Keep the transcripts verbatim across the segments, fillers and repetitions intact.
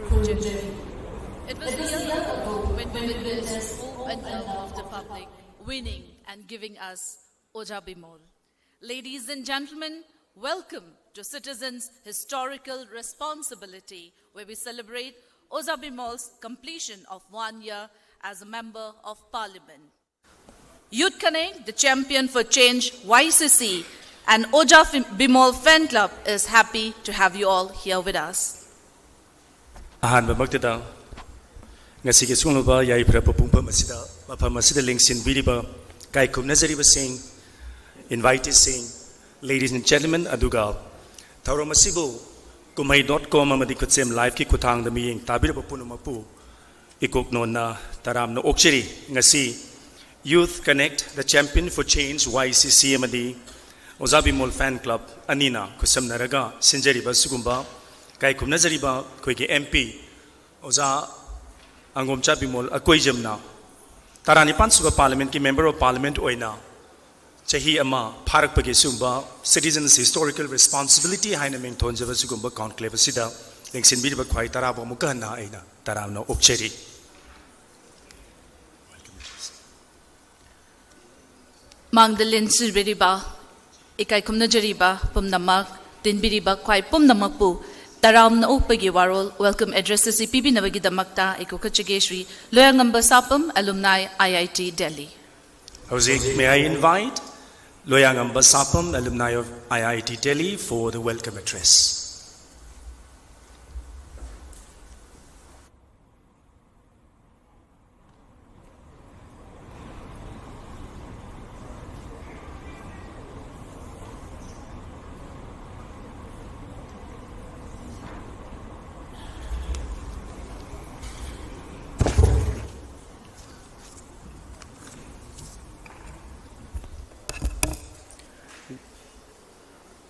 It was a year ago when we witnessed hope and love of the public winning and giving us Oja Bimol. Ladies and gentlemen, welcome to Citizens Historical Responsibility, where we celebrate Oja Bimol's completion of one year as a Member of Parliament. Youth Connect, the champion for change, Y C C, and Oja Fim- Bimol Fan Club is happy to have you all here with us. ꯑꯍꯥꯟꯕꯃꯛꯇꯗ ꯉꯁꯤꯒꯤ ꯁꯤꯒꯨꯝꯂꯕ ꯌꯥꯏꯐꯔꯕ ꯄꯨꯡꯐꯝ ꯑꯁꯤꯗ ꯃꯐꯝ ꯑꯁꯤꯗ ꯂꯦꯡꯁꯤꯟꯕꯤꯔꯤꯕ ꯀꯥꯏꯈꯨꯝꯅꯖꯔꯤꯕꯁꯤꯡ, invitees ꯁꯤꯡ, ladies and gentlemen, ꯑꯗꯨꯒ ꯊꯧꯔꯝ ꯑꯁꯤꯕꯨ ꯀꯨꯝꯍꯩ dot com ꯑꯃꯗꯤ ꯈꯨꯠꯁꯦꯝ ꯂꯥꯏꯚꯀꯤ ꯈꯨꯠꯊꯥꯡꯗ ꯃꯤꯠꯌꯦꯡ ꯇꯥꯕꯤꯔꯕ ꯄꯨꯝꯅꯃꯛꯄꯨ ꯏꯀꯣꯛ ꯅꯣꯟꯅ ꯇꯔꯥꯝꯅ ꯑꯣꯛꯆꯔꯤ꯫ ꯉꯁꯤ Youth Connect, the Champion for Change, Y C C ꯑꯃꯗꯤ ꯑꯣꯖꯥ ꯕꯤꯃꯣꯜ Fan Club ꯑꯅꯤꯅ ꯈꯨꯠꯁꯝꯅꯔꯒ ꯁꯤꯟꯖꯔꯤꯕ ꯁꯤꯒꯨꯝꯕ ꯀꯥꯏꯈꯨꯝꯅꯖꯔꯤꯕ ꯑꯩꯈꯣꯏꯒꯤ M P ꯑꯣꯖꯥ ꯑꯪꯒꯣꯝꯆꯥ ꯕꯤꯃꯣꯜ ꯑꯀꯣꯏꯖꯝꯅ ꯇꯔꯥꯅꯤꯄꯥꯟ ꯁꯨꯕ Parliament ꯀꯤ Member of Parliament ꯑꯣꯏꯅ ꯆꯍꯤ ꯑꯃ ꯐꯥꯔꯛꯄꯒꯤ ꯁꯤꯒꯨꯝꯕ Citizens Historical Responsibility ꯍꯥꯏꯅ ꯃꯤꯡꯊꯣꯟꯖꯕ ꯁꯤꯒꯨꯝꯕ conclave ꯑꯁꯤꯗ ꯂꯦꯡꯁꯤꯟꯕꯤꯔꯤꯕ ꯈ꯭ꯋꯥꯏ ꯇꯔꯥꯕꯨ ꯑꯃꯨꯛꯀ ꯍꯟꯅ ꯑꯩꯅ ꯇꯔꯥꯝꯅ ꯑꯣꯛꯆꯔꯤ꯫ ꯃꯥꯡꯗ ꯂꯦꯡꯁꯤꯟꯕꯤꯔꯤꯕ, ꯏꯀꯥꯏ ꯈꯨꯝꯅꯖꯔꯤꯕ ꯄꯨꯝꯅꯃꯛ, ꯇꯤꯟꯕꯤꯔꯤꯕ ꯈ꯭ꯋꯥꯏ ꯄꯨꯝꯅꯃꯛꯄꯨ ꯇꯔꯥꯝꯅ ꯑꯣꯛꯄꯒꯤ ꯋꯥꯔꯣꯜ, welcome address ꯑꯁꯤ ꯄꯤꯕꯤꯅꯕꯒꯤꯗꯃꯛꯇ ꯑꯩ ꯀꯣꯛꯈꯠꯆꯒꯦ, Shri ꯂꯣꯌꯥꯉꯝꯕ ꯁꯥꯄꯝ, alumni, I I T Delhi. ꯍꯧꯖꯤꯛ may I invite ꯂꯣꯌꯥꯉꯝꯕ ꯁꯥꯄꯝ, alumni of I I T Delhi, for the welcome address.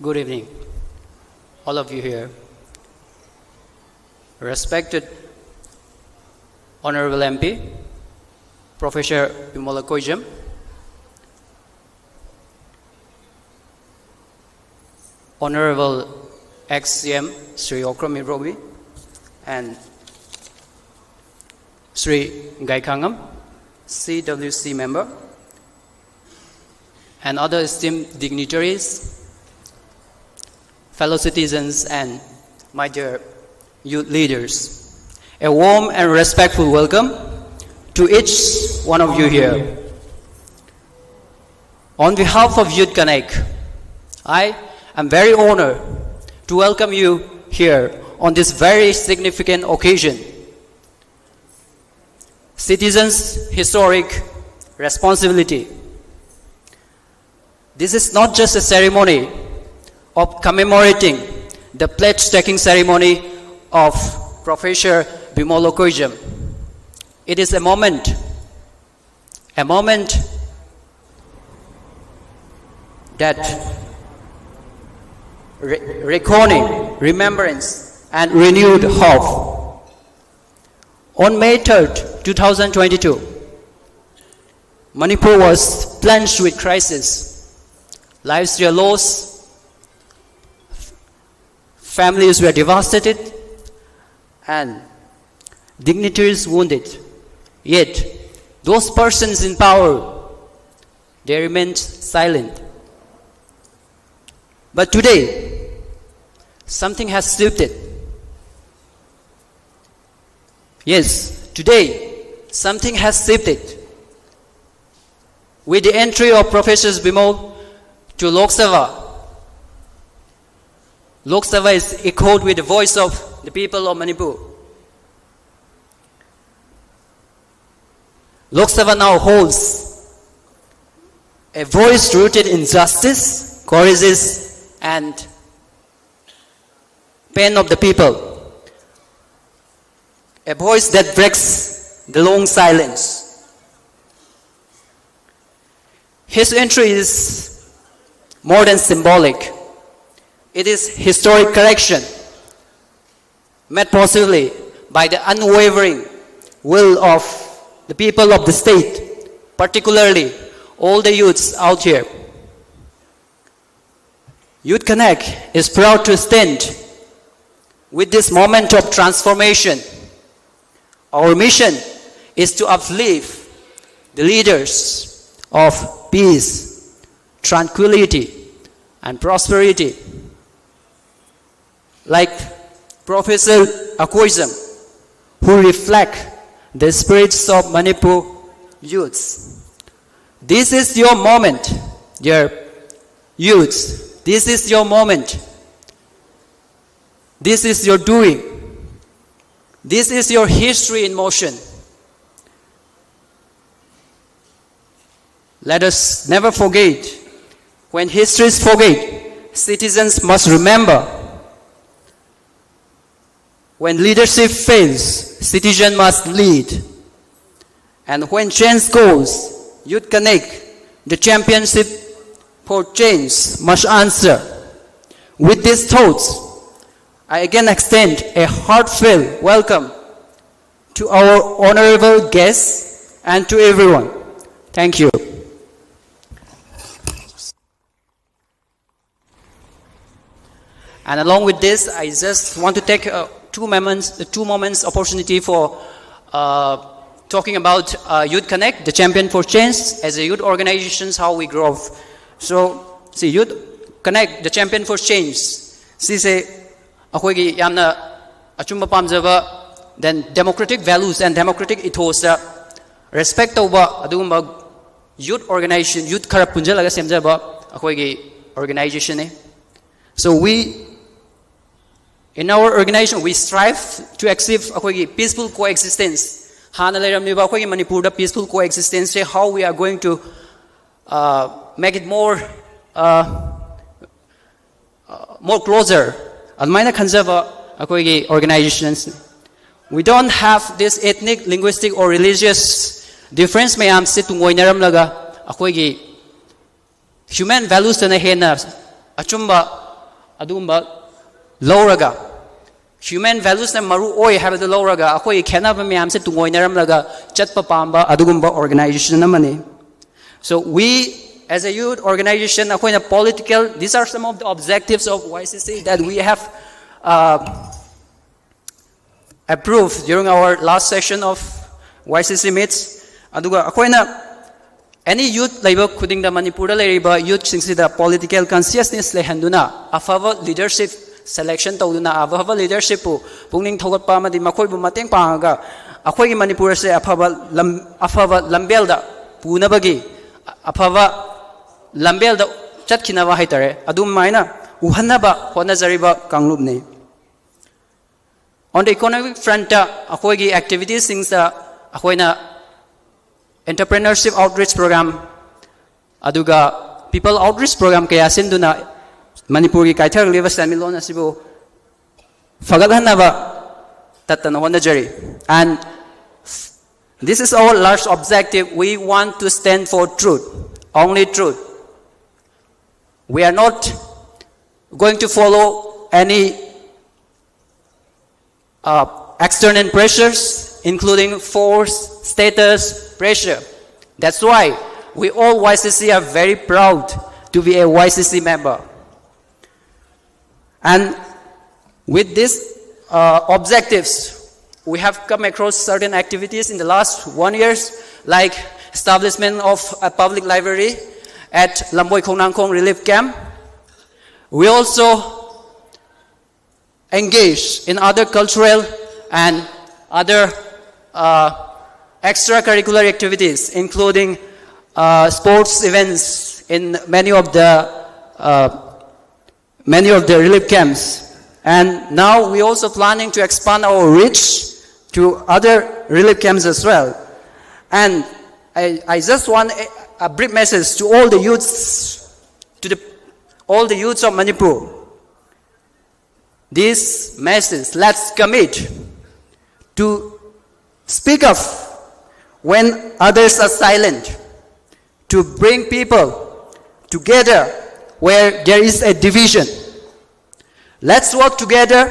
Good evening, all of you here. Respected Honorable M P, Professor Bimola Koijam, Honorable ex-C M Sri Okram Irobi, and Sri Gaikhangam, C W C member, and other esteemed dignitaries, fellow citizens, and my dear youth leaders. A warm and respectful welcome to each one of you here. On behalf of Youth Connect, I am very honored to welcome you here on this very significant occasion. Citizens' historic responsibility. This is not just a ceremony of commemorating the pledge-taking ceremony of Professor Bimol Akoijam. It is a moment, a moment that re- reckoning, remembrance, and renewed hope. On May third, two thousand twenty-two, Manipur was plunged with crisis. Lives were lost, families were devastated, and dignitaries wounded. Yet, those persons in power, they remained silent. But today, something has shifted. Yes, today, something has shifted. With the entry of Professor Bimol to Lok Sabha, Lok Sabha is echoed with the voice of the people of Manipur. Lok Sabha now holds a voice rooted in justice, courageous, and pain of the people. A voice that breaks the long silence. His entry is more than symbolic. It is historic correction, made possibly by the unwavering will of the people of the state, particularly all the youths out here. Youth Connect is proud to stand With this moment of transformation, our mission is to uplift the leaders of peace, tranquility, and prosperity, like Professor Akoijam, who reflect the spirits of Manipur youths. This is your moment, dear youths. This is your moment. This is your doing. This is your history in motion. Let us never forget, when histories forget, citizens must remember. When leadership fails, citizen must lead. And when change goes, Youth Connect, the championship for change, must answer. With these thoughts, I again extend a heartfelt welcome to our honorable guests and to everyone. Thank you. And along with this, I just want to take uh, two moments, uh, two moments opportunity for uh, talking about uh, Youth Connect, the Champion for Change, as a youth organizations, how we grow. So, see, Youth Connect, the Champion for Change, ꯁꯤꯁꯦ ꯑꯩꯈꯣꯏꯒꯤ ꯌꯥꯝꯅ ꯑꯆꯨꯝꯕ ꯄꯥꯝꯖꯕ, then democratic values and democratic ethosꯇ respect ꯇꯧꯕ ꯑꯗꯨꯒꯨꯝꯕ youth organization, youth ꯈꯔ ꯄꯨꯟꯁꯤꯜꯂꯒ ꯁꯦꯝꯖꯕ ꯑꯩꯈꯣꯏꯒꯤ organizationꯅꯤ. So we, in our organization, we strive to achieve ꯑꯩꯈꯣꯏꯒꯤ peaceful coexistence. ꯍꯥꯟꯅ ꯂꯩꯔꯝꯃꯤꯕ ꯑꯩꯈꯣꯏꯒꯤ ꯃꯅꯤꯄꯨꯔꯗ peaceful coexistenceꯁꯦ, how we are going to uh, make it more uh, more closer, ꯑꯗꯨꯃꯥꯏꯅ ꯈꯟꯖꯕ ꯑꯩꯈꯣꯏꯒꯤ organizations. We don't have this ethnic, linguistic or religious difference ꯃꯌꯥꯝꯁꯦ ꯇꯨꯡꯑꯣꯏꯅꯔꯝꯂꯒ ꯑꯩꯈꯣꯏꯒꯤ human valuesꯇꯅ ꯍꯦꯟꯅ ꯑꯆꯨꯝꯕ ꯑꯗꯨꯒꯨꯝꯕ ꯂꯧꯔꯒ, human valuesꯅ ꯃꯔꯨ ꯑꯣꯏ ꯍꯥꯏꯕꯗꯨ ꯂꯧꯔꯒ ꯑꯩꯈꯣꯏꯒꯤ ꯈꯦꯠꯅꯕ ꯃꯌꯥꯝꯁꯦ ꯇꯨꯡꯑꯣꯏꯅꯔꯝꯂꯒ ꯆꯠꯄ ꯄꯥꯝꯕ ꯑꯗꯨꯒꯨꯝꯕ organization ꯑꯃꯅꯤ. So we, as a youth organization, ꯑꯩꯈꯣꯏꯅ political, these are some of the objectives of Y C C that we have uh, approved during our last session of Y C C meets. ꯑꯗꯨꯒ ꯑꯩꯈꯣꯏꯅ any youth ꯂꯩꯕ ꯈꯨꯗꯤꯡꯗ, ꯃꯅꯤꯄꯨꯔꯗ ꯂꯩꯔꯤꯕ youthꯁꯤꯡꯁꯤꯗ political consciousness ꯂꯩꯍꯟꯗꯨꯅ, ꯑꯐꯕ leadership selection ꯇꯧꯗꯨꯅ, ꯑꯐꯕ leadershipꯄꯨ ꯄꯨꯛꯅꯤꯡ ꯊꯧꯒꯠꯄ ꯑꯃꯗꯤ ꯃꯈꯣꯏꯕꯨ ꯃꯇꯦꯡ ꯄꯥꯡꯉꯒ ꯑꯩꯈꯣꯏꯒꯤ ꯃꯅꯤꯄꯨꯔ ꯑꯁꯦ ꯑꯐꯕ ꯂꯝ, ꯑꯐꯕ ꯂꯝꯕꯦꯜꯗ ꯄꯨꯅꯕꯒꯤ, ꯑꯐꯕ ꯂꯝꯕꯦꯜꯗ ꯆꯠꯈꯤꯅꯕ ꯍꯥꯏꯇꯥꯔꯦ, ꯑꯗꯨꯃꯥꯏꯅ ꯎꯍꯟꯅꯕ ꯍꯣꯠꯅꯖꯔꯤꯕ ꯀꯥꯡꯂꯨꯞꯅꯤ꯫ On the economic frontꯇ ꯑꯩꯈꯣꯏꯒꯤ activitiesꯁꯤꯡꯗ ꯑꯩꯈꯣꯏꯅ entrepreneurship outreach program ꯑꯗꯨꯒ people outreach program ꯀꯌꯥ ꯁꯤꯟꯗꯨꯅ ꯃꯅꯤꯄꯨꯔꯒꯤ ꯀꯥꯏꯊꯔꯛꯂꯤꯕ ꯁꯦꯟꯃꯤꯠꯂꯣꯟ ꯑꯁꯤꯕꯨ ꯐꯒꯠꯍꯟꯅꯕ ꯇꯠꯇꯅ ꯍꯣꯠꯅꯖꯔꯤ꯫ And this is our large objective. We want to stand for truth, only truth. We are not going to follow any uh, external pressures, including force, status, pressure. That's why we all Y C C are very proud to be a Y C C member. And with these uh, objectives, we have come across certain activities in the last one years, like establishment of a public library at Lamboi Khongnangkhong Relief Camp. We also engage in other cultural and other uh, extracurricular activities, including uh, sports events in many of the uh, many of the relief camps. And now we're also planning to expand our reach to other relief camps as well. And I, I just want a, a brief message to all the youths, to the, all the youths of Manipur. This message, let's commit to speak up when others are silent, to bring people together where there is a division. Let's work together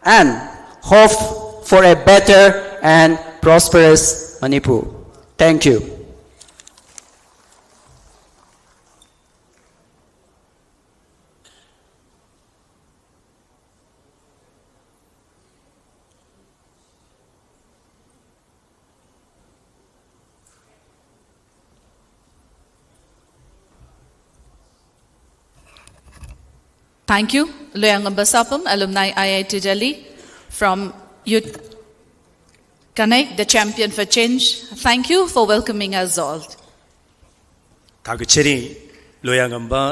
and hope for a better and prosperous Manipur. Thank you. Thank you, Loyangamba Sapam, alumni I I T Delhi, from Youth Connect, the champion for change. Thank you for welcoming us all. ꯊꯥꯒꯠꯆꯔꯤ꯫ ꯂꯣꯌꯥꯉꯝꯕ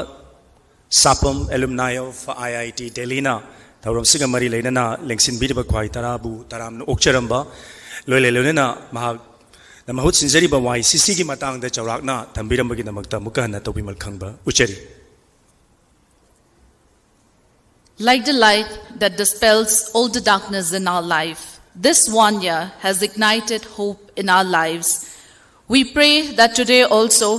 ꯁꯥꯄꯝ, alumni of I I T Delhi ꯅ ꯊꯧꯔꯝꯁꯤꯒ ꯃꯔꯤ ꯂꯩꯅꯅ ꯂꯦꯡꯁꯤꯟꯕꯤꯔꯤꯕ ꯈ꯭ꯋꯥꯏ ꯇꯔꯥꯕꯨ ꯇꯔꯥꯝꯅ ꯑꯣꯛꯆꯔꯝꯕ꯫ ꯂꯣꯏꯅ ꯂꯣꯏꯅꯅ ꯃꯍꯥꯛꯅ ꯃꯍꯨꯠ ꯁꯤꯟꯖꯔꯤꯕ Y C C ꯒꯤ ꯃꯇꯥꯡꯗ ꯆꯥꯎꯔꯥꯛꯅ ꯊꯝꯕꯤꯔꯝꯕꯒꯤꯗꯃꯛꯇ ꯑꯃꯨꯛꯀ ꯍꯟꯅ ꯇꯧꯕꯤꯃꯜ ꯈꯪꯕ ꯎꯠꯆꯔꯤ꯫ Like the light that dispels all the darkness in our life, this one year has ignited hope in our lives. We pray that today also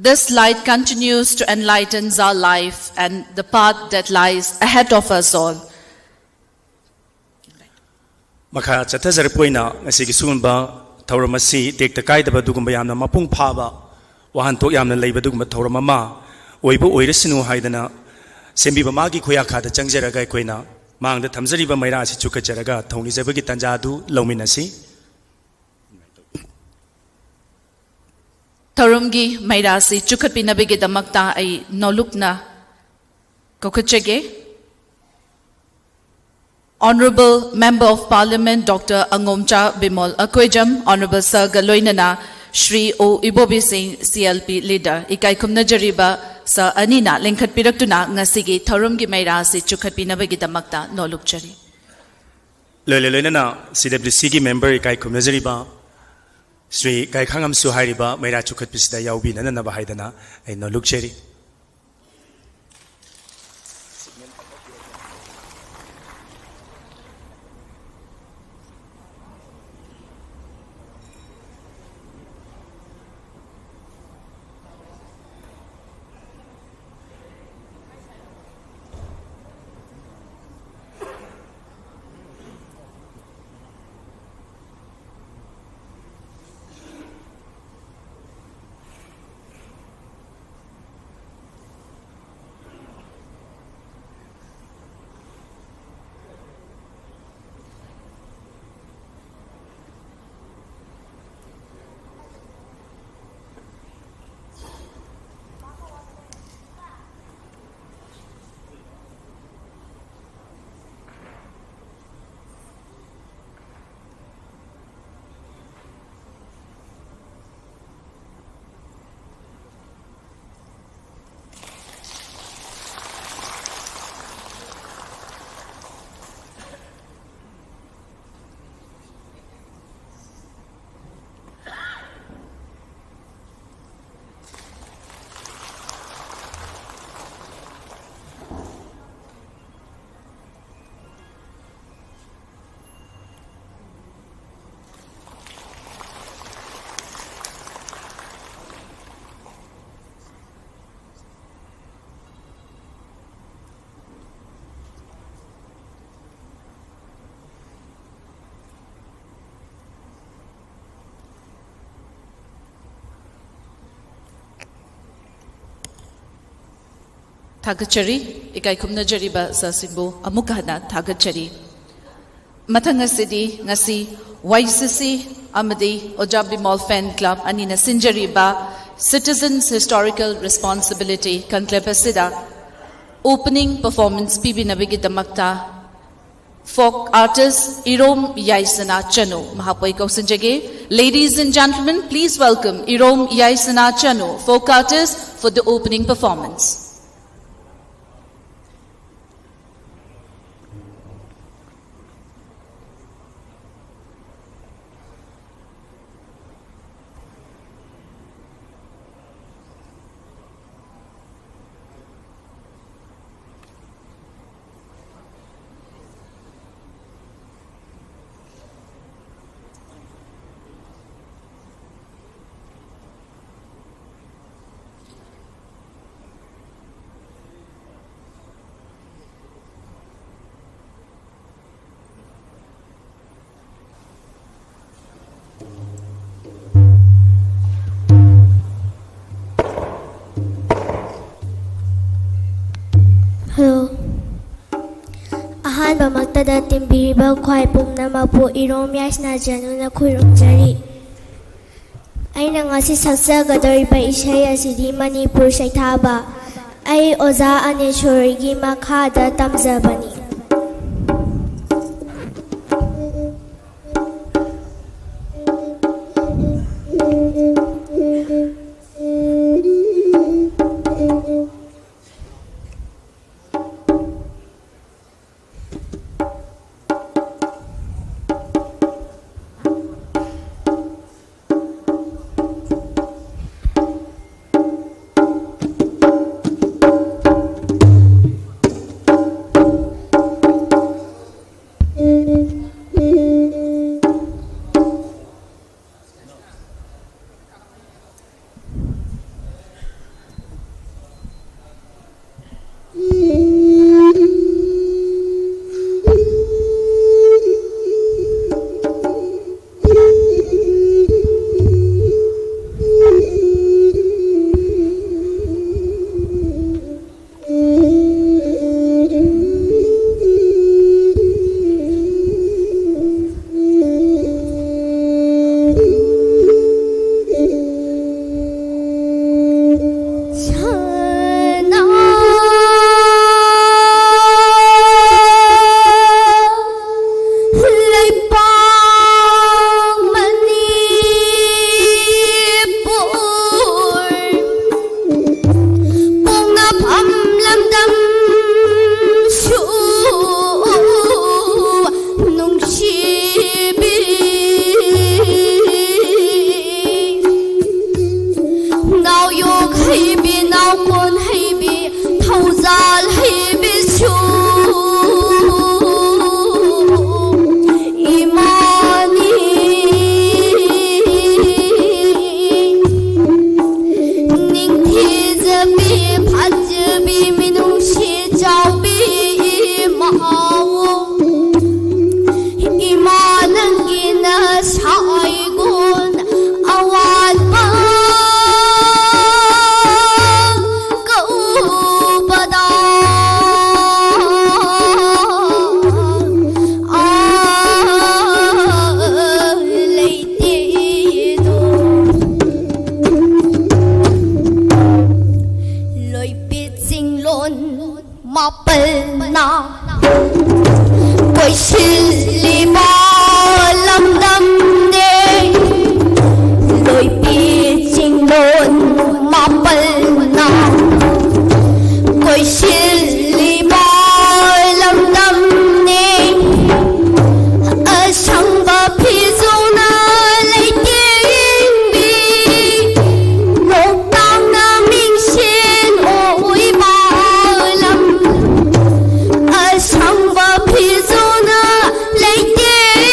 this light continues to enlighten our life and the path that lies ahead of us all. ꯃꯈꯥ ꯆꯠꯊꯖꯔꯛꯄ ꯑꯣꯏꯅ ꯉꯁꯤꯒꯤ ꯁꯤꯒꯨꯝꯕ ꯊꯧꯔꯝ ꯑꯁꯤ ꯇꯦꯛꯇ ꯀꯥꯏꯗꯕ ꯑꯗꯨꯒꯨꯝꯕ ꯌꯥꯝꯅ ꯃꯄꯨꯡ ꯐꯥꯕ, ꯋꯥꯍꯟꯊꯣꯛ ꯌꯥꯝꯅ ꯂꯩꯕ ꯑꯗꯨꯒꯨꯝꯕ ꯊꯧꯔꯝ ꯑꯃ ꯑꯣꯏꯕ ꯑꯣꯏꯔꯁꯅꯨ ꯍꯥꯏꯗꯅ ꯁꯦꯝꯕꯤꯕ ꯃꯥꯒꯤ ꯈꯨꯌꯥꯈꯥꯗ ꯆꯪꯖꯔꯒ ꯑꯩꯈꯣꯏꯅ ꯃꯥꯡꯗ ꯊꯝꯖꯔꯤꯕ ꯃꯩꯔꯥ ꯑꯁꯤ ꯆꯨꯈꯠꯆꯔꯒ ꯊꯧꯅꯤꯖꯕꯒꯤ ꯇꯥꯟꯖꯥ ꯑꯗꯨ ꯂꯧꯃꯤꯟꯅꯁꯤ꯫ ꯊꯧꯔꯝꯒꯤ ꯃꯩꯔꯥꯁꯤ ꯆꯨꯈꯠꯄꯤꯅꯕꯒꯤꯗꯃꯛꯇ ꯑꯩ ꯅꯣꯂꯨꯛꯅ ꯀꯧꯈꯠꯆꯒꯦ꯫ Honorable Member of Parliament Doctor Angomcha Bimol Akoijam, Honorable Sir ꯒ ꯂꯣꯏꯅꯅ ꯁ꯭ꯔꯤ ꯑꯣ ꯏꯕꯣꯕꯤ ꯁꯤꯡ, C L P leader, ꯏꯀꯥꯏ ꯈꯨꯝꯅꯖꯔꯤꯕ Sir ꯑꯅꯤꯅ ꯂꯤꯡꯈꯠꯄꯤꯔꯛꯇꯨꯅ ꯉꯁꯤꯒꯤ ꯊꯧꯔꯝꯒꯤ ꯃꯩꯔꯥ ꯑꯁꯤ ꯆꯨꯈꯠꯄꯤꯅꯕꯒꯤꯗꯃꯛꯇ ꯅꯣꯂꯨꯛꯆꯔꯤ꯫ ꯂꯣꯏꯅ ꯂꯣꯏꯅꯅ C W C ꯒꯤ member ꯏꯀꯥꯏ ꯈꯨꯝꯅꯖꯔꯤꯕ ꯁ꯭ꯔꯤ ꯀꯥꯏꯈꯥꯉꯝꯁꯨ ꯍꯥꯏꯔꯤꯕ ꯃꯩꯔꯥ ꯆꯨꯈꯠꯄꯤꯁꯤꯗ ꯌꯥꯎꯕꯤꯅꯅꯕ ꯍꯥꯏꯗꯅ ꯑꯩ ꯅꯣꯂꯨꯛꯆꯔꯤ꯫ ꯊꯥꯒꯠꯆꯔꯤ꯫ ꯏꯀꯥꯏ ꯈꯨꯝꯅꯖꯔꯤꯕ ꯁꯥꯔꯁꯤꯡꯕꯨ ꯑꯃꯨꯛꯀ ꯍꯟꯅ ꯊꯥꯒꯠꯆꯔꯤ꯫ ꯃꯊꯪ ꯑꯁꯤꯗꯤ ꯉꯁꯤ ꯋꯥꯏ ꯁꯤ ꯁꯤ ꯑꯃꯗꯤ ꯑꯣꯖꯥ ꯕꯤꯃꯣꯜ ꯐꯦꯟ ꯀ꯭ꯂꯕ ꯑꯅꯤꯅ ꯁꯤꯟꯖꯔꯤꯕ Citizens Historical Responsibility Conclave ꯑꯁꯤꯗ opening performance ꯄꯤꯕꯤꯅꯕꯒꯤꯗꯃꯛꯇ folk artist ꯏꯔꯣꯝ ꯌꯥꯏꯁꯅꯥ ꯆꯅꯨ ꯃꯍꯥꯛꯄꯨ ꯑꯩ ꯀꯧꯁꯤꯟꯖꯒꯦ꯫ Ladies and gentlemen, please welcome Irom ꯌꯥꯏꯁꯅꯥ Chanu, folk artist, for the opening performance. Hello. ꯑꯍꯥꯟꯕꯃꯛꯇꯗ ꯇꯤꯟꯕꯤꯔꯤꯕ ꯈ꯭ꯋꯥꯏ ꯄꯨꯝꯅꯃꯛꯄꯨ ꯏꯔꯣꯝ ꯌꯥꯏꯁꯅꯥ ꯆꯅꯨꯅ ꯈꯨꯔꯨꯝꯖꯔꯤ꯫ ꯑꯩꯅ ꯉꯁꯤ ꯁꯛꯆꯒꯗꯧꯔꯤꯕ ꯏꯁꯩ ꯑꯁꯤꯗꯤ ꯃꯅꯤꯄꯨꯔ ꯁꯩꯊꯥꯕ ꯑꯩ ꯑꯣꯖꯥ ꯑꯅꯦꯁꯣꯔꯤꯒꯤ ꯃꯈꯥꯗ ꯇꯝꯖꯕꯅꯤ꯫ ꯃꯥꯄꯜꯅ ꯀꯣꯏꯁꯤꯜꯂꯤꯕ ꯂꯝꯗꯝꯅꯦ꯫ ꯂꯣꯏꯄꯤ ꯆꯤꯡꯂꯣꯟ ꯃꯥꯄꯜꯅ ꯀꯣꯏꯁꯤꯜꯂꯤꯕ ꯂꯝꯗꯝꯅꯦ꯫ ꯑꯁꯪꯕ ꯐꯤꯖꯣꯜꯅ ꯂꯩꯇꯦꯡꯕꯤ, ꯅꯣꯡꯇꯥꯡꯅ ꯃꯤꯡꯁꯦꯟ ꯑꯣꯏꯕ ꯂꯝ꯫ ꯑꯁꯪꯕ ꯐꯤꯖꯣꯜꯅ ꯂꯩꯇꯦꯡꯕꯤ,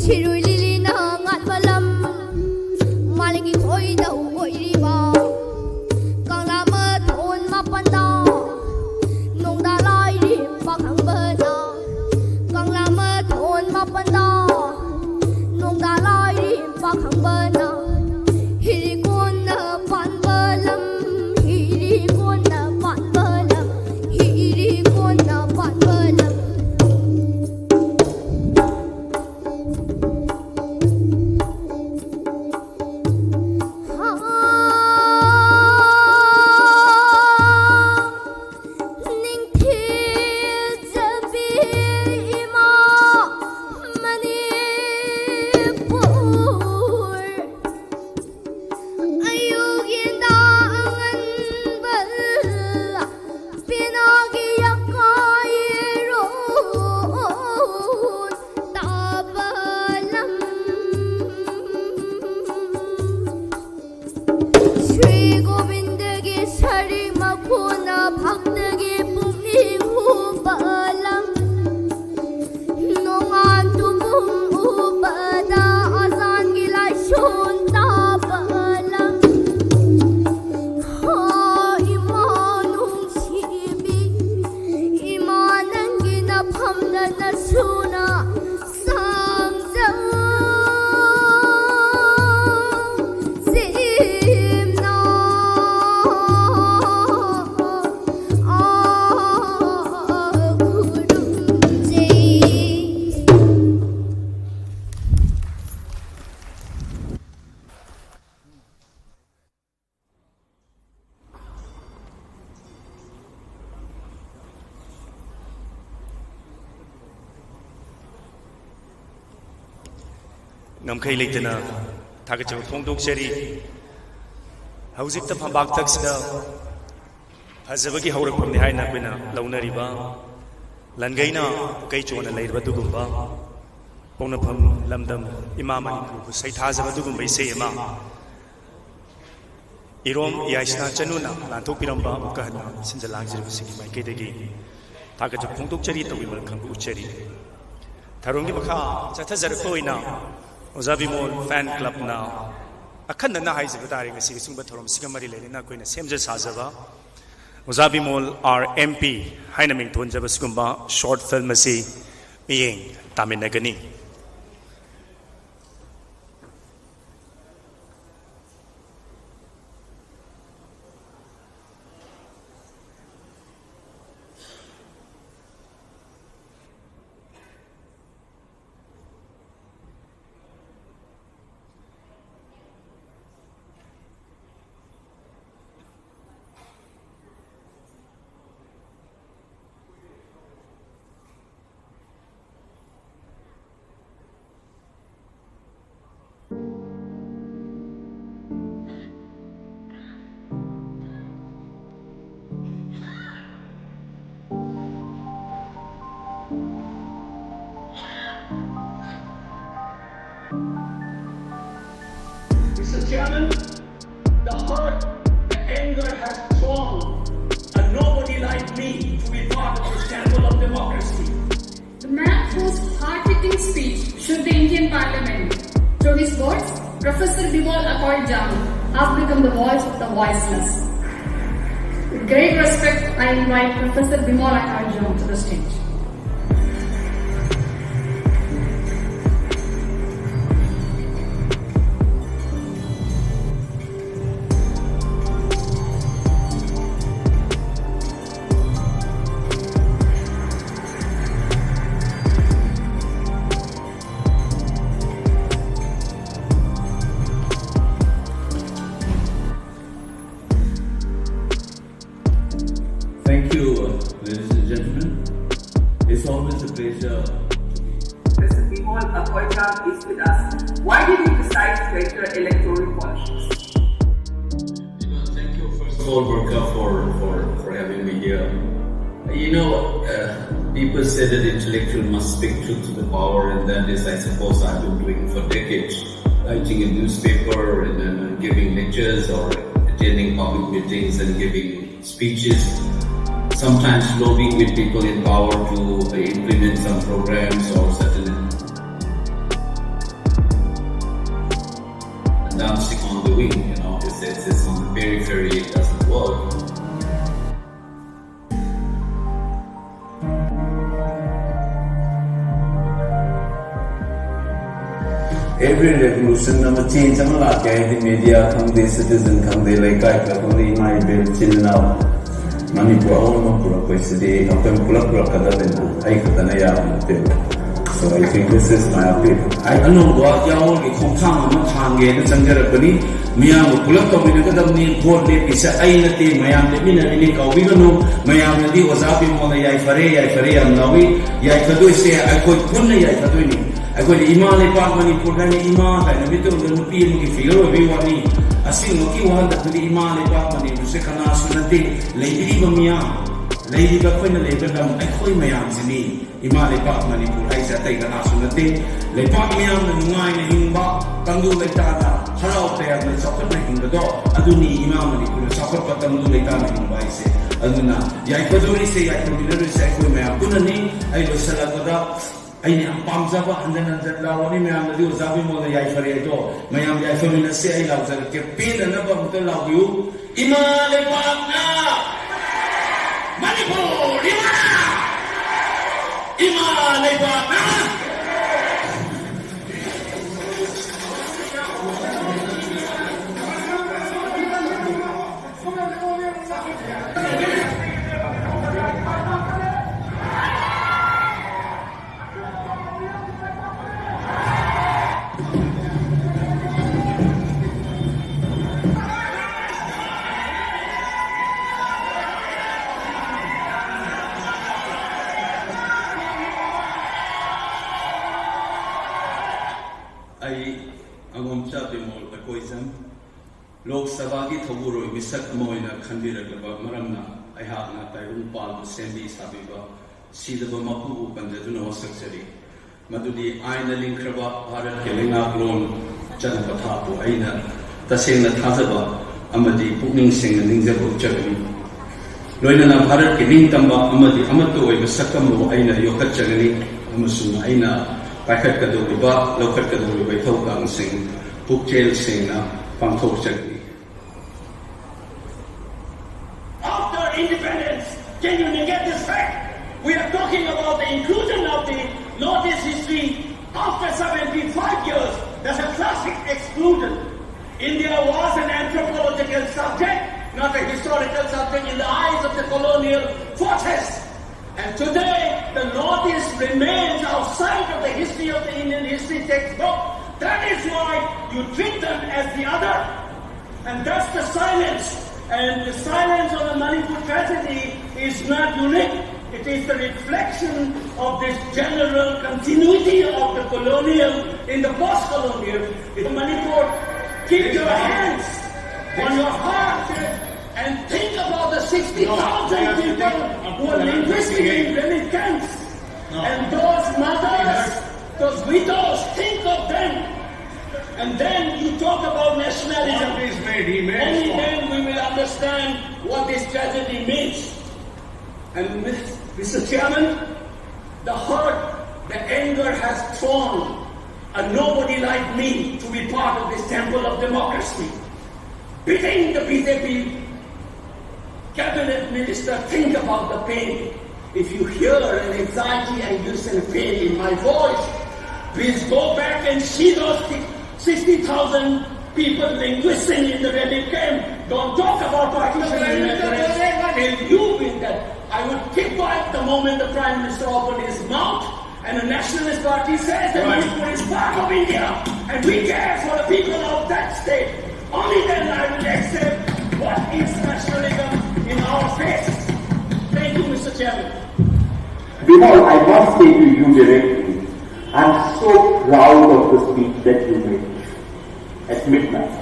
ꯁꯤꯔꯨꯏ ꯂꯤꯂꯤꯅ ꯉꯥꯠꯄ ꯂꯝ, ꯃꯥꯂꯦꯝꯒꯤ ꯈꯣꯏꯗꯧ ꯑꯣꯏꯔꯤꯕ ꯀꯪꯂꯥ ꯃꯊꯣꯟ ꯃꯥꯄꯟꯗ ꯅꯣꯡꯗꯥ ꯂꯥꯏꯔꯤ ꯄꯥꯈꯪꯕꯅ, ꯀꯪꯂꯥ ꯃꯊꯣꯟ ꯃꯥꯄꯟꯗ ꯅꯣꯡꯗꯥ ꯂꯥꯏꯔꯤ ꯄꯥꯈꯪꯕꯅ, ꯍꯤꯔꯤ ꯀꯣꯟꯅ ꯄꯥꯟꯕ ꯂꯝ, ꯍꯤꯔꯤ ꯀꯣꯟꯅ ꯄꯥꯟꯕ ꯂꯝ, ꯍꯤꯔꯤ ꯀꯣꯟꯅ ꯄꯥꯟꯕ ꯂꯝ꯫ ꯅꯤꯡꯊꯤꯖꯕꯤ ꯏꯃꯥ ꯃꯅꯤꯄꯨꯔ, ꯑꯌꯨꯛ ꯌꯦꯟꯗꯥ ꯑꯉꯟꯕ ꯄꯦꯅꯥꯒꯤ ꯌꯥꯀꯥꯏꯔꯣꯟ ꯇꯥꯕ ꯂꯝ꯫ ꯁ꯭ꯔꯤ ꯒꯣꯕꯤꯟꯗꯒꯤ ꯁꯥꯔꯤ ꯃꯈꯣꯟꯅ ꯚꯛꯇꯒꯤ ꯄꯨꯛꯅꯤꯡ ꯍꯨꯕ ꯂꯝ꯫ ꯅꯣꯡꯉꯥꯟ ꯇꯨꯝꯕꯨꯝ ꯎꯕꯗ ꯑꯖꯥꯟꯒꯤ ꯂꯥꯏꯁꯣꯟ ꯇꯥꯕ ꯂꯝ꯫ ꯍꯣ ꯏꯃꯥ ꯅꯨꯡꯁꯤꯕꯤ, ꯏꯃꯥ ꯅꯪꯒꯤ ꯅꯐꯝꯗ ꯅꯁꯨꯅ ꯁꯥꯡꯖꯧ꯫ ꯁꯤꯝꯅ ꯈꯨꯔꯨꯝꯖꯩ꯫ ꯉꯝꯈꯩ ꯂꯩꯇꯅ ꯊꯥꯒꯠꯆꯕ ꯐꯣꯡꯗꯣꯛꯆꯔꯤ꯫ ꯍꯧꯖꯤꯛꯇ ꯐꯝꯄꯥꯛꯇꯛꯁꯤꯗ ꯐꯖꯕꯒꯤ ꯍꯧꯔꯛꯐꯝꯅꯤ ꯍꯥꯏꯅ ꯑꯩꯈꯣꯏꯅ ꯂꯧꯅꯔꯤꯕ, ꯂꯟꯒꯩꯅ ꯄꯨꯀꯩ ꯆꯣꯟꯅ ꯂꯩꯔꯤꯕ ꯑꯗꯨꯒꯨꯝꯕ ꯄꯣꯛꯅꯐꯝ ꯂꯝꯗꯝ ꯏꯃꯥ ꯃꯅꯤꯄꯨꯔꯕꯨ ꯁꯩꯊꯥꯖꯕ ꯑꯗꯨꯒꯨꯝꯕ ꯏꯁꯩ ꯑꯃ ꯏꯔꯣꯝ ꯌꯥꯏꯁꯅꯥ ꯆꯅꯨꯅ ꯂꯥꯟꯊꯣꯛꯄꯤꯔꯝꯕ ꯑꯃꯨꯛꯀ ꯍꯟꯅ ꯁꯤꯟꯖ ꯂꯥꯡꯖꯔꯤꯕꯁꯤꯡꯒꯤ ꯃꯥꯏꯀꯩꯗꯒꯤ ꯊꯥꯒꯠꯆꯕ ꯐꯣꯡꯗꯣꯛꯆꯔꯤ, ꯇꯧꯕꯤꯃꯜ ꯈꯪꯕ ꯎꯠꯆꯔꯤ꯫ ꯊꯧꯔꯝꯒꯤ ꯃꯈꯥ ꯆꯠꯊꯖꯔꯛꯄ ꯑꯣꯏꯅ ꯑꯣꯖꯥ ꯕꯤꯃꯣꯜ ꯐꯦꯟ ꯀ꯭ꯂꯕꯅ ꯑꯈꯟꯅꯅ ꯍꯥꯏꯖꯕ ꯇꯥꯔꯦ, ꯉꯁꯤꯒꯤ ꯁꯤꯒꯨꯝꯕ ꯊꯧꯔꯝꯁꯤꯒ ꯃꯔꯤ ꯂꯩꯅꯅ ꯑꯩꯈꯣꯏꯅ ꯁꯦꯝꯖ ꯁꯥꯖꯕ ꯑꯣꯖꯥ ꯕꯤꯃꯣꯜ ꯑꯥꯔ ꯑꯦꯝ ꯄꯤ ꯍꯥꯏꯅ ꯃꯤꯡꯊꯣꯟꯖꯕ ꯁꯤꯒꯨꯝꯕ ꯁꯣꯔꯠ ꯐꯤꯜꯝ ꯑꯁꯤ ꯃꯤꯠꯌꯦꯡ ꯇꯥꯃꯤꯟꯅꯒꯅꯤ꯫ Mister Chairman, the hurt, the anger has drawn a nobody like me to be part of the scramble of democracy. The man whose heart-hitting speech shook the Indian Parliament. Through his words, Professor Bimal Akoijam has become the voice of the voiceless. With great respect, I invite Professor Bimal Akoijam to the stage. Thank you, ladies and gentlemen. It's always a pleasure to be. Professor Bimal Akoijam is with us. Why did you decide to enter electoral politics? Thank you, first of all, Burka, for, for, for having me here. You know, uh, people say that intellectual must speak truth to the power, and that is, I suppose, I've been doing for decades, writing in newspaper and then giving lectures or attending public meetings and giving speeches, sometimes lobbying with people in power to implement some programs or certain Dancing on the wing, you know, it's, it's, it's on the periphery, it doesn't work. Every revolution ꯑꯃ, change ꯑꯃ ꯂꯥꯛꯀꯦ ꯍꯥꯏꯗꯤ, media ꯈꯪꯗꯦ, citizen ꯈꯪꯗꯦ, ꯂꯩꯀꯥꯏ ꯈꯪꯗꯦ, ꯏꯃꯥ ꯏꯕꯦꯜ ꯏꯆꯤꯟ ꯏꯅꯥꯎ, ꯃꯅꯤꯄꯨꯔ ꯑꯑꯣꯟꯕ ꯄꯨꯔꯛꯄꯁꯤꯗꯤ ꯑꯩꯈꯣꯏ ꯄꯨꯂꯞ ꯄꯨꯔꯛꯀꯗꯕꯅꯤꯅ, ꯑꯩ ꯈꯛꯇꯅ ꯌꯥꯕ ꯅꯠꯇꯦꯕ꯫ So I think this is my appeal. ꯑꯩ ꯑꯅꯧꯕ ꯌꯥꯑꯣꯜꯒꯤ ꯈꯣꯡꯊꯥꯡ ꯑꯃ ꯊꯥꯡꯒꯦꯅ ꯆꯪꯖꯔꯛꯄꯅꯤ꯫ ꯃꯤꯌꯥꯝꯒ ꯄꯨꯂꯞ ꯇꯧꯃꯤꯟꯅꯒꯗꯕꯅꯤ꯫ ꯚꯣꯠ ꯂꯦꯞꯄꯤꯁꯦ ꯑꯩ ꯅꯠꯇꯦ, ꯃꯌꯥꯝ ꯂꯦꯞꯃꯤꯟꯅꯔꯤꯅꯤ꯫ ꯀꯥꯎꯕꯤꯒꯅꯨ, ꯃꯌꯥꯝꯅꯗꯤ ꯑꯣꯖꯥ ꯕꯤꯃꯣꯜꯅ ꯌꯥꯏꯐꯔꯦ, ꯌꯥꯏꯐꯔꯦ ꯌꯥꯝ ꯂꯥꯎꯏ꯫ ꯌꯥꯏꯐꯗꯣꯏꯁꯦ ꯑꯩꯈꯣꯏ ꯄꯨꯟꯅ ꯌꯥꯏꯐꯗꯣꯏꯅꯤ꯫ ꯑꯩꯈꯣꯏꯅ ꯏꯃꯥ ꯂꯩꯄꯥꯛ ꯃꯅꯤꯄꯨꯔ ꯍꯥꯏꯅ, ꯏꯃꯥ ꯀꯥꯏꯅ ꯃꯤꯠꯇ ꯎꯕꯗ ꯅꯨꯄꯤ ꯑꯃꯒꯤ figure ꯑꯣꯏꯕꯒꯤ ꯋꯥꯅꯤ꯫ ꯑꯁꯦꯡꯕꯒꯤ ꯋꯥꯍꯟꯊꯣꯛꯇꯗꯤ ꯏꯃꯥ ꯂꯩꯄꯥꯛ ꯃꯅꯤꯄꯨꯔꯁꯦ ꯀꯅꯥꯁꯨ ꯅꯠꯇꯦ, ꯂꯩꯕꯤꯔꯤꯕ ꯃꯤꯌꯥꯝ, ꯂꯩꯔꯤꯕ ꯑꯩꯈꯣꯏꯅ ꯂꯩꯕ ꯂꯝ, ꯑꯩꯈꯣꯏ ꯃꯌꯥꯝꯁꯤꯅꯤ꯫ ꯏꯃꯥ ꯂꯩꯄꯥꯛ ꯃꯅꯤꯄꯨꯔ ꯍꯥꯏꯁꯦ ꯑꯇꯩ ꯀꯅꯥꯁꯨ ꯅꯠꯇꯦ꯫ ꯂꯩꯄꯥꯛ ꯃꯤꯌꯥꯝꯅ ꯅꯨꯡꯉꯥꯏꯅ ꯍꯤꯡꯕ, ꯇꯪꯗꯨ ꯂꯩꯇꯥꯅ ꯍꯔꯥꯎ ꯇꯌꯥꯝꯅ ꯆꯥꯎꯈꯠꯅ ꯍꯤꯡꯕꯗꯣ, ꯑꯗꯨꯅꯤ ꯏꯃꯥ ꯃꯅꯤꯄꯨꯔꯅ ꯆꯥꯎꯈꯠꯄ, ꯇꯪꯗꯨ ꯂꯩꯇꯥꯅ ꯍꯤꯡꯕ ꯍꯥꯏꯁꯦ꯫ ꯑꯗꯨꯅ ꯌꯥꯏꯐꯗꯣꯔꯤꯁꯦ, ꯌꯥꯏꯐꯃꯤꯟꯅꯗꯣꯏꯁꯦ ꯑꯩꯈꯣꯏ ꯃꯌꯥꯝ ꯄꯨꯟꯅꯅꯤ꯫ ꯑꯩ ꯂꯣꯏꯁꯤꯜꯂꯛꯄꯗ ꯑꯩꯅ ꯌꯥꯝ ꯄꯥꯝꯖꯕ, ꯍꯟꯖꯟ ꯍꯟꯖꯟ ꯂꯥꯎꯔꯅꯤ ꯃꯌꯥꯝꯅꯗꯤ, ꯑꯣꯖꯥ ꯕꯤꯃꯣꯜꯅ ꯌꯥꯏꯐꯔꯦ ꯑꯗꯣ, ꯃꯌꯥꯝ ꯌꯥꯏꯐꯃꯤꯟꯅꯁꯦ꯫ ꯑꯩ ꯂꯥꯎꯖꯔꯛꯀꯦ, ꯄꯦꯟꯅꯅꯕ ꯑꯃꯨꯛꯇ ꯂꯥꯎꯕꯤꯌꯨ꯫ ꯏꯃꯥ ꯂꯩꯄꯥꯛꯅ ꯃꯅꯤꯄꯨꯔ ꯏꯃꯥ! ꯏꯃꯥ ꯂꯩꯄꯥꯛꯅ! ꯑꯩ ꯑꯉꯣꯝꯆꯥ ꯕꯤꯃꯣꯜ ꯑꯀꯣꯏꯖꯝ, ꯂꯣꯛ ꯁꯚꯥꯒꯤ ꯊꯧꯕꯨꯔꯣꯏ ꯃꯤꯁꯛ ꯑꯃ ꯑꯣꯏꯅ ꯈꯟꯕꯤꯔꯛꯂꯕ ꯃꯔꯝꯅ, ꯑꯩꯍꯥꯛꯅ ꯇꯥꯏꯕꯪ ꯄꯥꯟꯕ ꯁꯦꯝꯕꯤ ꯁꯥꯕꯤꯕ ꯁꯤꯗꯕ ꯃꯄꯨꯕꯨ ꯄꯟꯖꯗꯨꯅ ꯋꯥꯁꯛꯆꯔꯤ꯫ ꯃꯗꯨꯗꯤ ꯑꯥꯏꯟꯅ ꯂꯤꯡꯈ꯭ꯔꯕ ꯚꯥꯔꯠꯀꯤ ꯂꯩꯉꯥꯛꯂꯣꯟ ꯆꯠꯅ ꯄꯊꯥꯞꯄꯨ ꯑꯩꯅ ꯇꯁꯦꯡꯅ ꯊꯥꯖꯕ ꯑꯃꯗꯤ ꯄꯨꯛꯅꯤꯡ ꯁꯦꯡꯅ ꯅꯤꯡꯖꯕ ꯎꯠꯆꯒꯅꯤ꯫ ꯂꯣꯏꯅꯅ ꯚꯥꯔꯠꯀꯤ ꯅꯤꯡꯇꯝꯕ ꯑꯃꯗꯤ ꯑꯃꯠꯇ ꯑꯣꯏꯕ ꯁꯛꯇꯝꯕꯨ ꯑꯩꯅ ꯌꯣꯛꯈꯠꯆꯒꯅꯤ ꯑꯃꯁꯨꯡ ꯑꯩꯅ ꯄꯥꯏꯈꯠꯀꯗꯧꯔꯤꯕ, ꯂꯧꯈꯠꯀꯗꯧꯔꯤꯕ ꯏꯊꯧꯗꯥꯡꯁꯤꯡ ꯄꯨꯛꯆꯦꯜ ꯁꯦꯡꯅ ꯄꯥꯡꯊꯣꯛꯆꯒꯅꯤ꯫ After independence, can you negate this fact? We are talking about the inclusion of the Northeast history after seventy-five years. That's a classic exclusion. India was an anthropological subject, not a historical subject in the eyes of the colonial forces. And today, the Northeast remains outside of the history of the Indian history textbook. That is why you treat them as the other. And that's the silence. And the silence on the Manipur tragedy is not unique. It is the reflection of this general continuity of the colonial in the post-colonial. In Manipur, keep your hands on your heart and think about the sixty thousand people who are linguistically remittance. And those mothers, those widows, think of them. And then you talk about nationalism. Please wait, he made Only small. Then we will understand what this tragedy means. And Mister Chairman, the hurt, the anger has thrown a nobody like me to be part of this temple of democracy. Beating the B J P cabinet minister, think about the pain. If you hear an anxiety and you sense pain in my voice, please go back and see those sixty thousand people languishing in the relief camp. Don't talk about partition and liberation. Till you win that. I would keep quiet the moment the Prime Minister opened his mouth and the Nationalist Party says that Manipur is part of India and we care for the people of that state. Only then I will accept what is nationalism in our face. Thank you, Mister Chairman. Bimal, I must say to you directly, I'm so proud of the speech that you made at midnight.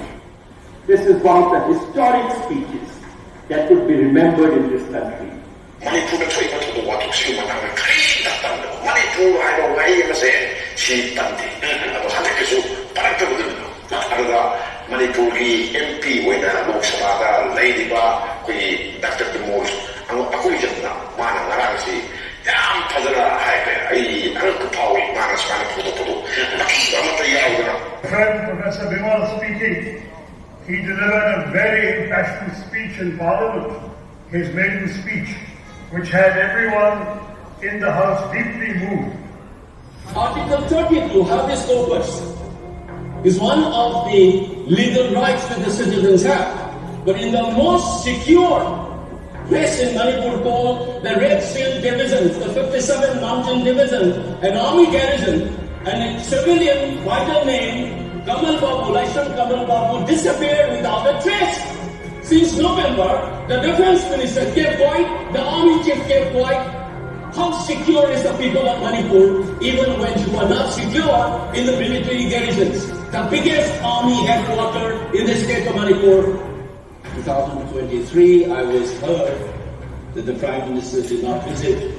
This is one of the historic speeches that would be remembered in this country. ꯃꯅꯤꯄꯨꯔꯗ ꯊꯣꯛꯏꯕ ꯊꯧꯗꯣꯛ ꯋꯥꯊꯣꯛꯁꯤꯒꯤ ꯃꯇꯥꯡꯗ ꯀꯔꯤꯝꯇ ꯇꯟꯗꯕ, ꯃꯅꯤꯄꯨꯔ ꯍꯥꯏꯕ ꯋꯥꯍꯩ ꯑꯃꯁꯦ ꯁꯤ ꯇꯟꯗꯦ꯫ ꯑꯗꯣ ꯍꯟꯗꯛꯀꯤꯁꯨ ꯄꯜꯂꯛꯇꯕꯗꯨꯅ ꯑꯗꯨꯒ ꯃꯅꯤꯄꯨꯔꯒꯤ ꯑꯦꯝ ꯄꯤ ꯑꯣꯏꯅ ꯂꯣꯛ ꯁꯚꯥꯗ ꯂꯩꯔꯤꯕ ꯑꯩꯈꯣꯏꯒꯤ ꯗꯥꯛꯇꯔ ꯕꯤꯃꯣꯜ ꯑꯩꯈꯣꯏ ꯖꯝꯅ ꯃꯥꯅ ꯉꯔꯥꯡꯁꯤ ꯌꯥꯝ ꯐꯖꯅ ꯍꯥꯏꯈ꯭ꯔꯦ꯫ ꯑꯩ ꯑꯉꯛꯄ ꯐꯥꯎꯏ ꯃꯥꯅ ꯁꯨꯃꯥꯏꯅ ꯑꯃꯠꯇ ꯌꯥꯎꯗꯅ Friend Professor Bimal speaking, he delivered a very impassioned speech in Parliament, his maiden speech, which had everyone in the House deeply moved. Article thirty-two, habeas corpus, is one of the legal rights that the citizens have. But in the most secure place in Manipur called the Red Shield Division, the fifty-seven Mountain Division, an army garrison, and a civilian by the name Kamal Babu, Laishram Kamal Babu, disappeared without a trace. Since November, the defense minister kept quiet, the army chief kept quiet. How secure is the people of Manipur even when you are not secure in the military garrisons? The biggest army headquarter in the state of Manipur. two thousand twenty-three, I was hurt that the Prime Minister did not visit.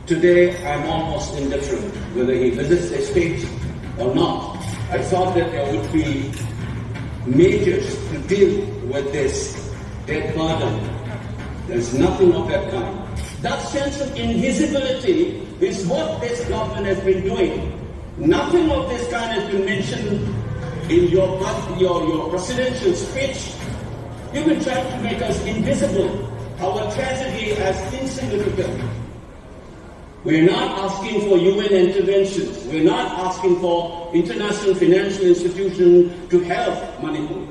Today, I'm almost indifferent whether he visits the state or not. I thought that there would be measures to deal with this debt burden. There's nothing of that kind. That sense of invisibility is what this government has been doing. Nothing of this kind has been mentioned in your, your, your presidential speech. You've been trying to make us invisible, our tragedy as insignificant. We're not asking for U N interventions. We're not asking for international financial institutions to help Manipur.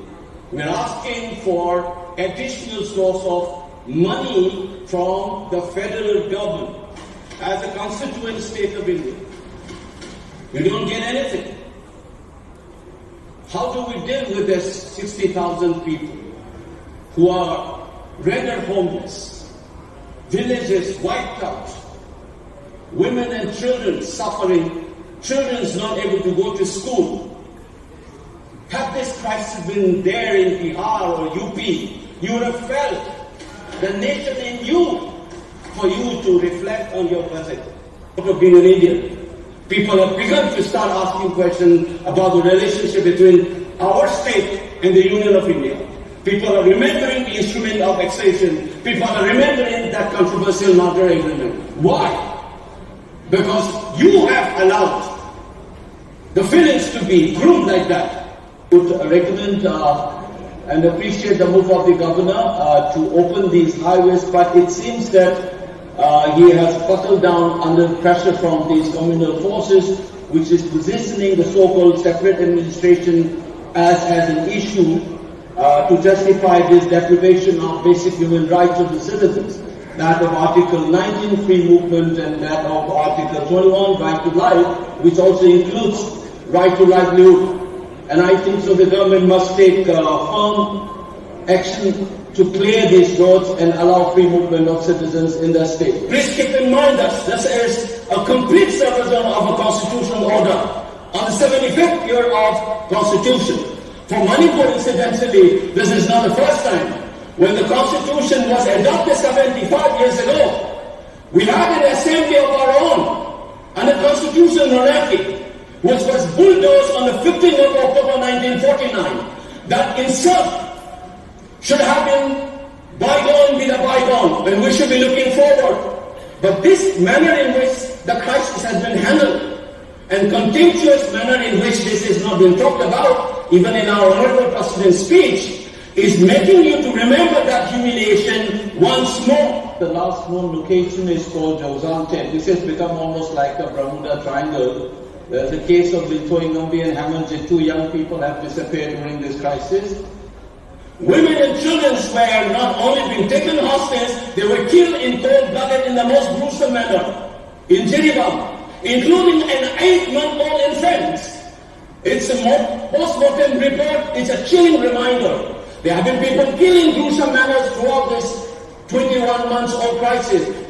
We're asking for additional source of money from the federal government as a constituent state of India. We don't get anything. How do we deal with this sixty thousand people who are rendered homeless, villages wiped out, women and children suffering, children not able to go to school? Had this crisis been there in Bihar or U P, you would have felt the nation in you for you to reflect on your budget. Of being an Indian, people have begun to start asking questions about the relationship between our state and the Union of India. People are remembering the instrument of accession. People are remembering that controversial Nagar agreement. Why? Because you have allowed The feelings to be groomed like that. Would recommend uh, and appreciate the move of the governor uh, to open these highways, but it seems that uh, he has buckled down under pressure from these communal forces, which is positioning the so-called separate administration as, as an issue uh, to justify this deprivation of basic human rights of the citizens, that of Article nineteen, free movement, and that of Article twenty-one, right to life, which also includes right to livelihood. And I think so the government must take uh, firm action to clear these roads and allow free movement of citizens in the state. Please keep in mind that this is a complete subversion of a constitutional order on the seventy-fifth year of constitution. For Manipur, incidentally, this is not the first time. When the constitution was adopted seventy-five years ago, we had an assembly of our own and a constitutional monarchy, which was bulldozed on the fifteenth of October nineteen forty-nine. That insult should have been bygone be the bygone, and we should be looking forward. But this manner in which the crisis has been handled and contemptuous manner in which this is not being talked about, even in our Honorable President's speech, is making you to remember that humiliation once more. The last known location is called Jozante. This has become almost like a Bermuda Triangle, where the case of Liltho Ingambi and Haman Jittu, young people have disappeared during this crisis. Women and children were not only being taken hostage, they were killed in cold blooded in the most gruesome manner in Jiribam, including an eight month old infant. It's a post mortem report, it's a chilling reminder. There have been people killed in gruesome manners throughout this twenty-one months old crisis.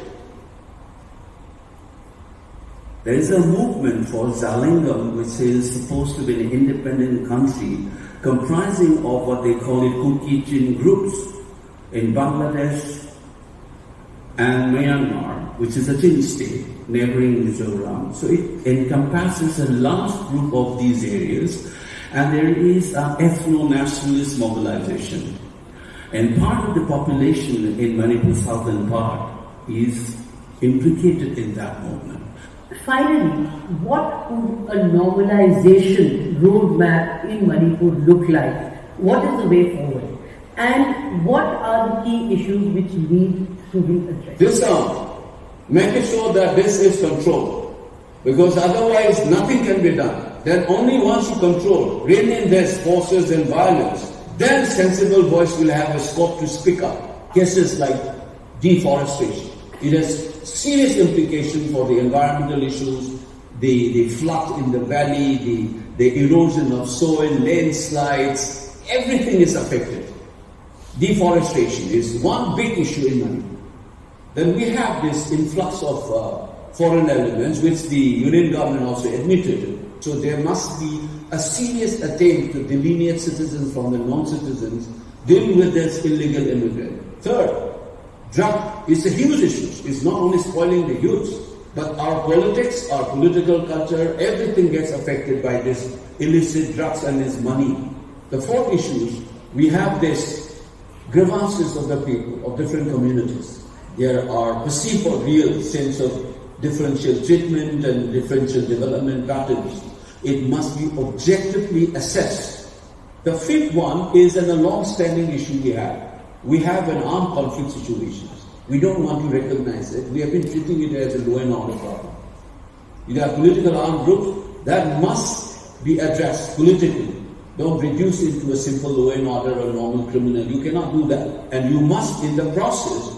There is a movement for Zalingam, which is supposed to be an independent country comprising of what they call it Kuki Chin groups in Bangladesh and Myanmar, which is a Chin state neighboring Mizoram. So it encompasses a large group of these areas, and there is an ethno-nationalist mobilization. And part of the population in Manipur southern part is implicated in that movement. Finally, what would a normalization roadmap in Manipur look like? What is the way forward? And what are the key issues which need to be addressed? This term, making sure that this is controlled, because otherwise nothing can be done. Then only once you control, rein in these forces and violence, then sensible voice will have a scope to speak up. Cases like deforestation, it has serious implications for the environmental issues, the, the flood in the valley, the, the erosion of soil, landslides, everything is affected. Deforestation is one big issue in Manipur. Then we have this influx of uh, foreign elements, which the union government also admitted. So there must be a serious attempt to delineate citizens from the non-citizens, deal with this illegal immigrant. Third, drug is a huge issue. It's not only spoiling the youth, but our politics, our political culture, everything gets affected by this illicit drugs and this money. The fourth issue is we have this grievances of the people of different communities. There are perceived or real sense of differential treatment and differential development patterns. It must be objectively assessed. The fifth one is an, a long-standing issue we have. We have an armed conflict situation. We don't want to recognize it. We have been treating it as a law and order problem. You have political armed groups that must be addressed politically. Don't reduce it to a simple law and order or normal criminal. You cannot do that. And you must, in the process,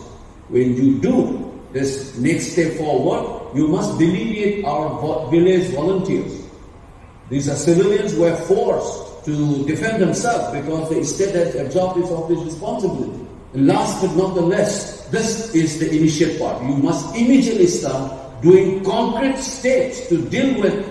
when you do this next step forward, you must delineate our vo- village volunteers. These are civilians who are forced to defend themselves because the state has absorbed its of this responsibility. And last but not the least, this is the initial part. You must immediately start doing concrete steps to deal with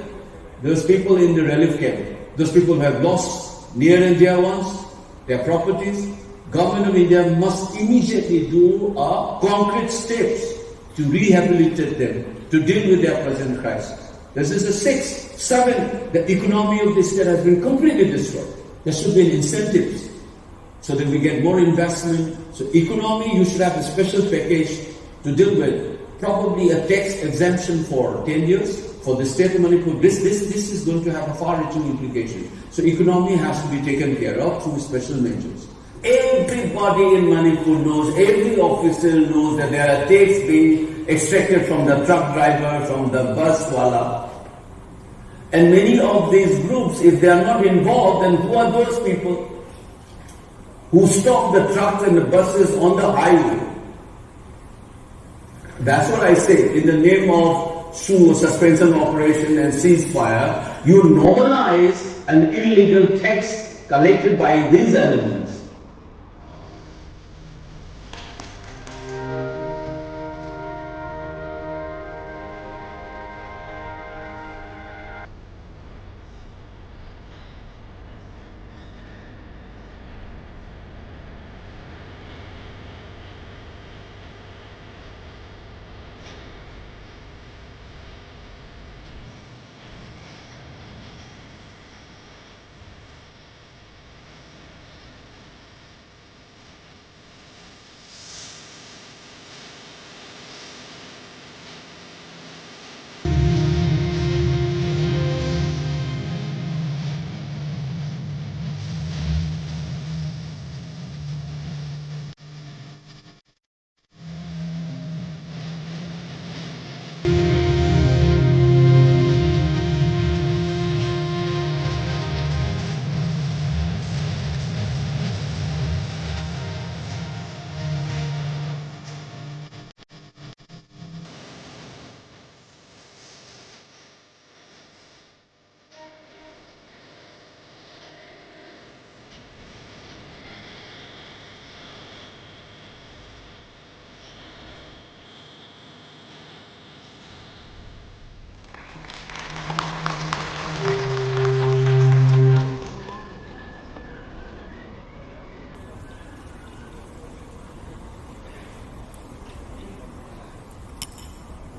those people in the relief camp. Those people who have lost near and dear ones, their properties. Government of India must immediately do a concrete steps to rehabilitate them, to deal with their present crisis. This is the sixth. Seven, the economy of the state has been completely destroyed. There should be incentives so that we get more investment. So economy, you should have a special package to deal with. Probably a tax exemption for ten years for the state of Manipur. This, this, this is going to have a far-reaching implication. So economy has to be taken care of through special measures. Everybody in Manipur knows, every official knows that there are taxes being extracted from the truck driver, from the bus wala. And many of these groups, if they are not involved, then who are those people who stop the trucks and the buses on the highway? That's what I say. In the name of su-, suspension operation and ceasefire, you normalize an illegal tax collected by these elements.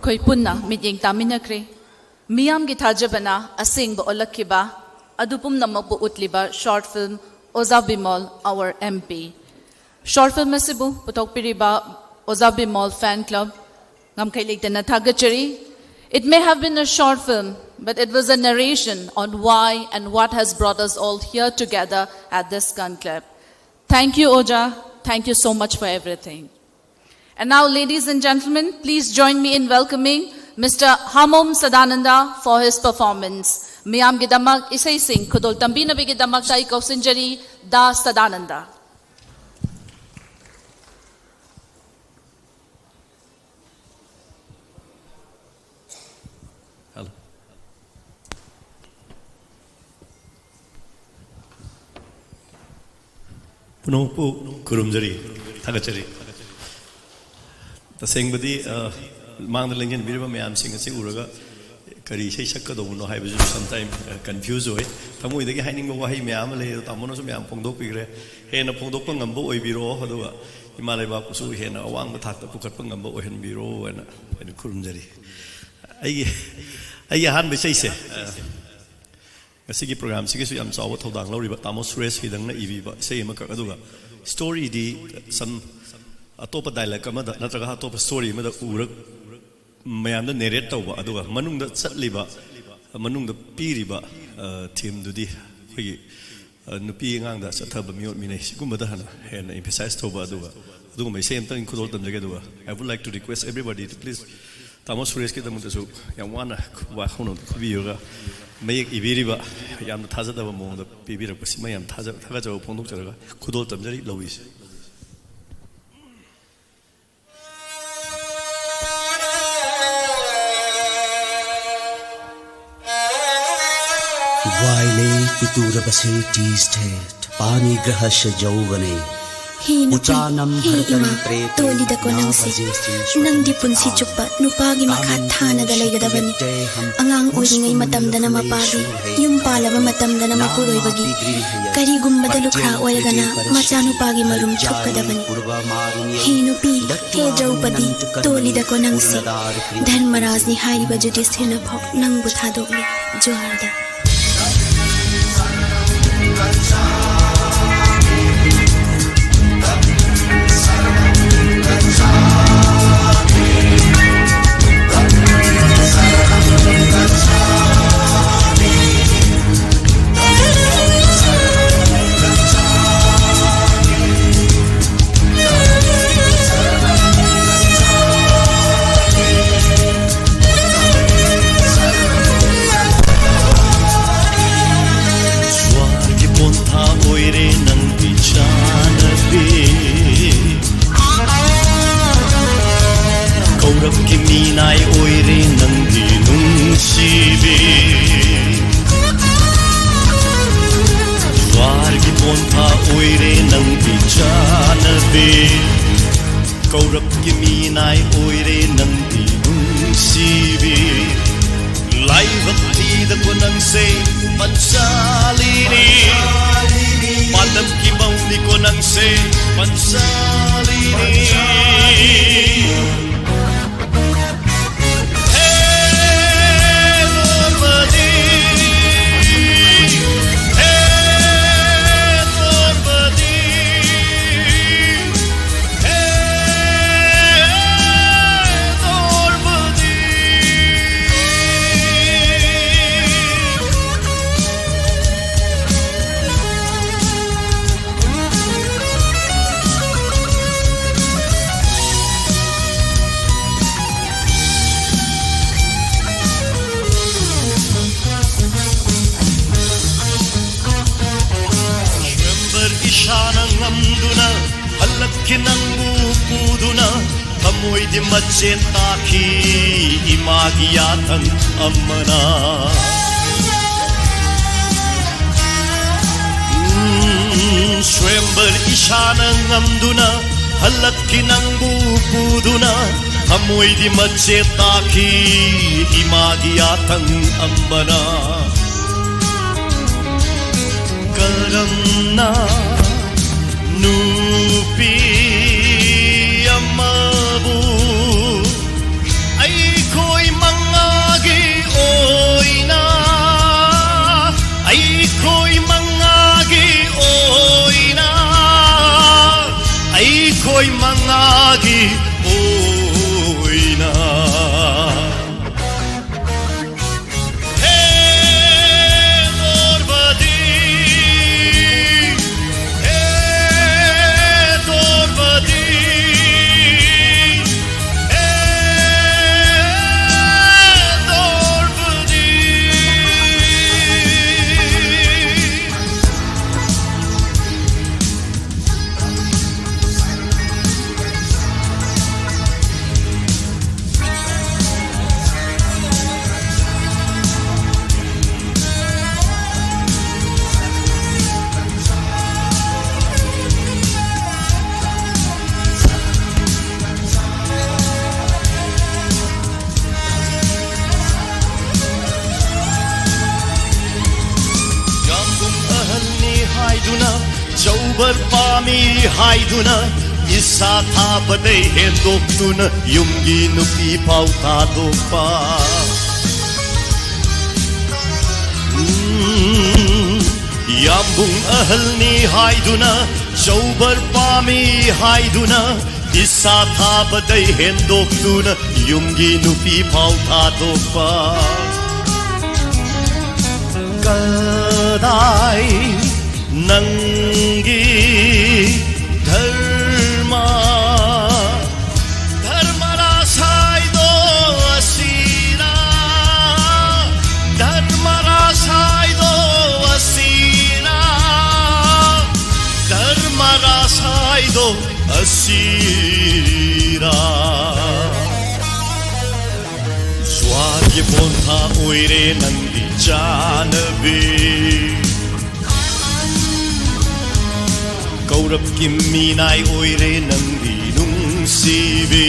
ꯑꯩꯈꯣꯏ ꯄꯨꯟꯅ ꯃꯤꯠꯌꯦꯡ ꯇꯥꯃꯤꯟꯅꯈ꯭ꯔꯦ꯫ ꯃꯤꯌꯥꯝꯒꯤ ꯊꯥꯖꯕꯅ ꯑꯁꯦꯡꯕ ꯑꯣꯜꯂꯛꯈꯤꯕ ꯑꯗꯨ ꯄꯨꯝꯅꯃꯛꯄꯨ ꯎꯠꯂꯤꯕ short film ꯑꯣꯖꯥ Bimol, Our M P꯫ Short film ꯑꯁꯤꯕꯨ ꯄꯨꯊꯣꯛꯄꯤꯔꯤꯕ ꯑꯣꯖꯥ ꯕꯤꯃꯣꯜ fan club, ꯉꯝꯈꯩ ꯂꯩꯇꯅ ꯊꯥꯒꯠꯆꯔꯤ. It may have been a short film, but it was a narration on why and what has brought us all here together at this conclave. Thank you, Oja. Thank you so much for everything. And now, ladies and gentlemen, please join me in welcoming Mister Hamom Sadananda for his performance. ꯃꯤꯌꯥꯝꯒꯤꯗꯃꯛ ꯏꯁꯩꯁꯤꯡ ꯈꯨꯗꯣꯜ ꯇꯝꯕꯤꯅꯕꯒꯤꯗꯃꯛꯇ ꯑꯩ ꯀꯧꯁꯤꯟꯖꯔꯤ, ꯗꯥ Sadananda. Hello. ꯄꯨꯝꯅꯃꯛꯄꯨ ꯈꯨꯔꯨꯝꯖꯔꯤ, ꯊꯥꯒꯠꯆꯔꯤ꯫ ꯇꯁꯦꯡꯕꯗꯤ, ꯑ, ꯃꯥꯡꯗ ꯂꯦꯡꯁꯤꯟꯕꯤꯔꯤꯕ ꯃꯌꯥꯝꯁꯤꯡ ꯑꯁꯤ ꯎꯔꯒ ꯀꯔꯤ ꯏꯁꯩ ꯁꯛꯀꯗꯧꯕꯅꯣ ꯍꯥꯏꯕꯁꯨ sometime, ꯑ, confuse ꯑꯣꯏ꯫ ꯊꯃꯣꯏꯗꯒꯤ ꯍꯥꯏꯅꯤꯡꯕ ꯋꯥꯍꯩ ꯃꯌꯥꯝ ꯑꯃ ꯂꯩ, ꯑꯗꯣ ꯇꯥꯃꯣꯅꯁꯨ ꯃꯌꯥꯝ ꯐꯣꯡꯗꯣꯛꯄꯤꯈ꯭ꯔꯦ꯫ ꯍꯦꯟꯅ ꯐꯣꯡꯗꯣꯛꯄ ꯉꯝꯕ ꯑꯣꯏꯕꯤꯔꯣ, ꯑꯗꯨꯒ ꯏꯃꯥ ꯂꯩꯕꯥꯛꯄꯨꯁꯨ ꯍꯦꯟꯅ ꯑꯋꯥꯡꯕ ꯊꯥꯛꯇ ꯄꯨꯈꯠꯄ ꯉꯝꯕ ꯑꯣꯏꯍꯟꯕꯤꯔꯣ ꯍꯥꯏꯅ ꯑꯩꯅ ꯈꯨꯔꯨꯝꯖꯔꯤ꯫ ꯑꯩꯒꯤ, ꯑꯩꯒꯤ ꯑꯍꯥꯟꯕ ꯏꯁꯩꯁꯦ, ꯑ, ꯉꯁꯤꯒꯤ programꯁꯤꯒꯤꯁꯨ ꯌꯥꯝ ꯆꯥꯎꯕ ꯊꯧꯗꯥꯡ ꯂꯧꯔꯤꯕ ꯇꯥꯃꯣ ꯁꯨꯔꯦꯁ ꯍꯤꯗꯪꯅ ꯏꯕꯤꯕ ꯏꯁꯩ ꯑꯃꯈꯛ, ꯑꯗꯨꯒ storyꯗꯤ some ꯑꯇꯣꯞꯄ dialect ꯑꯃꯗ ꯅꯠꯇ꯭ꯔꯒ ꯑꯇꯣꯞꯄ story ꯑꯃꯗ ꯎꯔꯛ ꯃꯌꯥꯝꯗ narrate ꯇꯧꯕ, ꯑꯗꯨꯒ ꯃꯅꯨꯡꯗ ꯆꯠꯂꯤꯕ, ꯃꯅꯨꯡꯗ ꯄꯤꯔꯤꯕ, ꯑ, themeꯗꯨꯗꯤ ꯑꯩꯈꯣꯏꯒꯤ, ꯑ, ꯅꯨꯄꯤ ꯑꯉꯥꯡꯗ ꯆꯠꯊꯕ ꯃꯤꯑꯣꯠ ꯃꯤꯅꯩ, ꯁꯤꯒꯨꯝꯕꯗ ꯍꯥꯟꯅ ꯍꯦꯟꯅ emphasize ꯇꯧꯕ꯫ ꯑꯗꯨꯒ ꯑꯗꯨꯒꯨꯝꯕ ꯏꯁꯩ ꯑꯝꯇꯪ ꯈꯨꯗꯣꯜ ꯇꯝꯖꯒꯦ꯫ ꯑꯗꯨꯒ I would like to request everybody to please ꯇꯥꯃꯣ ꯁꯨꯔꯦꯁꯀꯤꯗꯃꯛꯇꯁꯨ ꯌꯥꯝ ꯋꯥꯅ ꯋꯥꯈꯜꯂꯣꯟ ꯈꯨꯕꯤꯔꯒ ꯃꯌꯦꯛ ꯏꯕꯤꯔꯤꯕ, ꯌꯥꯝꯅ ꯊꯥꯖꯗꯕ ꯃꯑꯣꯡꯗ ꯄꯤꯕꯤꯔꯛꯄꯁꯤꯃ ꯌꯥꯝ ꯊꯥꯖ-, ꯊꯥꯒꯠꯆꯕ ꯐꯣꯡꯗꯣꯛꯆꯔꯒ ꯈꯨꯗꯣꯜ ꯇꯝꯖꯔꯤ꯫ ꯂꯧꯕꯤꯁꯤ꯫ वायले पितूरबसे टीष्ठेत् पाणिग्रहस्य यौवने। ꯍꯦ ꯅꯨꯄꯤ, ꯎꯆꯥꯅꯝ ꯍꯦ ꯏꯃꯥ, ꯇꯣꯜꯂꯤꯗꯀꯣ ꯅꯪꯁꯦ꯫ ꯅꯪꯗꯤ ꯄꯨꯟꯁꯤ ꯆꯨꯞꯄ ꯅꯨꯄꯥꯒꯤ ꯃꯈꯥ ꯊꯥꯅꯗ ꯂꯩꯒꯗꯕꯅꯤ꯫ ꯑꯉꯥꯡ ꯑꯣꯏꯔꯤꯉꯩ ꯃꯇꯝꯗꯅ ꯃꯄꯥꯒꯤ, ꯌꯨꯝ ꯄꯥꯜꯂꯕ ꯃꯇꯝꯗꯅ ꯃꯄꯨꯔꯣꯏꯕꯒꯤ, ꯀꯔꯤꯒꯨꯝꯕꯗ ꯂꯨꯈ꯭ꯔꯥ ꯑꯣꯏꯔꯒꯅ ꯃꯆꯥꯅꯨꯄꯥꯒꯤ ꯃꯔꯨꯝ ꯊꯨꯞꯀꯗꯕꯅꯤ꯫ ꯍꯦ ꯅꯨꯄꯤ, ꯍꯦ ꯗ꯭ꯔꯧꯄꯗꯤ, ꯇꯣꯜꯂꯤꯗꯀꯣ ꯅꯪꯁꯦ꯫ ꯙꯔꯃꯔꯥꯖꯅꯤ ꯍꯥꯏꯔꯤꯕ ꯌꯨꯙꯤꯁꯊꯤꯔꯅ ꯐꯥꯎ ꯅꯪꯕꯨ ꯊꯥꯗꯣꯛꯂꯦ꯫ ꯖꯣꯍꯥꯔꯗ꯫ ꯀꯤ ꯃꯤꯅꯥꯏ ꯑꯣꯏꯔꯦ ꯅꯪꯗꯤ ꯅꯨꯡꯁꯤꯕꯤ꯫ ꯖ꯭ꯋꯥꯔꯒꯤ ꯄꯣꯟꯊꯥ ꯑꯣꯏꯔꯦ ꯅꯪꯗꯤ ꯆꯥꯅꯕꯤ꯫ ꯀꯧꯔꯛꯀꯤ ꯃꯤꯅꯥꯏ ꯑꯣꯏꯔꯦ ꯅꯪꯗꯤ ꯅꯨꯡꯁꯤꯕꯤ꯫ ꯂꯥꯏꯕꯛ ꯊꯤꯗꯀꯣ ꯅꯪꯁꯦ ꯄꯟꯆꯥꯂꯤꯅꯤ꯫ ꯄꯥꯟꯗꯝꯒꯤ ꯃꯧꯅꯤꯀꯣ ꯅꯪꯁꯦ ꯄꯟꯆꯥꯂꯤꯅꯤ꯫ ꯁ꯭ꯋꯦꯝꯕꯔ ꯏꯁꯥꯅ ꯉꯝꯗꯨꯅ ꯍꯜꯂꯛꯈꯤ ꯅꯪꯕꯨ ꯄꯨꯗꯨꯅ꯫ ꯊꯃꯣꯏꯗꯤ ꯃꯆꯦꯠ ꯇꯥꯈꯤ ꯏꯃꯥꯒꯤ ꯌꯥꯊꯪ ꯑꯃꯅ꯫ ꯎꯝ, ꯁ꯭ꯋꯦꯝꯕꯔ ꯏꯁꯥꯅ ꯉꯝꯗꯨꯅ ꯍꯜꯂꯛꯈꯤ ꯅꯪꯕꯨ ꯄꯨꯗꯨꯅ꯫ ꯊꯃꯣꯏꯗꯤ ꯃꯆꯦꯠ ꯇꯥꯈꯤ ꯏꯃꯥꯒꯤ ꯌꯥꯊꯪ ꯑꯃꯅ꯫ ꯀꯔꯝꯅ ꯅꯨꯄꯤ ꯑꯃꯕꯨ ꯑꯩꯈꯣꯏ ꯃꯉꯥꯒꯤ ꯑꯣꯏꯅ, ꯑꯩꯈꯣꯏ ꯃꯉꯥꯒꯤ ꯑꯣꯏꯅ, ꯑꯩꯈꯣꯏ ꯃꯉꯥꯒꯤ ꯑꯣꯏꯅ꯫ ꯇꯨꯅ ꯆꯧꯕꯔ ꯄꯥꯝꯃꯤ ꯍꯥꯏꯗꯨꯅ ꯏꯁꯥ ꯊꯥꯕꯗꯩ ꯍꯦꯟꯗꯣꯛꯇꯨꯅ ꯌꯨꯝꯒꯤ ꯅꯨꯄꯤ ꯐꯥꯎ ꯊꯥꯗꯣꯛꯄ꯫ ꯎꯝ, ꯌꯥꯝꯕꯨꯡ ꯑꯍꯜꯅꯤ ꯍꯥꯏꯗꯨꯅ ꯆꯧꯕꯔ ꯄꯥꯝꯃꯤ ꯍꯥꯏꯗꯨꯅ ꯏꯁꯥ ꯊꯥꯕꯗꯩ ꯍꯦꯟꯗꯣꯛꯇꯨꯅ ꯌꯨꯝꯒꯤ ꯅꯨꯄꯤ ꯐꯥꯎ ꯊꯥꯗꯣꯛꯄ꯫ ꯀꯗꯥꯏ ꯅꯪꯒꯤ ꯙꯔꯃ? ꯙꯔꯃ ꯔꯥꯁ ꯍꯥꯏꯗꯣ ꯑꯁꯤꯔꯥ? ꯙꯔꯃ ꯔꯥꯁ ꯍꯥꯏꯗꯣ ꯑꯁꯤꯔꯥ? ꯙꯔꯃ ꯔꯥꯁ ꯍꯥꯏꯗꯣ ꯑꯁꯤꯔꯥ? ꯖ꯭ꯋꯥꯔꯒꯤ ꯄꯣꯟꯊꯥ ꯑꯣꯏꯔꯦ ꯅꯪꯒꯤ ꯆꯥꯅꯕꯤ꯫ ꯀꯧꯔꯞꯀꯤ ꯃꯤꯅꯥꯏ ꯑꯣꯏꯔꯦ ꯅꯪꯒꯤ ꯅꯨꯡꯁꯤꯕꯤ꯫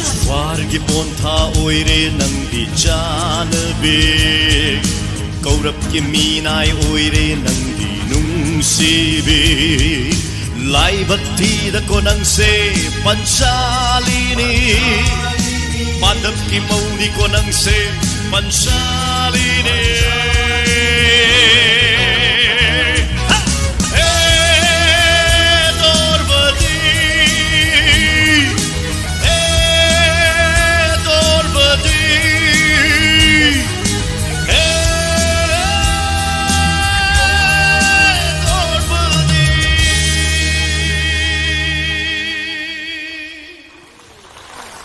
ꯖ꯭ꯋꯥꯔꯒꯤ ꯄꯣꯟꯊꯥ ꯑꯣꯏꯔꯦ ꯅꯪꯒꯤ ꯆꯥꯅꯕꯤ꯫ ꯀꯧꯔꯞꯀꯤ ꯃꯤꯅꯥꯏ ꯑꯣꯏꯔꯦ ꯅꯪꯒꯤ ꯅꯨꯡꯁꯤꯕꯤ꯫ ꯂꯥꯏꯕꯛ ꯊꯤꯗꯀꯣ ꯅꯪꯁꯦ ꯄꯟꯆꯥꯂꯤꯅꯤ꯫ ꯄꯥꯟꯗꯝꯒꯤ ꯃꯧꯅꯤꯀꯣ ꯅꯪꯁꯦ ꯄꯟꯆꯥꯂꯤꯅꯤ꯫ ꯍꯦ ꯗꯣꯔꯕꯗꯤ, ꯍꯦ ꯗꯣꯔꯕꯗꯤ, ꯍꯦ ꯗꯣꯔꯕꯗꯤ꯫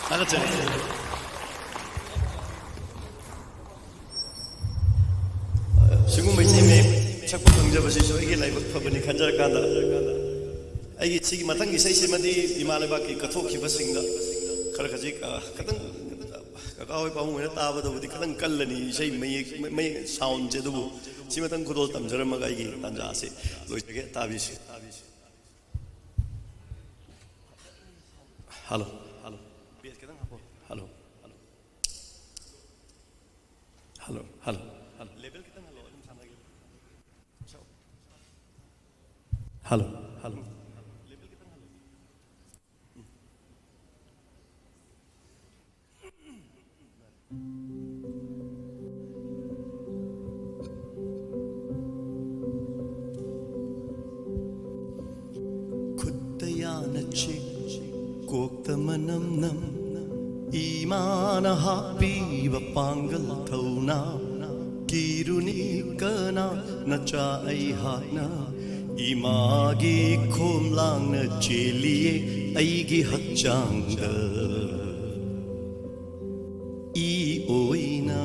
ꯊꯥꯒꯠꯆꯔꯤ꯫ ꯁꯤꯒꯨꯝꯕ ꯏꯁꯩ ꯃꯌꯦꯛ ꯁꯛꯄ ꯐꯪꯖꯕꯁꯤꯁꯨ ꯑꯩꯒꯤ ꯂꯥꯏꯕꯛ ꯐꯕꯅꯤ ꯈꯟꯖꯔꯀꯥꯟꯗ, ꯑꯩꯒꯤ ꯁꯤꯒꯤ ꯃꯊꯪꯒꯤ ꯏꯁꯩꯁꯤꯃꯗꯤ ꯏꯃꯥ ꯂꯩꯕꯥꯛꯀꯤ ꯀꯠꯊꯣꯛꯈꯤꯕꯁꯤꯡꯗ ꯈꯔ ꯈꯖꯤꯛ, ꯑ, ꯈꯤꯇꯪ ꯀꯀꯥ ꯍꯣꯏ ꯄꯥꯕꯨꯡ ꯍꯣꯏꯅ ꯇꯥꯕꯗꯕꯨꯗꯤ ꯈꯤꯇꯪ ꯀꯜꯂꯅꯤ ꯏꯁꯩ ꯃꯌꯦꯛ, ꯃꯌꯦꯛ soundꯁꯦ, ꯑꯗꯨꯕꯨ ꯁꯤ ꯃꯇꯪ ꯈꯨꯗꯣꯜ ꯇꯝꯖꯔꯝꯃꯒ ꯑꯩꯒꯤ ꯇꯥꯟꯖꯥ ꯑꯁꯤ ꯂꯣꯏꯖꯒꯦ꯫ ꯇꯥꯕꯤꯁꯤ꯫ ꯍꯜꯂꯣ, ꯍꯜꯂꯣ꯫ Bass ꯈꯤꯇꯪ ꯍꯥꯞꯄꯣ꯫ ꯍꯜꯂꯣ, ꯍꯜꯂꯣ꯫ ꯍꯜꯂꯣ, ꯍꯜꯂꯣ꯫ ꯍꯜꯂꯣ, ꯍꯜꯂꯣ꯫ ꯈꯨꯠꯇ ꯌꯥꯅ ꯆꯤꯛ, ꯀꯣꯛꯇ ꯃꯅꯝ ꯅꯝ, ꯏꯃꯥꯅ ꯍꯥꯞꯄꯤꯕ ꯄꯥꯡꯒꯜ ꯊꯧꯅꯥ꯫ ꯀꯤꯔꯨꯅꯤ ꯀꯅꯥ, ꯅꯆꯥ ꯑꯩꯍꯥꯛꯅ꯫ ꯏꯃꯥꯒꯤ ꯈꯣꯝꯂꯥꯡꯅ ꯆꯦꯜꯂꯤꯌꯦ ꯑꯩꯒꯤ ꯍꯛꯆꯥꯡꯗ꯫ ꯏ ꯑꯣꯏꯅ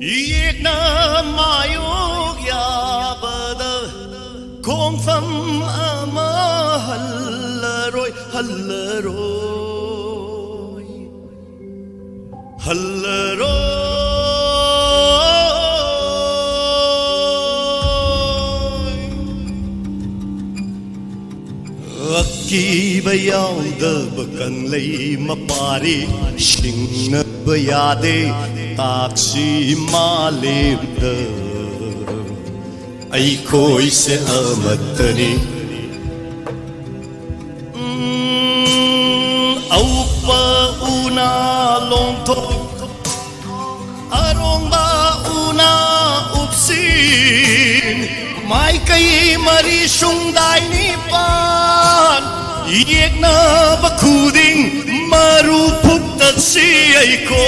ꯌꯦꯛꯅ ꯃꯥꯌꯣꯛ ꯌꯥꯕꯗ ꯈꯣꯡꯐꯝ ꯑꯃ ꯍꯜꯂꯔꯣꯏ, ꯍꯜꯂꯔꯣꯏ, ꯍꯜꯂꯔꯣꯏ꯫ ꯑꯀꯤꯕ ꯌꯥꯎꯗꯕ ꯀꯪꯂꯩ ꯃꯄꯥꯔꯤ, ꯁꯤꯡꯅꯕ ꯌꯥꯗꯦ ꯇꯥꯛꯁꯤ ꯃꯥꯂꯦꯝꯗ꯫ ꯑꯩꯈꯣꯏꯁꯦ ꯑꯃꯠꯇꯅꯤ꯫ ꯎꯝ, ꯑꯎꯞꯄ ꯎꯅꯥ ꯂꯣꯡꯊꯣꯛ, ꯑꯔꯣꯡꯕ ꯎꯅꯥ ꯎꯞꯁꯤꯟ, ꯃꯥꯏꯀꯩ ꯃꯔꯤ ꯁꯨꯡꯗꯥꯏ ꯅꯤꯄꯥꯟ, ꯌꯦꯛꯅꯕ ꯈꯨꯗꯤꯡ ꯃꯔꯨ ꯐꯨꯛꯇꯠꯁꯤ ꯑꯩꯈꯣꯏ꯫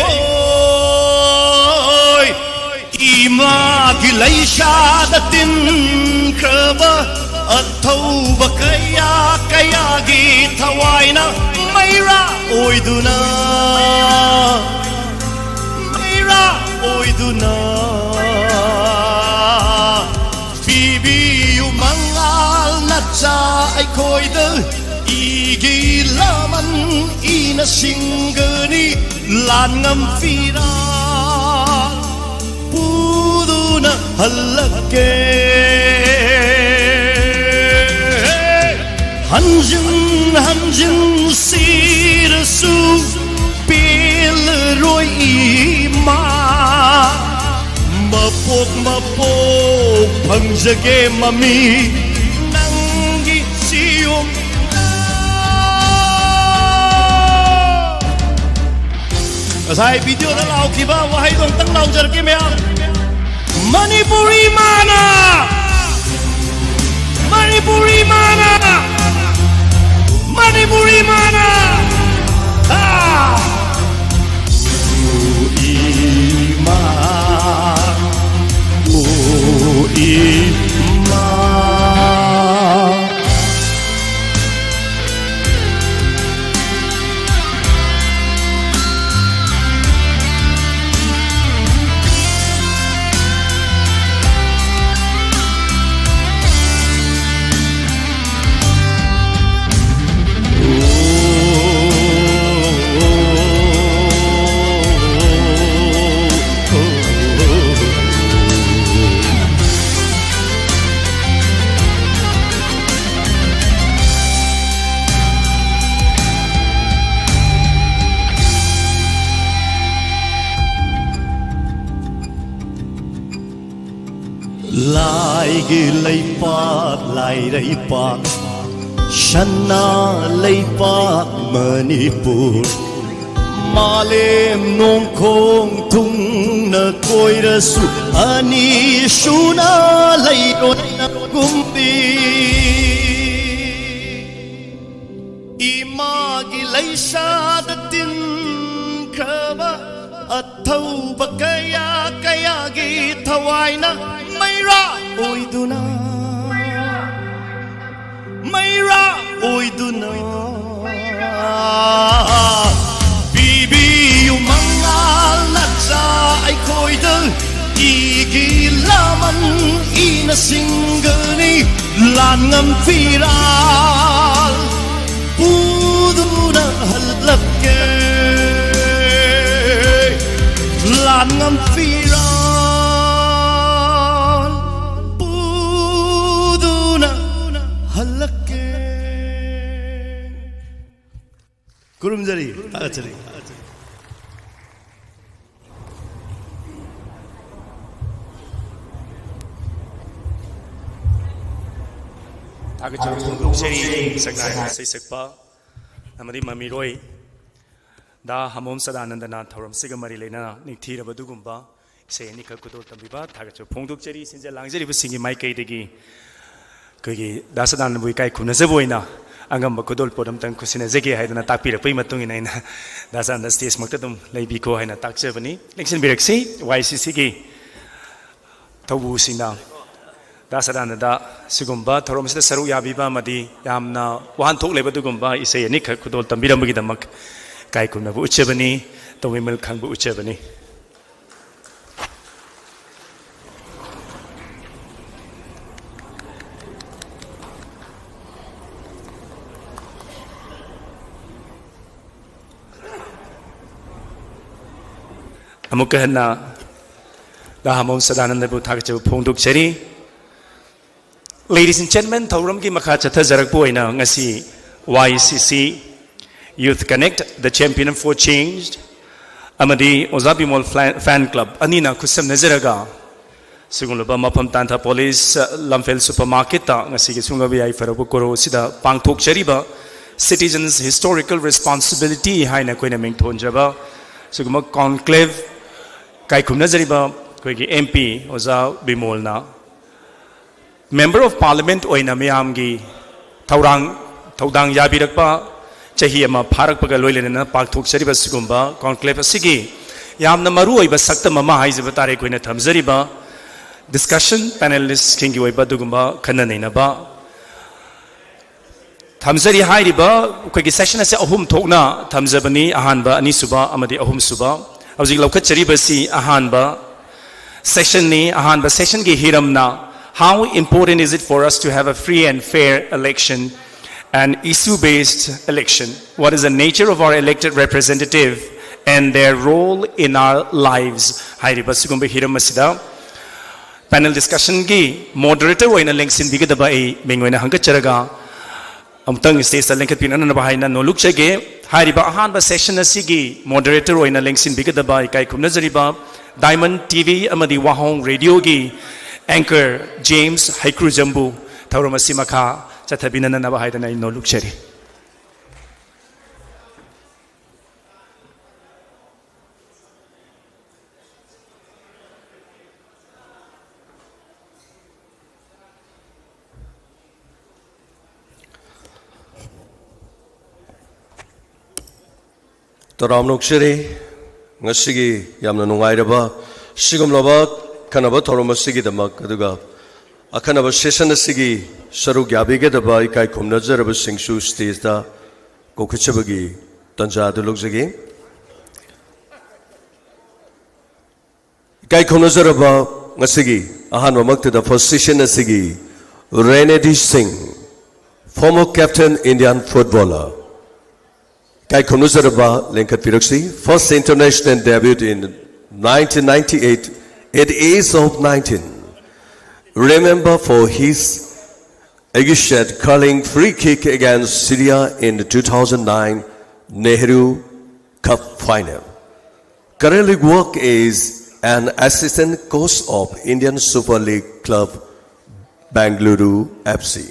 ꯏꯃꯥꯒꯤ ꯂꯩꯁꯥꯗ ꯇꯤꯟꯈ꯭ꯔꯕ ꯑꯊꯧꯕ ꯀꯌꯥ ꯀꯌꯥꯒꯤ ꯊꯋꯥꯏꯅ ꯃꯩꯔꯥ ꯑꯣꯏꯗꯨꯅ, ꯃꯩꯔꯥ ꯑꯣꯏꯗꯨꯅ ꯄꯤꯕꯤꯌꯨ ꯃꯉꯥꯜ ꯅꯆꯥ ꯑꯩꯈꯣꯏꯗ꯫ ꯏꯒꯤ ꯂꯃꯟ ꯏꯅ ꯁꯤꯡꯒꯅꯤ, ꯂꯥꯟꯉꯝ ꯐꯤꯔꯥꯜ ꯄꯨꯗꯨꯅ ꯍꯜꯂꯛꯀꯦ꯫ ꯍꯟꯖꯤꯟ ꯍꯟꯖꯤꯟ ꯁꯤꯔꯁꯨ ꯄꯦꯜꯂꯔꯣꯏ ꯃꯄꯣꯛ ꯐꯪꯖꯒꯦ ꯃꯃꯤ ꯅꯪꯒꯤ ꯁꯤꯌꯨꯝ꯫ ꯉꯁꯥꯏ ꯚꯤꯗꯤꯑꯣꯗ ꯂꯥꯎꯈꯤꯕ ꯋꯥꯍꯩꯗꯣ ꯑꯝꯇꯪ ꯂꯥꯎꯖꯔꯛꯀꯦ ꯃꯌꯥꯝ꯫ ꯃꯅꯤꯄꯨꯔꯤ ꯃꯥꯅ, ꯃꯅꯤꯄꯨꯔꯤ ꯃꯥꯅ, ꯃꯅꯤꯄꯨꯔꯤ ꯃꯥꯅ꯫ ꯑꯥ! ꯏꯃꯥ, ꯎ ꯏꯃꯥ꯫ ꯂꯥꯏꯒꯤ ꯂꯩꯄꯥꯛ ꯂꯥꯏꯔꯩꯄꯥꯛ ꯁꯅꯥ ꯂꯩꯄꯥꯛ ꯃꯅꯤꯄꯨꯔ꯫ ꯃꯥꯂꯦꯝ ꯅꯣꯡꯈꯣꯡ ꯊꯨꯡꯅ ꯀꯣꯏꯔꯁꯨ ꯑꯅꯤ ꯁꯨꯅ ꯂꯩꯔꯣꯏ ꯅꯪꯒꯨꯝꯕꯤ꯫ ꯏꯃꯥꯒꯤ ꯂꯩꯁꯥꯗ ꯇꯤꯟꯈ꯭ꯔꯕ ꯑꯊꯧꯕ ꯀꯌꯥ ꯀꯌꯥꯒꯤ ꯊꯋꯥꯏꯅ ꯃꯩꯔꯥ ꯑꯣꯏꯗꯨꯅ, ꯃꯩꯔꯥ ꯑꯣꯏꯗꯨꯅ ꯄꯤꯕꯤꯌꯨ ꯃꯉꯥꯜ ꯅꯆꯥ ꯑꯩꯈꯣꯏꯗ꯫ ꯏꯒꯤ ꯂꯃꯟ ꯏꯅ ꯁꯤꯡꯒꯅꯤ꯫ ꯂꯥꯟꯉꯝ ꯐꯤꯔꯥꯜ ꯄꯨꯗꯨꯅ ꯍꯜꯂꯛꯀꯦ꯫ ꯂꯥꯟꯉꯝ ꯐꯤꯔꯥꯜ ꯄꯨꯗꯨꯅ ꯍꯜꯂꯛꯀꯦ꯫ ꯈꯨꯔꯨꯝꯖꯔꯤ, ꯊꯥꯒꯠꯆꯔꯤ꯫ ꯊꯥꯒꯠꯆꯕ ꯐꯣꯡꯗꯣꯛꯆꯔꯤ꯫ ꯁꯛꯅꯥꯏꯕ ꯏꯁꯩ ꯁꯛꯄ ꯑꯃꯗꯤ ꯃꯃꯤꯔꯣꯏ ꯗꯥ ꯍꯃꯣꯝ ꯁꯗꯥꯅꯟꯗꯅ ꯊꯧꯔꯝꯁꯤꯒ ꯃꯔꯤ ꯂꯩꯅꯅ ꯅꯤꯡꯊꯤꯔꯕ ꯑꯗꯨꯒꯨꯝꯕ ꯏꯁꯩ ꯑꯅꯤꯈꯛ ꯈꯨꯗꯣꯜ ꯇꯝꯕꯤꯕ ꯊꯥꯒꯠꯆꯕ ꯐꯣꯡꯗꯣꯛꯆꯔꯤ꯫ ꯁꯤꯟꯖ ꯂꯥꯡꯖꯔꯤꯕꯁꯤꯡꯒꯤ ꯃꯥꯏꯀꯩꯗꯒꯤ ꯑꯩꯈꯣꯏꯒꯤ ꯗꯥ ꯁꯗꯥꯅꯟꯗꯕꯨ ꯏꯀꯥꯏ ꯈꯨꯝꯅꯖꯕ ꯑꯣꯏꯅ ꯑꯉꯝꯕ ꯈꯨꯗꯣꯜꯄꯣꯠ ꯑꯃꯇꯪ ꯈꯨꯠꯁꯤꯟꯅꯖꯒꯦ ꯍꯥꯏꯗꯅ ꯇꯥꯛꯄꯤꯔꯛꯄꯒꯤ ꯃꯇꯨꯡ ꯏꯟꯅ ꯑꯩꯅ ꯗꯥ ꯁꯗꯥꯅꯟꯗ ꯁ꯭ꯇꯦꯖꯃꯛꯇ ꯑꯗꯨꯝ ꯂꯩꯕꯤꯈꯣ ꯍꯥꯏꯅ ꯇꯥꯛꯆꯕꯅꯤ꯫ ꯂꯦꯡꯁꯤꯟꯕꯤꯔꯛꯁꯤ꯫ ꯋꯥꯏ ꯁꯤ ꯁꯤꯒꯤ ꯊꯧꯕꯨꯁꯤꯡꯅ ꯗꯥ ꯁꯗꯥꯅꯟꯗ ꯁꯤꯒꯨꯝꯕ ꯊꯧꯔꯝ ꯑꯁꯤꯗ ꯁꯔꯨꯛ ꯌꯥꯕꯤꯕ ꯑꯃꯗꯤ ꯌꯥꯝꯅ ꯋꯥꯍꯟꯊꯣꯛ ꯂꯩꯕ ꯑꯗꯨꯒꯨꯝꯕ ꯏꯁꯩ ꯑꯅꯤꯈꯛ ꯈꯨꯗꯣꯜ ꯇꯝꯕꯤꯔꯝꯕꯒꯤꯗꯃꯛ ꯏꯀꯥꯏ ꯈꯨꯝꯅꯕ ꯎꯠꯆꯕꯅꯤ, ꯇꯧꯕꯤꯃꯜ ꯈꯪꯕ ꯎꯠꯆꯕꯅꯤ꯫ ꯑꯃꯨꯛꯀ ꯍꯟꯅ ꯗꯥ ꯍꯃꯣꯝ ꯁꯗꯥꯅꯟꯗꯕꯨ ꯊꯥꯒꯠꯆꯕ ꯐꯣꯡꯗꯣꯛꯆꯔꯤ꯫ Ladies and gentlemen, ꯊꯧꯔꯝꯒꯤ ꯃꯈꯥ ꯆꯠꯊꯖꯔꯛꯄ ꯑꯣꯏꯅ ꯉꯁꯤ ꯋꯥꯏ ꯁꯤ ꯁꯤ Youth Connect, The Champion for Change ꯑꯃꯗꯤ ꯑꯣꯖꯥ ꯕꯤꯃꯣꯜ ꯐ꯭ꯂꯥ-, Fan Club ꯑꯅꯤꯅ ꯈꯨꯠꯁꯝꯅꯖꯔꯒ ꯁꯤꯒꯨꯝꯂꯕ ꯃꯐꯝ ꯇꯥꯟꯊꯥ ꯄꯣꯂꯤꯁ, ꯂꯝꯐꯦꯜ ꯁꯨꯄꯔ ꯃꯥꯔꯀꯦꯠꯇ ꯉꯁꯤꯒꯤ ꯁꯨꯡꯒꯕ ꯌꯥꯏꯐꯔꯕ ꯀꯣꯔꯣ ꯑꯁꯤꯗ ꯄꯥꯡꯊꯣꯛꯆꯔꯤꯕ Citizens Historical Responsibility ꯍꯥꯏꯅ ꯑꯩꯈꯣꯏꯅ ꯃꯤꯡꯊꯣꯟꯖꯕ ꯁꯤꯒꯨꯝꯕ conclave ꯏꯀꯥꯏ ꯈꯨꯝꯅꯖꯔꯤꯕ ꯑꯩꯈꯣꯏꯒꯤ M P ꯑꯣꯖꯥ ꯕꯤꯃꯣꯜꯅ Member of Parliament ꯑꯣꯏꯅ ꯃꯤꯌꯥꯝꯒꯤ ꯊꯧꯔꯥꯡ, ꯊꯧꯗꯥꯡ ꯌꯥꯕꯤꯔꯛꯄ ꯆꯍꯤ ꯑꯃ ꯐꯥꯔꯛꯄꯒ ꯂꯣꯏꯅꯅ ꯄꯥꯡꯊꯣꯛꯆꯔꯤꯕ ꯁꯤꯒꯨꯝꯕ conclave ꯑꯁꯤꯒꯤ ꯌꯥꯝꯅ ꯃꯔꯨꯑꯣꯏꯕ ꯁꯛꯇꯝ ꯑꯃ ꯍꯥꯏꯖꯕ ꯇꯥꯔꯦ ꯑꯩꯈꯣꯏꯅ ꯊꯝꯖꯔꯤꯕ discussion panelistꯁꯤꯡꯒꯤ ꯑꯣꯏꯕ ꯑꯗꯨꯒꯨꯝꯕ ꯈꯟꯅ ꯅꯩꯅꯕ ꯊꯝꯖꯔꯤ꯫ ꯍꯥꯏꯔꯤꯕ ꯑꯩꯈꯣꯏꯒꯤ session ꯑꯁꯤ ꯑꯍꯨꯝ ꯊꯣꯛꯅ ꯊꯝꯖꯕꯅꯤ, ꯑꯍꯥꯟꯕ, ꯑꯅꯤꯁꯨꯕ ꯑꯃꯗꯤ ꯑꯍꯨꯝꯁꯨꯕ꯫ ꯍꯧꯖꯤꯛ ꯂꯧꯈꯠꯆꯔꯤꯕꯁꯤ ꯑꯍꯥꯟꯕ sessionꯅꯤ꯫ ꯑꯍꯥꯟꯕ sessionꯒꯤ ꯍꯤꯔꯝꯅ How important is it for us to have a free and fair election and issue-based election? What is the nature of our elected representative and their role in our lives? ꯍꯥꯏꯔꯤꯕ ꯁꯤꯒꯨꯝꯕ ꯍꯤꯔꯝ ꯑꯁꯤꯗ panel discussionꯒꯤ moderator ꯑꯣꯏꯅ ꯂꯦꯡꯁꯤꯟꯕꯤꯒꯗꯕ ꯑꯩ ꯃꯤꯡ ꯑꯣꯏꯅ ꯍꯪꯒꯠꯆꯔꯒ ꯑꯃꯨꯛꯇꯪ stageꯇ ꯂꯦꯡꯈꯠꯄꯤꯅꯅꯕ ꯍꯥꯏꯅ ꯅꯣꯜꯂꯨꯛꯆꯒꯦ꯫ ꯍꯥꯏꯔꯤꯕ ꯑꯍꯥꯟꯕ session ꯑꯁꯤꯒꯤ moderator ꯑꯣꯏꯅ ꯂꯦꯡꯁꯤꯟꯕꯤꯒꯗꯕ ꯏꯀꯥꯏ ꯈꯨꯝꯅꯖꯔꯤꯕ Diamond T V ꯑꯃꯗꯤ ꯋꯥꯍꯣꯡ Radioꯒꯤ anchor James ꯍꯩꯀ꯭ꯔꯨꯖꯝꯕꯨ ꯊꯧꯔꯝ ꯑꯁꯤ ꯃꯈꯥ ꯆꯠꯊꯕꯤꯅꯅꯕ ꯍꯥꯏꯗꯅ ꯑꯩ ꯅꯣꯂꯨꯛꯆꯔꯤ꯫ ꯇꯔꯥꯝꯅ ꯑꯣꯛꯆꯔꯤ꯫ ꯉꯁꯤꯒꯤ ꯌꯥꯝꯅ ꯅꯨꯡꯉꯥꯏꯔꯕ ꯁꯤꯒꯨꯝꯂꯕ ꯑꯈꯟꯅꯕ ꯊꯧꯔꯝ ꯑꯁꯤꯒꯤꯗꯃꯛ, ꯑꯗꯨꯒ ꯑꯈꯟꯅꯕ session ꯑꯁꯤꯒꯤ ꯁꯔꯨꯛ ꯌꯥꯕꯤꯒꯗꯕ ꯏꯀꯥꯏ ꯈꯨꯝꯅꯖꯔꯕꯁꯤꯡꯁꯨ stageꯇ ꯀꯧꯈꯠꯆꯕꯒꯤ ꯇꯥꯟꯖꯥ ꯑꯗꯨ ꯂꯧꯖꯒꯦ꯫ ꯏꯀꯥꯏ ꯈꯨꯝꯅꯖꯔꯕ ꯉꯁꯤꯒꯤ ꯑꯍꯥꯟꯕꯃꯛꯇꯗ first session ꯑꯁꯤꯒꯤ ꯔꯦꯅꯦꯗꯤ ꯁꯤꯡ, former captain Indian footballer, ꯏꯀꯥꯏ ꯈꯨꯝꯅꯖꯔꯕ ꯂꯦꯡꯈꯠꯄꯤꯔꯛꯁꯤ꯫ First international debut in nineteen ninety-eight at the age of nineteen. Remember for his aggression curling free kick against Syria in the two thousand nine Nehru Cup final. Currently work is an assistant coach of Indian Super League club Bengaluru F C.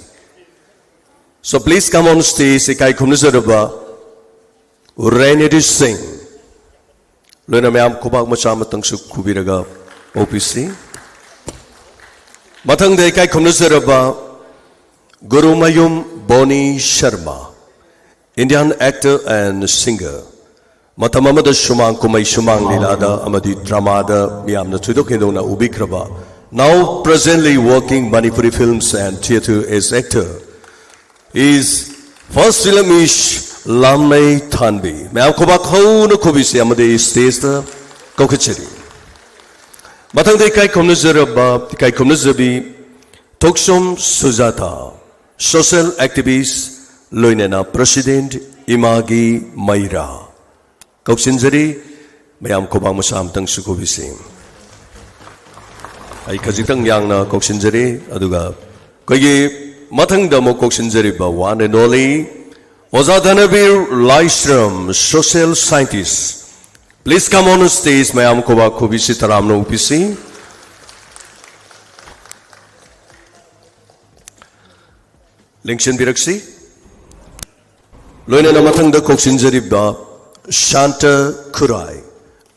So please come on stage, ꯏꯀꯥꯏ ꯈꯨꯝꯅꯖꯔꯕ ꯔꯦꯅꯦꯗꯤ ꯁꯤꯡ꯫ ꯂꯣꯏꯅ ꯃꯌꯥꯝ ꯈꯨꯕꯥꯛ ꯃꯆꯥ ꯑꯃꯇꯪꯁꯨ ꯈꯨꯕꯤꯔꯒ ꯍꯧꯄꯤꯁꯤ꯫ ꯃꯊꯪꯗ ꯏꯀꯥꯏ ꯈꯨꯝꯅꯖꯔꯕ Gurumayum ꯕꯣꯅꯤ Sharma, Indian actor and singer꯫ ꯃꯇꯝ ꯑꯃꯗ ꯁꯨꯃꯥꯡ ꯀꯨꯝꯍꯩ, ꯁꯨꯃꯥꯡ ꯂꯤꯂꯥꯗ ꯑꯃꯗꯤ dramaꯗ ꯃꯤꯌꯥꯝꯅ ꯊꯣꯏꯗꯣꯛ ꯍꯦꯟꯗꯣꯛꯅ ꯎꯕꯤꯈ꯭ꯔꯕ, now presently working Manipuri films and theatre as actor, is first film is ꯂꯥꯝꯃꯩ ꯊꯥꯟꯕꯤ꯫ ꯃꯌꯥꯝ ꯈꯨꯕꯥꯛ ꯍꯧꯅ ꯈꯨꯕꯤꯁꯤ ꯑꯃꯗꯤ stageꯇ ꯀꯧꯈꯠꯆꯔꯤ꯫ ꯃꯊꯪꯗ ꯏꯀꯥꯏ ꯈꯨꯝꯅꯖꯔꯕ, ꯏꯀꯥꯏ ꯈꯨꯝꯅꯖꯕꯤ ꯊꯣꯛꯆꯣꯝ ꯁꯨꯖꯥꯇꯥ, social activist, ꯂꯣꯏꯅꯅ president ꯏꯃꯥꯒꯤ ꯃꯩꯔꯥ꯫ ꯀꯧꯁꯤꯟꯖꯔꯤ, ꯃꯌꯥꯝ ꯈꯨꯕꯥꯛ ꯃꯆꯥ ꯑꯃꯇꯪꯁꯨ ꯈꯨꯕꯤꯁꯤ꯫ ꯑꯩ ꯈꯖꯤꯛꯇꯪ ꯌꯥꯡꯅ ꯀꯧꯁꯤꯟꯖꯔꯤ, ꯑꯗꯨꯒ ꯑꯩꯈꯣꯏꯒꯤ ꯃꯊꯪꯗ ꯑꯃꯨꯛ ꯀꯧꯁꯤꯟꯖꯔꯤꯕ one and only ꯑꯣꯖꯥ ꯙꯅꯕꯤꯔ ꯂꯥꯏꯁ꯭ꯔꯝ, social scientist꯫ Please come on stage, ꯃꯌꯥꯝ ꯈꯨꯕꯥꯛ ꯈꯨꯕꯤꯁꯤ, ꯇꯔꯥꯝꯅ ꯑꯣꯛꯄꯤꯁꯤ꯫ ꯂꯦꯡꯁꯤꯟꯕꯤꯔꯛꯁꯤ꯫ ꯂꯣꯏꯅꯅ ꯃꯊꯪꯗ ꯀꯧꯁꯤꯟꯖꯔꯤꯕ Santa Khurai,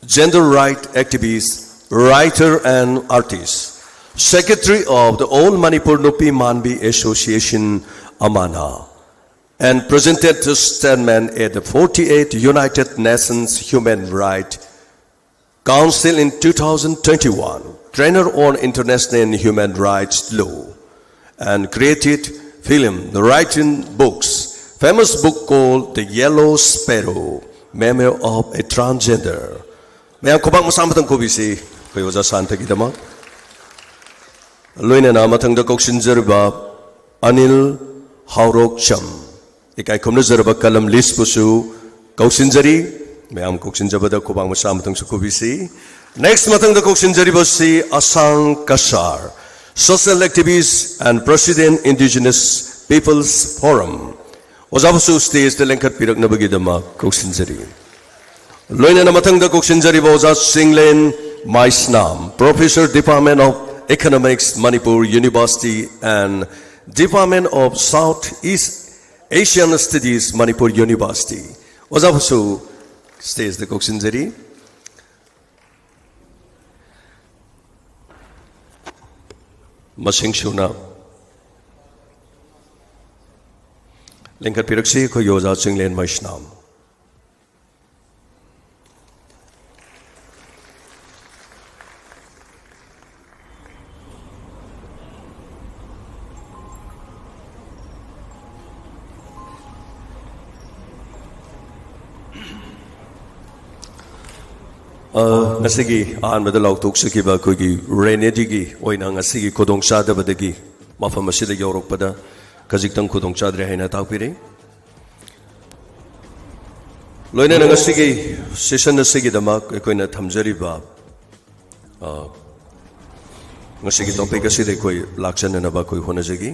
gender right activist, writer and artist, secretary of the All Manipur Nupi Manbi Association, AMANA, and presented the statement at the forty-eighth United Nations Human Rights Council in two thousand twenty-one, trainer on international human rights law, and created film, the writing books, famous book called The Yellow Sparrow, Memoir of a Transgender. ꯃꯌꯥꯝ ꯈꯨꯕꯥꯛ ꯃꯆꯥ ꯑꯃꯇꯪ ꯈꯨꯕꯤꯁꯤ ꯑꯩꯈꯣꯏ ꯑꯣꯖꯥ ꯁꯥꯟꯇꯒꯤꯗꯃꯛ꯫ ꯂꯣꯏꯅꯅ ꯃꯊꯪꯗ ꯀꯧꯁꯤꯟꯖꯔꯤꯕ ꯑꯅꯤꯜ ꯍꯥꯎꯔꯣꯛꯆꯝ, ꯏꯀꯥꯏ ꯈꯨꯝꯅꯖꯔꯕ ꯀꯂꯝ ꯂꯤꯁꯄꯨꯁꯨ ꯀꯧꯁꯤꯟꯖꯔꯤ꯫ ꯃꯌꯥꯝ ꯀꯧꯁꯤꯟꯖꯕꯗ ꯈꯨꯕꯥꯛ ꯃꯆꯥ ꯑꯃꯇꯪꯁꯨ ꯈꯨꯕꯤꯁꯤ꯫ Next ꯃꯊꯪꯗ ꯀꯧꯁꯤꯟꯖꯔꯤꯕꯁꯤ ꯑꯁꯥꯡ Cachar, social activist and president Indigenous People's Forum꯫ ꯑꯣꯖꯥꯕꯨꯁꯨ stageꯇ ꯂꯦꯡꯈꯠꯄꯤꯔꯛꯅꯕꯒꯤꯗꯃꯛ ꯀꯧꯁꯤꯟꯖꯔꯤ꯫ ꯂꯣꯏꯅꯅ ꯃꯊꯪꯗ ꯀꯧꯁꯤꯟꯖꯔꯤꯕ ꯑꯣꯖꯥ Chinglen ꯃꯥꯏꯁꯅꯥꯝ, Professor, Department of Economics, Manipur University and Department of South East Asian Studies, Manipur University. ꯑꯣꯖꯥꯕꯨꯁꯨ stageꯇ ꯀꯧꯁꯤꯟꯖꯔꯤ꯫ ꯃꯁꯤꯡ ꯁꯨꯅ ꯂꯤꯡꯈꯠꯄꯤꯔꯛꯁꯤ ꯑꯩꯈꯣꯏꯒꯤ ꯑꯣꯖꯥ ꯆꯤꯡꯂꯦꯟ ꯃꯩꯁꯅꯥꯝ꯫ ꯑ, ꯉꯁꯤꯒꯤ ꯑꯍꯥꯟꯕꯗ ꯂꯥꯎꯊꯣꯛꯆꯈꯤꯕ ꯑꯩꯈꯣꯏꯒꯤ ꯔꯦꯅꯦꯗꯤꯒꯤ ꯑꯣꯏꯅ ꯉꯁꯤꯒꯤ ꯈꯨꯗꯣꯡꯆꯥꯗꯕꯗꯒꯤ ꯃꯐꯝ ꯑꯁꯤꯗ ꯌꯧꯔꯛꯄꯗ ꯈꯖꯤꯛꯇꯪ ꯈꯨꯗꯣꯡꯆꯥꯗ꯭ꯔꯦ ꯍꯥꯏꯅ ꯇꯥꯛꯄꯤꯔꯤ꯫ ꯂꯣꯏꯅꯅ ꯉꯁꯤꯒꯤ session ꯑꯁꯤꯒꯤꯗꯃꯛ ꯑꯩꯈꯣꯏꯅ ꯊꯝꯖꯔꯤꯕ, ꯑ, ꯉꯁꯤꯒꯤ topic ꯑꯁꯤꯗ ꯑꯩꯈꯣꯏ ꯂꯥꯛꯆꯅꯅꯕ ꯑꯩꯈꯣꯏ ꯍꯣꯠꯅꯖꯒꯤ꯫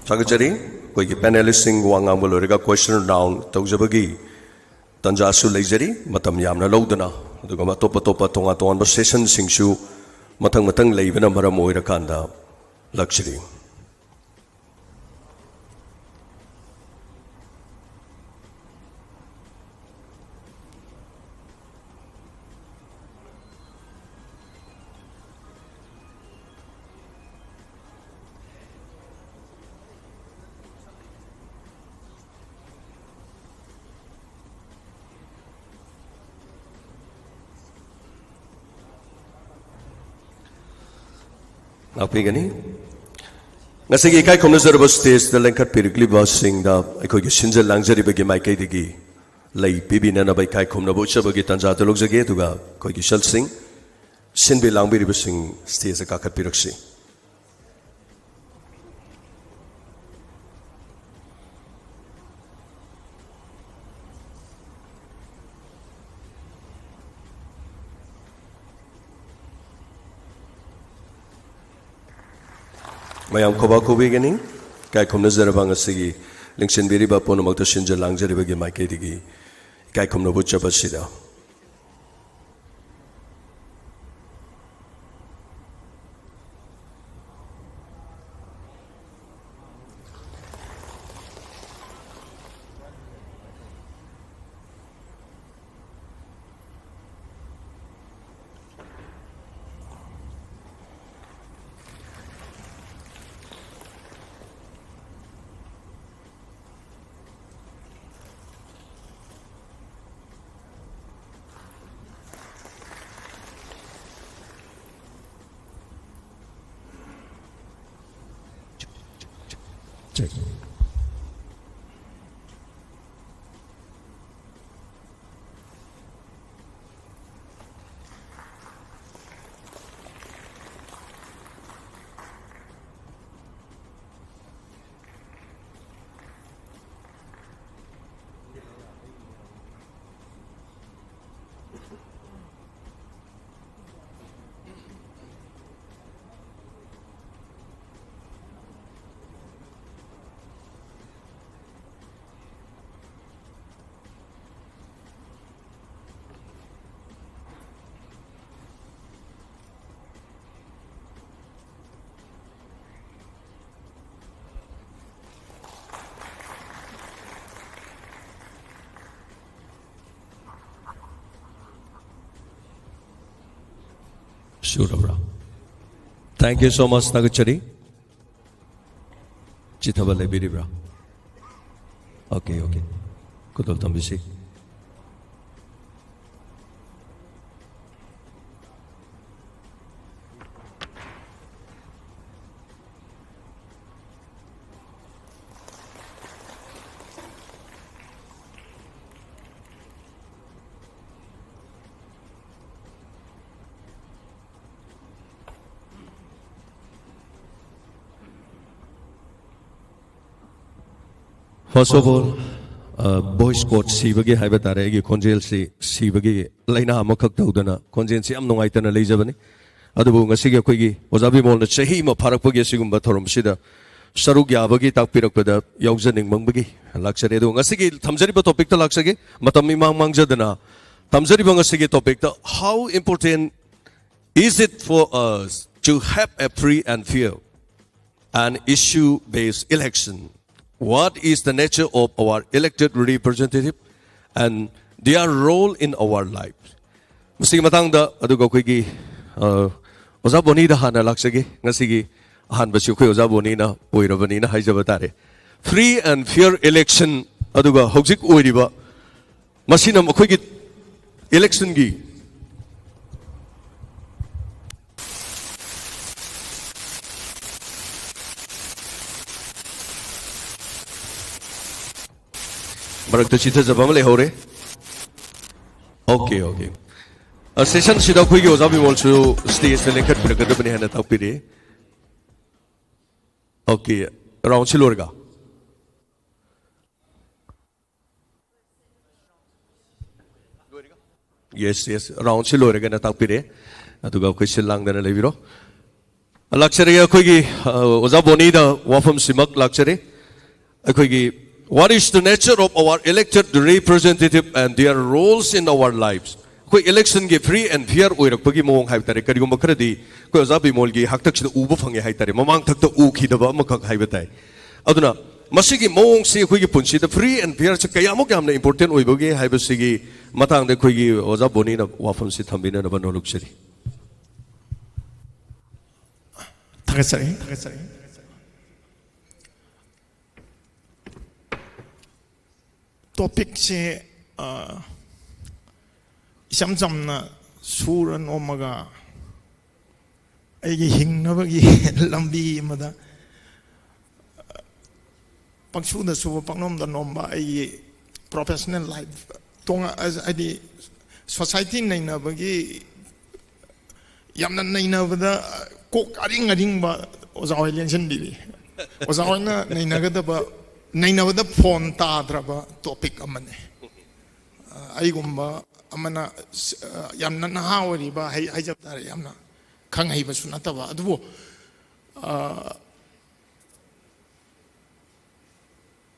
ꯊꯥꯒꯠꯆꯔꯤ꯫ ꯑꯩꯈꯣꯏꯒꯤ panelistꯁꯤꯡ ꯋꯥ ꯉꯥꯡꯕ ꯂꯣꯏꯔꯒ question round ꯇꯧꯖꯕꯒꯤ ꯇꯥꯟꯖꯥꯁꯨ ꯂꯩꯖꯔꯤ꯫ ꯃꯇꯝ ꯌꯥꯝꯅ ꯂꯧꯗꯅ, ꯑꯗꯨꯒ ꯑꯇꯣꯞ ꯑꯇꯣꯞꯄ ꯇꯣꯉꯥꯟ ꯇꯣꯉꯥꯟꯕ sessionꯁꯤꯡꯁꯨ ꯃꯊꯪ ꯃꯊꯪ ꯂꯩꯕꯅ ꯃꯔꯝ ꯑꯣꯏꯔꯀꯥꯟꯗ ꯂꯥꯛꯆꯔꯤ꯫ ꯉꯥꯛꯄꯤꯒꯅꯤ꯫ ꯉꯁꯤꯒꯤ ꯏꯀꯥꯏ ꯈꯨꯝꯅꯖꯔꯕ ꯁ꯭ꯇꯦꯖꯇ ꯂꯦꯡꯈꯠꯄꯤꯔꯛꯂꯤꯕꯁꯤꯡꯗ ꯑꯩꯈꯣꯏꯒꯤ ꯁꯤꯟꯖ ꯂꯥꯡꯖꯔꯤꯕꯒꯤ ꯃꯥꯏꯀꯩꯗꯒꯤ ꯂꯩ ꯄꯤꯕꯤꯅꯅꯕ ꯏꯀꯥꯏ ꯈꯨꯝꯅꯕ ꯎꯠꯆꯕꯒꯤ ꯇꯥꯟꯖꯥꯗꯨ ꯂꯧꯖꯒꯦ꯫ ꯑꯗꯨꯒ ꯑꯩꯈꯣꯏꯒꯤ ꯏꯆꯜꯁꯤꯡ, ꯁꯤꯟꯕꯤ ꯂꯥꯡꯕꯤꯔꯤꯕꯁꯤꯡ ꯁ꯭ꯇꯦꯖꯇ ꯀꯥꯈꯠꯄꯤꯔꯛꯁꯤ꯫ ꯃꯌꯥꯝ ꯈꯨꯕꯥꯛ ꯈꯨꯕꯤꯒꯅꯤ꯫ ꯏꯀꯥꯏ ꯈꯨꯝꯅꯖꯔꯕ ꯉꯁꯤꯒꯤ ꯂꯦꯡꯁꯤꯟꯕꯤꯔꯤꯕ ꯄꯨꯝꯅꯃꯛꯇ ꯁꯤꯟꯖ ꯂꯥꯡꯖꯔꯤꯕꯒꯤ ꯃꯥꯏꯀꯩꯗꯒꯤ ꯏꯀꯥꯏ ꯈꯨꯝꯅꯕ ꯎꯠꯆꯕ ꯑꯁꯤꯗ꯫ ꯁꯨꯔꯕ꯭ꯔꯥ? Thank you so much. ꯊꯥꯒꯠꯆꯔꯤ꯫ ꯆꯤꯊꯕ ꯂꯩꯕꯤꯔꯤꯕ꯭ꯔꯥ? Okay, okay. ꯈꯨꯗꯣꯜ ꯊꯝꯕꯤꯁꯤ꯫ First of all, uh, voice coach ꯁꯤꯕꯒꯤ ꯍꯥꯏꯕ ꯇꯥꯔꯦ, ꯑꯩꯒꯤ ꯈꯣꯟꯖꯦꯜꯁꯤ ꯁꯤꯕꯒꯤ ꯂꯥꯏꯅꯥ ꯑꯃꯈꯛ ꯇꯧꯗꯅ ꯈꯣꯟꯖꯦꯜꯁꯤ ꯌꯥꯝ ꯅꯨꯡꯉꯥꯏꯇꯅ ꯂꯩꯖꯕꯅꯤ꯫ ꯑꯗꯨꯕꯨ ꯉꯁꯤꯒꯤ ꯑꯩꯈꯣꯏꯒꯤ ꯑꯣꯖꯥ ꯕꯤꯃꯣꯜꯅ ꯆꯍꯤ ꯑꯃ ꯐꯥꯔꯛꯄꯒꯤ ꯑꯁꯤꯒꯨꯝꯕ ꯊꯧꯔꯝꯁꯤꯗ ꯁꯔꯨꯛ ꯌꯥꯕꯒꯤ ꯇꯥꯛꯄꯤꯔꯛꯄꯗ ꯌꯥꯎꯖꯅꯤꯡꯃꯟꯕꯒꯤ ꯂꯥꯛꯆꯔꯦ꯫ ꯑꯗꯨꯒ ꯉꯁꯤꯒꯤ ꯊꯝꯖꯔꯤꯕ topicꯇ ꯂꯥꯛꯆꯒꯦ꯫ ꯃꯇꯝ ꯏꯃꯥꯡ ꯃꯥꯡꯖꯗꯅ ꯊꯝꯖꯔꯤꯕ ꯉꯁꯤꯒꯤ topicꯇ, "How important is it for us to have a free and fair and issue-based election? What is the nature of our elected representative and their role in our lives?" ꯃꯁꯤꯒꯤ ꯃꯇꯥꯡꯗ ꯑꯗꯨꯒ ꯑꯩꯈꯣꯏꯒꯤ, ꯑ, ꯑꯣꯖꯥ ꯕꯣꯅꯤꯗ ꯍꯥꯟꯅ ꯂꯥꯛꯆꯒꯦ꯫ ꯉꯁꯤꯒꯤ ꯑꯍꯥꯟꯕꯁꯤ ꯑꯩꯈꯣꯏ ꯑꯣꯖꯥ ꯕꯣꯅꯤꯅ ꯑꯣꯏꯔꯕꯅꯤꯅ ꯍꯥꯏꯖꯕ ꯇꯥꯔꯦ꯫ Free and fair election, ꯑꯗꯨꯒ ꯍꯧꯖꯤꯛ ꯑꯣꯏꯔꯤꯕ ꯃꯁꯤꯅ ꯃꯈꯣꯏꯒꯤ electionꯒꯤ ꯃꯔꯛꯇ ꯆꯤꯊꯖꯕ ꯑꯃ ꯂꯩꯍꯧꯔꯦ꯫ Okay, okay. ꯑ, sessionꯁꯤꯗ ꯑꯩꯈꯣꯏꯒꯤ ꯑꯣꯖꯥ ꯕꯤꯃꯣꯜꯁꯨ stageꯇ ꯂꯦꯡꯈꯠꯄꯤꯔꯛꯀꯗꯕꯅꯤ ꯍꯥꯏꯅ ꯇꯥꯛꯄꯤꯔꯤ꯫ Okay, roundꯁꯤ ꯂꯣꯏꯔꯒ? Yes, yes, roundꯁꯤ ꯂꯣꯏꯔꯒꯅ ꯇꯥꯛꯄꯤꯔꯦ꯫ ꯑꯗꯨꯒ ꯑꯩꯈꯣꯏ ꯁꯤꯜ ꯂꯥꯡꯗꯅ ꯂꯩꯕꯤꯔꯣ꯫ ꯂꯥꯛꯆꯔꯒꯦ ꯑꯩꯈꯣꯏꯒꯤ, ꯑ, ꯑꯣꯖꯥ ꯕꯣꯅꯤꯗ ꯋꯥꯐꯝꯁꯤꯃꯛ ꯂꯥꯛꯆꯔꯦ꯫ ꯑꯩꯈꯣꯏꯒꯤ, "What is the nature of our elected representative and their roles in our lives?" ꯑꯩꯈꯣꯏ electionꯒꯤ free and fair ꯑꯣꯏꯔꯛꯄꯒꯤ ꯃꯑꯣꯡ ꯍꯥꯏꯕ ꯇꯥꯔꯦ, ꯀꯔꯤꯒꯨꯝꯕ ꯈꯔꯗꯤ ꯑꯩꯈꯣꯏ ꯑꯣꯖꯥ ꯕꯤꯃꯣꯜꯒꯤ ꯍꯥꯛꯇꯛꯁꯤꯗ ꯎꯕ ꯐꯪꯉꯦ ꯍꯥꯏ ꯇꯥꯔꯦ, ꯃꯃꯥꯡ ꯊꯛꯇ ꯎꯈꯤꯗꯕ ꯑꯃꯈꯛ ꯍꯥꯏꯕ ꯇꯥꯏ꯫ ꯑꯗꯨꯅ ꯃꯁꯤꯒꯤ ꯃꯑꯣꯡꯁꯤ ꯑꯩꯈꯣꯏꯒꯤ ꯄꯨꯟꯁꯤꯗ free and fairꯁꯦ ꯀꯌꯥꯃꯨꯛ ꯌꯥꯝꯅ important ꯑꯣꯏꯕꯒꯦ ꯍꯥꯏꯕꯁꯤꯒꯤ ꯃꯇꯥꯡꯗ ꯑꯩꯈꯣꯏꯒꯤ ꯑꯣꯖꯥ ꯕꯣꯅꯤꯅ ꯋꯥꯐꯝꯁꯤ ꯊꯝꯕꯤꯅꯅꯕ ꯅꯣꯂꯨꯛꯆꯔꯤ꯫ ꯊꯥꯒꯠꯆꯔꯤ, ꯊꯥꯒꯠꯆꯔꯤ꯫ ꯇꯣꯄꯤꯛꯁꯦ, ꯑ, ꯏꯆꯝ ꯆꯝꯅ ꯁꯨꯔ ꯅꯣꯝꯃꯒ ꯑꯩꯒꯤ ꯍꯤꯡꯅꯕꯒꯤ ꯂꯝꯕꯤ ꯑꯃꯗ ꯄꯪꯁꯨꯗ ꯁꯨꯕ, ꯄꯪꯅꯣꯝꯗ ꯅꯣꯝꯕ ꯑꯩꯒꯤ ꯄ꯭ꯔꯣꯐꯦꯁꯅꯦꯜ ꯂꯥꯏꯐ ꯇꯣꯉꯥꯟ, ꯍꯥꯏꯗꯤ ꯁꯣꯁꯥꯏꯇꯤ ꯅꯩꯅꯕꯒꯤ ꯌꯥꯝꯅ ꯅꯩꯅꯕꯗ ꯀꯣꯛ ꯑꯔꯤꯡ ꯑꯔꯤꯡꯕ ꯑꯣꯖꯥ ꯍꯣꯏ ꯂꯦꯡꯁꯤꯟꯕꯤꯔꯤ꯫ ꯑꯣꯖꯥ ꯍꯣꯏꯅ ꯅꯩꯅꯒꯗꯕ, ꯅꯩꯅꯕꯗ ꯐꯣꯟ ꯇꯥꯗ꯭ꯔꯕ ꯇꯣꯄꯤꯛ ꯑꯃꯅꯤ꯫ ꯑꯩꯒꯨꯝꯕ ꯑꯃꯅ ꯌꯥꯝꯅ ꯅꯍꯥ ꯑꯣꯏꯔꯤꯕ, ꯍꯩ-, ꯍꯥꯏꯖꯕ ꯇꯥꯔꯦ, ꯌꯥꯝꯅ ꯈꯪ ꯍꯩꯕꯁꯨ ꯅꯠꯇꯕ, ꯑꯗꯨꯕꯨ, ꯑ,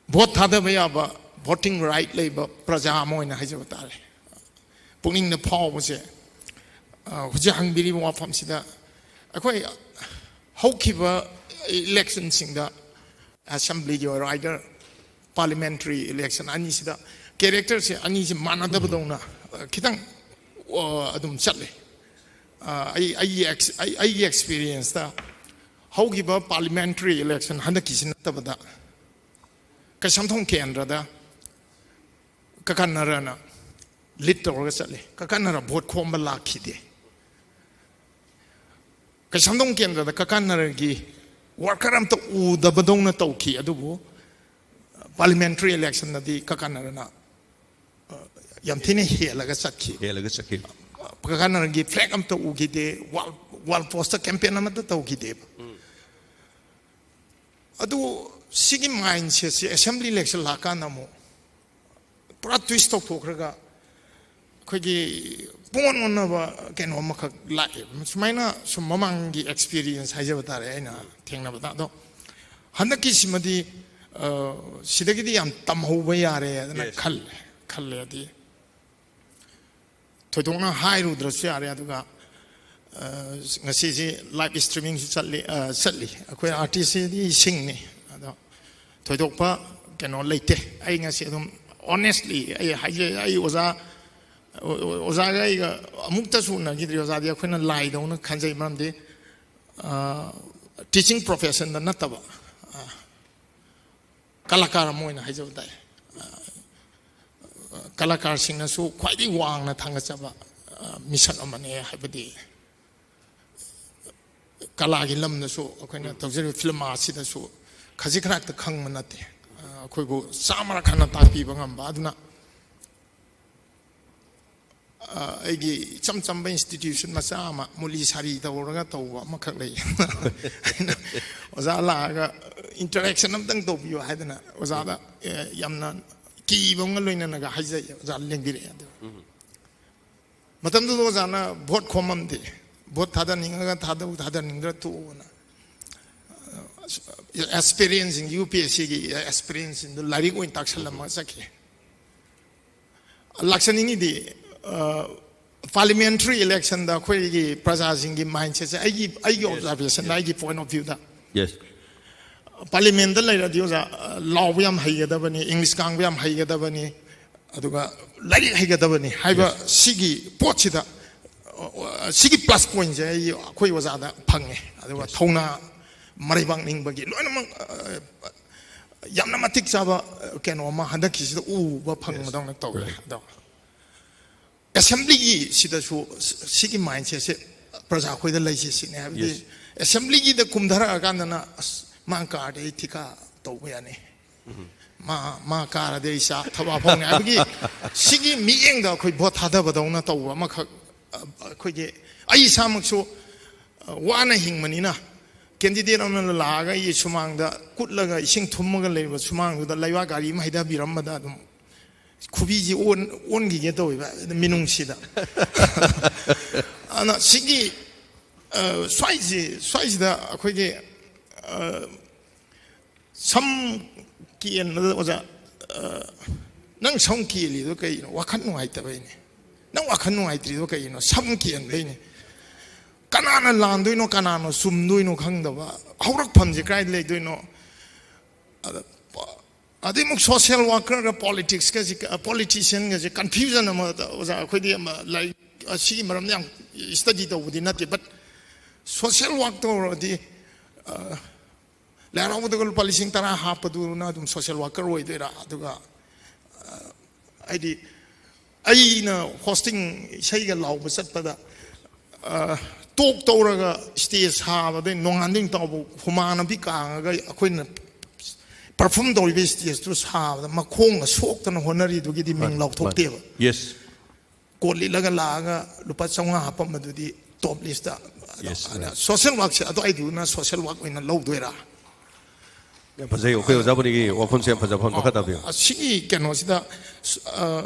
ꯚꯣꯠ ꯊꯥꯗꯕ ꯌꯥꯕ, ꯚꯣꯇꯤꯡ ꯔꯥꯏꯠ ꯂꯩꯕ ꯄ꯭ꯔꯖꯥ ꯑꯃ ꯑꯣꯏꯅ ꯍꯥꯏꯖꯕ ꯇꯥꯔꯦ꯫ ꯄꯨꯛꯅꯤꯡꯗ ꯐꯥꯎꯕꯁꯦ, ꯑ, ꯍꯧꯖꯤꯛ ꯍꯪꯕꯤꯔꯤꯕ ꯋꯥꯐꯝꯁꯤꯗ ꯑꯩꯈꯣꯏ ꯍꯧꯈꯤꯕ ꯏꯂꯦꯛꯁꯟꯁꯤꯡꯗ, ꯑꯦꯁꯦꯝꯕ꯭ꯂꯤꯒꯤ ꯑꯣꯏꯔꯣ, ꯑꯥꯏꯗꯔ ꯄꯥꯔꯂꯤꯌꯥꯃꯦꯟꯇꯔꯤ ꯏꯂꯦꯛꯁꯟ ꯑꯅꯤꯁꯤꯗ ꯀꯦꯔꯦꯛꯇꯔꯁꯦ ꯑꯅꯤꯁꯦ ꯃꯥꯟꯅꯗꯕꯗꯧꯅ, ꯑ, ꯈꯤꯇꯪ, ꯑ, ꯑꯗꯨꯝ ꯆꯠꯂꯦ꯫ ꯑ, ꯑꯩ, ꯑꯩꯒꯤ ꯑꯦꯛꯁ-, ꯑꯩ, ꯑꯩꯒꯤ ꯑꯦꯛꯁꯄꯤꯔꯤꯌꯦꯟꯁꯇ ꯍꯧꯈꯤꯕ ꯄꯥꯔꯂꯤꯌꯥꯃꯦꯟꯇꯔꯤ ꯏꯂꯦꯛꯁꯟ ꯍꯟꯗꯛꯀꯤꯁꯤ ꯅꯠꯇꯕꯗ ꯀꯩꯁꯥꯝꯊꯣꯡ ꯀꯦꯟꯗ꯭ꯔꯗ ꯀꯀꯥꯟꯅꯔꯅ ꯂꯤꯗ ꯇꯧꯔꯒ ꯆꯠꯂꯤ꯫ ꯀꯀꯥꯟꯅꯔ ꯚꯣꯠ ꯈꯣꯝꯕ ꯂꯥꯛꯈꯤꯗꯦ꯫ ꯀꯩꯁꯥꯝꯊꯣꯡ ꯀꯦꯟꯗ꯭ꯔꯗ ꯀꯀꯥꯟꯅꯔꯒꯤ ꯋꯥꯔꯀꯔ ꯑꯝꯇ ꯎꯗꯕꯗꯧꯅ ꯇꯧꯈꯤ, ꯑꯗꯨꯕꯨ ꯄꯥꯔꯂꯤꯌꯥꯃꯦꯟꯇꯔꯤ ꯏꯂꯦꯛꯁꯟꯗꯗꯤ ꯀꯀꯥꯟꯅꯔꯅ, ꯑ, ꯌꯥꯝ ꯊꯤꯅ ꯍꯦꯜꯂꯒ ꯆꯠꯈꯤ꯫ ꯍꯦꯜꯂꯒ ꯆꯠꯈꯤ꯫ ꯀꯀꯥꯟꯅꯔꯒꯤ ꯐ꯭ꯂꯦꯒ ꯑꯝꯇ ꯎꯈꯤꯗꯦ, ꯋꯥꯜ, ꯋꯥꯜ ꯄꯣꯁꯇ ꯀꯦꯝꯄꯦꯟ ꯑꯃꯠꯇ ꯇꯧꯈꯤꯗꯦꯕ꯫ ꯑꯗꯨ ꯁꯤꯒꯤ ꯃꯥꯏꯟꯁꯦꯠꯁꯦ ꯑꯦꯁꯦꯝꯕ꯭ꯂꯤ ꯏꯂꯦꯛꯁꯟ ꯂꯥꯛꯀꯥꯟꯗ ꯑꯃꯨꯛ ꯄꯨꯔꯥ ꯇ꯭ꯋꯤꯁ ꯇꯧꯊꯣꯛꯈ꯭ꯔꯒ ꯑꯩꯈꯣꯏꯒꯤ ꯄꯨꯡꯑꯣꯟ ꯑꯣꯟꯅꯕ ꯀꯩꯅꯣ ꯑꯃꯈꯛ ꯂꯥꯛꯑꯦꯕ꯫ ꯁꯨꯃꯥꯏꯅ ꯁꯨꯝ ꯃꯃꯥꯡꯒꯤ ꯑꯦꯛꯁꯄꯤꯔꯤꯌꯦꯟꯁ ꯍꯥꯏꯖꯕ ꯇꯥꯔꯦ ꯑꯩꯅ ꯊꯦꯡꯅꯕꯗ꯫ ꯑꯗꯣ ꯍꯟꯗꯛꯀꯤꯁꯤꯃꯗꯤ, ꯑ, ꯁꯤꯗꯒꯤꯗꯤ ꯌꯥꯝ ꯇꯝꯍꯧꯕ ꯌꯥꯔꯦ ꯑꯗꯨꯅ Yes. ꯈꯜꯂꯦ, ꯈꯜꯂꯦ꯫ ꯑꯗꯤ ꯊꯣꯏꯗꯣꯛꯅ ꯍꯥꯏꯔꯨꯗ꯭ꯔꯁꯨ ꯌꯥꯔꯦ꯫ ꯑꯗꯨꯒ, ꯑ, ꯉꯁꯤꯁꯤ ꯂꯥꯏꯚ ꯏꯁꯇ꯭ꯔꯤꯃꯤꯡꯁꯨ ꯆꯠꯂꯤ, ꯑ, ꯆꯠꯂꯤ꯫ ꯑꯩꯈꯣꯏ ꯑꯥꯔꯇꯤꯁꯁꯤꯗꯤ ꯁꯤꯡꯅꯤ, ꯑꯗꯣ ꯊꯣꯏꯗꯣꯛꯄ ꯀꯩꯅꯣ ꯂꯩꯇꯦ꯫ ꯑꯩ ꯉꯁꯤ ꯑꯗꯨꯝ ꯑꯣꯅꯦꯁꯂꯤ ꯑꯩ ꯍꯥꯏꯖꯩ, ꯑꯩ ꯑꯣꯖꯥ, ꯑꯣꯖꯥꯒ ꯑꯩꯒ ꯑꯃꯨꯛꯇꯁꯨ ꯎꯅꯈꯤꯗ꯭ꯔꯤ꯫ ꯑꯣꯖꯥꯗꯤ ꯑꯩꯈꯣꯏꯅ ꯂꯥꯏꯗꯧꯅ ꯈꯟꯖꯩ, ꯃꯔꯝꯗꯤ, ꯑ, ꯇꯤꯆꯤꯡ ꯄ꯭ꯔꯣꯐꯦꯁꯟꯗ ꯅꯠꯇꯕ, ꯑ, ꯀꯂꯥꯀꯥꯔ ꯑꯃ ꯑꯣꯏꯅ ꯍꯥꯏꯖꯕ ꯇꯥꯏ꯫ ꯑ, ꯀꯂꯥꯀꯥꯔꯁꯤꯡꯅꯁꯨ ꯈ꯭ꯋꯥꯏꯗꯒꯤ ꯋꯥꯡꯅ ꯊꯥꯡꯒꯠꯆꯕ, ꯑ, ꯃꯤꯁꯛ ꯑꯃꯅꯦ ꯍꯥꯏꯕꯗꯤ ꯀꯂꯥꯒꯤ ꯂꯝꯗꯁꯨ ꯑꯩꯈꯣꯏꯅ ꯇꯧꯖꯔꯤꯕ ꯐꯤꯂꯝ ꯑꯥꯔꯠꯁꯤꯗꯁꯨ ꯈꯖꯤꯛ ꯈꯔꯥꯛꯇ ꯈꯪꯕ ꯅꯠꯇꯦ꯫ ꯑ, ꯑꯩꯈꯣꯏꯕꯨ ꯆꯥꯝꯃꯔꯛ ꯍꯟꯅ ꯇꯥꯛꯄꯤꯕ ꯉꯝꯕ꯫ ꯑꯗꯨꯅ ꯑ, ꯑꯩꯒꯤ ꯏꯆꯝ ꯆꯝꯕ ꯏꯟꯁꯇꯤꯇ꯭ꯌꯨꯁꯟ ꯃꯆꯥ ꯑꯃ ꯃꯨꯂꯤ ꯁꯥꯔꯤ ꯇꯧꯔꯒ ꯇꯧꯕ ꯑꯃꯈꯛ ꯂꯩ꯫ ꯑꯩꯅ ꯑꯣꯖꯥ ꯂꯥꯛꯑꯒ ꯏꯟꯇꯔꯦꯛꯁꯟ ꯑꯝꯇꯪ ꯇꯧꯕꯤꯌꯨ ꯍꯥꯏꯗꯅ ꯑꯣꯖꯥꯗ, ꯑꯦ, ꯌꯥꯝꯅ ꯀꯤꯕ ꯑꯃꯒ ꯂꯣꯏꯅꯅꯒ ꯍꯥꯏꯖꯩ, ꯑꯣꯖꯥ ꯂꯦꯡꯕꯤꯔꯛꯑꯦ꯫ ꯑꯗꯨ ꯃꯇꯝꯗꯨꯗ ꯑꯣꯖꯥꯅ ꯚꯣꯠ ꯈꯣꯝꯃꯝꯗꯦ꯫ ꯚꯣꯠ ꯊꯥꯗꯅꯤꯡꯉꯒ ꯊꯥꯗꯧ, ꯊꯥꯗꯅꯤꯡꯗ꯭ꯔ ꯇꯣꯛꯎꯅ꯫ ꯑꯦꯛꯁꯄꯤꯔꯤꯌꯦꯟꯁꯁꯤꯡ, ꯌꯨ ꯄꯤ ꯑꯦꯁ ꯁꯤꯒꯤ ꯑꯦꯛꯁꯄꯤꯔꯤꯌꯦꯟꯁꯁꯤꯡꯗꯨ ꯂꯥꯏꯔꯤꯛ ꯑꯣꯏꯅ ꯇꯥꯛꯁꯜꯂꯝꯃꯒ ꯆꯠꯈꯤ꯫ ꯂꯥꯛꯆꯅꯤꯡꯉꯤꯗꯤ, ꯑ, ꯄꯥꯔꯂꯤꯌꯥꯃꯦꯟꯇꯔꯤ ꯏꯂꯦꯛꯁꯟꯗ ꯑꯩꯈꯣꯏꯒꯤ ꯄ꯭ꯔꯖꯥꯁꯤꯡꯒꯤ ꯃꯥꯏꯟꯁꯦꯠꯁꯦ, ꯑꯩꯒꯤ, ꯑꯩꯒꯤ ꯑꯣꯕꯖꯥꯔꯕꯦꯁꯟꯗ, ꯑꯩꯒꯤ ꯄꯣꯏꯟ ꯑꯣꯐ ꯚ꯭ꯌꯨꯗ, ꯌꯦꯁ꯫ ꯄꯥꯔꯂꯤꯌꯥꯃꯦꯟꯇ ꯂꯩꯔꯗꯤ ꯑꯣꯖꯥ, ꯑ, ꯂꯥꯎꯕ ꯌꯥꯝ ꯍꯩꯒꯗꯕꯅꯤ, ꯏꯪꯂꯤꯁ ꯉꯥꯡꯕ ꯌꯥꯝ ꯍꯩꯒꯗꯕꯅꯤ, ꯑꯗꯨꯒ ꯂꯥꯏꯔꯤꯛ ꯍꯩꯒꯗꯕꯅꯤ ꯍꯥꯏꯕ ꯁꯤꯒꯤ ꯄꯣꯠꯁꯤꯗ, ꯑ, ꯁꯤꯒꯤ ꯄ꯭ꯂꯁ ꯄꯣꯏꯟꯁꯦ ꯑꯩ, ꯑꯩꯈꯣꯏ ꯑꯣꯖꯥꯗ ꯐꯪꯉꯦ꯫ ꯑꯗꯨꯒ ꯊꯧꯅꯥ, ꯃꯔꯩꯕꯥꯛ ꯅꯤꯡꯕꯒꯤ ꯂꯣꯏꯅꯃꯛ, ꯑ, ꯌꯥꯝꯅ ꯃꯇꯤꯛ ꯆꯥꯕ, ꯑ, ꯀꯩꯅꯣ ꯑꯃ ꯍꯟꯗꯛꯀꯤꯁꯤꯗ ꯎꯕ ꯐꯪꯕꯗꯧꯅ ꯇꯧꯋꯦ꯫ ꯑꯗꯣ ꯑꯦꯁꯦꯝꯕ꯭ꯂꯤꯒꯤ ꯁꯤꯗꯁꯨ ꯁꯤꯒꯤ ꯃꯥꯏꯟꯁꯦꯠꯁꯦ ꯄ꯭ꯔꯖꯥ ꯑꯩꯈꯣꯏꯗ ꯂꯩꯁꯦ ꯁꯤꯅꯦ ꯍꯥꯏꯕꯗꯤ, ꯌꯦꯁ꯫ ꯑꯦꯁꯦꯝꯕ꯭ꯂꯤꯒꯤꯗ ꯀꯨꯝꯊꯔꯛꯑꯀꯥꯟꯗꯅ, "ꯑꯁ, ꯃꯥ ꯀꯥꯔꯗꯤ ꯑꯩ ꯊꯤꯀꯥ ꯇꯧꯕ ꯌꯥꯅꯤ, ꯃꯥ, ꯃꯥ ꯀꯥꯔꯗꯤ ꯑꯩ ꯆꯥꯛ ꯊꯕꯛ ꯐꯪꯅꯤ" ꯍꯥꯏꯕꯒꯤ ꯁꯤꯒꯤ ꯃꯤꯠꯌꯦꯡꯗ ꯑꯩꯈꯣꯏ ꯚꯣꯠ ꯊꯥꯗꯕꯗꯧꯅ ꯇꯧꯕ ꯑꯃꯈꯛ, ꯑ, ꯑꯩꯈꯣꯏꯒꯤ, ꯑꯩ ꯏꯁꯥꯃꯛꯁꯨ, ꯑ, ꯋꯥꯅ ꯍꯤꯡꯕꯅꯤꯅ, ꯀꯦꯟꯗꯤꯗꯦꯠ ꯑꯃꯅ ꯂꯥꯛꯑꯒ ꯑꯩꯒꯤ ꯁꯨꯃꯥꯡꯗ ꯀꯨꯠꯂꯒ ꯏꯁꯤꯡ ꯊꯨꯝꯃꯒ ꯂꯩꯕ ꯁꯨꯃꯥꯡꯗꯨꯗ ꯂꯩꯕꯥꯛ ꯒꯥꯔꯤ ꯑꯃ ꯍꯩꯊꯕꯤꯔꯝꯕꯗ ꯑꯗꯨꯝ ꯈꯨꯕꯤꯁꯤ ꯑꯣꯟ-, ꯑꯣꯟꯈꯤꯒꯦ ꯇꯧꯋꯦꯕ ꯃꯤꯅꯨꯡꯁꯤꯗ꯫ ꯑꯗꯨꯅ ꯁꯤꯒꯤ, ꯑ, ꯁ꯭ꯋꯥꯏꯁꯤ, ꯁ꯭ꯋꯥꯏꯁꯤꯗ ꯑꯩꯈꯣꯏꯒꯤ, ꯑ, ꯁꯝ ꯀꯦꯟꯕꯗ, "ꯑꯣꯖꯥ, ꯑ, ꯅꯪ ꯁꯝ ꯀꯦꯜꯂꯤꯗꯣ ꯀꯩꯅꯣ?" "ꯋꯥꯈꯜ ꯅꯨꯡꯉꯥꯏꯇꯕꯩꯅꯦ꯫" "ꯅꯪ ꯋꯥꯈꯜ ꯅꯨꯡꯉꯥꯏꯇ꯭ꯔꯤꯗꯣ ꯀꯩꯒꯤꯅꯣ?" "ꯁꯝ ꯀꯦꯟꯕꯩꯅꯦ꯫" ꯀꯅꯥꯅ ꯂꯥꯟꯗꯣꯏꯅꯣ, ꯀꯅꯥꯅ ꯆꯨꯝꯗꯣꯏꯅꯣ ꯈꯪꯗꯕ, ꯍꯧꯔꯛꯐꯝꯁꯦ ꯀꯥꯏꯗ ꯂꯩꯗꯣꯏꯅꯣ? ꯑꯗ, ꯑꯗꯩ ꯑꯃꯨꯛ ꯁꯣꯁꯤꯌꯦꯜ ꯋꯥꯔꯀꯔꯒ ꯄꯣꯂꯤꯇꯤꯛꯁꯀꯁꯤ, ꯄꯣꯂꯤꯇꯤꯁꯤꯌꯥꯟꯒꯁꯦ ꯀꯟꯐ꯭ꯌꯨꯖꯟ ꯑꯃ ꯑꯣꯖꯥ꯫ ꯑꯩꯈꯣꯏꯗꯤ ꯑꯃ ꯂꯥꯏꯔꯤꯛ ꯑꯁꯤꯒꯤ ꯃꯔꯝꯗ ꯌꯥꯝ ꯁ꯭ꯇꯗꯤ ꯇꯧꯕꯗꯤ ꯅꯠꯇꯦ, ꯕꯠ ꯁꯣꯁꯤꯌꯦꯜ ꯋꯥꯔꯛ ꯇꯧꯔꯗꯤ ꯂꯥꯏ ꯍꯔꯥꯎꯕꯗꯒ ꯂꯨꯄꯥ ꯂꯤꯁꯤꯡ ꯇꯔꯥ ꯍꯥꯞꯄꯗꯨꯅ ꯑꯗꯨꯝ ꯁꯣꯁꯦꯜ ꯋꯥꯔꯀꯔ ꯑꯣꯏꯗꯣꯏꯔꯥ? ꯑꯗꯨꯒ ꯍꯥꯏꯗꯤ ꯑꯩꯅ ꯍꯣꯁꯇꯤꯡ ꯏꯁꯩꯒ ꯂꯥꯎꯕ ꯆꯠꯄꯗ ꯇꯣꯛ ꯇꯧꯔꯒ ꯁ꯭ꯇꯦꯖ ꯁꯥꯕꯗꯩ ꯅꯣꯡꯉꯥꯟꯗꯩ ꯇꯥꯎꯕ ꯍꯨꯃꯥꯡ ꯅꯝꯕꯤ ꯀꯥꯡꯉꯒ ꯑꯩꯈꯣꯏꯅ ꯄꯔꯐꯣꯔꯝ ꯇꯧꯔꯤꯕ ꯁ꯭ꯇꯦꯖꯇꯨ ꯁꯥꯕꯗ ꯃꯈꯣꯡꯒ ꯁꯣꯛꯇꯅ ꯍꯣꯠꯅꯔꯤꯗꯨꯒꯤꯗꯤ ꯃꯤꯡ ꯂꯥꯎꯊꯣꯛꯇꯦꯕ꯫ ꯌꯦꯁ꯫ ꯀꯣꯠ ꯂꯤꯠꯂꯒ ꯂꯥꯛꯑꯒ ꯂꯨꯄꯥ ꯆꯥꯝꯃꯉꯥ ꯍꯥꯞꯄꯝꯕꯗꯨꯗꯤ ꯇꯣꯞ ꯂꯤꯁꯇ꯫ Yes, ꯑꯗ ꯁꯣꯁꯦꯜ ꯋꯥꯛꯁꯦ ꯑꯗꯨꯋꯥꯏꯗꯨꯅ ꯁꯣꯁꯦꯜ ꯋꯥꯛ ꯑꯣꯏꯅ ꯂꯧꯗꯣꯏꯔꯥ? ꯌꯥꯝ ꯐꯖꯩ, ꯑꯩꯈꯣꯏ ꯑꯣꯖꯥ ꯕꯣꯅꯤꯒꯤ ꯋꯥꯐꯝꯁꯦ ꯌꯥꯝ ꯐꯖꯕ ꯋꯥꯐꯝ꯫ ꯃꯈꯥ ꯇꯥꯕꯤꯌꯨ꯫ ꯑꯁꯤꯒꯤ ꯀꯩꯅꯣꯁꯤꯗ ꯑ,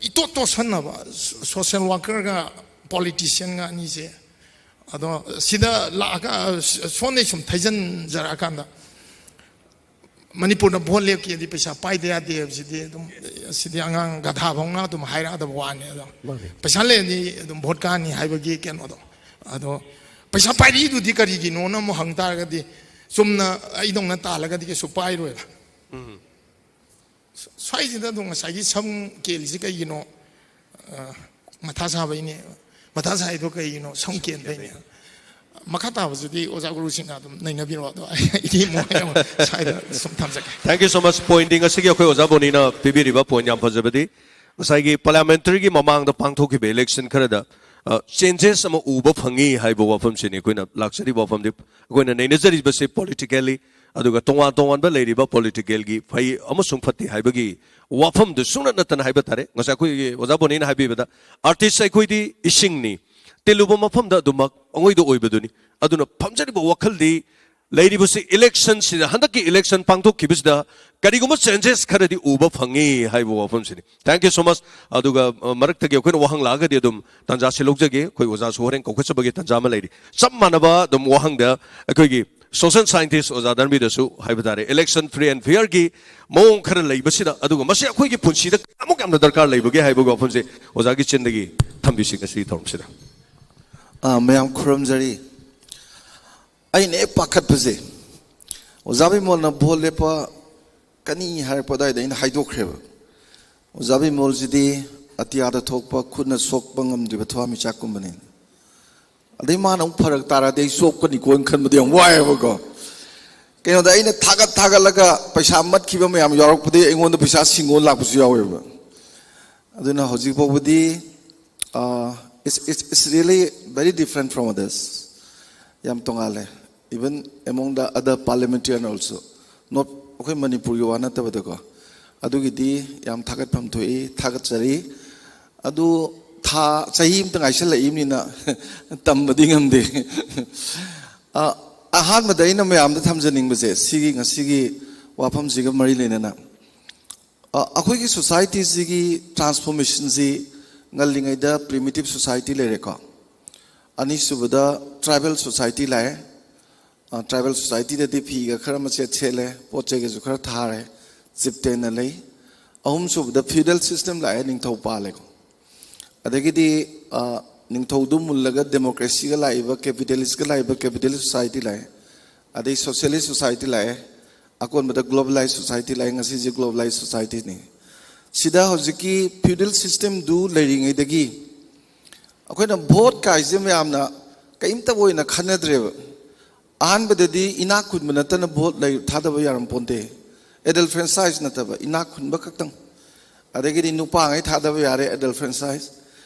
ꯏꯇꯣꯠ ꯇꯣꯠꯁꯟꯅꯕ ꯁꯣꯁꯦꯜ ꯋꯥꯀꯔꯒ ꯄꯣꯂꯤꯇꯤꯁꯤꯌꯟꯒ ꯑꯅꯤꯁꯦ꯫ ꯑꯗꯣ ꯁꯤꯗ ꯂꯥꯛꯑꯒ ꯁꯣꯝꯗꯩ ꯁꯨꯝ ꯊꯩꯖꯤꯟꯖꯔꯛꯑꯀꯥꯟꯗ ꯃꯅꯤꯄꯨꯔꯗ ꯚꯣꯠ ꯂꯦꯞꯀꯦꯗꯤ ꯄꯩꯁꯥ ꯄꯥꯏꯗ ꯌꯥꯗꯦ ꯍꯥꯏꯕꯁꯤꯗꯤ ꯑꯗꯨꯝ, ꯁꯤꯗꯤ ꯑꯉꯥꯡ ꯒꯙꯥ ꯐꯥꯎꯅ ꯑꯗꯨꯝ ꯍꯥꯏꯔꯛꯑꯗꯕ ꯋꯥꯅꯤ꯫ ꯑꯗꯣ ꯃꯥꯅꯤ꯫ ꯄꯩꯁꯥ ꯂꯩꯔꯗꯤ ꯑꯗꯨꯝ ꯚꯣꯠ ꯀꯥꯅꯤ ꯍꯥꯏꯕꯒꯤ ꯀꯩꯅꯣꯗꯣ꯫ ꯑꯗꯣ ꯄꯩꯁꯥ ꯄꯥꯏꯔꯛꯏꯗꯨꯗꯤ ꯀꯔꯤꯒꯤꯅꯣꯅ ꯑꯃꯨꯛ ꯍꯪ ꯇꯥꯔꯒꯗꯤ ꯆꯨꯝꯅ ꯑꯩꯗꯧꯅ ꯇꯥꯜꯂꯒꯗꯤ ꯀꯩꯁꯨ ꯄꯥꯏꯔꯣꯏꯕ꯫ ꯁ꯭ꯋꯥꯏꯁꯤꯗ ꯑꯗꯨꯝ ꯉꯁꯥꯏꯒꯤ ꯁꯝ ꯀꯦꯜꯂꯤꯁꯤ ꯀꯩꯒꯤꯅꯣ? ꯑ, ꯃꯊꯥ ꯁꯥꯕꯩꯅꯦ꯫ ꯃꯊꯥ ꯁꯥꯏꯗꯣ ꯀꯩꯒꯤꯅꯣ? ꯁꯝ ꯀꯦꯟꯕꯩꯅꯦ꯫ ꯃꯈꯥ ꯇꯥꯕꯁꯤꯗꯤ ꯑꯣꯖꯥ ꯒꯨꯔꯨꯁꯤꯡꯅ ꯑꯗꯨꯝ ꯅꯩꯅꯕꯤꯔꯣ꯫ ꯑꯗꯣ ꯑꯩ ꯏꯃꯣ ꯁ꯭ꯋꯥꯏꯗ ꯁꯨꯝ ꯊꯝꯖꯒꯦ꯫ Thank you so much꯫ Point ꯉꯁꯤꯒꯤ ꯑꯩꯈꯣꯏ ꯑꯣꯖꯥ ꯕꯣꯅꯤꯅ ꯄꯤꯕꯤꯔꯤꯕ point ꯌꯥꯝ ꯐꯖꯕꯗꯤ, ꯉꯁꯥꯏꯒꯤ parliamentary ꯒꯤ ꯃꯃꯥꯡꯗ ꯄꯥꯡꯊꯣꯛꯈꯤꯕ election ꯈꯔꯗ, ꯑ, changes ꯑꯃ ꯎꯕ ꯐꯪꯉꯤ ꯍꯥꯏꯕ ꯋꯥꯐꯝꯁꯤꯅꯤ ꯑꯩꯈꯣꯏꯅ ꯂꯥꯛꯆꯔꯤꯕ ꯋꯥꯐꯝꯗꯤ꯫ ꯑꯩꯈꯣꯏꯅ ꯅꯩꯅꯖꯔꯤꯕꯁꯤ politically, ꯑꯗꯨꯒ ꯇꯣꯉꯥꯟ ꯇꯣꯉꯥꯟꯕ ꯂꯩꯔꯤꯕ political ꯒꯤ ꯐꯩ ꯑꯃꯁꯨꯡ ꯐꯠꯇꯦ ꯍꯥꯏꯕꯒꯤ ꯋꯥꯐꯝꯗꯨ ꯁꯨꯡꯅꯠ ꯅꯠꯇꯅ ꯍꯥꯏꯕ ꯇꯥꯔꯦ꯫ ꯉꯁꯥꯏ ꯑꯩꯈꯣꯏꯒꯤ ꯑꯣꯖꯥ ꯕꯣꯅꯤꯅ ꯍꯥꯏꯕꯤꯕꯗ, artist ꯑꯩꯈꯣꯏꯗꯤ ꯏꯁꯤꯡꯅꯤ, ꯇꯤꯜꯂꯨꯕ ꯃꯐꯝꯗ ꯑꯗꯨꯃꯛ ꯑꯉꯣꯏꯗ ꯑꯣꯏꯕꯗꯨꯅꯤ꯫ ꯑꯗꯨꯅ ꯐꯝꯖꯔꯤꯕ ꯋꯥꯈꯜꯗꯤ ꯂꯩꯔꯤꯕꯁꯤ election ꯁꯤꯗ, ꯍꯟꯗꯛꯀꯤ election ꯄꯥꯡꯊꯣꯛꯈꯤꯕꯁꯤꯗ ꯀꯔꯤꯒꯨꯝꯕ changes ꯈꯔꯗꯤ ꯎꯕ ꯐꯪꯉꯤ ꯍꯥꯏꯕ ꯋꯥꯐꯝꯁꯤꯅꯤ꯫ Thank you so much꯫ ꯑꯗꯨꯒ, ꯑ, ꯃꯔꯛꯇꯒꯤ ꯑꯩꯈꯣꯏꯅ ꯋꯥꯍꯪ ꯂꯥꯛꯑꯒꯗꯤ ꯑꯗꯨꯝ ꯇꯥꯟꯖꯥꯁꯤ ꯂꯧꯖꯒꯦ꯫ ꯑꯩꯈꯣꯏ ꯑꯣꯖꯥꯁꯨ ꯍꯣꯔꯦꯟ ꯀꯧꯈꯠꯆꯕꯒꯤ ꯇꯥꯟꯖꯥ ꯑꯃ ꯂꯩꯔꯤ꯫ ꯆꯞ ꯃꯥꯟꯅꯕ ꯑꯗꯨꯝ ꯋꯥꯍꯪꯗ ꯑꯩꯈꯣꯏꯒꯤ social scientist ꯑꯣꯖꯥ ꯙꯔꯃꯤꯗꯁꯨ ꯍꯥꯏꯕ ꯇꯥꯔꯦ, election free and fair ꯒꯤ ꯃꯑꯣꯡ ꯈꯔ ꯂꯩꯕꯁꯤꯗ, ꯑꯗꯨꯒ ꯃꯁꯤ ꯑꯩꯈꯣꯏꯒꯤ ꯄꯨꯟꯁꯤꯗ ꯀꯌꯥꯃꯨꯛ ꯌꯥꯝꯅ ꯗꯔꯀꯥꯔ ꯂꯩꯕꯒꯦ ꯍꯥꯏꯕꯒꯤ ꯋꯥꯐꯝꯁꯦ ꯑꯣꯖꯥꯒꯤ ꯆꯤꯟꯗꯒꯤ ꯊꯝꯕꯤꯁꯤ ꯉꯁꯤꯒꯤ ꯊꯧꯔꯝꯁꯤꯗ꯫ ꯑ, ꯃꯌꯥꯝ ꯈꯨꯔꯨꯝꯖꯔꯤ꯫ ꯑꯩꯅ ꯍꯦꯛ ꯄꯥꯈꯠꯄꯁꯦ, ꯑꯣꯖꯥ ꯕꯤꯃꯣꯜꯅ ꯚꯣꯠ ꯂꯦꯞꯄ ꯀꯅꯤ ꯍꯥꯏꯔꯛꯄ ꯑꯗꯨꯋꯥꯏꯗ ꯑꯩꯅ ꯍꯥꯏꯗꯣꯛꯈ꯭ꯔꯦꯕ꯫ ꯑꯣꯖꯥ ꯕꯤꯃꯣꯜꯁꯤꯗꯤ ꯑꯇꯤꯌꯥꯗ ꯊꯣꯛꯄ, ꯈꯨꯠꯅ ꯁꯣꯛꯄ ꯉꯝꯗ꯭ꯔꯤꯕ ꯊꯋꯥꯟꯃꯤꯆꯥꯛꯀꯨꯝꯕꯅꯤ꯫ ꯑꯗꯩ ꯃꯥꯅ ꯑꯃꯨꯛ ꯐꯔꯛ ꯇꯥꯔꯗꯤ ꯑꯩ ꯆꯣꯞꯀꯅꯤꯀꯣꯅ ꯈꯟꯕꯗꯤ ꯌꯥꯝ ꯋꯥꯏꯑꯦꯕꯀꯣ꯫ ꯀꯩꯅꯣꯗ ꯑꯩꯅ ꯊꯥꯒꯠ ꯊꯥꯒꯠꯂꯒ ꯄꯩꯁꯥ ꯃꯠꯈꯤꯕ ꯃꯌꯥꯝ ꯌꯥꯎꯔꯛꯄꯗꯒꯤ ꯑꯩꯉꯣꯟꯗ ꯄꯩꯁꯥ ꯁꯤꯡꯉꯣ ꯂꯥꯛꯄꯁꯨ ꯌꯥꯎꯋꯦꯕ꯫ ꯑꯗꯨꯅ ꯍꯧꯖꯤꯛ ꯐꯥꯎꯕꯗꯤ, uh, it's, it's, it's really very different from others. ꯌꯥꯝ ꯇꯣꯉꯥꯜꯂꯦ, even among the other parliamentarian also, not ꯑꯩꯈꯣꯏ ꯃꯅꯤꯄꯨꯔꯒꯤ ꯋꯥ ꯅꯠꯇꯕꯗꯀꯣ꯫ ꯑꯗꯨꯒꯤꯗꯤ ꯌꯥꯝ ꯊꯥꯒꯠꯐꯝ ꯊꯣꯛꯏ, ꯊꯥꯒꯠꯆꯔꯤ꯫ ꯑꯗꯨ ꯊꯥ ꯆꯍꯤ ꯑꯃꯇ ꯉꯥꯏꯁꯜꯂꯛꯏꯕꯅꯤꯅ ꯇꯝꯕꯗꯤ ꯉꯝꯗꯦ꯫ ꯑ, ꯑꯍꯥꯟꯕꯗ ꯑꯩꯅ ꯃꯌꯥꯝꯗ ꯊꯝꯖꯅꯤꯡꯕꯁꯦ ꯁꯤꯒꯤ ꯉꯁꯤꯒꯤ ꯋꯥꯐꯝꯁꯤꯒ ꯃꯔꯤ ꯂꯩꯅꯅ, ꯑ, ꯑꯩꯈꯣꯏꯒꯤ ꯁꯣꯁꯥꯏꯇꯤꯁꯤꯒꯤ ꯇ꯭ꯔꯥꯟꯁꯐꯣꯔꯃꯦꯁꯟꯁꯤ ꯉꯜꯂꯤꯉꯩꯗ ꯄ꯭ꯔꯤꯃꯤꯇꯤꯞ ꯁꯣꯁꯥꯏꯇꯤ ꯂꯩꯔꯦꯀꯣ, ꯑꯅꯤꯁꯨꯕꯗ ꯇ꯭ꯔꯥꯏꯕꯦꯜ ꯁꯣꯁꯥꯏꯇꯤ ꯂꯥꯛꯑꯦ꯫ ꯑ, ꯇ꯭ꯔꯥꯏꯕꯦꯜ ꯁꯣꯁꯥꯏꯇꯤꯗꯗꯤ ꯐꯤꯒ ꯈꯔ ꯃꯆꯦꯠ ꯁꯦꯠꯂꯦ, ꯄꯣꯠ ꯆꯩꯒꯁꯨ ꯈꯔ ꯊꯥꯔꯦ, ꯆꯤꯞꯇꯦꯟꯅ ꯂꯩ꯫ ꯑꯍꯨꯝꯁꯨꯕꯗ ꯐ꯭ꯌꯨꯗꯦꯜ ꯁꯤꯁꯇꯦꯝ ꯂꯥꯛꯑꯦ, ꯅꯤꯡꯊꯧ ꯄꯥꯜꯂꯦꯀꯣ꯫ ꯑꯗꯒꯤꯗꯤ, ꯑ, ꯅꯤꯡꯊꯧꯗꯨ ꯃꯨꯜꯂꯒ ꯗꯦꯃꯣꯀ꯭ꯔꯦꯁꯤꯒ ꯂꯥꯛꯏꯕ, ꯀꯦꯄꯤꯇꯦꯂꯤꯁꯀ ꯂꯥꯛꯏꯕ, ꯀꯦꯄꯤꯇꯦꯂꯤꯁ ꯁꯣꯁꯥꯏꯇꯤ ꯂꯥꯛꯑꯦ꯫ ꯑꯗꯩ ꯁꯣꯁꯤꯌꯦꯂꯤꯁ ꯁꯣꯁꯥꯏꯇꯤ ꯂꯥꯛꯑꯦ꯫ ꯑꯀꯣꯟꯕꯗ ꯒ꯭ꯂꯣꯕꯦꯂꯥꯏꯁ ꯁꯣꯁꯥꯏꯇꯤ ꯂꯥꯛꯑꯦ꯫ ꯉꯁꯤꯁꯦ ꯒ꯭ꯂꯣꯕꯦꯂꯥꯏꯁ ꯁꯣꯁꯥꯏꯇꯤꯅꯤ꯫ ꯁꯤꯗ ꯍꯧꯖꯤꯛꯀꯤ ꯐ꯭ꯌꯨꯗꯦꯜ ꯁꯤꯁꯇꯦꯝꯗꯨ ꯂꯩꯔꯤꯉꯩꯗꯒꯤ ꯑꯩꯈꯣꯏꯅ ꯚꯣꯠ ꯀꯥꯏꯁꯦ ꯃꯌꯥꯝꯅ ꯀꯔꯤꯝꯇ ꯑꯣꯏꯅ ꯈꯟꯅꯗ꯭ꯔꯦꯕ꯫ ꯑꯍꯥꯟꯕꯗꯗꯤ ꯏꯅꯥꯛ ꯈꯨꯟꯕ ꯅꯠꯇꯅ ꯚꯣꯠ ꯂꯩ, ꯊꯥꯗꯕ ꯌꯥꯔꯝ ꯄꯣꯟꯇꯦ꯫ ꯑꯦꯗꯜ ꯐ꯭ꯔꯦꯟꯆꯥꯏꯁ ꯅꯠꯇꯕ, ꯏꯅꯥꯛ ꯈꯨꯟꯕ ꯈꯛꯇꯪ꯫ ꯑꯗꯒꯤꯗꯤ ꯅꯨꯄꯥꯉꯩ ꯊꯥꯗꯕ ꯌꯥꯔꯦ, ꯑꯦꯗꯜ ꯐ꯭ꯔꯦꯟꯆꯥꯏꯁ꯫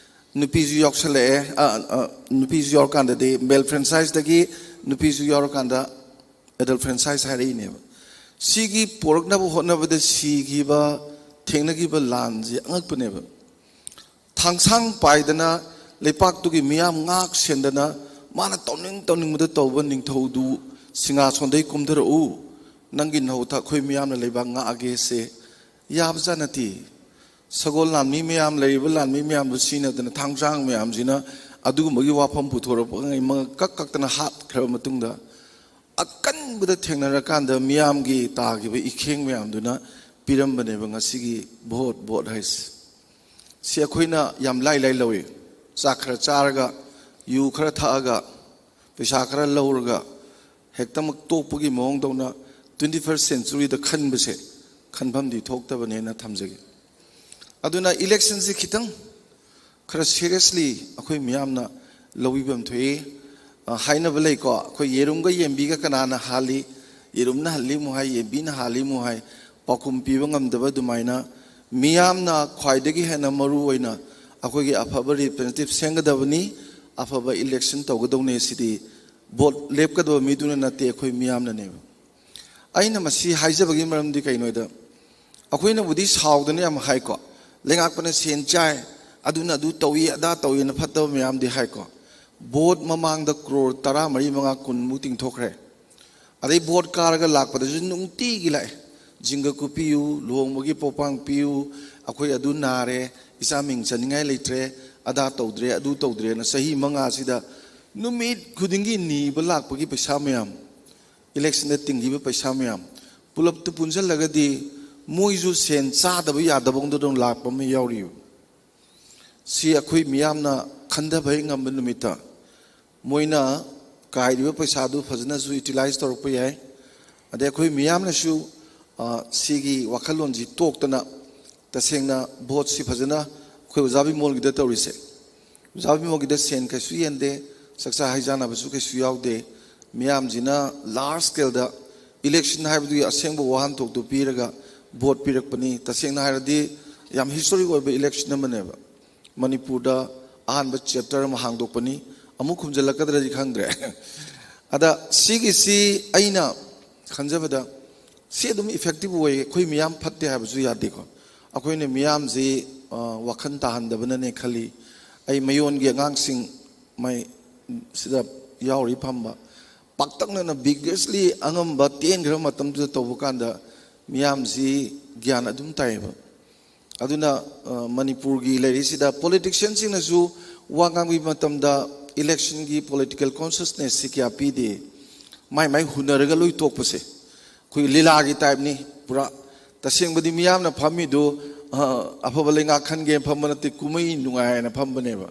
ꯅꯨꯄꯤꯁꯨ ꯌꯥꯎꯁꯜꯂꯛꯑꯦ꯫ ꯑ, ꯑ, ꯅꯨꯄꯤꯁꯨ ꯌꯥꯎꯔꯀꯥꯟꯗꯗꯤ, ꯃꯦꯜ ꯐ꯭ꯔꯦꯟꯆꯥꯏꯁꯇꯒꯤ ꯅꯨꯄꯤꯁꯨ ꯌꯥꯎꯔꯀꯥꯟꯗ ꯑꯦꯗꯜ ꯐ꯭ꯔꯦꯟꯆꯥꯏꯁ ꯍꯥꯏꯔꯛꯏꯅꯦꯕ꯫ ꯁꯤꯒꯤ ꯄꯣꯔꯛꯅꯕ ꯍꯣꯠꯅꯕꯗ ꯁꯤꯈꯤꯕ, ꯊꯦꯡꯅꯈꯤꯕ ꯂꯥꯟꯁꯦ ꯑꯉꯛꯄꯅꯦꯕ꯫ ꯊꯥꯡꯁꯥꯡ ꯄꯥꯏꯗꯅ, ꯂꯩꯄꯥꯛꯇꯨꯒꯤ ꯃꯤꯌꯥꯝ ꯉꯥꯛ ꯁꯦꯟꯗꯅ, ꯃꯥꯅ ꯇꯧꯅꯤꯡ ꯇꯧꯅꯤꯡꯕꯗ ꯇꯧꯕ ꯅꯤꯡꯊꯧꯗꯨ ꯁꯤꯡꯍꯥꯁꯣꯟꯗꯩ ꯀꯨꯝꯊꯔꯛꯎ, ꯅꯪꯒꯤ ꯅꯍꯧ ꯑꯩꯈꯣꯏ ꯃꯤꯌꯥꯝꯅ ꯂꯩꯕꯥꯛ ꯉꯥꯛꯑꯒꯦꯁꯦ ꯌꯥꯕꯖꯥꯠ ꯅꯠꯇꯦ꯫ ꯁꯒꯣꯜ ꯂꯥꯟꯃꯤ ꯃꯌꯥꯝ, ꯂꯩꯔꯤꯕ ꯂꯥꯟꯃꯤ ꯃꯌꯥꯝꯗꯨ ꯁꯤꯖꯤꯟꯅꯗꯅ ꯊꯥꯡꯁꯥꯡ ꯃꯌꯥꯝꯁꯤꯅ ꯑꯗꯨꯒꯨꯝꯕꯒꯤ ꯋꯥꯐꯝ ꯄꯨꯊꯣꯔꯛꯄ ꯉꯩ ꯃꯉꯛ ꯀꯛ ꯀꯛꯇꯅ ꯍꯥꯠꯈ꯭ꯔꯕ ꯃꯇꯨꯡꯗ, ꯑꯀꯟꯕꯗ ꯊꯦꯡꯅꯔꯀꯥꯟꯗ ꯃꯤꯌꯥꯝꯒꯤ ꯇꯥꯈꯤꯕ ꯏꯈꯦꯡ ꯃꯌꯥꯝꯗꯨꯅ ꯄꯤꯔꯝꯕꯅꯦꯕ ꯉꯁꯤꯒꯤ ꯚꯣꯠ, ꯚꯣꯠ ꯍꯥꯏꯁꯦ꯫ ꯁꯤ ꯑꯩꯈꯣꯏꯅ ꯌꯥꯝ ꯂꯥꯏ ꯂꯥꯏ ꯂꯧꯏ꯫ ꯆꯥꯛ ꯈꯔ ꯆꯥꯔꯒ, ꯌꯨ ꯈꯔ ꯊꯛꯑꯒ, ꯄꯩꯁꯥ ꯈꯔ ꯂꯧꯔꯒ ꯍꯦꯛꯇꯃꯛ ꯇꯣꯛꯄꯒꯤ ꯃꯑꯣꯡꯗꯧꯅ ꯇ꯭ꯋꯦꯟꯇꯤ ꯐꯥꯔꯁ ꯁꯦꯟꯆꯨꯔꯤꯗ ꯈꯟꯕꯁꯦ ꯈꯟꯐꯝꯗꯤ ꯊꯣꯛꯇꯕꯅꯦꯅ ꯊꯝꯖꯒꯦ꯫ ꯑꯗꯨꯅ ꯏꯂꯦꯛꯁꯟꯁꯤ ꯈꯤꯇꯪ ꯈꯔ ꯁꯤꯔꯤꯌꯁꯂꯤ ꯑꯩꯈꯣꯏ ꯃꯤꯌꯥꯝꯅ ꯂꯧꯕꯤꯐꯝ ꯊꯣꯛꯏ꯫ ꯑ, ꯍꯥꯏꯅꯕ ꯂꯩꯀꯣ, ꯑꯩꯈꯣꯏ ꯌꯦꯔꯨꯝꯒ ꯌꯦꯟꯕꯤꯒ ꯀꯅꯥꯅ ꯍꯥꯜꯂꯤ? ꯌꯦꯔꯨꯝꯅ ꯍꯜꯂꯤꯃꯨ ꯍꯥꯏ, ꯌꯦꯟꯕꯤꯅ ꯍꯥꯜꯂꯤꯃꯨ ꯍꯥꯏ꯫ ꯄꯥꯎꯈꯨꯝ ꯄꯤꯕ ꯉꯝꯗꯕ ꯑꯗꯨꯃꯥꯏꯅ ꯃꯤꯌꯥꯝꯅ ꯈ꯭ꯋꯥꯏꯗꯒꯤ ꯍꯦꯟꯅ ꯃꯔꯨ ꯑꯣꯏꯅ ꯑꯩꯈꯣꯏꯒꯤ ꯑꯐꯕ representative ꯁꯦꯝꯒꯗꯕꯅꯤ, ꯑꯐꯕ election ꯇꯧꯒꯗꯧꯅꯤ꯫ ꯁꯤꯗꯤ vote ꯂꯦꯞꯀꯗꯕ ꯃꯤꯗꯨꯅ ꯅꯠꯇꯦ, ꯑꯩꯈꯣꯏ ꯃꯤꯌꯥꯝꯅꯅꯦꯕ꯫ ꯑꯩꯅ ꯃꯁꯤ ꯍꯥꯏꯖꯕꯒꯤ ꯃꯔꯝꯗꯤ ꯀꯩꯅꯣꯗ, ꯑꯩꯈꯣꯏꯅꯕꯨꯗꯤ ꯁꯥꯎꯗꯅ ꯌꯥꯝ ꯍꯥꯏꯀꯣ, ꯂꯩꯉꯥꯛꯄꯅ ꯁꯦꯟ ꯆꯥꯏ, ꯑꯗꯨꯅ ꯑꯗꯨ ꯇꯧꯏ, ꯑꯗꯥ ꯇꯧꯏꯅ ꯐꯠꯇꯕ ꯃꯌꯥꯝꯗꯤ ꯍꯥꯏꯀꯣ꯫ Vote ꯃꯃꯥꯡꯗ ꯀ꯭ꯔꯣꯔ ꯇꯔꯥꯃꯔꯤ, ꯃꯉꯥ, ꯀꯨꯟꯃꯨꯛ ꯇꯤꯡꯊꯣꯛꯈ꯭ꯔꯦ꯫ ꯑꯗꯩ vote ꯀꯥꯔꯒ ꯂꯥꯛꯄꯗꯁꯨ ꯅꯨꯡꯇꯤꯒꯤ ꯂꯥꯛꯑꯦ꯫ ꯖꯤꯡꯒ ꯀꯨꯞꯄꯤꯌꯨ, ꯂꯨꯍꯣꯡꯕꯒꯤ ꯄꯣꯄꯥꯡ ꯄꯤꯌꯨ, ꯑꯩꯈꯣꯏ ꯑꯗꯨ ꯅꯥꯔꯦ, ꯏꯆꯥ ꯃꯤꯡ ꯆꯟꯅꯤꯡꯉꯥꯏ ꯂꯩꯇ꯭ꯔꯦ, ꯑꯗꯥ ꯇꯧꯗ꯭ꯔꯦ, ꯑꯗꯨ ꯇꯧꯗ꯭ꯔꯦꯅ ꯆꯍꯤ ꯃꯉꯥꯁꯤꯗ ꯅꯨꯃꯤꯠ ꯈꯨꯗꯤꯡꯒꯤ ꯅꯤꯕ ꯂꯥꯛꯄꯒꯤ ꯄꯩꯁꯥ ꯃꯌꯥꯝ, election ꯇꯤꯡꯈꯤꯕ ꯄꯩꯁꯥ ꯃꯌꯥꯝ ꯄꯨꯂꯞꯇꯨ ꯄꯨꯟꯁꯤꯜꯂꯒꯗꯤ ꯃꯣꯏꯁꯨ ꯁꯦꯟ ꯆꯥꯗꯕ ꯌꯥꯗꯕ ꯃꯑꯣꯡꯗ ꯑꯗꯨꯝ ꯂꯥꯛꯄ ꯑꯃ ꯌꯥꯎꯔꯤꯕ꯫ ꯁꯤ ꯑꯩꯈꯣꯏ ꯃꯤꯌꯥꯝꯅ ꯈꯟꯊꯕ ꯍꯦꯛ ꯉꯝꯕ ꯅꯨꯃꯤꯠꯇ ꯃꯣꯏꯅ ꯀꯥꯏꯔꯤꯕ ꯄꯩꯁꯥꯗꯨ ꯐꯖꯅꯁꯨ utilize ꯇꯧꯔꯛꯄ ꯌꯥꯏ꯫ ꯑꯗꯩ ꯑꯩꯈꯣꯏ ꯃꯤꯌꯥꯝꯅꯁꯨ, ꯑ, ꯁꯤꯒꯤ ꯋꯥꯈꯜꯂꯣꯟꯁꯤ ꯇꯣꯛꯇꯅ ꯇꯁꯦꯡꯅ vote ꯁꯤ ꯐꯖꯅ ꯑꯩꯈꯣꯏ ꯑꯣꯖꯥ ꯕꯤꯃꯣꯜꯒꯤꯗ ꯇꯧꯔꯤꯁꯦ꯫ ꯑꯣꯖꯥ ꯕꯤꯃꯣꯜꯒꯤꯗ ꯁꯦꯟ ꯀꯩꯁꯨ ꯌꯦꯟꯗꯦ, ꯆꯥꯛꯆꯥ ꯍꯩꯖꯥꯟꯅꯕꯁꯨ ꯀꯩꯁꯨ ꯌꯥꯎꯗꯦ꯫ ꯃꯤꯌꯥꯝꯁꯤꯅ large scale ꯗ election ꯍꯥꯏꯕꯗꯨꯒꯤ ꯑꯁꯦꯡꯕ ꯋꯥꯍꯟꯊꯣꯛꯇꯨ ꯄꯤꯔꯒ vote ꯄꯤꯔꯛꯄꯅꯤ꯫ ꯇꯁꯦꯡꯅ ꯍꯥꯏꯔꯗꯤ ꯌꯥꯝ historic ꯑꯣꯏꯕ election ꯑꯃꯅꯦꯕ꯫ ꯃꯅꯤꯄꯨꯔꯗ ꯑꯍꯥꯟꯕ chapter ꯑꯃ ꯍꯥꯡꯗꯣꯛꯄꯅꯤ꯫ ꯑꯃꯨꯛ ꯈꯨꯝꯖꯤꯜꯂꯛꯀꯗ꯭ꯔꯗꯤ ꯈꯪꯗ꯭ꯔꯦ꯫ ꯑꯗ ꯁꯤꯒꯤꯁꯤ ꯑꯩꯅ ꯈꯟꯖꯕꯗ ꯁꯤ ꯑꯗꯨꯝ effective ꯑꯣꯏ, ꯑꯩꯈꯣꯏ ꯃꯤꯌꯥꯝ ꯐꯠꯇꯦ ꯍꯥꯏꯕꯁꯨ ꯌꯥꯗꯦꯀꯣ꯫ ꯑꯩꯈꯣꯏꯅ ꯃꯤꯌꯥꯝꯁꯤ, ꯑ, ꯋꯥꯈꯜ ꯇꯥꯍꯟꯗꯕꯅꯅꯦ ꯈꯜꯂꯤ꯫ ꯑꯩ ꯃꯌꯣꯟꯒꯤ ꯑꯉꯥꯡꯁꯤꯡ ꯃꯩ ꯁꯤꯗ ꯌꯥꯎꯔꯤ ꯐꯝꯕ, ꯄꯥꯛꯇꯛꯅꯅ vigorously ꯑꯉꯝꯕ ꯇꯦꯟꯈ꯭ꯔꯕ ꯃꯇꯝꯗꯨꯗ ꯇꯧꯕ ꯀꯥꯟꯗ ꯃꯤꯌꯥꯝꯁꯤ ꯒ꯭ꯌꯥꯟ ꯑꯗꯨꯝ ꯇꯥꯏꯌꯦꯕ꯫ ꯑꯗꯨꯅ, ꯑ, ꯃꯅꯤꯄꯨꯔꯒꯤ ꯂꯩꯔꯤꯁꯤꯗ politician ꯁꯤꯡꯅꯁꯨ ꯋꯥ ꯉꯥꯡꯕꯤꯕ ꯃꯇꯝꯗ election ꯒꯤ political consciousness ꯁꯤ ꯀꯌꯥ ꯄꯤꯗꯦ꯫ ꯃꯥꯏ ꯃꯥꯏ ꯍꯨꯟꯅꯔꯒ ꯂꯣꯏ ꯇꯣꯛꯄꯁꯦ ꯑꯩꯈꯣꯏꯒꯤ ꯂꯤꯂꯥꯒꯤ type ꯅꯤ ꯄꯨꯔꯥ꯫ ꯇꯁꯦꯡꯕꯗꯤ ꯃꯤꯌꯥꯝꯅ ꯐꯝꯃꯤꯗꯨ, ꯑ, ꯑꯐꯕ ꯂꯩꯉꯥꯛ ꯈꯟꯒꯦꯅ ꯐꯝꯕ ꯅꯠꯇꯦ, ꯀꯨꯝꯍꯩ ꯅꯨꯡꯉꯥꯏ ꯍꯥꯏꯅ ꯐꯝꯕꯅꯦꯕ꯫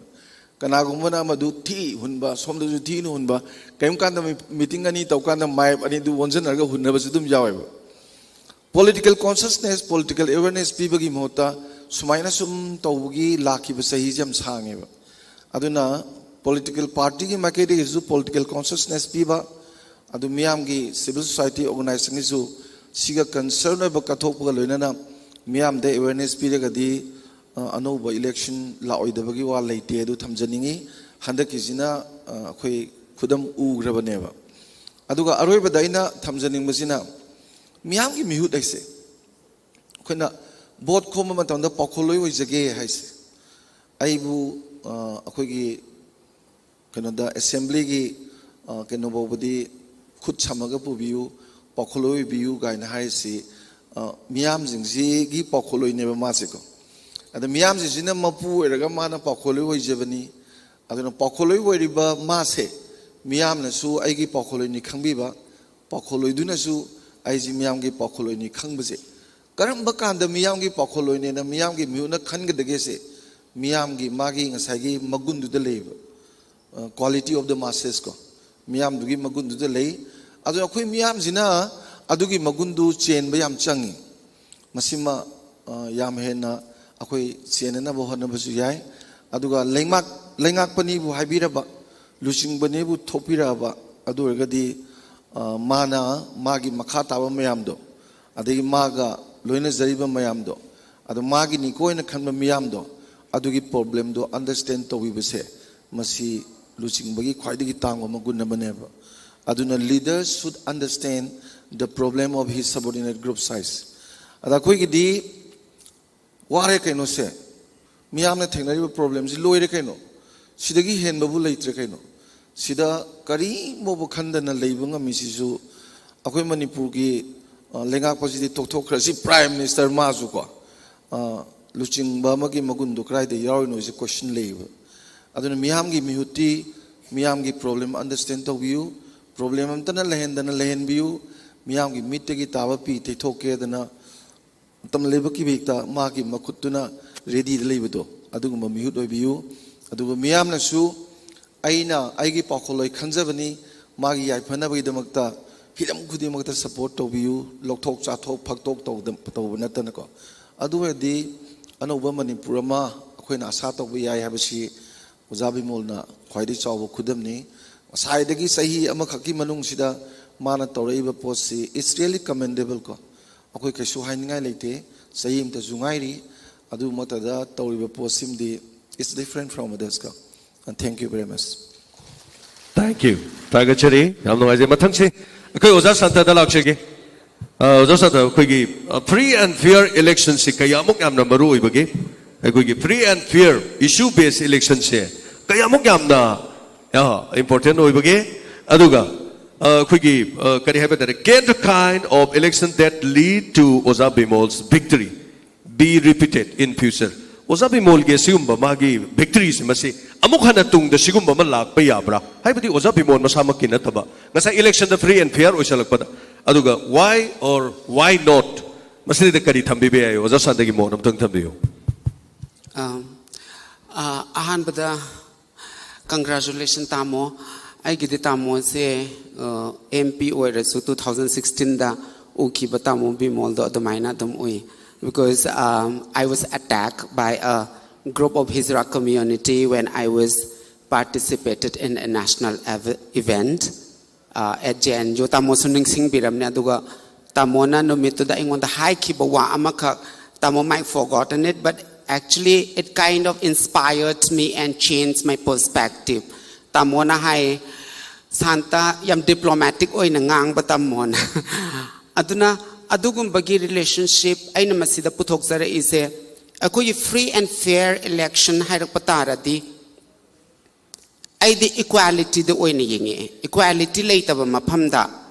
ꯀꯅꯥꯒꯨꯝꯕꯅ ꯑꯃꯗꯨ ꯊꯤ ꯍꯨꯟꯕ, ꯁꯣꯝꯗꯁꯨ ꯊꯤꯅ ꯍꯨꯟꯕ, ꯀꯔꯤꯒꯨꯝꯕ ꯀꯥꯟꯗ ꯃꯤ-, meeting ꯑꯅꯤ ꯇꯧꯀꯥꯟꯗ ꯃꯥꯏꯞ ꯑꯅꯤꯗꯨ ꯑꯣꯟꯁꯤꯟꯅꯔꯒ ꯍꯨꯟꯅꯕꯁꯨ ꯑꯗꯨꯝ ꯌꯥꯎꯋꯦꯕ꯫ Political consciousness, political awareness ꯄꯤꯕꯒꯤ ꯃꯍꯨꯠꯇ ꯁꯨꯃꯥꯏꯅ ꯁꯨꯝ ꯇꯧꯕꯒꯤ ꯂꯥꯛꯈꯤꯕ ꯆꯍꯤꯁꯦ ꯌꯥꯝ ꯁꯥꯡꯉꯦꯕ꯫ ꯑꯗꯨꯅ ꯄꯣꯂꯤꯇꯤꯀꯦꯜ ꯄꯥꯔꯇꯤꯒꯤ ꯃꯥꯏꯀꯩꯗꯒꯤꯁꯨ ꯄꯣꯂꯤꯇꯤꯀꯦꯜ ꯀꯣꯟꯁꯤꯌꯁꯅꯦꯁ ꯄꯤꯕ, ꯑꯗꯨ ꯃꯤꯌꯥꯝꯒꯤ ꯁꯤꯚꯤꯜ ꯁꯣꯁꯥꯏꯇꯤ ꯑꯣꯔꯒꯅꯥꯏꯖꯦꯁꯟꯒꯤꯁꯨ ꯁꯤꯒ ꯀꯟꯁꯔꯟ ꯑꯣꯏꯕ ꯀꯠꯊꯣꯛꯄꯒ ꯂꯣꯏꯅꯅ ꯃꯤꯌꯥꯝꯗ ꯑꯦꯋꯦꯔꯅꯦꯁ ꯄꯤꯔꯒꯗꯤ ꯑ, ꯑꯅꯧꯕ ꯏꯂꯦꯛꯁꯟ ꯂꯥꯛꯑꯣꯏꯗꯕꯒꯤ ꯋꯥ ꯂꯩꯇꯦ, ꯑꯗꯨ ꯊꯝꯖꯅꯤꯡꯉꯤ꯫ ꯍꯟꯗꯛꯀꯤꯁꯤꯅ ꯑ, ꯑꯩꯈꯣꯏ ꯈꯨꯗꯝ ꯎꯈ꯭ꯔꯕꯅꯦꯕ꯫ ꯑꯗꯨꯒ ꯑꯔꯣꯏꯕꯗ ꯑꯩꯅ ꯊꯝꯖꯅꯤꯡꯕꯁꯤꯅ ꯃꯤꯌꯥꯝꯒꯤ ꯃꯤꯍꯨꯠ ꯍꯥꯏꯁꯦ, ꯑꯩꯈꯣꯏꯅ ꯚꯣꯠ ꯈꯣꯝꯕ ꯃꯇꯝꯗ ꯄꯥꯎꯈꯣꯜꯂꯣꯏ ꯑꯣꯏꯖꯒꯦ ꯍꯥꯏꯁꯦ, ꯑꯩꯕꯨ ꯑ, ꯑꯩꯈꯣꯏꯒꯤ ꯀꯩꯅꯣꯗ ꯑꯦꯁꯦꯝꯕ꯭ꯂꯤꯒꯤ ꯑ, ꯀꯩꯅꯣ ꯐꯥꯎꯕꯗꯤ ꯈꯨꯠ ꯁꯝꯃꯒ ꯄꯨꯕꯤꯌꯨ, ꯄꯥꯎꯈꯣꯜꯂꯣꯏ ꯑꯣꯏꯕꯤꯌꯨ ꯀꯥꯏꯅ ꯍꯥꯏꯔꯤꯁꯤ ꯑ, ꯃꯤꯌꯥꯝꯁꯤꯡꯁꯤꯒꯤ ꯄꯥꯎꯈꯣꯜꯂꯣꯏꯅꯦꯕ ꯃꯥꯁꯦꯀꯣ꯫ ꯑꯗ ꯃꯤꯌꯥꯝꯁꯤꯡꯁꯤꯅ ꯃꯄꯨ ꯑꯣꯏꯔꯒ ꯃꯥꯅ ꯄꯥꯎꯈꯣꯜꯂꯣꯏ ꯑꯣꯏꯖꯕꯅꯤ꯫ ꯑꯗꯨꯅ ꯄꯥꯎꯈꯣꯜꯂꯣꯏ ꯑꯣꯏꯔꯤꯕ ꯃꯥꯁꯦ ꯃꯤꯌꯥꯝꯅꯁꯨ ꯑꯩꯒꯤ ꯄꯥꯎꯈꯣꯜꯂꯣꯏꯅꯤ ꯈꯪꯕꯤꯕ, ꯄꯥꯎꯈꯣꯜꯂꯣꯏꯗꯨꯅꯁꯨ ꯑꯩꯁꯤ ꯃꯤꯌꯥꯝꯒꯤ ꯄꯥꯎꯈꯣꯜꯂꯣꯏꯅꯤ ꯈꯪꯕꯁꯦ ꯀꯔꯝꯕ ꯀꯥꯟꯗ ꯃꯤꯌꯥꯝꯒꯤ ꯄꯥꯎꯈꯣꯜꯂꯣꯏꯅꯦꯅ ꯃꯤꯌꯥꯝꯒꯤ ꯃꯤꯍꯨꯠꯅ ꯈꯟꯒꯗꯒꯦꯁꯦ ꯃꯤꯌꯥꯝꯒꯤ ꯃꯥꯒꯤ ꯉꯁꯥꯏꯒꯤ ꯃꯒꯨꯟꯗꯨꯗ ꯂꯩꯌꯦꯕ꯫ Quality of the masses ꯀꯣ, ꯃꯤꯌꯥꯝꯗꯨꯒꯤ ꯃꯒꯨꯟꯗꯨꯗ ꯂꯩ꯫ ꯑꯗꯨꯅ ꯑꯩꯈꯣꯏ ꯃꯤꯌꯥꯝꯁꯤꯅ ꯑꯗꯨꯒꯤ ꯃꯒꯨꯟꯗꯨ ꯆꯦꯟꯕ ꯌꯥꯝ ꯆꯪꯉꯤ꯫ ꯃꯁꯤꯃ ꯑ, ꯌꯥꯝ ꯍꯦꯟꯅ ꯑꯩꯈꯣꯏ ꯆꯦꯟꯅꯅꯕ ꯍꯣꯠꯅꯕꯁꯨ ꯌꯥꯏ꯫ ꯑꯗꯨꯒ ꯂꯩꯉꯥꯛ ꯂꯩꯉꯥꯛꯄꯅꯤꯕꯨ ꯍꯥꯏꯕꯤꯔꯕ, ꯂꯨꯆꯤꯡꯕꯅꯤꯕꯨ ꯊꯣꯛꯄꯤꯔꯛꯑꯕ, ꯑꯗꯨ ꯑꯣꯏꯔꯒꯗꯤ ꯑ, ꯃꯥꯅ ꯃꯥꯒꯤ ꯃꯈꯥ ꯇꯥꯕ ꯃꯌꯥꯝꯗꯣ, ꯑꯗꯒꯤ ꯃꯥꯒ ꯂꯣꯏꯅꯖꯔꯤꯕ ꯃꯌꯥꯝꯗꯣ, ꯑꯗꯣ ꯃꯥꯒꯤꯅꯤꯀꯣ ꯍꯥꯏꯅ ꯈꯟꯕ ꯃꯤꯌꯥꯝꯗꯣ, ꯑꯗꯨꯒꯤ ꯄ꯭ꯔꯣꯕ꯭ꯂꯦꯝꯗꯣ ꯑꯟꯗꯔꯁꯇꯦꯟ ꯇꯧꯕꯤꯕꯁꯦ ꯃꯁꯤ ꯂꯨꯆꯤꯡꯕꯒꯤ ꯈ꯭ꯋꯥꯏꯗꯒꯤ ꯇꯥꯡꯕ ꯃꯒꯨꯟ ꯑꯃꯅꯦꯕ꯫ ꯑꯗꯨꯅ leaders should understand the problem of his subordinate group size꯫ ꯑꯗ ꯑꯩꯈꯣꯏꯒꯤꯗꯤ ꯋꯥꯔꯦ ꯀꯩꯅꯣꯁꯦ, ꯃꯤꯌꯥꯝꯅ ꯊꯦꯡꯅꯔꯤꯕ ꯄ꯭ꯔꯣꯕ꯭ꯂꯦꯝꯁꯤ ꯂꯣꯏꯔꯦ ꯀꯩꯅꯣ, ꯁꯤꯗꯒꯤ ꯍꯦꯟꯕꯕꯨ ꯂꯩꯇ꯭ꯔꯦ ꯀꯩꯅꯣ꯫ ꯁꯤꯗ ꯀꯔꯤꯝꯐꯥꯎꯕ ꯈꯟꯗꯅ ꯂꯩꯕ ꯉꯝꯃꯤꯁꯤꯁꯨ ꯑꯩꯈꯣꯏ ꯃꯅꯤꯄꯨꯔꯒꯤ ꯑ, ꯂꯩꯉꯥꯛꯄꯁꯤꯗꯤ ꯇꯣꯛꯊꯣꯛꯈ꯭ꯔꯁꯤ, ꯄ꯭ꯔꯥꯏꯝ ꯃꯤꯅꯤꯁꯇꯔ ꯃꯥꯁꯨꯀꯣ ꯑ, ꯂꯨꯆꯤꯡꯕ ꯑꯃꯒꯤ ꯃꯒꯨꯟꯗꯣ ꯀꯗꯥꯏꯗ ꯌꯥꯎꯔꯤꯅꯣꯁꯦ ꯀꯣꯏꯁꯟ ꯂꯩꯌꯦꯕ꯫ ꯑꯗꯨꯅ ꯃꯤꯌꯥꯝꯒꯤ ꯃꯤꯍꯨꯠꯇꯤ ꯃꯤꯌꯥꯝꯒꯤ ꯄ꯭ꯔꯣꯕ꯭ꯂꯦꯝ ꯑꯟꯗꯔꯁꯇꯦꯟ ꯇꯧꯕꯤꯌꯨ, ꯄ꯭ꯔꯣꯕ꯭ꯂꯦꯝ ꯑꯝꯇꯅ ꯂꯩꯍꯟꯗꯅ ꯂꯩꯍꯟꯕꯤꯌꯨ꯫ ꯃꯤꯌꯥꯝꯒꯤ ꯃꯤꯠꯇꯒꯤ ꯇꯥꯕ ꯄꯤ ꯇꯩꯊꯣꯛꯀꯦꯗꯅ ꯃꯇꯝ ꯂꯩꯕꯛꯀꯤ ꯍꯦꯛꯇ ꯃꯥꯒꯤ ꯃꯈꯨꯠꯇꯨꯅ ꯔꯦꯗꯤꯗ ꯂꯩꯕꯗꯣ, ꯑꯗꯨꯒꯨꯝꯕ ꯃꯤꯍꯨꯠ ꯑꯣꯏꯕꯤꯌꯨ꯫ ꯑꯗꯨꯒ ꯃꯤꯌꯥꯝꯅꯁꯨ ꯑꯩꯅ ꯑꯩꯒꯤ ꯄꯥꯎꯈꯣꯜꯂꯣꯏ ꯈꯟꯖꯕꯅꯤ, ꯃꯥꯒꯤ ꯌꯥꯏꯐꯅꯕꯒꯤꯗꯃꯛꯇ ꯍꯤꯔꯝ ꯈꯨꯗꯤꯡꯃꯛꯇ ꯁꯄꯣꯔꯠ ꯇꯧꯕꯤꯌꯨ, ꯂꯧꯊꯣꯛ ꯆꯥꯊꯣꯛ ꯐꯛꯇꯣꯛ ꯇꯧꯗ-, ꯇꯧꯕ ꯅꯠꯇꯅꯀꯣ꯫ ꯑꯗꯨ ꯑꯣꯏꯔꯗꯤ ꯑꯅꯧꯕ ꯃꯅꯤꯄꯨꯔ ꯑꯃ ꯑꯩꯈꯣꯏꯅ ꯑꯁꯥ ꯇꯧꯕ ꯌꯥꯏ ꯍꯥꯏꯕꯁꯤ ꯑꯣꯖꯥ ꯕꯤꯃꯣꯜꯅ ꯈ꯭ꯋꯥꯏꯗꯒꯤ ꯆꯥꯎꯕ ꯈꯨꯗꯝꯅꯤ꯫ ꯉꯁꯥꯏꯗꯒꯤ ꯆꯍꯤ ꯑꯃꯈꯛꯀꯤ ꯃꯅꯨꯡꯁꯤꯗ ꯃꯥꯅ ꯇꯧꯔꯛꯏꯕ ꯄꯣꯠꯁꯤ, it's really commendable ꯀꯣ꯫ ꯑꯩꯈꯣꯏ ꯀꯩꯁꯨ ꯍꯥꯏꯅꯤꯡꯉꯥꯏ ꯂꯩꯇꯦ꯫ ꯆꯍꯤ ꯑꯃꯇꯁꯨ ꯉꯥꯏꯔꯤ꯫ ꯑꯗꯨꯃꯛꯇꯗ ꯇꯧꯔꯤꯕ ꯄꯣꯠꯁꯤꯃꯗꯤ, it's different from others ꯀꯣ꯫ And thank you very much. Thank you. ꯊꯥꯒꯠꯆꯔꯤ꯫ ꯌꯥꯝ ꯅꯨꯡꯉꯥꯏꯖꯩ꯫ ꯃꯊꯪꯁꯤ ꯑꯩꯈꯣꯏ ꯑꯣꯖꯥ ꯁꯥꯟꯇꯗ ꯂꯥꯛꯆꯒꯦ꯫ ꯑ, ꯑꯣꯖꯥ ꯁꯥꯟꯇ, ꯑꯩꯈꯣꯏꯒꯤ free and fair election ꯁꯤ ꯀꯌꯥꯃꯨꯛ ꯌꯥꯝꯅ ꯃꯔꯨ ꯑꯣꯏꯕꯒꯦ? ꯑꯩꯈꯣꯏꯒꯤ free and fair issue based election ꯁꯦ ꯀꯌꯥꯃꯨꯛ ꯌꯥꯝꯅ important ꯑꯣꯏꯕꯒꯦ? ꯑꯗꯨꯒ ꯑ, ꯑꯩꯈꯣꯏꯒꯤ ꯑ, ꯀꯔꯤ ꯍꯥꯏꯕ ꯇꯥꯔꯦ, can the kind of election that lead to ꯑꯣꯖꯥ ꯕꯤꯃꯣꯜꯁ victory be repeated in future? ꯑꯣꯖꯥ ꯕꯤꯃꯣꯜꯒꯤ ꯑꯁꯤꯒꯨꯝꯕ ꯃꯥꯒꯤ victory ꯁꯤ, ꯃꯁꯤ ꯑꯃꯨꯛ ꯍꯟꯅ ꯇꯨꯡꯗ ꯁꯤꯒꯨꯝꯕ ꯑꯃ ꯂꯥꯛꯄ ꯌꯥꯕ꯭ꯔꯥ? ꯍꯥꯏꯕꯗꯤ ꯑꯣꯖꯥ ꯕꯤꯃꯣꯜ ꯃꯁꯥꯃꯛꯀꯤ ꯅꯠꯇꯕ, ꯉꯁꯥꯏ election the free and fair ꯑꯣꯏꯁꯜꯂꯛꯄꯗ꯫ ꯑꯗꯨꯒ why or why not? ꯃꯁꯤꯗ ꯀꯔꯤ ꯊꯝꯕꯤꯕ ꯌꯥꯏ? ꯑꯣꯖꯥ ꯁꯥꯟꯇꯒꯤ ꯃꯣꯠ ꯑꯝꯇꯪ ꯊꯝꯕꯤꯌꯨ꯫ ꯑ, ꯑ, ꯑꯍꯥꯟꯕꯗ congratulation ꯇꯥꯃꯣ꯫ ꯑꯩꯒꯤꯗꯤ ꯇꯥꯃꯣꯁꯦ, ꯑ, MP ꯑꯣꯏꯔꯁꯨ two thousand sixteen ꯗ ꯎꯈꯤꯕ ꯇꯥꯃꯣ ꯕꯤꯃꯣꯜꯗꯣ ꯑꯗꯨꯃꯥꯏꯅ ꯑꯗꯨꯝ ꯎꯏ꯫ Because, um, I was attacked by a group of Hijra community when I was participated in a national ev- event, uh, at J N U. ꯇꯥꯃꯣꯁꯨ ꯅꯤꯡꯁꯤꯡꯕꯤꯔꯝꯅꯤ꯫ ꯑꯗꯨꯒ ꯇꯥꯃꯣꯅ ꯅꯨꯃꯤꯠꯇꯨꯗ ꯑꯩꯉꯣꯟꯗ ꯍꯥꯏꯈꯤꯕ ꯋꯥ ꯑꯃꯈꯛ, ꯇꯥꯃꯣ might forgotten it, but actually it kind of inspired me and changed my perspective. ꯇꯥꯃꯣꯅ ꯍꯥꯏ, Santa, ꯌꯥꯝ diplomatic ꯑꯣꯏꯅ ꯉꯥꯡꯕ ꯇꯥꯃꯣꯅ꯫ ꯑꯗꯨꯅ ꯑꯗꯨꯒꯨꯝꯕꯒꯤ relationship ꯑꯩꯅ ꯃꯁꯤꯗ ꯄꯨꯊꯣꯛꯆꯔꯛꯏꯁꯦ, ꯑꯩꯈꯣꯏꯒꯤ free and fair election ꯍꯥꯏꯔꯛꯄ ꯇꯥꯔꯗꯤ ꯑꯩꯗꯤ equality ꯗ ꯑꯣꯏꯅ ꯌꯦꯡꯉꯛꯑꯦ꯫ Equality ꯂꯩꯇꯕ ꯃꯐꯝꯗ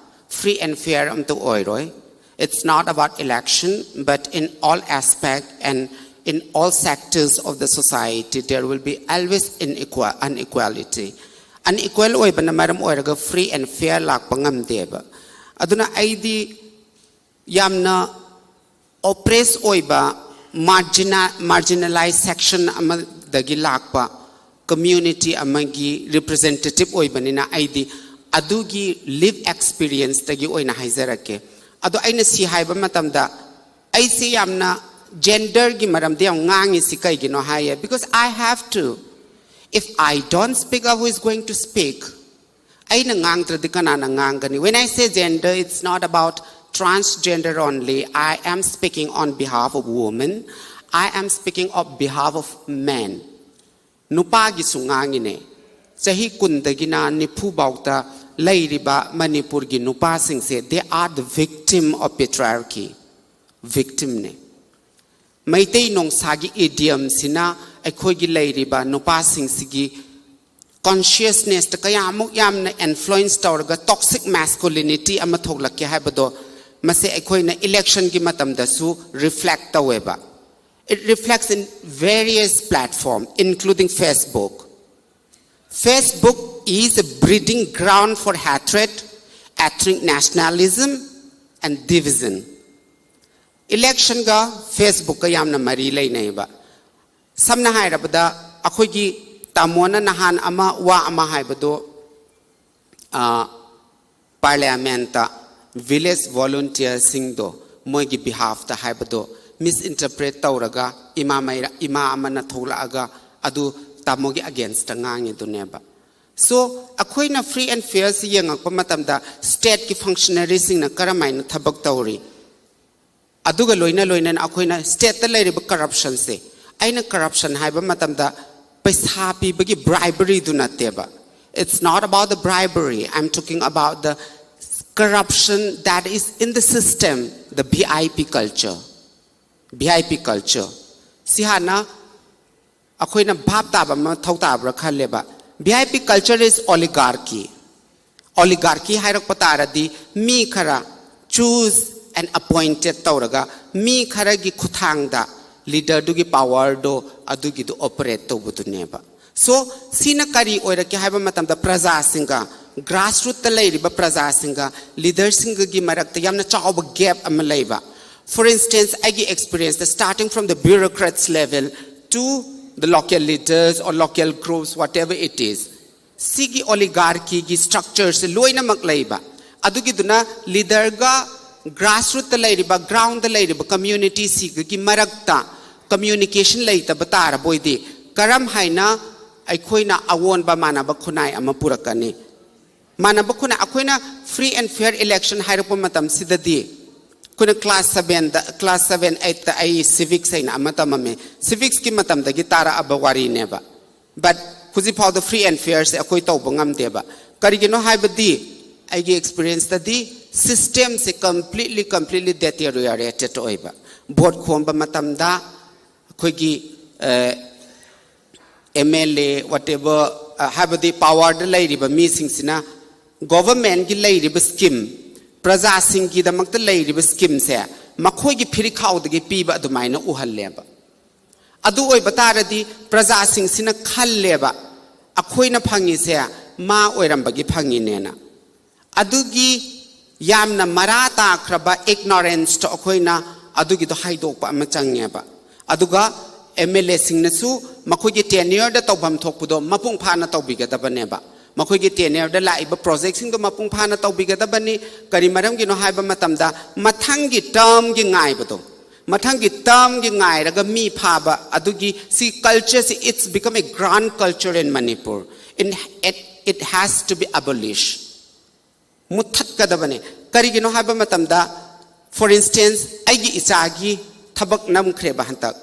free and fair ꯑꯝꯇ ꯑꯣꯏꯔꯣꯏ꯫ It's not about election, but in all aspect and in all sectors of the society, there will be always inequal, inequality. Unequal ꯑꯣꯏꯕꯅ ꯃꯔꯝ ꯑꯣꯏꯔꯒ free and fair ꯂꯥꯛꯄ ꯉꯝꯗꯦꯕ꯫ ꯑꯗꯨꯅ ꯑꯩꯗꯤ ꯌꯥꯝꯅ oppress ꯑꯣꯏꯕ, margina-, marginalized section ꯑꯃꯗꯒꯤ ꯂꯥꯛꯄ community ꯑꯃꯒꯤ representative ꯑꯣꯏꯕꯅꯤꯅ, ꯑꯩꯗꯤ ꯑꯗꯨꯒꯤ live experience ꯇꯒꯤ ꯑꯣꯏꯅ ꯍꯥꯏꯖꯔꯛꯀꯦ꯫ ꯑꯗꯣ ꯑꯩꯅ ꯁꯤ ꯍꯥꯏꯕ ꯃꯇꯝꯗ, ꯑꯩꯁꯦ ꯌꯥꯝꯅ gender ꯒꯤ ꯃꯔꯝꯗ ꯌꯥꯝ ꯉꯥꯡꯉꯤꯁꯤ ꯀꯩꯒꯤꯅꯣ ꯍꯥꯏꯌꯦ, because I have to. If I don't speak up, who is going to speak? ꯑꯩꯅ ꯉꯥꯡꯗ꯭ꯔꯗꯤ ꯀꯅꯥꯅ ꯉꯥꯡꯒꯅꯤ? When I say gender, it's not about transgender only. I am speaking on behalf of women. I am speaking on behalf of men. ꯅꯨꯄꯥꯒꯤꯁꯨ ꯉꯥꯡꯉꯤꯅꯦ꯫ ꯆꯍꯤ ꯀꯨꯟꯗꯒꯤꯅ ꯅꯤꯐꯨ ꯐꯥꯎꯗ ꯂꯩꯔꯤꯕ ꯃꯅꯤꯄꯨꯔꯒꯤ ꯅꯨꯄꯥꯁꯤꯡꯁꯦ, they are the victim of patriarchy. Victimꯅꯦ꯫ Meitei ꯅꯣꯡꯁꯥꯒꯤ idiomꯁꯤꯅ ꯑꯩꯈꯣꯏꯒꯤ ꯂꯩꯔꯤꯕ ꯅꯨꯄꯥꯁꯤꯡꯁꯤꯒꯤ consciousnessꯇ ꯀꯌꯥꯃꯨꯛ ꯌꯥꯝꯅ influence ꯇꯧꯔꯒ toxic masculinity ꯑꯃ ꯊꯣꯛꯂꯛꯀꯦ ꯍꯥꯏꯕꯗꯣ, ꯃꯁꯦ ꯑꯩꯈꯣꯏꯅ electionꯒꯤ ꯃꯇꯝꯗꯁꯨ reflect ꯇꯧꯋꯦꯕ꯫ It reflects in various platform, including Facebook. Facebook is a breeding ground for hatred, ethnic nationalism, and division. Electionꯒ Facebookꯀ ꯌꯥꯝꯅ ꯃꯔꯤ ꯂꯩꯅꯩꯕ꯫ ꯁꯝꯅ ꯍꯥꯏꯔꯕꯗ, ꯑꯩꯈꯣꯏꯒꯤ ꯇꯥꯃꯣꯅ ꯅꯍꯥꯟ ꯑꯃ ꯋꯥ ꯑꯃ ꯍꯥꯏꯕꯗꯣ, ꯑ, Parliamentꯇ village volunteerꯁꯤꯡꯗꯣ, ꯃꯣꯏꯒꯤ behalfꯇ ꯍꯥꯏꯕꯗꯣ misinterpret ꯇꯧꯔꯒ ꯏꯃꯥ ꯃꯩꯔꯥ-, ꯏꯃꯥ ꯑꯃꯅ ꯊꯣꯛꯂꯛꯑꯒ ꯑꯗꯨ ꯇꯥꯃꯣꯒꯤ againstꯇ ꯉꯥꯡꯉꯤꯗꯨꯅꯦꯕ꯫ So, ꯑꯩꯈꯣꯏꯅ free and fairꯁꯤ ꯌꯦꯡꯉꯛꯄ ꯃꯇꯝꯗ stateꯀꯤ functionaryꯁꯤꯡꯅ ꯀꯔꯝ ꯍꯥꯏꯅ ꯊꯕꯛ ꯇꯧꯔꯤ? ꯑꯗꯨꯒ ꯂꯣꯏꯅ ꯂꯣꯏꯅꯅ ꯑꯩꯈꯣꯏꯅ stateꯇ ꯂꯩꯔꯤꯕ corruptionꯁꯦ, ꯑꯩꯅ corruption ꯍꯥꯏꯕ ꯃꯇꯝꯗ ꯄꯩꯁꯥ ꯄꯤꯕꯒꯤ briberyꯗꯨ ꯅꯠꯇꯦꯕ꯫ It's not about the bribery. I'm talking about the corruption that is in the system, the V I P culture. V I P culture꯫ ꯁꯤ ꯍꯥꯟꯅ ꯑꯩꯈꯣꯏꯅ ꯚꯥꯞ ꯇꯥꯕ ꯑꯃ ꯃꯊꯧ ꯇꯥꯕ꯭ꯔꯥ ꯈꯜꯂꯦꯕ꯫ V I P culture is oligarchy. Oligarchy ꯍꯥꯏꯔꯛꯄ ꯇꯥꯔꯗꯤ ꯃꯤ ꯈꯔ choose and appointed ꯇꯧꯔꯒ ꯃꯤ ꯈꯔꯒꯤ ꯈꯨꯠꯊꯥꯡꯗ leaderꯗꯨꯒꯤ powerꯗꯣ ꯑꯗꯨꯒꯤꯗꯣ operate ꯇꯧꯕꯗꯨꯅꯦꯕ꯫ So, ꯁꯤꯅ ꯀꯔꯤ ꯑꯣꯏꯔꯛꯀꯦ ꯍꯥꯏꯕ ꯃꯇꯝꯗ ꯄ꯭ꯔꯖꯥꯁꯤꯡꯒ, grassrootꯇ ꯂꯩꯔꯤꯕ ꯄ꯭ꯔꯖꯥꯁꯤꯡꯒ leaderꯁꯤꯡꯒꯒꯤ ꯃꯔꯛꯇ ꯌꯥꯝꯅ ꯆꯥꯎꯕ gap ꯑꯃ ꯂꯩꯕ꯫ For instance, ꯑꯩꯒꯤ experienceꯇ, starting from the bureaucrats level to the local leaders or local groups, whatever it is, ꯁꯤꯒꯤ oligarchyꯒꯤ structureꯁꯦ ꯂꯣꯏꯅꯃꯛ ꯂꯩꯕ꯫ ꯑꯗꯨꯒꯤꯗꯨꯅ leaderꯒ grassrootꯇ ꯂꯩꯔꯤꯕ, groundꯗ ꯂꯩꯔꯤꯕ communityꯁꯤꯒꯒꯤ ꯃꯔꯛꯇ communication ꯂꯩꯇꯕ ꯇꯥꯔꯕꯣꯏꯗꯤ ꯀꯔꯝ ꯍꯥꯏꯅ ꯑꯩꯈꯣꯏꯅ ꯑꯑꯣꯟꯕ ꯃꯥꯟꯅꯕ ꯈꯨꯟꯅꯥꯏ ꯑꯃ ꯄꯨꯔꯛꯀꯅꯤ꯫ ꯃꯥꯟꯅꯕ ꯈꯨꯟꯅꯥꯏ, ꯑꯩꯈꯣꯏꯅ free and fair election ꯍꯥꯏꯔꯛꯄ ꯃꯇꯝꯁꯤꯗꯗꯤ, ꯑꯩꯈꯣꯏꯅ class sevenꯗ, class seven eightꯇ ꯑꯩ civics ꯍꯥꯏꯅ ꯑꯃ ꯇꯝꯃꯝꯃꯦ꯫ Civicsꯀꯤ ꯃꯇꯝꯗꯒꯤ ꯇꯥꯔꯛꯑꯕ ꯋꯥꯔꯤꯅꯦꯕ꯫ But ꯍꯧꯖꯤꯛ ꯐꯥꯎꯗ free and fairꯁꯦ ꯑꯩꯈꯣꯏ ꯇꯧꯕ ꯉꯝꯗꯦꯕ꯫ ꯀꯔꯤꯒꯤꯅꯣ ꯍꯥꯏꯕꯗꯤ, ꯑꯩꯒꯤ experienceꯇꯗꯤ systemꯁꯦ completely, completely deteriorated ꯑꯣꯏꯕ꯫ Vote ꯈꯣꯝꯕ ꯃꯇꯝꯗ ꯑꯩꯈꯣꯏꯒꯤ, ꯑ, MLA, whatever, ꯑ, ꯍꯥꯏꯕꯗꯤ powerꯗ ꯂꯩꯔꯤꯕ ꯃꯤꯁꯤꯡꯁꯤꯅ governmentꯀꯤ ꯂꯩꯔꯤꯕ scheme, ꯄ꯭ꯔꯖꯥꯁꯤꯡꯒꯤꯗꯃꯛꯇ ꯂꯩꯔꯤꯕ schemeꯁꯦ ꯃꯈꯣꯏꯒꯤ ꯐꯤꯔꯤꯈꯥꯎꯗꯒꯤ ꯄꯤꯕ ꯑꯗꯨꯃꯥꯏꯅ ꯎꯍꯜꯂꯦꯕ꯫ ꯑꯗꯨ ꯑꯣꯏꯕ ꯇꯥꯔꯗꯤ ꯄ꯭ꯔꯖꯥꯁꯤꯡꯁꯤꯅ ꯈꯜꯂꯦꯕ, ꯑꯩꯈꯣꯏꯅ ꯐꯪꯉꯤꯁꯦ ꯃꯥ ꯑꯣꯏꯔꯝꯕꯒꯤ ꯐꯪꯉꯤꯅꯦꯅ꯫ ꯑꯗꯨꯒꯤ ꯌꯥꯝꯅ ꯃꯔꯥ ꯇꯥꯈ꯭ꯔꯕ ignoranceꯇꯣ ꯑꯩꯈꯣꯏꯅ ꯑꯗꯨꯒꯤꯗꯣ ꯍꯥꯏꯗꯣꯛꯄ ꯑꯃ ꯆꯪꯉꯦꯕ꯫ ꯑꯗꯨꯒ MLAꯁꯤꯡꯅꯁꯨ ꯃꯈꯣꯏꯒꯤ tenureꯗ ꯇꯧꯐꯝ ꯊꯣꯛꯄꯗꯣ ꯃꯄꯨꯡ ꯐꯥꯅ ꯇꯧꯕꯤꯒꯗꯕꯅꯦꯕ꯫ ꯃꯈꯣꯏꯒꯤ tenureꯗ ꯂꯥꯛꯏꯕ projectꯁꯤꯡꯗꯣ ꯃꯄꯨꯡ ꯐꯥꯅ ꯇꯧꯕꯤꯒꯗꯕꯅꯤ꯫ ꯀꯔꯤ ꯃꯔꯝꯒꯤꯅꯣ ꯍꯥꯏꯕ ꯃꯇꯝꯗ, ꯃꯊꯪꯒꯤ termꯒꯤ ꯉꯥꯏꯕꯗꯣ, ꯃꯊꯪꯒꯤ termꯒꯤ ꯉꯥꯏꯔꯒ ꯃꯤ ꯐꯥꯕ, ꯑꯗꯨꯒꯤ ꯁꯤ cultureꯁꯤ, it's become a grand culture in Manipur. It, it, it has to be abolished. ꯃꯨꯠꯊꯠꯀꯗꯕꯅꯦ꯫ ꯀꯔꯤꯒꯤꯅꯣ ꯍꯥꯏꯕ ꯃꯇꯝꯗ, for instance, ꯑꯩꯒꯤ ꯏꯆꯥꯒꯤ ꯊꯕꯛ ꯅꯝꯈ꯭ꯔꯦꯕ ꯍꯟꯇꯛ꯫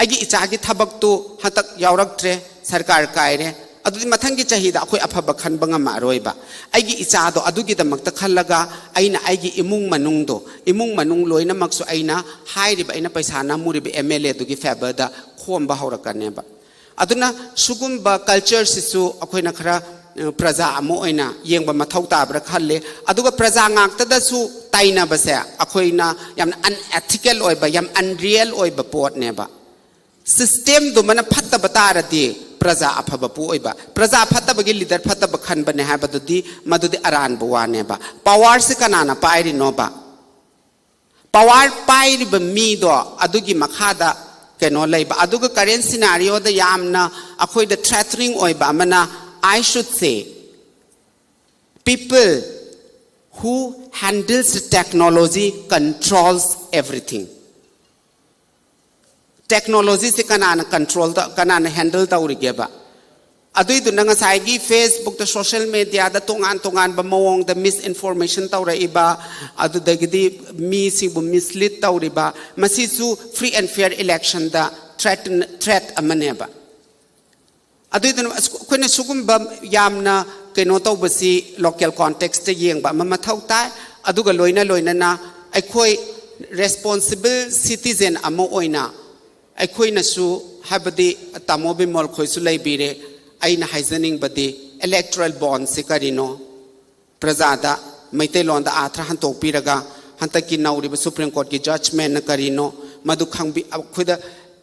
ꯑꯩꯒꯤ ꯏꯆꯥꯒꯤ ꯊꯕꯛꯇꯨ ꯍꯟꯇꯛ ꯌꯥꯎꯔꯛꯇ꯭ꯔꯦ, ꯁꯔꯀꯥꯔ ꯀꯥꯏꯔꯦ꯫ ꯑꯗꯨꯗꯤ ꯃꯊꯪꯒꯤ ꯆꯍꯤꯗ ꯑꯩꯈꯣꯏ ꯑꯐꯕ ꯈꯟꯕ ꯉꯝꯃꯛꯑꯔꯣꯏꯕ꯫ ꯑꯩꯒꯤ ꯏꯆꯥꯗꯣ ꯑꯗꯨꯒꯤꯗꯃꯛꯇ ꯈꯜꯂꯒ ꯑꯩꯅ ꯑꯩꯒꯤ ꯏꯃꯨꯡ ꯃꯅꯨꯡꯗꯣ, ꯏꯃꯨꯡ ꯃꯅꯨꯡ ꯂꯣꯏꯅꯃꯛꯁꯨ ꯑꯩꯅ ꯍꯥꯏꯔꯤꯕ, ꯑꯩꯅ ꯄꯩꯁꯥ ꯅꯝꯃꯨꯔꯤꯕ MLAꯗꯨꯒꯤ favourꯗ ꯈꯣꯝꯕ ꯍꯧꯔꯛꯀꯅꯦꯕ꯫ ꯑꯗꯨꯅ ꯁꯤꯒꯨꯝꯕ cultureꯁꯤꯁꯨ ꯑꯩꯈꯣꯏꯅ ꯈꯔ, ꯑ, ꯄ꯭ꯔꯖꯥ ꯑꯃ ꯑꯣꯏꯅ ꯌꯦꯡꯕ ꯃꯊꯧ ꯇꯥꯕ꯭ꯔꯥ ꯈꯜꯂꯦ꯫ ꯑꯗꯨꯒ ꯄ꯭ꯔꯖꯥ ꯉꯥꯛꯇꯗꯁꯨ ꯇꯥꯏꯅꯕꯁꯦ ꯑꯩꯈꯣꯏꯅ ꯌꯥꯝꯅ unethical ꯑꯣꯏꯕ, ꯌꯥꯝ unreal ꯑꯣꯏꯕ ꯄꯣꯠꯅꯦꯕ꯫ Systemꯗꯨꯃꯅ ꯐꯠꯇꯕ ꯇꯥꯔꯗꯤ ꯄ꯭ꯔꯖꯥ ꯑꯐꯕ ꯄꯣꯛꯑꯣꯏꯕ꯫ ꯄ꯭ꯔꯖꯥ ꯐꯠꯇꯕꯒꯤ leader ꯐꯠꯇꯕ ꯈꯟꯕꯅꯦ ꯍꯥꯏꯕꯗꯨꯗꯤ ꯃꯗꯨꯗꯤ ꯑꯔꯥꯟꯕ ꯋꯥꯅꯦꯕ꯫ Powerꯁꯤ ꯀꯅꯥꯅ ꯄꯥꯏꯔꯤꯅꯣꯕ? Power ꯄꯥꯏꯔꯤꯕ ꯃꯤꯗꯣ ꯑꯗꯨꯒꯤ ꯃꯈꯥꯗ ꯀꯩꯅꯣ ꯂꯩꯕ꯫ ꯑꯗꯨꯒ current scenarioꯗ ꯌꯥꯝꯅ ꯑꯩꯈꯣꯏꯗ threatening ꯑꯣꯏꯕ ꯑꯃꯅ, I should say, people who handles the technology controls everything. Technologyꯁꯦ ꯀꯅꯥꯅ control ꯇꯧ-, ꯀꯅꯥꯅ handle ꯇꯧꯔꯤꯒꯦꯕ? ꯑꯗꯨꯏꯗꯨꯅ ꯉꯁꯥꯏꯒꯤ Facebookꯇ, social mediaꯗ ꯇꯣꯉꯥꯟ ꯇꯣꯉꯥꯟꯕ ꯃꯑꯣꯡꯗ misinformation ꯇꯧꯔꯛꯏꯕ, ꯑꯗꯨꯗꯒꯤꯗꯤ ꯃꯤꯁꯤꯡꯕꯨ mislead ꯇꯧꯔꯤꯕ, ꯃꯁꯤꯁꯨ free and fair electionꯗ threat, threat ꯑꯃꯅꯦꯕ꯫ ꯑꯗꯨꯏꯗꯨꯅ ꯑꯁ-, ꯑꯩꯈꯣꯏꯅ ꯁꯤꯒꯨꯝꯕ ꯌꯥꯝꯅ ꯀꯩꯅꯣ ꯇꯧꯕꯁꯤ local contextꯇ ꯌꯦꯡꯕ ꯑꯃ ꯃꯊꯧ ꯇꯥꯏ꯫ ꯑꯗꯨꯒ ꯂꯣꯏꯅ ꯂꯣꯏꯅꯅ ꯑꯩꯈꯣꯏ responsible citizen ꯑꯃ ꯑꯣꯏꯅ ꯑꯩꯈꯣꯏꯅꯁꯨ, ꯍꯥꯏꯕꯗꯤ ꯇꯥꯃꯣ ꯕꯤꯃꯣꯜ ꯈꯣꯏꯁꯨ ꯂꯩꯕꯤꯔꯦ, ꯑꯩꯅ ꯍꯥꯏꯖꯅꯤꯡꯕꯗꯤ electoral bondꯁꯤ ꯀꯔꯤꯅꯣ? ꯄ꯭ꯔꯖꯥꯗ ꯃꯩꯇꯩꯂꯣꯟꯗ ꯑꯥꯊ꯭ꯔ ꯍꯟꯗꯣꯛꯄꯤꯔꯒ ꯍꯟꯗꯛꯀꯤ ꯅꯧꯔꯤꯕ Supreme Courtꯀꯤ judgmentꯅ ꯀꯔꯤꯅꯣ ꯃꯗꯨ ꯈꯪꯕꯤ-, ꯑꯩꯈꯣꯏꯗ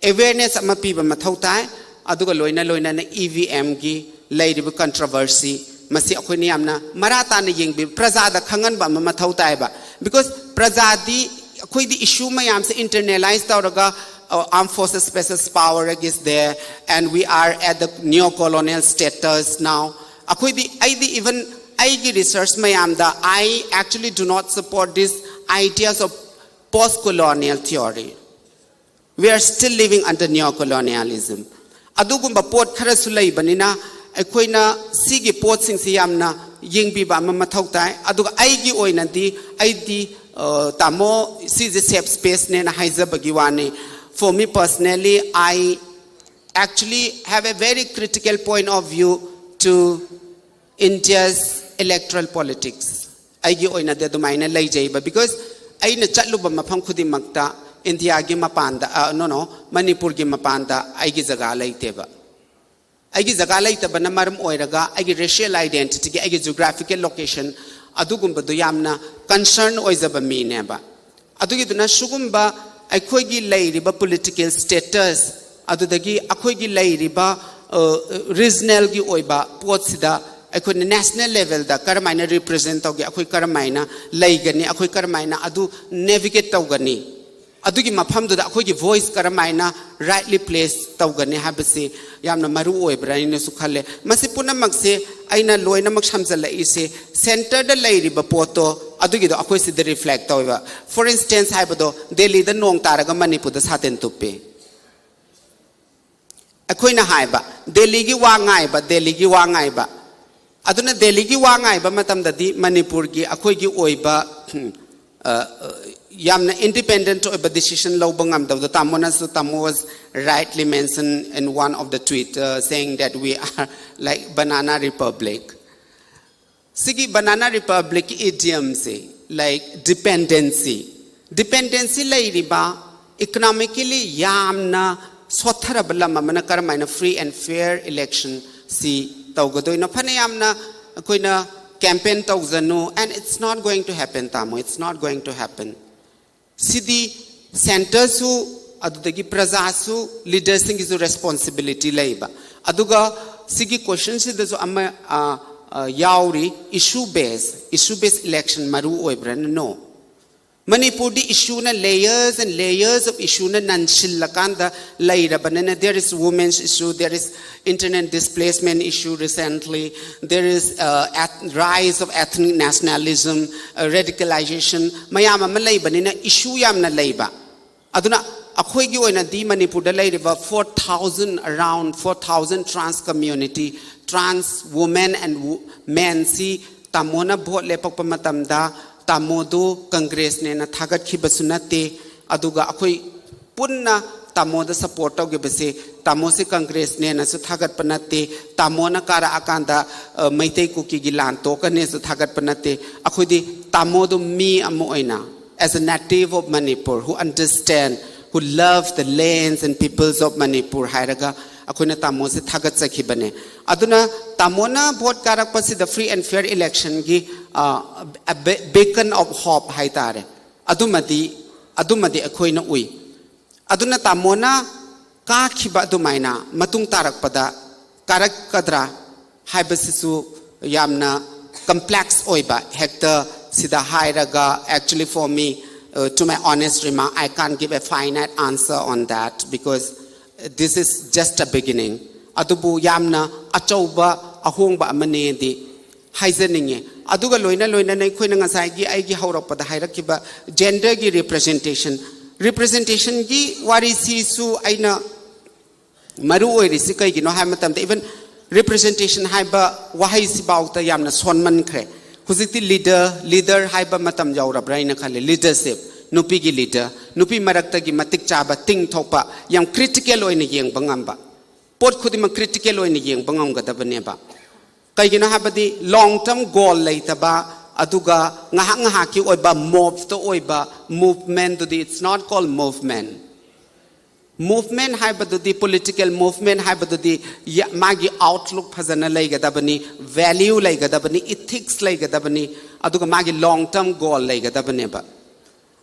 awareness ꯑꯃ ꯄꯤꯕ ꯃꯊꯧ ꯇꯥꯏ꯫ ꯑꯗꯨꯒ ꯂꯣꯏꯅ ꯂꯣꯏꯅꯅ EVMꯒꯤ ꯂꯩꯔꯤꯕ controversy, ꯃꯁꯤ ꯑꯩꯈꯣꯏꯅ ꯌꯥꯝꯅ ꯃꯔꯥ ꯇꯥꯅ ꯌꯦꯡꯕꯤ-, ꯄ꯭ꯔꯖꯥꯗ ꯈꯪꯍꯟꯕ ꯑꯃ ꯃꯊꯧ ꯇꯥꯏꯕ꯫ Because ꯄ꯭ꯔꯖꯥꯗꯤ ꯑꯩꯈꯣꯏꯗꯤ issue ꯃꯌꯥꯝꯁꯦ internalize ꯇꯧꯔꯒ, "Oh, armed forces special power is there and we are at the neo-colonial status now." ꯑꯩꯈꯣꯏꯗꯤ, ꯑꯩꯗꯤ even ꯑꯩꯒꯤ research ꯃꯌꯥꯝꯗ, I actually do not support these ideas of post-colonial theory. We are still living under neo-colonialism. ꯑꯗꯨꯒꯨꯝꯕ ꯄꯣꯠ ꯈꯔꯁꯨ ꯂꯩꯕꯅꯤꯅ ꯑꯩꯈꯣꯏꯅ ꯁꯤꯒꯤ ꯄꯣꯠꯁꯤꯡꯁꯤ ꯌꯥꯝꯅ ꯌꯦꯡꯕꯤꯕ ꯑꯃ ꯃꯊꯧ ꯇꯥꯏ꯫ ꯑꯗꯨꯒ ꯑꯩꯒꯤ ꯑꯣꯏꯅꯗꯤ, ꯑꯩꯗꯤ, ꯑ, ꯇꯥꯃꯣ, ꯁꯤꯁꯦ safe spaceꯅꯦꯅ ꯍꯥꯏꯖꯕꯒꯤ ꯋꯥꯅꯤ꯫ For me personally, I actually have a very critical point of view to India's electoral politics. ꯑꯩꯒꯤ ꯑꯣꯏꯅꯗꯤ ꯑꯗꯨꯃꯥꯏꯅ ꯂꯩꯖꯩꯕ, because ꯑꯩꯅ ꯆꯠꯂꯨꯕ ꯃꯐꯝ ꯈꯨꯗꯤꯡꯃꯛꯇ, ꯏꯟꯗꯤꯌꯥꯒꯤ ꯃꯄꯥꯟꯗ, ꯑ, no, no, ꯃꯅꯤꯄꯨꯔꯒꯤ ꯃꯄꯥꯟꯗ ꯑꯩꯒꯤ ꯖꯒꯥ ꯂꯩꯇꯦꯕ꯫ ꯑꯩꯒꯤ ꯖꯒꯥ ꯂꯩꯇꯕꯅ ꯃꯔꯝ ꯑꯣꯏꯔꯒ ꯑꯩꯒꯤ racial identityꯒꯤ, ꯑꯩꯒꯤ geographical location ꯑꯗꯨꯒꯨꯝꯕꯗꯣ ꯌꯥꯝꯅ concern ꯑꯣꯏꯖꯕ ꯃꯤꯅꯦꯕ꯫ ꯑꯗꯨꯒꯤꯗꯨꯅ ꯁꯤꯒꯨꯝꯕ ꯑꯩꯈꯣꯏꯒꯤ ꯂꯩꯔꯤꯕ political status, ꯑꯗꯨꯗꯒꯤ ꯑꯩꯈꯣꯏꯒꯤ ꯂꯩꯔꯤꯕ, ꯑ, regionalꯒꯤ ꯑꯣꯏꯕ ꯄꯣꯠꯁꯤꯗ ꯑꯩꯈꯣꯏꯅ national levelꯗ ꯀꯔꯝꯍꯥꯏꯅ represent ꯇꯧꯒꯦ, ꯑꯩꯈꯣꯏ ꯀꯔꯝꯍꯥꯏꯅ ꯂꯩꯒꯅꯤ, ꯑꯩꯈꯣꯏ ꯀꯔꯝꯍꯥꯏꯅ ꯑꯗꯨ navigate ꯇꯧꯒꯅꯤ, ꯑꯗꯨꯒꯤ ꯃꯐꯝꯗꯨꯗ ꯑꯩꯈꯣꯏꯒꯤ voice ꯀꯔꯝꯍꯥꯏꯅ rightly place ꯇꯧꯒꯅꯤ ꯍꯥꯏꯕꯁꯤ ꯌꯥꯝꯅ ꯃꯔꯨ ꯑꯣꯏꯕ꯭ꯔꯥ ꯍꯥꯏꯅꯁꯨ ꯈꯜꯂꯦ꯫ ꯃꯁꯤ ꯄꯨꯝꯅꯃꯛꯁꯦ ꯑꯩꯅ ꯂꯣꯏꯅꯃꯛ ꯁꯝꯖꯜꯂꯛꯏꯁꯦ, centreꯗ ꯂꯩꯔꯤꯕ ꯄꯣꯠꯇꯣ ꯑꯗꯨꯒꯤꯗꯣ ꯑꯩꯈꯣꯏ ꯁꯤꯗ reflect ꯇꯧꯋꯦꯕ꯫ For instance ꯍꯥꯏꯕꯗꯣ, ꯗꯦꯜꯂꯤꯗ ꯅꯣꯡ ꯇꯥꯔꯒ ꯃꯅꯤꯄꯨꯔꯗ ꯁꯥꯇꯤꯟ ꯇꯨꯞꯄꯤ꯫ ꯑꯩꯈꯣꯏꯅ ꯍꯥꯏꯕ, ꯗꯦꯜꯂꯤꯒꯤ ꯋꯥ ꯉꯥꯏꯕ, ꯗꯦꯜꯂꯤꯒꯤ ꯋꯥ ꯉꯥꯏꯕ꯫ ꯑꯗꯨꯅ ꯗꯦꯜꯂꯤꯒꯤ ꯋꯥ ꯉꯥꯏꯕ ꯃꯇꯝꯗꯗꯤ ꯃꯅꯤꯄꯨꯔꯒꯤ ꯑꯩꯈꯣꯏꯒꯤ ꯑꯣꯏꯕ, ꯎꯝ, ꯑ, ꯑ, ꯌꯥꯝꯅ independent ꯑꯣꯏꯕ decision ꯂꯧꯕ ꯉꯝꯗꯕꯗꯣ, ꯇꯥꯃꯣꯅꯁꯨ, Tamo was rightly mentioned in one of the tweet, uh, saying that we are like banana republic. ꯁꯤꯒꯤ banana republic idioꯝꯁꯦ, like dependency, dependency ꯂꯩꯔꯤꯕ, economically ꯌꯥꯝꯅ ꯁꯣꯠꯊꯔꯕ ꯂꯝ ꯑꯃꯅ ꯀꯔꯝꯍꯥꯏꯅ free and fair election ꯁꯤ ꯇꯧꯒꯗꯣꯏꯅꯣ? ꯐꯅ ꯌꯥꯝꯅ ꯑꯩꯈꯣꯏꯅ campaign ꯇꯧꯖꯅꯨ, and it's not going to happen, ꯇꯥꯃꯣ, it's not going to happen. ꯁꯤꯗꯤ centreꯁꯨ, ꯑꯗꯨꯗꯒꯤ ꯄ꯭ꯔꯖꯥꯁꯨ, leaderꯁꯤꯡꯒꯤꯁꯨ responsibility ꯂꯩꯕ꯫ ꯑꯗꯨꯒ ꯁꯤꯒꯤ questionꯁꯤꯗꯁꯨ ꯑꯃ, ꯑ, ꯑ, ꯌꯥꯎꯔꯤ, issue base, issue base election ꯃꯔꯨ ꯑꯣꯏꯕ꯭ꯔꯥꯅ? No. ꯃꯅꯤꯄꯨꯔꯗꯤ issueꯅ, layers and layers of issueꯅ ꯅꯟꯁꯤꯜꯂꯀꯥꯟꯗ ꯂꯩꯔꯕꯅꯤꯅ, there is women's issue, there is internalized displacement issue recently, there is, uh, eth-, rise of ethnic nationalism, uh, radicalization, ꯃꯌꯥꯝ ꯑꯃ ꯂꯩꯕꯅꯤꯅ issue ꯌꯥꯝꯅ ꯂꯩꯕ꯫ ꯑꯗꯨꯅ ꯑꯩꯈꯣꯏꯒꯤ ꯑꯣꯏꯅꯗꯤ ꯃꯅꯤꯄꯨꯔꯗ ꯂꯩꯔꯤꯕ four thousand, around four thousand trans community, trans women and wo-, menꯁꯤ ꯇꯥꯃꯣꯅ vote ꯂꯦꯞꯄꯛꯄ ꯃꯇꯝꯗ ꯇꯥꯃꯣꯗꯨ Congressꯅꯦꯅ ꯊꯥꯒꯠꯈꯤꯕꯁꯨ ꯅꯠꯇꯦ꯫ ꯑꯗꯨꯒ ꯑꯩꯈꯣꯏ ꯄꯨꯟꯅ ꯇꯥꯃꯣꯗ support ꯇꯧꯈꯤꯕꯁꯦ, ꯇꯥꯃꯣꯁꯦ Congressꯅꯦꯅꯁꯨ ꯊꯥꯒꯠꯄ ꯅꯠꯇꯦ, ꯇꯥꯃꯣꯅ ꯀꯥꯔꯛꯑꯀꯥꯟꯗ, ꯑ, ꯃꯩꯇꯩ ꯀꯨꯀꯤꯒꯤ ꯂꯥꯟ ꯇꯣꯛꯀꯅꯦꯁꯨ ꯊꯥꯒꯠꯄ ꯅꯠꯇꯦ꯫ ꯑꯩꯈꯣꯏꯗꯤ ꯇꯥꯃꯣꯗꯨ ꯃꯤ ꯑꯃ ꯑꯣꯏꯅ, as a native of Manipur, who understand, who love the lands and peoples of Manipur ꯍꯥꯏꯔꯒ ꯑꯩꯈꯣꯏꯅ ꯇꯥꯃꯣꯁꯦ ꯊꯥꯒꯠꯆꯈꯤꯕꯅꯦ꯫ ꯑꯗꯨꯅ ꯇꯥꯃꯣꯅ vote ꯀꯥꯔꯛꯄꯁꯤꯗ free and fair electionꯒꯤ, ꯑ, a be-, beacon of hope ꯍꯥꯏꯇꯥꯔꯦ, ꯑꯗꯨꯃꯗꯤ, ꯑꯗꯨꯃꯗꯤ ꯑꯩꯈꯣꯏꯅ ꯎꯏ꯫ ꯑꯗꯨꯅ ꯇꯥꯃꯣꯅ ꯀꯥꯈꯤꯕ ꯑꯗꯨꯃꯥꯏꯅ ꯃꯇꯨꯡ ꯇꯥꯔꯛꯄꯗ ꯀꯥꯔꯛꯀꯗ꯭ꯔꯥ ꯍꯥꯏꯕꯁꯤꯁꯨ ꯌꯥꯝꯅ complex ꯑꯣꯏꯕ, ꯍꯦꯛꯇ ꯁꯤꯗ ꯍꯥꯏꯔꯒ, actually for me, uh, to my honest remark, I can't give a finite answer on that because this is just a beginning. ꯑꯗꯨꯕꯨ ꯌꯥꯝꯅ ꯑꯆꯧꯕ ꯑꯍꯣꯡꯕ ꯑꯃꯅꯦꯗꯤ ꯍꯥꯏꯖꯅꯤꯡꯉꯦ꯫ ꯑꯗꯨꯒ ꯂꯣꯏꯅ ꯂꯣꯏꯅꯅ ꯑꯩꯈꯣꯏꯅ ꯉꯁꯥꯏꯒꯤ ꯑꯩꯒꯤ ꯍꯧꯔꯛꯄꯗ ꯍꯥꯏꯔꯛꯈꯤꯕ genderꯒꯤ representation, representationꯒꯤ ꯋꯥꯔꯤꯁꯤꯁꯨ ꯑꯩꯅ ꯃꯔꯨ ꯑꯣꯏꯔꯤꯁꯤ ꯀꯩꯒꯤꯅꯣ ꯍꯥꯏꯕ ꯃꯇꯝꯗ, even representation ꯍꯥꯏꯕ ꯋꯥꯍꯩꯁꯤꯐꯥꯎꯗ ꯌꯥꯝꯅ ꯁꯣꯟꯃꯟꯈ꯭ꯔꯦ꯫ ꯍꯧꯖꯤꯛꯇꯤ ꯂꯤꯗꯔ, ꯂꯤꯗꯔ ꯍꯥꯏꯕ ꯃꯇꯝ ꯌꯧꯔꯕ꯭ꯔꯥ ꯍꯥꯏꯅ ꯈꯜꯂꯦ꯫ ꯂꯤꯗꯔꯁꯤꯞ, ꯅꯨꯄꯤꯒꯤ ꯂꯤꯗꯔ, ꯅꯨꯄꯤ ꯃꯔꯛꯇꯒꯤ ꯃꯇꯤꯛ ꯆꯥꯕ, ꯇꯤꯡ ꯊꯣꯛꯄ, ꯌꯥꯝ ꯀ꯭ꯔꯤꯇꯤꯀꯦꯜ ꯑꯣꯏꯅ ꯌꯦꯡꯕ ꯉꯝꯕ, ꯄꯣꯠ ꯈꯨꯗꯤꯡꯃꯛ ꯀ꯭ꯔꯤꯇꯤꯀꯦꯜ ꯑꯣꯏꯅ ꯌꯦꯡꯕ ꯉꯝꯒꯗꯕꯅꯦꯕ꯫ ꯀꯩꯒꯤꯅꯣ ꯍꯥꯏꯕꯗꯤ ꯂꯣꯡ ꯇꯔꯝ ꯒꯣꯜ ꯂꯩꯇꯕ, ꯑꯗꯨꯒ ꯉꯥꯏꯍꯥꯛ ꯉꯥꯏꯍꯥꯛꯀꯤ ꯑꯣꯏꯕ ꯃꯣꯞꯇ ꯑꯣꯏꯕ ꯃꯨꯚꯃꯦꯟꯗꯨꯗꯤ, it's not called movement꯫ Movement ꯍꯥꯏꯕꯗꯨꯗꯤ, ꯄꯣꯂꯤꯇꯤꯀꯦꯜ ꯃꯨꯚꯃꯦꯟ ꯍꯥꯏꯕꯗꯨꯗꯤ ꯌ- ꯃꯥꯒꯤ ꯑꯥꯎꯠꯂꯨꯛ ꯐꯖꯅ ꯂꯩꯒꯗꯕꯅꯤ, ꯚꯦꯂ꯭ꯌꯨ ꯂꯩꯒꯗꯕꯅꯤ, ꯏꯊꯤꯛꯁ ꯂꯩꯒꯗꯕꯅꯤ, ꯑꯗꯨꯒ ꯃꯥꯒꯤ ꯂꯣꯡ ꯇꯔꯝ ꯒꯣꯜ ꯂꯩꯒꯗꯕꯅꯦꯕ꯫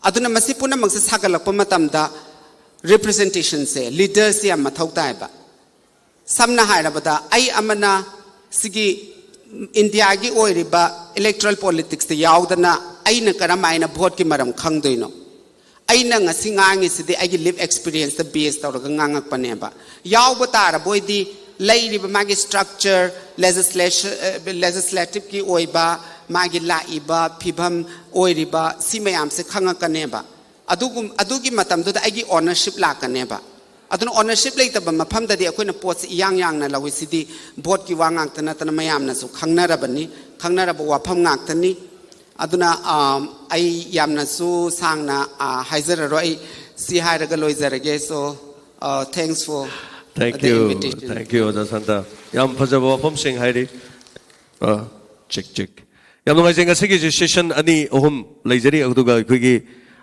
ꯑꯗꯨꯅ ꯃꯁꯤ ꯄꯨꯝꯅꯃꯛꯁꯦ ꯁꯥꯒꯠꯂꯛꯄ ꯃꯇꯝꯗ ꯔꯤꯄ꯭ꯔꯖꯦꯟꯇꯦꯁꯟꯁꯦ, ꯂꯤꯗꯔꯁꯦ ꯌꯥꯝ ꯃꯊꯧ ꯇꯥꯏꯕ꯫ ꯁꯝꯅ ꯍꯥꯏꯔꯕꯗ, ꯑꯩ ꯑꯃꯅ ꯁꯤꯒꯤ ꯏꯟꯗꯤꯌꯥꯒꯤ ꯑꯣꯏꯔꯤꯕ ꯏꯂꯦꯛꯇ꯭ꯔꯦꯜ ꯄꯣꯂꯤꯇꯤꯛꯁꯇ ꯌꯥꯎꯗꯅ ꯑꯩꯅ ꯀꯔꯝ ꯍꯥꯏꯅ ꯚꯣꯠꯀꯤ ꯃꯔꯝ ꯈꯪꯗꯣꯏꯅꯣ? ꯑꯩꯅ ꯉꯁꯤ ꯉꯥꯡꯉꯤꯁꯤꯗꯤ ꯑꯩꯒꯤ ꯂꯤꯞ ꯑꯦꯛꯁꯄꯤꯔꯤꯌꯦꯟꯁꯇ ꯕꯦꯁ ꯇꯧꯔꯒ ꯉꯥꯡꯉꯛꯄꯅꯦꯕ꯫ ꯌꯥꯎꯕ ꯇꯥꯔꯕꯣꯏꯗꯤ ꯂꯩꯔꯤꯕ ꯃꯥꯒꯤ ꯁ꯭ꯇ꯭ꯔꯛꯆꯔ, ꯂꯦꯖꯤꯁꯂꯦꯁꯟ, ꯂꯦꯖꯤꯁꯂꯦꯇꯤꯞꯀꯤ ꯑꯣꯏꯕ ꯃꯥꯒꯤ ꯂꯥꯛꯏꯕ ꯐꯤꯕꯝ ꯑꯣꯏꯔꯤꯕ ꯁꯤ ꯃꯌꯥꯝꯁꯦ ꯈꯪꯉꯛꯀꯅꯦꯕ꯫ ꯑꯗꯨꯒꯨꯝ ꯑꯗꯨꯒꯤ ꯃꯇꯝꯗꯨꯗ ꯑꯩꯒꯤ ꯑꯣꯅꯔꯁꯤꯞ ꯂꯥꯛꯀꯅꯦꯕ꯫ ꯑꯗꯨꯅ ꯑꯣꯅꯔꯁꯤꯞ ꯂꯩꯇꯕ ꯃꯐꯝꯗꯗꯤ ꯑꯩꯈꯣꯏꯅ ꯄꯣꯠꯁꯤ ꯏꯌꯥꯡ ꯌꯥꯡꯅ ꯂꯧꯏ꯫ ꯁꯤꯗꯤ ꯚꯣꯠꯀꯤ ꯋꯥ ꯉꯥꯛꯇ ꯅꯠꯇꯅ ꯃꯌꯥꯝꯅꯁꯨ ꯈꯪꯅꯔꯕꯅꯤ, ꯈꯪꯅꯔꯕ ꯋꯥꯐꯝ ꯉꯥꯛꯇꯅꯤ꯫ ꯑꯗꯨꯅ ꯑꯥ, ꯑꯩ ꯌꯥꯝꯅꯁꯨ ꯁꯥꯡꯅ ꯑꯥ, ꯍꯥꯏꯖꯔꯔꯣꯏ꯫ ꯑꯩ ꯁꯤ ꯍꯥꯏꯔꯒ ꯂꯣꯏꯖꯔꯒꯦ꯫ So, uh, thanks for Thank the you. invitation. Thank you, ꯑꯣꯖꯥ ꯁꯥꯟꯇ꯫ ꯌꯥꯝ ꯐꯖꯕ ꯋꯥꯐꯝꯁꯤꯡ ꯍꯥꯏꯔꯤ꯫ ꯑ, ꯆꯤꯛ ꯆꯤꯛ꯫ ꯌꯥꯝ ꯅꯨꯡꯉꯥꯏꯖꯩ꯫ ꯉꯁꯤꯒꯤꯁꯤ ꯁꯦꯁꯟ ꯑꯅꯤ ꯑꯍꯨꯝ ꯂꯩꯖꯔꯤ꯫ ꯑꯗꯨꯒ ꯑꯩꯈꯣꯏꯒꯤ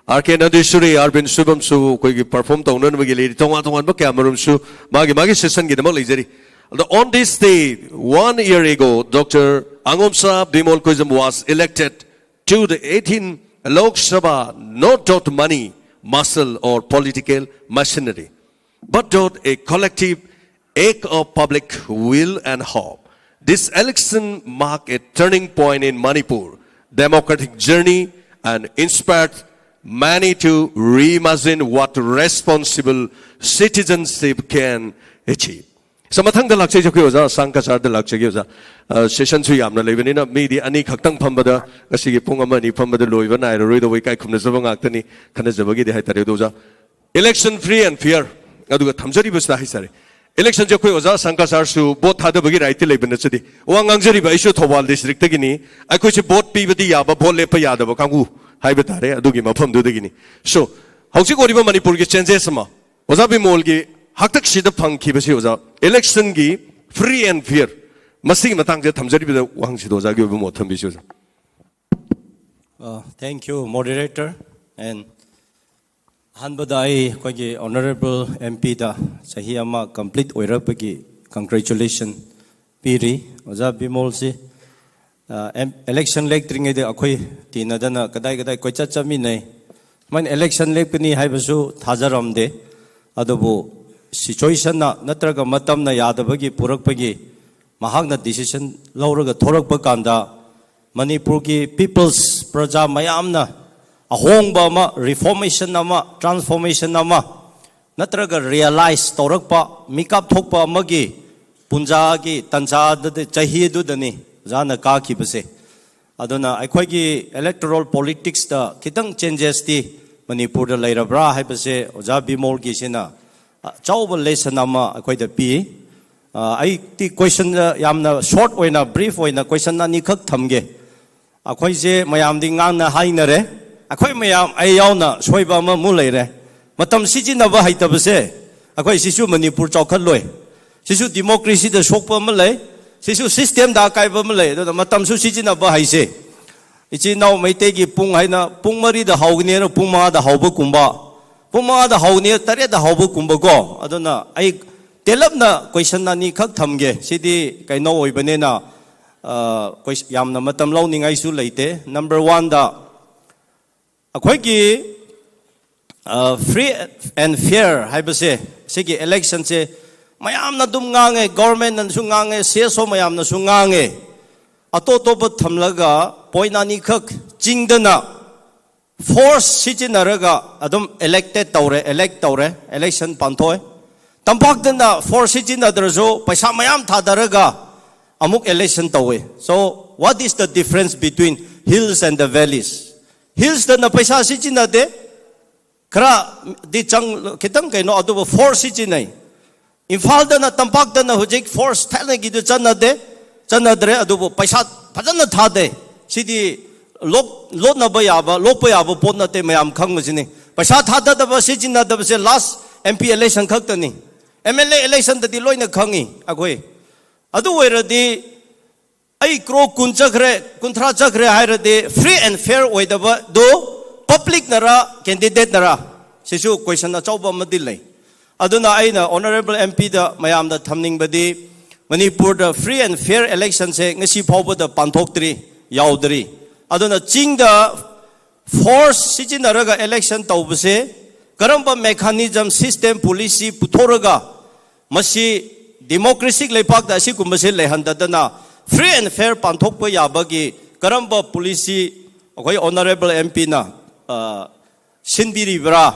ꯑꯥꯔ ꯀꯦ ꯅꯟꯗꯤꯁꯣꯔꯤ, ꯑꯥꯔꯕꯤꯟ ꯁꯣꯏꯕꯝꯁꯨ ꯑꯩꯈꯣꯏꯒꯤ ꯄꯔꯐꯣꯔꯝ ꯇꯧꯅꯅꯕꯒꯤ ꯂꯩꯔꯤ꯫ ꯇꯣꯉꯥꯟ ꯇꯣꯉꯥꯟꯕ ꯀꯌꯥ ꯃꯔꯨꯝꯁꯨ ꯃꯥꯒꯤ ꯃꯥꯒꯤ ꯁꯦꯁꯟꯒꯤꯗꯃꯛ ꯂꯩꯖꯔꯤ꯫ ꯑꯗꯣ on this day, one year ago, Doctor Angomsa Bimol Koijam was elected to the eighteen Lok Sabha, not dot money, muscle or political machinery, but dot a collective act of public will and hope. This election marked a turning point in Manipur democratic journey and inspired many to reimagine what responsible citizenship can achieve. ꯁ ꯃꯊꯪꯗ ꯂꯥꯛꯆꯩꯁꯦ ꯑꯩꯈꯣꯏ ꯑꯣꯖꯥ ꯑꯁꯥꯡ ꯀꯆꯥꯔꯗ ꯂꯥꯛꯆꯒꯦ ꯑꯣꯖꯥ꯫ ꯁꯦꯁꯟꯁꯨ ꯌꯥꯝꯅ ꯂꯩꯕꯅꯤꯅ ꯃꯤꯗꯤ ꯑꯅꯤ ꯈꯛꯇꯪ ꯐꯝꯕꯗ ꯉꯁꯤꯒꯤ ꯄꯨꯡ ꯑꯃ ꯑꯅꯤ ꯐꯝꯕꯗ ꯂꯣꯏꯕ ꯅꯥꯏꯔꯔꯣꯏꯗꯧꯕ ꯏꯀꯥꯏ ꯈꯨꯝꯅꯖꯕ ꯉꯥꯛꯇꯅꯤ꯫ ꯈꯟꯅꯖꯕꯒꯤꯗꯤ ꯍꯥꯏꯇꯥꯔꯦ꯫ ꯑꯗꯣ ꯑꯣꯖꯥ, election free and fair, ꯑꯗꯨꯒ ꯊꯝꯖꯔꯤꯕꯁꯤꯗ ꯍꯥꯏꯇꯥꯔꯦ, Electionꯁꯦ ꯑꯩꯈꯣꯏ ꯑꯣꯖꯥ ꯁꯪꯀ ꯁꯥꯔꯁꯨ ꯚꯣꯠ ꯊꯥꯗꯕꯒꯤ rightꯇꯤ ꯂꯩꯕ ꯅꯠꯆꯗꯦ꯫ ꯋꯥ ꯉꯥꯡꯖꯔꯤꯕ ꯑꯩꯁꯨ ꯊꯧꯕꯥꯜ districtꯇꯒꯤꯅꯤ꯫ ꯑꯩꯈꯣꯏꯁꯦ ꯚꯣꯠ ꯄꯤꯕꯗꯤ ꯌꯥꯕ, ꯚꯣꯠ ꯂꯦꯞꯄ ꯌꯥꯗꯕ ꯀꯥꯡꯕꯨ ꯍꯥꯏꯕ ꯇꯥꯔꯦ, ꯑꯗꯨꯒꯤ ꯃꯐꯝꯗꯨꯗꯒꯤꯅꯤ꯫ So, ꯍꯧꯖꯤꯛ ꯑꯣꯏꯔꯤꯕ ꯃꯅꯤꯄꯨꯔꯒꯤ changes ꯑꯃ ꯑꯣꯖꯥ ꯕꯤꯃꯣꯜꯒꯤ ꯍꯥꯛꯇꯛꯁꯤꯗ ꯐꯪꯈꯤꯕꯁꯤ, ꯑꯣꯖꯥ, electionꯒꯤ free and fair, ꯃꯁꯤꯒꯤ ꯃꯇꯥꯡꯁꯤꯗ ꯊꯝꯖꯔꯤꯕꯗ ꯋꯥꯍꯪꯁꯤꯗ ꯑꯣꯖꯥꯒꯤ ꯑꯣꯏꯕ ꯃꯣꯠ ꯊꯝꯕꯤꯁꯤ, ꯑꯣꯖꯥ꯫ Uh, thank you, moderator. And ꯑꯍꯥꯟꯕꯗ ꯑꯩ ꯑꯩꯈꯣꯏꯒꯤ honourable MPꯗ ꯆꯍꯤ ꯑꯃ complete ꯑꯣꯏꯔꯛꯄꯒꯤ congratulation ꯄꯤꯔꯤ꯫ ꯑꯣꯖꯥ ꯕꯤꯃꯣꯜꯁꯤ, ꯑ, ꯑꯦꯝ-, election ꯂꯦꯛꯇ꯭ꯔꯤꯉꯩꯗ ꯑꯩꯈꯣꯏ ꯇꯤꯟꯅꯗꯅ ꯀꯗꯥꯏ ꯀꯗꯥꯏ ꯀꯣꯏꯆꯠ ꯆꯠꯃꯤꯟꯅꯩ꯫ ꯁꯨꯃꯥꯏꯅ election ꯂꯦꯞꯀꯅꯤ ꯍꯥꯏꯕꯁꯨ ꯊꯥꯖꯔꯝꯗꯦ꯫ ꯑꯗꯨꯕꯨ situationꯅ ꯅꯠꯇ꯭ꯔꯒ ꯃꯇꯝꯅ ꯌꯥꯗꯕꯒꯤ ꯄꯨꯔꯛꯄꯒꯤ ꯃꯍꯥꯛꯅ decision ꯂꯧꯔꯒ ꯊꯣꯔꯛꯄ ꯀꯥꯟꯗ ꯃꯅꯤꯄꯨꯔꯒꯤ people's, ꯄ꯭ꯔꯖꯥ ꯃꯌꯥꯝꯅ ꯑꯍꯣꯡꯕ ꯑꯃ, reformation ꯑꯃ, transformation ꯑꯃ, ꯅꯠꯇ꯭ꯔꯒ realize ꯇꯧꯔꯛꯄ, ꯃꯤꯀꯥꯞ ꯊꯣꯛꯄ ꯑꯃꯒꯤ ꯄꯨꯟꯖꯥꯒꯤ ꯇꯟꯖꯥꯗꯨꯗ, ꯆꯍꯤ ꯑꯗꯨꯗꯅꯤ ꯑꯣꯖꯥꯅ ꯀꯥꯈꯤꯕꯁꯦ꯫ ꯑꯗꯨꯅ ꯑꯩꯈꯣꯏꯒꯤ electoral politicsꯇ ꯈꯤꯇꯪ changesꯇꯤ ꯃꯅꯤꯄꯨꯔꯗ ꯂꯩꯔꯕ꯭ꯔꯥ ꯍꯥꯏꯕꯁꯦ ꯑꯣꯖꯥ ꯕꯤꯃꯣꯜꯒꯤꯁꯤꯅ ꯑꯆꯧꯕ lesson ꯑꯃ ꯑꯩꯈꯣꯏꯗ ꯄꯤ꯫ ꯑ, ꯑꯩꯗꯤ question ꯌꯥꯝꯅ short ꯑꯣꯏꯅ, brief ꯑꯣꯏꯅ question ꯑꯅꯤꯈꯛ ꯊꯝꯒꯦ꯫ ꯑꯩꯈꯣꯏꯁꯦ ꯃꯌꯥꯝꯗꯤ ꯉꯥꯡꯅ ꯍꯥꯏꯅꯔꯦ꯫ ꯑꯩꯈꯣꯏ ꯃꯌꯥꯝ, ꯑꯩ ꯌꯥꯎꯅ ꯁꯣꯏꯕ ꯑꯃꯃꯨꯛ ꯂꯩꯔꯦ꯫ ꯃꯇꯝ ꯁꯤꯖꯤꯟꯅꯕ ꯍꯩꯇꯕꯁꯦ, ꯑꯩꯈꯣꯏ ꯁꯤꯁꯨ ꯃꯅꯤꯄꯨꯔ ꯆꯥꯎꯈꯠꯂꯣꯏ꯫ ꯁꯤꯁꯨ democracyꯗ ꯁꯣꯛꯄ ꯑꯃ ꯂꯩ꯫ ꯁꯤꯁꯨ systemꯗ ꯑꯀꯥꯏꯕ ꯑꯃ ꯂꯩ꯫ ꯑꯗꯨꯅ ꯃꯇꯝꯁꯨ ꯁꯤꯖꯤꯟꯅꯕ ꯍꯩꯁꯦ꯫ ꯏꯆꯤꯟ ꯏꯅꯥꯎ ꯃꯩꯇꯩꯒꯤ ꯄꯨꯡ ꯍꯥꯏꯅ ꯄꯨꯡ ꯃꯔꯤꯗ ꯍꯧꯒꯅꯤ ꯍꯥꯏꯅ ꯄꯨꯡ ꯃꯉꯥꯗ ꯍꯧꯕꯒꯨꯝꯕ, ꯄꯨꯡ ꯃꯉꯥꯗ ꯍꯧꯒꯅꯤ ꯇꯔꯦꯠꯇ ꯍꯧꯕꯒꯨꯝꯕꯀꯣ꯫ ꯑꯗꯨꯅ ꯑꯩ ꯇꯦꯜꯂꯞꯅ question ꯑꯅꯤꯈꯛ ꯊꯝꯒꯦ꯫ ꯁꯤꯗꯤ ꯀꯩꯅꯣ ꯑꯣꯏꯕꯅꯤꯅ, ꯑ, ꯌꯥꯝꯅ ꯃꯇꯝ ꯂꯧꯅꯤꯡꯉꯥꯏꯁꯨ ꯂꯩꯇꯦ꯫ Number oneꯗ ꯑꯩꯈꯣꯏꯒꯤ, ꯑ, free and fair ꯍꯥꯏꯕꯁꯦ, ꯁꯤꯒꯤ electionꯁꯦ ꯃꯌꯥꯝꯅ ꯑꯗꯨꯝ ꯉꯥꯡꯉꯦ, governmentꯅꯁꯨ ꯉꯥꯡꯉꯦ, CSO ꯃꯌꯥꯝꯅꯁꯨ ꯉꯥꯡꯉꯦ꯫ ꯑꯇꯣꯞ ꯑꯇꯣꯞꯄ ꯊꯝꯂꯒ point ꯑꯅꯤꯈꯛ ꯆꯤꯡꯗꯅ force ꯁꯤꯖꯤꯟꯅꯔꯒ ꯑꯗꯨꯝ elected ꯇꯧꯔꯦ, elect ꯇꯧꯔꯦ, election ꯄꯥꯡꯊꯣꯛꯑꯦ꯫ ꯇꯝꯄꯥꯛꯇꯅ force ꯁꯤꯖꯤꯟꯅꯗ꯭ꯔꯁꯨ ꯄꯩꯁꯥ ꯃꯌꯥꯝ ꯊꯥꯗꯔꯒ ꯑꯃꯨꯛ election ꯇꯧꯋꯦ꯫ So what is the difference between hills and the valleys? Hillsꯇꯅ ꯄꯩꯁꯥ ꯁꯤꯖꯤꯟꯅꯗꯦ, ꯈꯔꯗꯤ ꯆꯪ, ꯈꯤꯇꯪ ꯀꯩꯅꯣ, ꯑꯗꯨꯕꯨ force ꯁꯤꯖꯤꯟꯅꯩ꯫ ꯏꯝꯐꯥꯜꯗꯅ, ꯇꯝꯄꯥꯛꯇꯅ ꯍꯧꯖꯤꯛ ꯐꯣꯔꯁ ꯊꯥꯏꯅꯒꯤꯗꯨ ꯆꯠꯅꯗꯦ, ꯆꯠꯅꯗ꯭ꯔꯦ꯫ ꯑꯗꯨꯕꯨ ꯄꯩꯁꯥ ꯐꯖꯅ ꯊꯥꯗꯦ꯫ ꯁꯤꯗꯤ ꯂꯣꯛ-, ꯂꯣꯠꯅꯕ ꯌꯥꯕ, ꯂꯣꯛꯄ ꯌꯥꯕ ꯄꯣꯠ ꯅꯠꯇꯦ, ꯃꯌꯥꯝ ꯈꯪꯕꯁꯤꯅꯤ꯫ ꯄꯩꯁꯥ ꯊꯥꯗꯗꯕ, ꯁꯤꯖꯤꯟꯅꯗꯕꯁꯦ ꯂꯥꯁ ꯑꯦꯝ ꯄꯤ ꯏꯂꯦꯛꯁꯟ ꯈꯛꯇꯅꯤ꯫ ꯑꯦꯝ ꯑꯦꯜ ꯑꯦ ꯏꯂꯦꯛꯁꯟꯗꯗꯤ ꯂꯣꯏꯅ ꯈꯪꯉꯤ ꯑꯩꯈꯣꯏ꯫ ꯑꯗꯨ ꯑꯣꯏꯔꯗꯤ ꯑꯩ ꯀ꯭ꯔꯣ ꯀꯨꯟ ꯆꯠꯈ꯭ꯔꯦ, ꯀꯨꯟꯊ꯭ꯔꯥ ꯆꯠꯈ꯭ꯔꯦ ꯍꯥꯏꯔꯗꯤ, ꯐ꯭ꯔꯤ ꯑꯦꯟ ꯐꯤꯌꯔ ꯑꯣꯏꯗꯕꯗꯨ ꯄꯕ꯭ꯂꯤꯛꯅꯔ, ꯀꯦꯟꯗꯤꯗꯦꯠꯅꯔ? ꯁꯤꯁꯨ ꯀꯣꯏꯁꯟ ꯑꯆꯧꯕ ꯑꯃꯗꯤ ꯂꯩ꯫ ꯑꯗꯨꯅ ꯑꯩꯅ ꯑꯣꯅꯔꯦꯕꯜ ꯑꯦꯝ ꯄꯤꯗ ꯃꯌꯥꯝꯗ ꯊꯝꯅꯤꯡꯕꯗꯤ, ꯃꯅꯤꯄꯨꯔꯗ ꯐ꯭ꯔꯤ ꯑꯦꯟ ꯐꯤꯌꯔ ꯏꯂꯦꯛꯁꯟꯁꯦ ꯉꯁꯤ ꯐꯥꯎꯕꯗ ꯄꯥꯡꯊꯣꯛꯇ꯭ꯔꯤ, ꯌꯥꯎꯗ꯭ꯔꯤ꯫ ꯑꯗꯨꯅ ꯆꯤꯡꯗ ꯐꯣꯔꯁ ꯁꯤꯖꯤꯟꯅꯔꯒ ꯏꯂꯦꯛꯁꯟ ꯇꯧꯕꯁꯦ, ꯀꯔꯝꯕ ꯃꯦꯀꯥꯅꯤꯖꯝ, ꯁꯤꯁꯇꯦꯝ, ꯄꯣꯂꯤꯁꯤ ꯄꯨꯊꯣꯛꯂꯒ ꯃꯁꯤ ꯗꯤꯃꯣꯀ꯭ꯔꯦꯁꯤꯛ ꯂꯩꯄꯥꯛꯇ ꯑꯁꯤꯒꯨꯝꯕꯁꯦ ꯂꯩꯍꯟꯗꯗꯅ ꯐ꯭ꯔꯤ ꯑꯦꯟ ꯐꯤꯌꯔ ꯄꯥꯡꯊꯣꯛꯄ ꯌꯥꯕꯒꯤ ꯀꯔꯝꯕ ꯄꯣꯂꯤꯁꯤ ꯑꯩꯈꯣꯏ ꯑꯣꯅꯔꯦꯕꯜ ꯑꯦꯝ ꯄꯤꯅ ꯁꯤꯟꯕꯤꯔꯤꯕ꯭ꯔꯥ?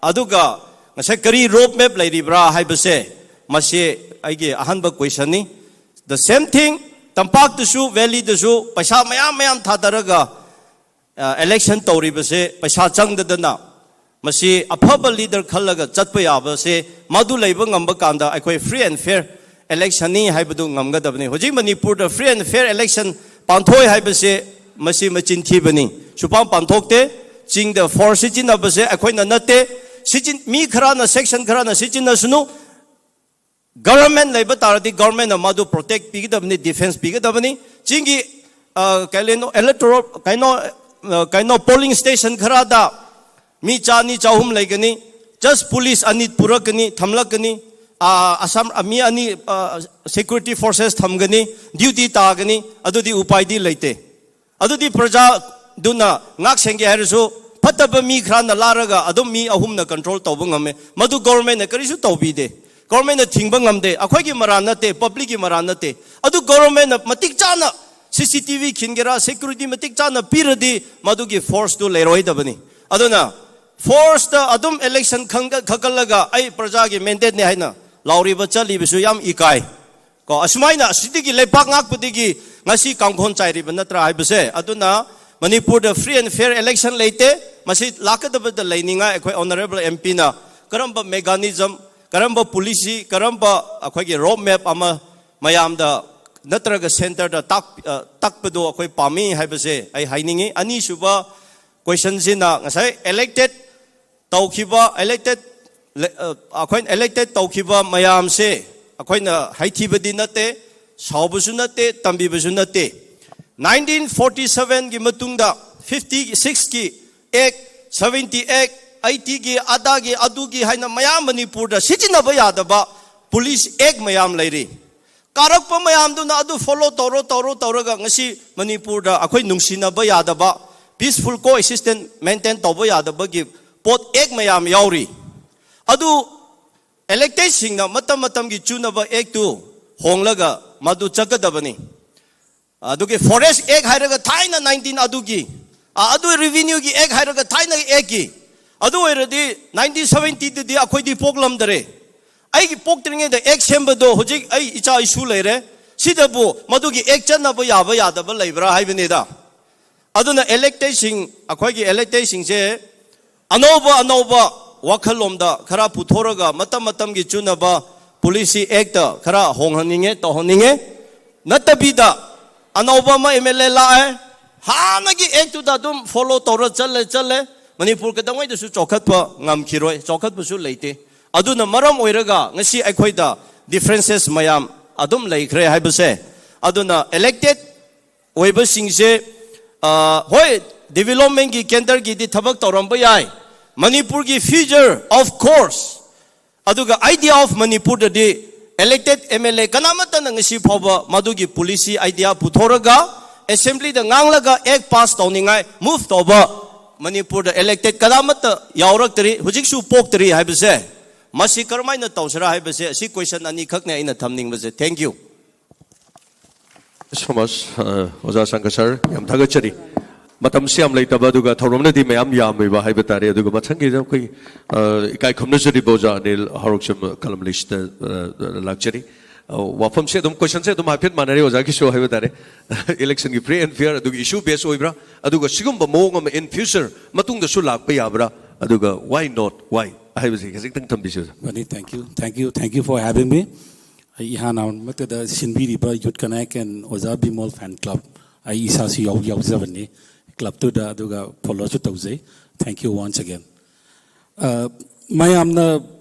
ꯑꯗꯨꯒ ꯉꯁꯥꯏ ꯀꯔꯤ ꯔꯣꯗ ꯃꯦꯞ ꯂꯩꯔꯤꯕ꯭ꯔꯥ ꯍꯥꯏꯕꯁꯦ, ꯃꯁꯤ ꯑꯩꯒꯤ ꯑꯍꯥꯟꯕ ꯀꯣꯏꯁꯟꯅꯤ꯫ The same thing, ꯇꯝꯄꯥꯛꯇꯁꯨ, ꯚꯦꯂꯤꯗꯁꯨ ꯄꯩꯁꯥ ꯃꯌꯥꯝ ꯃꯌꯥꯝ ꯊꯥꯗꯔꯒ ꯏꯂꯦꯛꯁꯟ ꯇꯧꯔꯤꯕꯁꯦ ꯄꯩꯁꯥ ꯆꯪꯗꯗꯅ, ꯃꯁꯤ ꯑꯐꯕ ꯂꯤꯗꯔ ꯈꯜꯂꯒ ꯆꯠꯄ ꯌꯥꯕꯁꯦ, ꯃꯗꯨ ꯂꯩꯕ ꯉꯝꯕ ꯀꯥꯟꯗ ꯑꯩꯈꯣꯏ ꯐ꯭ꯔꯤ ꯑꯦꯟ ꯐꯤꯌꯔ ꯏꯂꯦꯛꯁꯟꯅꯤ ꯍꯥꯏꯕꯗꯨ ꯉꯝꯒꯗꯕꯅꯤ꯫ ꯍꯧꯖꯤꯛ ꯃꯅꯤꯄꯨꯔꯗ ꯐ꯭ꯔꯤ ꯑꯦꯟ ꯐꯤꯌꯔ ꯏꯂꯦꯛꯁꯟ ꯄꯥꯡꯊꯣꯛꯑꯦ ꯍꯥꯏꯕꯁꯦ, ꯃꯁꯤ ꯃꯆꯤꯟ ꯊꯤꯕꯅꯤ꯫ ꯁꯨꯄꯥꯡ ꯄꯥꯡꯊꯣꯛꯇꯦ꯫ ꯆꯤꯡꯗ ꯐꯣꯔꯁ ꯁꯤꯖꯤꯟꯅꯕꯁꯦ ꯑꯩꯈꯣꯏꯅ ꯅꯠꯇꯦ꯫ ꯁꯤꯖꯤꯟ-, ꯃꯤ ꯈꯔꯅ, ꯁꯦꯛꯁꯟ ꯈꯔꯅ ꯁꯤꯖꯤꯟꯅꯁꯅꯨ, ꯒꯚꯔꯟꯃꯦꯟ ꯂꯩꯕ ꯇꯥꯔꯗꯤ ꯒꯚꯔꯟꯃꯦꯟꯅ ꯃꯗꯨ ꯄ꯭ꯔꯣꯇꯦꯛ ꯄꯤꯒꯗꯕꯅꯤ, ꯗꯤꯐꯦꯟꯁ ꯄꯤꯒꯗꯕꯅꯤ꯫ ꯆꯤꯡꯒꯤ, ꯑ, ꯀꯩꯅꯣ, ꯏꯂꯦꯛꯇꯣꯔꯦꯜ, ꯀꯩꯅꯣ, ꯑ, ꯀꯩꯅꯣ, ꯄꯣꯂꯤꯡ ꯁ꯭ꯇꯦꯁꯟ ꯈꯔꯗ ꯃꯤ ꯆꯥꯅꯤ, ꯆꯍꯨꯝ ꯂꯩꯒꯅꯤ, ꯖꯁ ꯄꯨꯂꯤꯁ ꯑꯅꯤ ꯄꯨꯔꯛꯀꯅꯤ, ꯊꯝꯂꯛꯀꯅꯤ, ꯑ, ꯑꯁꯥꯝ, ꯑ, ꯃꯤ ꯑꯅꯤ, ꯑ, ꯁꯦꯀ꯭ꯌꯨꯔꯤꯇꯤ ꯐꯣꯔꯁꯦꯁ ꯊꯝꯒꯅꯤ, ꯗ꯭ꯌꯨꯇꯤ ꯇꯥꯒꯅꯤ, ꯑꯗꯨꯗꯤ ꯎꯄꯥꯏꯗꯤ ꯂꯩꯇꯦ꯫ ꯑꯗꯨꯗꯤ ꯄ꯭ꯔꯖꯥꯗꯨꯅ ꯉꯥꯛ ꯁꯦꯟꯒꯦ ꯍꯥꯏꯔꯁꯨ, ꯐꯠꯇꯕ ꯃꯤ ꯈꯔꯅ ꯂꯥꯛꯂꯒ ꯑꯗꯨꯝ ꯃꯤ ꯑꯍꯨꯝꯅ ꯀꯟꯇ꯭ꯔꯣꯜ ꯇꯧꯕ ꯉꯝꯃꯦ꯫ ꯃꯗꯨ ꯒꯣꯔꯃꯦꯟꯅ ꯀꯔꯤꯁꯨ ꯇꯧꯕꯤꯗꯦ꯫ ꯒꯣꯔꯃꯦꯟꯅ ꯊꯤꯡꯕ ꯉꯝꯗꯦ꯫ ꯑꯩꯈꯣꯏꯒꯤ ꯃꯔꯥꯟ ꯅꯠꯇꯦ, ꯄꯕ꯭ꯂꯤꯛꯀꯤ ꯃꯔꯥꯟ ꯅꯠꯇꯦ꯫ ꯑꯗꯨ ꯒꯣꯔꯃꯦꯟꯅ ꯃꯇꯤꯛ ꯆꯥꯅ ꯁꯤ ꯁꯤ ꯇꯤ ꯚꯤ ꯈꯤꯟꯒꯦꯔꯥ, ꯁꯦꯀ꯭ꯌꯨꯔꯤꯇꯤ ꯃꯇꯤꯛ ꯆꯥꯅ ꯄꯤꯔꯗꯤ ꯃꯗꯨꯒꯤ ꯐꯣꯔꯁꯇꯨ ꯂꯩꯔꯣꯏꯗꯕꯅꯤ꯫ ꯑꯗꯨꯅ ꯐꯣꯔꯁꯇ ꯑꯗꯨꯝ ꯏꯂꯦꯛꯁꯟ ꯈꯪꯒ-, ꯈꯛꯀꯠꯂꯒ ꯑꯩ ꯄ꯭ꯔꯖꯥꯒꯤ ꯃꯦꯟꯗꯦꯠꯅꯤ ꯍꯥꯏꯅ ꯂꯥꯎꯔꯤꯕ ꯆꯠꯂꯤꯕꯁꯨ ꯌꯥꯝ ꯏꯀꯥꯏ꯫ ꯀꯣ, ꯑꯁꯨꯃꯥꯏꯅ ꯑꯁꯤꯗꯒꯤ ꯂꯩꯄꯥꯛ ꯉꯥꯛꯄꯗꯒꯤ ꯉꯁꯤ ꯀꯥꯡꯈꯣꯟ ꯆꯥꯏꯔꯤꯕ ꯅꯠꯇ꯭ꯔꯥ ꯍꯥꯏꯕꯁꯦ꯫ ꯑꯗꯨꯅ ꯃꯅꯤꯄꯨꯔꯗ ꯐ꯭ꯔꯤ ꯑꯦꯟ ꯐꯤꯌꯔ ꯏꯂꯦꯛꯁꯟ ꯂꯩꯇꯦ꯫ ꯃꯁꯤ ꯂꯥꯛꯀꯗꯕꯗ ꯂꯩꯅꯤꯡꯉꯥꯏ ꯑꯩꯈꯣꯏ ꯑꯣꯅꯔꯦꯕꯜ ꯑꯦꯝ ꯄꯤꯅ ꯀꯔꯝꯕ ꯃꯦꯀꯥꯅꯤꯖꯝ, ꯀꯔꯝꯕ ꯄꯣꯂꯤꯁꯤ, ꯀꯔꯝꯕ ꯑꯩꯈꯣꯏꯒꯤ ꯔꯣꯗ ꯃꯦꯞ ꯑꯃ ꯃꯌꯥꯝꯗ ꯅꯠꯇ꯭ꯔꯒ ꯁꯦꯟꯇꯔꯗ ꯇꯥꯛ-, ꯑ, ꯇꯥꯛꯄꯗꯣ ꯑꯩꯈꯣꯏ ꯄꯥꯝꯃꯤ ꯍꯥꯏꯕꯁꯦ ꯑꯩ ꯍꯥꯏꯅꯤꯡꯉꯤ꯫ ꯑꯅꯤꯁꯨꯕ ꯀꯣꯏꯁꯟꯁꯤꯅ ꯉꯁꯥꯏ ꯏꯂꯦꯛꯇꯦꯠ ꯇꯧꯈꯤꯕ, ꯏꯂꯦꯛꯇꯦꯠ, ꯑ, ꯑꯩꯈꯣꯏꯅ ꯏꯂꯦꯛꯇꯦꯠ ꯇꯧꯈꯤꯕ ꯃꯌꯥꯝꯁꯦ ꯑꯩꯈꯣꯏꯅ ꯍꯩꯊꯤꯕꯗꯤ ꯅꯠꯇꯦ, ꯁꯥꯎꯕꯁꯨ ꯅꯠꯇꯦ, ꯇꯝꯕꯤꯕꯁꯨ ꯅꯠꯇꯦ꯫ ꯅꯥꯏꯟꯇꯤꯟ ꯐꯣꯔꯇꯤ ꯁꯚꯦꯟꯒꯤ ꯃꯇꯨꯡꯗ ꯐꯤꯐꯇꯤ ꯁꯤꯛꯁꯀꯤ ꯑꯦꯛ, ꯁꯚꯦꯟꯇꯤ ꯑꯦꯛ, ꯑꯩꯠꯇꯤꯒꯤ ꯑꯗꯥꯒꯤ ꯑꯗꯨꯒꯤ ꯍꯥꯏꯅ ꯃꯌꯥꯝ ꯃꯅꯤꯄꯨꯔꯗ ꯁꯤꯖꯤꯟꯅꯕ ꯌꯥꯗꯕ ꯄꯨꯂꯤꯁ ꯑꯦꯛ ꯃꯌꯥꯝ ꯂꯩꯔꯤ꯫ ꯀꯥꯔꯛꯄ ꯃꯌꯥꯝꯗꯨꯅ ꯑꯗꯨ ꯐꯣꯂꯣ ꯇꯧꯔꯣ, ꯇꯧꯔꯣ, ꯇꯧꯔꯒ ꯉꯁꯤ ꯃꯅꯤꯄꯨꯔꯗ ꯑꯩꯈꯣꯏ ꯅꯨꯡꯁꯤꯅꯕ ꯌꯥꯗꯕ, ꯄꯤꯁꯐꯨꯜ ꯀꯣꯑꯦꯛꯁꯤꯁꯇꯦꯟꯁ ꯃꯦꯟꯇꯦꯟ ꯇꯧꯕ ꯌꯥꯗꯕꯒꯤ ꯄꯣꯠ ꯑꯦꯛ ꯃꯌꯥꯝ ꯌꯥꯎꯔꯤ꯫ ꯑꯗꯨ ꯏꯂꯦꯛꯇꯦꯠꯁꯤꯡꯅ ꯃꯇꯝ ꯃꯇꯝꯒꯤ ꯆꯨꯅꯕ ꯑꯦꯛꯇꯨ ꯍꯣꯡꯂꯒ ꯃꯗꯨ ꯆꯠꯀꯗꯕꯅꯤ꯫ ꯑꯗꯨꯒꯤ ꯐꯣꯔꯦꯁ ꯑꯦꯛ ꯍꯥꯏꯔꯒ ꯊꯥꯏꯅ ꯅꯥꯏꯟꯇꯤꯟ ꯑꯗꯨꯒꯤ, ꯑ, ꯑꯗꯨ ꯔꯦꯚꯤꯅ꯭ꯌꯨꯒꯤ ꯑꯦꯛ ꯍꯥꯏꯔꯒ ꯊꯥꯏꯅꯒꯤ ꯑꯦꯛꯀꯤ, ꯑꯗꯨ ꯑꯣꯏꯔꯗꯤ ꯅꯥꯏꯟꯇꯤꯟ ꯁꯚꯦꯟꯇꯤꯗꯗꯤ ꯑꯩꯈꯣꯏꯗꯤ ꯄꯣꯛꯂꯝꯗꯔꯦ꯫ ꯑꯩꯒꯤ ꯄꯣꯛꯇ꯭ꯔꯤꯉꯩꯗ ꯑꯦꯛ ꯁꯦꯝꯕꯗꯣ ꯍꯧꯖꯤꯛ ꯑꯩ ꯏꯆꯥ ꯏꯁꯨ ꯂꯩꯔꯦ, ꯁꯤꯗꯕꯨ ꯃꯗꯨꯒꯤ ꯑꯦꯛ ꯆꯠꯅꯕ ꯌꯥꯕ ꯌꯥꯗꯕ ꯂꯩꯕ꯭ꯔꯥ ꯍꯥꯏꯕꯅꯤꯗ꯫ ꯑꯗꯨꯅ ꯏꯂꯦꯛꯇꯦꯠꯁꯤꯡ, ꯑꯩꯈꯣꯏꯒꯤ ꯏꯂꯦꯛꯇꯦꯠꯁꯤꯡꯁꯦ ꯑꯅꯧꯕ ꯑꯅꯧꯕ ꯋꯥꯈꯜꯂꯣꯝꯗ ꯈꯔ ꯄꯨꯊꯣꯔꯒ ꯃꯇꯝ ꯃꯇꯝꯒꯤ ꯆꯨꯅꯕ ꯄꯣꯂꯤꯁꯤ ꯑꯦꯛꯇ ꯈꯔ ꯍꯣꯡꯍꯟꯅꯤꯡꯉꯦ, ꯇꯧꯍꯟꯅꯤꯡꯉꯦ꯫ ꯅꯠꯇꯕꯤꯗ ꯑꯅꯧꯕ ꯑꯃ ꯑꯦꯝ ꯑꯦꯜ ꯑꯦ ꯂꯥꯛꯑꯦ, ꯍꯥꯟꯅꯒꯤ ꯑꯦꯛꯇꯨꯗ ꯑꯗꯨꯝ ꯐꯣꯂꯣ ꯇꯧꯔ ꯆꯠꯂꯦ, ꯆꯠꯂꯦ꯫ ꯃꯅꯤꯄꯨꯔ ꯀꯩꯗꯧꯉꯩꯗꯁꯨ ꯆꯥꯎꯈꯠꯄ ꯉꯝꯈꯤꯔꯣꯏ, ꯆꯥꯎꯈꯠꯄꯁꯨ ꯂꯩꯇꯦ꯫ ꯑꯗꯨꯅ ꯃꯔꯝ ꯑꯣꯏꯔꯒ ꯉꯁꯤ ꯑꯩꯈꯣꯏꯗ ꯗꯤꯐ꯭ꯔꯦꯟꯁꯦꯁ ꯃꯌꯥꯝ ꯑꯗꯨꯝ ꯂꯩꯈ꯭ꯔꯦ ꯍꯥꯏꯕꯁꯦ꯫ ꯑꯗꯨꯅ ꯏꯂꯦꯛꯇꯦꯠ ꯑꯣꯏꯕꯁꯤꯡꯁꯦ, ꯑ, ꯍꯣꯏ, ꯗꯤꯕꯦꯂꯞꯃꯦꯟꯒꯤ ꯀꯦꯟꯗꯔꯒꯤꯗꯤ ꯊꯕꯛ ꯇꯧꯔꯝꯕ ꯌꯥꯏ꯫ ꯃꯅꯤꯄꯨꯔꯒꯤ ꯐ꯭ꯌꯨꯆꯔ, ꯑꯣꯐ ꯀꯣꯔꯁ, ꯑꯗꯨꯒ ꯑꯥꯏꯗꯤꯌꯥ ꯑꯣꯐ ꯃꯅꯤꯄꯨꯔꯗꯗꯤ ꯏꯂꯦꯛꯇꯦꯠ ꯑꯦꯝ ꯑꯦꯜ ꯑꯦ ꯀꯅꯥꯃꯠꯇꯅ ꯉꯁꯤ ꯐꯥꯎꯕ ꯃꯗꯨꯒꯤ ꯄꯣꯂꯤꯁꯤ ꯑꯥꯏꯗꯤꯌꯥ ꯄꯨꯊꯣꯔꯒ ꯑꯦꯁꯦꯝꯕ꯭ꯂꯤꯗ ꯉꯥꯡꯂꯒ ꯑꯦꯛ ꯄꯥꯁ ꯇꯧꯅꯤꯡꯉꯥꯏ ꯃꯨꯚ ꯇꯧꯕ ꯃꯅꯤꯄꯨꯔꯗ ꯏꯂꯦꯛꯇꯦꯠ ꯀꯅꯥꯃꯠꯇ ꯌꯥꯎꯔꯛꯇ꯭ꯔꯤ, ꯍꯧꯖꯤꯛꯁꯨ ꯄꯣꯛꯇ꯭ꯔꯤ ꯍꯥꯏꯕꯁꯦ, ꯃꯁꯤ ꯀꯔꯝꯍꯥꯏꯅ ꯇꯧꯁꯤꯔꯥ ꯍꯥꯏꯕꯁꯦ, ꯑꯁꯤ ꯀꯣꯏꯁꯟ ꯑꯅꯤꯈꯛꯅꯦ ꯑꯩꯅ ꯊꯝꯅꯤꯡꯕꯁꯦ꯫ Thank you꯫ ꯁꯣꯃꯥꯁ, ꯑ, ꯑꯣꯖꯥ ꯁꯪꯒ ꯁꯥꯔ, ꯌꯥꯝ ꯊꯥꯒꯠꯆꯔꯤ꯫ ꯃꯇꯝꯁꯤ ꯌꯥꯝ ꯂꯩꯇꯕ, ꯑꯗꯨꯒ ꯊꯧꯔꯝꯅꯗꯤ ꯃꯌꯥꯝ ꯌꯥꯝꯃꯤꯕ ꯍꯥꯏꯕ ꯇꯥꯔꯦ꯫ ꯑꯗꯨꯒ ꯃꯊꯪꯒꯤꯗ ꯑꯩꯈꯣꯏ, ꯑ, ꯏꯀꯥꯏ ꯈꯨꯝꯅꯖꯔꯤꯕ ꯑꯣꯖꯥ ꯑꯅꯤꯜ ꯍꯥꯎꯔꯣꯛꯆꯝ ꯀꯂꯝꯂꯩꯁꯤꯗ, ꯑ, ꯂꯥꯛꯆꯔꯤ꯫ ꯑ, ꯋꯥꯐꯝꯁꯦ ꯑꯗꯨꯝ, ꯀꯣꯏꯁꯟꯁꯦ ꯑꯗꯨꯝ ꯍꯥꯏꯐꯦꯠ ꯃꯥꯟꯅꯔꯦ ꯑꯣꯖꯥꯒꯤꯁꯨ ꯍꯥꯏꯕ ꯇꯥꯔꯦ꯫ ꯏꯂꯦꯛꯁꯟꯒꯤ free and fair, ꯑꯗꯨꯒ issue base ꯑꯣꯏꯕ꯭ꯔꯥ, ꯑꯗꯨꯒ ꯁꯤꯒꯨꯝꯕ ꯃꯑꯣꯡ ꯑꯃ in future ꯃꯇꯨꯡꯗꯁꯨ ꯂꯥꯛꯄ ꯌꯥꯕ꯭ꯔꯥ, ꯑꯗꯨꯒ why not, why? ꯍꯥꯏꯕꯁꯤ ꯈꯖꯤꯛꯇꯪ ꯊꯝꯕꯤꯁꯨ꯫ Many thank you, thank you, thank you for having me. ꯑꯩ ꯏꯍꯥꯟ ꯍꯥꯟꯕꯃꯛꯇꯗ ꯁꯤꯟꯕꯤꯔꯤꯕ Youth Connect and ꯑꯣꯖꯥ ꯕꯤꯃꯣꯜ fan club, ꯑꯩ ꯏꯁꯥꯁꯨ ꯌꯥꯎ ꯌꯥꯎꯖꯕꯅꯤ clubꯇꯨꯗ, ꯑꯗꯨꯒ followꯁꯨ ꯇꯧꯖꯩ. Thank you once again. ꯑ, ꯃꯌꯥꯝꯅ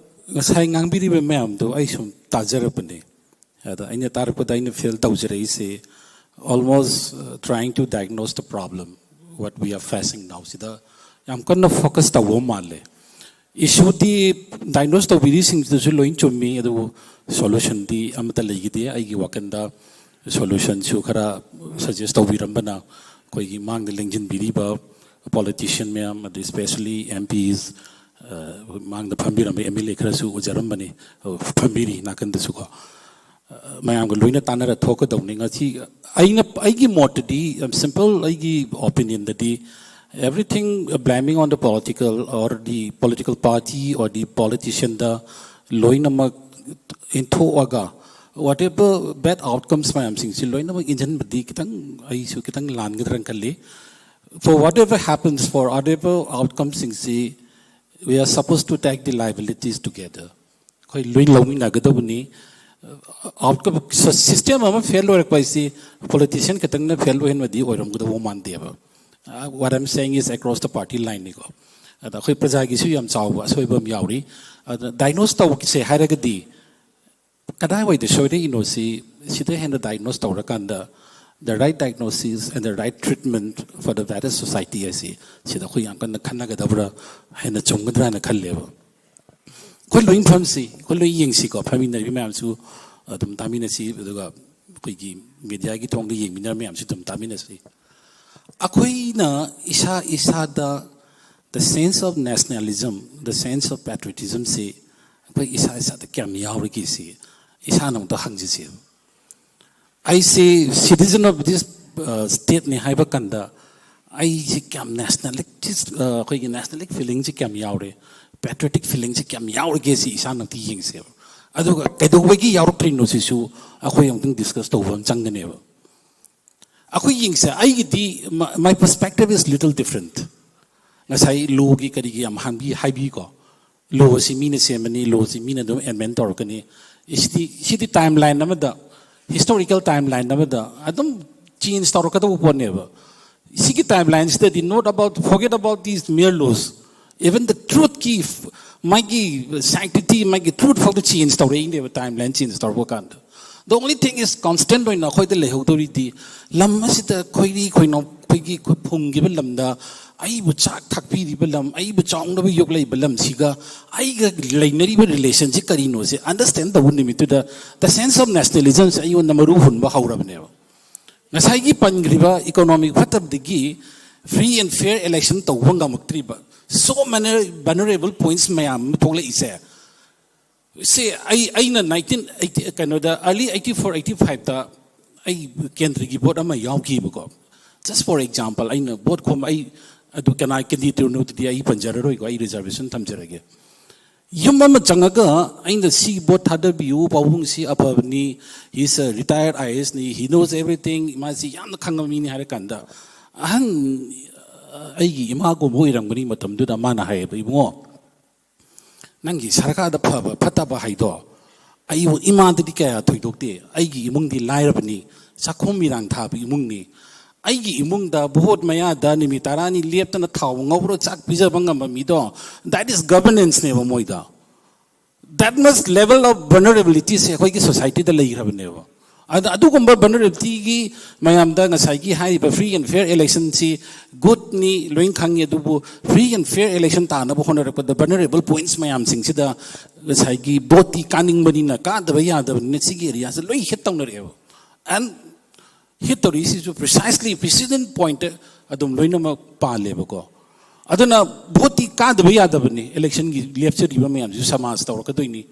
ꯉꯁꯥꯏ ꯉꯥꯡꯕꯤꯔꯤꯕ ꯃꯌꯥꯝꯗꯣ ꯑꯩ ꯁꯨꯝ ꯇꯥꯖꯔꯛꯄꯅꯦ. ꯑꯗ ꯑꯩꯅ ꯇꯥꯔꯛꯄꯗ ꯑꯩꯅ feel ꯇꯧꯖꯔꯛꯏꯁꯦ, almost trying to diagnose the problem what we are facing now ꯁꯤꯗ ꯌꯥꯝ ꯀꯟꯅ focus ꯇꯧꯕ ꯃꯥꯜꯂꯦ. Issueꯗꯤ diagnose ꯇꯧꯕꯤꯔꯤꯁꯤꯡꯗꯨꯁꯨ ꯂꯣꯏ ꯆꯨꯝꯃꯤ, ꯑꯗꯨꯕꯨ solutionꯗꯤ ꯑꯃꯠꯇ ꯂꯩꯈꯤꯗꯦ꯫ ꯑꯩꯒꯤ ꯋꯥꯈꯜꯗ solutionꯁꯨ ꯈꯔ suggest ꯇꯧꯕꯤꯔꯝꯕꯅ, ꯑꯩꯈꯣꯏꯒꯤ ꯃꯥꯡꯗ ꯂꯦꯡꯁꯤꯟꯕꯤꯔꯤꯕ politician ꯃꯌꯥꯝ, ꯑꯗꯩ especially MPs, ꯃꯥꯡꯗ ꯐꯝꯕꯤꯔꯝꯕ MLA ꯈꯔꯁꯨ ꯎꯖꯔꯝꯕꯅꯤ, ꯐꯝꯕꯤꯔꯤ ꯅꯥꯀꯟꯗꯁꯨꯀꯣ꯫ ꯃꯌꯥꯝꯒ ꯂꯣꯏꯅ ꯇꯥꯟꯅꯔ ꯊꯣꯛꯀꯗꯧꯅꯤ꯫ ꯉꯁꯤ ꯑꯩꯅ, ꯑꯩꯒꯤ ꯃꯣꯠꯇꯗꯤ, ꯌꯥꯝ simple, ꯑꯩꯒꯤ opinionꯗꯗꯤ, everything blaming on the political or the political party or the politicianꯗ ꯂꯣꯏꯅꯃꯛ ꯏꯟꯊꯣꯛꯑꯒ whatever bad outcomes ꯃꯌꯥꯝꯁꯤꯡꯁꯤ ꯂꯣꯏꯅꯃꯛ ꯏꯟꯁꯤꯟꯕꯗꯤ ꯈꯤꯇꯪ, ꯑꯩꯁꯨ ꯈꯤꯇꯪ ꯂꯥꯟꯒꯗ꯭ꯔꯅ ꯈꯜꯂꯤ. For whatever happens, for whatever outcomesꯁꯤꯡꯁꯤ, we are supposed to take the liabilities together. ꯑꯩꯈꯣꯏ ꯂꯣꯏ ꯂꯧꯃꯤꯟꯅꯒꯗꯕꯅꯤ. Outcome, system ꯑꯃ fail ꯑꯣꯏꯔꯛꯄ ꯍꯥꯏꯁꯤ politician ꯈꯛꯇꯪꯅ fail ꯑꯣꯏꯍꯟꯕꯗꯤ ꯑꯣꯏꯔꯝꯒꯗꯧꯕ ꯃꯥꯟꯗꯦꯕ. What I'm saying is across the party lineꯅꯤꯀꯣ. ꯑꯗ ꯑꯩꯈꯣꯏ ꯄ꯭ꯔꯖꯥꯒꯤꯁꯨ ꯌꯥꯝ ꯆꯥꯎꯕ ꯑꯁꯣꯏꯕ ꯑꯃ ꯌꯥꯎꯔꯤ. ꯑꯗ diagnose ꯇꯧꯁꯦ ꯍꯥꯏꯔꯒꯗꯤ ꯀꯗꯥꯏꯋꯥꯏꯗ ꯁꯣꯏꯔꯛꯏꯅꯣ ꯁꯤ, ꯁꯤꯗ ꯍꯦꯟꯅ diagnose ꯇꯧꯔꯀꯥꯟꯗ the right diagnosis and the right treatment for the wider society ꯍꯥꯏꯁꯤ ꯁꯤꯗ ꯑꯩꯈꯣꯏ ꯌꯥꯝ ꯀꯟꯅ ꯈꯟꯅꯒꯗꯕ꯭ꯔꯥ, ꯍꯦꯟꯅ ꯆꯨꯝꯒꯗ꯭ꯔꯥ ꯍꯥꯏꯅ ꯈꯜꯂꯦꯕ꯫ ꯑꯩꯈꯣꯏ ꯂꯣꯏ ꯐꯝꯁꯤ, ꯑꯩꯈꯣꯏ ꯂꯣꯏ ꯌꯦꯡꯁꯤꯀꯣ, ꯐꯝꯃꯤꯟꯅꯔꯤꯕ ꯃꯌꯥꯝꯁꯨ ꯑꯗꯨꯝ ꯇꯥꯃꯤꯟꯅꯁꯤ, ꯑꯗꯨꯒ ꯑꯩꯈꯣꯏꯒꯤ mediaꯒꯤ ꯊꯣꯡꯗ ꯌꯦꯡꯃꯤꯟꯅꯔ ꯃꯌꯥꯝꯁꯨ ꯑꯗꯨꯝ ꯇꯥꯃꯤꯟꯅꯁꯤ꯫ ꯑꯩꯈꯣꯏꯅ ꯏꯁꯥ ꯏꯁꯥꯗ the sense of nationalism, the sense of patriotismꯁꯤ ꯑꯩꯈꯣꯏ ꯏꯁꯥ ꯏꯁꯥꯗ ꯀꯌꯥꯝ ꯌꯥꯎꯔꯤꯒꯦ ꯁꯤ ꯏꯁꯥꯅ ꯑꯃꯨꯛꯇ ꯍꯪꯖꯁꯦ꯫ ꯑꯩꯁꯤ citizen of this stateꯅꯤ ꯍꯥꯏꯕ ꯀꯥꯟꯗ ꯑꯩꯁꯤ ꯀꯌꯥꯝ nationalist, ꯑꯩꯈꯣꯏꯒꯤ nationalist feelingꯁꯤ ꯀꯌꯥꯝ ꯌꯥꯎꯔꯦ, patriotic feelingꯁꯤ ꯀꯌꯥꯝ ꯌꯥꯎꯔꯤꯒꯦ ꯁꯤ ꯏꯁꯥꯅ ꯑꯝꯇ ꯌꯦꯡꯁꯦꯕ꯫ ꯑꯗꯨꯒ ꯀꯩꯗꯧꯕꯒꯤ ꯌꯥꯎꯔꯛꯇ꯭ꯔꯤꯅꯣ ꯁꯤꯁꯨ ꯑꯩꯈꯣꯏ ꯑꯃꯨꯛꯇꯪ discuss ꯇꯧꯕ ꯑꯃ ꯆꯪꯒꯅꯦꯕ꯫ ꯑꯩꯈꯣꯏ ꯌꯦꯡꯁꯦ, ꯑꯩꯒꯤꯗꯤ, my perspective is little different. ꯉꯁꯥꯏ lawꯒꯤ ꯀꯔꯤꯒꯤ ꯌꯥꯝ ꯍꯥꯡꯕꯤ ꯍꯥꯏꯕꯤꯀꯣ꯫ ꯂꯣꯁꯤ ꯃꯤꯅ ꯁꯦꯝꯕꯅꯤ, ꯂꯣꯁꯤ ꯃꯤꯅ ꯑꯗꯨꯝ ꯑꯦꯃꯦꯟ ꯇꯧꯔꯛꯀꯅꯤ꯫ ꯁꯤꯗꯤ ꯁꯤꯗꯤ ꯇꯥꯏꯝ ꯂꯥꯏꯟ ꯑꯃꯗ, ꯍꯤꯁꯇꯣꯔꯤꯀꯦꯜ ꯇꯥꯏꯝ ꯂꯥꯏꯟ ꯑꯃꯗ ꯑꯗꯨꯝ ꯆꯦꯟꯖ ꯇꯧꯔꯛꯀꯗꯧꯕ ꯄꯣꯠꯅꯦꯕ꯫ ꯁꯤꯒꯤ ꯇꯥꯏꯝ ꯂꯥꯏꯟꯁꯤꯗꯗꯤ not about, forget about these mere laws, even the truthꯀꯤ ꯃꯥꯒꯤ ꯁꯥꯏꯟꯇꯤꯇꯤ, ꯃꯥꯒꯤ ꯇ꯭ꯔꯨꯠ ꯐꯥꯎꯗ ꯆꯦꯟꯖ ꯇꯧꯔꯛꯏꯅꯦꯕ ꯇꯥꯏꯝ ꯂꯥꯏꯟ ꯆꯦꯟꯖ ꯇꯧꯔꯛꯄ ꯀꯥꯟꯗ꯫ The only thing is constant ꯑꯣꯏꯅ ꯑꯩꯈꯣꯏꯗ ꯂꯩꯍꯧꯗꯧꯔꯤꯗꯤ ꯂꯝ ꯑꯁꯤꯗ ꯈꯣꯏꯔꯤ ꯈꯣꯏꯅꯥꯎ ꯑꯩꯈꯣꯏꯒꯤ ꯈꯨꯠ ꯐꯨꯝꯈꯤꯕ ꯂꯝꯗ ꯑꯩꯕꯨ ꯆꯥꯛ ꯊꯥꯛꯄꯤꯔꯤꯕ ꯂꯝ, ꯑꯩꯕꯨ ꯆꯥꯎꯅꯕ ꯌꯣꯛꯂꯛꯏꯕ ꯂꯝꯁꯤꯒ ꯑꯩꯒ ꯂꯩꯅꯔꯤꯕ ꯔꯤꯂꯦꯁꯟꯁꯤ ꯀꯔꯤꯅꯣꯁꯦ ꯑꯟꯗꯔꯁꯇꯦꯟ ꯇꯧꯕ ꯅꯨꯃꯤꯠꯇꯨꯗ the sense of nationalismꯁꯦ ꯑꯩꯉꯣꯟꯗ ꯃꯔꯨ ꯍꯨꯟꯕ ꯍꯧꯔꯕꯅꯦꯕ꯫ ꯉꯁꯥꯏꯒꯤ ꯄꯟꯈ꯭ꯔꯤꯕ economic ꯐꯠꯇꯕꯗꯒꯤ free and fair election ꯇꯧꯕ ꯉꯝꯃꯛꯇ꯭ꯔꯤꯕ so many vulnerable points ꯃꯌꯥꯝ ꯑꯃ ꯊꯣꯛꯂꯛꯏꯁꯦ꯫ ꯁꯤ ꯑꯩ ꯑꯩꯅ ꯅꯥꯏꯟꯇꯤꯟ ꯑꯩꯠꯇꯤ ꯀꯩꯅꯣꯗ ꯑꯥꯔꯂꯤ ꯑꯩꯠꯇꯤ ꯐꯣꯔ ꯑꯩꯠꯇꯤ ꯐꯥꯏꯚꯇ ꯑꯩ ꯀꯦꯟꯗ꯭ꯔꯒꯤ ꯚꯣꯠ ꯑꯃ ꯌꯥꯎꯈꯤꯕꯀꯣ꯫ Just for example, ꯑꯩꯅ ꯚꯣꯠ ꯈꯣꯝꯕ, ꯑꯩ ꯑꯗꯨ ꯀꯅꯥ ꯀꯦꯟꯗꯤꯗꯦꯠꯅꯣꯗꯨꯗꯤ ꯑꯩ ꯄꯟꯖꯔꯔꯣꯏꯀꯣ, ꯑꯩ ꯔꯤꯖꯔꯕꯦꯁꯟ ꯊꯝꯖꯔꯒꯦ꯫ ꯌꯨꯝ ꯑꯃ ꯆꯪꯉꯒ ꯑꯩꯅ ꯁꯤ ꯚꯣꯠ ꯊꯥꯗꯕꯤꯌꯨ, ꯄꯥꯕꯨꯡꯁꯤ ꯑꯐꯕꯅꯤ, he's a retired IASꯅꯤ, he knows everything, ꯃꯥꯁꯤ ꯌꯥꯝꯅ ꯈꯪꯕ ꯃꯤꯅꯤ ꯍꯥꯏꯔ ꯀꯥꯟꯗ ꯑꯍꯟ ꯑꯩꯒꯤ ꯏꯃꯥꯒꯨꯝꯕ ꯑꯣꯏꯔꯝꯒꯅꯤ ꯃꯇꯝꯗꯨꯗ ꯃꯥꯅ ꯍꯥꯏꯌꯦꯕ, "ꯏꯕꯨꯡꯉꯣ, ꯅꯪꯒꯤ ꯁꯔꯀꯥꯔꯗ ꯐꯕ ꯐꯠꯇꯕ ꯍꯥꯏꯗꯣ ꯑꯩꯕꯨ ꯏꯃꯥꯗꯗꯤ ꯀꯌꯥ ꯊꯣꯏꯗꯣꯛꯇꯦ꯫ ꯑꯩꯒꯤ ꯏꯃꯨꯡꯗꯤ ꯂꯥꯏꯔꯕꯅꯤ, ꯆꯥꯛꯈꯨꯝ ꯃꯤꯔꯥꯡ ꯊꯥꯕ ꯏꯃꯨꯡꯅꯤ꯫ ꯑꯩꯒꯤ ꯏꯃꯨꯡꯗ ꯚꯣꯠ ꯃꯌꯥꯗ ꯅꯨꯃꯤꯠ ꯇꯔꯥꯅꯤ ꯂꯦꯞꯇꯅ ꯊꯥꯎ ꯉꯧꯔ ꯆꯥꯛ ꯄꯤꯖꯕ ꯉꯝꯕ ꯃꯤꯗꯣ, that is governanceꯅꯦꯕ ꯃꯣꯏꯗ꯫ That much level of vulnerabilityꯁꯦ ꯑꯩꯈꯣꯏꯒꯤ ꯁꯣꯁꯥꯏꯇꯤꯗ ꯂꯩꯈ꯭ꯔꯕꯅꯦꯕ꯫ ꯑꯗ ꯑꯗꯨꯒꯨꯝꯕ vulnerabilityꯒꯤ ꯃꯌꯥꯝꯗ ꯉꯁꯥꯏꯒꯤ ꯍꯥꯏꯔꯤꯕ free and fair electionꯁꯤ goodꯅꯤ, ꯂꯣꯏ ꯈꯪꯉꯤ, ꯑꯗꯨꯕꯨ free and fair election ꯇꯥꯅꯕ ꯍꯣꯠꯅꯔꯛꯄꯗ vulnerable points ꯃꯌꯥꯝꯁꯤꯡꯁꯤꯗ ꯉꯁꯥꯏꯒꯤ ꯚꯣꯠꯇꯤ ꯀꯥꯅꯤꯡꯕꯅꯤꯅ, ꯀꯥꯗꯕ ꯌꯥꯗꯕꯅꯤꯅ ꯁꯤꯒꯤ areaꯁꯦ ꯂꯣꯏ hit ꯇꯧꯅꯔꯛꯑꯦꯕ꯫ And hit ꯇꯧꯔꯤꯁꯤꯁꯨ precisely precedent pointꯇ ꯑꯗꯨꯝ ꯂꯣꯏꯅꯃꯛ ꯄꯥꯜꯂꯦꯕꯀꯣ꯫ ꯑꯗꯨꯅ ꯚꯣꯠꯇꯤ ꯀꯥꯗꯕ ꯌꯥꯗꯕꯅꯤ, electionꯒꯤ ꯂꯦꯞꯆꯔꯤꯕ ꯃꯌꯥꯝꯁꯤꯁꯨ ꯁꯃꯥꯖ ꯇꯧꯔꯛꯀꯗꯣꯏꯅꯤ꯫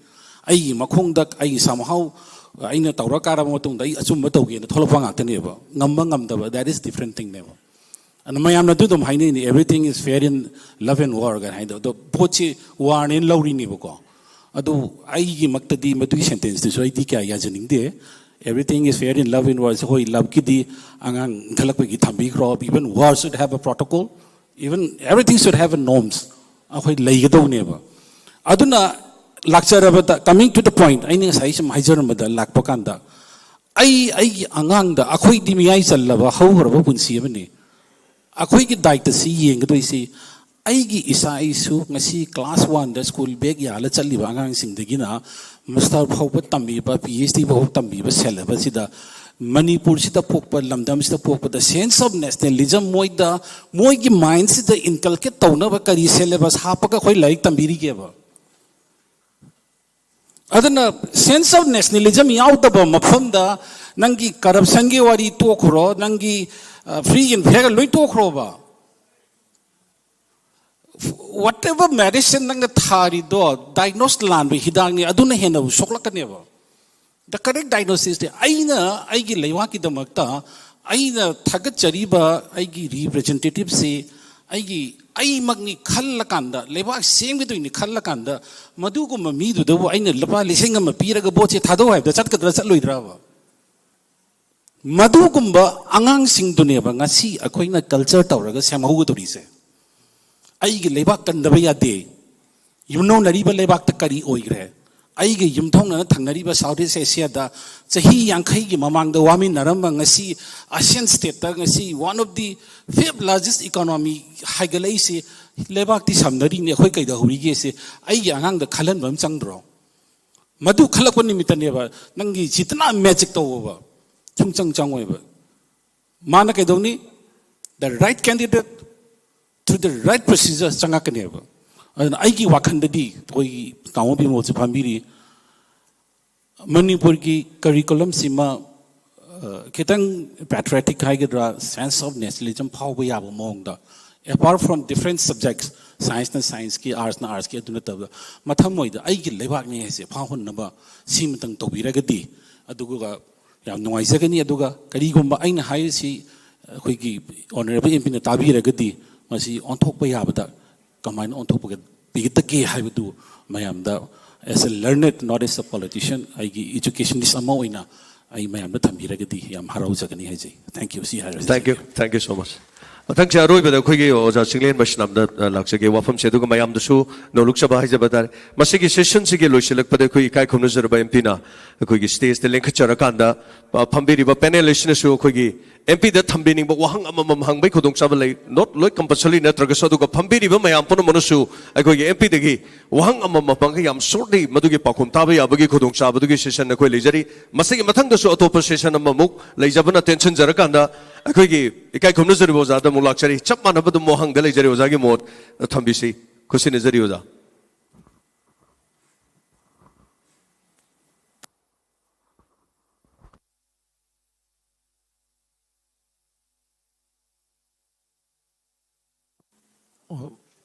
ꯑꯩꯒꯤ ꯃꯈꯣꯡꯗ ꯑꯩ somehow ꯑꯩꯅ ꯇꯧꯔ ꯀꯥꯔꯕ ꯃꯇꯨꯡꯗ ꯑꯩ ꯑꯆꯨꯝꯕ ꯇꯧꯒꯦꯅ ꯊꯣꯛꯂꯛꯄ ꯉꯥꯛꯇꯅꯦꯕ꯫ ꯉꯝꯕ ꯉꯝꯗꯕ, that is different thingꯅꯦꯕ꯫ ꯑꯗꯨ ꯃꯌꯥꯝꯅ ꯑꯗꯨ ꯑꯗꯨꯝ ꯍꯥꯏꯅꯩꯅꯤ, "Everything is fair in love and war" ꯀꯥꯏꯅ ꯍꯥꯏꯗꯣ꯫ ꯑꯗꯣ ꯚꯣꯠꯁꯤ warꯅꯦꯅ ꯂꯧꯔꯤꯅꯦꯕꯀꯣ꯫ ꯑꯗꯨ ꯑꯩꯒꯤꯃꯛꯇꯗꯤ ꯃꯗꯨꯒꯤ sentenceꯇꯨꯁꯨ ꯑꯩꯗꯤ ꯀꯌꯥ ꯌꯥꯖꯅꯤꯡꯗꯦ꯫ "Everything is fair in love and war"ꯁꯦ, ꯍꯣꯏ, loveꯀꯤꯗꯤ ꯑꯉꯥꯡ ꯏꯟꯈꯠꯂꯛꯄꯒꯤ ꯊꯝꯕꯤꯈ꯭ꯔꯣ, even war should have a protocol, even everything should have a norms꯫ ꯑꯩꯈꯣꯏ ꯂꯩꯒꯗꯧꯅꯦꯕ꯫ ꯑꯗꯨꯅ ꯂꯥꯛꯆꯔꯕꯗ, coming to the point, ꯑꯩꯅ ꯉꯁꯥꯏ ꯁꯨꯝ ꯍꯥꯏꯖꯔꯝꯕꯗ ꯂꯥꯛꯄ ꯀꯥꯟꯗ, ꯑꯩ ꯑꯩꯒꯤ ꯑꯉꯥꯡꯗ, ꯑꯩꯈꯣꯏꯗꯤ ꯃꯤꯌꯥꯏ ꯆꯜꯂꯕ ꯍꯧꯈ꯭ꯔꯕ ꯄꯨꯟꯁꯤ ꯑꯃꯅꯤ꯫ ꯑꯩꯈꯣꯏꯒꯤ ꯗꯥꯏꯇꯁꯤ ꯌꯦꯡꯒꯗꯣꯏꯁꯤ, ꯑꯩꯒꯤ ꯏꯆꯥ ꯏꯁꯨ ꯉꯁꯤ ꯀ꯭ꯂꯥꯁ ꯋꯥꯟꯗ ꯁ꯭ꯀꯨꯜ ꯕꯦꯛ ꯌꯥꯜꯂ ꯆꯠꯂꯤꯕ ꯑꯉꯥꯡꯁꯤꯡꯗꯒꯤꯅ ꯃꯥꯁꯇꯔ ꯐꯥꯎꯕ ꯇꯝꯕꯤꯕ, ꯄꯤ ꯑꯩꯆ ꯗꯤ ꯐꯥꯎꯕ ꯇꯝꯕꯤꯕ ꯁꯦꯂꯦꯕꯁꯁꯤꯗ, ꯃꯅꯤꯄꯨꯔꯁꯤꯗ ꯄꯣꯛꯄ, ꯂꯝꯗꯝꯁꯤꯗ ꯄꯣꯛꯄꯗ sense of nationalism ꯃꯣꯏꯗ, ꯃꯣꯏꯒꯤ ꯃꯥꯏꯟꯁꯤꯗ inculcate ꯇꯧꯅꯕ ꯀꯔꯤ ꯁꯦꯂꯦꯕꯁ ꯍꯥꯞꯄꯒ ꯑꯩꯈꯣꯏ ꯂꯥꯏꯔꯤꯛ ꯇꯝꯕꯤꯔꯤꯒꯦꯕ? ꯑꯗꯨꯅ sense of nationalism ꯌꯥꯎꯗꯕ ꯃꯐꯝꯗ ꯅꯪꯒꯤ ꯀꯔꯞꯁꯟꯒꯤ ꯋꯥꯔꯤ ꯇꯣꯛꯈ꯭ꯔꯣ, ꯅꯪꯒꯤ free and fair ꯂꯣꯏ ꯇꯣꯛꯈ꯭ꯔꯣꯕ꯫ Whatever medicine ꯅꯪꯅ ꯊꯥꯔꯤꯗꯣ diagnose ꯂꯥꯟꯕ ꯍꯤꯗꯥꯛꯅꯤ, ꯑꯗꯨꯅ ꯍꯦꯟꯅ ꯁꯣꯛꯂꯛꯀꯅꯦꯕ꯫ The correct diagnosis ꯗꯤ ꯑꯩꯅ ꯑꯩꯒꯤ ꯂꯩꯕꯥꯛꯀꯤꯗꯃꯛꯇ ꯑꯩꯅ ꯊꯥꯒꯠꯆꯔꯤꯕ ꯑꯩꯒꯤ ꯔꯤꯄ꯭ꯔꯖꯦꯟꯇꯦꯇꯤꯞꯁꯤ ꯑꯩꯒꯤ, ꯑꯩꯃꯛꯅꯤ ꯈꯜꯂꯀꯥꯟꯗ, ꯂꯩꯕꯥꯛ ꯁꯦꯝꯒꯗꯣꯏꯅꯤ ꯈꯜꯂꯀꯥꯟꯗ, ꯃꯗꯨꯒꯨꯝꯕ ꯃꯤꯗꯨꯗꯕꯨ ꯑꯩꯅ ꯂꯨꯄꯥ ꯂꯤꯁꯤꯡ ꯑꯃ ꯄꯤꯔꯒ ꯚꯣꯠꯁꯦ ꯊꯥꯗꯧ ꯍꯥꯏꯕꯗ ꯆꯠꯀꯗ꯭ꯔꯥ ꯆꯠꯂꯣꯏꯗ꯭ꯔꯕ? ꯃꯗꯨꯒꯨꯝꯕ ꯑꯉꯥꯡꯁꯤꯡꯗꯨꯅꯦꯕ ꯉꯁꯤ ꯑꯩꯈꯣꯏꯅ ꯀꯜꯆꯔ ꯇꯧꯔꯒ ꯁꯦꯝꯍꯧꯒꯗꯧꯔꯤꯁꯦ꯫ ꯑꯩꯒꯤ ꯂꯩꯕꯥꯛ ꯀꯟꯗꯕ ꯌꯥꯗꯦ꯫ ꯌꯨꯝꯂꯣꯟꯅꯔꯤꯕ ꯂꯩꯕꯥꯛꯇ ꯀꯔꯤ ꯑꯣꯏꯈ꯭ꯔꯦ? ꯑꯩꯒꯤ ꯌꯨꯝꯊꯪꯅꯅ ꯊꯪꯅꯔꯤꯕ South East Asia ꯗ ꯆꯍꯤ ꯌꯥꯡꯈꯩꯒꯤ ꯃꯃꯥꯡꯗ ꯋꯥꯃꯤꯟꯅꯔꯝꯕ ꯉꯁꯤ ASEAN state ꯇ ꯉꯁꯤ one of the fifth largest economy ꯍꯥꯏꯒꯠꯂꯛꯏꯁꯤ ꯂꯩꯕꯥꯛꯇꯤ ꯁꯝꯅꯔꯤꯅꯤ, ꯑꯩꯈꯣꯏ ꯀꯩꯗꯧꯍꯧꯔꯤꯒꯦꯁꯦ ꯑꯩꯒꯤ ꯑꯉꯥꯡꯗ ꯈꯜꯍꯟꯕ ꯑꯃ ꯆꯪꯗ꯭ꯔꯣ? ꯃꯗꯨ ꯈꯜꯂꯛꯄ ꯅꯨꯃꯤꯠꯇꯅꯦꯕ ꯅꯪꯒꯤ ꯆꯤꯇꯅꯥ ꯃꯦꯖꯤꯛ ꯇꯧꯕ ꯁꯨꯡꯆꯪ ꯆꯪꯉꯣꯏꯕ꯫ ꯃꯥꯅ ꯀꯩꯗꯧꯅꯤ? The right candidate through the right procedure ꯆꯪꯉꯛꯀꯅꯦꯕ꯫ ꯑꯗꯨꯅ ꯑꯩꯒꯤ ꯋꯥꯈꯜꯗꯗꯤ ꯑꯩꯈꯣꯏꯒꯤ ꯇꯥꯃꯣ ꯕꯤꯃꯣꯜꯁꯦ ꯐꯝꯕꯤꯔꯤ, ꯃꯅꯤꯄꯨꯔꯒꯤ ꯀꯔꯤꯀꯨꯂꯝꯁꯤꯃ ꯈꯤꯇꯪ patriotic ꯍꯥꯏꯒꯗ꯭ꯔꯥ, sense of nationalism ꯐꯥꯎꯕ ꯌꯥꯕ ꯃꯑꯣꯡꯗ, apart from different subjects, science ꯅ science ꯀꯤ, arts ꯅ arts ꯀꯤ, ꯑꯗꯨ ꯅꯠꯇꯕ ꯃꯊꯃꯣꯏꯗ ꯑꯩꯒꯤ ꯂꯩꯕꯥꯛꯅꯤ ꯍꯥꯏꯁꯦ ꯐꯥꯎꯍꯟꯅꯕ ꯁꯤꯃꯇꯪ ꯇꯧꯕꯤꯔꯒꯗꯤ, ꯑꯗꯨꯒ ꯌꯥꯝ ꯅꯨꯡꯉꯥꯏꯖꯒꯅꯤ꯫ ꯑꯗꯨꯒ ꯀꯔꯤꯒꯨꯝꯕ ꯑꯩꯅ ꯍꯥꯏꯔꯤꯁꯤ ꯑꯩꯈꯣꯏꯒꯤ honourable M P ꯅ ꯇꯥꯕꯤꯔꯒꯗꯤ ꯃꯁꯤ ꯑꯣꯟꯊꯣꯛꯄ ꯌꯥꯕꯗ ꯀꯃꯥꯏꯅ ꯑꯣꯟꯊꯣꯛꯄꯤꯒꯗꯒꯦ ꯍꯥꯏꯕꯗꯨ ꯃꯌꯥꯝꯗ, as a learned, not as a politician, ꯑꯩꯒꯤ educationist ꯑꯃ ꯑꯣꯏꯅ ꯑꯩ ꯃꯌꯥꯝꯗ ꯊꯝꯕꯤꯔꯒꯗꯤ ꯌꯥꯝ ꯍꯔꯥꯎꯖꯒꯅꯤ ꯍꯥꯏꯖꯩ꯫ Thank you꯫ ꯁꯤ ꯍꯥꯏꯔꯒ Thank you, thank you so much. ꯃꯊꯪꯁꯦ ꯑꯔꯣꯏꯕꯗ ꯑꯩꯈꯣꯏꯒꯤ ꯑꯣꯖꯥ ꯆꯤꯡꯂꯦꯟ ꯃꯩꯁꯅꯥꯝꯗ, ꯑ, ꯂꯥꯛꯆꯒꯦ꯫ ꯋꯥꯐꯝꯁꯦ ꯑꯗꯨꯒ ꯃꯌꯥꯝꯗꯁꯨ ꯅꯣꯂꯨꯛꯆꯕ ꯍꯥꯏꯖꯕ ꯇꯥꯔꯦ꯫ ꯃꯁꯤꯒꯤ ꯁꯦꯁꯟꯁꯤꯒꯤ ꯂꯣꯏꯁꯤꯜꯂꯛꯄꯗ ꯑꯩꯈꯣꯏ ꯏꯀꯥꯏ ꯈꯨꯝꯅꯖꯔꯕ ꯑꯦꯝ ꯄꯤꯅ ꯑꯩꯈꯣꯏꯒꯤ ꯁ꯭ꯇꯦꯖꯇ ꯂꯦꯡꯈꯠꯆꯔꯀꯥꯟꯗ, ꯑ, ꯐꯝꯕꯤꯔꯤꯕ ꯄꯦꯅꯦꯂꯤꯁꯅꯁꯨ ꯑꯩꯈꯣꯏꯒꯤ ꯑꯦꯝ ꯄꯤꯗ ꯊꯝꯕꯤꯅꯤꯡꯕ ꯋꯥꯍꯪ ꯑꯃꯃꯝ ꯍꯪꯕꯒꯤ ꯈꯨꯗꯣꯡꯆꯥꯕ ꯂꯩ꯫ ꯅꯣꯠ ꯂꯣꯏ ꯀꯝꯄꯜꯁꯔꯤ ꯅꯠꯇ꯭ꯔꯒꯁꯨ, ꯑꯗꯨꯒ ꯐꯝꯕꯤꯔꯤꯕ ꯃꯌꯥꯝ ꯄꯨꯝꯅꯃꯛꯅꯁꯨ ꯑꯩꯈꯣꯏꯒꯤ ꯑꯦꯝ ꯄꯤꯗꯒꯤ ꯋꯥꯍꯪ ꯑꯃꯃꯝ ꯍꯪꯉꯒ ꯌꯥꯝ ꯁꯣꯔꯠꯂꯤ ꯃꯗꯨꯒꯤ ꯄꯥꯎꯈꯨꯝ ꯇꯥꯕ ꯌꯥꯕꯒꯤ ꯈꯨꯗꯣꯡꯆꯥꯕꯗꯨꯒꯤ ꯁꯦꯁꯟ ꯑꯩꯈꯣꯏ ꯂꯩꯖꯔꯤ꯫ ꯃꯁꯤꯒꯤ ꯃꯊꯪꯗꯁꯨ ꯑꯇꯣꯞꯄ ꯁꯦꯁꯟ ꯑꯃꯃꯨꯛ ꯂꯩꯖꯕꯅ ꯇꯦꯟꯁꯤꯟꯖꯔꯀꯥꯟꯗ ꯑꯩꯈꯣꯏꯒꯤ ꯏꯀꯥꯏ ꯈꯨꯝꯅꯖꯔꯤꯕ ꯑꯣꯖꯥꯗ ꯑꯃꯨꯛ ꯂꯥꯛꯆꯔꯤ꯫ ꯆꯞ ꯃꯥꯟꯅꯕ ꯑꯗꯨꯝ ꯋꯥꯍꯪꯗ ꯂꯩꯖꯔꯤ꯫ ꯑꯣꯖꯥꯒꯤ ꯃꯣꯠ ꯊꯝꯕꯤꯁꯤ꯫ ꯈꯨꯠꯁꯤꯟꯅꯖꯔꯤ ꯑꯣꯖꯥ꯫ ꯑꯣ,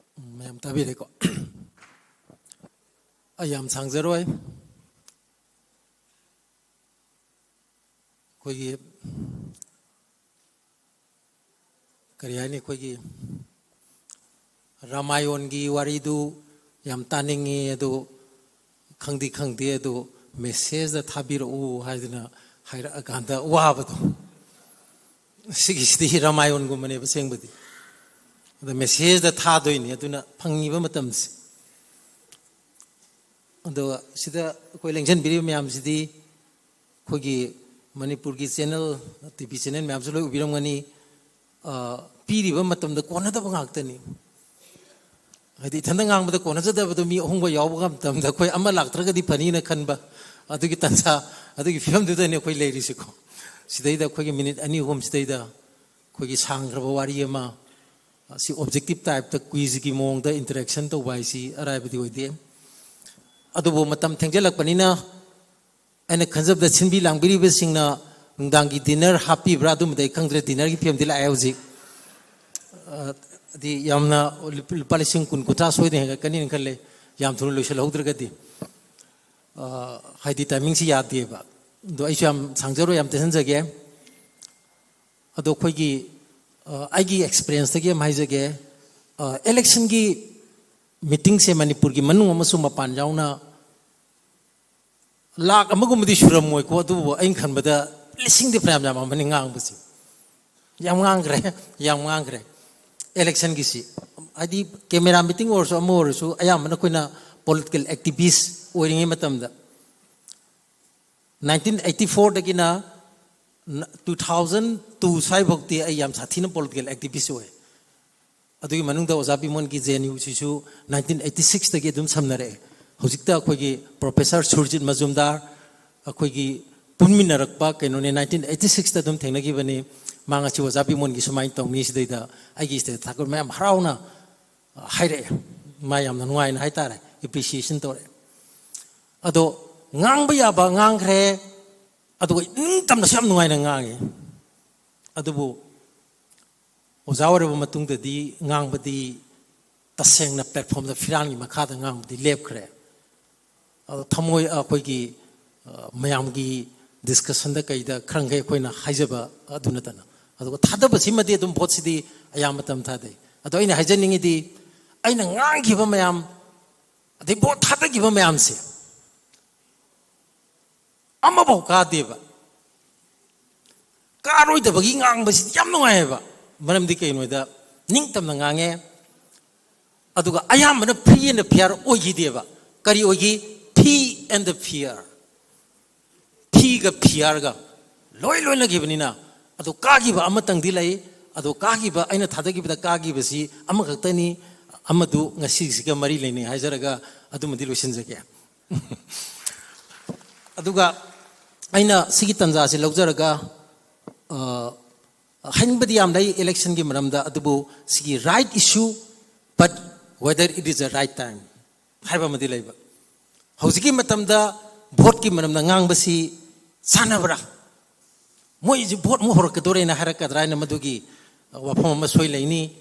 ꯃꯌꯥꯝ ꯇꯥꯕꯤꯔꯦꯀꯣ? ꯑꯩ ꯌꯥꯝ ꯁꯥꯡꯖꯔꯣꯏ꯫ ꯑꯩꯈꯣꯏꯒꯤ, ꯀꯔꯤ ꯍꯥꯏꯅꯤ, ꯑꯩꯈꯣꯏꯒꯤ ꯔꯥꯃꯥꯌꯣꯟꯒꯤ ꯋꯥꯔꯤꯗꯨ ꯌꯥꯝ ꯇꯥꯅꯤꯡꯉꯤ, ꯑꯗꯨ ꯈꯪꯗꯤ ꯈꯪꯗꯦ, ꯑꯗꯨ ꯃꯦꯁꯦꯖꯇ ꯊꯥꯕꯤꯔꯛꯎ ꯍꯥꯏꯗꯅ ꯍꯥꯏꯔꯛꯑꯀꯥꯟꯗ ꯋꯥꯕꯗꯣ꯫ ꯁꯤꯒꯤꯁꯤꯗꯤ ꯔꯥꯃꯥꯌꯣꯟꯒꯨꯝꯕꯅꯦꯕ ꯑꯁꯦꯡꯕꯗꯤ꯫ ꯑꯗ ꯃꯦꯁꯦꯖꯇ ꯊꯥꯗꯣꯏꯅꯤ, ꯑꯗꯨꯅ ꯐꯪꯉꯤꯕ ꯃꯇꯝꯁꯦ꯫ ꯑꯗꯣ ꯁꯤꯗ ꯑꯩꯈꯣꯏ ꯂꯦꯡꯁꯤꯟꯕꯤꯔꯤꯕ ꯃꯌꯥꯝꯁꯤꯗꯤ ꯑꯩꯈꯣꯏꯒꯤ ꯃꯅꯤꯄꯨꯔꯒꯤ ꯆꯦꯅꯦꯜ, ꯇꯤ ꯚꯤ ꯆꯦꯅꯦꯜ ꯃꯌꯥꯝꯁꯨ ꯂꯣꯏ ꯎꯕꯤꯔꯝꯒꯅꯤ꯫ ꯑ, ꯄꯤꯔꯤꯕ ꯃꯇꯝꯗ ꯀꯣꯟꯅꯗꯕ ꯉꯥꯛꯇꯅꯤ꯫ ꯍꯥꯏꯗꯤ ꯏꯊꯟꯗ ꯉꯥꯡꯕꯗ ꯀꯣꯟꯅꯖꯗꯕꯗꯣ ꯃꯤ ꯑꯍꯨꯝꯒ ꯌꯥꯎꯕ ꯃꯇꯝꯗ ꯑꯩꯈꯣꯏ ꯑꯃ ꯂꯥꯛꯇ꯭ꯔꯒꯗꯤ ꯐꯅꯤꯅ ꯈꯟꯕ, ꯑꯗꯨꯒꯤ ꯇꯥꯟꯖꯥ, ꯑꯗꯨꯒꯤ ꯐꯤꯕꯝꯗꯨꯗꯅꯤ ꯑꯩꯈꯣꯏ ꯂꯩꯔꯤꯁꯤꯀꯣ꯫ ꯁꯤꯗꯩꯗ ꯑꯩꯈꯣꯏꯒꯤ ꯃꯤꯅꯤꯠ ꯑꯅꯤ ꯑꯍꯨꯝ ꯁꯤꯗꯩꯗ ꯑꯩꯈꯣꯏꯒꯤ ꯁꯥꯡꯈ꯭ꯔꯕ ꯋꯥꯔꯤ ꯑꯃ, ꯁꯤ ꯑꯣꯕꯖꯦꯛꯇꯤꯞ ꯇꯥꯏꯞꯇ ꯀ꯭ꯋꯤꯖꯒꯤ ꯃꯑꯣꯡꯗ ꯏꯟꯇꯔꯦꯛꯁꯟ ꯇꯧꯕ ꯍꯥꯏꯁꯤ ꯑꯔꯥꯏꯕꯗꯤ ꯑꯣꯏꯗꯦ꯫ ꯑꯗꯨꯕꯨ ꯃꯇꯝ ꯊꯦꯡꯖꯤꯜꯂꯛꯄꯅꯤꯅ, ꯑꯩꯅ ꯈꯟꯖꯕꯗ ꯁꯤꯟꯕꯤ ꯂꯥꯡꯕꯤꯔꯤꯕꯁꯤꯡꯅ ꯅꯨꯡꯗꯥꯡꯒꯤ ꯗꯤꯅꯔ ꯍꯥꯞꯄꯤꯕ꯭ꯔꯥ, ꯑꯗꯨꯃꯗꯤ ꯑꯩ ꯈꯪꯗ꯭ꯔꯦ꯫ ꯗꯤꯅꯔꯒꯤ ꯐꯤꯕꯝꯗꯤ ꯂꯥꯛꯑꯦ ꯍꯧꯖꯤꯛ꯫ ꯑ, ꯗꯤ ꯌꯥꯝꯅ ꯂꯨꯄꯥ, ꯂꯨꯄꯥ ꯂꯤꯁꯤꯡ ꯀꯨꯟ ꯀꯨꯟꯊ꯭ꯔꯥ ꯁꯣꯏꯗꯅ ꯍꯦꯟꯒꯠꯀꯅꯤꯅ ꯈꯜꯂꯦ, ꯌꯥꯝ ꯊꯨꯅ ꯂꯣꯏꯁꯤꯜꯍꯧꯗ꯭ꯔꯒꯗꯤ꯫ ꯑ, ꯍꯥꯏꯗꯤ ꯇꯥꯏꯃꯤꯡꯁꯤ ꯌꯥꯗꯦꯕ꯫ ꯑꯗꯣ ꯑꯩꯁꯨ ꯌꯥꯝ ꯁꯥꯡꯖꯔꯣꯏ, ꯌꯥꯝ ꯇꯦꯟꯍꯟꯖꯒꯦ꯫ ꯑꯗꯣ ꯑꯩꯈꯣꯏꯒꯤ, ꯑ, ꯑꯩꯒꯤ ꯑꯦꯛꯁꯄꯤꯔꯤꯌꯦꯟꯁꯇꯒꯤ ꯑꯃ ꯍꯥꯏꯖꯒꯦ꯫ ꯑ, ꯏꯂꯦꯛꯁꯟꯒꯤ ꯃꯤꯇꯤꯡꯁꯦ ꯃꯅꯤꯄꯨꯔꯒꯤ ꯃꯅꯨꯡ ꯑꯃꯁꯨꯡ ꯃꯄꯥꯟ ꯌꯥꯎꯅ ꯂꯥꯛ ꯑꯃꯒꯨꯝꯕꯗꯤ ꯁꯨꯔꯝꯃꯣꯏꯀꯣ, ꯑꯗꯨꯕꯨ ꯑꯩꯅ ꯈꯟꯕꯗ ꯂꯤꯁꯤꯡꯗꯤ ꯐꯅꯌꯥꯝ ꯌꯥꯝꯃꯝꯃꯅꯤ ꯉꯥꯡꯕꯁꯦ꯫ ꯌꯥꯝ ꯉꯥꯡꯈ꯭ꯔꯦ, ꯌꯥꯝ ꯉꯥꯡꯈ꯭ꯔꯦ꯫ ꯏꯂꯦꯛꯁꯟꯒꯤꯁꯤ, ꯍꯥꯏꯗꯤ, ꯀꯦꯃꯦꯔꯥ ꯃꯤꯇꯤꯡ ꯑꯣꯏꯔꯁꯨ, ꯑꯃ ꯑꯣꯏꯔꯁꯨ, ꯑꯌꯥꯝꯕꯅ ꯑꯩꯈꯣꯏꯅ ꯄꯣꯂꯤꯇꯤꯀꯦꯜ ꯑꯦꯛꯇꯤꯚꯤꯁ ꯑꯣꯏꯔꯤꯉꯩ ꯃꯇꯝꯗ, ꯅꯥꯏꯟꯇꯤꯟ ꯑꯩꯠꯇꯤ ꯐꯣꯔꯗꯒꯤꯅ ꯇꯨ ꯊꯥꯎꯖꯟ ꯇꯨ ꯁ꯭ꯋꯥꯏꯐꯥꯎꯗꯤ ꯑꯩ ꯌꯥꯝ ꯁꯥꯊꯤꯅ ꯄꯣꯂꯤꯇꯤꯀꯦꯜ ꯑꯦꯛꯇꯤꯚꯤꯁ ꯑꯣꯏ꯫ ꯑꯗꯨꯒꯤ ꯃꯅꯨꯡꯗ ꯑꯣꯖꯥ ꯕꯤꯃꯣꯟꯒꯤ ꯖꯦ ꯑꯦꯟ ꯌꯨꯁꯤꯁꯨ ꯅꯥꯏꯟꯇꯤꯟ ꯑꯩꯠꯇꯤ ꯁꯤꯛꯁꯇꯒꯤ ꯑꯗꯨꯝ ꯁꯝꯅꯔꯛꯑꯦ꯫ ꯍꯧꯖꯤꯛꯇ ꯑꯩꯈꯣꯏꯒꯤ ꯄ꯭ꯔꯣꯐꯦꯁꯔ ꯁꯨꯔꯖꯤꯠ ꯃꯖꯨꯝꯗꯥꯔ, ꯑꯩꯈꯣꯏꯒꯤ ꯄꯨꯟꯃꯤꯟꯅꯔꯛꯄ ꯀꯩꯅꯣꯅꯦ, ꯅꯥꯏꯟꯇꯤꯟ ꯑꯩꯠꯇꯤ ꯁꯤꯛꯁꯇ ꯑꯗꯨꯝ ꯊꯦꯡꯅꯈꯤꯕꯅꯤ꯫ ꯃꯥ ꯉꯁꯤ ꯑꯣꯖꯥ ꯕꯤꯃꯣꯟꯒꯤ ꯁꯨꯃꯥꯏꯅ ꯇꯧꯅꯤ ꯁꯤꯗꯩꯗ ꯑꯩꯒꯤ ꯁꯤꯗ ꯊꯥꯒꯠ ꯃꯌꯥꯝ ꯍꯔꯥꯎꯅ ꯍꯥꯏꯔꯛꯑꯦ꯫ ꯃꯥ ꯌꯥꯝꯅ ꯅꯨꯡꯉꯥꯏꯅ ꯍꯥꯏꯇꯥꯔꯦ, ꯑꯦꯄ꯭ꯔꯤꯁꯤꯌꯦꯁꯟ ꯇꯧꯔꯛꯑꯦ꯫ ꯑꯗꯣ ꯉꯥꯡꯕ ꯌꯥꯕ ꯉꯥꯡꯈ꯭ꯔꯦ, ꯑꯗꯨꯒ ꯏꯅꯤꯡꯇꯝꯅꯁꯨ ꯌꯥꯝ ꯅꯨꯡꯉꯥꯏꯅ ꯉꯥꯡꯉꯤ꯫ ꯑꯗꯨꯕꯨ ꯑꯣꯖꯥ ꯑꯣꯏꯔꯕ ꯃꯇꯨꯡꯗꯗꯤ ꯉꯥꯡꯕꯗꯤ ꯇꯁꯦꯡꯅ ꯄ꯭ꯂꯦꯠꯐꯣꯝꯗ ꯐꯤꯔꯥꯟꯒꯤ ꯃꯈꯥꯗ ꯉꯥꯡꯕꯗꯤ ꯂꯦꯞꯈ꯭ꯔꯦ꯫ ꯑꯗꯣ ꯊꯃꯣꯏ, ꯑꯩꯈꯣꯏꯒꯤ, ꯑ, ꯃꯌꯥꯝꯒꯤ ꯗꯤꯁꯀꯁꯟꯗ ꯀꯩꯗ ꯈꯔ ꯃꯈꯩ ꯑꯩꯈꯣꯏꯅ ꯍꯥꯏꯖꯕ ꯑꯗꯨ ꯅꯠꯇꯅ, ꯑꯗꯨꯒ ꯊꯥꯗꯕꯁꯤꯃꯗꯤ ꯑꯗꯨꯝ ꯚꯣꯠꯁꯤꯗꯤ ꯑꯌꯥꯝꯕ ꯃꯇꯝ ꯊꯥꯗꯩ꯫ ꯑꯗꯣ ꯑꯩꯅ ꯍꯥꯏꯖꯅꯤꯡꯉꯤꯗꯤ, ꯑꯩꯅ ꯉꯥꯡꯈꯤꯕ ꯃꯌꯥꯝ, ꯑꯗꯩ ꯚꯣꯠ ꯊꯥꯗꯈꯤꯕ ꯃꯌꯥꯝꯁꯦ ꯑꯃꯐꯥꯎ ꯀꯥꯗꯦꯕ꯫ ꯀꯥꯔꯣꯏꯗꯕꯒꯤ ꯉꯥꯡꯕꯁꯤꯗꯤ ꯌꯥꯝ ꯅꯨꯡꯉꯥꯏꯌꯦꯕ꯫ ꯃꯔꯝꯗꯤ ꯀꯩꯅꯣꯗ, ꯅꯤꯡꯇꯝꯅ ꯉꯥꯡꯉꯦ, ꯑꯗꯨꯒ ꯑꯌꯥꯝꯕꯅ free and fair ꯑꯣꯏꯈꯤꯗꯦꯕ꯫ ꯀꯔꯤ ꯑꯣꯏꯈꯤ? Fee and fear, feeꯒ fearꯒ ꯂꯣꯏ ꯂꯣꯏꯅꯈꯤꯕꯅꯤꯅ꯫ ꯑꯗꯣ ꯀꯥꯈꯤꯕ ꯑꯃꯇꯪꯗꯤ ꯂꯩ꯫ ꯑꯗꯣ ꯀꯥꯈꯤꯕ, ꯑꯩꯅ ꯊꯥꯗꯈꯤꯕꯗ ꯀꯥꯈꯤꯕꯁꯤ ꯑꯃꯈꯛꯇꯅꯤ꯫ ꯑꯃꯗꯨ ꯉꯁꯤꯁꯤꯒ ꯃꯔꯤ ꯂꯩꯅꯩ ꯍꯥꯏꯖꯔꯒ ꯑꯗꯨꯃꯗꯤ ꯂꯣꯏꯁꯤꯟꯖꯒꯦ꯫ ꯑꯗꯨꯒ ꯑꯩꯅ ꯁꯤꯒꯤ ꯇꯥꯟꯖꯥꯁꯤ ꯂꯧꯖꯔꯒ, ꯑ, ꯍꯥꯏꯅꯤꯡꯕꯗꯤ ꯌꯥꯝ ꯂꯩ ꯏꯂꯦꯛꯁꯟꯒꯤ ꯃꯔꯝꯗ, ꯑꯗꯨꯕꯨ ꯁꯤꯒꯤ right issue, but whether it is a right time ꯍꯥꯏꯕ ꯑꯃꯗꯤ ꯂꯩꯕ꯫ ꯍꯧꯖꯤꯛꯀꯤ ꯃꯇꯝꯗ ꯚꯣꯠꯀꯤ ꯃꯔꯝꯗ ꯉꯥꯡꯕꯁꯤ ꯆꯥꯟꯅꯕ꯭ꯔꯥ? ꯃꯣꯏꯁꯤ ꯚꯣꯠ ꯑꯃꯨꯛ ꯍꯧꯔꯛꯀꯗꯣꯔꯦꯅ ꯍꯥꯏꯔꯛꯀꯗ꯭ꯔꯥ ꯍꯥꯏꯅ ꯃꯗꯨꯒꯤ ꯋꯥꯐꯝ ꯑꯃ ꯁꯣꯏ ꯂꯩꯅꯤ꯫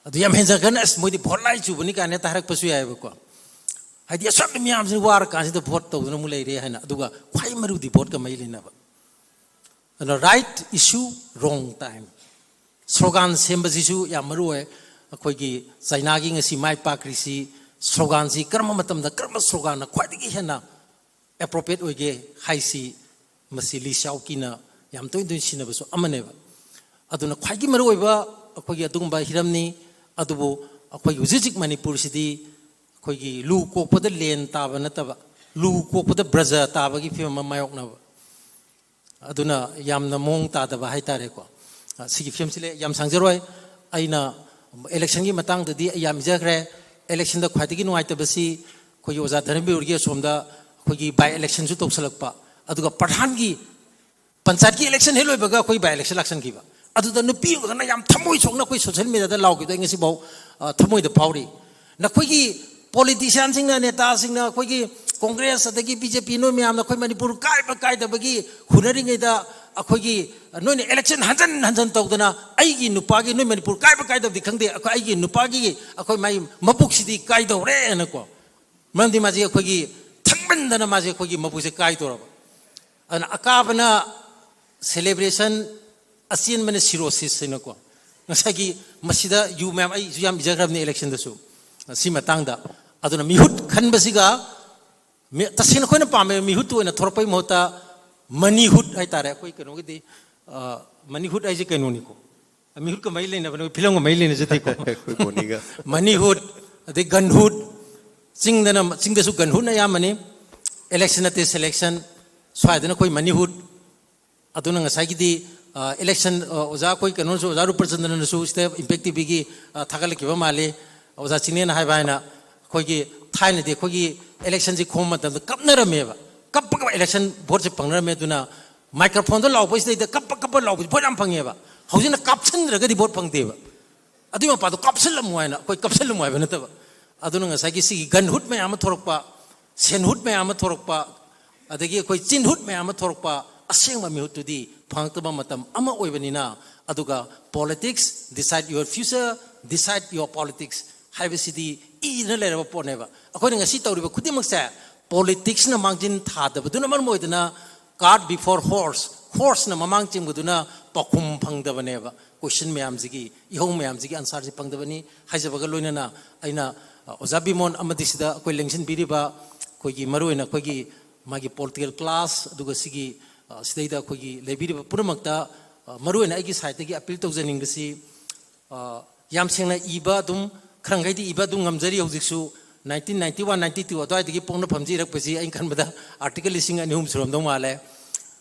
ꯑꯗꯨ ꯌꯥꯝ ꯍꯦꯟꯖꯈ꯭ꯔꯅ, "ꯑꯁ, ꯃꯣꯏꯗꯤ ꯚꯣꯠ ꯂꯥꯏ ꯆꯨꯕꯅꯤ" ꯀꯥꯏꯅ ꯍꯦꯛꯇ ꯍꯥꯏꯔꯛꯄꯁꯨ ꯌꯥꯏꯑꯕꯀꯣ꯫ ꯍꯥꯏꯗꯤ, "ꯑꯁꯨꯛ ꯃꯌꯥꯝꯁꯤ ꯋꯥꯔꯀꯥꯟꯁꯤꯗ ꯚꯣꯠ ꯇꯧꯗꯅ ꯑꯃꯨꯛ ꯂꯩꯔꯦ" ꯍꯥꯏꯅ꯫ ꯑꯗꯨꯒ ꯈ꯭ꯋꯥꯏ ꯃꯔꯨꯗꯤ ꯚꯣꯠꯀ ꯃꯔꯤ ꯂꯩꯅꯕ꯫ ꯑꯗꯨꯅ right issue, wrong time꯫ Slogan ꯁꯦꯝꯕꯁꯤꯁꯨ ꯌꯥꯝ ꯃꯔꯨ ꯑꯣꯏ꯫ ꯑꯩꯈꯣꯏꯒꯤ ꯆꯩꯅꯥꯒꯤ ꯉꯁꯤ ꯃꯥꯏ ꯄꯥꯛꯈ꯭ꯔꯤꯁꯤ, ꯁ꯭ꯂꯣꯒꯥꯟꯁꯤ ꯀꯔꯝꯕ ꯃꯇꯝꯗ ꯀꯔꯝꯕ ꯁ꯭ꯂꯣꯒꯥꯟꯅ ꯈ꯭ꯋꯥꯏꯗꯒꯤ ꯍꯦꯟꯅ appropriate ꯑꯣꯏꯒꯦ ꯍꯥꯏꯁꯤ, ꯃꯁꯤ ꯂꯤ ꯁꯥꯎꯀꯤꯅ ꯌꯥꯝ ꯇꯣꯏ ꯇꯣꯏꯅ ꯁꯤꯖꯤꯟꯅꯕꯁꯨ ꯑꯃꯅꯦꯕ꯫ ꯑꯗꯨꯅ ꯈ꯭ꯋꯥꯏꯗꯒꯤ ꯃꯔꯨꯑꯣꯏꯕ ꯑꯩꯈꯣꯏꯒꯤ ꯑꯗꯨꯒꯨꯝꯕ ꯍꯤꯔꯝꯅꯤ꯫ ꯑꯗꯨꯕꯨ ꯑꯩꯈꯣꯏꯒꯤ ꯍꯧꯖꯤꯛ ꯍꯧꯖꯤꯛ ꯃꯅꯤꯄꯨꯔꯁꯤꯗꯤ ꯑꯩꯈꯣꯏꯒꯤ ꯂꯨ ꯀꯣꯛꯄꯗ ꯂꯦꯟ ꯇꯥꯕ ꯅꯠꯇꯕ, ꯂꯨ ꯀꯣꯛꯄꯗ ꯕ꯭ꯔꯖ ꯇꯥꯕꯒꯤ ꯐꯤꯕꯝ ꯑꯃ ꯃꯥꯌꯣꯛꯅꯕ꯫ ꯑꯗꯨꯅ ꯌꯥꯝꯅ ꯃꯑꯣꯡ ꯇꯥꯗꯕ ꯍꯥꯏꯇꯥꯔꯦꯀꯣ꯫ ꯑ, ꯁꯤꯒꯤ ꯐꯤꯂꯝꯁꯤ ꯂꯩ, ꯌꯥꯝ ꯁꯥꯡꯖꯔꯣꯏ꯫ ꯑꯩꯅ ꯏꯂꯦꯛꯁꯟꯒꯤ ꯃꯇꯥꯡꯗꯗꯤ ꯑꯩ ꯌꯥꯝ ꯏꯖꯈ꯭ꯔꯦ꯫ ꯏꯂꯦꯛꯁꯟꯗ ꯈ꯭ꯋꯥꯏꯗꯒꯤ ꯅꯨꯡꯉꯥꯏꯇꯕꯁꯤ ꯑꯩꯈꯣꯏꯒꯤ ꯑꯣꯖꯥ ꯙꯔꯃꯕꯤꯔꯒꯤ ꯑꯁꯣꯝꯗ ꯑꯩꯈꯣꯏꯒꯤ ꯕꯥꯏ ꯏꯂꯦꯛꯁꯟꯁꯨ ꯇꯧꯁꯜꯂꯛꯄ, ꯑꯗꯨꯒ ꯄ꯭ꯔꯙꯥꯟꯒꯤ ꯄꯟꯆꯥꯌꯠꯀꯤ ꯏꯂꯦꯛꯁꯟ ꯍꯦꯛ ꯂꯣꯏꯕꯒ ꯑꯩꯈꯣꯏ ꯕꯥꯏ ꯏꯂꯦꯛꯁꯟ ꯂꯥꯛꯁꯟꯈꯤꯕ꯫ ꯑꯗꯨꯗ ꯅꯨꯄꯤ ꯑꯃꯈꯛꯅ ꯌꯥꯝ ꯊꯃꯣꯏ ꯁꯣꯛꯅ ꯑꯩꯈꯣꯏ ꯁꯣꯁꯦꯜ ꯃꯦꯗꯤꯌꯥꯗ ꯂꯥꯎꯈꯤꯕꯗꯣ ꯑꯩ ꯉꯁꯤꯐꯥꯎ, ꯑ, ꯊꯃꯣꯏꯗ ꯐꯥꯎꯔꯤ꯫ ꯅꯈꯣꯏꯒꯤ ꯄꯣꯂꯤꯇꯤꯁꯤꯌꯥꯟꯁꯤꯡꯅ, ꯅꯦꯇꯥꯁꯤꯡꯅ, ꯑꯩꯈꯣꯏꯒꯤ ꯀꯣꯡꯒ꯭ꯔꯦꯁ ꯑꯗꯒꯤ ꯕꯤ ꯖꯦ ꯄꯤ, ꯅꯣꯏ ꯃꯌꯥꯝꯅ ꯑꯩꯈꯣꯏ ꯃꯅꯤꯄꯨꯔ ꯀꯥꯏꯕ ꯀꯥꯏꯗꯕꯒꯤ ꯍꯨꯟꯅꯔꯤꯉꯩꯗ ꯑꯩꯈꯣꯏꯒꯤ ꯅꯣꯏꯅ ꯏꯂꯦꯛꯁꯟ ꯍꯟꯖꯟ ꯍꯟꯖꯟ ꯇꯧꯗꯅ ꯑꯩꯒꯤ ꯅꯨꯄꯥꯒꯤ, ꯅꯣꯏ ꯃꯅꯤꯄꯨꯔ ꯀꯥꯏꯕ ꯀꯥꯏꯗꯕꯗꯤ ꯈꯪꯗꯦ, ꯑꯩꯈꯣꯏ ꯑꯩꯒꯤ ꯅꯨꯄꯥꯒꯤ ꯑꯩꯈꯣꯏ ꯃꯥꯒꯤ ꯃꯕꯨꯛꯁꯤꯗꯤ ꯀꯥꯏꯗꯧꯔꯦꯅꯀꯣ꯫ ꯃꯔꯝꯗꯤ ꯃꯥꯁꯦ ꯑꯩꯈꯣꯏꯒꯤ ꯊꯪꯃꯟꯗꯅ ꯃꯥꯁꯦ ꯑꯩꯈꯣꯏꯒꯤ ꯃꯕꯨꯛꯁꯦ ꯀꯥꯏꯗꯧꯔꯕ꯫ ꯑꯗꯨꯅ ꯑꯀꯥꯕꯅ ꯁꯦꯂꯦꯕ꯭ꯔꯦꯁꯟ, ꯑꯆꯦꯟꯕꯅ ꯁꯤꯔꯣꯁꯤꯁ ꯍꯥꯏꯅꯀꯣ꯫ ꯉꯁꯥꯏꯒꯤ ꯃꯁꯤꯗ ꯌꯨ ꯃꯌꯥꯝ ꯑꯩꯁꯨ ꯌꯥꯝ ꯏꯖꯈ꯭ꯔꯕꯅꯤ ꯏꯂꯦꯛꯁꯟꯗꯁꯨ, ꯁꯤ ꯃꯇꯥꯡꯗ꯫ ꯑꯗꯨꯅ ꯃꯤꯍꯨꯠ ꯈꯟꯕꯁꯤꯒ ꯃꯤ-, ꯇꯁꯦꯡꯅ ꯑꯩꯈꯣꯏꯅ ꯄꯥꯝꯃꯦ ꯃꯤꯍꯨꯠꯇꯨ ꯑꯣꯏꯅ ꯊꯣꯔꯛꯄꯩ ꯃꯍꯨꯠꯇ ꯃꯅꯤꯍꯨꯠ ꯍꯥꯏꯇꯥꯔꯦ꯫ ꯑꯩꯈꯣꯏ ꯀꯩꯅꯣꯒꯤꯗꯤ, ꯑ, ꯃꯅꯤꯍꯨꯠ ꯍꯥꯏꯁꯦ ꯀꯩꯅꯣꯅꯤꯀꯣ꯫ ꯃꯤꯍꯨꯠꯀ ꯃꯔꯤ ꯂꯩꯅꯕꯅꯦ, ꯐꯤꯂꯝꯒ ꯃꯔꯤ ꯂꯩꯅꯖꯗꯦꯀꯣ꯫ ꯑꯩꯈꯣꯏ ꯕꯣꯅꯤꯒ꯫ ꯃꯅꯤꯍꯨꯠ, ꯑꯗꯩ ꯒꯟꯍꯨꯠ, ꯆꯤꯡꯗꯅ, ꯆꯤꯡꯗꯁꯨ ꯒꯟꯍꯨꯠꯅ ꯑꯌꯥꯝꯕꯅꯤ꯫ ꯏꯂꯦꯛꯁꯟ ꯅꯠꯇꯦ, ꯁꯦꯂꯦꯛꯁꯟ꯫ ꯁ꯭ꯋꯥꯏꯗꯅ ꯑꯩꯈꯣꯏ ꯃꯅꯤꯍꯨꯠ꯫ ꯑꯗꯨꯅ ꯉꯁꯥꯏꯒꯤꯗꯤ, ꯑ, ꯏꯂꯦꯛꯁꯟ, ꯑ, ꯑꯣꯖꯥ ꯑꯩꯈꯣꯏ ꯀꯩꯅꯣꯅꯁꯨ, ꯑꯣꯖꯥ ꯔꯨꯄꯆꯟꯗ꯭ꯔꯅꯁꯨ ꯁꯤꯗ ꯏꯝꯄꯦꯛ ꯇꯤ ꯚꯤꯒꯤ, ꯑ, ꯊꯥꯒꯠꯂꯛꯈꯤꯕ ꯃꯥꯜꯂꯤ꯫ ꯑꯣꯖꯥ ꯆꯤꯡꯂꯦꯟꯅ ꯍꯥꯏꯕ ꯍꯥꯏꯅ ꯑꯩꯈꯣꯏꯒꯤ ꯊꯥꯏꯅꯗꯤ ꯑꯩꯈꯣꯏꯒꯤ ꯏꯂꯦꯛꯁꯟꯁꯤ ꯈꯣꯝꯕ ꯃꯇꯝꯗ ꯀꯞꯅꯔꯝꯃꯦꯕ꯫ ꯀꯞꯄꯒ ꯏꯂꯦꯛꯁꯟ ꯚꯣꯠꯁꯦ ꯐꯪꯅꯔꯝꯃꯦ꯫ ꯑꯗꯨꯅ ꯃꯥꯏꯀ꯭ꯔꯣꯐꯣꯟꯗ ꯂꯥꯎꯕꯁꯤꯗꯩꯗ ꯀꯞꯄ ꯀꯞꯄ ꯂꯥꯎꯕꯁꯤ ꯚꯣꯠ ꯌꯥꯝ ꯐꯪꯉꯦꯕ꯫ ꯍꯧꯖꯤꯛꯅ ꯀꯥꯞꯁꯤꯟꯗ꯭ꯔꯒꯗꯤ ꯚꯣꯠ ꯐꯪꯗꯦꯕ꯫ ꯑꯗꯨꯏ ꯃꯄꯥꯗꯣ ꯀꯥꯞꯁꯤꯜꯂꯝꯃꯣ ꯍꯥꯏꯅ, ꯑꯩꯈꯣꯏ ꯀꯥꯞꯁꯤꯜꯂꯝꯃꯣ ꯍꯥꯏꯕ ꯅꯠꯇꯕ꯫ ꯑꯗꯨꯅ ꯉꯁꯥꯏꯒꯤ ꯁꯤꯒꯤ ꯒꯟꯍꯨꯠ ꯃꯌꯥꯝ ꯑꯃ ꯊꯣꯔꯛꯄ, ꯁꯦꯟꯍꯨꯠ ꯃꯌꯥꯝ ꯑꯃ ꯊꯣꯔꯛꯄ, ꯑꯗꯒꯤ ꯑꯩꯈꯣꯏ ꯆꯤꯟꯍꯨꯠ ꯃꯌꯥꯝ ꯑꯃ ꯊꯣꯔꯛꯄ, ꯑꯁꯦꯡꯕ ꯃꯤꯍꯨꯠꯇꯨꯗꯤ ꯐꯪꯉꯛꯇꯕ ꯃꯇꯝ ꯑꯃ ꯑꯣꯏꯕꯅꯤꯅ꯫ ꯑꯗꯨꯒ politics decide your future, decide your politics ꯍꯥꯏꯕꯁꯤꯗꯤ ꯏꯗꯅ ꯂꯩꯔꯕ ꯄꯣꯠꯅꯦꯕ꯫ ꯑꯩꯈꯣꯏꯅ ꯉꯁꯤ ꯇꯧꯔꯤꯕ ꯈꯨꯗꯤꯡꯃꯛꯁꯦ ꯄꯣꯂꯤꯇꯤꯛꯁꯅ ꯃꯥꯡꯖꯤꯟ ꯊꯥꯗꯕꯗꯨꯅ ꯃꯔꯝ ꯑꯣꯏꯗꯅ cart before horse, ꯍꯣꯔꯁꯅ ꯃꯃꯥꯡ ꯆꯦꯟꯕꯗꯨꯅ ꯄꯥꯎꯈꯨꯝ ꯐꯪꯗꯕꯅꯦꯕ꯫ ꯀꯣꯏꯁꯟ ꯃꯌꯥꯝꯁꯤꯒꯤ, ꯏꯍꯧ ꯃꯌꯥꯝꯁꯤꯒꯤ ꯑꯟꯁꯥꯔꯁꯤ ꯐꯪꯗꯕꯅꯤ꯫ ꯍꯥꯏꯖꯕꯒ ꯂꯣꯏꯅꯅ ꯑꯩꯅ, ꯑ, ꯑꯣꯖꯥ ꯕꯤꯃꯣꯟ ꯑꯃꯗꯤ ꯁꯤꯗ ꯑꯩꯈꯣꯏ ꯂꯦꯡꯁꯤꯟꯕꯤꯔꯤꯕ ꯑꯩꯈꯣꯏꯒꯤ ꯃꯔꯨꯑꯣꯏꯅ ꯑꯩꯈꯣꯏꯒꯤ ꯃꯥꯒꯤ ꯄꯣꯂꯤꯇꯤꯀꯦꯜ ꯀ꯭ꯂꯥꯁ, ꯑꯗꯨꯒ ꯁꯤꯒꯤ, ꯑ, ꯁꯤꯗꯩꯗ ꯑꯩꯈꯣꯏꯒꯤ ꯂꯩꯕꯤꯔꯤꯕ ꯄꯨꯝꯅꯃꯛꯇ ꯃꯔꯨꯑꯣꯏꯅ ꯑꯩꯒꯤ ꯁꯥꯏꯠꯇꯒꯤ ꯑꯄꯤꯜ ꯇꯧꯖꯅꯤꯡꯕꯁꯤ, ꯌꯥꯝ ꯁꯦꯡꯅ ꯏꯕ ꯑꯗꯨꯝ, ꯈꯔ ꯃꯈꯩꯗꯤ ꯏꯕ ꯑꯗꯨꯝ ꯉꯝꯖꯔꯤ꯫ ꯍꯧꯖꯤꯛꯁꯨ nineteen ninety one ninety two ꯑꯗꯨꯋꯥꯏꯗꯒꯤ ꯄꯣꯛꯅꯐꯝꯁꯤ ꯏꯔꯛꯄꯁꯤ ꯑꯩꯅ ꯈꯟꯕꯗ ꯑꯥꯔꯇꯤꯀꯜ ꯂꯤꯁꯤꯡ ꯑꯅꯤ ꯑꯍꯨꯝ ꯁꯨꯔꯝꯗꯧ ꯃꯥꯜꯂꯦ꯫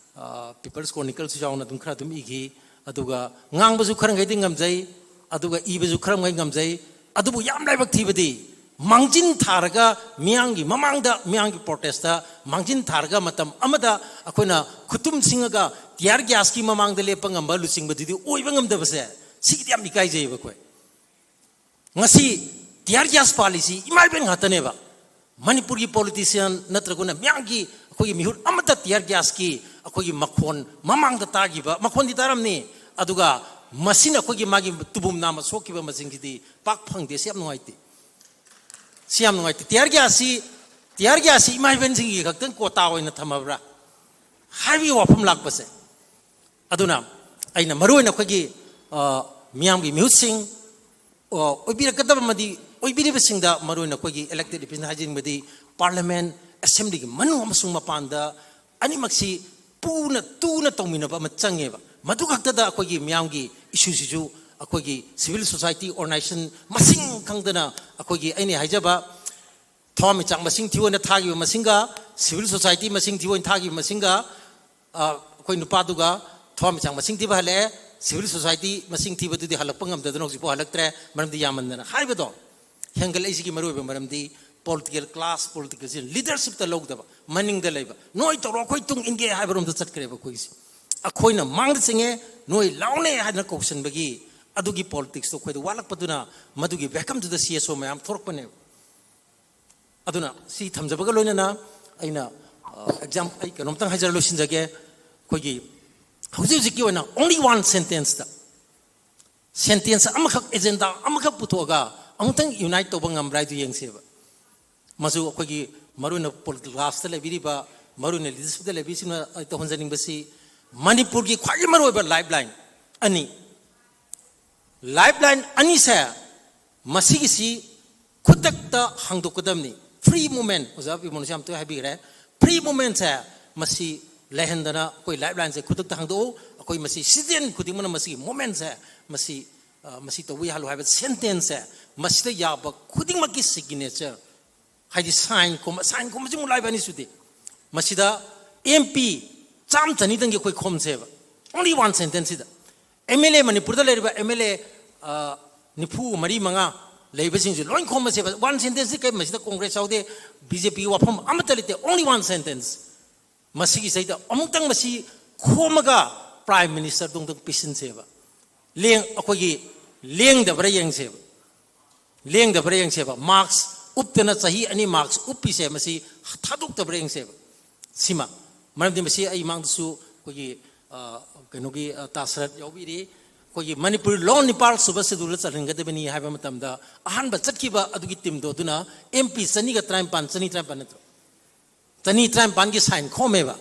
ꯄꯤꯄꯜꯁ ꯀ꯭ꯔꯣꯅꯤꯀꯜꯁꯨ ꯌꯥꯎꯅ ꯑꯗꯨꯝ ꯈꯔ ꯑꯗꯨꯝ ꯏꯈꯤ꯫ ꯑꯗꯨꯒ ꯉꯥꯡꯕꯁꯨ ꯈꯔ ꯃꯈꯩꯗꯤ ꯉꯝꯖꯩ, ꯑꯗꯨꯒ ꯏꯕꯁꯨ ꯈꯔ ꯃꯈꯩ ꯉꯝꯖꯩ꯫ ꯑꯗꯨꯕꯨ ꯌꯥꯝ ꯂꯥꯏꯕꯛ ꯊꯤꯕꯗꯤ, ꯃꯥꯡꯖꯤꯟ ꯊꯥꯔꯒ ꯃꯤꯌꯥꯝꯒꯤ ꯃꯃꯥꯡꯗ, ꯃꯤꯌꯥꯝꯒꯤ ꯄ꯭ꯔꯣꯇꯦꯁꯇ ꯃꯥꯡꯖꯤꯟ ꯊꯥꯔꯒ ꯃꯇꯝ ꯑꯃꯗ ꯑꯩꯈꯣꯏꯅ ꯈꯨꯠꯇꯨꯝ ꯁꯤꯡꯉꯒ ꯇꯤꯌꯥꯔ ꯒ꯭ꯌꯥꯁꯀꯤ ꯃꯃꯥꯡꯗ ꯂꯦꯞꯄ ꯉꯝꯕ ꯂꯨꯆꯤꯡꯕꯗꯨꯗꯤ ꯑꯣꯏꯕ ꯉꯝꯗꯕꯁꯦ, ꯁꯤꯒꯤꯗꯤ ꯌꯥꯝ ꯏꯀꯥꯏꯖꯩꯌꯦꯕ ꯑꯩꯈꯣꯏ꯫ ꯉꯁꯤ ꯇꯤꯌꯥꯔ ꯒ꯭ꯌꯥꯁ ꯄꯥꯜꯂꯤꯁꯤ ꯏꯃꯥ ꯏꯕꯦꯟ ꯉꯥꯛꯇꯅꯦꯕ꯫ ꯃꯅꯤꯄꯨꯔꯒꯤ ꯄꯣꯂꯤꯇꯤꯁꯤꯌꯥꯟ ꯅꯠꯇ꯭ꯔꯒꯅ ꯃꯤꯌꯥꯝꯒꯤ, ꯑꯩꯈꯣꯏꯒꯤ ꯃꯤꯍꯨꯠ ꯑꯃꯠꯇ ꯇꯤꯌꯥꯔ ꯒ꯭ꯌꯥꯁꯀꯤ ꯑꯩꯈꯣꯏꯒꯤ ꯃꯈꯣꯟ ꯃꯃꯥꯡꯗ ꯇꯥꯈꯤꯕ, ꯃꯈꯣꯟꯗꯤ ꯇꯥꯔꯝꯅꯤ, ꯑꯗꯨꯒ ꯃꯁꯤꯅ ꯑꯩꯈꯣꯏꯒꯤ ꯃꯥꯒꯤ ꯇꯨꯕꯨꯝ ꯅꯥꯝꯃ ꯁꯣꯛꯈꯤꯕ ꯃꯁꯤꯡꯁꯤꯗꯤ ꯄꯥꯛ ꯐꯪꯗꯦ꯫ ꯁꯤ ꯌꯥꯝ ꯅꯨꯡꯉꯥꯏꯇꯦ꯫ ꯁꯤ ꯌꯥꯝ ꯅꯨꯡꯉꯥꯏꯇꯦ꯫ ꯇꯤꯌꯥꯔ ꯒ꯭ꯌꯥꯁꯁꯤ, ꯇꯤꯌꯥꯔ ꯒ꯭ꯌꯥꯁꯁꯤ ꯏꯃꯥ ꯏꯕꯦꯟꯁꯤꯡꯒꯤ ꯈꯛꯇꯪ ꯀꯣꯇꯥ ꯑꯣꯏꯅ ꯊꯝꯃꯕ꯭ꯔꯥ ꯍꯥꯏꯕꯒꯤ ꯋꯥꯐꯝ ꯂꯥꯛꯄꯁꯦ꯫ ꯑꯗꯨꯅ ꯑꯩꯅ ꯃꯔꯨꯑꯣꯏꯅ ꯑꯩꯈꯣꯏꯒꯤ, ꯑ, ꯃꯤꯌꯥꯝꯒꯤ ꯃꯤꯍꯨꯠꯁꯤꯡ, ꯑ, ꯑꯣꯏꯕꯤꯔꯛꯀꯗꯕ ꯑꯃꯗꯤ ꯑꯣꯏꯕꯤꯔꯤꯕꯁꯤꯡꯗ ꯃꯔꯨꯑꯣꯏꯅ ꯑꯩꯈꯣꯏꯒꯤ elected official ꯍꯥꯏꯖꯅꯤꯡꯕꯗꯤ, ꯄꯥꯔꯂꯤꯌꯥꯃꯦꯟ ꯑꯦꯁꯦꯝꯕ꯭ꯂꯤꯒꯤ ꯃꯅꯨꯡ ꯑꯃꯁꯨꯡ ꯃꯄꯥꯟꯗ ꯑꯅꯤꯃꯛꯁꯤ ꯄꯨꯅ ꯇꯨꯅ ꯇꯧꯃꯤꯟꯅꯕ ꯑꯃ ꯆꯪꯉꯦꯕ꯫ ꯃꯗꯨ ꯈꯛꯇꯗ ꯑꯩꯈꯣꯏꯒꯤ ꯃꯤꯌꯥꯝꯒꯤ ꯏꯁꯨꯁꯤꯁꯨ ꯑꯩꯈꯣꯏꯒꯤ civil society organization ꯃꯁꯤꯡ ꯈꯪꯗꯅ, ꯑꯩꯈꯣꯏꯒꯤ ꯑꯩꯅ ꯍꯥꯏꯖꯕ ꯊꯋꯥꯟꯃꯤꯆꯥꯛ ꯃꯁꯤꯡ ꯊꯤꯕ ꯑꯣꯏꯅ ꯊꯥꯈꯤꯕ ꯃꯁꯤꯡꯒ, civil society ꯃꯁꯤꯡ ꯊꯤꯕ ꯑꯣꯏꯅ ꯊꯥꯈꯤꯕ ꯃꯁꯤꯡꯒ, ꯑ, ꯑꯩꯈꯣꯏ ꯅꯨꯄꯥꯗꯨꯒ ꯊꯋꯥꯟꯃꯤꯆꯥꯛ ꯃꯁꯤꯡ ꯊꯤꯕ ꯍꯜꯂꯛꯑꯦ, civil society ꯃꯁꯤꯡ ꯊꯤꯕꯗꯨꯗꯤ ꯍꯜꯂꯛꯄ ꯉꯝꯗꯗꯅ ꯍꯧꯖꯤꯛꯐꯥꯎ ꯍꯜꯂꯛꯇ꯭ꯔꯦ, ꯃꯔꯝꯗꯤ ꯌꯥꯝꯃꯟꯗꯅ꯫ ꯍꯥꯏꯕꯗꯣ ꯍꯦꯟꯒꯠꯂꯛꯏꯁꯤꯒꯤ ꯃꯔꯨꯑꯣꯏꯕ ꯃꯔꯝꯗꯤ political class, political leadershipꯇ ꯂꯧꯗꯕ, ꯃꯅꯤꯡꯗ ꯂꯩꯕ, "ꯅꯣꯏ ꯇꯧꯔꯣ, ꯑꯩꯈꯣꯏ ꯇꯨꯡ ꯏꯟꯒꯦ" ꯍꯥꯏꯕꯔꯣꯝꯗ ꯆꯠꯈ꯭ꯔꯦꯕ ꯑꯩꯈꯣꯏꯒꯤꯁꯦ꯫ ꯑꯩꯈꯣꯏꯅ ꯃꯥꯡꯗ ꯆꯤꯡꯉꯦ, ꯅꯣꯏ ꯂꯥꯎꯅꯦ ꯍꯥꯏꯗꯅ ꯀꯧꯁꯟꯕꯒꯤ ꯑꯗꯨꯒꯤ politicsꯇꯣ ꯑꯩꯈꯣꯏꯗ ꯋꯥꯠꯂꯛꯄꯗꯨꯅ ꯃꯗꯨꯒꯤ vacuumꯗꯨꯗ CSO ꯃꯌꯥꯝ ꯊꯣꯛꯂꯛꯄꯅꯦꯕ꯫ ꯑꯗꯨꯅ ꯁꯤ ꯊꯝꯖꯕꯒ ꯂꯣꯏꯅꯅ ꯑꯩꯅ, ꯑ, ꯑꯦꯛꯖꯥꯝ-, ꯑꯩ ꯀꯩꯅꯣꯝꯇꯪ ꯍꯥꯏꯖꯔ ꯂꯣꯏꯁꯤꯟꯖꯒꯦ꯫ ꯑꯩꯈꯣꯏꯒꯤ ꯍꯧꯖꯤꯛ ꯍꯧꯖꯤꯛꯀꯤ ꯑꯣꯏꯅ only one sentenceꯇ, sentence ꯑꯃꯈꯛ, agenda ꯑꯃꯈꯛ ꯄꯨꯊꯣꯛꯑꯒ ꯑꯃꯨꯛꯇꯪ unite ꯇꯧꯕ ꯉꯝꯕ꯭ꯔꯥ ꯍꯥꯏꯗꯨ ꯌꯦꯡꯁꯦꯕ꯫ ꯃꯁꯨ ꯑꯩꯈꯣꯏꯒꯤ ꯃꯔꯨꯑꯣꯏꯅ political classꯇ ꯂꯩꯕꯤꯔꯤꯕ, ꯃꯔꯨꯑꯣꯏꯅ leadershipꯇ ꯂꯩꯕꯤꯔꯤꯁꯤꯡꯅ ꯑꯩ ꯇꯧꯍꯟꯖꯅꯤꯡꯕꯁꯤ, ꯃꯅꯤꯄꯨꯔꯒꯤ ꯈ꯭ꯋꯥꯏꯗꯒꯤ ꯃꯔꯨꯑꯣꯏꯕ lifeline ꯑꯅꯤ, lifeline ꯑꯅꯤꯁꯦ ꯃꯁꯤꯒꯤꯁꯤ ꯈꯨꯗꯛꯇ ꯍꯥꯡꯗꯣꯛꯀꯗꯕꯅꯤ꯫ Free movement, ꯑꯣꯖꯥ ꯕꯤꯃꯣꯜꯅꯁꯨ ꯌꯥꯝ ꯇꯣꯏꯅ ꯍꯥꯏꯕꯤꯈ꯭ꯔꯦ, free movementꯁꯦ ꯃꯁꯤ ꯂꯩꯍꯟꯗꯅ ꯑꯩꯈꯣꯏ lifelineꯁꯦ ꯈꯨꯗꯛꯇ ꯍꯥꯡꯗꯣꯛꯎ꯫ ꯑꯩꯈꯣꯏ ꯃꯁꯤ citizen ꯈꯨꯗꯤꯡꯃꯛꯅ ꯃꯁꯤꯒꯤ movementꯁꯦ, ꯃꯁꯤ, ꯑ, ꯃꯁꯤ ꯇꯧꯕ ꯌꯥꯍꯜꯂꯨ ꯍꯥꯏꯕ sentenceꯁꯦ, ꯃꯁꯤꯗ ꯌꯥꯕ ꯈꯨꯗꯤꯡꯃꯛꯀꯤ signature, ꯍꯥꯏꯗꯤ sign ꯈꯣꯝꯕ, sign ꯈꯣꯝꯕꯁꯤ ꯑꯃꯨꯛ ꯂꯥꯏꯕ ꯑꯅꯤꯁꯨꯗꯤ꯫ ꯃꯁꯤꯗ M P ꯆꯥꯝ ꯆꯅꯤꯗꯪꯒꯤ ꯑꯩꯈꯣꯏ ꯈꯣꯝꯁꯦꯕ, only one sentenceꯁꯤꯗ꯫ M L A, ꯃꯅꯤꯄꯨꯔꯗ ꯂꯩꯔꯤꯕ M L A, ꯑ, ꯅꯤꯐꯨ ꯃꯔꯤ ꯃꯉꯥ ꯂꯩꯕꯁꯤꯡꯁꯦ ꯂꯣꯏ ꯈꯣꯝꯃꯁꯦꯕ꯫ One sentenceꯁꯤ ꯀꯔꯤ? ꯃꯁꯤꯗ Congress ꯌꯥꯎꯗꯦ, B J P ꯋꯥꯐꯝ ꯑꯃꯠꯇ ꯂꯩꯇꯦ, only one sentence꯫ ꯃꯁꯤꯒꯤꯁꯤꯗ ꯑꯃꯨꯛꯇꯪ ꯃꯁꯤ ꯈꯣꯝꯃꯒ Prime Ministerꯗ ꯑꯃꯨꯛꯇꯪ ꯄꯤꯁꯤꯟꯁꯦꯕ꯫ ꯂꯦꯡ-, ꯑꯩꯈꯣꯏꯒꯤ ꯂꯦꯡꯗꯕ꯭ꯔꯥ ꯌꯦꯡꯁꯦꯕ, ꯂꯦꯡꯗꯕ꯭ꯔꯥ ꯌꯦꯡꯁꯦꯕ꯫ Mask ꯎꯞꯇꯅ ꯆꯍꯤ ꯑꯅꯤ mask ꯎꯞꯄꯤꯁꯦ, ꯃꯁꯤ ꯊꯥꯗꯣꯛꯇꯕ꯭ꯔꯥ ꯌꯦꯡꯁꯦꯕ꯫ ꯁꯤꯃ, ꯃꯔꯝꯗꯤ ꯃꯁꯤ ꯑꯩ ꯃꯥꯡꯗꯁꯨ ꯑꯩꯈꯣꯏꯒꯤ, ꯑ, ꯀꯩꯅꯣꯒꯤ, ꯑ, ꯇꯥ ꯁꯔꯠ ꯌꯥꯎꯕꯤꯔꯤ꯫ ꯑꯩꯈꯣꯏꯒꯤ ꯃꯅꯤꯄꯨꯔꯤ law ꯅꯤꯄꯥꯜ ꯁꯨꯕ schedule ꯆꯜꯍꯟꯒꯗꯕꯅꯤ ꯍꯥꯏꯕ ꯃꯇꯝꯗ, ꯑꯍꯥꯟꯕ ꯆꯠꯈꯤꯕ ꯑꯗꯨꯒꯤ teamꯗꯣ, ꯑꯗꯨꯅ M P ꯆꯅꯤꯒ ꯇꯔꯥꯅꯤꯄꯥꯟ, ꯆꯅꯤ ꯇꯔꯥꯅꯤꯄꯥꯟ ꯅꯠꯇ꯭ꯔꯣ? ꯆꯅꯤ ꯇꯔꯥꯅꯤꯄꯥꯟꯒꯤ sign ꯈꯣꯝꯃꯦꯕ꯫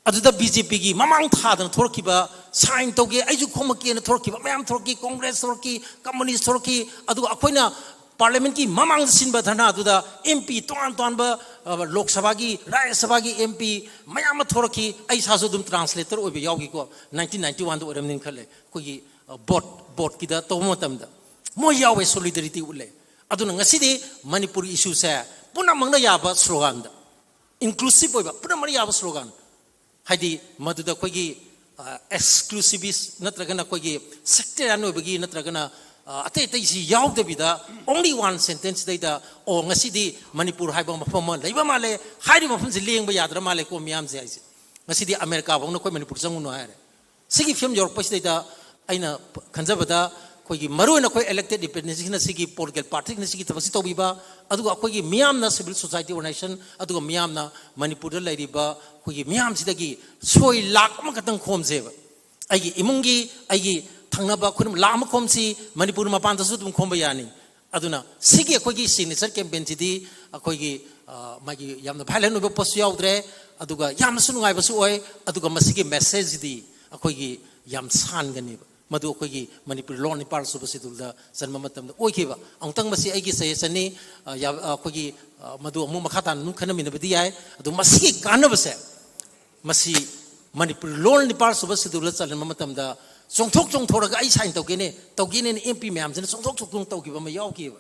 ꯑꯗꯨꯗ B J Pꯒꯤ ꯃꯃꯥꯡ ꯊꯥꯗꯅ ꯊꯣꯔꯛꯈꯤꯕ, sign ꯇꯧꯒꯦ, ꯑꯩꯁꯨ ꯈꯣꯝꯃꯛꯀꯦꯅ ꯊꯣꯔꯛꯈꯤꯕ ꯃꯌꯥꯝ ꯊꯣꯔꯛꯈꯤ, Congress ꯊꯣꯔꯛꯈꯤ, Communist ꯊꯣꯔꯛꯈꯤ꯫ ꯑꯗꯨꯒ ꯑꯩꯈꯣꯏꯅ Parliamentꯀꯤ ꯃꯃꯥꯡꯗ ꯁꯤꯟꯕ ꯙꯔꯅꯥꯗꯨꯗ M P ꯇꯣꯉꯥꯟ ꯇꯣꯉꯥꯟꯕ, ꯑ, ꯂꯣꯛ ꯁꯚꯥꯒꯤ, ꯔꯥꯖ꯭ꯌ ꯁꯚꯥꯒꯤ M P ꯃꯌꯥꯝ ꯑꯃ ꯊꯣꯔꯛꯈꯤ꯫ ꯑꯩ ꯏꯁꯥꯁꯨ ꯑꯗꯨꯝ translator ꯑꯣꯏꯕ ꯌꯥꯎꯈꯤꯀꯣ, nineteen ninety oneꯗ ꯑꯣꯏꯔꯝꯅꯤꯅ ꯈꯜꯂꯦ꯫ ꯑꯩꯈꯣꯏꯒꯤ, ꯑ, vote, voteꯀꯤꯗ ꯇꯧꯕ ꯃꯇꯝꯗ ꯃꯣꯏ ꯌꯥꯎꯋꯦ, solidarity ꯎꯠꯂꯦ꯫ ꯑꯗꯨꯅ ꯉꯁꯤꯗꯤ ꯃꯅꯤꯄꯨꯔ issueꯁꯦ ꯄꯨꯝꯅꯃꯛꯅ ꯌꯥꯕ sloganꯗ, inclusive ꯑꯣꯏꯕ, ꯄꯨꯝꯅꯃꯛꯅ ꯌꯥꯕ slogan, ꯍꯥꯏꯗꯤ ꯃꯗꯨꯗ ꯑꯩꯈꯣꯏꯒꯤ, ꯑ, exclusivist ꯅꯠꯇ꯭ꯔꯒꯅ ꯑꯩꯈꯣꯏꯒꯤ sectarian ꯑꯣꯏꯕꯒꯤ ꯅꯠꯇ꯭ꯔꯒꯅ, ꯑ, ꯑꯇꯩ ꯑꯇꯩꯁꯤ ꯌꯥꯎꯗꯕꯤꯗ, only one sentenceꯁꯤꯗꯩꯗ, "ꯑꯣ, ꯉꯁꯤꯗꯤ ꯃꯅꯤꯄꯨꯔ ꯍꯥꯏꯕ ꯃꯐꯝ ꯑꯃ ꯂꯩꯕ ꯃꯥꯜꯂꯦ, ꯍꯥꯏꯔꯤꯕ ꯃꯐꯝꯁꯤ ꯂꯦꯡꯕ ꯌꯥꯗ꯭ꯔ ꯃꯥꯜꯂꯦꯀꯣ ꯃꯤꯌꯥꯝꯁꯦ" ꯍꯥꯏꯁꯦ꯫ ꯉꯁꯤꯗꯤ Americaꯐꯧꯅ "ꯑꯩꯈꯣꯏ ꯃꯅꯤꯄꯨꯔ ꯆꯪꯉꯨꯅꯨ" ꯍꯥꯏꯔꯦ꯫ ꯁꯤꯒꯤ ꯐꯤꯕꯝ ꯌꯧꯔꯛꯄꯁꯤꯗꯩꯗ ꯑꯩꯅ ꯈꯟꯖꯕꯗ, ꯑꯩꯈꯣꯏꯒꯤ ꯃꯔꯨꯑꯣꯏꯅ ꯑꯩꯈꯣꯏ elected representativeꯁꯤꯡꯅ ꯁꯤꯒꯤ political partyꯁꯤꯡꯅ ꯁꯤꯒꯤ ꯊꯕꯛꯁꯤ ꯇꯧꯕꯤꯕ, ꯑꯗꯨꯒ ꯑꯩꯈꯣꯏꯒꯤ ꯃꯤꯌꯥꯝꯅ, civil society organization, ꯑꯗꯨꯒ ꯃꯤꯌꯥꯝꯅ ꯃꯅꯤꯄꯨꯔꯗ ꯂꯩꯔꯤꯕ ꯑꯩꯈꯣꯏꯒꯤ ꯃꯤꯌꯥꯝꯁꯤꯗꯒꯤ ꯁꯣꯏ ꯂꯥꯈ ꯑꯃꯈꯛꯇꯪ ꯈꯣꯝꯁꯦꯕ꯫ ꯑꯩꯒꯤ ꯏꯃꯨꯡꯒꯤ, ꯑꯩꯒꯤ ꯊꯪꯅꯕ, ꯑꯩꯈꯣꯏꯅ ꯂꯥꯈ ꯑꯃ ꯈꯣꯝꯁꯤ, ꯃꯅꯤꯄꯨꯔ ꯃꯄꯥꯟꯗꯁꯨ ꯑꯗꯨꯝ ꯈꯣꯝꯕ ꯌꯥꯅꯤ꯫ ꯑꯗꯨꯅ ꯁꯤꯒꯤ ꯑꯩꯈꯣꯏꯒꯤ signature campaignꯁꯤꯗꯤ ꯑꯩꯈꯣꯏꯒꯤ, ꯑ, ꯃꯥꯒꯤ ꯌꯥꯝꯅ violent ꯑꯣꯏꯕ ꯄꯣꯠꯁꯨ ꯌꯥꯎꯗ꯭ꯔꯦ, ꯑꯗꯨꯒ ꯌꯥꯝꯅꯁꯨ ꯅꯨꯡꯉꯥꯏꯕꯁꯨ ꯑꯣꯏ, ꯑꯗꯨꯒ ꯃꯁꯤꯒꯤ messageꯁꯤꯗꯤ ꯑꯩꯈꯣꯏꯒꯤ ꯌꯥꯝ ꯁꯥꯟꯒꯅꯦꯕ꯫ ꯃꯗꯨ ꯑꯩꯈꯣꯏꯒꯤ ꯃꯅꯤꯄꯨꯔꯤ law ꯅꯤꯄꯥꯜ ꯁꯨꯕ schedule ꯆꯟꯕ ꯃꯇꯝꯗ ꯑꯣꯏꯈꯤꯕ꯫ ꯑꯃꯨꯛꯇꯪ ꯃꯁꯤ ꯑꯩꯒꯤ suggestionꯅꯤ, ꯑ, ꯌꯥ-, ꯑ, ꯑꯩꯈꯣꯏꯒꯤ, ꯑ, ꯃꯗꯨ ꯑꯃꯨꯛ ꯃꯈꯥ ꯇꯥꯅ ꯑꯗꯨꯝ ꯈꯟꯅꯃꯤꯟꯅꯕꯗꯤ ꯌꯥꯏ꯫ ꯑꯗꯨ ꯃꯁꯤꯒꯤ ꯀꯥꯟꯅꯕꯁꯦ, ꯃꯁꯤ ꯃꯅꯤꯄꯨꯔ ꯂꯣꯟ ꯅꯤꯄꯥꯜ ꯁꯨꯕ ꯁꯦꯗꯨꯜꯗ ꯆꯜꯍꯟꯕ ꯃꯇꯝꯗ ꯆꯣꯡꯊꯣꯛ ꯆꯣꯡꯊꯣꯔꯒ ꯑꯩ ꯁꯥꯏꯟ ꯇꯧꯒꯦꯅꯦ, ꯇꯧꯒꯦꯅꯦꯅ ꯑꯦꯝ ꯄꯤ ꯃꯌꯥꯝꯁꯤꯅ ꯆꯣꯡꯊꯣꯛ ꯆꯣꯡꯊꯣꯛ ꯇꯧꯈꯤꯕ ꯑꯃ ꯌꯥꯎꯈꯤꯕ꯫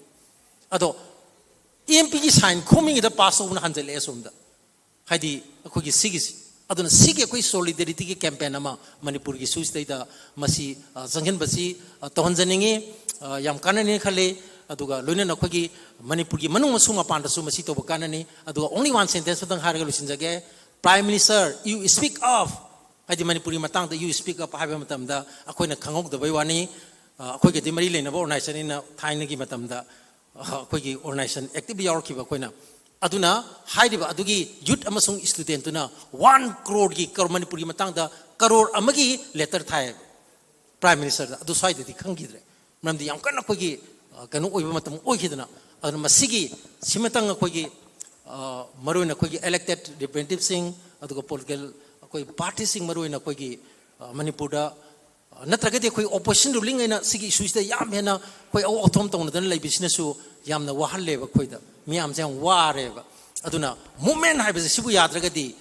ꯑꯗꯣ ꯑꯦꯝ ꯄꯤꯒꯤ ꯁꯥꯏꯟ ꯈꯣꯝꯃꯤꯉꯩꯗ ꯄꯥꯁ ꯇꯧꯕꯅ ꯍꯟꯖꯜꯂꯛꯑꯦ ꯑꯁꯣꯝꯗ꯫ ꯍꯥꯏꯗꯤ ꯑꯩꯈꯣꯏꯒꯤ ꯁꯤꯒꯤꯁꯤ꯫ ꯑꯗꯨꯅ ꯁꯤꯒꯤ ꯑꯩꯈꯣꯏ ꯁꯣꯂꯤꯗꯦꯔꯤꯇꯤꯒꯤ ꯀꯦꯝꯄꯦꯟ ꯑꯃ ꯃꯅꯤꯄꯨꯔꯒꯤ ꯁꯨꯁꯤꯗꯩꯗ ꯃꯁꯤ, ꯑ, ꯆꯪꯁꯤꯟꯕꯁꯤ, ꯑ, ꯇꯧꯍꯟꯖꯅꯤꯡꯉꯤ꯫ ꯑ, ꯌꯥꯝ ꯀꯥꯟꯅꯅꯤ ꯈꯜꯂꯤ꯫ ꯑꯗꯨꯒ ꯂꯣꯏꯅꯅ ꯑꯩꯈꯣꯏꯒꯤ ꯃꯅꯤꯄꯨꯔꯒꯤ ꯃꯅꯨꯡ ꯑꯃꯁꯨꯡ ꯃꯄꯥꯟꯗꯁꯨ ꯃꯁꯤ ꯇꯧꯕ ꯀꯥꯟꯅꯅꯤ꯫ ꯑꯗꯨꯒ only one sentence ꯈꯛꯇꯪ ꯍꯥꯏꯔꯒ ꯂꯣꯏꯁꯤꯟꯖꯒꯦ꯫ Prime Minister, you speak of, ꯍꯥꯏꯗꯤ ꯃꯅꯤꯄꯨꯔꯒꯤ ꯃꯇꯥꯡꯗ you speak of ꯍꯥꯏꯕ ꯃꯇꯝꯗ ꯑꯩꯈꯣꯏꯅ ꯈꯪꯍꯧꯗꯕꯩ ꯋꯥꯅꯤ꯫ ꯑ, ꯑꯩꯈꯣꯏꯒꯗꯤ ꯃꯔꯤ ꯂꯩꯅꯕ organization ꯅꯤꯅ ꯊꯥꯏꯅꯒꯤ ꯃꯇꯝꯗ, ꯑ, ꯑꯩꯈꯣꯏꯒꯤ organization active ꯌꯥꯎꯔꯛꯈꯤꯕ ꯑꯩꯈꯣꯏꯅ꯫ ꯑꯗꯨꯅ ꯍꯥꯏꯔꯤꯕ ꯑꯗꯨꯒꯤ youth ꯑꯃꯁꯨꯡ student ꯇꯨꯅ one crore ꯒꯤ, ꯀꯔꯣ-, ꯃꯅꯤꯄꯨꯔꯒꯤ ꯃꯇꯥꯡꯗ ꯀꯔꯣꯔ ꯑꯃꯒꯤ letter ꯊꯥꯏ Prime Minister ꯗ꯫ ꯑꯗꯨ ꯁ꯭ꯋꯥꯏꯗꯗꯤ ꯈꯪꯈꯤꯗ꯭ꯔꯦ꯫ ꯃꯔꯝꯗꯤ ꯌꯥꯝ ꯀꯟꯅ ꯑꯩꯈꯣꯏꯒꯤ, ꯑ, ꯀꯩꯅꯣ ꯑꯣꯏꯕ ꯃꯇꯝ ꯑꯣꯏꯈꯤꯗꯅ꯫ ꯑꯗꯨꯅ ꯃꯁꯤꯒꯤ, ꯁꯤꯃꯇꯪ ꯑꯩꯈꯣꯏꯒꯤ, ꯑ, ꯃꯔꯨꯑꯣꯏꯅ ꯑꯩꯈꯣꯏꯒꯤ elected representative ꯁꯤꯡ, ꯑꯗꯨꯒ political ꯑꯩꯈꯣꯏ party ꯁꯤꯡ, ꯃꯔꯨꯑꯣꯏꯅ ꯑꯩꯈꯣꯏꯒꯤ, ꯑ, ꯃꯅꯤꯄꯨꯔꯗ, ꯑ, ꯅꯠꯇ꯭ꯔꯒꯗꯤ ꯑꯩꯈꯣꯏ opposition ruling ꯑꯩꯅ ꯁꯤꯒꯤ issue ꯁꯤꯗ ꯌꯥꯝ ꯍꯦꯟꯅ ꯑꯩꯈꯣꯏ ꯑꯑꯣ ꯑꯊꯣꯝ ꯇꯧꯅꯗꯅ ꯂꯩꯕꯁꯤꯅꯁꯨ ꯌꯥꯝꯅ ꯋꯥꯍꯜꯂꯦꯕ ꯑꯩꯈꯣꯏꯗ꯫ ꯃꯤꯌꯥꯝꯁꯦ ꯌꯥꯝ ꯋꯥꯔꯦꯕ꯫ ꯑꯗꯨꯅ movement ꯍꯥꯏꯕꯁꯦ ꯁꯤꯕꯨ ꯌꯥꯗ꯭ꯔꯒꯗꯤ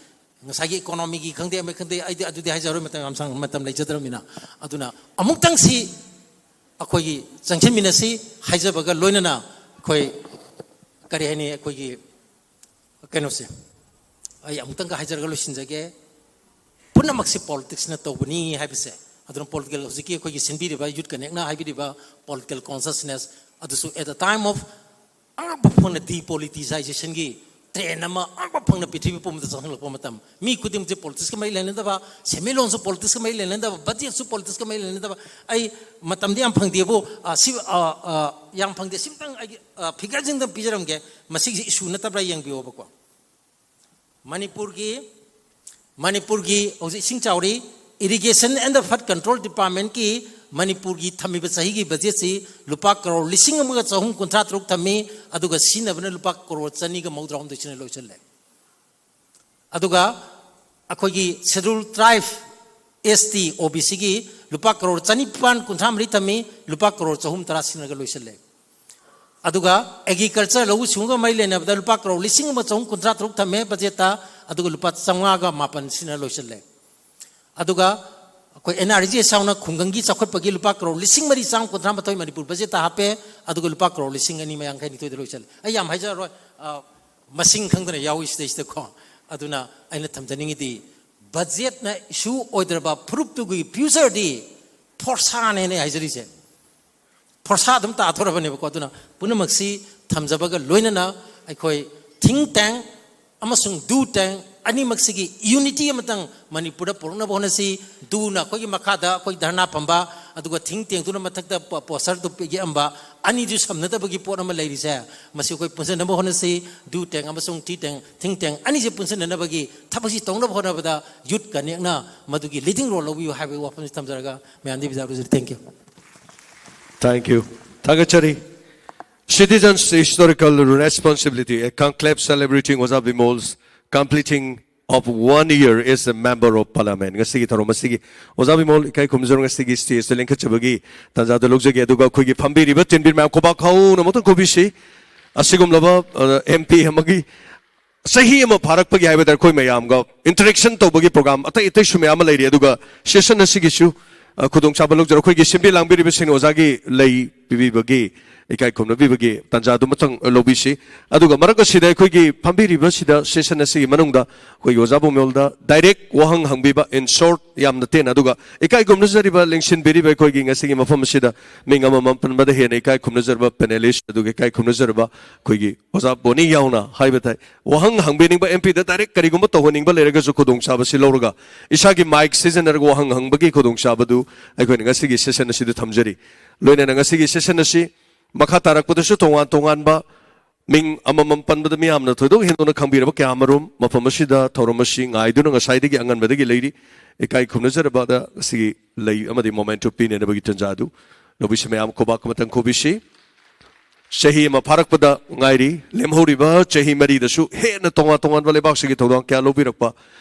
ꯉꯁꯥꯏꯒꯤ economy ꯒꯤ ꯈꯪꯗꯦ, ꯑꯃ ꯈꯪꯗꯦ, ꯑꯩꯗꯤ ꯑꯗꯨꯗꯤ ꯍꯥꯏꯖꯔꯣꯏ, ꯃꯇꯝ ꯌꯥꯝ ꯁꯥꯡ-, ꯃꯇꯝ ꯂꯩꯖꯗ꯭ꯔꯕꯅꯤꯅ꯫ ꯑꯗꯨꯅ ꯑꯃꯨꯛꯇꯪꯁꯤ ꯑꯩꯈꯣꯏꯒꯤ ꯆꯪꯁꯤꯟꯃꯤꯟꯅꯁꯤ ꯍꯥꯏꯖꯕꯒ ꯂꯣꯏꯅꯅ ꯑꯩꯈꯣꯏ ꯀꯔꯤ ꯍꯥꯏꯅꯤ, ꯑꯩꯈꯣꯏꯒꯤ ꯀꯩꯅꯣꯁꯦ ꯑꯩ ꯑꯃꯨꯛꯇꯪꯒ ꯍꯥꯏꯖꯔꯒ ꯂꯣꯏꯁꯤꯟꯖꯒꯦ꯫ ꯄꯨꯝꯅꯃꯛꯁꯤ politics ꯅ ꯇꯧꯕꯅꯤ ꯍꯥꯏꯕꯁꯦ꯫ ꯑꯗꯨꯅ political, ꯍꯧꯖꯤꯛꯀꯤ ꯑꯩꯈꯣꯏꯒꯤ ꯁꯤꯟꯕꯤꯔꯤꯕ youth connect ꯅ ꯍꯥꯏꯕꯤꯔꯤꯕ political consciousness ꯑꯗꯨꯁꯨ at the time of ꯑꯉꯛꯄ ꯐꯪꯅ depoliticization ꯒꯤ trend ꯑꯃ ꯑꯉꯛꯄ ꯐꯪꯅ ꯄ꯭ꯔꯤꯊꯤꯕꯤ ꯄꯨꯝꯕꯗ ꯆꯪꯍꯜꯂꯛꯄ ꯃꯇꯝ, ꯃꯤ ꯈꯨꯗꯤꯡꯃꯛꯁꯦ politics ꯀ ꯃꯔꯤ ꯂꯩꯅꯗꯕ, ꯁꯦꯟꯃꯤꯠꯂꯣꯟꯁꯨ politics ꯀ ꯃꯔꯤ ꯂꯩꯅꯗꯕ, budget ꯁꯨ politics ꯀ ꯃꯔꯤ ꯂꯩꯅꯗꯕ꯫ ꯑꯩ ꯃꯇꯝꯗꯤ ꯌꯥꯝ ꯐꯪꯗꯦꯕꯨ, ꯑ, ꯁꯤ, ꯑ, ꯑ, ꯌꯥꯝ ꯐꯪꯗꯦ, ꯁꯤꯝꯇꯪ ꯑꯩꯒꯤ, ꯑ, figure ꯁꯤꯡꯗꯪ ꯄꯤꯖꯔꯝꯒꯦ꯫ ꯃꯁꯤꯒꯤꯁꯤ issue ꯅꯠꯇꯕ꯭ꯔꯥ ꯌꯦꯡꯕꯤꯌꯣꯕꯀꯣ꯫ ꯃꯅꯤꯄꯨꯔꯒꯤ, ꯃꯅꯤꯄꯨꯔꯒꯤ ꯍꯧꯖꯤꯛ ꯏꯁꯤꯡ ꯆꯥꯎꯔꯤ, Irrigation and the Flood Control Department ꯀꯤ ꯃꯅꯤꯄꯨꯔꯒꯤ ꯊꯝꯃꯤꯕ ꯆꯍꯤꯒꯤ budget ꯁꯤ ꯂꯨꯄꯥ ꯀꯔꯣꯔ ꯂꯤꯁꯤꯡ ꯑꯃꯒ ꯆꯍꯨꯝ ꯀꯨꯟꯊ꯭ꯔꯥ ꯇꯔꯨꯛ ꯊꯝꯃꯤ, ꯑꯗꯨꯒ ꯁꯤꯖꯤꯟꯅꯕꯅ ꯂꯨꯄꯥ ꯀꯔꯣꯔ ꯆꯅꯤꯒ ꯃꯧꯗ꯭ꯔꯥ ꯍꯨꯝꯗꯣꯏ ꯁꯤꯅ ꯂꯣꯏꯁꯤꯜꯂꯦ꯫ ꯑꯗꯨꯒ ꯑꯩꯈꯣꯏꯒꯤ Scheduled Tribe, S T, O B C ꯒꯤ ꯂꯨꯄꯥ ꯀꯔꯣꯔ ꯆꯅꯤꯄꯥꯟ ꯀꯨꯟꯊ꯭ꯔꯥ ꯃꯔꯤ ꯊꯝꯃꯤ, ꯂꯨꯄꯥ ꯀꯔꯣꯔ ꯆꯍꯨꯝ ꯇꯔꯥ ꯁꯤꯖꯤꯟꯅꯔꯒ ꯂꯣꯏꯁꯤꯜꯂꯦ꯫ ꯑꯗꯨꯒ agriculture, ꯂꯧꯎ ꯁꯤꯡꯎꯒ ꯃꯔꯤ ꯂꯩꯅꯕꯗ ꯂꯨꯄꯥ ꯀꯔꯣꯔ ꯂꯤꯁꯤꯡ ꯑꯃ ꯆꯍꯨꯝ ꯀꯨꯟꯊ꯭ꯔꯥ ꯇꯔꯨꯛ ꯊꯝꯃꯦ budget ꯇ, ꯑꯗꯨꯒ ꯂꯨꯄꯥ ꯆꯥꯝꯃꯉꯥꯒ ꯃꯥꯄꯟ ꯁꯤꯖꯤꯟꯅ ꯂꯣꯏꯁꯤꯜꯂꯦ꯫ ꯑꯗꯨꯒ ꯑꯩꯈꯣꯏ ꯑꯦꯟ ꯑꯥꯔ ꯖꯤ ꯑꯦꯁ ꯌꯥꯎꯅ ꯈꯨꯡꯒꯪꯒꯤ ꯆꯥꯎꯈꯠꯄꯒꯤ ꯂꯨꯄꯥ ꯀꯔꯣꯔ ꯂꯤꯁꯤꯡ ꯃꯔꯤ ꯆꯥꯝ ꯀꯨꯟꯊ꯭ꯔꯥ ꯃꯥꯊꯣꯏ ꯃꯅꯤꯄꯨꯔ ꯕꯖꯦꯠꯇ ꯍꯥꯞꯄꯦ꯫ ꯑꯗꯨꯒ ꯂꯨꯄꯥ ꯀꯔꯣꯔ ꯂꯤꯁꯤꯡ ꯑꯅꯤ ꯃꯌꯥꯡꯈꯩ ꯅꯤꯊꯣꯏꯗ ꯂꯣꯏꯁꯜꯂꯦ꯫ ꯑꯩ ꯌꯥꯝ ꯍꯥꯏꯖꯔꯔꯣꯏ, ꯑ, ꯃꯁꯤꯡ ꯈꯪꯗꯅ ꯌꯥꯎꯏ ꯁꯤꯗꯩꯁꯤꯗꯀꯣ꯫ ꯑꯗꯨꯅ ꯑꯩꯅ ꯊꯝꯖꯅꯤꯡꯉꯤꯗꯤ, ꯕꯖꯦꯠꯅ ꯏꯁꯨ ꯑꯣꯏꯗ꯭ꯔꯕ ꯐꯨꯔꯨꯞꯇꯨꯒꯤ ꯐ꯭ꯌꯨꯆꯔꯗꯤ ꯐꯣꯔꯁꯥꯅꯦꯅ ꯑꯩ ꯍꯥꯏꯖꯔꯤꯁꯦ꯫ ꯐꯣꯔꯁꯥ ꯑꯗꯨꯝ ꯇꯥꯊꯣꯔꯕꯅꯦꯕꯀꯣ꯫ ꯑꯗꯨꯅ ꯄꯨꯝꯅꯃꯛꯁꯤ ꯊꯝꯖꯕꯒ ꯂꯣꯏꯅꯅ ꯑꯩꯈꯣꯏ ꯊꯤꯡ ꯇꯦꯡ ꯑꯃꯁꯨꯡ ꯗꯨ ꯇꯦꯡ ꯑꯅꯤꯃꯛꯁꯤꯒꯤ ꯌꯨꯅꯤꯇꯤ ꯑꯃꯇꯪ ꯃꯅꯤꯄꯨꯔꯗ ꯄꯨꯔꯛꯅꯕ ꯍꯣꯠꯅꯁꯤ꯫ ꯗꯨꯅ ꯑꯩꯈꯣꯏꯒꯤ ꯃꯈꯥꯗ ꯑꯩꯈꯣꯏ ꯙꯔꯅꯥ ꯐꯝꯕ, ꯑꯗꯨꯒ ꯊꯤꯡ ꯇꯦꯡꯗꯨꯅ ꯃꯊꯛꯇ ꯄꯣ-, ꯄꯣꯁꯇꯔꯗꯨ ꯌꯦꯛꯑꯝꯕ, ꯑꯅꯤꯗꯨ ꯁꯝꯅꯗꯕꯒꯤ ꯄꯣꯠ ꯑꯃ ꯂꯩꯔꯤꯁꯦ, ꯃꯁꯤ ꯑꯩꯈꯣꯏ ꯄꯨꯟꯁꯤꯟꯅꯕ ꯍꯣꯠꯅꯁꯤ꯫ ꯗꯨ ꯇꯦꯡ ꯑꯃꯁꯨꯡ ꯊꯤ ꯇꯦꯡ, ꯊꯤꯡ ꯇꯦꯡ ꯑꯅꯤꯁꯦ ꯄꯨꯟꯁꯤꯟꯅꯅꯕꯒꯤ ꯊꯕꯛꯁꯤ ꯇꯧꯅꯕ ꯍꯣꯠꯅꯕꯗ ꯌꯨꯠ ꯀꯅꯦꯛꯅ ꯃꯗꯨꯒꯤ ꯂꯤꯗꯤꯡ ꯔꯣꯜ ꯂꯧꯕꯤꯌꯨ ꯍꯥꯏꯕꯒꯤ ꯋꯥꯐꯝꯁꯤ ꯊꯝꯖꯔꯒ ꯃꯌꯥꯝꯗ ꯕꯤꯗꯥ ꯂꯧꯖꯔꯤ꯫ Thank you꯫ Thank you. ꯊꯥꯒꯠꯆꯔꯤ꯫ Citizens Historical Responsibility, a conclave celebrating ꯑꯣꯖꯥ Bimol completing of one year as a member of parliament꯫ ꯉꯁꯤꯒꯤ ꯊꯧꯔꯝ ꯑꯁꯤꯒꯤ ꯑꯣꯖꯥ ꯕꯤꯃꯣꯜ ꯏꯀꯥꯏ ꯈꯨꯝꯅꯖꯔ ꯉꯁꯤꯒꯤ ꯁ꯭ꯇꯦꯖꯇ ꯂꯤꯡꯈꯠꯆꯕꯒꯤ ꯇꯥꯟꯖꯥꯗꯨ ꯂꯧꯖꯒꯦ꯫ ꯑꯗꯨꯒ ꯑꯩꯈꯣꯏꯒꯤ ꯐꯝꯕꯤꯔꯤꯕ ꯇꯤꯟꯕꯤꯔ ꯃꯌꯥꯝ ꯈꯨꯕꯥꯛ ꯍꯧꯅ ꯑꯃꯨꯛꯇꯪ ꯈꯨꯕꯤꯁꯤ꯫ ꯑꯁꯤꯒꯨꯝꯂꯕ ꯑꯦꯝ ꯄꯤ ꯑꯃꯒꯤ ꯆꯍꯤ ꯑꯃ ꯐꯥꯔꯛꯄꯒꯤ ꯍꯥꯏꯕ ꯇꯥꯔꯦ, ꯑꯩꯈꯣꯏ ꯃꯌꯥꯝꯒ interaction ꯇꯧꯕꯒꯤ program ꯑꯇꯩ ꯑꯇꯩꯁꯨ ꯃꯌꯥꯝ ꯑꯃ ꯂꯩꯔꯤ꯫ ꯑꯗꯨꯒ session ꯑꯁꯤꯒꯤꯁꯨ, ꯑ, ꯈꯨꯗꯣꯡꯆꯥꯕ ꯂꯧꯖꯔ ꯑꯩꯈꯣꯏꯒꯤ ꯁꯤꯟꯕꯤ ꯂꯥꯡꯕꯤꯔꯤꯕꯁꯤꯡ ꯑꯣꯖꯥꯒꯤ ꯂꯩ ꯄꯤꯕꯤꯕꯒꯤ, ꯏꯀꯥꯏ ꯈꯨꯝꯅꯕꯤꯕꯒꯤ ꯇꯥꯟꯖꯥꯗꯨꯃꯇꯪ ꯂꯧꯕꯤꯁꯤ꯫ ꯑꯗꯨꯒ ꯃꯔꯛ ꯑꯁꯤꯗ ꯑꯩꯈꯣꯏꯒꯤ ꯐꯝꯕꯤꯔꯤꯕꯁꯤꯗ session ꯑꯁꯤꯒꯤ ꯃꯅꯨꯡꯗ ꯑꯩꯈꯣꯏꯒꯤ ꯑꯣꯖꯥ ꯕꯤꯃꯣꯜꯗ direct ꯋꯥꯍꯪ ꯍꯪꯕꯤꯕ, in short, ꯌꯥꯝꯅ ꯇꯦꯟꯅ, ꯑꯗꯨꯒ ꯏꯀꯥꯏ ꯈꯨꯝꯅꯖꯔꯤꯕ ꯂꯦꯡꯁꯤꯟꯕꯤꯔꯤꯕ ꯑꯩꯈꯣꯏꯒꯤ ꯉꯁꯤꯒꯤ ꯃꯐꯝ ꯑꯁꯤꯗ ꯃꯤꯡ ꯑꯃꯃꯝ ꯄꯟꯕꯗ ꯍꯦꯟꯅ ꯏꯀꯥꯏ ꯈꯨꯝꯅꯖꯔꯕ panelist, ꯑꯗꯨꯒ ꯏꯀꯥꯏ ꯈꯨꯝꯅꯖꯔꯕ ꯑꯩꯈꯣꯏꯒꯤ ꯑꯣꯖꯥ ꯕꯣꯅꯤ ꯌꯥꯎꯅ ꯍꯥꯏꯕ ꯇꯥꯏ, ꯋꯥꯍꯪ ꯍꯪꯕꯤꯅꯤꯡꯕ ꯑꯦꯝ ꯄꯤꯗ direct ꯀꯔꯤꯒꯨꯝꯕ ꯇꯧꯍꯟꯅꯤꯡꯕ ꯂꯩꯔꯒꯁꯨ ꯈꯨꯗꯣꯡꯆꯥꯕꯁꯤ ꯂꯧꯔꯒ ꯏꯁꯥꯒꯤ mic ꯁꯤꯖꯤꯟꯅꯔꯒ ꯋꯥꯍꯪ ꯍꯪꯕꯒꯤ ꯈꯨꯗꯣꯡꯆꯥꯕꯗꯨ ꯑꯩꯈꯣꯏꯅ ꯉꯁꯤꯒꯤ session ꯑꯁꯤꯗ ꯊꯝꯖꯔꯤ꯫ ꯂꯣꯏꯅꯅ ꯉꯁꯤꯒꯤ session ꯑꯁꯤ ꯃꯈꯥ ꯇꯥꯔꯛꯄꯗꯁꯨ ꯇꯣꯉꯥꯟ ꯇꯣꯉꯥꯟꯕ ꯃꯤꯡ ꯑꯃꯃꯝ ꯄꯟꯕꯗ ꯃꯤꯌꯥꯝꯅ ꯊꯣꯏꯗꯣꯛ ꯍꯦꯟꯗꯣꯛꯅ ꯈꯪꯕꯤꯔꯕ ꯀꯌꯥ ꯑꯃꯔꯣꯝ ꯃꯐꯝ ꯑꯁꯤꯗ ꯊꯧꯔꯝ ꯑꯁꯤ ꯉꯥꯏꯗꯨꯅ ꯉꯁꯥꯏꯗꯒꯤ ꯑꯉꯟꯕꯗꯒꯤ ꯂꯩꯔꯤ꯫ ꯏꯀꯥꯏ ꯈꯨꯝꯅꯖꯔꯕꯗ ꯉꯁꯤꯒꯤ ꯂꯩ ꯑꯃꯗꯤ memento ꯄꯤꯅꯅꯕꯒꯤ ꯇꯥꯟꯖꯥ ꯑꯗꯨ ꯂꯧꯕꯤꯁꯤ꯫ ꯃꯌꯥꯝ ꯈꯨꯕꯥꯛ ꯑꯃꯇꯪ ꯈꯨꯕꯤꯁꯤ꯫ ꯆꯍꯤ ꯑꯃ ꯐꯥꯔꯛꯄꯗ ꯉꯥꯏꯔꯤ꯫ ꯂꯦꯝꯍꯧꯔꯤꯕ ꯆꯍꯤ ꯃꯔꯤꯗꯁꯨ ꯍꯦꯟꯅ ꯇꯣꯉꯥꯟ ꯇꯣꯉꯥꯟꯕ ꯂꯩꯕꯥꯛꯁꯤꯒꯤ ꯊꯧꯗꯥꯡ ꯀꯌꯥ ꯂꯧꯕꯤꯔꯛꯄ,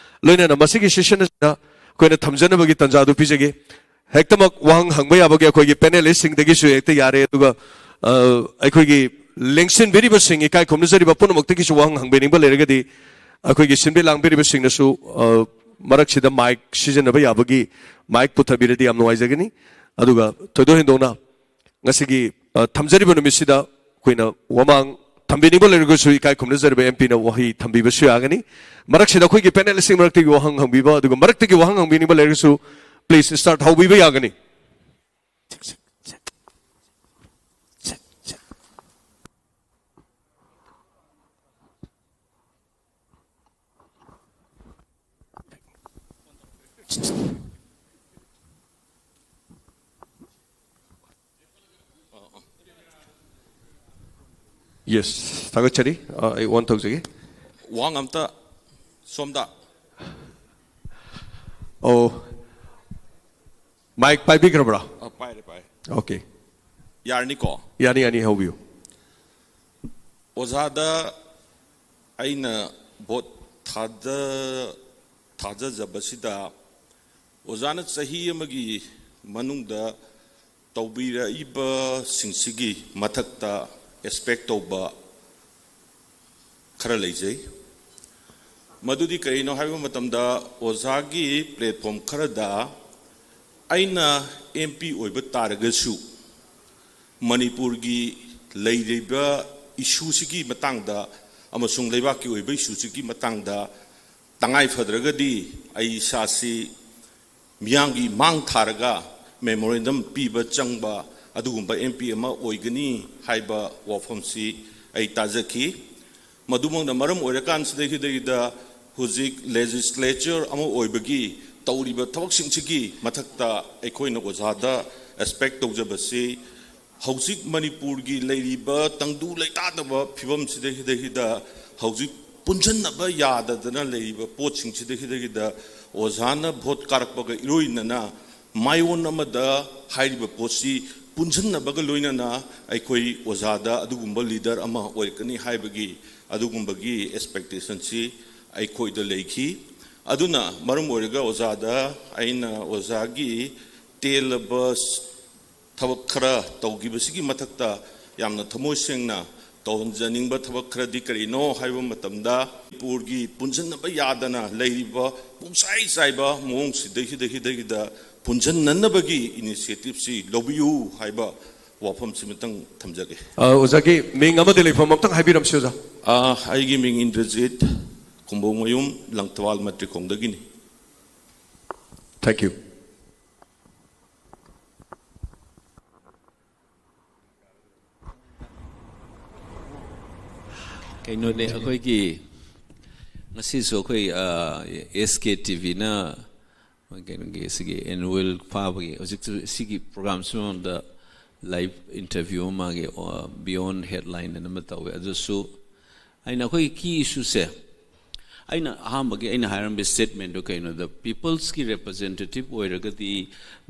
ꯂꯣꯏꯅꯅ ꯃꯁꯤꯒꯤ session ꯑꯁꯤꯗ ꯑꯩꯈꯣꯏꯅ ꯊꯝꯖꯅꯕꯒꯤ ꯇꯥꯟꯖꯥꯗꯨ ꯄꯤꯖꯒꯦ꯫ ꯍꯦꯛꯇꯃꯛ ꯋꯥꯍꯪ ꯍꯪꯕ ꯌꯥꯕꯒꯤ ꯑꯩꯈꯣꯏꯒꯤ panelistꯁꯤꯡꯗꯒꯤꯁꯨ ꯍꯦꯛꯇ ꯌꯥꯔꯦ꯫ ꯑꯗꯨꯒ, ꯑ, ꯑꯩꯈꯣꯏꯒꯤ ꯂꯦꯡꯁꯤꯟꯕꯤꯔꯤꯕꯁꯤꯡ, ꯏꯀꯥꯏ ꯈꯨꯝꯅꯖꯔꯤꯕ ꯄꯨꯝꯅꯃꯛꯇꯒꯤꯁꯨ ꯋꯥꯍꯪ ꯍꯪꯕꯤꯅꯤꯡꯕ ꯂꯩꯔꯒꯗꯤ ꯑꯩꯈꯣꯏꯒꯤ ꯁꯤꯟꯕꯤ ꯂꯥꯡꯕꯤꯔꯤꯕꯁꯤꯡꯅꯁꯨ, ꯑ, ꯃꯔꯛꯁꯤꯗ ꯃꯥꯏꯛ ꯁꯤꯖꯤꯟꯅꯕ ꯌꯥꯕꯒꯤ ꯃꯥꯏꯛ ꯄꯨꯊꯕꯤꯔꯗꯤ ꯌꯥꯝ ꯅꯨꯡꯉꯥꯏꯖꯒꯅꯤ꯫ ꯑꯗꯨꯒ ꯊꯣꯏꯗꯣꯛ ꯍꯦꯟꯗꯣꯛꯅ ꯉꯁꯤꯒꯤ, ꯑ, ꯊꯝꯖꯔꯤꯕ ꯅꯨꯃꯤꯠꯁꯤꯗ ꯑꯩꯈꯣꯏꯅ ꯋꯥꯃꯥꯡ ꯊꯝꯕꯤꯅꯤꯡꯕ ꯂꯩꯔꯒꯁꯨ ꯏꯀꯥꯏ ꯈꯨꯝꯅꯖꯔꯤꯕ ꯑꯦꯝ ꯄꯤꯅ ꯋꯥꯍꯩ ꯊꯝꯕꯤꯕꯁꯨ ꯌꯥꯒꯅꯤ꯫ ꯃꯔꯛꯁꯤꯗ ꯑꯩꯈꯣꯏꯒꯤ ꯄꯦꯅꯦꯂꯤꯁꯁꯤꯡ ꯃꯔꯛꯇꯒꯤ ꯋꯥꯍꯪ ꯍꯪꯕꯤꯕ, ꯑꯗꯨꯒ ꯃꯔꯛꯇꯒꯤ ꯋꯥꯍꯪ ꯍꯪꯕꯤꯅꯤꯡꯕ ꯂꯩꯔꯒꯁꯨ please start ꯍꯧꯕꯤꯕ ꯌꯥꯒꯅꯤ꯫ Yes, ꯊꯥꯒꯠꯆꯔꯤ꯫ ꯑ, ꯑꯩ on ꯇꯧꯖꯒꯦ꯫ ꯋꯥꯍꯪ ꯑꯝꯇ ꯁꯣꯝꯗ꯫ ꯑꯣ, ꯃꯥꯏꯛ ꯄꯥꯏꯕꯤꯈ꯭ꯔꯕ꯭ꯔꯥ? ꯑ, ꯄꯥꯏꯔꯦ, ꯄꯥꯏꯔꯦ꯫ ꯑꯣꯀꯦ꯫ ꯌꯥꯔꯅꯤꯀꯣ? ꯌꯥꯅꯤ, ꯌꯥꯅꯤ, ꯍꯧꯕꯤꯌꯨ꯫ ꯑꯣꯖꯥꯗ ꯑꯩꯅ ꯚꯣꯠ ꯊꯥꯗ-, ꯊꯥꯗꯖꯕꯁꯤꯗ ꯑꯣꯖꯥꯅ ꯆꯍꯤ ꯑꯃꯒꯤ ꯃꯅꯨꯡꯗ ꯇꯧꯕꯤꯔꯛꯏꯕꯁꯤꯡꯁꯤꯒꯤ ꯃꯊꯛꯇ expect ꯇꯧꯕ ꯈꯔ ꯂꯩꯖꯩ꯫ ꯃꯗꯨꯗꯤ ꯀꯔꯤꯅꯣ ꯍꯥꯏꯕ ꯃꯇꯝꯗ, ꯑꯣꯖꯥꯒꯤ platform ꯈꯔꯗ ꯑꯩꯅ ꯑꯦꯝ ꯄꯤ ꯑꯣꯏꯕ ꯇꯥꯔꯒꯁꯨ, ꯃꯅꯤꯄꯨꯔꯒꯤ ꯂꯩꯔꯤꯕ ꯏꯁꯨꯁꯤꯒꯤ ꯃꯇꯥꯡꯗ ꯑꯃꯁꯨꯡ ꯂꯩꯕꯥꯛꯀꯤ ꯑꯣꯏꯕ ꯏꯁꯨꯁꯤꯒꯤ ꯃꯇꯥꯡꯗ ꯇꯉꯥꯏ ꯐꯗ꯭ꯔꯒꯗꯤ ꯑꯩ ꯏꯁꯥꯁꯤ ꯃꯤꯌꯥꯝꯒꯤ ꯃꯥꯡ ꯊꯥꯔꯒ memorandum ꯄꯤꯕ ꯆꯪꯕ ꯑꯗꯨꯒꯨꯝꯕ ꯑꯦꯝ ꯄꯤ ꯑꯃ ꯑꯣꯏꯒꯅꯤ ꯍꯥꯏꯕ ꯋꯥꯐꯝꯁꯤ ꯑꯩ ꯇꯥꯖꯈꯤ꯫ ꯃꯗꯨꯃꯛꯅ ꯃꯔꯝ ꯑꯣꯏꯔꯀꯥꯟꯁꯤꯗꯩꯗ ꯍꯧꯖꯤꯛ legislature ꯑꯃ ꯑꯣꯏꯕꯒꯤ ꯇꯧꯔꯤꯕ ꯊꯕꯛꯁꯤꯡꯁꯤꯒꯤ ꯃꯊꯛꯇ ꯑꯩꯈꯣꯏꯅ ꯑꯣꯖꯥꯗ expect ꯇꯧꯖꯕꯁꯤ, ꯍꯧꯖꯤꯛ ꯃꯅꯤꯄꯨꯔꯒꯤ ꯂꯩꯔꯤꯕ ꯇꯪꯗꯨ ꯂꯩꯇꯥꯗꯕ ꯐꯤꯕꯝꯁꯤꯗꯩꯗ ꯍꯧꯖꯤꯛ ꯄꯨꯟꯁꯤꯟꯅꯕ ꯌꯥꯗꯗꯅ ꯂꯩꯔꯤꯕ ꯄꯣꯠꯁꯤꯡꯁꯤꯗꯩꯗ ꯑꯣꯖꯥꯅ ꯚꯣꯠ ꯀꯥꯔꯛꯄꯒ ꯏꯔꯣꯏꯅꯅ ꯃꯥꯏꯑꯣꯟ ꯑꯃꯗ ꯍꯥꯏꯔꯤꯕ ꯄꯣꯠꯁꯤ ꯄꯨꯟꯁꯤꯟꯅꯕꯒ ꯂꯣꯏꯅꯅ ꯑꯩꯈꯣꯏ ꯑꯣꯖꯥꯗ ꯑꯗꯨꯒꯨꯝꯕ leader ꯑꯃ ꯑꯣꯏꯔꯛꯀꯅꯤ ꯍꯥꯏꯕꯒꯤ ꯑꯗꯨꯒꯨꯝꯕꯒꯤ expectationꯁꯤ ꯑꯩꯈꯣꯏꯗ ꯂꯩꯈꯤ꯫ ꯑꯗꯨꯅ ꯃꯔꯝ ꯑꯣꯏꯔꯒ ꯑꯣꯖꯥꯗ ꯑꯩꯅ ꯑꯣꯖꯥꯒꯤ ꯇꯦꯜꯂꯕ ꯊꯕꯛ ꯈꯔ ꯇꯧꯈꯤꯕꯁꯤꯒꯤ ꯃꯊꯛꯇ ꯌꯥꯝꯅ ꯊꯃꯣꯏ ꯁꯦꯡꯅ ꯇꯧꯍꯟꯖꯅꯤꯡꯕ ꯊꯕꯛ ꯈꯔꯗꯤ ꯀꯔꯤꯅꯣ ꯍꯥꯏꯕ ꯃꯇꯝꯗ, ꯃꯅꯤꯄꯨꯔꯒꯤ ꯄꯨꯟꯁꯤꯟꯅꯕ ꯌꯥꯗꯅ ꯂꯩꯔꯤꯕ ꯄꯨꯡꯆꯥꯏ ꯆꯥꯏꯕ ꯃꯑꯣꯡꯁꯤꯗꯒꯤꯗꯒꯤꯗ ꯄꯨꯟꯁꯤꯟꯅꯅꯕꯒꯤ initiativeꯁꯤ ꯂꯧꯕꯤꯌꯨ ꯍꯥꯏꯕ ꯋꯥꯐꯝꯁꯤꯃꯇꯪ ꯊꯝꯖꯒꯦ꯫ ꯑ, ꯑꯣꯖꯥꯒꯤ ꯃꯤꯡ ꯑꯃꯗꯤ ꯂꯩꯐꯝ ꯑꯃꯇꯪ ꯍꯥꯏꯕꯤꯔꯝꯁꯤ, ꯑꯣꯖꯥ꯫ ꯑ, ꯑꯩꯒꯤ ꯃꯤꯡ ꯏꯟꯗ꯭ꯔꯖꯤꯠ ꯈꯨꯝꯕꯣꯡꯃꯌꯨꯝ, ꯂꯪꯊꯕꯥꯜ ꯃꯇ꯭ꯔꯤꯈꯣꯡꯗꯒꯤꯅꯤ꯫ Thank you. ꯀꯩꯅꯣꯅꯦ, ꯑꯩꯈꯣꯏꯒꯤ ꯉꯁꯤꯁꯨ ꯑꯩꯈꯣꯏ, ꯑ, S K T Vꯅ ꯀꯩꯅꯣꯒꯤ ꯁꯤꯒꯤ annual ꯐꯥꯕꯒꯤ ꯍꯧꯖꯤꯛꯁꯨ ꯁꯤꯒꯤ programꯁꯤ ꯃꯃꯥꯡꯗ live interview ꯑꯃꯒꯤ, ꯑ, Beyond Headline ꯑꯅ ꯑꯃ ꯇꯧꯋꯦ꯫ ꯑꯗꯨꯁꯨ ꯑꯩꯅ ꯑꯩꯈꯣꯏꯒꯤ key issueꯁꯦ, ꯑꯩꯅ ꯑꯍꯥꯟꯕꯒꯤ ꯑꯩꯅ ꯍꯥꯏꯔꯝꯕ statementꯗꯣ ꯀꯩꯅꯣꯗ, peopleꯁꯀꯤ representative ꯑꯣꯏꯔꯒꯗꯤ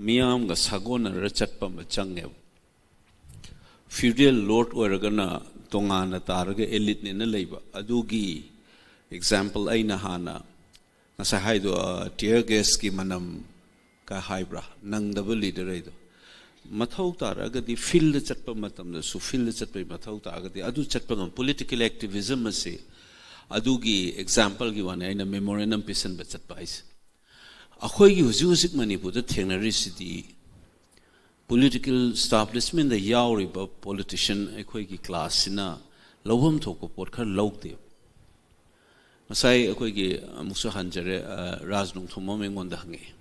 ꯃꯤꯌꯥꯝꯒ ꯁꯥꯒꯣꯟꯅꯔ ꯆꯠꯄ ꯑꯃ ꯆꯪꯉꯦꯕ꯫ Feudal lord ꯑꯣꯏꯔꯒꯅ ꯇꯣꯉꯥꯟꯅ ꯇꯥꯔꯒ eliteꯅꯦꯅ ꯂꯩꯕ꯫ ꯑꯗꯨꯒꯤ example ꯑꯩꯅ ꯍꯥꯟꯅ ꯉꯁꯥꯏ ꯍꯥꯏꯗꯣ, ꯑ, tear gasꯀꯤ ꯃꯅꯝ ꯀ ꯍꯥꯏꯕ꯭ꯔꯥ, ꯅꯪꯗꯕ leader ꯍꯥꯏꯗꯣ꯫ ꯃꯊꯧ ꯇꯥꯔꯛꯑꯒꯗꯤ fieldꯇ ꯆꯠꯄ ꯃꯇꯝꯗꯁꯨ, fieldꯇ ꯆꯠꯄꯒꯤ ꯃꯊꯧ ꯇꯥꯔꯒꯗꯤ ꯑꯗꯨ ꯆꯠꯄ ꯉꯝ-, political activism ꯑꯁꯤ ꯑꯗꯨꯒꯤ exampleꯒꯤ ꯋꯥꯅꯤ ꯑꯩꯅ memorandum ꯄꯤꯁꯟꯕ ꯆꯠꯄ ꯍꯥꯏꯁꯦ꯫ ꯑꯩꯈꯣꯏꯒꯤ ꯍꯧꯖꯤꯛ ꯍꯧꯖꯤꯛ ꯃꯅꯤꯄꯨꯔꯗ ꯊꯦꯡꯅꯔꯤꯁꯤꯗꯤ political establishmentꯇ ꯌꯥꯎꯔꯤꯕ politician ꯑꯩꯈꯣꯏꯒꯤ classꯁꯤꯅ ꯂꯧꯐꯝ ꯊꯣꯛꯄ ꯄꯣꯠ ꯈꯔ ꯂꯧꯗꯦꯕ꯫ ꯉꯁꯥꯏ ꯑꯩꯈꯣꯏꯒꯤ ꯑꯃꯨꯛꯁꯨ ꯍꯟꯖꯔꯦ, ꯑ, ꯔꯥꯖ ꯅꯣꯡꯊꯣꯝꯕꯝ ꯑꯩꯉꯣꯟꯗ ꯍꯪꯉꯛꯑꯦ꯫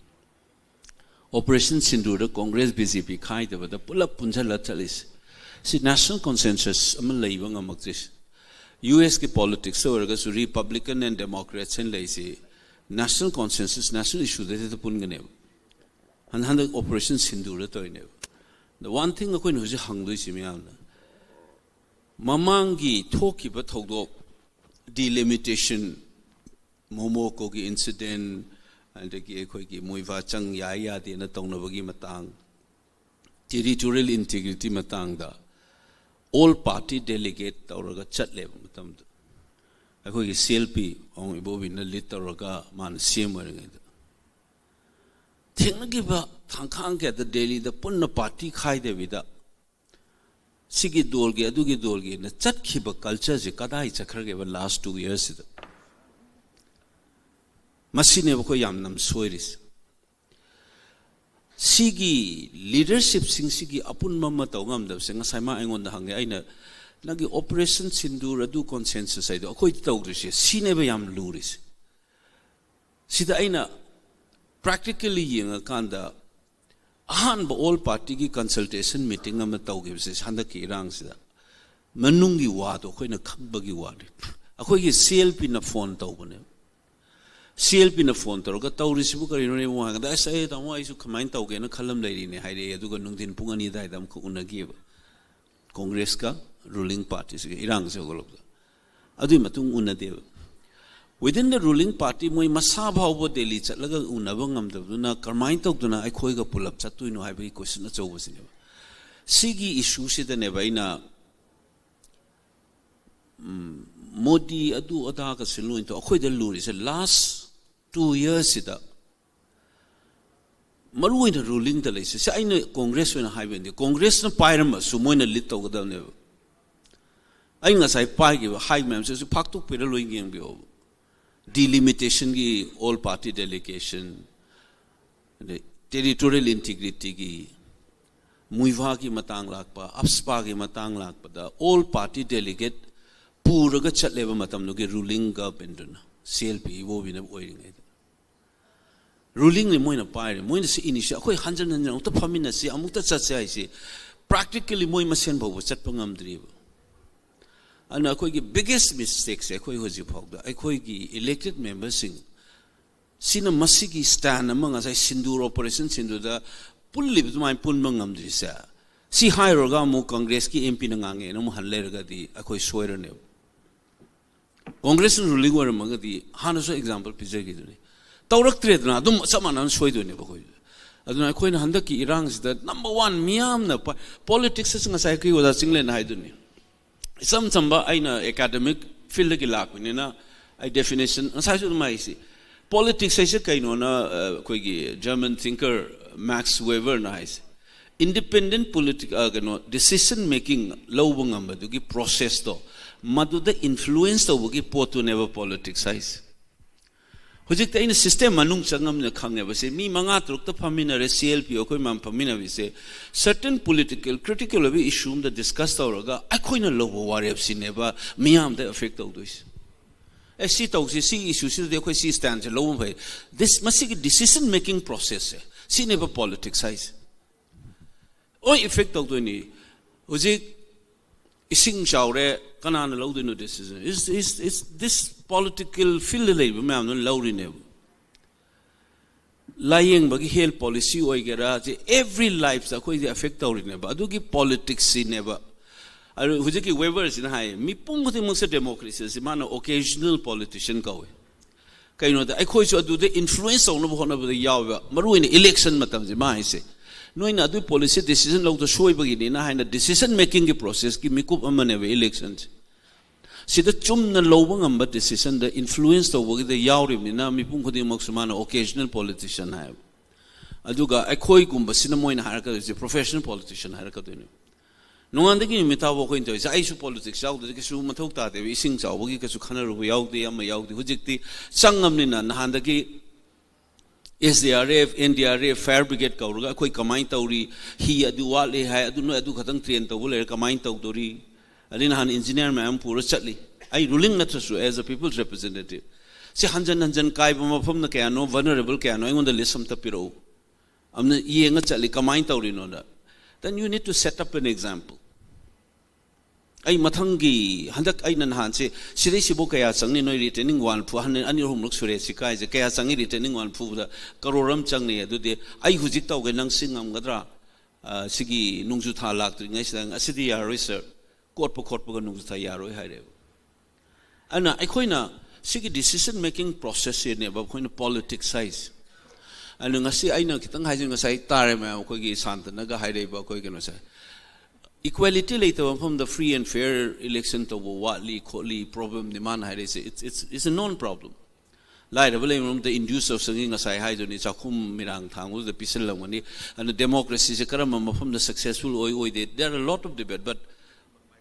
Operation ꯁꯤꯟꯗꯨꯔꯗ Congress B J P ꯈꯥꯏꯗꯕꯗ ꯄꯨꯂꯞ ꯄꯨꯟꯁꯤꯜꯂ ꯆꯠꯂꯤꯁꯦ꯫ ꯁꯤ national consensus ꯑꯃ ꯂꯩꯕ ꯉꯝꯃꯛꯇ꯭ꯔꯤꯁꯦ꯫ U S ꯀꯤ politicsꯇ ꯑꯣꯏꯔꯒꯁꯨ Republican and Democrats ꯍꯥꯏꯅ ꯂꯩꯁꯤ national consensus, national issueꯗ ꯍꯦꯛꯇ ꯄꯨꯟꯒꯅꯦꯕ꯫ ꯍꯟ-, ꯍꯟꯗꯛ Operation ꯁꯤꯟꯗꯨꯔꯗ ꯇꯧꯔꯤꯅꯦꯕ꯫ The one thing ꯑꯩꯈꯣꯏꯅ ꯍꯧꯖꯤꯛ ꯍꯪꯗꯣꯏꯁꯤ ꯃꯌꯥꯝꯅ, ꯃꯃꯥꯡꯒꯤ ꯊꯣꯛꯈꯤꯕ ꯊꯧꯗꯣꯛ, delimitation, ꯃꯣꯃꯣꯀꯣꯒꯤ incident, ꯑꯗꯒꯤ ꯑꯩꯈꯣꯏꯒꯤ ꯃꯣꯏꯚꯥ ꯆꯪ ꯌꯥꯏ ꯌꯥꯗꯦꯅ ꯇꯧꯅꯕꯒꯤ ꯃꯇꯥꯡ, territorial integrity ꯃꯇꯥꯡꯗ all party delegate ꯇꯧꯔꯒ ꯆꯠꯂꯦꯕ ꯃꯇꯝꯗꯨ꯫ ꯑꯩꯈꯣꯏꯒꯤ C L P ꯑꯋꯥꯡ ꯏꯕꯣꯕꯤꯅ lead ꯇꯧꯔꯒ ꯃꯥꯅ C M ꯑꯣꯏꯔꯤꯉꯩꯗ꯫ ꯊꯦꯡꯅꯈꯤꯕ ꯊꯥꯡꯈꯥꯡ ꯀꯌꯥꯗ ꯗꯦꯜꯂꯤꯗ ꯄꯨꯟꯅ party ꯈꯥꯏꯗꯕꯤꯗ ꯁꯤꯒꯤ ꯗꯣꯜꯒꯤ, ꯑꯗꯨꯒꯤ ꯗꯣꯜꯒꯤꯅ ꯆꯠꯈꯤꯕ ꯀꯜꯆꯔꯁꯦ ꯀꯗꯥꯏ ꯆꯠꯈ꯭ꯔꯒꯦꯕ ꯂꯥꯁ ꯇꯨ ꯌꯔꯁꯁꯤꯗ? ꯃꯁꯤꯅꯦꯕ ꯑꯩꯈꯣꯏ ꯌꯥꯝꯅ ꯁꯣꯏꯔꯤꯁꯦ꯫ ꯁꯤꯒꯤ ꯂꯤꯗꯔꯁꯤꯞꯁꯤꯡꯁꯤꯒꯤ ꯑꯄꯨꯟꯕ ꯑꯃ ꯇꯧ ꯉꯝꯗꯕꯁꯦ, ꯉꯁꯥꯏ ꯃꯥ ꯑꯩꯉꯣꯟꯗ ꯍꯪꯉꯦ, ꯑꯩꯅ, "ꯅꯪꯒꯤ ꯑꯣꯄꯔꯦꯁꯟ ꯁꯤꯟꯗꯨꯔ ꯑꯗꯨ ꯀꯣꯟꯁꯦꯟꯁꯁ ꯍꯥꯏꯗꯣ ꯑꯩꯈꯣꯏꯗꯤ ꯇꯧꯗ꯭ꯔꯤꯁꯦ, ꯁꯤꯅꯦꯕ ꯌꯥꯝ ꯂꯨꯔꯤꯁꯦ"꯫ ꯁꯤꯗ ꯑꯩꯅ ꯄ꯭ꯔꯦꯛꯇꯤꯀꯦꯜꯂꯤ ꯌꯦꯡꯉꯀꯥꯟꯗ, ꯑꯍꯥꯟꯕ ꯑꯣꯜ ꯄꯥꯔꯇꯤꯒꯤ ꯀꯟꯁꯜꯇꯦꯁꯟ ꯃꯤꯇꯤꯡ ꯑꯃ ꯇꯧꯈꯤꯕꯁꯦ ꯍꯟꯗꯛꯀꯤ ꯏꯔꯥꯡꯁꯤꯗ, ꯃꯅꯨꯡꯒꯤ ꯋꯥꯗꯣ ꯑꯩꯈꯣꯏꯅ ꯈꯪꯕꯒꯤ ꯋꯥꯅꯤ꯫ ꯑꯩꯈꯣꯏꯒꯤ ꯁꯤ ꯑꯦꯜ ꯄꯤꯅ ꯐꯣꯟ ꯇꯧꯕꯅꯦ꯫ ꯁꯤ ꯑꯦꯜ ꯄꯤꯅ ꯐꯣꯟ ꯇꯧꯔꯒ, "ꯇꯧꯔꯤꯁꯤꯕꯨ ꯀꯔꯤꯅꯣꯅꯦ?" ꯍꯥꯏꯕꯗ, "ꯑꯁ, ꯑꯩ ꯇꯥꯃꯣ, ꯑꯩꯁꯨ ꯀꯃꯥꯏꯅ ꯇꯧꯒꯦꯅ ꯈꯜꯂꯝ ꯂꯩꯔꯤꯅꯦ" ꯍꯥꯏꯔꯛꯑꯦ꯫ ꯑꯗꯨꯒ ꯅꯨꯡꯊꯤꯟ ꯄꯨꯡ ꯑꯅꯤ ꯑꯗꯨꯋꯥꯏꯗ ꯑꯃꯈꯛ ꯎꯅꯈꯤꯑꯕ, ꯀꯣꯡꯒ꯭ꯔꯦꯁꯀ ꯔꯨꯂꯤꯡ ꯄꯥꯔꯇꯤꯁꯤꯒ ꯏꯔꯥꯡꯁꯦ ꯍꯧꯒꯠꯂꯛꯄꯗ꯫ ꯑꯗꯨꯒꯤ ꯃꯇꯨꯡ ꯎꯅꯗꯦꯕ꯫ Within the ruling party, ꯃꯣꯏ ꯃꯁꯥ ꯐꯥꯎꯕ ꯗꯦꯜꯂꯤ ꯆꯠꯂꯒ ꯎꯅꯕ ꯉꯝꯗꯕꯗꯨꯅ ꯀꯔꯝꯍꯥꯏꯅ ꯇꯧꯗꯅ ꯑꯩꯈꯣꯏꯒ ꯄꯨꯂꯞ ꯆꯠꯇꯣꯏꯅꯣ ꯍꯥꯏꯕꯒꯤ ꯀꯣꯏꯁꯟ ꯑꯆꯧꯕꯁꯤꯅꯦꯕ꯫ ꯁꯤꯒꯤ ꯏꯁꯨꯁꯤꯗꯅꯦꯕ ꯑꯩꯅ, ꯎꯝ, ꯃꯣꯗꯤ ꯑꯗꯨ ꯑꯗꯥꯒꯁꯦ ꯂꯣꯏꯅ ꯇꯧ-, ꯑꯩꯈꯣꯏꯗ ꯂꯨꯔꯤꯁꯦ ꯂꯥꯁ ꯇꯨ ꯌꯔꯁꯁꯤꯗ ꯃꯔꯨ ꯑꯣꯏꯅ ꯔꯨꯂꯤꯡꯗ ꯂꯩꯁꯦ꯫ ꯁꯤ ꯑꯩꯅ ꯀꯣꯡꯒ꯭ꯔꯦꯁ ꯑꯣꯏꯅ ꯍꯥꯏꯕ ꯅꯠꯇꯦ, ꯀꯣꯡꯒ꯭ꯔꯦꯁꯅ ꯄꯥꯏꯔꯝꯃꯁꯨ ꯃꯣꯏꯅ ꯂꯤꯗ ꯇꯧꯒꯗꯕꯅꯦꯕ꯫ ꯑꯩ ꯉꯁꯥꯏ ꯄꯥꯏꯈꯤꯕ ꯍꯥꯏ ꯃꯌꯥꯝꯁꯦ ꯍꯧꯖꯤꯛ ꯐꯥꯛꯇꯣꯛꯄꯤꯔ ꯂꯣꯏ ꯌꯦꯡꯕꯤꯌꯣꯕ꯫ ꯗꯤꯂꯤꯃꯤꯇꯦꯁꯟꯒꯤ ꯑꯣꯜ ꯄꯥꯔꯇꯤ ꯗꯦꯂꯤꯒꯦꯁꯟ, ꯑꯗꯩ ꯇꯦꯔꯤꯇꯣꯔꯤꯌꯦꯜ ꯏꯟꯇꯤꯒ꯭ꯔꯤꯇꯤꯒꯤ, ꯃꯨꯏꯚꯥꯒꯤ ꯃꯇꯥꯡ ꯂꯥꯛꯄ, ꯑꯞꯁꯄꯥꯒꯤ ꯃꯇꯥꯡ ꯂꯥꯛꯄꯗ ꯑꯣꯜ ꯄꯥꯔꯇꯤ ꯗꯦꯂꯤꯒꯦꯠ ꯄꯨꯔꯒ ꯆꯠꯂꯦꯕ ꯃꯇꯝꯗꯨꯒꯤ ꯔꯨꯂꯤꯡ ꯒꯚꯔꯟꯃꯦꯟꯗꯨꯅ, ꯁꯤ ꯑꯦꯜ ꯄꯤ ꯏꯕꯣꯕꯤꯅ ꯑꯣꯏꯔꯤꯉꯩꯗ꯫ ꯔꯨꯂꯤꯡꯅꯤ ꯃꯣꯏꯅ ꯄꯥꯏꯔꯦ, ꯃꯣꯏꯅ ꯁꯤ ꯏꯅꯤꯁꯤ ꯑꯩꯈꯣꯏ ꯍꯟꯖꯟ ꯍꯟꯖꯟ ꯑꯃꯨꯛꯇ ꯐꯝꯃꯤꯟꯅꯁꯤ, ꯑꯃꯨꯛꯇ ꯆꯠꯁꯦ ꯍꯥꯏꯁꯤ ꯄ꯭ꯔꯦꯛꯇꯤꯀꯦꯜꯂꯤ ꯃꯣꯏ ꯃꯁꯦꯟ ꯐꯥꯎꯕ ꯆꯠꯄ ꯉꯝꯗ꯭ꯔꯤꯕ꯫ ꯑꯗꯨꯅ ꯑꯩꯈꯣꯏꯒꯤ ꯕꯤꯒꯦꯁ ꯃꯤꯁꯇꯦꯛꯁꯦ ꯑꯩꯈꯣꯏ ꯍꯧꯖꯤꯛ ꯐꯥꯎꯗ ꯑꯩꯈꯣꯏꯒꯤ ꯏꯂꯦꯛꯇꯦꯠ ꯃꯦꯝꯕꯔꯁꯤꯡ ꯁꯤꯅ ꯃꯁꯤꯒꯤ ꯁ꯭ꯇꯦꯟ ꯑꯃ, ꯉꯁꯥꯏ ꯁꯤꯟꯗꯨꯔ, ꯑꯣꯄꯔꯦꯁꯟ ꯁꯤꯟꯗꯨꯔꯗ ꯄꯨꯜꯂꯤꯕ ꯑꯗꯨꯃꯥꯏꯅ ꯄꯨꯟꯕ ꯉꯝꯗ꯭ꯔꯤꯁꯦ, ꯁꯤ ꯍꯥꯏꯔꯨꯔꯒ ꯑꯃꯨꯛ ꯀꯪꯒ꯭ꯔꯦꯁꯀꯤ ꯑꯦꯝ ꯄꯤꯅ ꯉꯥꯡꯉꯦꯅ ꯑꯃꯨꯛ ꯍꯟ ꯂꯩꯔꯒꯗꯤ ꯑꯩꯈꯣꯏ ꯁꯣꯏꯔꯅꯦꯕ꯫ ꯀꯣꯡꯒ꯭ꯔꯦꯁꯅ ꯔꯨꯂꯤꯡ ꯑꯣꯏꯔꯝꯃꯒꯗꯤ ꯍꯥꯟꯅꯁꯨ ꯑꯦꯛꯖꯥꯝꯄꯜ ꯄꯤꯖꯈꯤꯗꯨꯅꯤ꯫ ꯇꯧꯔꯛꯇ꯭ꯔꯦꯗꯅ, ꯑꯗꯨꯝ ꯆꯞ ꯃꯥꯟꯅꯅ ꯁꯣꯏꯗꯣꯏꯅꯦꯕ ꯑꯩꯈꯣꯏꯁꯨ꯫ ꯑꯗꯨꯅ ꯑꯩꯈꯣꯏꯅ ꯍꯟꯗꯛꯀꯤ ꯏꯔꯥꯡꯁꯤꯗ ꯅꯝꯕꯔ ꯋꯥꯟ ꯃꯤꯌꯥꯝꯅ ꯄ-, ꯄꯣꯂꯤꯇꯤꯛꯁ ꯑꯁꯤ ꯉꯁꯥꯏ ꯑꯩꯈꯣꯏ ꯑꯣꯖꯥ ꯆꯤꯡꯂꯦꯟꯅ ꯍꯥꯏꯗꯨꯅꯤ꯫ ꯏꯆꯝ ꯆꯝꯕ, ꯑꯩꯅ ꯑꯦꯀꯥꯗꯃꯤꯛ ꯐꯤꯜꯗꯒꯤ ꯂꯥꯛꯄꯅꯤꯅ ꯑꯩ ꯗꯦꯐꯤꯅꯦꯁꯟ ꯉꯁꯥꯏꯁꯨ ꯑꯗꯨꯝ ꯍꯥꯏꯁꯤ, ꯄꯣꯂꯤꯇꯤꯛꯁ ꯍꯥꯏꯁꯦ ꯀꯩꯅꯣꯅ, ꯑ, ꯑꯩꯈꯣꯏꯒꯤ ꯖꯔꯃꯟ ꯊꯤꯡꯀꯔ ꯃꯦꯛꯁ ꯋꯦꯕꯔꯅ ꯍꯥꯏꯁꯦ, Independent political ꯀꯩꯅꯣ decision making ꯂꯧꯕ ꯉꯝꯕꯗꯨꯒꯤ process ꯇꯣ, ꯃꯗꯨꯗ influence ꯇꯧꯕꯒꯤ ꯄꯣꯠꯇꯨꯅꯦꯕ politics ꯍꯥꯏꯁꯦ꯫ ꯍꯧꯖꯤꯛꯇꯤ ꯑꯩꯅ system ꯃꯅꯨꯡ ꯆꯪꯉꯝꯅ ꯈꯪꯉꯦꯕ ꯁꯤ꯫ ꯃꯤ ꯃꯉꯥ ꯇꯔꯨꯛꯇ ꯐꯝꯃꯤꯟꯅꯔꯦ, C L P ꯑꯩꯈꯣꯏ ꯃꯌꯥꯝ ꯐꯝꯃꯤꯟꯅꯕꯁꯦ, certain political critical ꯑꯣꯏꯕ issue ꯑꯃꯗ discuss ꯇꯧꯔꯒ ꯑꯩꯈꯣꯏꯅ ꯂꯧꯕ ꯋꯥꯔꯦꯞꯁꯤꯅꯦꯕ ꯃꯤꯌꯥꯝꯗ affect ꯇꯧꯗꯣꯏꯁꯦ꯫ ꯑꯦ, ꯁꯤ ꯇꯧꯁꯤ, ꯁꯤ issue ꯁꯤꯗꯗꯤ ꯑꯩꯈꯣꯏ ꯁꯤ stand ꯁꯦ ꯂꯧꯕ ꯐꯩ꯫ This, ꯃꯁꯤꯒꯤ decision making process ꯁꯦ, ꯁꯤꯅꯦꯕ politics ꯍꯥꯏꯁꯦ꯫ ꯂꯣꯏ affect ꯇꯧꯗꯣꯏꯅꯤ꯫ ꯍꯧꯖꯤꯛ ꯏꯁꯤꯡ ꯆꯥꯎꯔꯦ, ꯀꯅꯥꯅ ꯂꯧꯗꯣꯏꯅꯣ decision? Is, is, is this political field ꯂꯩꯕ ꯃꯌꯥꯝꯗꯨꯅ ꯂꯧꯔꯤꯅꯦꯕ꯫ ꯂꯥꯏꯌꯦꯡꯕꯒꯤ health policy ꯑꯣꯏꯒꯦꯔꯥ, every life ꯇ ꯑꯩꯈꯣꯏꯗꯤ affect ꯇꯧꯔꯤꯅꯦꯕ꯫ ꯑꯗꯨꯒꯤ politics ꯁꯤꯅꯦꯕ꯫ ꯑꯗꯨ ꯍꯧꯖꯤꯛꯀꯤ Weber ꯁꯤꯅ ꯍꯥꯏ, ꯃꯤꯄꯨꯝ ꯈꯨꯗꯤꯡꯃꯛꯁꯦ democracy ꯁꯤ ꯃꯥꯅ occasional politician ꯀꯧꯏ꯫ ꯀꯩꯅꯣꯗ ꯑꯩꯈꯣꯏꯁꯨ ꯑꯗꯨꯗ influence ꯇꯧꯅꯕ ꯍꯣꯠꯅꯕꯗ ꯌꯥꯎꯋꯦꯕ, ꯃꯔꯨ ꯑꯣꯏꯅ election ꯃꯇꯝꯁꯦ꯫ ꯃꯥ ꯍꯥꯏꯁꯦ, ꯅꯣꯏꯅ ꯑꯗꯨ policy decision ꯂꯧꯗ ꯁꯣꯏꯕꯒꯤꯅꯤꯅ ꯍꯥꯏꯅ decision making ꯒꯤ process ꯀꯤ ꯃꯤꯀꯨꯞ ꯑꯃꯅꯦꯕ election ꯁꯦ꯫ ꯁꯤꯗ ꯆꯨꯝꯅ ꯂꯧꯕ ꯉꯝꯕ decision ꯗ influence ꯇꯧꯕꯒꯤꯗ ꯌꯥꯎꯔꯤꯕꯅꯤꯅ ꯃꯤꯄꯨꯝ ꯈꯨꯗꯤꯡꯃꯛꯁꯨ ꯃꯥꯅ occasional politician ꯍꯥꯏꯌꯦꯕ꯫ ꯑꯗꯨꯒ ꯑꯩꯈꯣꯏꯒꯨꯝꯕꯁꯤꯅ ꯃꯣꯏꯅ ꯍꯥꯏꯔꯛꯀꯗꯣꯏꯁꯦ professional politician ꯍꯥꯏꯔꯛꯀꯗꯣꯏꯅꯦꯕ꯫ ꯅꯣꯡꯉꯥꯟꯗꯒꯤ ꯅꯨꯃꯤꯠ ꯇꯥꯕ ꯑꯩꯈꯣꯏꯅ ꯇꯧꯔꯤꯁꯦ, ꯑꯩꯁꯨ politics ꯌꯥꯎꯗ꯭ꯔꯗꯤ ꯀꯩꯁꯨ ꯃꯊꯧ ꯇꯥꯗꯦꯕ, ꯏꯁꯤꯡ ꯆꯥꯎꯕꯒꯤ ꯀꯩꯁꯨ ꯈꯟꯅꯔꯨꯕ ꯌꯥꯎꯗꯦ, ꯑꯃ ꯌꯥꯎꯗꯦ꯫ ꯍꯧꯖꯤꯛꯇꯤ ꯆꯪꯉꯝꯅꯤꯅ ꯅꯍꯥꯟꯗꯒꯤ S D R F, N D R F, fire brigade ꯀꯧꯔꯒ ꯑꯩꯈꯣꯏ ꯀꯃꯥꯏꯅ ꯇꯧꯔꯤ, ꯍꯤ ꯑꯗꯨ ꯋꯥꯠꯂꯤ ꯍꯥꯏ, ꯑꯗꯨ ꯅꯣꯏ ꯑꯗꯨ ꯈꯛꯇꯪ train ꯇꯧꯕ ꯂꯩꯔꯦ, ꯀꯃꯥꯏꯅ ꯇꯧꯗꯣꯔꯤ? ꯑꯗꯩ ꯅꯍꯥꯟ engineer ꯃꯌꯥꯝ ꯄꯨꯔ ꯆꯠꯂꯤ, ꯑꯩ ruling ꯅꯠꯇ꯭ꯔꯁꯨ as a people's representative꯫ ꯁꯤ ꯍꯟꯖꯟ ꯍꯟꯖꯟ ꯀꯥꯏꯕ ꯃꯐꯝꯅ ꯀꯌꯥꯅꯣ, vulnerable ꯀꯌꯥꯅꯣ, ꯑꯩꯉꯣꯟꯗ list ꯑꯝꯇ ꯄꯤꯔꯛꯎ꯫ ꯑꯃꯅ ꯌꯦꯡꯉ ꯆꯠꯂꯤ, ꯀꯃꯥꯏꯅ ꯇꯧꯔꯤꯅꯣꯗ꯫ Then you need to set up an example꯫ ꯑꯩ ꯃꯊꯪꯒꯤ, ꯍꯟꯗꯛ ꯑꯩꯅ ꯅꯍꯥꯟꯁꯦ, ꯁꯤꯗꯩꯁꯤꯕꯨ ꯀꯌꯥ ꯆꯪꯅꯤ ꯅꯣꯏ retaining wall ꯐꯨ-, ꯍꯟ-, ꯑꯅꯤ ꯑꯍꯨꯝꯂꯛ ꯁꯨꯔꯦ ꯁꯤ ꯀꯥꯏꯁꯦ, ꯀꯌꯥ ꯆꯪꯉꯤ retaining wall ꯐꯨꯕꯗ? ꯀꯔꯣꯔ ꯑꯃ ꯆꯪꯅꯤ꯫ ꯑꯗꯨꯗꯤ ꯑꯩ ꯍꯧꯖꯤꯛ ꯇꯧꯒꯦ, ꯅꯪ ꯁꯤ ꯉꯝꯒꯗ꯭ꯔꯥ? ꯑ, ꯁꯤꯒꯤ ꯅꯣꯡꯖꯨ ꯊꯥ ꯂꯥꯛꯇ꯭ꯔꯤꯉꯩꯁꯤꯗ꯫ "ꯑꯁꯤꯗꯤ ꯌꯥꯔꯔꯣꯏ sir, ꯀꯣꯠꯄ ꯈꯣꯠꯄꯒ ꯅꯣꯡꯖꯨ ꯊꯥ ꯌꯥꯔꯣꯏ" ꯍꯥꯏꯔꯦꯕ꯫ ꯑꯗꯨꯅ ꯑꯩꯈꯣꯏꯅ ꯁꯤꯒꯤ decision making process ꯁꯤꯅꯦꯕ ꯑꯩꯈꯣꯏꯅ politics ꯍꯥꯏꯁꯦ꯫ ꯑꯗꯨꯅ ꯉꯁꯤ ꯑꯩꯅ ꯈꯤꯇꯪ ꯍꯥꯏꯖ-, ꯉꯁꯥꯏ ꯇꯥꯔꯦ ꯃꯌꯥꯝ, ꯑꯩꯈꯣꯏꯒꯤ ꯁꯥꯟꯇꯅꯒ ꯍꯥꯏꯔꯛꯏꯕ ꯑꯩꯈꯣꯏ ꯀꯩꯅꯣꯁꯦ, equality ꯂꯩꯇꯕ ꯃꯐꯝꯗ free and fair election ꯇꯧꯕ ꯋꯥꯠꯂꯤ ꯈꯣꯠꯂꯤ, problem ꯅꯤ ꯃꯥꯅ ꯍꯥꯏꯔꯛꯏꯁꯦ, it's, it's, it's a known problem꯫ ꯂꯥꯏꯔꯕ ꯂꯩꯕ ꯃꯔꯛꯇ induce ꯇꯧꯁꯪꯉꯤ, ꯉꯁꯥꯏ ꯍꯥꯏꯗꯨꯅꯤ, ꯆꯥꯛꯈꯨꯝ ꯃꯤꯔꯥꯡ ꯊꯥꯡꯕꯗꯨꯗ ꯄꯤꯁꯤꯜꯂꯝꯒꯅꯤ꯫ ꯑꯗꯨꯅ democracy ꯁꯦ ꯀꯔꯝꯕ ꯃꯐꯝꯗ successful ꯑꯣꯏ ꯑꯣꯏꯗꯦ, there are a lot of debate, but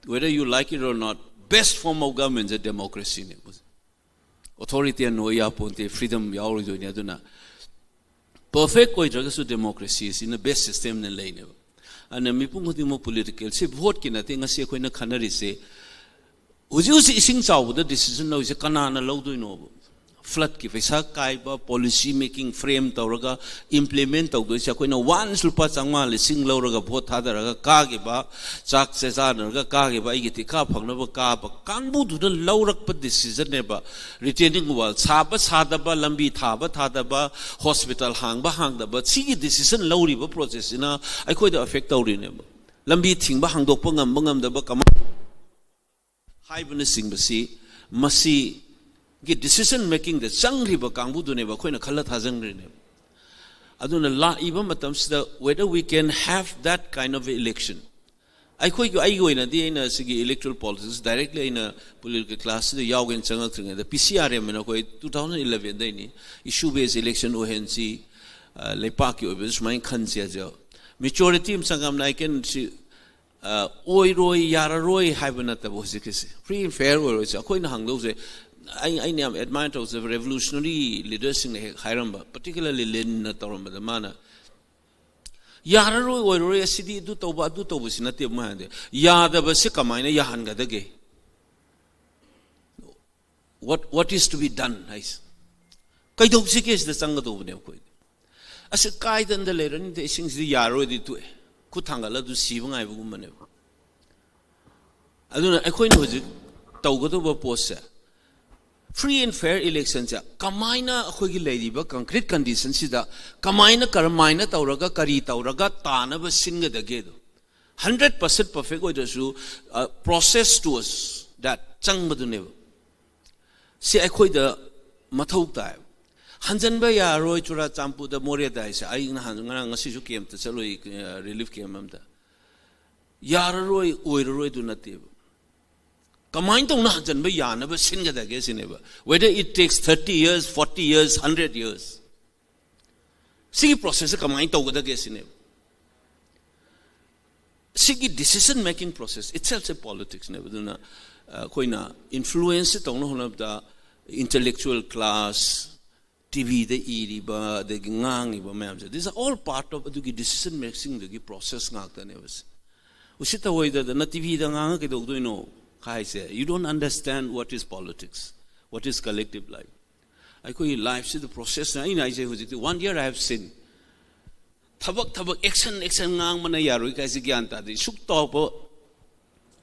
whether you like it or not, best form of government say democracy ꯅꯦ꯫ Authoritarian ꯑꯣꯏ ꯌꯥꯄꯣꯟꯇꯦ, freedom ꯌꯥꯎꯔꯣꯏꯗꯣꯏꯅꯤ꯫ ꯑꯗꯨꯅ perfect ꯑꯣꯏꯗ꯭ꯔꯒꯁꯨ democracy ꯁꯤꯅ best system ꯅ ꯂꯩꯅꯦꯕ꯫ ꯑꯗꯨꯅ ꯃꯤꯄꯨꯝ ꯈꯨꯗꯤꯡꯃꯛ political ꯁꯤ vote ꯀꯤ ꯅꯠꯇꯦ꯫ ꯉꯁꯤ ꯑꯩꯈꯣꯏꯅ ꯈꯟꯅꯔꯤꯁꯦ ꯍꯧꯖꯤꯛ ꯍꯧꯖꯤꯛ ꯏꯁꯤꯡ ꯆꯥꯎꯕꯗ decision ꯂꯧꯔꯤꯁꯦ ꯀꯅꯥꯅ ꯂꯧꯗꯣꯏꯅꯣꯕ? Flood ꯀꯤ ꯄꯩꯁꯥ ꯀꯥꯏꯕ, policy making frame ꯇꯧꯔꯒ implement ꯇꯧꯗꯣꯏꯁꯦ꯫ ꯑꯩꯈꯣꯏꯅ once ꯂꯨꯄꯥ ꯆꯥꯝꯃꯉꯥ ꯂꯤꯁꯤꯡ ꯂꯧꯔꯒ vote ꯊꯥꯗꯔꯒ ꯀꯥꯈꯤꯕ, ꯆꯥꯛ ꯆꯦꯖꯥꯟꯅꯔꯒ ꯀꯥꯈꯤꯕ, ꯑꯩꯒꯤ ꯊꯤꯀꯥ ꯐꯪꯅꯕ ꯀꯥꯕ ꯀꯥꯡꯕꯨꯗꯨꯅ ꯂꯧꯔꯛꯄ decision ꯅꯦꯕ꯫ Retaining wall ꯁꯥꯕ ꯁꯥꯗꯕ, ꯂꯝꯕꯤ ꯊꯥꯕ ꯊꯥꯗꯕ, hospital ꯍꯥꯡꯕ ꯍꯥꯡꯗꯕ, ꯁꯤꯒꯤ decision ꯂꯧꯔꯤꯕ process ꯁꯤꯅ ꯑꯩꯈꯣꯏꯗ affect ꯇꯧꯔꯤꯅꯦꯕ꯫ ꯂꯝꯕꯤ ꯊꯤꯡꯕ, ꯍꯥꯡꯗꯣꯛꯄ ꯉꯝꯕ ꯉꯝꯗꯕ ꯀꯃꯥꯏꯅ ꯍꯥꯏꯕꯅꯆꯤꯡꯕꯁꯤ, ꯃꯁꯤꯒꯤ decision making ꯗ ꯆꯪꯈ꯭ꯔꯤꯕ ꯀꯥꯡꯕꯨꯗꯨꯅꯦꯕ ꯑꯩꯈꯣꯏꯅ ꯈꯜꯂ ꯊꯥꯖꯟꯈ꯭ꯔꯤꯅꯦꯕ꯫ ꯑꯗꯨꯅ ꯂꯥꯛꯏꯕ ꯃꯇꯝꯁꯤꯗ whether we can have that kind of election, ꯑꯩꯈꯣꯏꯒꯤ, ꯑꯩꯒꯤ ꯑꯣꯏꯅꯗꯤ, ꯑꯩꯅ ꯁꯤꯒꯤ electoral politics directly ꯑꯩꯅ political class ꯁꯤꯗ ꯌꯥꯎꯒꯦꯅ ꯆꯪꯉꯛꯇ꯭ꯔꯤꯉꯩꯗ, P C R M ꯍꯥꯏꯅ ꯑꯩꯈꯣꯏ two thousand eleven ꯗꯩꯅꯤ, issue based election ꯑꯣꯏꯍꯟꯁꯤ, ꯑ, ꯂꯩꯄꯥꯛꯀꯤ ꯑꯣꯏꯕꯗ ꯁꯨꯃꯥꯏꯅ ꯈꯟꯁꯤ ꯍꯥꯏꯁꯦ꯫ Majority ꯑꯃ ꯆꯪꯉꯝꯅ I can see, ꯑ, ꯑꯣꯏꯔꯣꯏ, ꯌꯥꯔꯔꯣꯏ ꯍꯥꯏꯕ ꯅꯠꯇꯕ ꯍꯧꯖꯤꯛꯀꯤꯁꯦ꯫ Free and fair ꯑꯣꯏꯔꯣꯏꯁꯦ꯫ ꯑꯩꯈꯣꯏꯅ ꯍꯪꯗꯧꯁꯦ, ꯑꯩ, ꯑꯩꯅ ꯌꯥꯝ admire ꯇꯧꯖꯕ revolutionary leader ꯁꯤꯡꯅ ꯍꯦꯛ ꯍꯥꯏꯔꯝꯕ, particularly Lenin ꯅ ꯇꯧꯔꯝꯕꯗ, ꯃꯥꯅ ꯌꯥꯔꯔꯣꯏ, ꯑꯣꯏꯔꯔꯣꯏ, ꯑꯁꯤꯗꯤ ꯑꯗꯨ ꯇꯧꯕ, ꯑꯗꯨ ꯇꯧꯕꯁꯤ ꯅꯠꯇꯦ꯫ ꯃꯣꯏ ꯍꯥꯏꯗꯤ ꯌꯥꯗꯕꯁꯤ ꯀꯃꯥꯏꯅ ꯌꯥꯍꯟꯒꯗꯒꯦ? What, what is to be done ꯍꯥꯏꯁꯦ꯫ ꯀꯩꯗꯧꯁꯤꯒꯦ? ꯁꯤꯗ ꯆꯪꯒꯗꯧꯕꯅꯦ ꯑꯩꯈꯣꯏ꯫ ꯑꯁꯤ ꯀꯥꯏꯗꯅꯗ ꯂꯩꯔꯅꯤꯗ, ꯏꯁꯤꯡꯁꯤꯗꯤ ꯌꯥꯔꯔꯣꯏꯗꯤ ꯇꯣꯛꯑꯦ, ꯈꯨꯠ ꯊꯥꯡꯒꯠꯂ ꯑꯗꯨ ꯁꯤꯕ ꯉꯥꯏꯕꯒꯨꯝꯕꯅꯦꯕ꯫ ꯑꯗꯨꯅ ꯑꯩꯈꯣꯏꯅ ꯍꯧꯖꯤꯛ ꯇꯧꯒꯗꯧꯕ ꯄꯣꯠꯁꯦ, free and fair election ꯁꯦ ꯀꯃꯥꯏꯅ, ꯑꯩꯈꯣꯏꯒꯤ ꯂꯩꯔꯤꯕ concrete condition ꯁꯤꯗ ꯀꯃꯥꯏꯅ, ꯀꯔꯝꯃꯥꯏꯅ ꯇꯧꯔꯒ, ꯀꯔꯤ ꯇꯧꯔꯒ ꯇꯥꯅꯕ ꯁꯤꯟꯒꯗꯒꯦꯗꯣ꯫ Hundred percent perfect ꯑꯣꯏꯗ꯭ꯔꯁꯨ, ꯑ, process towards that ꯆꯪꯕꯗꯨꯅꯦꯕ꯫ ꯁꯤ ꯑꯩꯈꯣꯏꯗ ꯃꯊꯧ ꯇꯥꯏ꯫ ꯍꯟꯖꯟꯕ ꯌꯥꯔꯣꯏ ꯆꯨꯔꯥꯆꯥꯟꯄꯨꯔꯗ ꯃꯣꯔꯦꯗ ꯍꯥꯏꯁꯦ꯫ ꯑꯩ ꯅꯍꯥꯟ, ꯉꯔꯥꯡ, ꯉꯁꯤꯁꯨ camp ꯇ ꯆꯠꯂꯨꯏ, ꯑ, relief camp ꯑꯝꯗ꯫ ꯌꯥꯔꯔꯣꯏ, ꯑꯣꯏꯔꯔꯣꯏ ꯑꯗꯨ ꯅꯠꯇꯦꯕ꯫ ꯀꯃꯥꯏꯅ ꯇꯧꯅ ꯍꯟꯖꯤꯟꯕ ꯌꯥꯅꯕ ꯁꯤꯟꯒꯗꯒꯦ ꯁꯤꯅꯦꯕ꯫ Whether it takes thirty years, forty years, hundred years, ꯁꯤꯒꯤ process ꯁꯦ ꯀꯃꯥꯏꯅ ꯇꯧꯒꯗꯒꯦ ꯁꯤꯅꯦꯕ꯫ ꯁꯤꯒꯤ decision making process itself ꯁꯦ politics ꯅꯦꯕ꯫ ꯑꯗꯨꯅ ꯑꯩꯈꯣꯏꯅ influence ꯁꯦ ꯇꯧꯅ ꯍꯣꯠꯅꯕꯗ intellectual class, ꯇꯤꯚꯤꯗ ꯏꯔꯤꯕ ꯑꯗꯒꯤ ꯉꯥꯡꯉꯤꯕ ꯃꯌꯥꯝꯁꯦ, these are all part of ꯑꯗꯨꯒꯤ decision making ꯗꯨꯒꯤ process ꯉꯥꯛꯇꯅꯦꯕ ꯁꯦ꯫ ꯎꯁꯤꯠ ꯊꯑꯣꯏꯗꯗꯅ ꯇꯤꯚꯤꯗ ꯉꯥꯡꯉ ꯀꯩꯗꯧꯗꯣꯏꯅꯣ ꯍꯥꯏꯁꯦ? You don't understand what is politics, what is collective life. ꯑꯩꯈꯣꯏꯒꯤ life ꯁꯤꯗ process ꯅꯦ꯫ ꯑꯩꯅ ꯍꯥꯏꯁꯦ ꯍꯧꯖꯤꯛꯇꯤ one year I have seen ꯊꯕꯛ ꯊꯕꯛ action action ꯉꯥꯡꯕꯅ ꯌꯥꯔꯣꯏ ꯀꯥꯏꯁꯦ ꯒ꯭ꯌꯥꯟ ꯇꯥꯗꯦ꯫ ꯁꯨꯛ ꯇꯧꯕ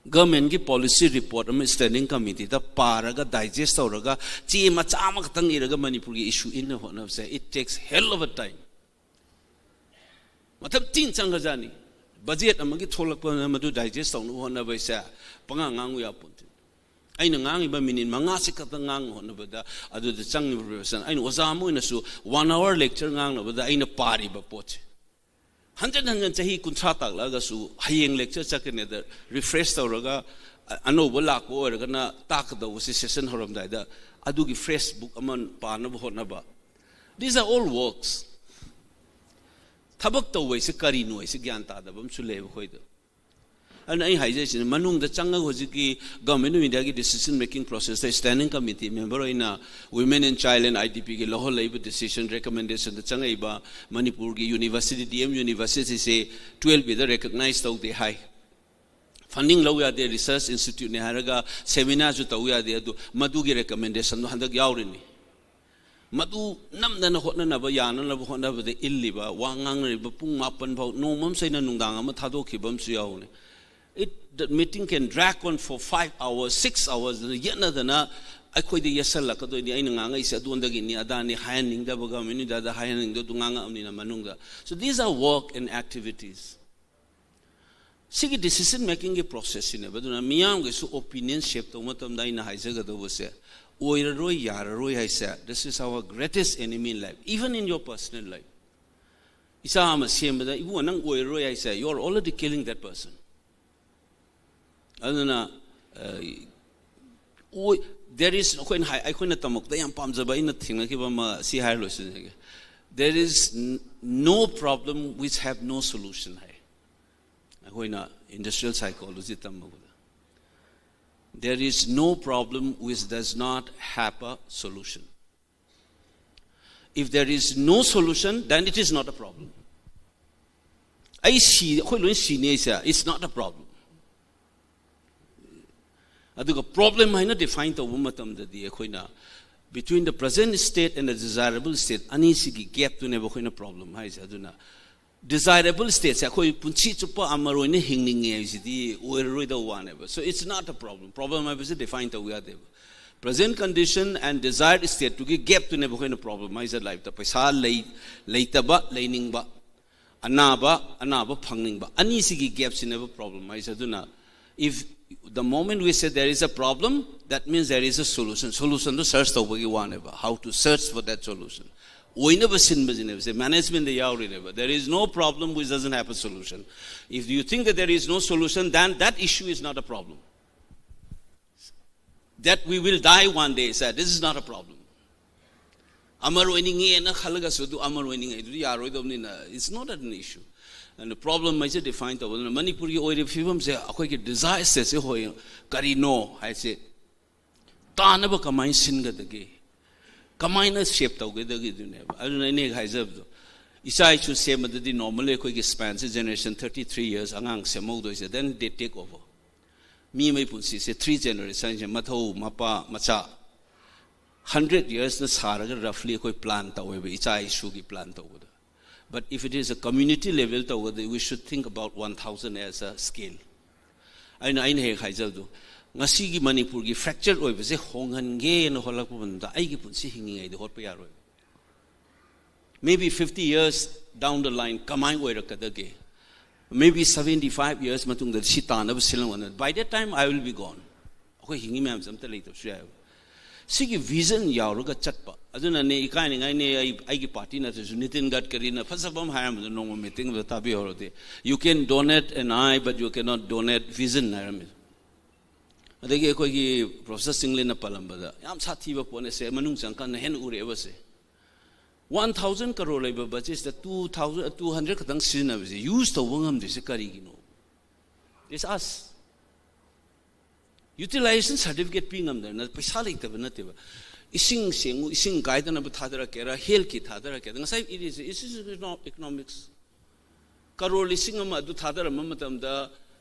government ꯀꯤ policy report ꯑꯃ standing committee ꯗ ꯄꯥꯔꯒ digest ꯇꯧꯔꯒ ꯆꯦ ꯃꯆꯥ ꯑꯃꯈꯛꯇꯪ ꯏꯔꯒ ꯃꯅꯤꯄꯨꯔꯒꯤ issue ꯏꯟꯅ ꯍꯣꯠꯅꯕꯁꯦ, it takes hell of a time. ꯃꯇꯝ ꯊꯤꯅ ꯆꯪꯈ꯭ꯔꯖꯥꯠꯅꯤ꯫ Budget ꯑꯃꯒꯤ ꯊꯣꯛꯂꯛꯄꯅ ꯃꯗꯨ digest ꯇꯧꯅꯕ ꯍꯣꯠꯅꯕꯁꯦ ꯄꯉꯥꯡ ꯉꯥꯡꯉꯨ ꯌꯥꯄꯣꯟꯇꯦ꯫ ꯑꯩꯅ ꯉꯥꯡꯉꯤꯕ minute ꯃꯉꯥꯁꯤ ꯈꯛꯇ ꯉꯥꯡꯅ ꯍꯣꯠꯅꯕꯗ ꯑꯗꯨꯗ ꯆꯪꯉꯤꯕ preparation, ꯑꯩꯅ ꯑꯣꯖꯥ ꯑꯃ ꯑꯣꯏꯅꯁꯨ one hour lecture ꯉꯥꯡꯅꯕꯗ ꯑꯩꯅ ꯄꯥꯔꯤꯕ ꯄꯣꯠꯁꯦ ꯍꯟꯖꯟ ꯍꯟꯖꯟ ꯆꯍꯤ ꯀꯨꯟꯊ꯭ꯔꯥ ꯇꯥꯛꯂꯛꯑꯒꯁꯨ ꯍꯌꯦꯡ lecture ꯆꯠꯀꯅꯤ ꯑꯗ refresh ꯇꯧꯔꯒ ꯑ-, ꯑꯅꯧꯕ ꯂꯥꯛꯄ ꯑꯣꯏꯔꯒꯅ ꯇꯥꯛꯀꯗꯧꯕꯁꯦ session ꯍꯧꯔꯝꯗꯥꯏꯗ ꯑꯗꯨꯒꯤ fresh book ꯑꯃ ꯄꯥꯅꯕ ꯍꯣꯠꯅꯕ꯫ These are all works. ꯊꯕꯛ ꯇꯧꯕ ꯍꯥꯏꯁꯦ ꯀꯔꯤꯅꯣ ꯍꯥꯏꯁꯦ ꯒ꯭ꯌꯥꯟ ꯇꯥꯗꯕ ꯑꯃꯁꯨ ꯂꯩꯌꯦꯕ ꯑꯩꯈꯣꯏꯗ꯫ ꯑꯗꯨꯅ ꯑꯩ ꯍꯥꯏꯖꯔꯤꯁꯤꯅ ꯃꯅꯨꯡꯗ ꯆꯪꯉꯒ ꯍꯧꯖꯤꯛꯀꯤ Government of India ꯒꯤ decision making process ꯇ standing committee member ꯑꯣꯏꯅ Women and Child and I D P ꯒꯤ ꯂꯧꯍꯜꯂꯛꯏꯕ decision recommendation ꯗ ꯆꯪꯉꯛꯏꯕ ꯃꯅꯤꯄꯨꯔꯒꯤ university, D M University ꯁꯦ twelve B ꯗ recognize ꯇꯧꯗꯦ ꯍꯥꯏ꯫ Funding ꯂꯧ ꯌꯥꯗꯦ, research institute ꯅꯦ ꯍꯥꯏꯔꯒ seminar ꯁꯨ ꯇꯧ ꯌꯥꯗꯦ꯫ ꯑꯗꯨ ꯃꯗꯨꯒꯤ recommendation ꯗꯣ ꯍꯟꯗꯛ ꯌꯥꯎꯔꯤꯅꯤ꯫ ꯃꯗꯨ ꯅꯝꯗꯅ ꯍꯣꯠꯅꯅꯕ, ꯌꯥꯅꯅꯕ ꯍꯣꯠꯅꯕꯗ ꯏꯜꯂꯤꯕ, ꯋꯥ ꯉꯥꯡꯅꯔꯤꯕ ꯄꯨꯡ ꯃꯥꯄꯟ ꯐꯥꯎ, ꯅꯣꯡꯃ ꯑꯃꯁꯨ ꯑꯩꯅ ꯅꯨꯡꯗꯥꯡ ꯑꯃ ꯊꯥꯗꯣꯛꯈꯤꯕ ꯑꯃꯁꯨ ꯌꯥꯎꯕꯅꯤ꯫ It, the meeting can drag on for five hours, six hours, ꯑꯗꯨꯅ ꯌꯦꯠꯅꯗꯅ ꯑꯩꯈꯣꯏꯗ ꯌꯦꯠꯁꯜꯂꯛꯀꯗꯣꯏꯅꯤ꯫ ꯑꯩꯅ ꯉꯥꯡꯉꯛꯏꯁꯦ ꯑꯗꯣꯟꯗꯒꯤꯅꯤ, ꯑꯗꯥꯅꯤ ꯍꯥꯏꯍꯟꯅꯤꯡꯗꯕ, government of India ꯗ ꯍꯥꯏꯍꯟꯅꯤꯡꯗꯕꯗꯨ ꯉꯥꯡꯉꯛꯑꯕꯅꯤꯅ ꯃꯅꯨꯡꯗ꯫ So these are work and activities. ꯁꯤꯒꯤ decision making ꯒꯤ process ꯁꯤꯅꯦꯕ꯫ ꯑꯗꯨꯅ ꯃꯤꯌꯥꯝꯒꯤꯁꯨ opinion shape ꯇꯧꯕ ꯃꯇꯝꯗ ꯑꯩꯅ ꯍꯥꯏꯖꯒꯗꯧꯕꯁꯦ, ꯑꯣꯏꯔꯔꯣꯏ, ꯌꯥꯔꯔꯣꯏ ꯍꯥꯏꯁꯦ, this is our greatest enemy in life, even in your personal life. ꯏꯆꯥ ꯑꯃ ꯁꯦꯝꯕꯗ, "ꯏꯕꯨꯡꯉꯣ, ꯅꯪ ꯑꯣꯏꯔꯔꯣꯏ" ꯍꯥꯏꯁꯦ, you are already killing that person. ꯑꯗꯨꯅ, ꯑ, ꯑꯣꯏ꯫ There is, ꯑꯩꯈꯣꯏꯅ ꯍꯥꯏ, ꯑꯩꯈꯣꯏꯅ ꯇꯝꯃꯛꯄꯗ ꯌꯥꯝ ꯄꯥꯝꯖꯕ ꯑꯩꯅ ꯊꯦꯡꯅꯈꯤꯕ ꯑꯃ ꯁꯤ ꯍꯥꯏꯔ ꯂꯣꯏꯁꯤꯟꯖꯒꯦ. There is no problem which have no solution ꯍꯥꯏ꯫ ꯑꯩꯈꯣꯏꯅ industrial psychology ꯇꯝꯃꯛꯄꯗ, there is no problem which does not have a solution. If there is no solution, then it is not a problem. ꯑꯩ ꯁꯤ, ꯑꯩꯈꯣꯏ ꯂꯣꯏ ꯁꯤꯅꯤ ꯑꯩꯁꯦ, it's not a problem. ꯑꯗꯨꯒ problem ꯍꯥꯏꯅ define ꯇꯧꯕ ꯃꯇꯝꯗꯗꯤ ꯑꯩꯈꯣꯏꯅ between the present state and the desirable state ꯑꯅꯤꯁꯤꯒꯤ gap ꯇꯨꯅꯦꯕ ꯑꯩꯈꯣꯏꯅ problem ꯍꯥꯏꯁꯦ. ꯑꯗꯨꯅ desirable stateꯁꯦ ꯑꯩꯈꯣꯏ ꯄꯨꯟꯁꯤ ꯆꯨꯞꯄ ꯑꯃꯔ ꯑꯣꯏꯅ ꯍꯤꯡꯅꯤꯡꯉꯦ ꯍꯥꯏꯕꯁꯤꯗꯤ ꯑꯣꯏꯔꯔꯣꯏꯗꯕ ꯋꯥꯅꯦꯕ. So it's not a problem. Problem ꯍꯥꯏꯕꯁꯤ define ꯇꯧꯕ ꯌꯥꯗꯦꯕ. Present condition and desired stateꯇꯨꯒꯤ gapꯇꯨꯅꯦꯕ ꯑꯩꯈꯣꯏꯅ problem ꯍꯥꯏꯁꯦ lifeꯇ. ꯄꯩꯁꯥ ꯂꯩ, ꯂꯩꯇꯕ, ꯂꯩꯅꯤꯡꯕ, ꯑꯅꯥꯕ, ꯑꯅꯥꯕ ꯐꯪꯅꯤꯡꯕ, ꯑꯅꯤꯁꯤꯒꯤ gapꯁꯤꯅꯦꯕ problem ꯍꯥꯏꯁꯦ. ꯑꯗꯨꯅ if the moment we say there is a problem, that means there is a solution. Solutionꯗꯨ search ꯇꯧꯕꯒꯤ ꯋꯥꯅꯦꯕ. How to search for that solution? ꯑꯣꯏꯅꯕ ꯁꯤꯟꯕꯁꯤꯅꯦꯕ ꯁꯦ, managementꯗ ꯌꯥꯎꯔꯤꯅꯦꯕ. There is no problem which doesn't have a solution. If you think that there is no solution, then that issue is not a problem. That we will die one day, sir, this is not a problem. ꯑꯃꯔ ꯑꯣꯏꯅꯤꯡꯉꯦꯅ ꯈꯜꯂꯒꯁꯨ ꯑꯗꯨ ꯑꯃꯔ ꯑꯣꯏꯅꯤꯡꯉꯩꯗꯨꯗꯤ ꯌꯥꯔꯣꯏꯗꯕꯅꯤꯅ, it's not an issue. And the problem ꯍꯥꯏꯁꯦ define ꯇꯧꯕꯗꯨꯅ ꯃꯅꯤꯄꯨꯔꯒꯤ ꯑꯣꯏꯔꯤꯕ ꯐꯤꯕꯝꯁꯦ, ꯑꯩꯈꯣꯏꯒꯤ desire stateꯁꯦ ꯍꯣꯏ ꯀꯔꯤꯅꯣ ꯍꯥꯏꯁꯦ ꯇꯥꯅꯕ ꯀꯃꯥꯏꯅ ꯁꯤꯟꯒꯗꯒꯦ, ꯀꯃꯥꯏꯅ shape ꯇꯧꯒꯗꯒꯦꯗꯨꯅꯦꯕ. ꯑꯗꯨꯅ ꯑꯩꯅ ꯍꯦꯛ ꯍꯥꯏꯖꯕꯗꯣ, ꯏꯆꯥ ꯏꯁꯨ ꯁꯦꯝꯕꯗꯗꯤ normally ꯑꯩꯈꯣꯏꯒꯤ spanꯁꯦ generation thirty three years ꯑꯉꯥꯡ ꯁꯦꯝꯍꯧꯗꯣꯏꯁꯦ, then they take over. ꯃꯤ ꯑꯃꯒꯤ ꯄꯨꯟꯁꯤꯁꯦ three generationꯁꯦ, ꯃꯊꯧ, ꯃꯄꯥ, ꯃꯆꯥ, hundred yearsꯅ ꯁꯥꯔꯒ roughly ꯑꯩꯈꯣꯏ plan ꯇꯧꯋꯦꯕ, ꯏꯆꯥ ꯏꯁꯨꯒꯤ plan ꯇꯧꯕꯗ. But if it is a community level ꯇꯧꯒꯗꯤ, we should think about one thousand as a scale. ꯑꯩꯅ, ꯑꯩꯅ ꯍꯦꯛ ꯍꯥꯏꯖꯕꯗꯣ, ꯉꯁꯤꯒꯤ ꯃꯅꯤꯄꯨꯔꯒꯤ fracture ꯑꯣꯏꯕꯁꯦ ꯍꯣꯡꯍꯟꯒꯦꯅ ꯍꯣꯠꯂꯛꯄ ꯃꯇꯝꯗ ꯑꯩꯒꯤ ꯄꯨꯟꯁꯤ ꯍꯤꯡꯉꯤꯉꯩꯗ ꯍꯣꯠꯄ ꯌꯥꯔꯣꯏ. Maybe fifty years down the line ꯀꯃꯥꯏꯅ ꯑꯣꯏꯔꯛꯀꯗꯒꯦ? Maybe seventy five years ꯃꯇꯨꯡꯗ ꯁꯤ ꯇꯥꯅꯕ ꯁꯤꯜꯂꯝꯒꯅꯤ. By that time I will be gone. ꯑꯩꯈꯣꯏ ꯍꯤꯡꯉꯤ ꯃꯌꯥꯝꯁꯦ ꯑꯝꯇ ꯂꯩꯇꯕꯁꯨ ꯌꯥꯏꯑꯕ꯫ ꯁꯤꯒꯤ vision ꯌꯥꯎꯔꯒ ꯆꯠꯄ ꯑꯗꯨꯅꯅꯦ, ꯏꯀꯥꯏꯅꯤꯡꯉꯥꯏꯅꯦ꯫ ꯑꯩ, ꯑꯩꯒꯤ party ꯅꯠꯇ꯭ꯔꯁꯨ ꯅꯤꯇꯤꯟ ꯒꯗꯀꯔꯤꯅ ꯐꯖꯕ ꯑꯃ ꯍꯥꯏꯔꯝꯕꯗꯣ ꯅꯣꯡꯃ meetingꯗ ꯇꯥꯕꯤꯍꯧꯔꯗꯤ, "You can donate an eye, but you cannot donate vision" ꯍꯥꯏꯔꯝꯃꯤ꯫ ꯑꯗꯒꯤ ꯑꯩꯈꯣꯏꯒꯤ ꯄ꯭ꯔꯣꯐꯦꯁꯔ ꯆꯤꯡꯂꯦꯟꯅ ꯄꯜꯂꯝꯕꯗ ꯌꯥꯝ ꯁꯥꯊꯤꯕ ꯄꯣꯠꯅꯦ ꯁꯦ, ꯃꯅꯨꯡ ꯆꯪꯀꯥꯟꯗ ꯍꯦꯟꯅ ꯎꯔꯛꯑꯦꯕ ꯁꯦ꯫ One thousand crore ꯂꯩꯕ ꯕꯖꯦꯠꯁꯤꯗ two thousand, two hundred ꯈꯛꯇꯪ ꯁꯤꯖꯤꯟꯅꯕꯁꯦ, ꯌꯨꯁ ꯇꯧꯕ ꯉꯝꯗ꯭ꯔꯤꯁꯦ ꯀꯔꯤꯒꯤꯅꯣ? It's us. Utilization certificate ꯄꯤ ꯉꯝꯗꯅ ꯄꯩꯁꯥ ꯂꯩꯇꯕ ꯅꯠꯇꯦꯕ꯫ ꯏꯁꯤꯡ ꯁꯦꯡꯉꯨ, ꯏꯁꯤꯡ ꯀꯥꯏꯗꯅꯕ ꯊꯥꯗꯔꯛꯀꯦꯔꯥ, ꯍꯦꯜꯠꯀꯤ ꯊꯥꯗꯔꯛꯀꯦꯔꯥ, ꯉꯁꯥꯏ it is, it is economics. Crore ꯂꯤꯁꯤꯡ ꯑꯃ ꯑꯗꯨ ꯊꯥꯗꯔꯝꯕ ꯃꯇꯝꯗ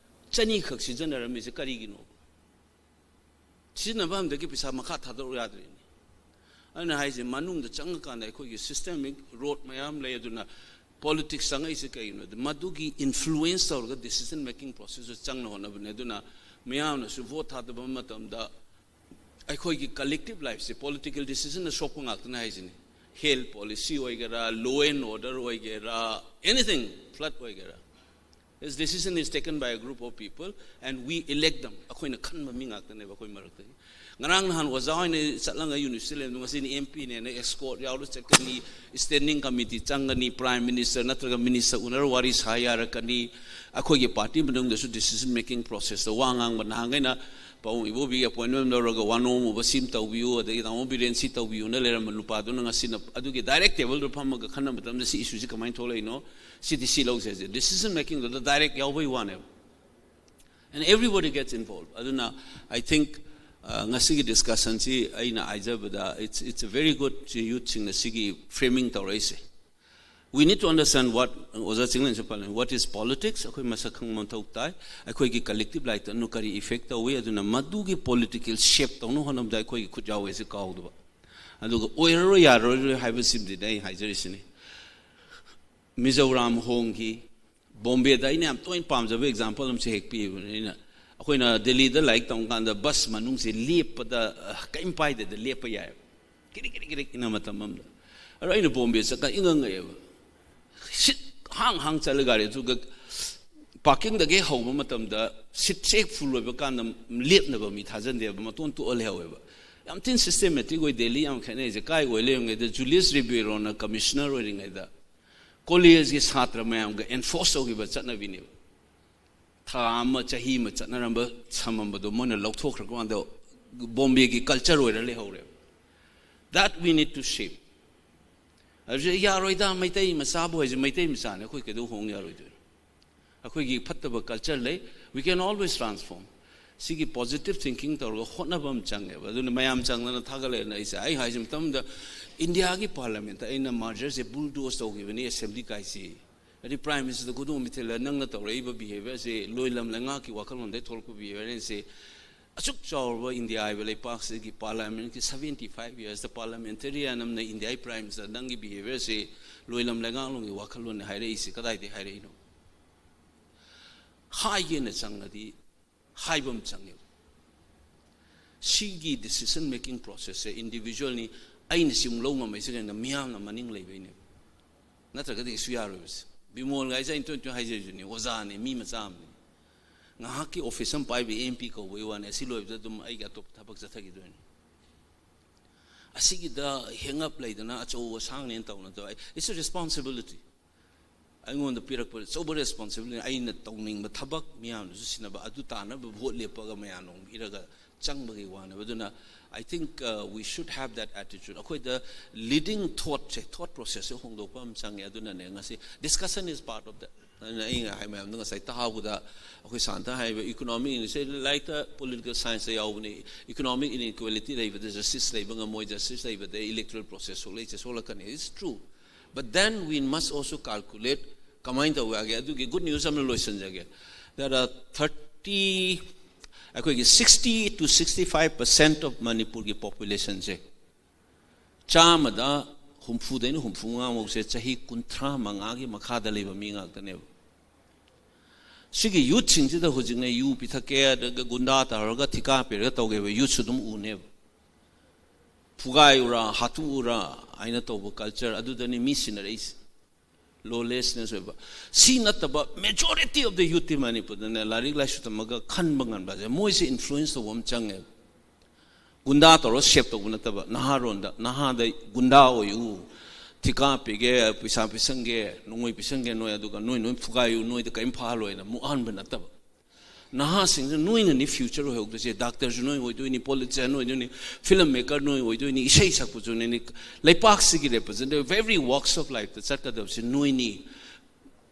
ꯆꯅꯤ ꯈꯛ ꯁꯤꯖꯤꯟꯅꯔꯝꯃꯤꯁꯦ ꯀꯔꯤꯒꯤꯅꯣ? ꯁꯤꯖꯤꯟꯅꯕ ꯑꯃꯗꯒꯤ ꯄꯩꯁꯥ ꯃꯈꯥ ꯊꯥꯗꯣꯔꯛꯎ ꯌꯥꯗ꯭ꯔꯤꯅꯤ꯫ ꯑꯩꯅ ꯍꯥꯏꯁꯦ, ꯃꯅꯨꯡꯗ ꯆꯪꯉꯀꯥꯟꯗ ꯑꯩꯈꯣꯏꯒꯤ systemic rot ꯃꯌꯥꯝ ꯂꯩ꯫ ꯑꯗꯨꯅ politics ꯆꯪꯉꯛꯏꯁꯦ ꯀꯩꯒꯤꯅꯣꯗ, ꯃꯗꯨꯒꯤ influence ꯇꯧꯔꯒ decision making process ꯇ ꯆꯪꯅ ꯍꯣꯠꯅꯕꯅꯦ꯫ ꯑꯗꯨꯅ ꯃꯤꯌꯥꯝꯅꯁꯨ vote ꯊꯥꯗꯕ ꯃꯇꯝꯗ ꯑꯩꯈꯣꯏꯒꯤ collective life ꯁꯦ political decision ꯅ ꯁꯣꯛꯄ ꯉꯥꯛꯇꯅꯦ ꯍꯥꯏꯁꯤꯅꯤ꯫ Health policy ꯑꯣꯏꯒꯦꯔꯥ, law and order ꯑꯣꯏꯒꯦꯔꯥ, anything, flood ꯑꯣꯏꯒꯦꯔꯥ, this decision is taken by a group of people and we elect them. ꯑꯩꯈꯣꯏꯅ ꯈꯟꯕ ꯃꯤ ꯉꯥꯛꯇꯅꯦꯕ ꯑꯩꯈꯣꯏ ꯃꯔꯛꯇꯒꯤ꯫ ꯉꯔꯥꯡ ꯅꯍꯥꯟ ꯑꯣꯖꯥ ꯍꯣꯏꯅ ꯆꯠꯂꯒ university ꯂꯩꯕꯗꯣ, ꯉꯁꯤꯅꯤ MP ꯅꯦꯅ escort ꯌꯥꯎꯔ ꯆꯠꯀꯅꯤ, standing committee ꯆꯪꯒꯅꯤ, prime minister ꯅꯠꯇ꯭ꯔꯒ minister ꯎꯅꯔ ꯋꯥꯔꯤ ꯁꯥ ꯌꯥꯔꯛꯀꯅꯤ꯫ ꯑꯩꯈꯣꯏꯒꯤ party ꯃꯅꯨꯡꯗꯁꯨ decision making process ꯇ ꯋꯥ ꯉꯥꯡꯕ, ꯅꯍꯥꯟꯈꯩꯅ ꯄꯥꯕꯨꯡ ꯏꯕꯣꯕꯤꯒꯤ appointment ꯂꯧꯔꯒ ꯋꯥꯅꯣꯝ ꯃꯨꯕ ꯁꯤꯝ ꯇꯧꯕꯤꯌꯨ, ꯑꯗꯒꯤ ꯇꯥꯃꯣ ꯕꯤꯔꯦꯟ ꯁꯤ ꯇꯧꯕꯤꯌꯨꯅ ꯂꯩꯔꯝꯕ ꯅꯨꯄꯥꯗꯨꯅ ꯉꯁꯤꯅ ꯑꯗꯨꯒꯤ direct table ꯗ ꯐꯝꯃꯒ ꯈꯟꯅꯕ ꯃꯇꯝꯗ ꯁꯤ issue ꯁꯤ ꯀꯃꯥꯏꯅ ꯊꯣꯛꯂꯛꯏꯅꯣ, ꯁꯤꯗꯤ ꯁꯤ ꯂꯧꯁꯦ ꯍꯥꯏꯁꯦ, decision making ꯗꯨꯗ direct ꯌꯥꯎꯕꯩ ꯋꯥꯅꯦꯕ꯫ And everybody gets involved. ꯑꯗꯨꯅ I think, uh, ꯉꯁꯤꯒꯤ discussion ꯁꯤ ꯑꯩꯅ ꯍꯥꯏꯖꯕꯗ, it's, it's a very good, youth ꯁꯤꯡꯅ ꯁꯤꯒꯤ framing ꯇꯧꯔꯛꯏꯁꯦ꯫ We need to understand what, ꯑꯣꯖꯥ ꯆꯤꯡꯂꯦꯟꯁꯨ ꯄꯜꯂꯦ, what is politics? ꯑꯩꯈꯣꯏ ꯃꯁꯛ ꯈꯪꯕ ꯃꯊꯧ ꯇꯥꯏ꯫ ꯑꯩꯈꯣꯏꯒꯤ collective life ꯇ ꯑꯗꯨ ꯀꯔꯤ effect ꯇꯧꯏ? ꯑꯗꯨꯅ ꯃꯗꯨꯒꯤ political shape ꯇꯧꯅꯕ ꯍꯣꯠꯅꯕꯗ ꯑꯩꯈꯣꯏꯒꯤ ꯈꯨꯠ ꯌꯥꯎꯋꯦ ꯁꯤ ꯀꯥꯎꯗꯕ꯫ ꯑꯗꯨꯒ ꯑꯣꯏꯔꯔꯣꯏ ꯌꯥꯔꯔꯣꯏ ꯍꯥꯏꯕꯁꯤꯃꯗꯤ ꯑꯩ ꯍꯥꯏꯖꯔꯤꯁꯤꯅꯤ꯫ ꯃꯤꯖꯣꯔꯥꯝ ꯍꯣꯡꯈꯤ꯫ ꯕꯣꯝꯕꯦꯗ ꯑꯩꯅ ꯌꯥꯝ ꯇꯣꯏꯅ ꯄꯥꯝꯖꯕ example ꯑꯃꯁꯦ ꯍꯦꯛ ꯄꯤꯕꯅꯦ ꯑꯩꯅ꯫ ꯑꯩꯈꯣꯏꯅ ꯗꯦꯜꯂꯤꯗ ꯂꯥꯏꯔꯤꯛ ꯇꯝ ꯀꯥꯟꯗ bus ꯃꯅꯨꯡꯁꯦ ꯂꯦꯞꯄꯗ, ꯑ, ꯀꯔꯤꯝ ꯄꯥꯏꯗꯦꯗ ꯂꯦꯞꯄ ꯌꯥꯏꯑꯕ꯫ ꯀꯤꯔꯤꯛ ꯀꯤꯔꯤꯛ ꯀꯤꯔꯤꯛ ꯏꯟꯅ ꯃꯇꯝ ꯑꯃꯗ꯫ ꯑꯗꯣ ꯑꯩꯅ ꯕꯣꯝꯕꯦ ꯆꯠꯀꯥꯟ ꯏꯉꯪ ꯉꯛꯑꯦꯕ꯫ Seat ꯍꯥꯡ ꯍꯥꯡ ꯆꯠꯂ ꯒꯥꯔꯤ ꯑꯗꯨꯒ parking ꯗꯒꯤ ꯍꯧꯕ ꯃꯇꯝꯗ seat ꯁꯦ ꯍꯦꯛ full ꯑꯣꯏꯕ ꯀꯥꯟꯗ ꯂꯦꯞꯅꯕ ꯃꯤ ꯊꯥꯖꯟꯗꯦꯕ, ꯃꯇꯣꯟ ꯇꯣꯛꯑ ꯂꯩꯍꯧꯋꯦꯕ꯫ ꯌꯥꯝ ꯊꯤꯅ systematic ꯑꯣꯏ꯫ ꯗꯦꯜꯂꯤ ꯌꯥꯝ ꯈꯦꯠꯅꯩꯁꯦ꯫ ꯀꯥꯏ ꯑꯣꯏ ꯂꯩꯔꯝꯒꯦꯗ, ꯖꯨꯂꯤꯌꯁ ꯔꯤꯕꯦꯔꯣꯅ commissioner ꯑꯣꯏꯔꯤꯉꯩꯗ college ꯀꯤ ꯁꯥꯇ꯭ꯔ ꯃꯌꯥꯝꯒ enforce ꯇꯧꯈꯤꯕ ꯆꯠꯅꯕꯤꯅꯦꯕ꯫ ꯊꯥ ꯑꯃ ꯆꯍꯤ ꯑꯃ ꯆꯠꯅꯔꯝꯕ ꯁꯝꯃꯝꯕꯗꯣ ꯃꯣꯏꯅ ꯂꯧꯊꯣꯛꯈ꯭ꯔꯀꯥꯟꯗ ꯕꯣꯝꯕꯦꯒꯤ ꯀꯜꯆꯔ ꯑꯣꯏꯔ ꯂꯩꯍꯧꯔꯦꯕ꯫ That we need to shape. ꯑꯗꯨꯁꯨ ꯌꯥꯔꯣꯏꯗ, ꯃꯩꯇꯩ ꯃꯆꯥꯕꯨ ꯍꯥꯏꯁꯦ ꯃꯩꯇꯩ ꯃꯆꯥꯅꯦ, ꯑꯩꯈꯣꯏ ꯀꯩꯗꯧ ꯍꯣꯡ ꯌꯥꯔꯣꯏꯗꯣꯏꯅꯣ? ꯑꯩꯈꯣꯏꯒꯤ ꯐꯠꯇꯕ ꯀꯜꯆꯔ ꯂꯩ, we can always transform. ꯁꯤꯒꯤ ꯄꯣꯖꯤꯇꯤꯚ ꯊꯤꯡꯀꯤꯡ ꯇꯧꯔꯒ ꯍꯣꯠꯅꯕ ꯑꯃ ꯆꯪꯉꯦꯕ꯫ ꯑꯗꯨꯅ ꯃꯌꯥꯝ ꯆꯪꯗꯅ ꯊꯥꯒꯠꯂꯛꯑꯦꯅ ꯑꯩꯁꯦ, ꯑꯩ ꯍꯥꯏꯁꯦ ꯃꯇꯝꯗ ꯏꯟꯗꯤꯌꯥꯒꯤ ꯄꯥꯔꯂꯤꯌꯥꯃꯦꯟꯇ ꯑꯩꯅ ꯃꯥꯔꯖꯔꯁꯦ ꯕꯨꯜꯗꯣꯁ ꯇꯧꯈꯤꯕꯅꯤ ꯑꯦꯁꯦꯝꯕ꯭ꯂꯤ ꯀꯥꯏꯁꯤ꯫ ꯑꯗꯩ ꯄ꯭ꯔꯥꯏꯝ ꯃꯤꯅꯤꯁꯇꯔꯗ ꯈꯨꯗꯣꯡ ꯃꯤꯊꯤꯜꯂ ꯅꯪꯅ ꯇꯧꯔꯛꯏꯕ ꯕꯤꯍꯦꯕꯤꯌꯔꯁꯦ ꯂꯣꯏꯂꯝ ꯂꯩꯉꯥꯛꯀꯤ ꯋꯥꯈꯜꯂꯣꯟꯗꯩ ꯊꯣꯛꯂꯛꯄ ꯕꯤꯍꯦꯕꯤꯌꯔꯁꯦ ꯑꯁꯨꯛ ꯆꯥꯎꯔꯕ ꯏꯟꯗꯤꯌꯥ ꯍꯥꯏꯕ ꯂꯩꯄꯥꯛꯁꯤꯒꯤ ꯄꯥꯔꯂꯤꯌꯥꯃꯦꯟꯠꯀꯤ seventy five yearsꯇ ꯄꯥꯔꯂꯤꯌꯥꯃꯦꯟꯇꯔꯤꯌꯟ ꯑꯃꯅ ꯏꯟꯗꯤꯌꯥꯒꯤ ꯄ꯭ꯔꯥꯏꯝ ꯃꯤꯅꯤꯁꯇꯔ ꯅꯪꯒꯤ ꯕꯤꯍꯦꯕꯤꯌꯔꯁꯤ ꯂꯣꯏꯂꯝ ꯂꯩꯉꯥꯛꯂꯣꯟꯒꯤ ꯋꯥꯈꯜꯂꯣꯟꯅꯤ ꯍꯥꯏꯔꯛꯏꯁꯤ ꯀꯗꯥꯏꯗꯒꯤ ꯍꯥꯏꯔꯛꯏꯅꯣ? ꯍꯥꯏꯒꯦꯅ ꯆꯪꯉꯗꯤ ꯍꯥꯏꯕ ꯑꯃ ꯆꯪꯉꯦꯕ꯫ ꯁꯤꯒꯤ decision making processꯁꯦ individualꯅꯤ, ꯑꯩꯅ ꯁꯤ ꯑꯃꯨꯛ ꯂꯧ ꯉꯝꯃꯛꯏꯁꯦ ꯀꯩꯅꯣ? ꯃꯤꯌꯥꯝꯅ ꯃꯅꯤꯡ ꯂꯩꯕꯩꯅꯦꯕ, ꯅꯠꯇ꯭ꯔꯒꯗꯤ ꯀꯩꯁꯨ ꯌꯥꯔꯣꯏꯕꯁꯦ꯫ ꯕꯤꯃꯣꯜ ꯍꯥꯏꯁꯦ ꯑꯩꯅ ꯇꯣꯏꯅ ꯇꯣꯏꯅ ꯍꯥꯏꯖꯔꯤꯁꯤꯅꯦ, ꯑꯣꯖꯥꯅꯦ, ꯃꯤ ꯃꯆꯥ ꯑꯃꯅꯤ꯫ ꯉꯥꯏꯍꯥꯛꯀꯤ ꯑꯣꯐꯤꯁ ꯑꯃ ꯄꯥꯏꯕ ꯑꯦꯝ ꯄꯤ ꯀꯧꯕꯒꯤ ꯋꯥꯅꯤ, ꯑꯁꯤ ꯂꯣꯏꯕꯗ ꯑꯗꯨꯝ ꯑꯩꯒꯤ ꯑꯇꯣꯞꯄ ꯊꯕꯛ ꯆꯠꯊꯈꯤꯗꯣꯏꯅꯤ꯫ ꯑꯁꯤꯒꯤꯗ ꯍꯦꯡ ꯑꯞ ꯂꯩꯗꯅ ꯑꯆꯧꯕ ꯁꯥꯡꯅꯦꯅ ꯇꯧꯅꯗꯕ, it's a responsibility꯫ ꯑꯩꯉꯣꯟꯗ ꯄꯤꯔꯛꯄ ꯑꯆꯧꯕ ꯔꯦꯁꯄꯣꯟꯁꯤꯕꯤꯂꯤꯇꯤ, ꯑꯩꯅ ꯇꯧꯅꯤꯡꯕ ꯊꯕꯛ ꯃꯤꯌꯥꯝꯅꯁꯨ ꯁꯤꯟꯅꯕ, ꯑꯗꯨ ꯇꯥꯅꯕ ꯚꯣꯠ ꯂꯦꯞꯄꯒ ꯃꯌꯥꯝꯅ ꯑꯃꯨꯛ ꯄꯤꯔꯒ ꯆꯪꯕꯒꯤ ꯋꯥꯅꯦꯕ꯫ ꯑꯗꯨꯅ I think we should have that attitude꯫ ꯑꯩꯈꯣꯏꯗ ꯂꯤꯗꯤꯡ ꯊꯣꯠꯁꯦ, ꯊꯣꯠ ꯄ꯭ꯔꯣꯁꯦꯁꯁꯦ ꯍꯣꯡꯗꯣꯛꯄ ꯑꯃ ꯆꯪꯉꯦ꯫ ꯑꯗꯨꯅꯅꯦ ꯉꯁꯤ discussion is part of that꯫ ꯑꯗꯨꯅ ꯑꯩꯅ ꯍꯥꯏ ꯃꯌꯥꯝꯗꯣ ꯉꯁꯥꯏ ꯇꯥꯍꯧꯕꯗ ꯑꯩꯈꯣꯏ ꯁꯥꯟꯇ ꯍꯥꯏꯔꯤꯕ ꯏꯀꯣꯅꯣꯃꯤꯛ ꯏꯟ-, ꯂꯥꯏꯔꯤꯛꯇ ꯄꯣꯂꯤꯇꯤꯀꯦꯜ ꯁꯥꯏꯟꯁꯇ ꯌꯥꯎꯕꯅꯤ, ꯏꯀꯣꯅꯣꯃꯤꯛ ꯏꯟꯏꯀ꯭ꯋꯦꯂꯤꯇꯤ ꯂꯩꯕꯗ ꯖꯁꯇꯤꯁ ꯂꯩꯕ ꯉꯝꯃꯣꯏ, ꯖꯁꯇꯤꯁ ꯂꯩꯕꯗ ꯏꯂꯦꯛꯇꯣꯔꯦꯜ ꯄ꯭ꯔꯣꯁꯦꯁ ꯁꯣꯛꯂꯛꯏꯁꯦ ꯁꯣꯛꯂꯛꯀꯅꯤ, it's true꯫ But then we must also calculate ꯀꯃꯥꯏꯅ ꯇꯧꯕ ꯌꯥꯒꯦ꯫ ꯑꯗꯨꯒꯤ ꯒꯨꯗ ꯅ꯭ꯌꯨꯁ ꯑꯃꯅ ꯂꯣꯏꯁꯤꯟꯖꯒꯦ꯫ There are thirty, ꯑꯩꯈꯣꯏꯒꯤ sixty to sixty five percent of ꯃꯅꯤꯄꯨꯔꯒꯤ ꯄꯣꯄꯨꯂꯦꯁꯟꯁꯦ, ꯆꯥꯝꯃꯗ ꯍꯨꯝꯐꯨꯗꯩꯅ ꯍꯨꯝꯐꯨ ꯃꯉꯥꯃꯨꯛꯁꯦ ꯆꯍꯤ ꯀꯨꯟꯊ꯭ꯔꯥ ꯃꯉꯥꯒꯤ ꯃꯈꯥꯗ ꯂꯩꯕ ꯃꯤ ꯉꯥꯛꯇꯅꯦꯕ꯫ ꯁꯤꯒꯤ ꯌꯨꯠꯁꯤꯡꯁꯤꯗ ꯍꯧꯖꯤꯛꯅꯦ ꯌꯨ ꯄꯤꯊꯛꯀꯦ, ꯑꯗꯨꯒ ꯒꯨꯟꯗꯥ ꯇꯧꯔꯒ ꯊꯤꯀꯥ ꯄꯤꯔꯒ ꯇꯧꯒꯦꯕ ꯌꯨꯠꯁꯨ ꯑꯗꯨꯝ ꯎꯅꯦꯕ꯫ ꯐꯨꯒꯥꯏꯔꯨꯔꯥ, ꯍꯥꯠꯇꯣꯛꯎꯔꯥ ꯍꯥꯏꯅ ꯇꯧꯕ ꯀꯜꯆꯔ ꯑꯗꯨꯗꯅꯤ ꯃꯤ ꯁꯤꯟꯅꯔꯛꯏꯁꯦ꯫ ꯂꯣꯂꯦꯁꯅꯦꯁ ꯑꯣꯏꯕ꯫ ꯁꯤ ꯅꯠꯇꯕ majority of the youthꯇꯤ ꯃꯅꯤꯄꯨꯔꯗꯅꯦ ꯂꯥꯏꯔꯤꯛ ꯂꯥꯏꯁꯨ ꯇꯝꯃꯒ ꯈꯟꯕ ꯉꯝꯕꯁꯦ, ꯃꯣꯏꯁꯦ ꯏꯟꯐ꯭ꯂꯨꯌꯦꯟꯁ ꯇꯧꯕ ꯑꯃ ꯆꯪꯉꯦꯕ꯫ ꯒꯨꯟꯗꯥ ꯇꯧꯔ ꯁꯦꯞ ꯇꯧꯕ ꯅꯠꯇꯕ, ꯅꯍꯥꯔꯣꯟꯗ, ꯅꯍꯥꯗ ꯒꯨꯟꯗꯥ ꯑꯣꯏꯌꯨ, ꯊꯤꯀꯥ ꯄꯤꯒꯦ, ꯄꯩꯁꯥ ꯄꯤꯁꯟꯒꯦ, ꯅꯣꯡꯃꯩ ꯄꯤꯁꯟꯒꯦ, ꯅꯣꯏ ꯑꯗꯨꯒ ꯅꯣꯏ ꯅꯣꯏ ꯐꯨꯒꯥꯏꯌꯨ, ꯅꯣꯏꯗ ꯀꯔꯤꯝ ꯐꯥꯍꯜꯂꯣꯏꯅ ꯃꯨꯛꯍꯟꯕ ꯅꯠꯇꯕ꯫ ꯅꯍꯥꯁꯤꯡꯁꯤ ꯅꯣꯏꯅꯅꯤ future ꯑꯣꯏꯍꯧꯗꯣꯏꯁꯦ꯫ ꯗꯥꯛꯇꯔꯁꯨ ꯅꯣꯏ ꯑꯣꯏꯗꯣꯏꯅꯤ, politician ꯑꯣꯏꯗꯣꯏꯅꯤ, film maker ꯅꯣꯏ ꯑꯣꯏꯗꯣꯏꯅꯤ, ꯏꯁꯩ ꯁꯛꯄꯁꯨ ꯅꯣꯏꯅꯤ, ꯂꯩꯄꯥꯛꯁꯤꯒꯤ representative every walks of lifeꯇ ꯆꯠꯀꯗꯕꯁꯦ ꯅꯣꯏꯅꯤ꯫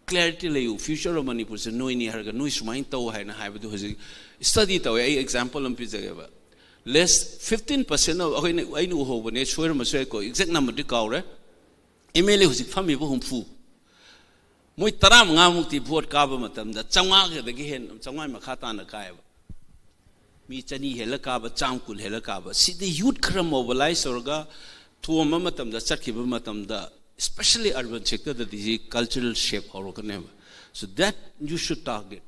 Clarity ꯂꯩꯌꯨ, future of ꯃꯅꯤꯄꯨꯔꯁꯦ ꯅꯣꯏꯅꯤ ꯍꯥꯏꯔꯒ ꯅꯣꯏ ꯁꯨꯃꯥꯏꯅ ꯇꯧ ꯍꯥꯏꯅ ꯍꯥꯏꯕꯗꯨ ꯍꯧꯖꯤꯛ study ꯇꯧꯋꯦ꯫ ꯑꯩ example ꯑꯃ ꯄꯤꯖꯒꯦꯕ꯫ Less fifteen percent of ꯑꯩꯈꯣꯏꯅ, ꯑꯩꯅ ꯎꯍꯧꯕꯅꯦ, ꯁꯣꯏꯔꯝꯕꯁꯨ ꯌꯥꯏꯀꯣ, exact numberꯗꯤ ꯀꯥꯎꯔꯦ, MLA ꯍꯧꯖꯤꯛ ꯐꯝꯃꯤꯕ ꯍꯨꯝꯐꯨ, ꯃꯣꯏ ꯇꯔꯥꯃꯉꯥꯃꯨꯛꯇꯤ vote ꯀꯥꯕ ꯃꯇꯝꯗ ꯆꯥꯝꯃꯉꯥꯗꯒꯤ ꯍꯦꯟꯅ, ꯆꯥꯝꯃꯉꯥ ꯃꯈꯥ ꯇꯥꯅ ꯀꯥꯏꯌꯦꯕ꯫ ꯃꯤ ꯆꯅꯤ ꯍꯦꯜꯂ ꯀꯥꯕ, ꯆꯥꯝ ꯀꯨꯟ ꯍꯦꯜꯂ ꯀꯥꯕ꯫ ꯁꯤꯗꯤ youth ꯈꯔ mobilize ꯇꯧꯔꯒ ꯊꯣꯝꯕ ꯃꯇꯝꯗ, ꯆꯠꯈꯤꯕ ꯃꯇꯝꯗ, especially urban sectorꯗꯗꯤ ꯁꯤ cultural shift ꯍꯧꯔꯛꯀꯅꯦꯕ꯫ So that you should target꯫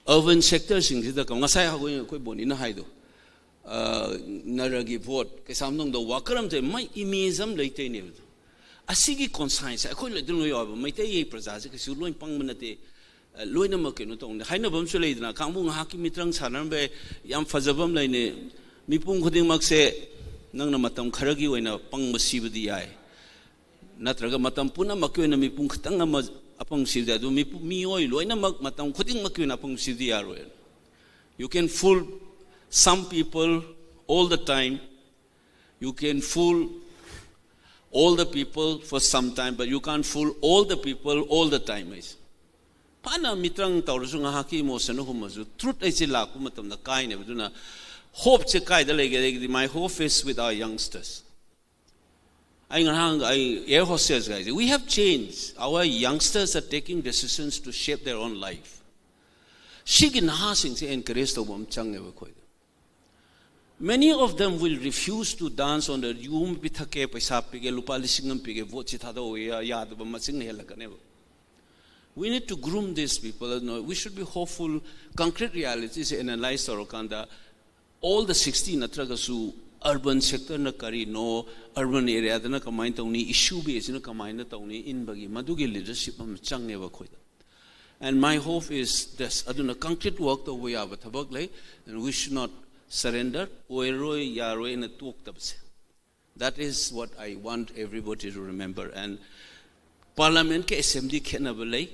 Urban sectorꯁꯤꯡꯁꯤꯗ ꯀ-, ꯉꯁꯥꯏ ꯑꯩꯈꯣꯏ, ꯑꯩꯈꯣꯏ ꯕꯣꯅꯤꯅ ꯍꯥꯏꯗꯣ, ꯑ, ꯅꯔꯒꯤ vote, ꯀꯩꯁꯥꯝꯊꯣꯡꯗ worker ꯑꯃ ꯆꯠ-, ꯃꯥꯏ image ꯑꯃ ꯂꯩꯇꯩꯅꯦꯕ꯫ ꯑꯁꯤꯒꯤ conscience ꯑꯩꯈꯣꯏ ꯂꯣꯏ ꯑꯗꯨꯝ ꯂꯣꯏ ꯌꯥꯎꯕ꯫ ꯃꯩꯇꯩ ꯄ꯭ꯔꯖꯥꯁꯦ ꯀꯩꯁꯨ ꯂꯣꯏ ꯄꯪꯕ ꯅꯠꯇꯦ꯫ ꯑ, ꯂꯣꯏꯅꯃꯛ ꯀꯩꯅꯣ ꯇꯧꯅꯤ꯫ ꯍꯥꯏꯅꯕ ꯑꯃꯁꯨ ꯂꯩꯗꯅ, ꯀꯥꯡꯕꯨ ꯉꯥꯏꯍꯥꯛꯀꯤ ꯃꯤꯇ꯭ꯔꯪ ꯁꯥꯟꯅꯔꯝꯕ ꯌꯥꯏ, ꯌꯥꯝ ꯐꯖꯕ ꯑꯃ ꯂꯩꯅꯦ, "ꯃꯤꯄꯨꯝ ꯈꯨꯗꯤꯡꯃꯛꯁꯦ ꯅꯪꯅ ꯃꯇꯝ ꯈꯔꯒꯤ ꯑꯣꯏꯅ ꯄꯪꯕ ꯁꯤꯕꯗꯤ ꯌꯥꯏ, ꯅꯠꯇ꯭ꯔꯒ ꯃꯇꯝ ꯄꯨꯝꯅꯃꯛꯀꯤ ꯑꯣꯏꯅ ꯃꯤꯄꯨꯝ ꯈꯤꯇꯪ ꯑꯃ ꯑꯄꯪ ꯁꯤꯕꯗꯤ ꯌꯥꯏ, ꯑꯗꯨ ꯃꯤꯄꯨꯝ, ꯃꯤꯑꯣꯏ ꯂꯣꯏꯅꯃꯛ ꯃꯇꯝ ꯈꯨꯗꯤꯡꯃꯛꯀꯤ ꯑꯣꯏꯅ ꯑꯄꯪ ꯁꯤꯕꯗꯤ ꯌꯥꯔꯣꯏ꯫ You can fool some people all the time, you can fool all the people for some time, but you can't fool all the people all the time" ꯍꯥꯏꯁꯦ꯫ ꯐꯅ ꯃꯤꯇ꯭ꯔꯪ ꯇꯧꯔꯁꯨ ꯉꯥꯏꯍꯥꯛꯀꯤ emotion ꯍꯨꯝꯃꯁꯨ truth ꯍꯥꯏꯁꯦ ꯂꯥꯛꯄ ꯃꯇꯝꯗ ꯀꯥꯏꯅꯦꯕ꯫ ꯑꯗꯨꯅ hopeꯁꯦ ꯀꯥꯏꯗ ꯂꯩꯒꯦ ꯍꯥꯏꯔꯒꯗꯤ, my hope is with our youngsters꯫ ꯑꯩ ꯉꯔꯥꯡ ꯑꯩ air hostess ꯍꯥꯏꯁꯦ, we have changed, our youngsters are taking decisions to shape their own life꯫ ꯁꯤꯒꯤ ꯅꯍꯥꯁꯤꯡꯁꯦ encourage ꯇꯧꯕ ꯑꯃ ꯆꯪꯉꯦꯕ ꯑꯩꯈꯣꯏꯗ꯫ Many of them will refuse to dance on the, ꯌꯨ ꯑꯃ ꯄꯤꯊꯛꯀꯦ, ꯄꯩꯁꯥ ꯄꯤꯒꯦ, ꯂꯨꯄꯥ ꯂꯤꯁꯤꯡ ꯑꯃ ꯄꯤꯒꯦ, voteꯁꯤ ꯊꯥꯗꯧ ꯌꯥ-, ꯌꯥꯗꯕ ꯃꯁꯤꯡꯅ ꯍꯦꯜꯂꯛꯀꯅꯦꯕ꯫ We need to groom these people. No, we should be hopeful. Concrete realities analyze ꯇꯧꯔꯀꯥꯟꯗ, all the sixty ꯅꯠꯇ꯭ꯔꯒꯁꯨ urban sectorꯅ ꯀꯔꯤꯅꯣ, urban areaꯗꯅ ꯀꯃꯥꯏꯅ ꯇꯧꯅꯤ, issue baseꯅ ꯀꯃꯥꯏꯅ ꯇꯧꯅꯤ, ꯏꯟꯕꯒꯤ ꯃꯗꯨꯒꯤ leadership ꯑꯃ ꯆꯪꯉꯦꯕ ꯑꯩꯈꯣꯏꯗ꯫ And my hope is this. ꯑꯗꯨꯅ concrete work ꯇꯧꯕ ꯌꯥꯕ ꯊꯕꯛ ꯂꯩ, and we should not surrender. ꯑꯣꯏꯔꯣꯏ, ꯌꯥꯔꯣꯏꯅ ꯇꯣꯛꯇꯕꯁꯦ꯫ That is what I want everybody to remember. And parliamentꯀ assembly ꯈꯦꯠꯅꯕ ꯂꯩ꯫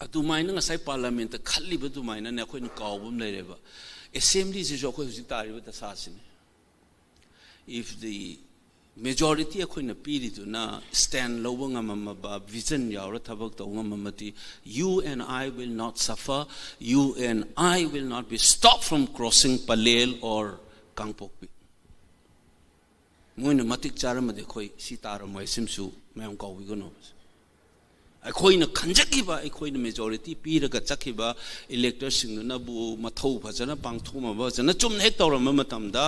ꯑꯗꯨꯃꯥꯏꯅ ꯉꯁꯥꯏ ꯄꯥꯔꯂꯥꯃꯦꯟꯠꯇ ꯈꯜꯂꯤꯕ ꯑꯗꯨꯃꯥꯏꯅꯅꯦ ꯑꯩꯈꯣꯏꯅ ꯀꯥꯎꯕ ꯑꯃ ꯂꯩꯔꯦꯕ꯫ ꯑꯦꯁꯦꯝꯕ꯭ꯂꯤꯁꯤꯁꯨ ꯑꯩꯈꯣꯏ ꯍꯧꯖꯤꯛ ꯇꯥꯔꯤꯕ ꯗꯁꯥꯁꯤꯅꯤ꯫ If the majority ꯑꯩꯈꯣꯏꯅ ꯄꯤꯔꯤꯗꯨꯅ stand ꯂꯧꯕ ꯉꯝꯃꯝꯃꯕ, vision ꯌꯥꯎꯔ ꯊꯕꯛ ꯇꯧꯕ ꯉꯝꯃꯝꯃꯗꯤ, you and I will not suffer, you and I will not be stopped from crossing Palel or ꯀꯥꯡꯄꯣꯛꯄꯤ꯫ ꯃꯣꯏꯅ ꯃꯇꯤꯛ ꯆꯥꯔꯝꯃꯗꯤ ꯑꯩꯈꯣꯏ ꯁꯤ ꯇꯥꯔꯝꯃꯣꯏ꯫ ꯁꯤꯃꯁꯨ ꯃꯌꯥꯝ ꯀꯥꯎꯕꯤꯒꯅꯨ꯫ ꯑꯩꯈꯣꯏꯅ ꯈꯟꯖꯈꯤꯕ, ꯑꯩꯈꯣꯏꯅ majority ꯄꯤꯔꯒ ꯆꯠꯈꯤꯕ electorꯁꯤꯡꯗꯨꯅꯕꯨ ꯃꯊꯧ ꯐꯖꯅ ꯄꯥꯡꯊꯣꯛꯑꯝꯃꯕ, ꯐꯖꯅ ꯆꯨꯝꯅ ꯍꯦꯛ ꯇꯧꯔꯝꯕ ꯃꯇꯝꯗ,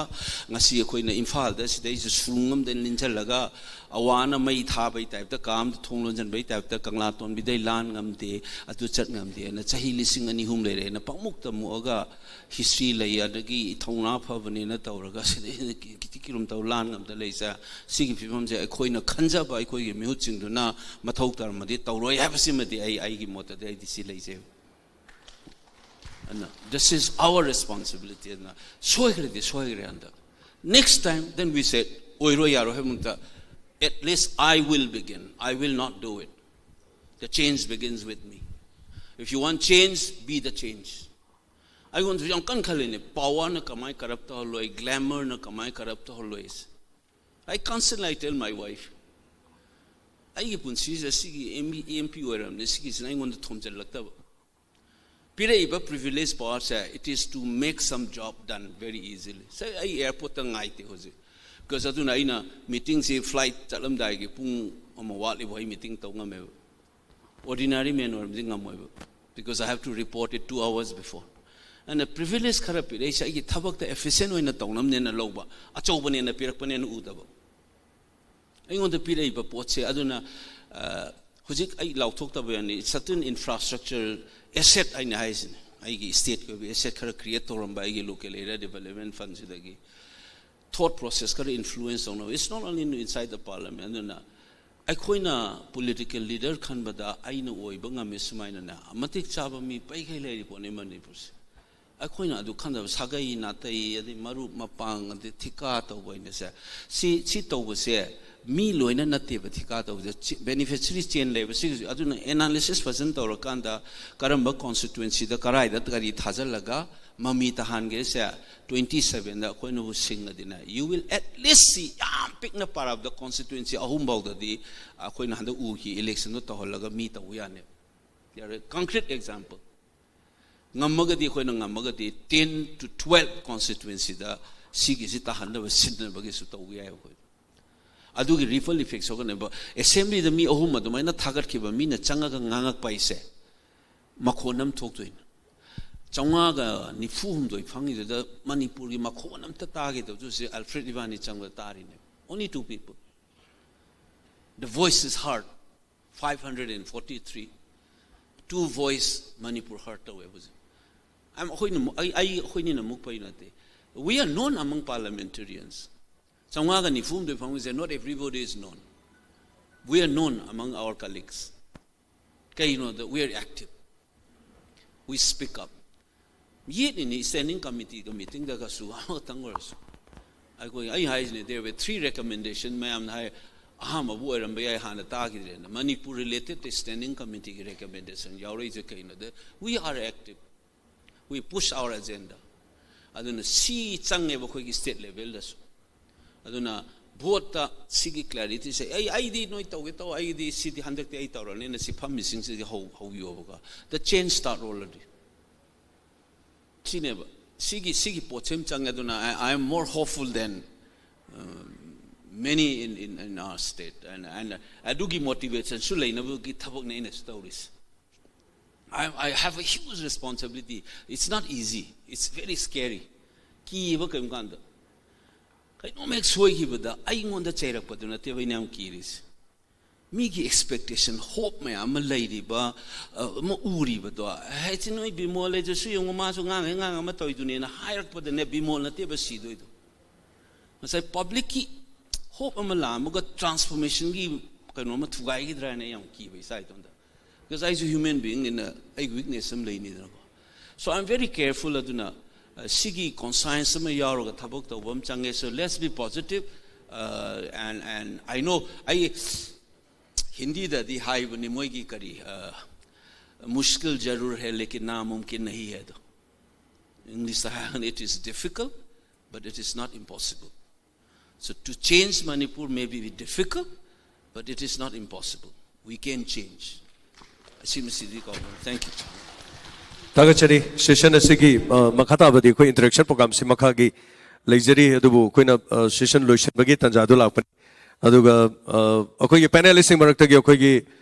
ꯉꯁꯤ ꯑꯩꯈꯣꯏꯅ ꯏꯝꯐꯥꯜꯗ ꯁꯤꯗꯩꯁꯤꯗ ꯁꯨꯔꯨꯡ ꯑꯃꯗ ꯂꯤꯟꯁꯤꯜꯂꯒ ꯑꯋꯥꯅ ꯃꯩ ꯊꯥꯕꯩ typeꯇ, ꯀꯥ ꯑꯃꯗ ꯊꯣꯡ ꯂꯣꯟꯁꯤꯟꯕꯩ typeꯇ, ꯀꯪꯂꯥ ꯇꯣꯟꯕꯤꯗꯩ ꯂꯥꯟ ꯉꯝꯗꯦ, ꯑꯗꯨ ꯆꯠ ꯉꯝꯗꯦꯅ ꯆꯍꯤ ꯂꯤꯁꯤꯡ ꯑꯅꯤ ꯑꯍꯨꯝ ꯂꯩꯔꯦꯅ ꯄꯪꯃꯨꯛꯇ ꯃꯨꯛꯑꯒ history ꯂꯩ, ꯑꯗꯒꯤ ꯊꯧꯅꯥ ꯐꯕꯅꯦꯅ ꯇꯧꯔꯒ ꯁꯤꯗꯩꯁꯤꯗ ꯀꯤꯇꯤ ꯀꯤꯔꯨꯝ ꯇꯧ ꯂꯥꯟ ꯉꯝꯗ ꯂꯩꯖ꯫ ꯁꯤꯒꯤ ꯐꯤꯕꯝꯁꯦ ꯑꯩꯈꯣꯏꯅ ꯈꯟꯖꯕ ꯑꯩꯈꯣꯏꯒꯤ ꯃꯤꯍꯨꯠꯁꯤꯡꯗꯨꯅ ꯃꯊꯧ ꯇꯧꯔꯝꯃꯗꯤ ꯇꯧꯔꯣꯏ ꯍꯥꯏꯕꯁꯤꯃꯗꯤ ꯑꯩ, ꯑꯩꯒꯤ ꯃꯣꯠꯇꯗꯤ ꯑꯩꯗꯤ ꯁꯤ ꯂꯩꯖꯩ꯫ ꯑꯗꯨꯅ this is our responsibility. ꯑꯗꯨꯅ ꯁꯣꯏꯈ꯭ꯔꯗꯤ ꯁꯣꯏꯈ꯭ꯔꯦ ꯍꯟꯗꯛ꯫ Next time, then we said, ꯑꯣꯏꯔꯣꯏ ꯌꯥꯔꯣꯏ ꯍꯥꯏꯕ ꯃꯍꯨꯠꯇ, at least I will begin. I will not do it. The change begins with me. If you want change, be the change. ꯑꯩꯉꯣꯟꯗꯁꯨ ꯌꯥꯝ ꯀꯟꯅ ꯈꯜꯂꯤꯅꯦ, powerꯅ ꯀꯃꯥꯏꯅ corrupt ꯇꯧꯍꯜꯂꯣꯏ, glamourꯅ ꯀꯃꯥꯏꯅ corrupt ꯇꯧꯍꯜꯂꯣꯏ꯫ I constantly I tell my wife, ꯑꯩꯒꯤ ꯄꯨꯟꯁꯤꯁꯦ ꯁꯤꯒꯤ MP ꯑꯣꯏꯔꯕꯅꯤ, ꯁꯤꯒꯤꯁꯤꯅ ꯑꯩꯉꯣꯟꯗ ꯊꯣꯝꯖꯤꯜꯂꯛꯇꯕ꯫ ꯄꯤꯔꯛꯏꯕ privilege powerꯁꯦ, it is to make some job done very easily. ꯁꯦ, ꯑꯩ airportꯇ ꯉꯥꯏꯇꯦ ꯍꯧꯖꯤꯛ꯫ Because ꯑꯗꯨꯅ ꯑꯩꯅ meetingꯁꯤ, flight ꯆꯠꯂꯝꯗꯥꯏꯒꯤ ꯄꯨꯡ ꯑꯃ ꯋꯥꯠꯂꯤꯕ ꯑꯩ meeting ꯇꯧ ꯉꯝꯃꯦꯕ꯫ Ordinary man ꯑꯣꯏꯔꯕꯗꯤ ꯉꯝꯃꯣꯏꯕ, because I have to report it two hours before. ꯑꯗꯨꯅ privilege ꯈꯔ ꯄꯤꯔꯛꯏꯁꯦ ꯑꯩꯒꯤ ꯊꯕꯛꯇ efficient ꯑꯣꯏꯅ ꯇꯧꯅꯕꯅꯦꯅ ꯂꯧꯕ, ꯑꯆꯧꯕꯅꯦꯅ ꯄꯤꯔꯛꯄꯅꯦꯅ ꯎꯗꯕ꯫ ꯑꯩꯉꯣꯟꯗ ꯄꯤꯔꯛꯏꯕ ꯄꯣꯠꯁꯦ, ꯑꯗꯨꯅ, ꯑ, ꯍꯧꯖꯤꯛ ꯑꯩ ꯂꯥꯎꯊꯣꯛꯇꯕ ꯌꯥꯅꯤ, certain infrastructure asset ꯍꯥꯏꯅ ꯍꯥꯏꯁꯤꯅꯦ, ꯑꯩꯒꯤ stateꯀꯤ ꯑꯣꯏꯕ asset ꯈꯔ create ꯇꯧꯔꯝꯕ ꯑꯩꯒꯤ local area development fundꯁꯤꯗꯒꯤ꯫ Thought process ꯈꯔ influence ꯇꯧꯅꯕ, it's not only inside the parliament. ꯑꯗꯨꯅ ꯑꯩꯈꯣꯏꯅ political leader ꯈꯟꯕꯗ ꯑꯩꯅ ꯑꯣꯏꯕ ꯉꯝꯃꯤ ꯁꯨꯃꯥꯏꯅꯅꯦ, ꯃꯇꯤꯛ ꯆꯥꯕ ꯃꯤ ꯄꯩꯈꯩ ꯂꯩꯔꯤ ꯄꯣꯠꯅꯤ ꯃꯅꯤꯄꯨꯔꯁꯦ꯫ ꯑꯩꯈꯣꯏꯅ ꯑꯗꯨ ꯈꯟꯗꯕ, ꯁꯥꯒꯩ ꯅꯥꯇꯩ, ꯑꯗꯩ ꯃꯔꯨꯞ ꯃꯄꯥꯡ, ꯑꯗꯩ ꯊꯤꯀꯥ ꯇꯧꯕ ꯍꯥꯏꯅꯁꯦ, ꯁꯤ, ꯁꯤ ꯇꯧꯕꯁꯦ ꯃꯤ ꯂꯣꯏꯅ ꯅꯠꯇꯦꯕ ꯊꯤꯀꯥ ꯇꯧꯕꯗ꯫ ꯆꯤ-, beneficiary chain ꯂꯩꯕ ꯁꯤꯒꯤꯁꯨ꯫ ꯑꯗꯨꯅ analysis ꯐꯖꯅ ꯇꯧꯔꯀꯥꯟꯗ ꯀꯔꯝꯕ constituencyꯗ ꯀꯔꯥꯏꯗ ꯀꯔꯤ ꯊꯥꯖꯤꯜꯂꯒ ꯃꯃꯤ ꯇꯥꯍꯟꯒꯦꯁꯦ, twenty sevenꯗ ꯑꯩꯈꯣꯏꯅꯕꯨ ꯁꯤꯡꯉꯗꯤꯅꯦ, you will at least see, ꯌꯥꯝ ꯄꯤꯛꯅ ꯄꯥꯔꯕꯗ constituency ꯑꯍꯨꯝ ꯐꯥꯎꯗꯗꯤ ꯑꯩꯈꯣꯏꯅ ꯍꯟꯗꯛ ꯎꯈꯤ electionꯗꯣ ꯇꯧꯍꯜꯂꯒ ꯃꯤ ꯇꯧꯕ ꯌꯥꯅꯦꯕ꯫ There are concrete example. ꯉꯝꯃꯒꯗꯤ, ꯑꯩꯈꯣꯏꯅ ꯉꯝꯃꯒꯗꯤ ten to twelve constituencyꯗ ꯁꯤꯒꯤꯁꯤ ꯇꯥꯍꯟꯅꯕ ꯁꯤꯟꯅꯕꯒꯤꯁꯨ ꯇꯧꯕ ꯌꯥꯏ ꯑꯩꯈꯣꯏ꯫ ꯑꯗꯨꯒꯤ ripple effect ꯁꯣꯛꯀꯅꯦꯕ꯫ Assemblyꯗ ꯃꯤ ꯑꯍꯨꯝ ꯑꯗꯨꯃꯥꯏꯅ ꯊꯥꯒꯠꯈꯤꯕ ꯃꯤꯅ ꯆꯪꯉꯒ ꯉꯥꯡꯉꯛꯄ ꯍꯥꯏꯁꯦ ꯃꯈꯣꯟ ꯑꯃ ꯊꯣꯛꯇꯣꯏꯅꯤ꯫ ꯆꯥꯝꯃꯉꯥꯒ ꯅꯤꯐꯨ ꯍꯨꯝꯗꯣꯏ ꯐꯪꯉꯤꯗꯨꯗ ꯃꯅꯤꯄꯨꯔꯒꯤ ꯃꯈꯣꯟ ꯑꯝꯇ ꯇꯥꯈꯤꯗꯕꯗꯨ ꯍꯧꯖꯤꯛ Alfred ꯏꯕꯥꯅꯤ ꯆꯪꯕꯗ ꯇꯥꯔꯤꯅꯦ꯫ Only two people. The voice is heard. Five hundred and forty-three. Two voice Manipur heard ꯇꯧꯋꯦ ꯍꯧꯖꯤꯛ꯫ ꯑꯩ, ꯑꯩꯈꯣꯏꯅ ꯃꯨ-, ꯑꯩ, ꯑꯩ, ꯑꯩꯈꯣꯏꯅꯤꯅ ꯃꯨꯛꯄꯩ ꯅꯠꯇꯦ꯫ We are known among parliamentarians. ꯆꯥꯝꯃꯉꯥꯒ ꯅꯤꯐꯨ ꯍꯨꯝꯗꯣꯏ ꯐꯪꯕꯁꯦ, not everybody is known. We are known among our colleagues. ꯀꯩꯒꯤꯅꯣꯗ, we are active. We speak up. ꯌꯦꯠꯂꯤꯅꯤ standing committeeꯒ meetingꯗꯒꯁꯨ ꯑꯃꯈꯛꯇꯪ ꯑꯣꯏꯔꯁꯨ꯫ ꯑꯩꯈꯣꯏ, ꯑꯩ ꯍꯥꯏꯁꯤꯅꯦ, there were three recommendation, ꯃꯌꯥꯝꯅ ꯍꯥꯏ ꯑꯍꯥꯟꯕꯕꯨ ꯑꯣꯏꯔꯝꯕ ꯌꯥꯏ, ꯍꯥꯟꯅ ꯇꯥꯈꯤꯗ꯭ꯔꯦꯅ꯫ ꯃꯅꯤꯄꯨꯔ related standing committeeꯒꯤ recommendation ꯌꯥꯎꯔꯛꯏꯁꯦ ꯀꯩꯅꯣꯗ, we are active. We push our agenda. ꯑꯗꯨꯅ ꯁꯤ ꯆꯪꯉꯦꯕ ꯑꯩꯈꯣꯏꯒꯤ state levelꯗꯁꯨ꯫ ꯑꯗꯨꯅ voteꯇ ꯁꯤꯒꯤ clarityꯁꯦ, "ꯑꯩ, ꯑꯩꯗꯤ ꯅꯣꯏ ꯇꯧꯒꯦ ꯇꯧ, ꯑꯩꯗꯤ ꯁꯤꯗꯤ ꯍꯟꯗꯛꯇꯤ ꯑꯩ ꯇꯧꯔꯅꯤꯅ" ꯁꯤ ꯐꯝꯃꯤꯁꯤꯡꯁꯤꯗꯤ ꯍꯧ-, ꯍꯧꯕꯤꯌꯣꯕꯀꯣ꯫ The change start already. ꯁꯤꯅꯦꯕ꯫ ꯁꯤꯒꯤ, ꯁꯤꯒꯤ ꯄꯣꯠꯁꯦ ꯑꯃ ꯆꯪꯉꯦ꯫ ꯑꯗꯨꯅ I, I am more hopeful than, uh, many in, in, in our state. And, and ꯑꯗꯨꯒꯤ motivationꯁꯨ ꯂꯩꯅꯕꯒꯤ ꯊꯕꯛꯅꯦ ꯑꯩꯅꯁꯨ ꯇꯧꯔꯤꯁꯦ꯫ I, I have a huge responsibility. It's not easy. It's very scary. ꯀꯤꯕ ꯀꯔꯤꯒꯨꯝꯕ ꯀꯥꯟꯗ꯫ ꯀꯩꯅꯣꯝ ꯍꯦꯛ ꯁꯣꯏꯈꯤꯕꯗ ꯑꯩꯉꯣꯟꯗ ꯆꯩꯔꯛꯄꯗꯨ ꯅꯠꯇꯦꯕ ꯑꯩꯅ ꯌꯥꯝ ꯀꯤꯔꯤꯁꯦ꯫ ꯃꯤꯒꯤ expectation, hope ꯃꯌꯥꯝ ꯑꯃ ꯂꯩꯔꯤꯕ, ꯑ, ꯑꯃ ꯎꯔꯤꯕꯗꯣ, "ꯍꯦ, ꯁꯤ ꯅꯣꯏ ꯕꯤꯃꯣꯜ ꯂꯩꯗꯨꯁꯨ ꯌꯦꯡꯉꯨ, ꯃꯥꯁꯨ ꯉꯥꯡꯉꯦ, ꯉꯥꯡ ꯑꯃ ꯇꯧꯔꯤꯗꯨꯅꯦꯅ" ꯍꯥꯏꯔꯛꯄꯗꯅꯦ, ꯕꯤꯃꯣꯜ ꯅꯠꯇꯦꯕ ꯁꯤꯗꯣꯏꯗꯣ꯫ ꯉꯁꯥꯏ publicꯀꯤ hope ꯑꯃ ꯂꯥꯛꯑꯝꯃꯒ transformationꯒꯤ ꯀꯩꯅꯣ ꯑꯃ ꯊꯨꯒꯥꯏꯈꯤꯗ꯭ꯔꯥ ꯍꯥꯏꯅ ꯑꯩ ꯌꯥꯝ ꯀꯤꯕ ꯏꯁꯥ ꯏꯇꯣꯝꯇ꯫ Because ꯑꯩꯁꯨ human beingꯅꯤꯅ ꯑꯩꯒꯤ weakness ꯑꯃ ꯂꯩꯅꯤꯗꯅꯀꯣ꯫ So I'm very careful꯫ ꯑꯗꯨꯅ, ꯑ, ꯁꯤꯒꯤ conscience ꯑꯃ ꯌꯥꯎꯔꯒ ꯊꯕꯛ ꯇꯧꯕ ꯑꯃ ꯆꯪꯉꯦ꯫ So let's be positive. Uh, and and I know, I, ꯍꯤꯟꯗꯤꯗꯗꯤ ꯍꯥꯏꯕꯅꯤ ꯃꯣꯏꯒꯤ ꯀꯔꯤ, uh, "ꯃꯨꯁꯀꯤꯜ ꯖꯔꯨꯔ ꯍꯦ ꯂꯦꯀꯤꯟ ꯅꯥꯃꯨꯝꯀꯤꯟ ꯅꯍꯤ ꯍꯦ" ꯗꯣ꯫ ꯏꯪꯂꯤꯁꯇ ꯍꯥꯏꯔꯒꯅ, "It is difficult, but it is not impossible." So to change Manipur may be difficult, but it is not impossible. We can change. ꯑꯁꯤꯃꯁꯤꯗꯤ ꯀꯥꯎꯒꯅꯨ꯫ Thank you. ꯊꯥꯒꯠꯆꯔꯤ꯫ Session ꯑꯁꯤꯒꯤ, ꯑ, ꯃꯈꯥ ꯇꯥꯕꯗꯤ ꯑꯩꯈꯣꯏ interaction program ꯁꯤ ꯃꯈꯥꯒꯤ ꯂꯩꯖꯔꯤ, ꯑꯗꯨꯕꯨ ꯑꯩꯈꯣꯏꯅ, ꯑ, session ꯂꯣꯏꯁꯤꯟꯕꯒꯤ ꯇꯥꯟꯖꯥꯗꯨ ꯂꯥꯛꯄꯅꯤ꯫ ꯑꯗꯨꯒ, ꯑ, ꯑꯩꯈꯣꯏꯒꯤ panelist ꯁꯤꯡ ꯃꯔꯛꯇꯒꯤ ꯑꯩꯈꯣꯏꯒꯤ,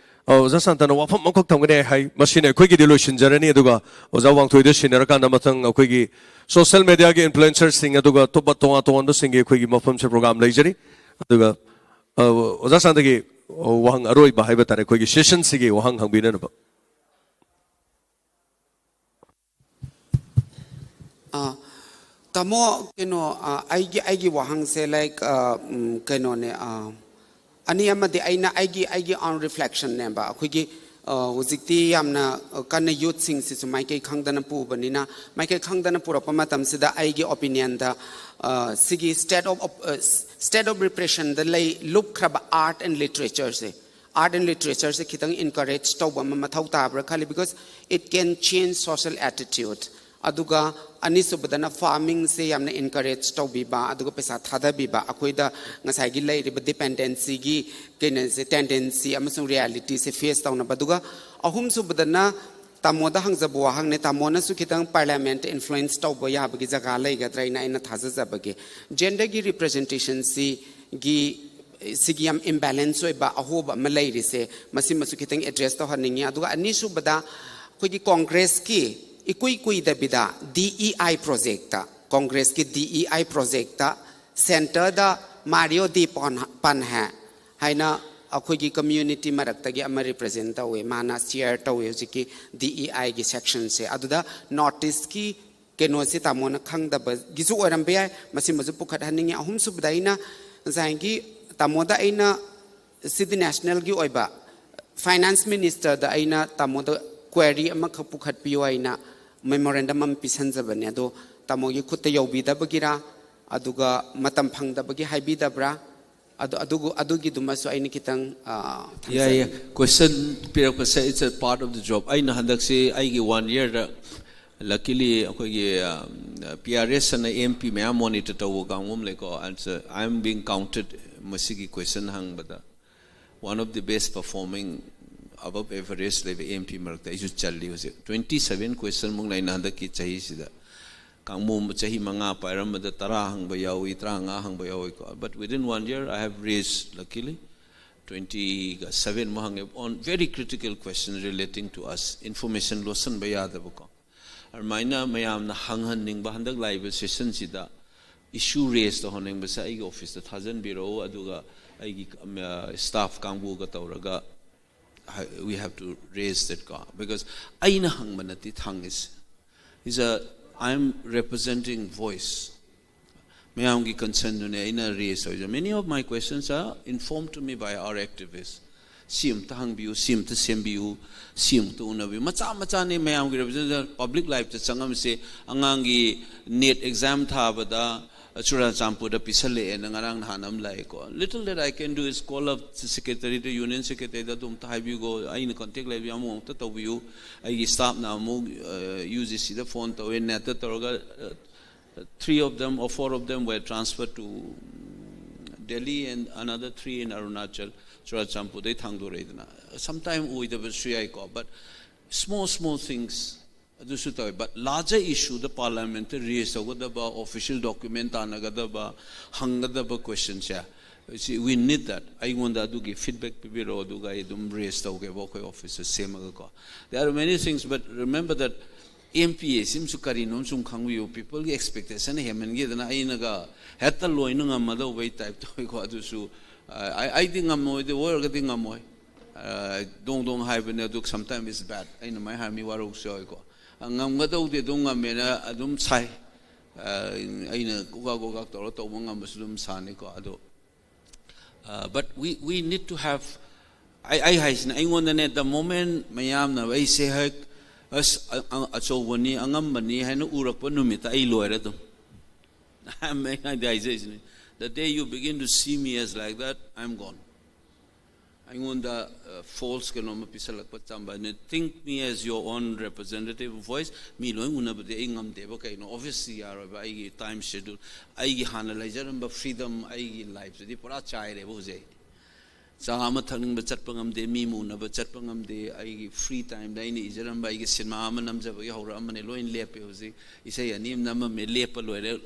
ꯑ, ꯑꯣꯖꯥ ꯁꯥꯟꯇꯅ ꯋꯥꯐꯝ ꯑꯃꯈꯛ ꯊꯝꯒꯅꯤ ꯍꯥꯏ꯫ ꯃꯁꯤꯅ ꯑꯩꯈꯣꯏꯒꯤꯗꯤ ꯂꯣꯏꯁꯤꯟꯖꯔꯅꯤ, ꯑꯗꯨꯒ ꯑꯣꯖꯥ ꯋꯥꯡꯊꯣꯏꯗ ꯁꯤꯟꯅꯔꯀꯥꯟꯗ ꯃꯊꯪ ꯑꯩꯈꯣꯏꯒꯤ social media ꯒꯤ influencer ꯁꯤꯡ ꯑꯗꯨꯒ ꯑꯇꯣꯞꯄ ꯇꯣꯉꯥꯟ ꯇꯣꯉꯥꯟꯕꯁꯤꯡꯒꯤ ꯑꯩꯈꯣꯏꯒꯤ ꯃꯐꯝꯁꯦ program ꯂꯩꯖꯔꯤ꯫ ꯑꯗꯨꯒ, ꯑ, ꯑꯣꯖꯥ ꯁꯥꯟꯇꯒꯤ, ꯑ, ꯋꯥꯍꯪ ꯑꯔꯣꯏꯕ ꯍꯥꯏꯕ ꯇꯥꯔꯦ, ꯑꯩꯈꯣꯏꯒꯤ session ꯁꯤꯒꯤ ꯋꯥꯍꯪ ꯍꯪꯕꯤꯅꯅꯕ꯫ ꯑꯥ, ꯇꯥꯃꯣ, ꯀꯩꯅꯣ, ꯑꯥ, ꯑꯩꯒꯤ ꯑꯩꯒꯤ ꯋꯥꯍꯪꯁꯦ, like, ꯑꯥ, ꯎꯝ, ꯀꯩꯅꯣꯅꯦ, ꯑꯥ, ꯑꯅꯤ ꯑꯃꯗꯤ ꯑꯩꯅ ꯑꯩꯒꯤ ꯑꯩꯒꯤ own reflection ꯅꯦꯕ꯫ ꯑꯩꯈꯣꯏꯒꯤ, ꯑꯥ, ꯍꯧꯖꯤꯛꯇꯤ ꯌꯥꯝꯅ, ꯑꯥ, ꯀꯟꯅ youth ꯁꯤꯡꯁꯤꯁꯨ ꯃꯥꯏꯀꯩ ꯈꯪꯗꯅ ꯄꯨꯕꯅꯤꯅ, ꯃꯥꯏꯀꯩ ꯈꯪꯗꯅ ꯄꯨꯔꯛꯄ ꯃꯇꯝꯁꯤꯗ ꯑꯩꯒꯤ opinion ꯗ, ꯑꯥ, ꯁꯤꯒꯤ state of, ah, state of repression ꯗ ꯂꯩ ꯂꯨꯞꯈ꯭ꯔꯕ art and literature say, art and literature ꯁꯦ ꯈꯤꯇꯪ encourage ꯇꯧꯕ ꯑꯃ ꯃꯊꯧ ꯇꯥꯕ꯭ꯔꯥ ꯈꯜꯂꯤ, because it can change social attitude. ꯑꯗꯨꯒ ꯑꯅꯤꯁꯨꯕꯗꯅ farming ꯁꯦ ꯌꯥꯝꯅ encourage ꯇꯧꯕꯤꯕ, ꯑꯗꯨꯒ ꯄꯩꯁꯥ ꯊꯥꯗꯕꯤꯕ, ꯑꯩꯈꯣꯏꯗ ꯉꯁꯥꯏꯒꯤ ꯂꯩꯔꯤꯕ dependency ꯒꯤ ꯀꯩꯅꯣꯁꯦ, tendency ꯑꯃꯁꯨꯡ reality ꯁꯦ face ꯇꯧꯅꯕ꯫ ꯑꯗꯨꯒ ꯑꯍꯨꯝꯁꯨꯕꯗꯅ ꯇꯥꯃꯣꯗ ꯍꯪꯖꯕ ꯋꯥꯍꯪꯅꯦ, ꯇꯥꯃꯣꯅꯁꯨ ꯈꯤꯇꯪ parliament influence ꯇꯧꯕ ꯌꯥꯕꯒꯤ ꯖꯒꯥ ꯂꯩꯒꯗ꯭ꯔꯥ ꯍꯥꯏꯅ ꯑꯩꯅ ꯊꯥꯖꯖꯕꯒꯤ꯫ Gender ꯒꯤ representation ꯁꯤꯒꯤ ꯁꯤꯒꯤ ꯌꯥꯝ imbalance ꯑꯣꯏꯕ ꯑꯍꯣꯕ ꯑꯃ ꯂꯩꯔꯤꯁꯦ, ꯃꯁꯤꯃꯁꯨ ꯈꯤꯇꯪ address ꯇꯧꯍꯟꯅꯤꯡꯉꯤ꯫ ꯑꯗꯨꯒ ꯑꯅꯤꯁꯨꯕꯗ, ꯑꯩꯈꯣꯏꯒꯤ Congress ꯀꯤ ꯏꯀꯨꯏ ꯀꯨꯏꯗꯕꯤꯗ D E I project ꯇ, Congress ꯀꯤ D E I project ꯇ centre ꯗ Mario de Pan-, Panha ꯍꯥꯏꯅ ꯑꯩꯈꯣꯏꯒꯤ community ꯃꯔꯛꯇꯒꯤ ꯑꯃ represent ꯇꯧꯋꯦ, ꯃꯥꯅ chair ꯇꯧꯋꯦ ꯍꯧꯖꯤꯛꯀꯤ D E I ꯒꯤ section ꯁꯦ꯫ ꯑꯗꯨꯗ North East ꯀꯤ ꯀꯩꯅꯣꯁꯤ ꯇꯥꯃꯣꯅ ꯈꯪꯗꯕꯒꯤꯁꯨ ꯑꯣꯏꯔꯝꯕ ꯌꯥꯏ, ꯃꯁꯤꯃꯁꯨ ꯄꯨꯈꯠꯍꯟꯅꯤꯡꯉꯤ꯫ ꯑꯍꯨꯝꯁꯨꯕꯗ ꯑꯩꯅ ꯉꯁꯥꯏꯒꯤ ꯇꯥꯃꯣꯗ ꯑꯩꯅ city national ꯒꯤ ꯑꯣꯏꯕ finance minister ꯗ ꯑꯩꯅ ꯇꯥꯃꯣꯗ query ꯑꯃꯈꯛ ꯄꯨꯈꯠꯄꯤꯌꯨ ꯍꯥꯏꯅ memorandum ꯑꯃ ꯄꯤꯁꯟꯖꯕꯅꯦ꯫ ꯑꯗꯣ ꯇꯥꯃꯣꯒꯤ ꯈꯨꯠꯇ ꯌꯧꯕꯤꯗꯕꯒꯤꯔꯥ, ꯑꯗꯨꯒ ꯃꯇꯝ ꯐꯪꯗꯕꯒꯤ ꯍꯥꯏꯕꯤꯗꯕ꯭ꯔꯥ? ꯑꯗꯨ ꯑꯗꯨꯒ ꯑꯗꯨꯒꯤꯗꯨꯃꯁꯨ ꯑꯩꯅ ꯈꯤꯇꯪ ꯑ, ꯌꯥꯏ ꯌꯥꯏ꯫ Question ꯄꯤꯔꯛꯄꯁꯦ, it's a part of the job. ꯑꯩꯅ ꯍꯟꯗꯛꯁꯤ ꯑꯩꯒꯤ ꯋꯥꯟ ꯏꯌꯔꯗ ꯂꯛꯀꯤꯂꯤ ꯑꯩꯈꯣꯏꯒꯤ ꯄꯤ ꯑꯥꯔ ꯑꯦꯁ ꯑꯅ ꯑꯦꯝ ꯄꯤ ꯃꯌꯥꯝ ꯃꯣꯅꯤꯇꯔ ꯇꯧꯕ ꯀꯥꯡꯕꯨ ꯑꯃ ꯂꯩꯀꯣ꯫ ꯑꯥꯏ ꯑꯦꯝ ꯕꯤꯡ ꯀꯥꯎꯟꯇꯦꯠ ꯃꯁꯤꯒꯤ ꯀꯣꯏꯁꯟ ꯍꯪꯕꯗ꯫ One of the best performing, above average ꯂꯩꯕ ꯑꯦꯝ ꯄꯤ ꯃꯔꯛꯇ ꯑꯩꯁꯨ ꯆꯜꯂꯤ ꯍꯧꯖꯤꯛ꯫ ꯇ꯭ꯋꯦꯟꯇꯤ ꯁꯚꯦꯟ ꯀꯣꯏꯁꯟꯃꯨꯛꯅ ꯑꯩꯅ ꯍꯟꯗꯛꯀꯤ ꯆꯍꯤꯁꯤꯗ, ꯀꯥꯡꯕꯨ ꯆꯍꯤ ꯃꯉꯥ ꯄꯥꯏꯔꯝꯕꯗ ꯇꯔꯥ ꯍꯪꯕ ꯌꯥꯎꯏ, ꯇꯔꯥꯃꯉꯥ ꯍꯪꯕ ꯌꯥꯎꯏꯀꯣ꯫ But within one year I have raised luckily ꯇ꯭ꯋꯦꯟꯇꯤꯒ ꯁꯚꯦꯟꯃꯨꯛ ꯍꯪꯉꯦ on very critical question relating to us, information ꯂꯣꯠꯁꯤꯟꯕ ꯌꯥꯗꯕꯀꯣ꯫ ꯑꯗꯨꯃꯥꯏꯅ ꯃꯌꯥꯝꯅ ꯍꯪꯍꯟꯅꯤꯡꯕ ꯍꯟꯗꯛ ꯂꯥꯛꯏꯕ ꯁꯦꯁꯟꯁꯤꯗ ꯏꯁꯨ ꯔꯦꯁ ꯇꯧꯍꯟꯅꯤꯡꯕꯁꯦ ꯑꯩꯒꯤ ꯑꯣꯐꯤꯁꯇ ꯊꯥꯖꯤꯟꯕꯤꯔꯛꯎ, ꯑꯗꯨꯒ ꯑꯩꯒꯤ ꯁ꯭ꯇꯥꯐ ꯀꯥꯡꯕꯨꯒ ꯇꯧꯔꯒ we have to raise that ꯀꯣ꯫ Because ꯑꯩꯅ ꯍꯪꯕ ꯅꯠꯇꯦ ꯊꯥꯡꯉꯤꯁꯦ, is a, I am representing voice. ꯃꯌꯥꯝꯒꯤ ꯀꯟꯁꯔꯟꯗꯨꯅꯦ ꯑꯩꯅ ꯔꯦꯁ ꯇꯧꯔꯤꯁꯦ꯫ Many of my questions are informed to me by our activists. ꯁꯤ ꯑꯝꯇ ꯍꯪꯕꯤꯌꯨ, ꯁꯤ ꯑꯝꯇ ꯁꯦꯝꯕꯤꯌꯨ, ꯁꯤ ꯑꯝꯇ ꯎꯅꯕꯤꯌꯨ꯫ ꯃꯆꯥ ꯃꯆꯥꯅꯤ ꯃꯌꯥꯝꯒꯤ ꯔꯤꯄ꯭ꯔꯖꯦꯟꯇꯦꯁꯟ꯫ ꯄꯕ꯭ꯂꯤꯛ ꯂꯥꯏꯐꯇ ꯆꯪꯉꯝꯁꯦ꯫ ꯑꯉꯥꯡꯒꯤ ꯅꯦꯠ ꯑꯦꯛꯖꯥꯝ ꯊꯥꯕꯗ ꯆꯨꯔꯥꯆꯥꯟꯄꯨꯔꯗ ꯄꯤꯁꯜꯂꯛꯑꯦꯅ ꯉꯔꯥꯡ ꯅꯍꯥꯟ ꯑꯃ ꯂꯥꯛꯑꯦꯀꯣ꯫ Little that I can do is call up the secretary, the union secretary ꯗ ꯑꯗꯨ ꯑꯝꯇ ꯍꯥꯏꯕꯤꯌꯨꯀꯣ, ꯑꯩꯅ ꯀꯟꯇꯦꯛ ꯂꯩꯕ ꯑꯃꯨꯛ ꯑꯝꯇ ꯇꯧꯕꯤꯌꯨ꯫ ꯑꯩꯒꯤ ꯁ꯭ꯇꯥꯐꯅ ꯑꯃꯨꯛ ꯌꯨ ꯖꯤ ꯁꯤꯗ ꯐꯣꯟ ꯇꯧꯋꯦ, ꯅꯦꯠꯇ ꯇꯧꯔꯒ, three of them or four of them were transferred to Delhi and another three in Arunachal, ꯆꯨꯔꯥꯆꯥꯟꯄꯨꯔꯗꯩ ꯊꯥꯡꯗꯣꯔꯛꯏꯗꯅ꯫ Sometime ꯑꯣꯏꯗꯕꯁꯨ ꯌꯥꯏꯀꯣ, but small small things ꯑꯗꯨꯁꯨ ꯇꯧꯋꯦ꯫ But larger issue ꯗ ꯄꯥꯔꯂꯤꯌꯥꯃꯦꯟꯠꯇ ꯔꯦꯁ ꯇꯧꯒꯗꯕ, ꯑꯣꯐꯤꯁꯤꯌꯦꯜ ꯗꯣꯀ꯭ꯌꯨꯃꯦꯟꯠ ꯇꯥꯟꯅꯒꯗꯕ, ꯍꯪꯒꯗꯕ ꯀꯣꯏꯁꯟꯁꯦ, we need that. ꯑꯩꯉꯣꯟꯗ ꯑꯗꯨꯒꯤ ꯐꯤꯗꯕꯦꯛ ꯄꯤꯕꯤꯔꯛꯑꯣ, ꯑꯗꯨꯒ ꯑꯩ ꯑꯗꯨꯝ ꯔꯦꯁ ꯇꯧꯒꯦꯕ ꯑꯩꯈꯣꯏ ꯑꯣꯐꯤꯁꯇ ꯁꯦꯝꯃꯒꯀꯣ꯫ There are many things, but remember that M P A ꯁꯤꯃꯁꯨ ꯀꯔꯤꯅꯣꯝ ꯁꯨꯝ ꯈꯪꯕꯤꯌꯨ꯫ ꯄꯤꯄꯜꯒꯤ ꯑꯦꯛꯁꯄꯦꯛꯇꯦꯁꯟ ꯍꯦꯟꯃꯟꯈꯤꯗꯅ ꯑꯩꯅꯒ ꯍꯦꯛꯇ ꯂꯣꯏꯅ ꯉꯝꯃꯗꯧꯕꯩ ꯇꯥꯏꯞ ꯇꯧꯋꯤꯀꯣ꯫ ꯑꯗꯨꯁꯨ ꯑꯩ ꯑꯩꯗꯤ ꯉꯝꯃꯣꯏꯗꯤ ꯑꯣꯏꯔꯒꯗꯤ ꯉꯝꯃꯣꯏ꯫ ꯗꯣꯡ ꯗꯣꯡ ꯍꯥꯏꯕꯅꯦ, ꯑꯗꯨ sometimes it's bad, ꯑꯩꯅ ꯃꯥꯏ ꯍꯥꯏꯔ ꯃꯤ ꯋꯥꯔꯧꯕꯁꯨ ꯌꯥꯎꯋꯤꯀꯣ꯫ ꯉꯝꯒꯗꯧꯗꯤ ꯑꯗꯨꯝ ꯉꯝꯃꯦꯅ ꯑꯗꯨꯝ ꯁꯥꯏ꯫ ꯑꯩꯅ ꯀꯣꯀꯥ ꯀꯣꯀꯥ ꯇꯧꯔ ꯇꯧꯕ ꯉꯝꯕꯁꯨ ꯑꯗꯨꯝ ꯁꯥꯅꯤꯀꯣ꯫ ꯑꯗꯣ but we we need to have, ꯑꯩ ꯑꯩ ꯍꯥꯏꯁꯤꯅ ꯑꯩꯉꯣꯟꯗꯅꯦ, the moment ꯃꯌꯥꯝꯅ ꯑꯩꯁꯦ ꯍꯦꯛ ꯑꯁ ꯑꯆꯧꯕꯅꯤ ꯑꯉꯝꯕꯅꯤ ꯍꯥꯏꯅ ꯎꯔꯛꯄ ꯅꯨꯃꯤꯠꯇ ꯑꯩ ꯂꯣꯏꯔꯦ ꯑꯗꯨꯝ꯫ ꯑꯩ ꯍꯥꯏꯗꯤ ꯍꯥꯏꯖꯔꯤꯁꯤꯅꯤ, the day you begin to see me as like that, I'm gone. ꯑꯩꯉꯣꯟꯗ ꯐꯣꯜꯁ ꯀꯩꯅꯣꯝꯃ ꯄꯤꯁꯜꯂꯛꯄ ꯆꯝꯕ, think me as your own representative voice. ꯃꯤ ꯂꯣꯏ ꯎꯅꯕꯗꯤ ꯑꯩ ꯉꯝꯗꯦꯕ꯫ ꯀꯩꯅꯣ? ꯑꯣꯐꯤꯁꯁꯤ ꯌꯥꯔꯣꯏꯕ꯫ ꯑꯩꯒꯤ ꯇꯥꯏꯝ ꯁꯦꯗ꯭ꯌꯨꯜ, ꯑꯩꯒꯤ ꯍꯥꯟꯅ ꯂꯩꯖꯔꯝꯕ ꯐ꯭ꯔꯤꯗꯝ, ꯑꯩꯒꯤ ꯂꯥꯏꯐꯁꯤꯗꯤ ꯄꯨꯔꯥ ꯆꯥꯏꯔꯦꯕ ꯍꯧꯖꯤꯛ꯫ ꯆꯥ ꯑꯃ ꯊꯛꯅꯤꯡꯕ ꯆꯠꯄ ꯉꯝꯗꯦ, ꯃꯤ ꯑꯃ ꯎꯅꯕ ꯆꯠꯄ ꯉꯝꯗꯦ꯫ ꯑꯩꯒꯤ ꯐ꯭ꯔꯤ ꯇꯥꯏꯝꯗ ꯑꯩꯅ ꯏꯖꯔꯝꯕ ꯑꯩꯒꯤ ꯁꯤꯅꯦꯃꯥ ꯑꯃ ꯅꯝꯖꯕꯒꯤ ꯍꯧꯔꯛꯑꯝꯕꯅꯦ, ꯂꯣꯏ ꯂꯦꯞꯄꯦ ꯍꯧꯖꯤꯛ꯫ ꯏꯁꯩ ꯑꯅꯤ ꯑꯃ ꯅꯝꯃꯝꯃꯦ, ꯂꯦꯞꯄ ꯂꯣꯏꯔꯦ꯫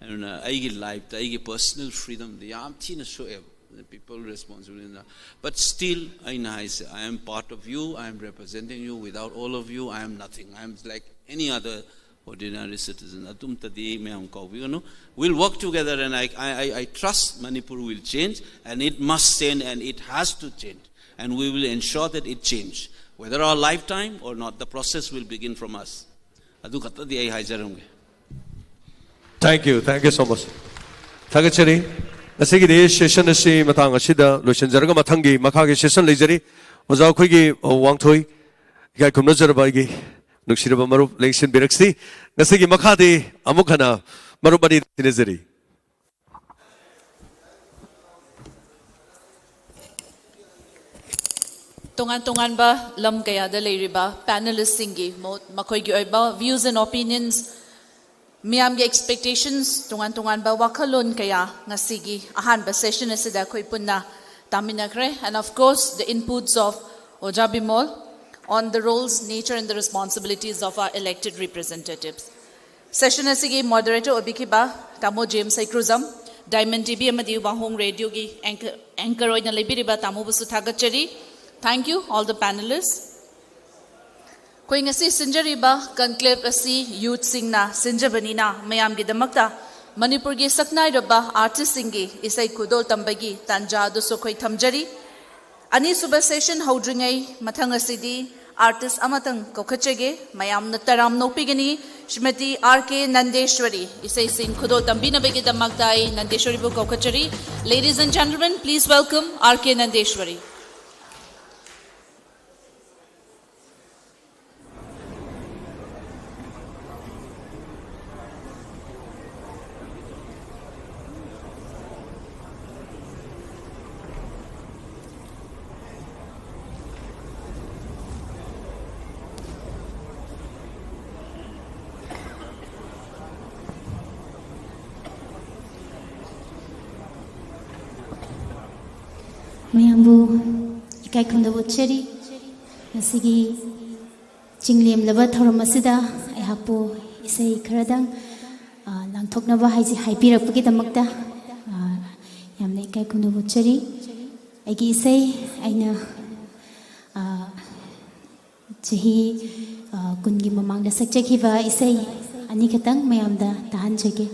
ꯑꯗꯨꯅ ꯑꯩꯒꯤ ꯂꯥꯏꯐꯇ ꯑꯩꯒꯤ ꯄꯔꯁꯅꯦꯜ ꯐ꯭ꯔꯤꯗꯝꯗꯤ ꯌꯥꯝ ꯊꯤꯅ ꯁꯣꯛꯑꯦꯕ꯫ People responsibility, but still, ꯑꯩꯅ ꯍꯥꯏꯁꯦ, I am part of you, I am representing you. Without all of you, I am nothing. I am like any other ordinary citizen. ꯑꯗꯨꯝꯇꯗꯤ ꯃꯌꯥꯝ ꯀꯥꯎꯕꯤꯒꯅꯨ꯫ We'll work together, and I, I, I, I trust Manipur will change, and it must change, and it has to change. And we will ensure that it change. Whether our lifetime or not, the process will begin from us. ꯑꯗꯨ ꯈꯛꯇꯗꯤ ꯑꯩ ꯍꯥꯏꯖꯔꯝꯒꯦ꯫ Thank you, thank you so much. ꯊꯥꯒꯠꯆꯔꯤ꯫ ꯉꯁꯤꯒꯤꯗꯤ session ꯑꯁꯤ ꯃꯇꯥꯡ ꯑꯁꯤꯗ ꯂꯣꯏꯁꯤꯟꯖꯔꯒ ꯃꯊꯪꯒꯤ ꯃꯈꯥꯒꯤ session ꯂꯩꯖꯔꯤ꯫ ꯑꯣꯖꯥ ꯑꯩꯈꯣꯏꯒꯤ, ꯑ, ꯋꯥꯡꯊꯣꯏ, ꯏꯀꯥꯏ ꯈꯨꯝꯅꯖꯔꯕ ꯑꯩꯒꯤ ꯅꯨꯡꯁꯤꯔꯕ ꯃꯔꯨꯞ ꯂꯦꯡꯁꯤꯟꯕꯤꯔꯛꯁꯤ꯫ ꯉꯁꯤꯒꯤ ꯃꯈꯥꯗꯤ ꯑꯃꯨꯛ ꯍꯟꯅ ꯃꯔꯨꯞ ꯑꯅꯤ ꯇꯤꯟꯅꯖꯔꯤ꯫ ꯇꯣꯉꯥꯟ ꯇꯣꯉꯥꯟꯕ ꯂꯝ ꯀꯌꯥꯗ ꯂꯩꯔꯤꯕ ꯄꯦꯅꯦꯂꯤꯁꯁꯤꯡꯒꯤ ꯃꯣꯠ, ꯃꯈꯣꯏꯒꯤ ꯑꯣꯏꯕ views and opinions, ꯃꯤꯌꯥꯝꯒꯤ expectations, ꯇꯣꯉꯥꯟ ꯇꯣꯉꯥꯟꯕ ꯋꯥꯈꯜꯂꯣꯟ ꯀꯌꯥ ꯉꯁꯤꯒꯤ ꯑꯍꯥꯟꯕ ꯁꯦꯁꯟ ꯑꯁꯤꯗ ꯑꯩꯈꯣꯏ ꯄꯨꯟꯅ ꯇꯥꯃꯤꯟꯅꯈ꯭ꯔꯦ, and of course the inputs of ꯑꯣꯖꯥ Bimol on the roles, nature and the responsibilities of our elected representatives. Session ꯑꯁꯤꯒꯤ ꯃꯣꯗꯔꯦꯇꯔ ꯑꯣꯏꯕꯤꯈꯤꯕ ꯇꯥꯃꯣ ꯖꯦꯝꯁ ꯍꯩꯀ꯭ꯔꯨꯖꯝ, ꯗꯥꯏꯃꯟ ꯇꯤ ꯚꯤ ꯑꯃꯗꯤ ꯋꯥꯍꯣꯡ ꯔꯦꯗꯤꯑꯣꯒꯤ ꯑꯦꯡꯀꯔ ꯑꯣꯏꯅ ꯂꯩꯕꯤꯔꯤꯕ ꯇꯥꯃꯣꯕꯨꯁꯨ ꯊꯥꯒꯠꯆꯔꯤ꯫ Thank you all the panelists. ꯑꯩꯈꯣꯏ ꯉꯁꯤ ꯁꯤꯟꯖꯔꯤꯕ ꯀꯟꯀ꯭ꯂꯦꯕ ꯑꯁꯤ ꯌꯨꯠꯁꯤꯡꯅ ꯁꯤꯟꯖꯕꯅꯤꯅ ꯃꯌꯥꯝꯒꯤꯗꯃꯛꯇ ꯃꯅꯤꯄꯨꯔꯒꯤ ꯁꯛꯅꯥꯏꯔꯕ ꯑꯥꯔꯇꯤꯁꯁꯤꯡꯒꯤ ꯏꯁꯩ ꯈꯨꯗꯣꯜ ꯇꯝꯕꯒꯤ ꯇꯥꯟꯖꯥ ꯑꯗꯨꯁꯨ ꯑꯩꯈꯣꯏ ꯊꯝꯖꯔꯤ꯫ ꯑꯅꯤꯁꯨꯕ ꯁꯦꯁꯟ ꯍꯧꯗ꯭ꯔꯤꯉꯩ ꯃꯊꯪ ꯑꯁꯤꯗꯤ ꯑꯥꯔꯇꯤꯁ ꯑꯃꯇꯪ ꯀꯧꯈꯠꯆꯒꯦ, ꯃꯌꯥꯝꯅ ꯇꯔꯥꯝ ꯅꯣꯛꯄꯤꯒꯅꯤ꯫ ꯁ꯭ꯔꯤꯃꯇꯤ ꯑꯥꯔ ꯀꯦ ꯅꯟꯗꯦꯁ꯭ꯋꯔꯤ ꯏꯁꯩꯁꯤꯡ ꯈꯨꯗꯣꯜ ꯇꯝꯕꯤꯅꯕꯒꯤꯗꯃꯛꯇ ꯑꯩ ꯅꯟꯗꯦꯁ꯭ꯋꯔꯤꯕꯨ ꯀꯧꯈꯠꯆꯔꯤ꯫ Ladies and gentlemen, please welcome R K Nandeshwari. ꯃꯌꯥꯝꯕꯨ ꯏꯀꯥꯏ ꯈꯨꯝꯅꯕ ꯎꯠꯆꯔꯤ꯫ ꯉꯁꯤꯒꯤ ꯆꯤꯡꯂꯦꯝꯂꯕ ꯊꯧꯔꯝ ꯑꯁꯤꯗ ꯑꯩꯍꯥꯛꯄꯨ ꯏꯁꯩ ꯈꯔꯗꯪ, ꯑ, ꯂꯥꯡꯊꯣꯛꯅꯕ ꯍꯥꯏꯖ-, ꯍꯥꯏꯕꯤꯔꯛꯄꯒꯤꯗꯃꯛꯇ, ꯑ, ꯌꯥꯝꯅ ꯏꯀꯥꯏ ꯈꯨꯝꯅꯕ ꯎꯠꯆꯔꯤ꯫ ꯑꯩꯒꯤ ꯏꯁꯩ ꯑꯩꯅ, ꯑ, ꯆꯍꯤ, ꯑ, ꯀꯨꯟꯒꯤ ꯃꯃꯥꯡꯗ ꯁꯛꯆꯈꯤꯕ ꯏꯁꯩ ꯑꯅꯤꯈꯛꯇꯪ ꯃꯌꯥꯝꯗ ꯇꯥꯍꯟꯖꯒꯦ꯫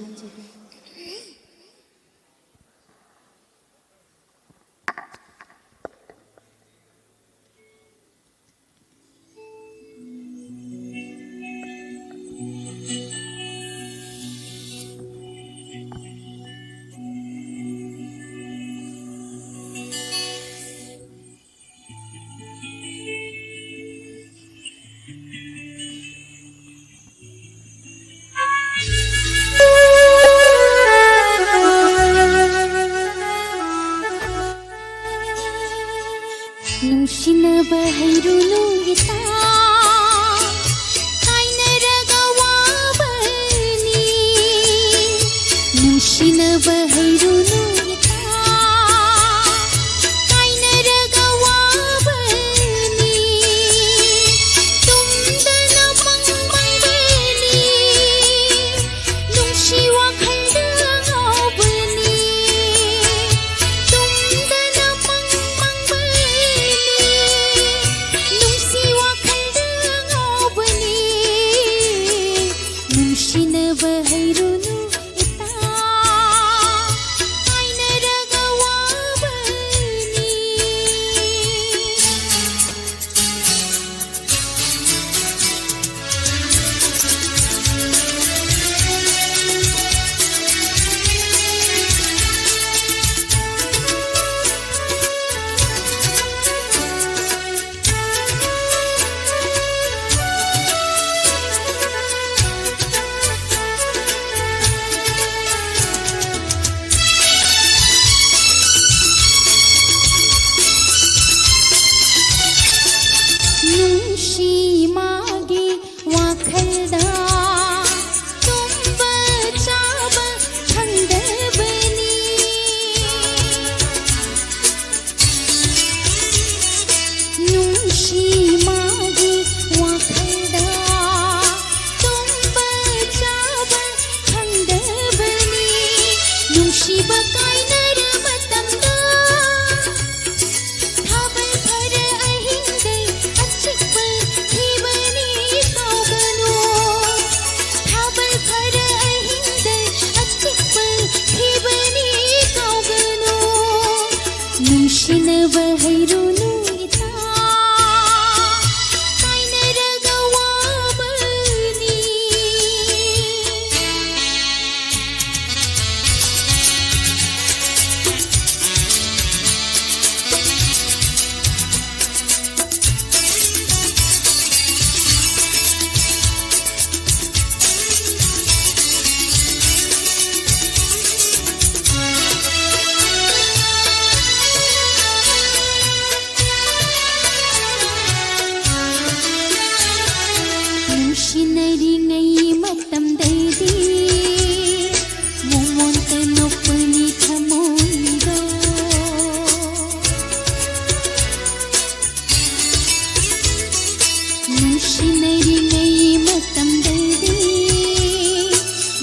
ꯇꯤꯟꯅꯔꯤꯉꯩ ꯃꯇꯝꯗꯗꯤ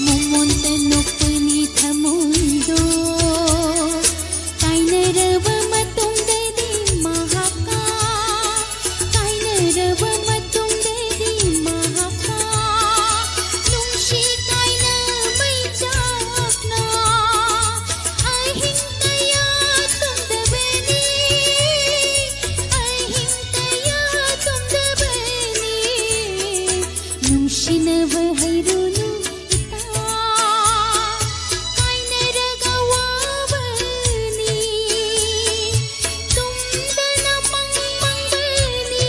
ꯃꯣꯃꯣꯟꯇ ꯅꯣꯛꯄꯅꯤ ꯊꯃꯣꯏꯗꯣ꯫ ꯀꯥꯏꯅꯔꯕ ꯃꯇꯨꯡꯗꯗꯤ ꯃꯍꯥꯛꯀ, ꯀꯥꯏꯅꯔꯕ ꯃꯇꯨꯡꯗꯗꯤ ꯃꯍꯥꯛꯀ ꯅꯨꯡꯁꯤ ꯀꯥꯏꯅꯕꯩ ꯆꯥꯛꯅ ꯑꯍꯤꯡ ꯀꯌꯥ ꯇꯨꯝꯗꯕꯅꯤ, ꯑꯍꯤꯡ ꯀꯌꯥ ꯇꯨꯝꯗꯕꯅꯤ꯫ ꯅꯨꯡꯁꯤꯅꯕ ꯍꯩꯔꯨꯅꯨ ꯏꯇꯥ, ꯀꯥꯏꯅꯔꯒ ꯋꯥꯕꯅꯤ꯫ ꯇꯨꯝꯗꯅ ꯃꯪ ꯃꯪꯕꯅꯤ,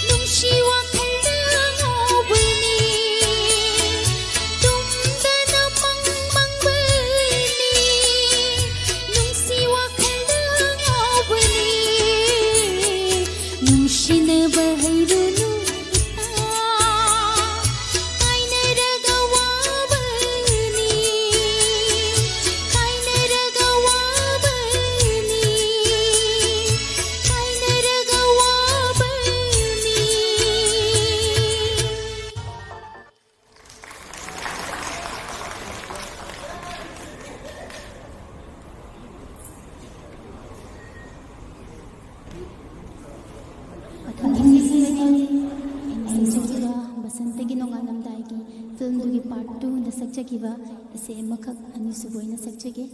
ꯅꯨꯡꯁꯤ ꯋꯥꯈꯜꯗ ꯉꯥꯎꯕꯅꯤ꯫ ꯇꯨꯝꯗꯅ ꯃꯪ ꯃꯪꯕꯅꯤ, ꯅꯨꯡꯁꯤ ꯋꯥꯈꯜꯗ ꯉꯥꯎꯕꯅꯤ꯫ ꯅꯨꯡꯁꯤꯅꯕ ꯍꯩꯔꯨꯅꯨ ꯏꯇꯥ, ꯀꯥꯏꯅꯔꯒ ꯋꯥꯕꯅꯤ, ꯀꯥꯏꯅꯔꯒ ꯋꯥꯕꯅꯤ, ꯀꯥꯏꯅꯔꯒ ꯋꯥꯕꯅꯤ꯫ ꯃꯊꯪꯒꯤ ꯁꯤꯁꯤꯅꯗꯤ ꯑꯩꯅ ꯁꯛꯆꯈꯤꯕ ꯕꯁꯟꯇꯒꯤ ꯅꯣꯡꯉꯥꯜꯂꯝꯗꯥꯏꯒꯤ ꯐꯤꯂꯝꯗꯨꯒꯤ ꯄꯥꯔꯠ ꯇꯨꯗ ꯁꯛꯆꯈꯤꯕ ꯏꯁꯩ ꯑꯃꯈꯛ ꯑꯅꯤꯁꯨꯕ ꯑꯣꯏꯅ ꯁꯛꯆꯒꯦ꯫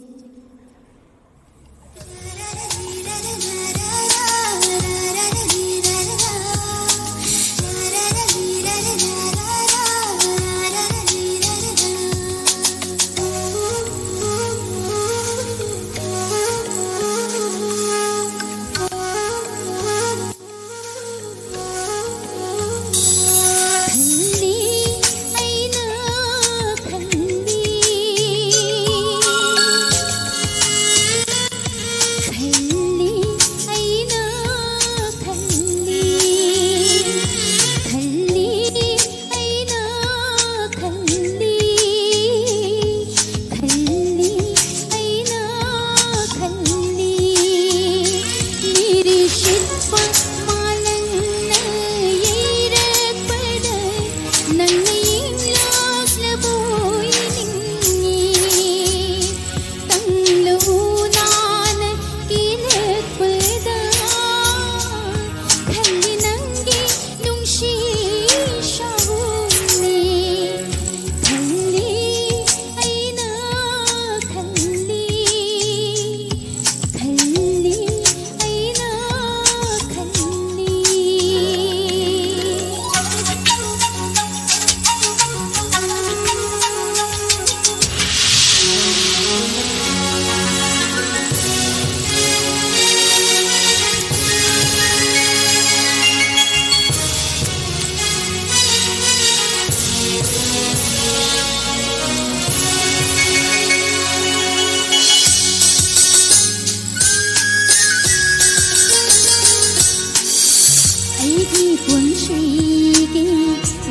ꯑꯩꯒꯤ ꯄꯨꯟꯁꯤꯒꯤ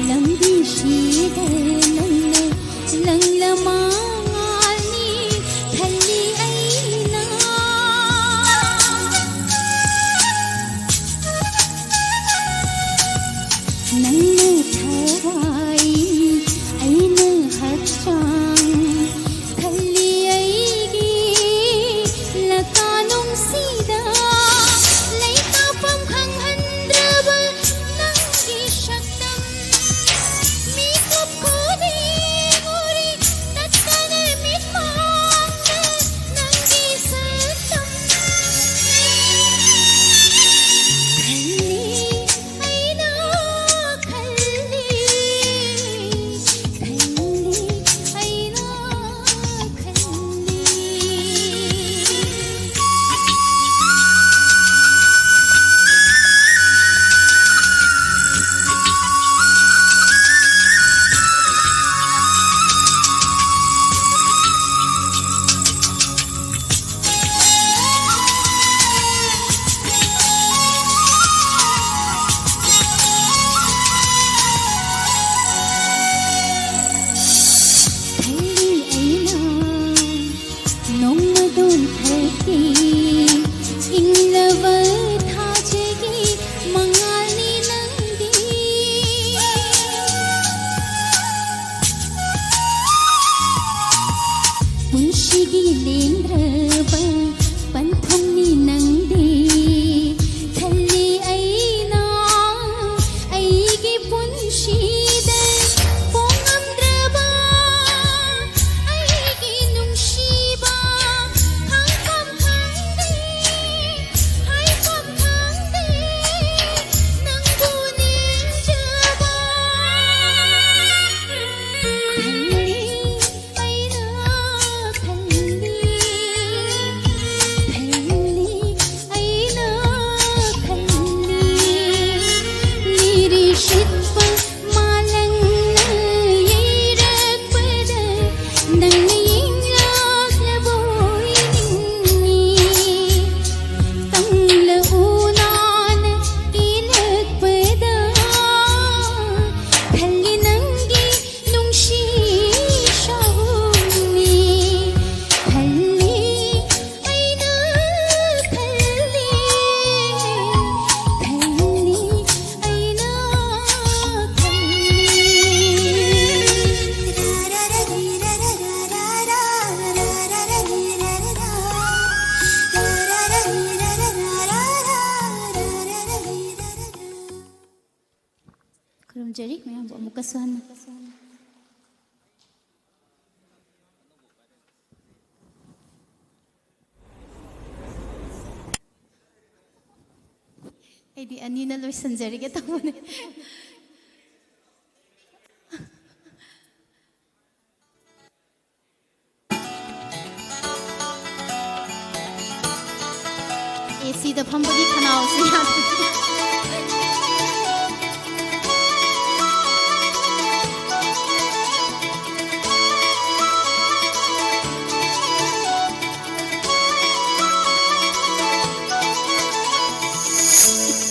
ꯂꯝꯕꯤꯁꯤꯗ ꯅꯪꯅ ꯂꯪꯂꯃꯉꯥꯜꯅꯤ ꯈꯜꯂꯤ ꯑꯩꯅ꯫ ꯅꯪꯅ ꯊꯋꯥꯏ, ꯑꯩꯅ ꯍꯛꯆꯥꯡ ꯈꯜꯂꯤ ꯑꯩꯒꯤ ꯂꯀꯥꯅꯨꯡꯁꯤꯗ꯫ ꯂꯩꯇꯥꯐꯝ ꯈꯪꯍꯟꯗ꯭ꯔꯕ ꯅꯪꯒꯤ ꯁꯛꯇꯝ꯫ ꯃꯤꯀꯨꯞ ꯈꯨꯗꯤꯡ ꯎꯔꯤ ꯇꯠꯇꯅ ꯃꯤꯠꯃꯥꯡꯗ ꯅꯪꯒꯤ ꯁꯛꯇꯝ꯫ ꯈꯜꯂꯤ ꯑꯩꯅ ꯈꯨꯔꯨꯝꯖꯔꯤ ꯃꯌꯥꯝꯕꯨ ꯑꯃꯨꯛꯀꯁꯨ ꯍꯟꯅ꯫ ꯑꯩꯗꯤ ꯑꯅꯤꯅ ꯂꯣꯏꯁꯤꯟꯖꯔꯒꯦ ꯇꯧꯕꯅꯦ꯫ ꯑꯦ ꯁꯤꯗ ꯐꯝꯕꯒꯤ ꯈꯅꯥꯎꯁꯤ ꯌꯥꯗ꯭ꯔꯦ꯫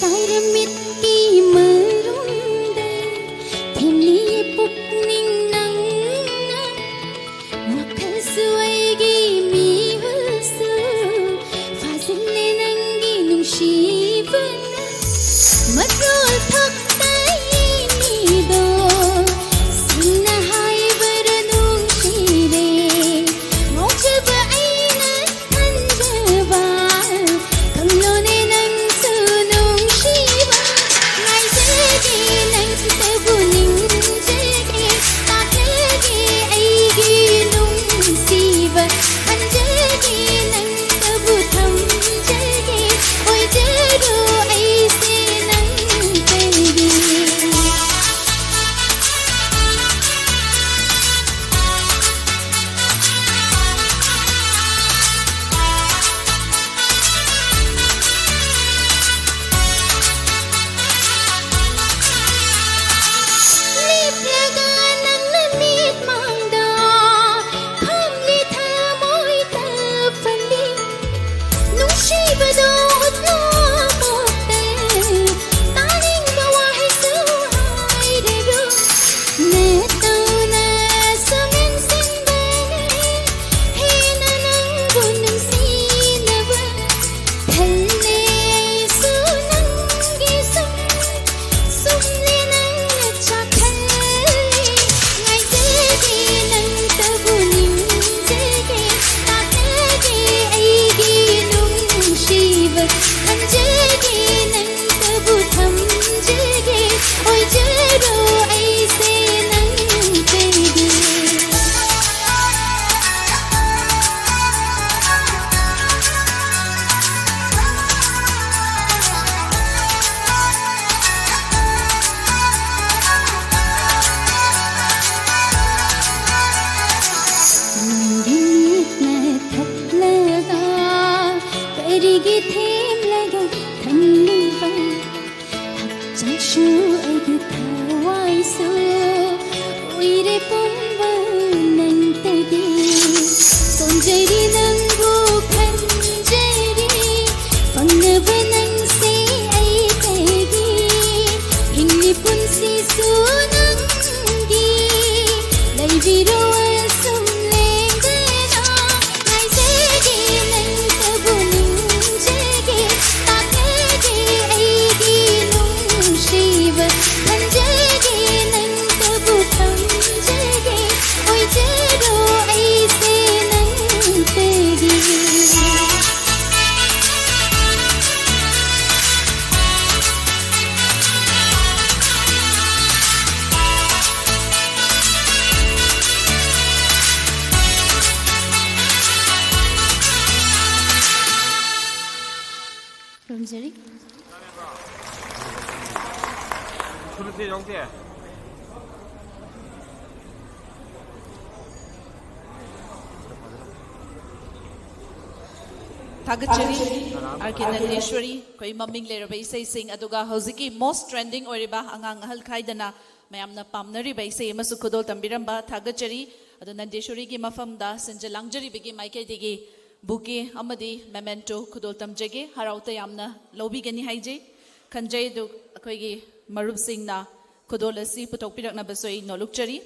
ꯇꯥꯏꯔꯝꯃꯤꯠꯀꯤ ꯃꯔꯨꯝꯗ ꯊꯦꯝꯂꯤꯌꯦ ꯄꯨꯛꯅꯤꯡ ꯅꯪꯅ꯫ ꯋꯥꯈꯜꯁꯨ ꯑꯩꯒꯤ ꯃꯤꯍꯨꯜꯁꯨ ꯐꯥꯖꯤꯜꯂꯦ ꯅꯪꯒꯤ ꯅꯨꯡꯁꯤꯕꯅ꯫ ꯆꯥꯛꯁꯨ ꯑꯩꯒꯤ ꯊꯋꯥꯏꯁꯨ ꯎꯏꯔꯦ ꯄꯨꯝꯕ ꯅꯪꯇꯒꯤ꯫ ꯁꯣꯟꯖꯔꯤ ꯅꯪꯕꯨ ꯈꯟꯖꯔꯤ, ꯐꯪꯅꯕ ꯅꯪꯁꯦ ꯑꯩꯇꯒꯤ꯫ ꯍꯤꯡꯂꯤ ꯄꯨꯟꯁꯤꯁꯨ ꯅꯪꯒꯤ, ꯂꯩꯕꯤꯔꯣ ꯑꯁꯨꯝ ꯂꯦꯡꯗꯅ꯫ ꯉꯥꯏꯖꯒꯦ ꯅꯪꯇꯕꯨ ꯅꯤꯡꯖꯒꯦ, ꯇꯥꯛꯂꯒꯦ ꯑꯩꯒꯤ ꯅꯨꯡꯁꯤꯕ꯫ ꯈꯟꯖꯒꯦ ꯅꯪꯇꯕꯨ ꯊꯝꯖꯒꯦ, ꯑꯣꯏꯖꯔꯣ ꯑꯩꯁꯦ ꯅꯪꯇꯒꯤ꯫ ꯈꯨꯔꯨꯝꯖꯔꯤ꯫ ꯊꯥꯒꯠꯆꯔꯤ ꯑꯥꯔ ꯀꯦ ꯅꯟꯗꯦꯁ꯭ꯋꯔꯤ, ꯑꯩꯈꯣꯏ ꯃꯃꯤꯡ ꯂꯩꯔꯕ ꯏꯁꯩꯁꯤꯡ, ꯑꯗꯨꯒ ꯍꯧꯖꯤꯛꯀꯤ most trending ꯑꯣꯏꯔꯤꯕ ꯑꯉꯥꯡ ꯑꯍꯜ ꯈꯥꯏꯗꯅ ꯃꯌꯥꯝꯅ ꯄꯥꯝꯅꯔꯤꯕ ꯏꯁꯩ ꯑꯃꯁꯨ ꯈꯨꯗꯣꯜ ꯇꯝꯕꯤꯔꯝꯕ ꯊꯥꯒꯠꯆꯔꯤ꯫ ꯑꯗꯣ ꯅꯟꯗꯦꯁ꯭ꯋꯔꯤꯒꯤ ꯃꯐꯝꯗ ꯁꯤꯟꯖ ꯂꯥꯡꯖꯔꯤꯕꯒꯤ ꯃꯥꯏꯀꯩꯗꯒꯤ bouquet ꯑꯃꯗꯤ memento ꯈꯨꯗꯣꯜ ꯇꯝꯖꯒꯦ꯫ ꯍꯔꯥꯎ ꯇꯌꯥꯝꯅ ꯂꯧꯕꯤꯒꯅꯤ ꯍꯥꯏꯖꯩ, ꯈꯟꯖꯩ꯫ ꯑꯗꯨ ꯑꯩꯈꯣꯏꯒꯤ ꯃꯔꯨꯞꯁꯤꯡꯅ ꯈꯨꯗꯣꯜ ꯑꯁꯤ ꯄꯨꯊꯣꯛꯄꯤꯔꯛꯅꯕꯁꯨ ꯑꯩ ꯅꯣꯜꯂꯨꯛꯆꯔꯤ꯫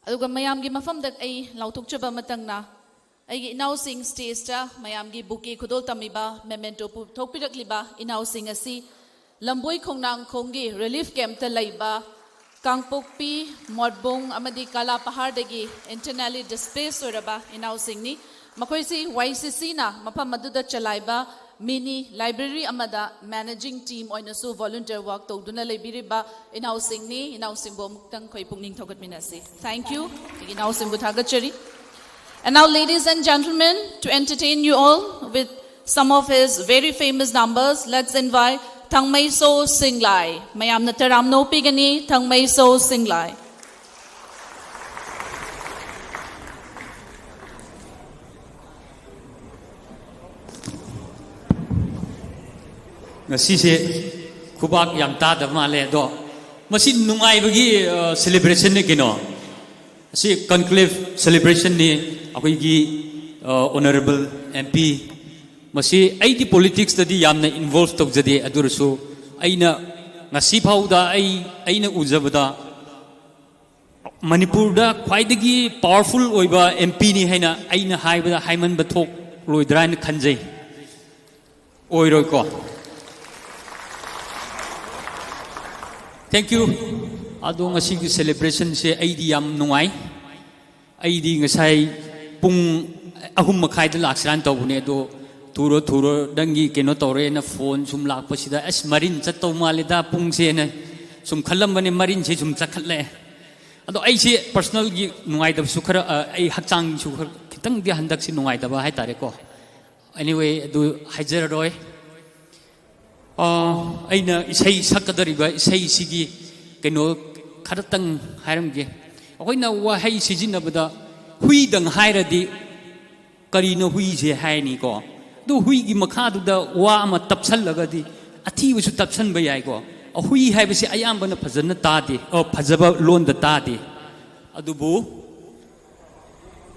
ꯑꯗꯨꯒ ꯃꯌꯥꯝꯒꯤ ꯃꯐꯝꯗ ꯑꯩ ꯂꯥꯎꯊꯣꯛꯆꯕ ꯑꯃꯇꯪꯅ, ꯑꯩꯒꯤ ꯏꯅꯥꯎꯁꯤꯡ stageꯇ ꯃꯌꯥꯝꯒꯤ bouquet ꯈꯨꯗꯣꯜ ꯇꯝꯃꯤꯕ, memento ꯄꯨꯊꯣꯛꯄꯤꯔꯛꯂꯤꯕ ꯏꯅꯥꯎꯁꯤꯡ ꯑꯁꯤ ꯂꯝꯕꯣꯏ ꯈꯣꯡꯅꯥꯡꯈꯣꯡꯒꯤ relief campꯇ ꯂꯩꯕ ꯀꯥꯡꯄꯣꯛꯄꯤ, ꯃꯣꯠꯕꯨꯡ ꯑꯃꯗꯤ ꯀꯥꯂꯥꯄꯍꯥꯔꯗꯒꯤ internally displaced ꯑꯣꯏꯔꯕ ꯏꯅꯥꯎꯁꯤꯡꯅꯤ꯫ ꯃꯈꯣꯏꯁꯤ ꯋꯥꯏ ꯁꯤ ꯁꯤꯅ ꯃꯐꯝ ꯑꯗꯨꯗ ꯆꯂꯥꯏꯕ mini library ꯑꯃꯗ managing team ꯑꯣꯏꯅꯁꯨ volunteer work ꯇꯧꯗꯨꯅ ꯂꯩꯕꯤꯔꯤꯕ ꯏꯅꯥꯎꯁꯤꯡꯅꯤ꯫ ꯏꯅꯥꯎꯁꯤꯡꯕꯨ ꯑꯃꯨꯛꯇꯪ ꯑꯩꯈꯣꯏ ꯄꯨꯛꯅꯤꯡ ꯊꯧꯒꯠꯃꯤꯟꯅꯁꯤ꯫ Thank you꯫ ꯑꯩꯒꯤ ꯏꯅꯥꯎꯁꯤꯡꯕꯨ ꯊꯥꯒꯠꯆꯔꯤ꯫ And now, ladies and gentlemen, to entertain you all with some of his very famous numbers, let's invite Thangmeiso Singlai. ꯃꯌꯥꯝꯅ ꯇꯔꯥꯝꯅ ꯑꯣꯛꯄꯤꯒꯅꯤ, ꯊꯥꯡꯃꯩꯁꯣ ꯁꯤꯡꯂꯥꯏ꯫ ꯉꯁꯤꯁꯦ ꯈꯨꯕꯥꯛ ꯌꯥꯝ ꯇꯥꯗꯕ ꯃꯥꯜꯂꯦ꯫ ꯑꯗꯣ ꯃꯁꯤ ꯅꯨꯡꯉꯥꯏꯕꯒꯤ ꯁꯦꯂꯦꯕ꯭ꯔꯦꯁꯟꯅꯤ ꯀꯩꯅꯣ꯫ ꯑꯁꯤ ꯀꯟꯀ꯭ꯂꯦꯕ ꯁꯦꯂꯦꯕ꯭ꯔꯦꯁꯟꯅꯤ꯫ ꯑꯩꯈꯣꯏꯒꯤ ꯑꯣꯅꯔꯦꯕꯜ ꯑꯦꯝ ꯄꯤ, ꯃꯁꯤ ꯑꯩꯗꯤ ꯄꯣꯂꯤꯇꯤꯛꯁꯇꯗꯤ ꯌꯥꯝꯅ ꯏꯟꯚꯣꯜꯕ ꯇꯧꯖꯗꯦ, ꯑꯗꯨ ꯑꯣꯏꯔꯁꯨ ꯑꯩꯅ ꯉꯁꯤ ꯐꯥꯎꯗ ꯑꯩ ꯑꯩꯅ ꯎꯖꯕꯗ ꯃꯅꯤꯄꯨꯔꯗ ꯈ꯭ꯋꯥꯏꯗꯒꯤ ꯄꯥꯋꯔꯐꯨꯜ ꯑꯣꯏꯕ ꯑꯦꯝ ꯄꯤꯅꯤ ꯍꯥꯏꯅ ꯑꯩꯅ ꯍꯥꯏꯕꯗ ꯍꯥꯏꯃꯟꯕ ꯊꯣꯛꯂꯣꯏꯗ꯭ꯔꯥ ꯍꯥꯏꯅ ꯈꯟꯖꯩ꯫ ꯑꯣꯏꯔꯣꯏꯀꯣ? Thank you. ꯑꯗꯣ ꯉꯁꯤꯒꯤ ꯁꯦꯂꯦꯕ꯭ꯔꯦꯁꯟꯁꯦ ꯑꯩꯗꯤ ꯌꯥꯝ ꯅꯨꯡꯉꯥꯏ꯫ ꯑꯩꯗꯤ ꯉꯁꯥꯏ ꯄꯨꯡ ꯑꯍꯨꯝ ꯃꯈꯥꯏꯗ ꯂꯥꯛꯁꯤꯔꯥꯅ ꯇꯧꯕꯅꯦ, ꯑꯗꯣ ꯊꯨꯔꯣ ꯊꯨꯔꯣ ꯅꯪꯒꯤ ꯀꯩꯅꯣ ꯇꯧꯔꯦꯅ ꯐꯣꯟ ꯁꯨꯝ ꯂꯥꯛꯄꯁꯤꯗ, "ꯑꯁ, ꯃꯔꯤꯟ ꯆꯠꯇꯧ ꯃꯥꯜꯂꯦꯗ ꯄꯨꯡꯁꯦꯅ" ꯁꯨꯝ ꯈꯜꯂꯝꯕꯅꯦ, ꯃꯔꯤꯟꯁꯦ ꯁꯨꯝ ꯆꯠꯈꯠꯂꯛꯑꯦ꯫ ꯑꯗꯣ ꯑꯩꯁꯦ ꯄꯔꯁꯅꯦꯜꯒꯤ ꯅꯨꯡꯉꯥꯏꯇꯕꯁꯨ ꯈꯔ, ꯑ, ꯑꯩ ꯍꯛꯆꯥꯡꯁꯨ ꯈꯔ ꯈꯤꯇꯪꯗꯤ ꯍꯟꯗꯛꯁꯤ ꯅꯨꯡꯉꯥꯏꯇꯕ ꯍꯥꯏꯇꯥꯔꯦꯀꯣ꯫ ꯑꯦꯅꯤꯋꯦ, ꯑꯗꯨ ꯍꯥꯏꯖꯔꯔꯣꯏ꯫ ꯑ, ꯑꯩꯅ ꯏꯁꯩ ꯁꯛꯀꯗꯧꯔꯤꯕ ꯏꯁꯩꯁꯤꯒꯤ ꯀꯩꯅꯣ ꯈꯔꯇꯪ ꯍꯥꯏꯔꯝꯒꯦ꯫ ꯑꯩꯈꯣꯏꯅ ꯋꯥꯍꯩ ꯁꯤꯖꯤꯟꯅꯕꯗ ꯍꯨꯏꯗꯪ ꯍꯥꯏꯔꯗꯤ ꯀꯔꯤꯅꯣ ꯍꯨꯏꯁꯦ ꯍꯥꯏꯅꯤꯀꯣ꯫ ꯑꯗꯨ ꯍꯨꯏꯒꯤ ꯃꯈꯥꯗꯨꯗ ꯋꯥ ꯑꯃ ꯇꯞꯁꯜꯂꯒꯗꯤ ꯑꯊꯤꯕꯁꯨ ꯇꯞꯁꯟꯕ ꯌꯥꯏꯀꯣ꯫ ꯑ, ꯍꯨꯏ ꯍꯥꯏꯕꯁꯤ ꯑꯌꯥꯝꯕꯅ ꯐꯖꯅ ꯇꯥꯗꯦ, ꯑ, ꯐꯖꯕ ꯂꯣꯟꯗ ꯇꯥꯗꯦ꯫ ꯑꯗꯨꯕꯨ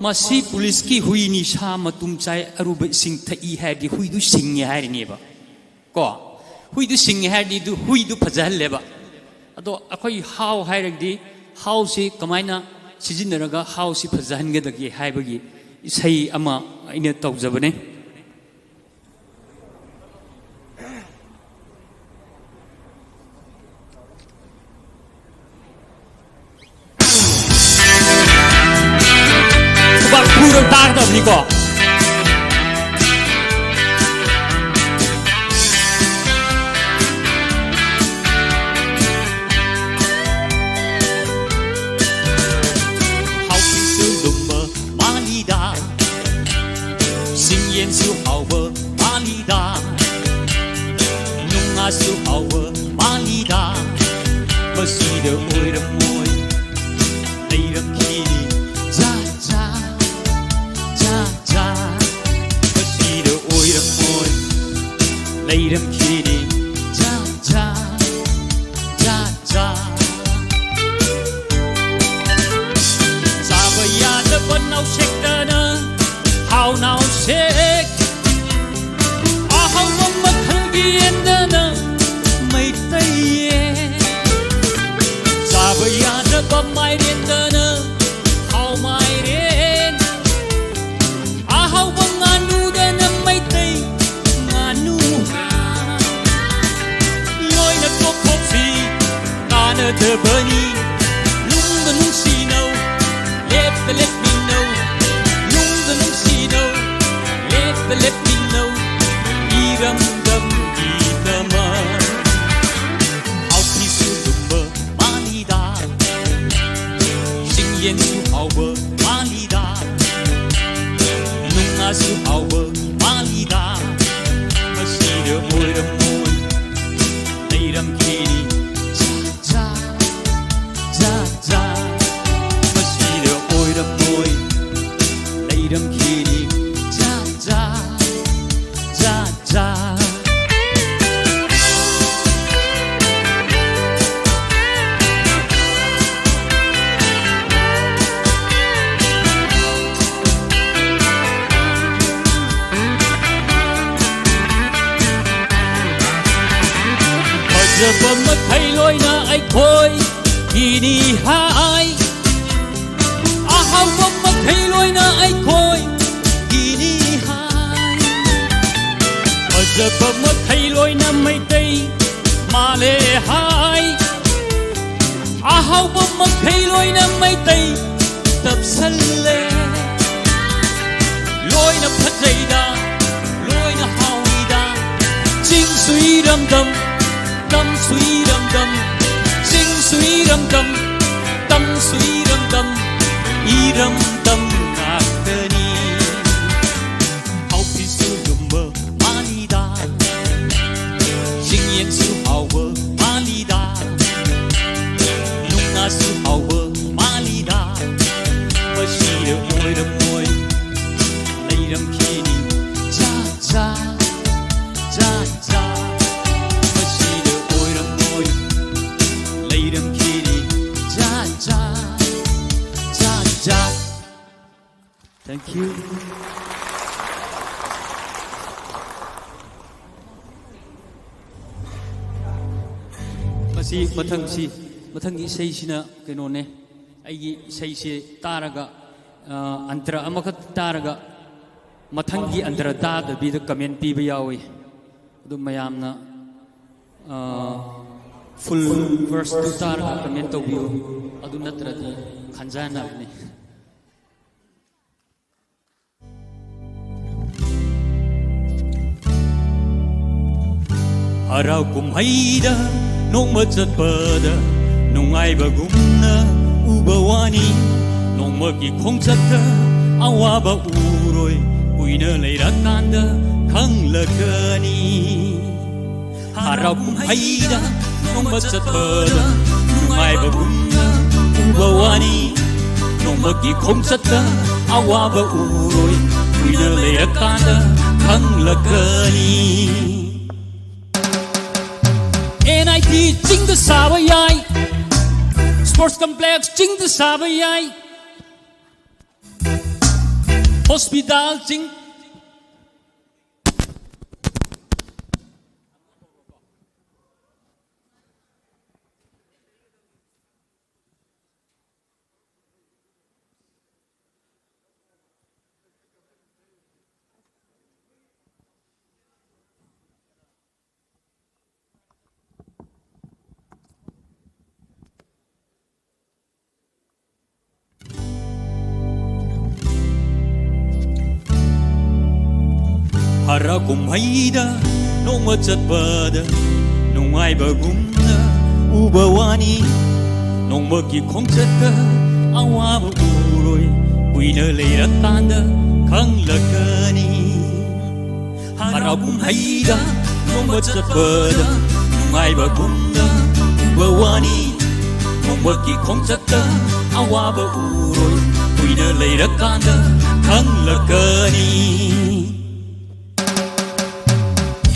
ꯃꯁꯤ ꯄꯨꯂꯤꯁꯀꯤ ꯍꯨꯏꯅꯤ, ꯁꯥ ꯃꯇꯨꯝ ꯆꯥꯏ, ꯑꯔꯨꯕ ꯏꯁꯤꯡ ꯊꯛꯏ ꯍꯥꯏꯔꯗꯤ ꯍꯨꯏꯗꯨ ꯁꯤꯡꯉꯦ ꯍꯥꯏꯔꯤꯅꯦꯕ꯫ ꯀꯣ? ꯍꯨꯏꯗꯨ ꯁꯤꯡꯉꯦ ꯍꯥꯏꯔꯗꯤ ꯑꯗꯨ ꯍꯨꯏꯗꯨ ꯐꯖꯍꯜꯂꯦꯕ꯫ ꯑꯗꯣ ꯑꯩꯈꯣꯏ ꯍꯥꯎ ꯍꯥꯏꯔꯒꯗꯤ ꯍꯥꯎꯁꯤ ꯀꯃꯥꯏꯅ ꯁꯤꯖꯤꯟꯅꯔꯒ ꯍꯥꯎꯁꯤ ꯐꯖꯍꯟꯒꯗꯒꯦ ꯍꯥꯏꯕꯒꯤ ꯏꯁꯩ ꯑꯃ ꯑꯩꯅ ꯇꯧꯖꯕꯅꯦ꯫ ꯈꯨꯕꯥꯛ ꯈꯨꯔ ꯇꯥꯒꯗꯕꯅꯤꯀꯣ꯫ ꯍꯥꯎꯁꯤꯁꯨ ꯂꯨꯝꯕ ꯃꯥꯜꯂꯤꯗ, ꯁꯤꯡꯌꯦꯟꯁꯨ ꯍꯥꯎꯕ ꯃꯥꯜꯂꯤꯗ, ꯅꯨꯡꯉꯥꯁꯨ ꯍꯥꯎꯕ ꯃꯥꯜꯂꯤꯗ, ꯃꯁꯤꯗ ꯑꯣꯏꯔꯝꯃꯣꯏ꯫ ꯂꯩꯔꯝꯈꯤꯅꯤ ꯖꯥꯠ ꯖꯥꯠ, ꯖꯥꯠ ꯖꯥꯠ, ꯃꯁꯤꯗ ꯑꯣꯏꯔꯝꯃꯣꯏ꯫ ꯂꯩꯔꯝꯈꯤꯅꯤ ꯖꯥꯠ ꯖꯥꯠ꯫ ꯐꯖꯕꯅꯤ ꯅꯨꯡꯗ ꯅꯨꯡꯁꯤꯅꯧ ꯂꯦꯞꯇ ꯂꯦꯞꯃꯤꯟꯅꯧ ꯅꯨꯡꯗ ꯅꯨꯡꯁꯤꯅꯧ ꯂꯦꯞꯇ ꯂꯦꯞꯃꯤꯟꯅꯧ ꯏꯔꯝꯗꯝꯒꯤꯗꯃꯛ ꯍꯥꯎꯈꯤꯁꯨ ꯂꯨꯝꯕ ꯃꯥꯂꯤꯗ ꯆꯤꯡꯌꯦꯟꯁꯨ ꯍꯥꯎꯕ ꯃꯥꯂꯤꯗ ꯅꯨꯡꯉꯥꯁꯨ ꯍꯥꯎꯕ ꯃꯥꯂꯤꯗ ꯃꯁꯤꯗ ꯑꯣꯏꯔꯝꯃꯣꯏ ꯂꯩꯔꯝꯈꯤꯅꯤ ꯖꯥ ꯖꯥ ꯖꯥ ꯖꯥ ꯃꯁꯤꯗ ꯑꯣꯏꯔꯝꯃꯣꯏ ꯂꯩꯔꯝꯈꯤꯅꯤ ꯖꯥ ꯖꯥ ꯖꯥ ꯖꯥ ꯐꯖꯕ ꯃꯈꯩ ꯂꯣꯏꯅ ꯑꯩꯈꯣꯏꯒꯤꯅꯤ ꯍꯥꯏ ꯑꯍꯥꯎꯕ ꯃꯈꯩ ꯂꯣꯏꯅ ꯑꯩꯈꯣꯏꯒꯤꯅꯤ ꯍꯥꯏ ꯐꯖꯕ ꯃꯈꯩ ꯂꯣꯏꯅ ꯃꯩꯇꯩ ꯃꯥꯂꯦ ꯍꯥꯏ ꯑꯍꯥꯎꯕ ꯃꯈꯩ ꯂꯣꯏꯅ ꯃꯩꯇꯩ ꯇꯞꯁꯜꯂꯦ ꯂꯣꯏꯅ ꯐꯖꯩꯗ ꯂꯣꯏꯅ ꯍꯥꯎꯏꯗ ꯆꯤꯡꯁꯨ ꯏꯔꯝꯗꯝ ꯇꯝꯁꯨ ꯏꯔꯝꯗꯝ ꯆꯤꯡꯁꯨ ꯏꯔꯝꯗꯝ ꯇꯝꯁꯨ ꯏꯔꯝꯗꯝ ꯏꯔꯝꯗꯝ ꯉꯥꯛꯇꯅꯤ ꯍꯥꯎꯈꯤꯁꯨ ꯂꯨꯝꯕ ꯃꯥꯂꯤꯗ ꯆꯤꯡꯌꯦꯟꯁꯨ ꯍꯥꯎꯕ ꯃꯥꯂꯤꯗ ꯅꯨꯡꯉꯥꯁꯨ ꯍꯥꯎꯕ ꯃꯥꯂꯤꯗ ꯃꯁꯤꯗ ꯑꯣꯏꯔꯝꯃꯣꯏ ꯂꯩꯔꯝꯈꯤꯅꯤ ꯖꯥ ꯖꯥ ꯖꯥ ꯖꯥ ꯃꯁꯤꯗ ꯑꯣꯏꯔꯝꯃꯣꯏ ꯂꯩꯔꯝꯈꯤꯅꯤ ꯖꯥ ꯖꯥ ꯖꯥ ꯖꯥ Thank you. ꯃꯁꯤ ꯃꯊꯪꯁꯤ ꯃꯊꯪꯒꯤ ꯏꯁꯩꯁꯤꯅ ꯀꯩꯅꯣꯅꯦ ꯑꯩꯒꯤ ꯏꯁꯩꯁꯦ ꯇꯥꯔꯒ ꯑ, ꯑꯟꯇ꯭ꯔ ꯑꯃꯈꯛ ꯇꯥꯔꯒ ꯃꯊꯪꯒꯤ ꯑꯟꯇ꯭ꯔ ꯇꯥꯗꯕꯤꯗ ꯀꯃꯦꯟ ꯄꯤꯕ ꯌꯥꯎꯏ ꯑꯗꯨ ꯃꯌꯥꯝꯅ ꯑ, Full verse ꯇꯨ ꯇꯥꯔꯒ comment ꯇꯧꯕꯤꯌꯨ, ꯑꯗꯨ ꯅꯠꯇ꯭ꯔꯗꯤ ꯈꯟꯖꯅꯕꯅꯤ꯫ ꯍꯔꯥꯎ ꯀꯨꯝꯍꯩꯗ ꯅꯣꯡꯃ ꯆꯠꯄꯗ ꯅꯨꯡꯉꯥꯏꯕꯒꯨꯝꯅ ꯎꯕ ꯋꯥꯅꯤ꯫ ꯅꯣꯡꯃꯒꯤ ꯈꯣꯡꯆꯠꯇ ꯑꯋꯥꯕ ꯎꯔꯣꯏ, ꯀꯨꯏꯅ ꯂꯩꯔꯀꯥꯟꯗ ꯈꯪꯂꯛꯀꯅꯤ꯫ ꯍꯔꯥꯎ ꯀꯨꯝꯍꯩꯗ ꯅꯣꯡꯃ ꯆꯠꯄꯗ ꯅꯨꯡꯉꯥꯏꯕꯒꯨꯝꯅ ꯎꯕ ꯋꯥꯅꯤ꯫ ꯅꯣꯡꯃꯒꯤ ꯈꯣꯡꯆꯠꯇ ꯑꯋꯥꯕ ꯎꯔꯣꯏ, ꯀꯨꯏꯅ ꯂꯩꯔꯀꯥꯟꯗ ꯈꯪꯂꯛꯀꯅꯤ꯫ ꯑꯦꯟ ꯑꯥꯏ ꯇꯤ ꯆꯤꯡꯗ ꯁꯥꯕ ꯌꯥꯏ, ꯁ꯭ꯄꯣꯔꯠꯁ ꯀꯝꯄ꯭ꯂꯦꯛꯁ ꯆꯤꯡꯗ ꯁꯥꯕ ꯌꯥꯏ, ꯍꯣꯁꯄꯤꯇꯥꯜ ꯆꯤꯡ ꯍꯔꯥꯎ ꯀꯨꯝꯍꯩꯗ ꯅꯣꯡꯃ ꯆꯠꯄꯗ ꯅꯨꯡꯉꯥꯏꯕꯒꯨꯝꯅ ꯎꯕ ꯋꯥꯅꯤ꯫ ꯅꯣꯡꯃꯒꯤ ꯈꯣꯡꯆꯠꯇ ꯑꯋꯥꯕ ꯎꯔꯣꯏ, ꯀꯨꯏꯅ ꯂꯩꯔꯀꯥꯟꯗ ꯈꯪꯂꯛꯀꯅꯤ꯫ ꯍꯔꯥꯎ ꯀꯨꯝꯍꯩꯗ ꯅꯣꯡꯃ ꯆꯠꯄꯗ ꯅꯨꯡꯉꯥꯏꯕꯒꯨꯝꯅ ꯎꯕ ꯋꯥꯅꯤ꯫ ꯅꯣꯡꯃꯒꯤ ꯈꯣꯡꯆꯠꯇ ꯑꯋꯥꯕ ꯎꯔꯣꯏ, ꯀꯨꯏꯅ ꯂꯩꯔꯀꯥꯟꯗ ꯈꯪꯂꯛꯀꯅꯤ꯫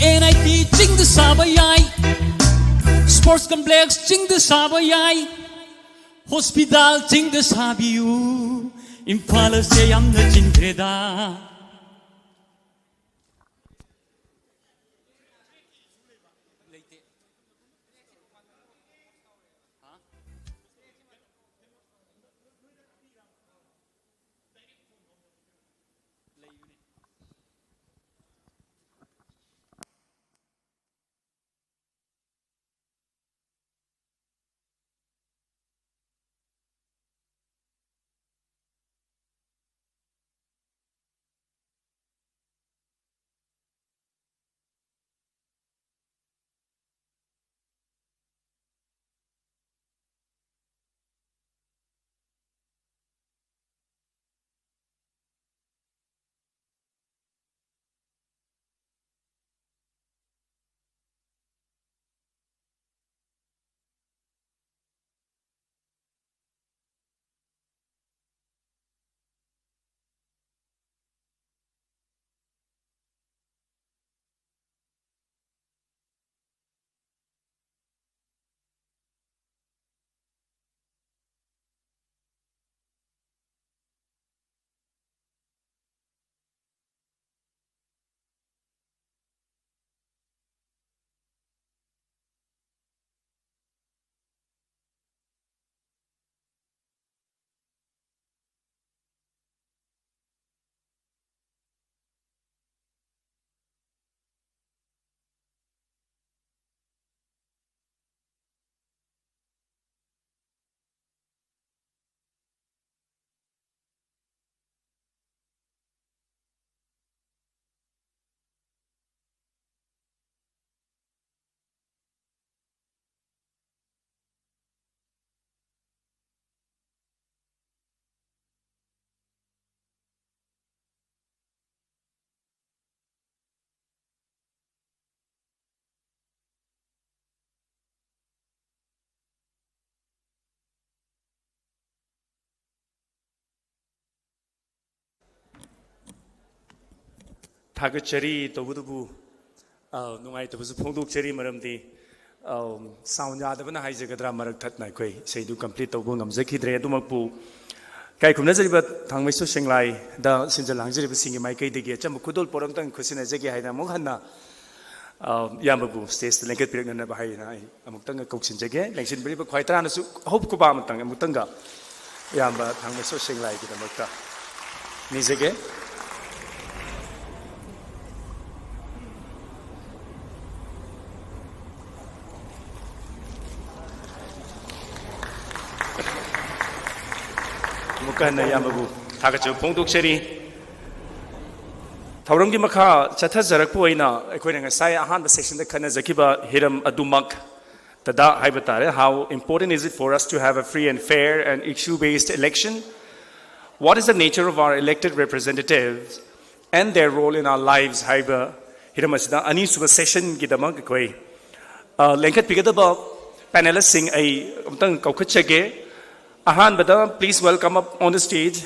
ꯑꯦꯟ ꯑꯥꯏ ꯇꯤ ꯆꯤꯡꯗ ꯁꯥꯕ ꯌꯥꯏ, ꯁ꯭ꯄꯣꯔꯠꯁ ꯀꯝꯄ꯭ꯂꯦꯛꯁ ꯆꯤꯡꯗ ꯁꯥꯕ ꯌꯥꯏ, ꯍꯣꯁꯄꯤꯇꯥꯜ ꯆꯤꯡꯗ ꯁꯥꯕꯤꯌꯨ꯫ ꯏꯝꯐꯥꯜ ꯑꯁꯦ ꯌꯥꯝꯅ ꯆꯤꯟꯈ꯭ꯔꯦꯗ꯫ ꯊꯥꯒꯠꯆꯔꯤ꯫ ꯇꯧꯕꯇꯕꯨ, ꯑ, ꯅꯨꯡꯉꯥꯏꯇꯕꯁꯨ ꯐꯣꯡꯗꯣꯛꯆꯔꯤ, ꯃꯔꯝꯗꯤ, ꯑ, sound ꯌꯥꯗꯕꯅ ꯍꯥꯏꯖꯒꯗ꯭ꯔꯥ, ꯃꯔꯛ ꯊꯠꯅ ꯑꯩꯈꯣꯏ ꯏꯁꯩꯗꯨ complete ꯇꯧꯕ ꯉꯝꯖꯈꯤꯗ꯭ꯔꯦ꯫ ꯑꯗꯨꯃꯛꯄꯨ, ꯏꯀꯥꯏ ꯈꯨꯝꯅꯖꯔꯤꯕ ꯊꯥꯡꯃꯩꯁꯨ ꯁꯦꯡꯂꯥꯏꯗ ꯁꯤꯟꯖ ꯂꯥꯡꯖꯔꯤꯕꯁꯤꯡꯒꯤ ꯃꯥꯏꯀꯩꯗꯒꯤ ꯑꯆꯝꯕ ꯈꯨꯗꯣꯜ ꯄꯣꯠ ꯑꯝꯇꯪ ꯈꯨꯠꯁꯤꯟꯅꯖꯒꯦ ꯍꯥꯏꯅ ꯑꯃꯨꯛ ꯍꯟꯅ, ꯑ, ꯏꯌꯥꯝꯕꯕꯨ stage ꯇ ꯂꯦꯡꯈꯠꯄꯤꯔꯛꯅꯅꯕ ꯍꯥꯏꯅ ꯑꯩ ꯑꯃꯨꯛꯇꯪꯒ ꯀꯧꯁꯤꯟꯖꯒꯦ꯫ ꯂꯦꯡꯁꯤꯟꯕꯤꯔꯤꯕ ꯈ꯭ꯋꯥꯏ ꯇꯔꯥꯅꯁꯨ ꯍꯧ ꯈꯨꯕꯥꯛ ꯑꯃꯇꯪ ꯑꯃꯨꯛꯇꯪꯒ ꯏꯌꯥꯝꯕ ꯊꯥꯡꯃꯩꯁꯨ ꯁꯦꯡꯂꯥꯏꯒꯤꯗꯃꯛꯇ ꯅꯤꯖꯒꯦ꯫ ꯑꯃꯨꯛꯀ ꯍꯟꯅ ꯏꯌꯥꯝꯕꯕꯨ ꯊꯥꯒꯠꯆꯕ ꯐꯣꯡꯗꯣꯛꯆꯔꯤ꯫ ꯊꯧꯔꯝꯒꯤ ꯃꯈꯥ ꯆꯠꯊꯖꯔꯛꯄ ꯑꯣꯏꯅ ꯑꯩꯈꯣꯏꯅ ꯉꯁꯥꯏ ꯑꯍꯥꯟꯕ session ꯗ ꯈꯟꯅꯖꯈꯤꯕ ꯍꯤꯔꯝ ꯑꯗꯨꯃꯛ ꯇꯗꯥ ꯍꯥꯏꯕ ꯇꯥꯔꯦ, how important is it for us to have a free and fair and issue-based election? What is the nature of our elected representatives and their role in our lives ꯍꯥꯏꯕ ꯍꯤꯔꯝ ꯑꯁꯤꯗ ꯑꯅꯤꯁꯨꯕ session ꯒꯤꯗꯃꯛ ꯑꯩꯈꯣꯏ, ꯑ, ꯂꯦꯡꯈꯠꯄꯤꯒꯗꯕ panelist ꯁꯤꯡ ꯑꯩ ꯑꯃꯨꯛꯇꯪ ꯀꯧꯈꯠꯆꯒꯦ꯫ ꯑꯍꯥꯟꯕꯗ, please welcome up on the stage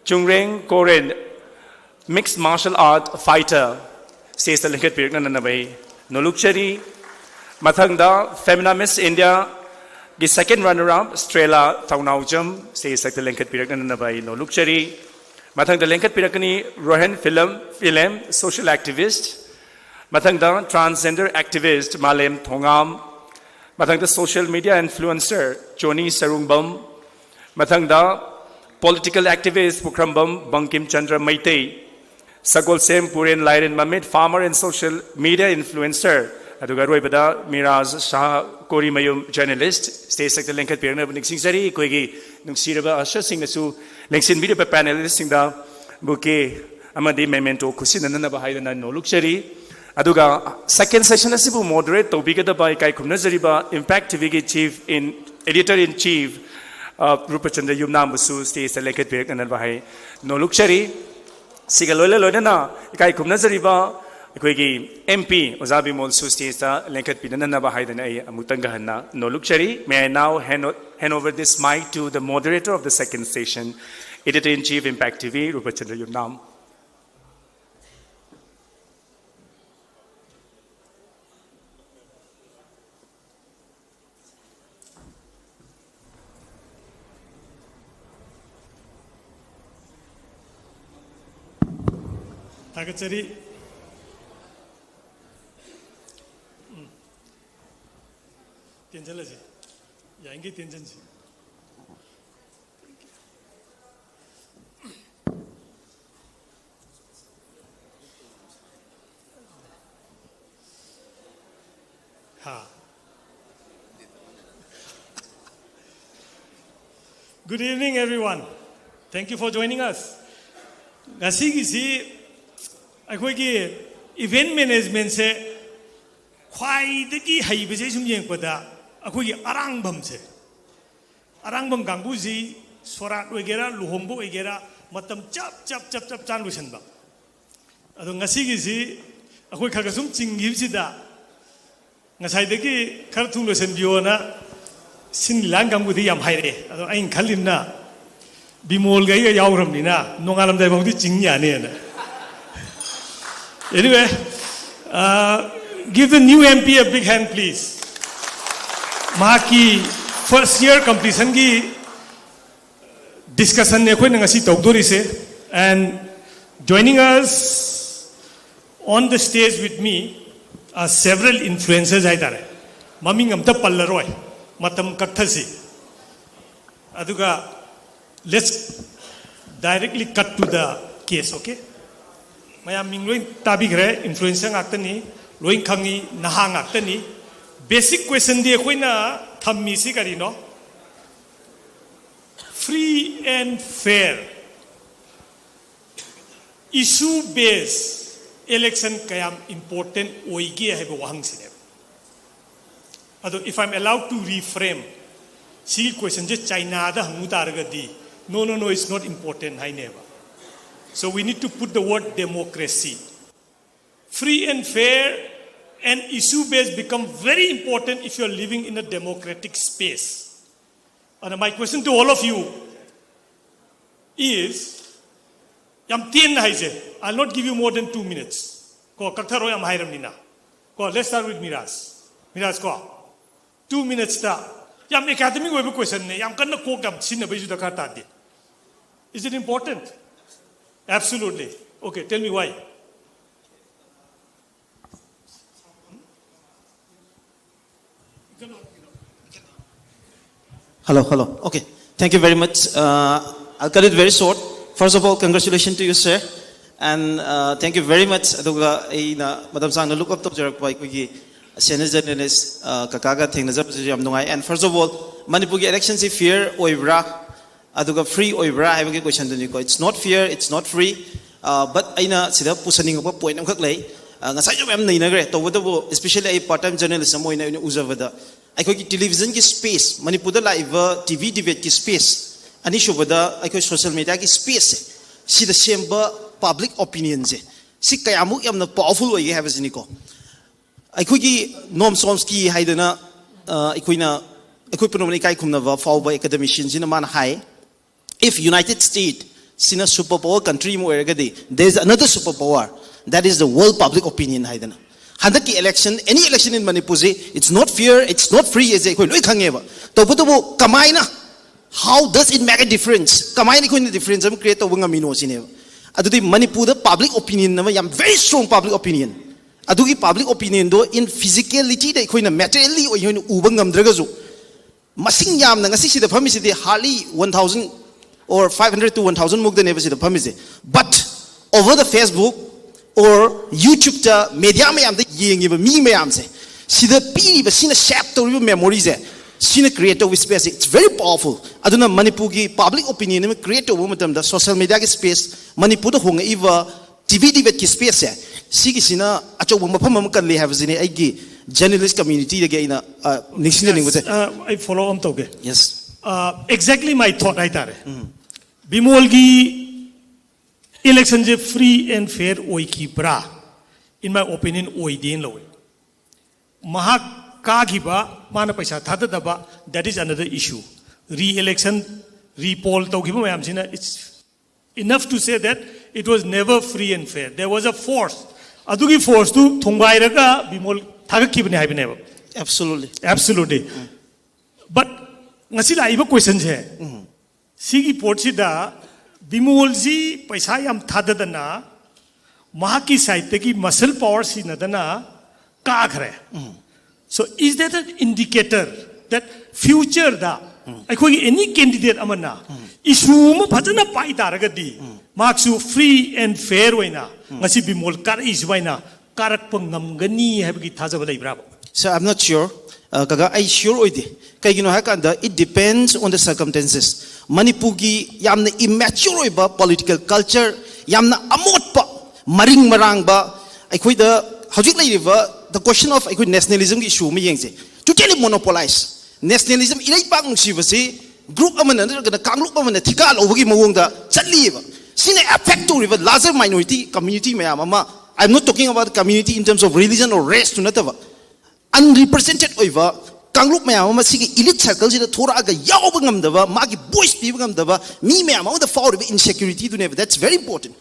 Chungreng Koren, mixed martial art fighter, stage ꯇ ꯂꯦꯡꯈꯠꯄꯤꯔꯛꯅꯅꯕ ꯑꯩ ꯅꯣꯂꯨꯛꯆꯔꯤ꯫ ꯃꯊꯪꯗ, Femina Miss India ꯒꯤ second runner up Strela ꯊꯧꯅꯥꯎꯖꯝ, stage ꯇ ꯂꯦꯡꯈꯠꯄꯤꯔꯛꯅꯅꯕ ꯑꯩ ꯅꯣꯂꯨꯛꯆꯔꯤ꯫ ꯃꯊꯪꯗ ꯂꯦꯡꯈꯠꯄꯤꯔꯛꯀꯅꯤ ꯔꯣꯍꯟ ꯐꯤꯂꯝ, ꯐꯤꯂꯝ, social activist꯫ ꯃꯊꯪꯗ transgender activist ꯃꯥꯂꯦꯝ ꯊꯣꯉꯥꯝ꯫ ꯃꯊꯪꯗ social media influencer ꯖꯣꯅꯤ ꯁꯔꯨꯡꯕꯝ꯫ ꯃꯊꯪꯗ political activist ꯄꯨꯈ꯭ꯔꯝꯕꯝ ꯕꯪꯀꯤꯝ ꯆꯟꯗ꯭ꯔ ꯃꯩꯇꯩ꯫ ꯁꯒꯣꯜꯁꯦꯝ ꯄꯨꯔꯦꯟ ꯂꯥꯏꯔꯦꯟ ꯃꯃꯤꯠ, farmer and social media influencer꯫ ꯑꯗꯨꯒ ꯑꯔꯣꯏꯕꯗ ꯃꯤꯔꯥꯖ ꯁꯍꯥ ꯀꯣꯔꯤꯃꯌꯨꯝ, journalist꯫ Stage ꯁꯛꯇ ꯂꯦꯡꯈꯠꯄꯤꯔꯛꯅꯕ ꯅꯤꯡꯁꯤꯡꯖꯔꯤ꯫ ꯑꯩꯈꯣꯏꯒꯤ ꯅꯨꯡꯁꯤꯔꯕ usher ꯁꯤꯡꯅꯁꯨ ꯂꯦꯡꯁꯤꯟꯕꯤꯔꯤꯕ panelist ꯁꯤꯡꯗ bouquet ꯑꯃꯗꯤ memento ꯈꯨꯠꯁꯤꯟꯅꯅꯕ ꯍꯥꯏꯗꯅ ꯅꯣꯂꯨꯛꯆꯔꯤ꯫ ꯑꯗꯨꯒ second session ꯑꯁꯤꯕꯨ moderate ꯇꯧꯕꯤꯒꯗꯕ ꯏꯀꯥꯏ ꯈꯨꯝꯅꯖꯔꯤꯕ Impact ꯇꯤ ꯚꯤꯒꯤ chief in, editor in chief, ꯑ, ꯔꯨꯄꯆꯟꯗ꯭ꯔ ꯌꯨꯝꯅꯥꯝꯕꯨꯁꯨ stage ꯇ ꯂꯦꯡꯈꯠꯄꯤꯔꯛꯅꯅꯕ ꯍꯥꯏ ꯅꯣꯂꯨꯛꯆꯔꯤ꯫ ꯁꯤꯒ ꯂꯣꯏꯅ ꯂꯣꯏꯅꯅ ꯏꯀꯥꯏ ꯈꯨꯝꯅꯖꯔꯤꯕ ꯑꯩꯈꯣꯏꯒꯤ M P ꯑꯣꯖꯥ ꯕꯤꯃꯣꯜꯁꯨ stage ꯇ ꯂꯦꯡꯈꯠꯄꯤꯅꯅꯕ ꯍꯥꯏꯗꯅ ꯑꯩ ꯑꯃꯨꯛꯇꯪꯒ ꯍꯟꯅ ꯅꯣꯂꯨꯛꯆꯔꯤ꯫ May I now hand o-, hand over this mic to the moderator of the second session, editor in chief, Impact T V, ꯔꯨꯄꯆꯟꯗ꯭ꯔ ꯌꯨꯝꯅꯥꯝ꯫ ꯊꯥꯒꯠꯆꯔꯤ꯫ ꯎꯝ꯫ ꯇꯦꯟꯁꯤꯜꯂꯁꯤ꯫ ꯌꯥꯔꯤꯈꯩ ꯇꯦꯟꯁꯤꯟꯁꯤ꯫ ꯍꯥ꯫ Good evening, everyone. Thank you for joining us. ꯉꯁꯤꯒꯤꯁꯤ ꯑꯩꯈꯣꯏꯒꯤ event managementꯁꯦ ꯈ꯭ꯋꯥꯏꯗꯒꯤ ꯍꯩꯕꯁꯦ ꯁꯨꯝ ꯌꯦꯡꯉꯛꯄꯗ ꯑꯩꯈꯣꯏꯒꯤ ꯑꯔꯥꯡꯕꯝꯁꯦ, ꯑꯔꯥꯡꯕꯝ ꯀꯥꯡꯕꯨꯁꯤ ꯁꯣꯔꯥꯠ ꯑꯣꯏꯒꯦꯔꯥ, ꯂꯨꯍꯣꯡꯕ ꯑꯣꯏꯒꯦꯔꯥ, ꯃꯇꯝ ꯆꯞ ꯆꯞ ꯆꯞ ꯆꯞ ꯆꯥꯅ ꯂꯣꯏꯁꯤꯟꯕ꯫ ꯑꯗꯣ ꯉꯁꯤꯒꯤꯁꯤ ꯑꯩꯈꯣꯏ ꯈꯔ ꯈꯔ ꯁꯨꯝ ꯆꯤꯡꯈꯤꯕꯁꯤꯗ ꯉꯁꯥꯏꯗꯒꯤ ꯈꯔ ꯊꯨꯅ ꯂꯣꯏꯁꯤꯟꯕꯤꯌꯣꯅ ꯁꯤꯟ ꯂꯥꯡ ꯀꯥꯡꯕꯨꯗꯤ ꯌꯥꯝ ꯍꯥꯏꯔꯛꯑꯦ꯫ ꯑꯗꯣ ꯑꯩꯅ ꯈꯜꯂꯤꯕꯅ ꯕꯤꯃꯣꯜꯒ ꯑꯩꯒ ꯌꯥꯎꯈ꯭ꯔꯕꯅꯤꯅ ꯅꯣꯡꯉꯥꯜꯂꯝꯗꯥꯏ ꯐꯥꯎꯗꯤ ꯆꯤꯡ ꯌꯥꯅꯤꯅ꯫ Anyway, uh, give the new M P a big hand, please. ꯃꯍꯥꯛꯀꯤ first year completionꯒꯤ discussionꯅꯦ ꯑꯩꯈꯣꯏꯅ ꯉꯁꯤ ꯇꯧꯗꯣꯔꯤꯁꯦ꯫ And joining us on the stage with me are several influencers ꯍꯥꯏꯇꯥꯔꯦ꯫ ꯃꯃꯤꯡ ꯑꯝꯇ ꯄꯜꯂꯔꯣꯏ, ꯃꯇꯝ ꯀꯛꯊꯁꯤ꯫ ꯑꯗꯨꯒ let's directly cut to the case, okay? ꯃꯌꯥꯝ ꯃꯤꯡ ꯂꯣꯏ ꯇꯥꯕꯤꯈ꯭ꯔꯦ, influencer ꯉꯥꯛꯇꯅꯤ, ꯂꯣꯏ ꯈꯪꯉꯤ, ꯅꯍꯥ ꯉꯥꯛꯇꯅꯤ꯫ Basic questionꯗꯤ ꯑꯩꯈꯣꯏꯅ ꯊꯝꯃꯤꯁꯤ ꯀꯔꯤꯅꯣ? Free and fair, issue based election ꯀꯌꯥꯝ important ꯑꯣꯏꯒꯦ ꯍꯥꯏꯕ ꯋꯥꯍꯪꯁꯤꯅꯦꯕ꯫ ꯑꯗꯣ if I'm allowed to reframe, ꯁꯤꯒꯤ questionꯁꯦ Chinaꯗ ꯍꯪꯉꯨ ꯇꯥꯔꯒꯗꯤ, "No, no, no, it's not important" ꯍꯥꯏꯅꯦꯕ꯫ So we need to put the word democracy. Free and fair and issue based become very important if you are living in a democratic space. And my question to all of you is, ꯌꯥꯝ ꯇꯦꯟꯅ ꯍꯥꯏꯁꯦ, I'll not give you more than two minutes. ꯀꯣ, ꯀꯛꯊꯔꯣ ꯌꯥꯝ ꯍꯥꯏꯔꯕꯅꯤꯅ꯫ ꯀꯣ, let's start with Miraj. Miraj ꯀꯣ, two minutesꯇ, ꯌꯥꯝ academic ꯑꯣꯏꯕ questionꯅꯦ, ꯌꯥꯝ ꯀꯟꯅ ꯀꯣꯛ ꯌꯥꯝ ꯁꯤꯖꯤꯟꯅꯕꯩꯁꯨ ꯗꯔꯀꯥꯔ ꯇꯥꯗꯦ꯫ Is it important? Absolutely. Okay, tell me why. Hello, hello. Okay. Thank you very much. Uh, I'll cut it very short. First of all, congratulations to you, sir. And uh, thank you very much. ꯑꯗꯨꯒ ꯑꯩꯅ ꯃꯇꯝ ꯁꯥꯡꯅ look up ꯇꯧꯖꯔꯛꯄ ꯑꯩꯈꯣꯏꯒꯤ senior journalist ꯀꯀꯥꯒ ꯊꯦꯡꯅꯖꯕꯁꯤꯁꯨ ꯌꯥꯝ ꯅꯨꯡꯉꯥꯏ꯫ And first of all, ꯃꯅꯤꯄꯨꯔꯒꯤ election ꯁꯤ fair ꯑꯣꯏꯕ꯭ꯔꯥ ꯑꯗꯨꯒ free ꯑꯣꯏꯕ꯭ꯔꯥ ꯍꯥꯏꯕꯒꯤ question ꯗꯨꯅꯤꯀꯣ꯫ It's not fair, it's not free. But ꯑꯩꯅ ꯁꯤꯗ ꯄꯨꯁꯟꯅꯤꯡꯉꯛꯄ point ꯑꯃꯈꯛ ꯂꯩ꯫ ꯉꯁꯥꯏꯁꯨ ꯃꯌꯥꯝ ꯅꯩꯅꯈ꯭ꯔꯦ꯫ ꯇꯧꯕꯇꯕꯨ especially ꯑꯩ part time journalist ꯑꯃ ꯑꯣꯏꯅ ꯑꯩꯅ ꯎꯖꯕꯗ ꯑꯩꯈꯣꯏꯒꯤ television ꯒꯤ space, ꯃꯅꯤꯄꯨꯔꯗ ꯂꯥꯛꯏꯕ T V debate ꯀꯤ space, ꯑꯅꯤꯁꯨꯕꯗ ꯑꯩꯈꯣꯏ social media ꯒꯤ space ꯁꯦ, ꯁꯤꯗ ꯁꯦꯝꯕ public opinion ꯁꯦ, ꯁꯤ ꯀꯌꯥꯃꯨꯛ ꯌꯥꯝꯅ powerful ꯑꯣꯏꯒꯦ ꯍꯥꯏꯕꯁꯤꯅꯤꯀꯣ꯫ ꯑꯩꯈꯣꯏꯒꯤ Noam Chomsky ꯍꯥꯏꯗꯅ ꯑꯩꯈꯣꯏꯅ, ꯑꯩꯈꯣꯏ ꯄꯨꯝꯅꯃꯛꯅ ꯏꯀꯥꯏ ꯈꯨꯝꯅꯕ ꯐꯥꯎꯕ academician ꯁꯤꯅ ꯃꯥꯅ ꯍꯥꯏ, if United States ꯁꯤꯅ super power country ꯑꯃ ꯑꯣꯏꯔꯒꯗꯤ, there is another super power, that is the world public opinion ꯍꯥꯏꯗꯅ꯫ ꯍꯟꯗꯛꯀꯤ election, any election in Manipur ꯁꯤ, it's not fair, it's not free ꯍꯥꯏꯁꯦ ꯑꯩꯈꯣꯏ ꯂꯣꯏ ꯈꯪꯉꯦꯕ꯫ ꯇꯧꯕꯇꯕꯨ ꯀꯃꯥꯏꯅ, how does it make a difference? ꯀꯃꯥꯏꯅ ꯑꯩꯈꯣꯏꯅ difference ꯑꯃ create ꯇꯧꯕ ꯉꯝꯃꯤꯅꯣ ꯁꯤꯅꯦꯕ꯫ ꯑꯗꯨꯗꯤ ꯃꯅꯤꯄꯨꯔꯗ public opinion ꯑꯃ, ꯌꯥꯝ very strong public opinion, ꯑꯗꯨꯒꯤ public opinion ꯗꯣ in physicality ꯗ ꯑꯩꯈꯣꯏꯅ materially ꯑꯣꯏꯅ ꯎꯕ ꯉꯝꯗ꯭ꯔꯒꯁꯨ, ꯃꯁꯤꯡ ꯌꯥꯝꯅ ꯉꯁꯤ ꯁꯤꯗ ꯐꯝꯃꯤꯁꯤꯗꯤ hardly one thousand or five hundred to one thousand ꯃꯨꯛꯇꯅꯦꯕ ꯁꯤꯗ ꯐꯝꯃꯤꯁꯦ꯫ But over the Facebook or YouTube ꯇ media ꯃꯌꯥꯝꯗ ꯌꯦꯡꯉꯤꯕ ꯃꯤ ꯃꯌꯥꯝꯁꯦ, ꯁꯤꯗ ꯄꯤꯔꯤꯕ, ꯁꯤꯅ shape ꯇꯧꯔꯤꯕ memory ꯁꯦ, ꯁꯤꯅ create ꯇꯧꯕ space say, it's very powerful꯫ ꯑꯗꯨꯅ ꯃꯅꯤꯄꯨꯔꯒꯤ public opinion ꯑꯃ create ꯇꯧꯕ ꯃꯇꯝꯗ social media ꯒꯤ space, ꯃꯅꯤꯄꯨꯔꯗ ꯍꯣꯡꯉꯛꯏꯕ T V debate ꯀꯤ space ꯁꯦ, ꯁꯤꯒꯤꯁꯤꯅ ꯑꯆꯧꯕ ꯃꯐꯝ ꯑꯃ ꯀꯜꯂꯤ ꯍꯥꯏꯕꯁꯤꯅꯤ ꯑꯩꯒꯤ journalist community ꯗꯒꯤ ꯑꯩꯅ ꯅꯤꯡꯁꯤꯡꯖꯅꯤꯡꯕꯁꯦ꯫ ꯑꯩ follow ꯑꯃ ꯇꯧꯒꯦ꯫ Yes. Exactly my thought ꯍꯥꯏꯇꯥꯔꯦ꯫ ꯕꯤꯃꯣꯜꯒꯤ election say free and fair ꯑꯣꯏꯈꯤꯕ꯭ꯔꯥ? In my opinion, ꯑꯣꯏꯗꯦꯅ ꯂꯧꯏ꯫ ꯃꯍꯥꯛ ꯀꯥꯈꯤꯕ, ꯃꯥꯅ ꯄꯩꯁꯥ ꯊꯥꯗꯗꯕ, that is another issue. Re-election, repoll ꯇꯧꯈꯤꯕ ꯃꯌꯥꯝꯁꯤꯅ, it's enough to say that it was never free and fair. There was a force. ꯑꯗꯨꯒꯤ force two ꯊꯣꯡꯒꯥꯏꯔꯒ Bimol ꯊꯥꯒꯠꯈꯤꯕꯅꯤ ꯍꯥꯏꯕꯅꯦꯕ꯫ Absolutely. Absolutely. But ꯉꯁꯤ ꯂꯥꯛꯏꯕ question ꯁꯦ, ꯁꯤꯒꯤ ꯄꯣꯠꯁꯤꯗ ꯕꯤꯃꯣꯜꯁꯤ ꯄꯩꯁꯥ ꯌꯥꯝ ꯊꯥꯗꯗꯅ ꯃꯍꯥꯛꯀꯤ ꯁꯥꯏꯠꯇꯒꯤ ꯃꯁꯜ ꯄꯥꯋꯔ ꯁꯤꯖꯤꯟꯅꯗꯅ ꯀꯥꯈ꯭ꯔꯦ꯫ So is that an indicator that future ꯗ ꯑꯩꯈꯣꯏꯒꯤ ꯑꯦꯅꯤ ꯀꯦꯟꯗꯤꯗꯦꯠ ꯑꯃꯅ ꯏꯁꯨ ꯑꯃ ꯐꯖꯅ ꯄꯥꯏ ꯇꯥꯔꯒꯗꯤ ꯃꯍꯥꯛꯁꯨ ꯐ꯭ꯔꯤ ꯑꯦꯟ ꯐꯦꯌꯔ ꯑꯣꯏꯅ ꯉꯁꯤ ꯕꯤꯃꯣꯜ ꯀꯥꯔꯛꯏ ꯁꯨꯃꯥꯏꯅ ꯀꯥꯔꯛꯄ ꯉꯝꯒꯅꯤ ꯍꯥꯏꯕꯒꯤ ꯊꯥꯖꯕ ꯂꯩꯕ꯭ꯔꯥꯕ? Sir, I'm not sure. Uh, ꯀꯀꯥ, ꯑꯩ ꯁꯤꯌꯣꯔ ꯑꯣꯏꯗꯦ꯫ ꯀꯩꯒꯤꯅꯣ ꯍꯥꯏꯀꯥꯟꯗ, it depends on the circumstances. ꯃꯅꯤꯄꯨꯔꯒꯤ ꯌꯥꯝꯅ ꯏꯃꯦꯆ꯭ꯌꯣꯔ ꯑꯣꯏꯕ ꯄꯣꯂꯤꯇꯤꯀꯦꯜ ꯀꯜꯆꯔ, ꯌꯥꯝꯅ ꯑꯃꯣꯠꯄ, ꯃꯔꯤꯡ ꯃꯔꯥꯡꯕ, ꯑꯩꯈꯣꯏꯗ ꯍꯧꯖꯤꯛ ꯂꯩꯔꯤꯕ the question of ꯑꯩꯈꯣꯏ ꯅꯦꯁꯅꯦꯂꯤꯖꯝꯒꯤ ꯏꯁꯨ ꯑꯃ ꯌꯦꯡꯁꯦ꯫ Totally monopolize. ꯅꯦꯁꯅꯦꯂꯤꯖꯝ, ꯏꯔꯩꯄꯥꯛ ꯅꯨꯡꯁꯤꯕꯁꯤ ꯒ꯭ꯔꯨꯞ ꯑꯃꯅ ꯅꯠꯇ꯭ꯔꯒꯅ ꯀꯥꯡꯂꯨꯞ ꯑꯃꯅ ꯊꯤꯀꯥ ꯂꯧꯕꯒꯤ ꯃꯑꯣꯡꯗ ꯆꯠꯂꯤꯑꯕ꯫ ꯁꯤꯅ ꯑꯦꯐꯦꯛ ꯇꯧꯔꯤꯕ larger minority community ꯃꯌꯥꯝ ꯑꯃ, I am not talking about the community in terms of religion or race two ꯅꯠꯇꯕ, ꯑꯟꯔꯤꯄ꯭ꯔꯖꯦꯟꯇꯦꯠ ꯑꯣꯏꯕ ꯀꯥꯡꯂꯨꯞ ꯃꯌꯥꯝ ꯑꯃ ꯁꯤꯒꯤ ꯏꯂꯤꯠ ꯁꯔꯀꯜꯁꯤꯗ ꯊꯣꯔꯛꯑꯒ ꯌꯥꯎꯕ ꯉꯝꯗꯕ, ꯃꯥꯒꯤ ꯚꯣꯏꯁ ꯄꯤꯕ ꯉꯝꯗꯕ ꯃꯤ ꯃꯌꯥꯝ ꯑꯃꯗ ꯐꯥꯎꯔꯤꯕ ꯏꯟꯁꯦꯀ꯭ꯌꯨꯔꯤꯇꯤꯗꯨꯅꯦꯕ꯫ That's very important.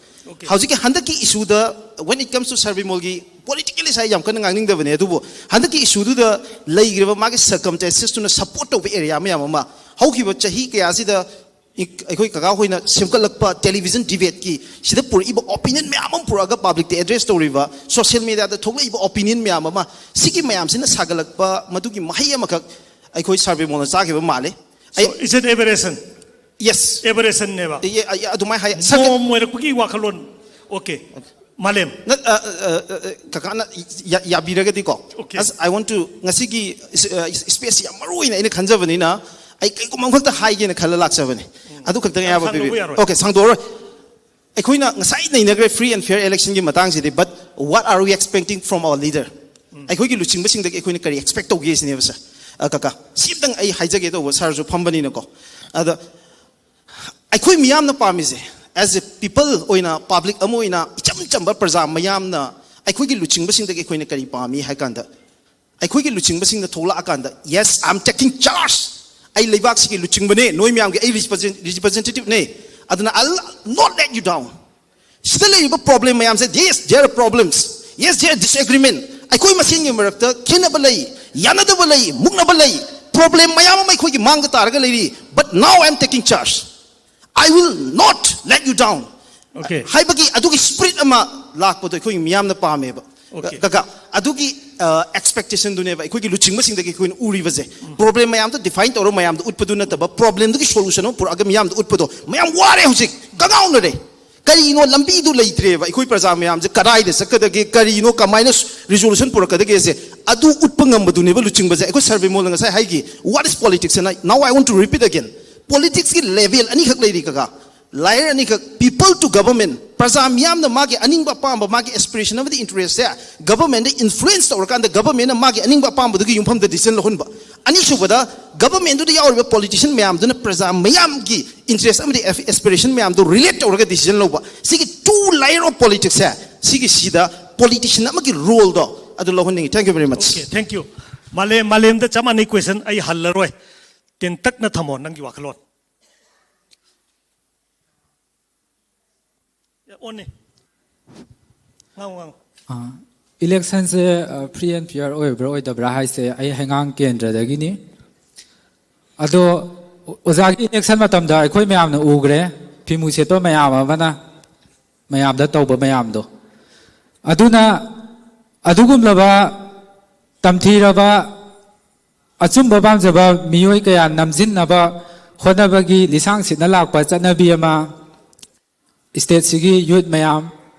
ꯍꯧꯖꯤꯛꯀꯤ ꯍꯟꯗꯛꯀꯤ ꯏꯁꯨꯗ, when it comes to sir ꯕꯤꯃꯣꯜꯒꯤ, politically ꯁꯥꯏ ꯌꯥꯝ ꯀꯟꯅ ꯉꯥꯡꯅꯤꯡꯗꯕꯅꯦ, ꯑꯗꯨꯕꯨ ꯍꯟꯗꯛꯀꯤ ꯏꯁꯨꯗꯨꯗ ꯂꯩꯈ꯭ꯔꯤꯕ ꯃꯥꯒꯤ ꯁꯔꯀꯝꯁꯇꯦꯟꯁꯦꯁꯇꯨꯅ ꯁꯄꯣꯔꯠ ꯇꯧꯕ ꯑꯦꯔꯤꯌꯥ ꯃꯌꯥꯝ ꯑꯃ ꯍꯧꯈꯤꯕ ꯆꯍꯤ ꯀꯌꯥꯁꯤꯗ ꯑꯩꯈꯣꯏ ꯀꯀꯥ ꯍꯣꯏꯅ ꯁꯦꯝꯒꯠꯂꯛꯄ ꯇꯦꯂꯤꯚꯤꯖꯟ ꯗꯤꯕꯦꯠꯀꯤ ꯁꯤꯗ ꯄꯨꯔꯛꯏꯕ ꯑꯣꯄꯤꯅꯤꯌꯟ ꯃꯌꯥꯝ ꯑꯃ ꯄꯨꯔꯛꯑꯒ ꯄꯕ꯭ꯂꯤꯛꯇ ꯑꯦꯗ꯭ꯔꯦꯁ ꯇꯧꯔꯤꯕ, ꯁꯣꯁꯤꯌꯦꯜ ꯃꯦꯗꯤꯌꯥꯗ ꯊꯣꯛꯂꯛꯏꯕ ꯑꯣꯄꯤꯅꯤꯌꯟ ꯃꯌꯥꯝ ꯑꯃ, ꯁꯤꯒꯤ ꯃꯌꯥꯝꯁꯤꯅ ꯁꯥꯒꯠꯂꯛꯄ ꯃꯗꯨꯒꯤ ꯃꯍꯩ ꯑꯃꯈꯛ ꯑꯩꯈꯣꯏ ꯁꯥꯔ ꯕꯤꯃꯣꯜꯅ ꯆꯥꯈꯤꯕ ꯃꯥꯜꯂꯤ꯫ So is it aberration? Yes. Aberration ꯅꯦꯕ? ꯑꯗꯨꯃꯥꯏꯅ ꯍꯥꯏ꯫ ꯁꯥꯒꯠ- ꯅꯣꯔꯝ ꯑꯣꯏꯔꯛꯄꯒꯤ ꯋꯥꯈꯜꯂꯣꯟ꯫ ꯑꯣꯀꯦ꯫ ꯃꯥꯂꯦꯝ꯫ ꯅꯠ-, ꯑ, ꯑ, ꯑ, ꯑ, ꯀꯀꯥꯅ ꯌꯥ-, ꯌꯥꯕꯤꯔꯒꯗꯤꯀꯣ꯫ Okay. ꯑꯁ, I want to, ꯉꯁꯤꯒꯤ ꯏꯁ-, ꯑ, ꯏꯁꯄꯦꯁꯁꯤ ꯌꯥꯝ ꯃꯔꯨ ꯑꯣꯏꯅ ꯑꯩꯅ ꯈꯟꯖꯕꯅꯤꯅ, ꯑꯩ ꯀꯩꯒꯨꯝꯕ ꯑꯃꯈꯛꯇ ꯍꯥꯏꯒꯦꯅ ꯈꯜꯂ ꯂꯥꯛꯆꯕꯅꯤ꯫ ꯑꯗꯨ ꯈꯛꯇꯪ ꯑꯌꯥꯕ ꯁꯥꯡꯗꯣꯛꯄ ꯄꯤꯕꯤꯌꯨ꯫ ꯌꯥꯔꯣꯏ꯫ ꯑꯣꯀꯦ, ꯁꯥꯡꯗꯣꯛꯑꯔꯣꯏ꯫ ꯑꯩꯈꯣꯏꯅ ꯉꯁꯥꯏ ꯅꯩꯅꯈ꯭ꯔꯦ free and fair election ꯒꯤ ꯃꯇꯥꯡꯁꯤꯗꯤ, but what are we expecting from our leader? ꯑꯩꯈꯣꯏꯒꯤ ꯂꯨꯆꯤꯡꯕꯁꯤꯡꯗꯒꯤ ꯑꯩꯈꯣꯏꯅ ꯀꯔꯤ ꯑꯦꯛꯁꯄꯦꯛ ꯇꯧꯒꯦ ꯁꯤꯅꯦꯕ, ꯁꯥꯔ꯫ ꯑ, ꯀꯀꯥ, ꯁꯤ ꯑꯝꯇꯪ ꯑꯩ ꯍꯥꯏꯖꯒꯦ ꯇꯧꯕ, ꯁꯥꯔꯁꯨ ꯐꯝꯕꯅꯤꯅꯀꯣ꯫ ꯑꯗ ꯑꯩꯈꯣꯏ ꯃꯤꯌꯥꯝꯅ ꯄꯥꯝꯃꯤꯁꯦ, as a people ꯑꯣꯏꯅ, ꯄꯕ꯭ꯂꯤꯛ ꯑꯃ ꯑꯣꯏꯅ, ꯏꯆꯝ ꯆꯝꯕ ꯄ꯭ꯔꯖꯥ ꯃꯌꯥꯝꯅ ꯑꯩꯈꯣꯏꯒꯤ ꯂꯨꯆꯤꯡꯕꯁꯤꯡꯗꯒꯤ ꯑꯩꯈꯣꯏꯅ ꯀꯔꯤ ꯄꯥꯝꯃꯤ ꯍꯥꯏ ꯀꯥꯟꯗ, ꯑꯩꯈꯣꯏꯒꯤ ꯂꯨꯆꯤꯡꯕꯁꯤꯡꯅ ꯊꯣꯛꯂꯛꯑꯀꯥꯟꯗ, "Yes, I am taking charge. ꯑꯩ ꯂꯩꯕꯥꯛꯁꯤꯒꯤ ꯂꯨꯆꯤꯡꯕꯅꯦ, ꯅꯣꯏ ꯃꯌꯥꯝꯒꯤ ꯑꯩ ꯔꯤꯄ꯭ꯔꯖꯦꯟ-, ꯔꯤꯄ꯭ꯔꯖꯦꯟꯇꯦꯇꯤꯚꯅꯦ, ꯑꯗꯨꯅ I will not let you down." ꯁꯤꯗ ꯂꯩꯔꯤꯕ ꯄ꯭ꯔꯣꯕ꯭ꯂꯦꯝ ꯃꯌꯥꯝꯁꯦ, yes, there are problems, yes, there are disagreement, ꯑꯩꯈꯣꯏ ꯃꯁꯦꯟꯒꯤ ꯃꯔꯛꯇ ꯈꯦꯠꯅꯕ ꯂꯩ, ꯌꯥꯅꯗꯕ ꯂꯩ, ꯃꯨꯛꯅꯕ ꯂꯩ, ꯄ꯭ꯔꯣꯕ꯭ꯂꯦꯝ ꯃꯌꯥꯝ ꯑꯃ ꯑꯩꯈꯣꯏꯒꯤ ꯃꯥꯡꯗ ꯇꯥꯔꯒ ꯂꯩꯔꯤ, but now I am taking charge, I will not let you down. Okay. ꯍꯥꯏꯕꯒꯤ ꯑꯗꯨꯒꯤ ꯁ꯭ꯄꯤꯔꯤꯠ ꯑꯃ ꯂꯥꯛꯄꯗꯣ ꯑꯩꯈꯣꯏ ꯃꯤꯌꯥꯝꯅ ꯄꯥꯝꯃꯦꯕ꯫ Okay. ꯀꯀꯥ, ꯑꯗꯨꯒꯤ ꯑꯦꯛꯁꯄꯦꯛꯇꯦꯁꯟꯗꯨꯅꯦꯕ ꯑꯩꯈꯣꯏꯒꯤ ꯂꯨꯆꯤꯡꯕꯁꯤꯡꯗꯒꯤ ꯑꯩꯈꯣꯏꯅ ꯎꯔꯤꯕꯁꯦ꯫ ꯄ꯭ꯔꯣꯕ꯭ꯂꯦꯝ ꯃꯌꯥꯝꯗꯣ ꯗꯤꯐꯥꯏꯟ ꯇꯧꯔꯒ ꯃꯌꯥꯝꯗ ꯎꯠꯄꯗꯨ ꯅꯠꯇꯕ, ꯄ꯭ꯔꯣꯕ꯭ꯂꯦꯝꯗꯨꯒꯤ ꯁꯣꯂꯨꯁꯟ ꯑꯃ ꯄꯨꯔꯛꯑꯒ ꯃꯤꯌꯥꯝꯗ ꯎꯠꯄꯗꯣ꯫ ꯃꯌꯥꯝ ꯋꯥꯔꯦ ꯍꯧꯖꯤꯛ, ꯀꯉꯥꯎꯅꯔꯦ꯫ ꯀꯔꯤꯅꯣ ꯂꯝꯕꯤꯗꯨ ꯂꯩꯇ꯭ꯔꯦꯕ꯫ ꯑꯩꯈꯣꯏ ꯄ꯭ꯔꯖꯥ ꯃꯌꯥꯝꯁꯦ ꯀꯗꯥꯏꯗ ꯆꯠꯀꯗꯒꯦ, ꯀꯔꯤꯅꯣ, ꯀꯃꯥꯏꯅ ꯔꯤꯖꯣꯂꯨꯁꯟ ꯄꯨꯔꯛꯀꯗꯒꯦꯁꯦ, ꯑꯗꯨ ꯎꯠꯄ ꯉꯝꯕꯗꯨꯅꯦꯕ ꯂꯨꯆꯤꯡꯕꯁꯦ꯫ ꯑꯩꯈꯣꯏ ꯁꯔꯚꯦꯃꯣꯜꯅ ꯉꯁꯥꯏ ꯍꯥꯏꯈꯤ, what is politics? And I, now I want to repeat again. ꯄꯣꯂꯤꯇꯤꯛꯁꯀꯤ ꯂꯦꯚꯦꯜ ꯑꯅꯤꯈꯛ ꯂꯩꯔꯤ ꯀꯀꯥ꯫ ꯂꯥꯏꯌꯔ ꯑꯅꯤꯈꯛ, people to government, ꯄ꯭ꯔꯖꯥ ꯃꯤꯌꯥꯝꯅ ꯃꯥꯒꯤ ꯑꯅꯤꯡꯕ ꯑꯄꯥꯝꯕ, ꯃꯥꯒꯤ ꯑꯦꯁꯄꯤꯔꯦꯁꯟ ꯑꯃꯗꯤ ꯏꯟꯇꯔꯦꯁꯁꯦ ꯒꯚꯔꯟꯃꯦꯟꯗ ꯏꯟꯐ꯭ꯂꯨꯌꯦꯟꯁ ꯇꯧꯔꯀꯥꯟꯗ ꯒꯚꯔꯟꯃꯦꯟꯅ ꯃꯥꯒꯤ ꯑꯅꯤꯡꯕ ꯑꯄꯥꯝꯕꯗꯨꯒꯤ ꯌꯨꯝꯐꯝꯗ ꯗꯤꯁꯤꯖꯟ ꯂꯧꯍꯟꯕ꯫ ꯑꯅꯤꯁꯨꯕꯗ, ꯒꯚꯔꯟꯃꯦꯟꯗꯨꯗ ꯌꯥꯎꯔꯤꯕ ꯄꯣꯂꯤꯇꯤꯁꯤꯌꯟ ꯃꯌꯥꯝꯗꯨꯅ ꯄ꯭ꯔꯖꯥ ꯃꯌꯥꯝꯒꯤ ꯏꯟꯇꯔꯦꯁ ꯑꯃꯗꯤ ꯑꯦꯁꯄꯤꯔꯦꯁꯟ ꯃꯌꯥꯝꯗꯣ ꯔꯤꯂꯦꯠ ꯇꯧꯔꯒ ꯗꯤꯁꯤꯖꯟ ꯂꯧꯕ꯫ ꯁꯤꯒꯤ ꯇꯨ ꯂꯦꯌꯔ ꯑꯣꯐ ꯄꯣꯂꯤꯇꯤꯛꯁꯁꯦ, ꯁꯤꯒꯤ ꯁꯤꯗ ꯄꯣꯂꯤꯇꯤꯁꯤꯌꯟ ꯑꯃꯒꯤ ꯔꯣꯜꯗꯣ ꯑꯗꯨ ꯂꯧꯍꯟꯅꯤꯡꯉꯤ꯫ Thank you very much. Okay, thank you. ꯃꯥꯂꯦꯝ, ꯃꯥꯂꯦꯝꯗ ꯆꯞ ꯃꯥꯟꯅꯩ ꯀ꯭ꯋꯦꯁꯟ ꯑꯩ ꯍꯜꯂꯔꯣꯏ꯫ ꯇꯦꯟꯇꯛꯅ ꯊꯝꯃꯣ ꯅꯪꯒꯤ ꯋꯥꯈꯜꯂꯣꯟ꯫ ꯑꯣꯟꯅꯦ꯫ ꯉꯥꯡꯉꯨ, ꯉꯥꯡꯉꯨ꯫ ꯏꯂꯦꯛꯁꯟꯁꯦ ꯐ꯭ꯔꯤ ꯑꯦꯟ ꯐꯤꯌꯔ ꯑꯣꯏꯕ꯭ꯔꯥ ꯑꯣꯏꯗꯕ꯭ꯔꯥ ꯍꯥꯏꯁꯦ ꯑꯩ ꯍꯩꯉꯥꯡ ꯀꯦꯟꯗ꯭ꯔꯗꯒꯤꯅꯤ꯫ ꯑꯗꯣ ꯑꯣꯖꯥꯒꯤ ꯏꯂꯦꯛꯁꯟ ꯃꯇꯝꯗ ꯑꯩꯈꯣꯏ ꯃꯌꯥꯝꯅ ꯎꯈ꯭ꯔꯦ, ꯐꯤꯃꯨ ꯁꯦꯠꯄ ꯃꯌꯥꯝ ꯑꯃꯅ ꯃꯌꯥꯝꯗ ꯇꯧꯕ ꯃꯌꯥꯝꯗꯣ꯫ ꯑꯗꯨꯅ ꯑꯗꯨꯒꯨꯝꯂꯕ ꯇꯝꯊꯤꯔꯕ ꯑꯆꯨꯝꯕ ꯄꯥꯝꯖꯕ ꯃꯤꯑꯣꯏ ꯀꯌꯥ ꯅꯝꯖꯤꯟꯅꯕ ꯍꯣꯠꯅꯕꯒꯤ ꯂꯤꯁꯥꯡ ꯁꯤꯠꯅ ꯂꯥꯛꯄ ꯆꯠꯅꯕꯤ ꯑꯃ ꯁ꯭ꯇꯦꯠꯁꯤꯒꯤ ꯌꯨꯠ ꯃꯌꯥꯝ,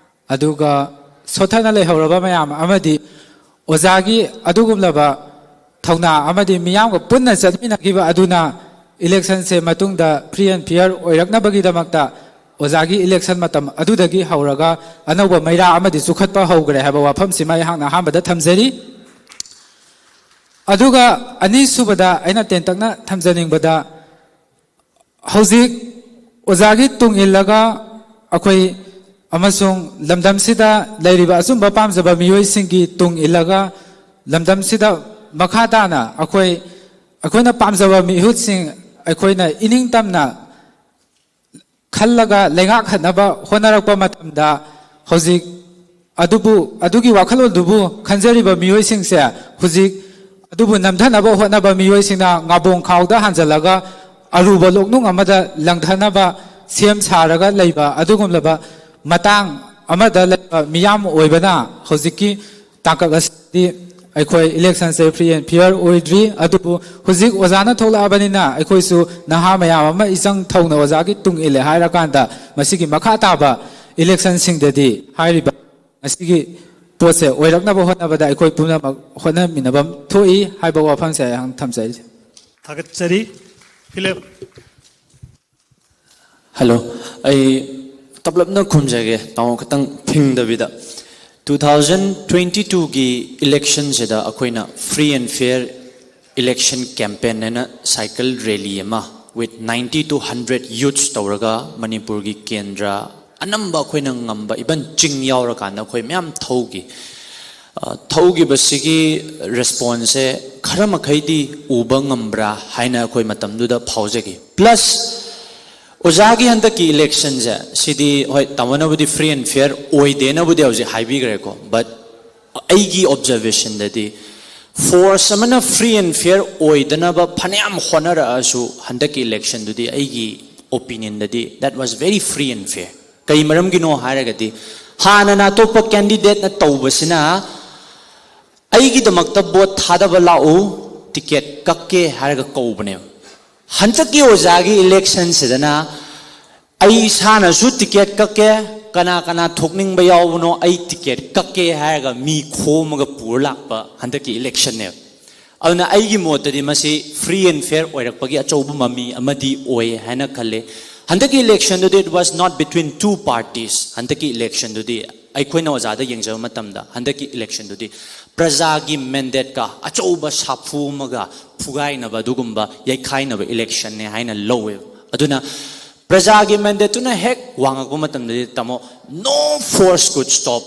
ꯑꯗꯨꯒ ꯁꯣꯠꯊꯅ ꯂꯩꯍꯧꯔꯕ ꯃꯌꯥꯝ ꯑꯃꯗꯤ ꯑꯣꯖꯥꯒꯤ ꯑꯗꯨꯒꯨꯝꯂꯕ ꯊꯧꯅꯥ ꯑꯃꯗꯤ ꯃꯤꯌꯥꯝꯒ ꯄꯨꯟꯅ ꯆꯠꯃꯤꯟꯅꯈꯤꯕ ꯑꯗꯨꯅ ꯏꯂꯦꯛꯁꯟꯁꯦ ꯃꯇꯨꯡꯗ ꯐ꯭ꯔꯤ ꯑꯦꯟ ꯐꯤꯌꯔ ꯑꯣꯏꯔꯛꯅꯕꯒꯤꯗꯃꯛꯇ ꯑꯣꯖꯥꯒꯤ ꯏꯂꯦꯛꯁꯟ ꯃꯇꯝ ꯑꯗꯨꯗꯒꯤ ꯍꯧꯔꯒ ꯑꯅꯧꯕ ꯃꯩꯔꯥ ꯑꯃꯗꯤ ꯆꯨꯈꯠꯄ ꯍꯧꯈ꯭ꯔꯦ ꯍꯥꯏꯕ ꯋꯥꯐꯝꯁꯤꯃ ꯑꯩꯍꯥꯛꯅ ꯑꯍꯥꯟꯕꯗ ꯊꯝꯖꯔꯤ꯫ ꯑꯗꯨꯒ ꯑꯅꯤꯁꯨꯕꯗ ꯑꯩꯅ ꯇꯦꯟꯇꯛꯅ ꯊꯝꯖꯅꯤꯡꯕꯗ, ꯍꯧꯖꯤꯛ ꯑꯣꯖꯥꯒꯤ ꯇꯨꯡ ꯏꯜꯂꯒ ꯑꯩꯈꯣꯏ ꯑꯃꯁꯨꯡ ꯂꯝꯗꯝꯁꯤꯗ ꯂꯩꯔꯤꯕ ꯑꯆꯨꯝꯕ ꯄꯥꯝꯖꯕ ꯃꯤꯑꯣꯏꯁꯤꯡꯒꯤ ꯇꯨꯡ ꯏꯜꯂꯒ ꯂꯝꯗꯝꯁꯤꯗ ꯃꯈꯥ ꯇꯥꯅ ꯑꯩꯈꯣꯏ, ꯑꯩꯈꯣꯏꯅ ꯄꯥꯝꯖꯕ ꯃꯤꯍꯨꯠꯁꯤꯡ ꯑꯩꯈꯣꯏꯅ ꯏꯅꯤꯡ ꯇꯝꯅ ꯈꯜꯂꯒ ꯂꯩꯉꯥꯛꯍꯟꯅꯕ ꯍꯣꯠꯅꯔꯛꯄ ꯃꯇꯝꯗ ꯍꯧꯖꯤꯛ ꯑꯗꯨꯕꯨ, ꯑꯗꯨꯒꯤ ꯋꯥꯈꯜꯂꯣꯟꯗꯨꯕꯨ ꯈꯟꯖꯔꯤꯕ ꯃꯤꯑꯣꯏꯁꯤꯡꯁꯦ ꯍꯧꯖꯤꯛ ꯑꯗꯨꯕꯨ ꯅꯝꯊꯅꯕ ꯍꯣꯠꯅꯕ ꯃꯤꯑꯣꯏꯁꯤꯡꯅ ꯉꯥꯕꯣꯡ ꯈꯥꯎꯗ ꯍꯥꯟꯖꯜꯂꯒ ꯑꯔꯨꯕ ꯂꯣꯛꯅꯨꯡ ꯑꯃꯗ ꯂꯪꯊꯅꯕ ꯁꯦꯝ ꯁꯥꯔꯒ ꯂꯩꯕ ꯑꯗꯨꯒꯨꯝꯂꯕ ꯃꯇꯥꯡ ꯑꯃꯗ ꯂꯩꯕ ꯃꯤꯌꯥꯝ ꯑꯣꯏꯕꯅ ꯍꯧꯖꯤꯛꯀꯤ ꯇꯥꯡꯀꯛ ꯑꯁꯤꯗꯤ ꯑꯩꯈꯣꯏ ꯏꯂꯦꯛꯁꯟꯁꯦ ꯐ꯭ꯔꯤ ꯑꯦꯟ ꯐꯤꯌꯔ ꯑꯣꯏꯗ꯭ꯔꯤ꯫ ꯑꯗꯨꯕꯨ ꯍꯧꯖꯤꯛ ꯑꯣꯖꯥꯅ ꯊꯣꯛꯂꯛꯑꯕꯅꯤꯅ ꯑꯩꯈꯣꯏꯁꯨ ꯅꯍꯥ ꯃꯌꯥꯝ ꯑꯃ ꯏꯆꯪ ꯊꯧꯅ ꯑꯣꯖꯥꯒꯤ ꯇꯨꯡ ꯏꯜꯂꯦ ꯍꯥꯏꯔꯀꯥꯟꯗ ꯃꯁꯤꯒꯤ ꯃꯈꯥ ꯇꯥꯕ ꯏꯂꯦꯛꯁꯟꯁꯤꯡꯗꯗꯤ ꯍꯥꯏꯔꯤꯕ ꯃꯁꯤꯒꯤ ꯄꯣꯠꯁꯦ ꯑꯣꯏꯔꯛꯅꯕ ꯍꯣꯠꯅꯕꯗ ꯑꯩꯈꯣꯏ ꯄꯨꯝꯅꯃꯛ ꯍꯣꯠꯅꯃꯤꯟꯅꯕ ꯊꯣꯛꯏ ꯍꯥꯏꯕ ꯋꯥꯐꯝꯁꯦ ꯑꯩꯍꯥꯛ ꯊꯝꯖꯔꯤꯁꯦ꯫ ꯊꯥꯒꯠꯆꯔꯤ꯫ ꯐꯤꯂꯤꯞ꯫ ꯍꯜꯂꯣ, ꯑꯩ ꯇꯞꯂꯞꯅ ꯈꯨꯝꯖꯒꯦ ꯇꯥꯃꯣ, ꯈꯤꯇꯪ ꯐꯤꯡꯗꯕꯤꯗ꯫ Two thousand twenty twoꯒꯤ ꯏꯂꯦꯛꯁꯟꯁꯤꯗ ꯑꯩꯈꯣꯏꯅ free and fair election campaign ꯍꯥꯏꯅ cycle rally ꯑꯃ with ninety to hundred youths ꯇꯧꯔꯒ ꯃꯅꯤꯄꯨꯔꯒꯤ ꯀꯦꯟꯗ꯭ꯔ ꯑꯅꯝꯕ ꯑꯩꯈꯣꯏꯅ ꯉꯝꯕ, even ꯆꯤꯡ ꯌꯥꯎꯔꯀꯥꯟꯗ ꯑꯩꯈꯣꯏ ꯃꯌꯥꯝ ꯊꯧꯈꯤ꯫ ꯊꯧꯈꯤꯕꯁꯤꯒꯤ ꯔꯦꯁꯄꯣꯟꯁꯁꯦ ꯈꯔ ꯃꯈꯩꯗꯤ ꯎꯕ ꯉꯝꯕ꯭ꯔꯥ ꯍꯥꯏꯅ ꯑꯩꯈꯣꯏ ꯃꯇꯝꯗꯨꯗ ꯐꯥꯎꯖꯈꯤ꯫ ꯄ꯭ꯂꯁ ꯑꯣꯖꯥꯒꯤ ꯍꯟꯗꯛꯀꯤ ꯏꯂꯦꯛꯁꯟꯁꯦ ꯁꯤꯗꯤ ꯍꯣꯏ ꯇꯥꯃꯣꯅꯕꯨꯗꯤ free and fair ꯑꯣꯏꯗꯦꯅꯕꯨꯗꯤ ꯍꯧꯖꯤꯛ ꯍꯥꯏꯕꯤꯈ꯭ꯔꯦꯀꯣ, ꯕꯠ ꯑꯩꯒꯤ ꯑꯣꯕꯖꯔꯕꯦꯁꯟꯗꯗꯤ ꯐꯣꯔꯁ ꯑꯃꯅ free and fair ꯑꯣꯏꯗꯅꯕ ꯐꯅꯌꯥꯝ ꯍꯣꯠꯅꯔꯛꯑꯁꯨ ꯍꯟꯗꯛꯀꯤ ꯏꯂꯦꯛꯁꯟꯗꯨꯗꯤ ꯑꯩꯒꯤ ꯑꯣꯄꯤꯅꯤꯌꯟꯗꯗꯤ that was very free and fair꯫ ꯀꯩ ꯃꯔꯝꯒꯤꯅꯣ ꯍꯥꯏꯔꯒꯗꯤ ꯍꯥꯟꯅꯅ ꯑꯇꯣꯞꯄ ꯀꯦꯟꯗꯤꯗꯦꯠꯅ ꯇꯧꯕꯁꯤꯅ ꯑꯩꯒꯤꯗꯃꯛꯇ ꯚꯣꯠ ꯊꯥꯗꯕ ꯂꯥꯛꯎ, ꯇꯤꯀꯦꯠ ꯀꯛꯀꯦ ꯍꯥꯏꯔꯒ ꯀꯧꯕꯅꯦꯕ꯫ ꯍꯟꯗꯛꯀꯤ ꯑꯣꯖꯥꯒꯤ ꯏꯂꯦꯛꯁꯟꯁꯤꯗꯅ ꯑꯩ ꯏꯁꯥꯅꯁꯨ ꯇꯤꯀꯦꯠ ꯀꯛꯀꯦ, ꯀꯅꯥ ꯀꯅꯥ ꯊꯣꯛꯅꯤꯡꯕ ꯌꯥꯎꯕꯅꯣ ꯑꯩ ꯇꯤꯀꯦꯠ ꯀꯛꯀꯦ ꯍꯥꯏꯔꯒ ꯃꯤ ꯈꯣꯝꯃꯒ ꯄꯨꯔ ꯂꯥꯛꯄ ꯍꯟꯗꯛꯀꯤ ꯏꯂꯦꯛꯁꯟꯅꯦꯕ꯫ ꯑꯗꯨꯅ ꯑꯩꯒꯤ ꯃꯣꯠꯇꯗꯤ ꯃꯁꯤ free and fair ꯑꯣꯏꯔꯛꯄꯒꯤ ꯑꯆꯧꯕ ꯃꯃꯤ ꯑꯃꯗꯤ ꯑꯣꯏ ꯍꯥꯏꯅ ꯈꯜꯂꯤ꯫ ꯍꯟꯗꯛꯀꯤ ꯏꯂꯦꯛꯁꯟꯗꯨꯗꯤ it was not between two parties꯫ ꯍꯟꯗꯛꯀꯤ ꯏꯂꯦꯛꯁꯟꯗꯨꯗꯤ ꯑꯩꯈꯣꯏꯅ ꯑꯣꯖꯥꯗ ꯌꯦꯡꯖꯕ ꯃꯇꯝꯗ ꯍꯟꯗꯛꯀꯤ ꯏꯂꯦꯛꯁꯟꯗꯨꯗꯤ ꯄ꯭ꯔꯖꯥꯒꯤ ꯃꯦꯟꯗꯦꯠꯀ ꯑꯆꯧꯕ ꯁꯥꯐꯨ ꯑꯃꯒ ꯐꯨꯒꯥꯏꯅꯕ ꯑꯗꯨꯒꯨꯝꯕ ꯌꯩꯈꯥꯏꯅꯕ ꯏꯂꯦꯛꯁꯟꯅꯦ ꯍꯥꯏꯅ ꯂꯧꯋꯦꯕ꯫ ꯑꯗꯨꯅ ꯄ꯭ꯔꯖꯥꯒꯤ ꯃꯦꯟꯗꯦꯠꯇꯨꯅ ꯍꯦꯛ ꯋꯥꯡꯉꯛꯄ ꯃꯇꯝꯗꯗꯤ ꯇꯥꯃꯣ, no force could stop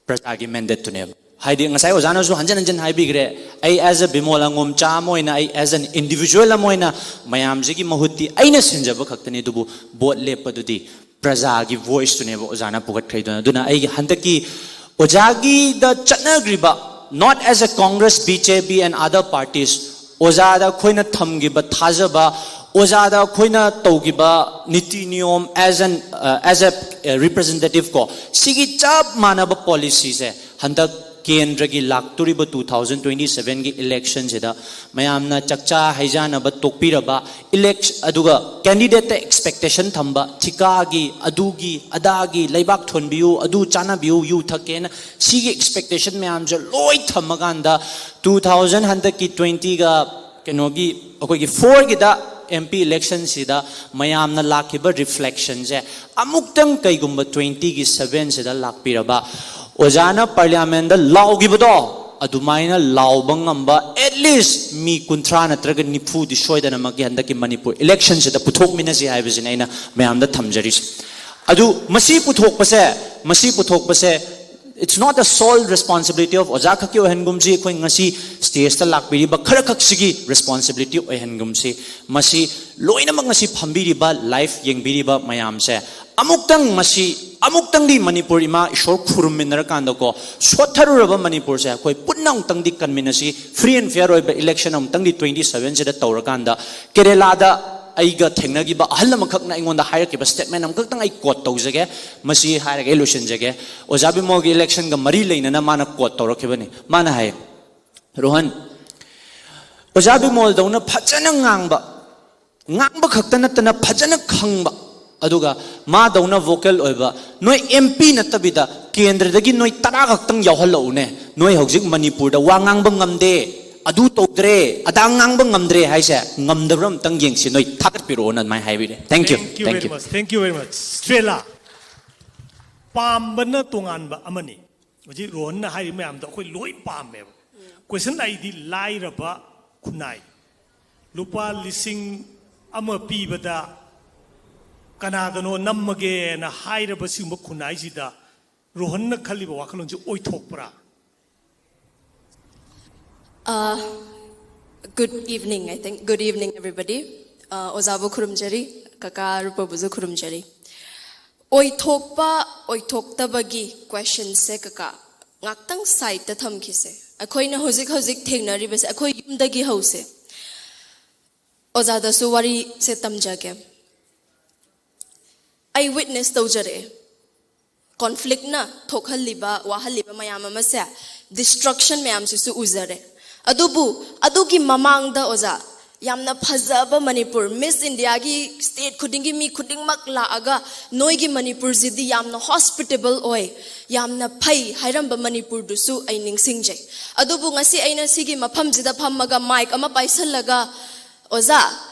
ꯄ꯭ꯔꯖꯥꯒꯤ ꯃꯦꯟꯗꯦꯠꯇꯨꯅꯦꯕ꯫ ꯍꯥꯏꯗꯤ ꯉꯁꯥꯏ ꯑꯣꯖꯥꯅꯁꯨ ꯍꯟꯖꯤꯟ ꯍꯟꯖꯤꯟ ꯍꯥꯏꯕꯤꯈ꯭ꯔꯦ, ꯑꯩ as a ꯕꯤꯃꯣꯜ ꯑꯉꯣꯝꯆꯥ ꯑꯃ ꯑꯣꯏꯅ, ꯑꯩ as an individual ꯑꯃ ꯑꯣꯏꯅ ꯃꯌꯥꯝꯁꯤꯒꯤ ꯃꯍꯨꯠꯇꯤ ꯑꯩꯅ ꯁꯤꯟꯖꯕ ꯈꯛꯇꯅꯤ, ꯑꯗꯨꯕꯨ ꯚꯣꯠ ꯂꯦꯞꯄꯗꯨꯗꯤ ꯄ꯭ꯔꯖꯥꯒꯤ ꯚꯣꯏꯁꯇꯨꯅꯦꯕ ꯑꯣꯖꯥꯅ ꯄꯨꯈꯠꯈ꯭ꯔꯤꯗꯨꯅ꯫ ꯑꯗꯨꯅ ꯑꯩꯒꯤ ꯍꯟꯗꯛꯀꯤ ꯑꯣꯖꯥꯒꯤꯗ ꯆꯠꯅꯈ꯭ꯔꯤꯕ, not as a Congress, B J P and other parties, ꯑꯣꯖꯥꯗ ꯑꯩꯈꯣꯏꯅ ꯊꯝꯈꯤꯕ ꯊꯥꯖꯕ, ꯑꯣꯖꯥꯗ ꯑꯩꯈꯣꯏꯅ ꯇꯧꯈꯤꯕ ꯅꯤꯇꯤ ꯅꯤꯌꯣꯝ as an as a representative ꯀꯣ, ꯁꯤꯒꯤ ꯆꯞ ꯃꯥꯟꯅꯕ ꯄꯣꯂꯤꯁꯤꯁꯦ ꯍꯟꯗꯛ ꯀꯦꯟꯗ꯭ꯔꯒꯤ ꯂꯥꯛꯇꯣꯔꯤꯕ two thousand twenty sevenꯒꯤ ꯏꯂꯦꯛꯁꯟꯁꯤꯗ ꯃꯌꯥꯝꯅ ꯆꯥꯛꯆꯥ ꯍꯩꯖꯥꯅꯕ ꯇꯣꯛꯄꯤꯔꯕ ꯏꯂꯦꯛꯁ ꯑꯗꯨꯒ ꯀꯦꯟꯗꯤꯗꯦꯠꯇ ꯑꯦꯛꯁꯄꯦꯛꯇꯦꯁꯟ ꯊꯝꯕ, ꯊꯤꯀꯥꯒꯤ, ꯑꯗꯨꯒꯤ, ꯑꯗꯥꯒꯤ, ꯂꯩꯕꯥꯛ ꯊꯣꯟꯕꯤꯌꯨ, ꯑꯗꯨ ꯆꯥꯅꯕꯤꯌꯨ, ꯌꯨ ꯊꯛꯀꯦꯅ, ꯁꯤꯒꯤ ꯑꯦꯛꯁꯄꯦꯛꯇꯦꯁꯟ ꯃꯌꯥꯝꯁꯦ ꯂꯣꯏ ꯊꯝꯃꯀꯥꯟꯗ two thousand ꯍꯟꯗꯛꯀꯤ twentyꯒ ꯀꯩꯅꯣꯒꯤ ꯑꯩꯈꯣꯏꯒꯤ fourꯒꯤꯗ M P electionꯁꯤꯗ ꯃꯌꯥꯝꯅ ꯂꯥꯛꯈꯤꯕ ꯔꯤꯐ꯭ꯂꯦꯛꯁꯟꯁꯦ ꯑꯃꯨꯛꯇꯪ ꯀꯩꯒꯨꯝꯕ twentyꯒꯤ sevenꯁꯤꯗ ꯂꯥꯛꯄꯤꯔꯕ, ꯑꯣꯖꯥꯅ ꯄꯥꯔꯂꯤꯌꯥꯃꯦꯟꯗ ꯂꯥꯎꯈꯤꯕꯗꯣ ꯑꯗꯨꯃꯥꯏꯅ ꯂꯥꯎꯕ ꯉꯝꯕ at least ꯃꯤ ꯀꯨꯟꯊ꯭ꯔꯥ ꯅꯠꯇ꯭ꯔꯒ ꯅꯤꯐꯨꯗꯤ ꯁꯣꯏꯗꯅꯃꯛꯀꯤ ꯍꯟꯗꯛꯀꯤ ꯃꯅꯤꯄꯨꯔ ꯏꯂꯦꯛꯁꯟꯁꯤꯗ ꯄꯨꯊꯣꯛꯃꯤꯟꯅꯁꯤ ꯍꯥꯏꯕꯁꯤꯅ ꯑꯩꯅ ꯃꯌꯥꯝꯗ ꯊꯝꯖꯔꯤꯁꯦ꯫ ꯑꯗꯨ ꯃꯁꯤ ꯄꯨꯊꯣꯛꯄꯁꯦ, ꯃꯁꯤ ꯄꯨꯊꯣꯛꯄꯁꯦ, it's not a sole responsibility of ꯑꯣꯖꯥ ꯈꯛꯀꯤ ꯑꯣꯏꯍꯟꯒꯨꯝꯁꯤ, ꯑꯩꯈꯣꯏ ꯉꯁꯤ ꯁ꯭ꯇꯦꯖꯇ ꯂꯥꯛꯄꯤꯔꯤꯕ ꯈꯔ ꯈꯛꯁꯤꯒꯤ ꯔꯦꯁꯄꯣꯟꯁꯤꯕꯤꯂꯤꯇꯤ ꯑꯣꯏꯍꯟꯒꯨꯝꯁꯤ꯫ ꯃꯁꯤ ꯂꯣꯏꯅꯃꯛ ꯉꯁꯤ ꯐꯝꯕꯤꯔꯤꯕ, ꯂꯥꯏꯐ ꯌꯦꯡꯕꯤꯔꯤꯕ ꯃꯌꯥꯝꯁꯦ ꯑꯃꯨꯛꯇꯪ ꯃꯁꯤ ꯑꯃꯨꯛꯇꯪꯗꯤ ꯃꯅꯤꯄꯨꯔ ꯏꯃꯥ ꯏꯁꯣꯔ ꯈꯨꯔꯨꯝꯃꯤꯟꯅꯔꯀꯥꯟꯗꯀꯣ, ꯁꯣꯠꯊꯔꯨꯔꯕ ꯃꯅꯤꯄꯨꯔꯁꯦ ꯑꯩꯈꯣꯏ ꯄꯨꯟꯅ ꯑꯃꯨꯛꯇꯪꯗꯤ ꯀꯟꯃꯤꯟꯅꯁꯤ꯫ Free and fair ꯑꯣꯏꯕ ꯏꯂꯦꯛꯁꯟ ꯑꯃꯨꯛꯇꯪꯗꯤ twenty sevenꯁꯤꯗ ꯇꯧꯔꯀꯥꯟꯗ, ꯀꯦꯔꯦꯂꯥꯗ ꯑꯩꯒ ꯊꯦꯡꯅꯈꯤꯕ ꯑꯍꯜ ꯑꯃꯈꯛꯅ ꯑꯩꯉꯣꯟꯗ ꯍꯥꯏꯔꯛꯈꯤꯕ ꯁ꯭ꯇꯦꯠꯃꯦꯟ ꯑꯃꯈꯛꯇꯪ ꯑꯩ ꯀꯣꯠ ꯇꯧꯖꯒꯦ꯫ ꯃꯁꯤ ꯍꯥꯏꯔꯒ ꯑꯩ ꯂꯣꯏꯁꯤꯟꯖꯒꯦ꯫ ꯑꯣꯖꯥ ꯕꯤꯃꯣꯜꯒꯤ ꯏꯂꯦꯛꯁꯟꯒ ꯃꯔꯤ ꯂꯩꯅꯅ ꯃꯥꯅ ꯀꯣꯠ ꯇꯧꯔꯛꯈꯤꯕꯅꯤ꯫ ꯃꯥꯅ ꯍꯥꯏ, "ꯔꯣꯍꯟ, ꯑꯣꯖꯥ ꯕꯤꯃꯣꯜꯗꯧꯅ ꯐꯖꯅ ꯉꯥꯡꯕ, ꯉꯥꯡꯕ ꯈꯛꯇ ꯅꯠꯇꯅ ꯐꯖꯅ ꯈꯪꯕ, ꯑꯗꯨꯒ ꯃꯥꯗꯧꯅ ꯚꯣꯀꯦꯜ ꯑꯣꯏꯕ ꯅꯣꯏ M P ꯅꯠꯇꯕꯤꯗ ꯀꯦꯟꯗ꯭ꯔꯗꯒꯤ ꯅꯣꯏ ꯇꯔꯥ ꯈꯛꯇꯪ ꯌꯥꯎꯍꯜꯂꯛꯎꯅꯦ꯫ ꯅꯣꯏ ꯍꯧꯖꯤꯛ ꯃꯅꯤꯄꯨꯔꯗ ꯋꯥ ꯉꯥꯡꯕ ꯉꯝꯗꯦ, ꯑꯗꯨ ꯇꯧꯗ꯭ꯔꯦ, ꯑꯗꯥ ꯉꯥꯡꯕ ꯉꯝꯗ꯭ꯔꯦ ꯍꯥꯏꯁꯦ ꯉꯝꯗꯕ꯭ꯔꯥ ꯑꯝꯇꯪ ꯌꯦꯡꯁꯤ, ꯅꯣꯏ ꯊꯥꯒꯠꯄꯤꯔꯛꯑꯣꯅ" ꯑꯗꯨꯃꯥꯏꯅ ꯍꯥꯏꯕꯤꯔꯦ꯫ Thank you. Thank you very much. Thank you very much. Estrella, ꯄꯥꯝꯕꯅ ꯇꯣꯉꯥꯟꯕ ꯑꯃꯅꯤ꯫ ꯍꯧꯖꯤꯛ ꯔꯣꯍꯟꯅ ꯍꯥꯏꯔꯤꯕ ꯃꯌꯥꯝꯗꯣ ꯑꯩꯈꯣꯏ ꯂꯣꯏ ꯄꯥꯝꯃꯦꯕ꯫ Question ꯑꯩꯗꯤ ꯂꯥꯏꯔꯕ ꯈꯨꯟꯅꯥꯏ, ꯂꯨꯄꯥ ꯂꯤꯁꯤꯡ ꯑꯃ ꯄꯤꯕꯗ ꯀꯅꯥꯗꯅꯣ ꯅꯝꯃꯒꯦꯅ ꯍꯥꯏꯔꯕ ꯁꯤꯒꯨꯝꯕ ꯈꯨꯟꯅꯥꯏꯁꯤꯗ ꯔꯣꯍꯟꯅ ꯈꯜꯂꯤꯕ ꯋꯥꯈꯜꯂꯣꯟꯁꯤ ꯑꯣꯏꯊꯣꯛꯄ꯭ꯔꯥ? Uh, good evening, I think. Good evening, everybody. Uh, ꯑꯣꯖꯥꯕꯨ ꯈꯨꯔꯨꯝꯖꯔꯤ, ꯀꯀꯥ ꯔꯨꯄꯕꯨꯁꯨ ꯈꯨꯔꯨꯝꯖꯔꯤ꯫ ꯑꯣꯏꯊꯣꯛꯄ ꯑꯣꯏꯊꯣꯛꯇꯕꯒꯤ questionꯁꯦ, ꯀꯀꯥ, ꯉꯥꯛꯇꯪ sideꯇ ꯊꯝꯈꯤꯁꯦ꯫ ꯑꯩꯈꯣꯏꯅ ꯍꯧꯖꯤꯛ ꯍꯧꯖꯤꯛ ꯊꯦꯡꯅꯔꯤꯕꯁꯦ ꯑꯩꯈꯣꯏ ꯌꯨꯝꯗꯒꯤ ꯍꯧꯁꯦ꯫ ꯑꯣꯖꯥꯗꯁꯨ ꯋꯥꯔꯤꯁꯦ ꯇꯝꯖꯒꯦ꯫ ꯑꯩ ꯋꯤꯠꯅꯦꯁ ꯇꯧꯖꯔꯛꯑꯦ꯫ ꯀꯣꯟꯐ꯭ꯂꯤꯛꯅ ꯊꯣꯛꯍꯜꯂꯤꯕ, ꯋꯥꯍꯜꯂꯤꯕ ꯃꯌꯥꯝ ꯑꯃꯁꯦ, ꯗꯤꯁꯇ꯭ꯔꯛꯁꯟ ꯃꯌꯥꯝꯁꯤꯁꯨ ꯎꯖꯔꯦ꯫ ꯑꯗꯨꯕꯨ ꯑꯗꯨꯒꯤ ꯃꯃꯥꯡꯗ ꯑꯣꯖꯥ, ꯌꯥꯝꯅ ꯐꯖꯕ ꯃꯅꯤꯄꯨꯔ, ꯃꯤꯁ ꯏꯟꯗꯤꯌꯥꯒꯤ ꯁ꯭ꯇꯦꯠ ꯈꯨꯗꯤꯡꯒꯤ ꯃꯤ ꯈꯨꯗꯤꯡꯃꯛ ꯂꯥꯛꯑꯒ ꯅꯣꯏꯒꯤ ꯃꯅꯤꯄꯨꯔꯁꯤꯗꯤ ꯌꯥꯝꯅ ꯍꯣꯁꯄꯤꯇꯦꯕꯜ ꯑꯣꯏ, ꯌꯥꯝꯅ ꯐꯩ ꯍꯥꯏꯔꯝꯕ ꯃꯅꯤꯄꯨꯔꯗꯨꯁꯨ ꯑꯩ ꯅꯤꯡꯁꯤꯡꯖꯩ꯫ ꯑꯗꯨꯕꯨ ꯉꯁꯤ ꯑꯩꯅ ꯁꯤꯒꯤ ꯃꯐꯝꯁꯤꯗ ꯐꯝꯃꯒ ꯃꯥꯏꯛ ꯑꯃ ꯄꯥꯏꯁꯜꯂꯒ, "ꯑꯣꯖꯥ,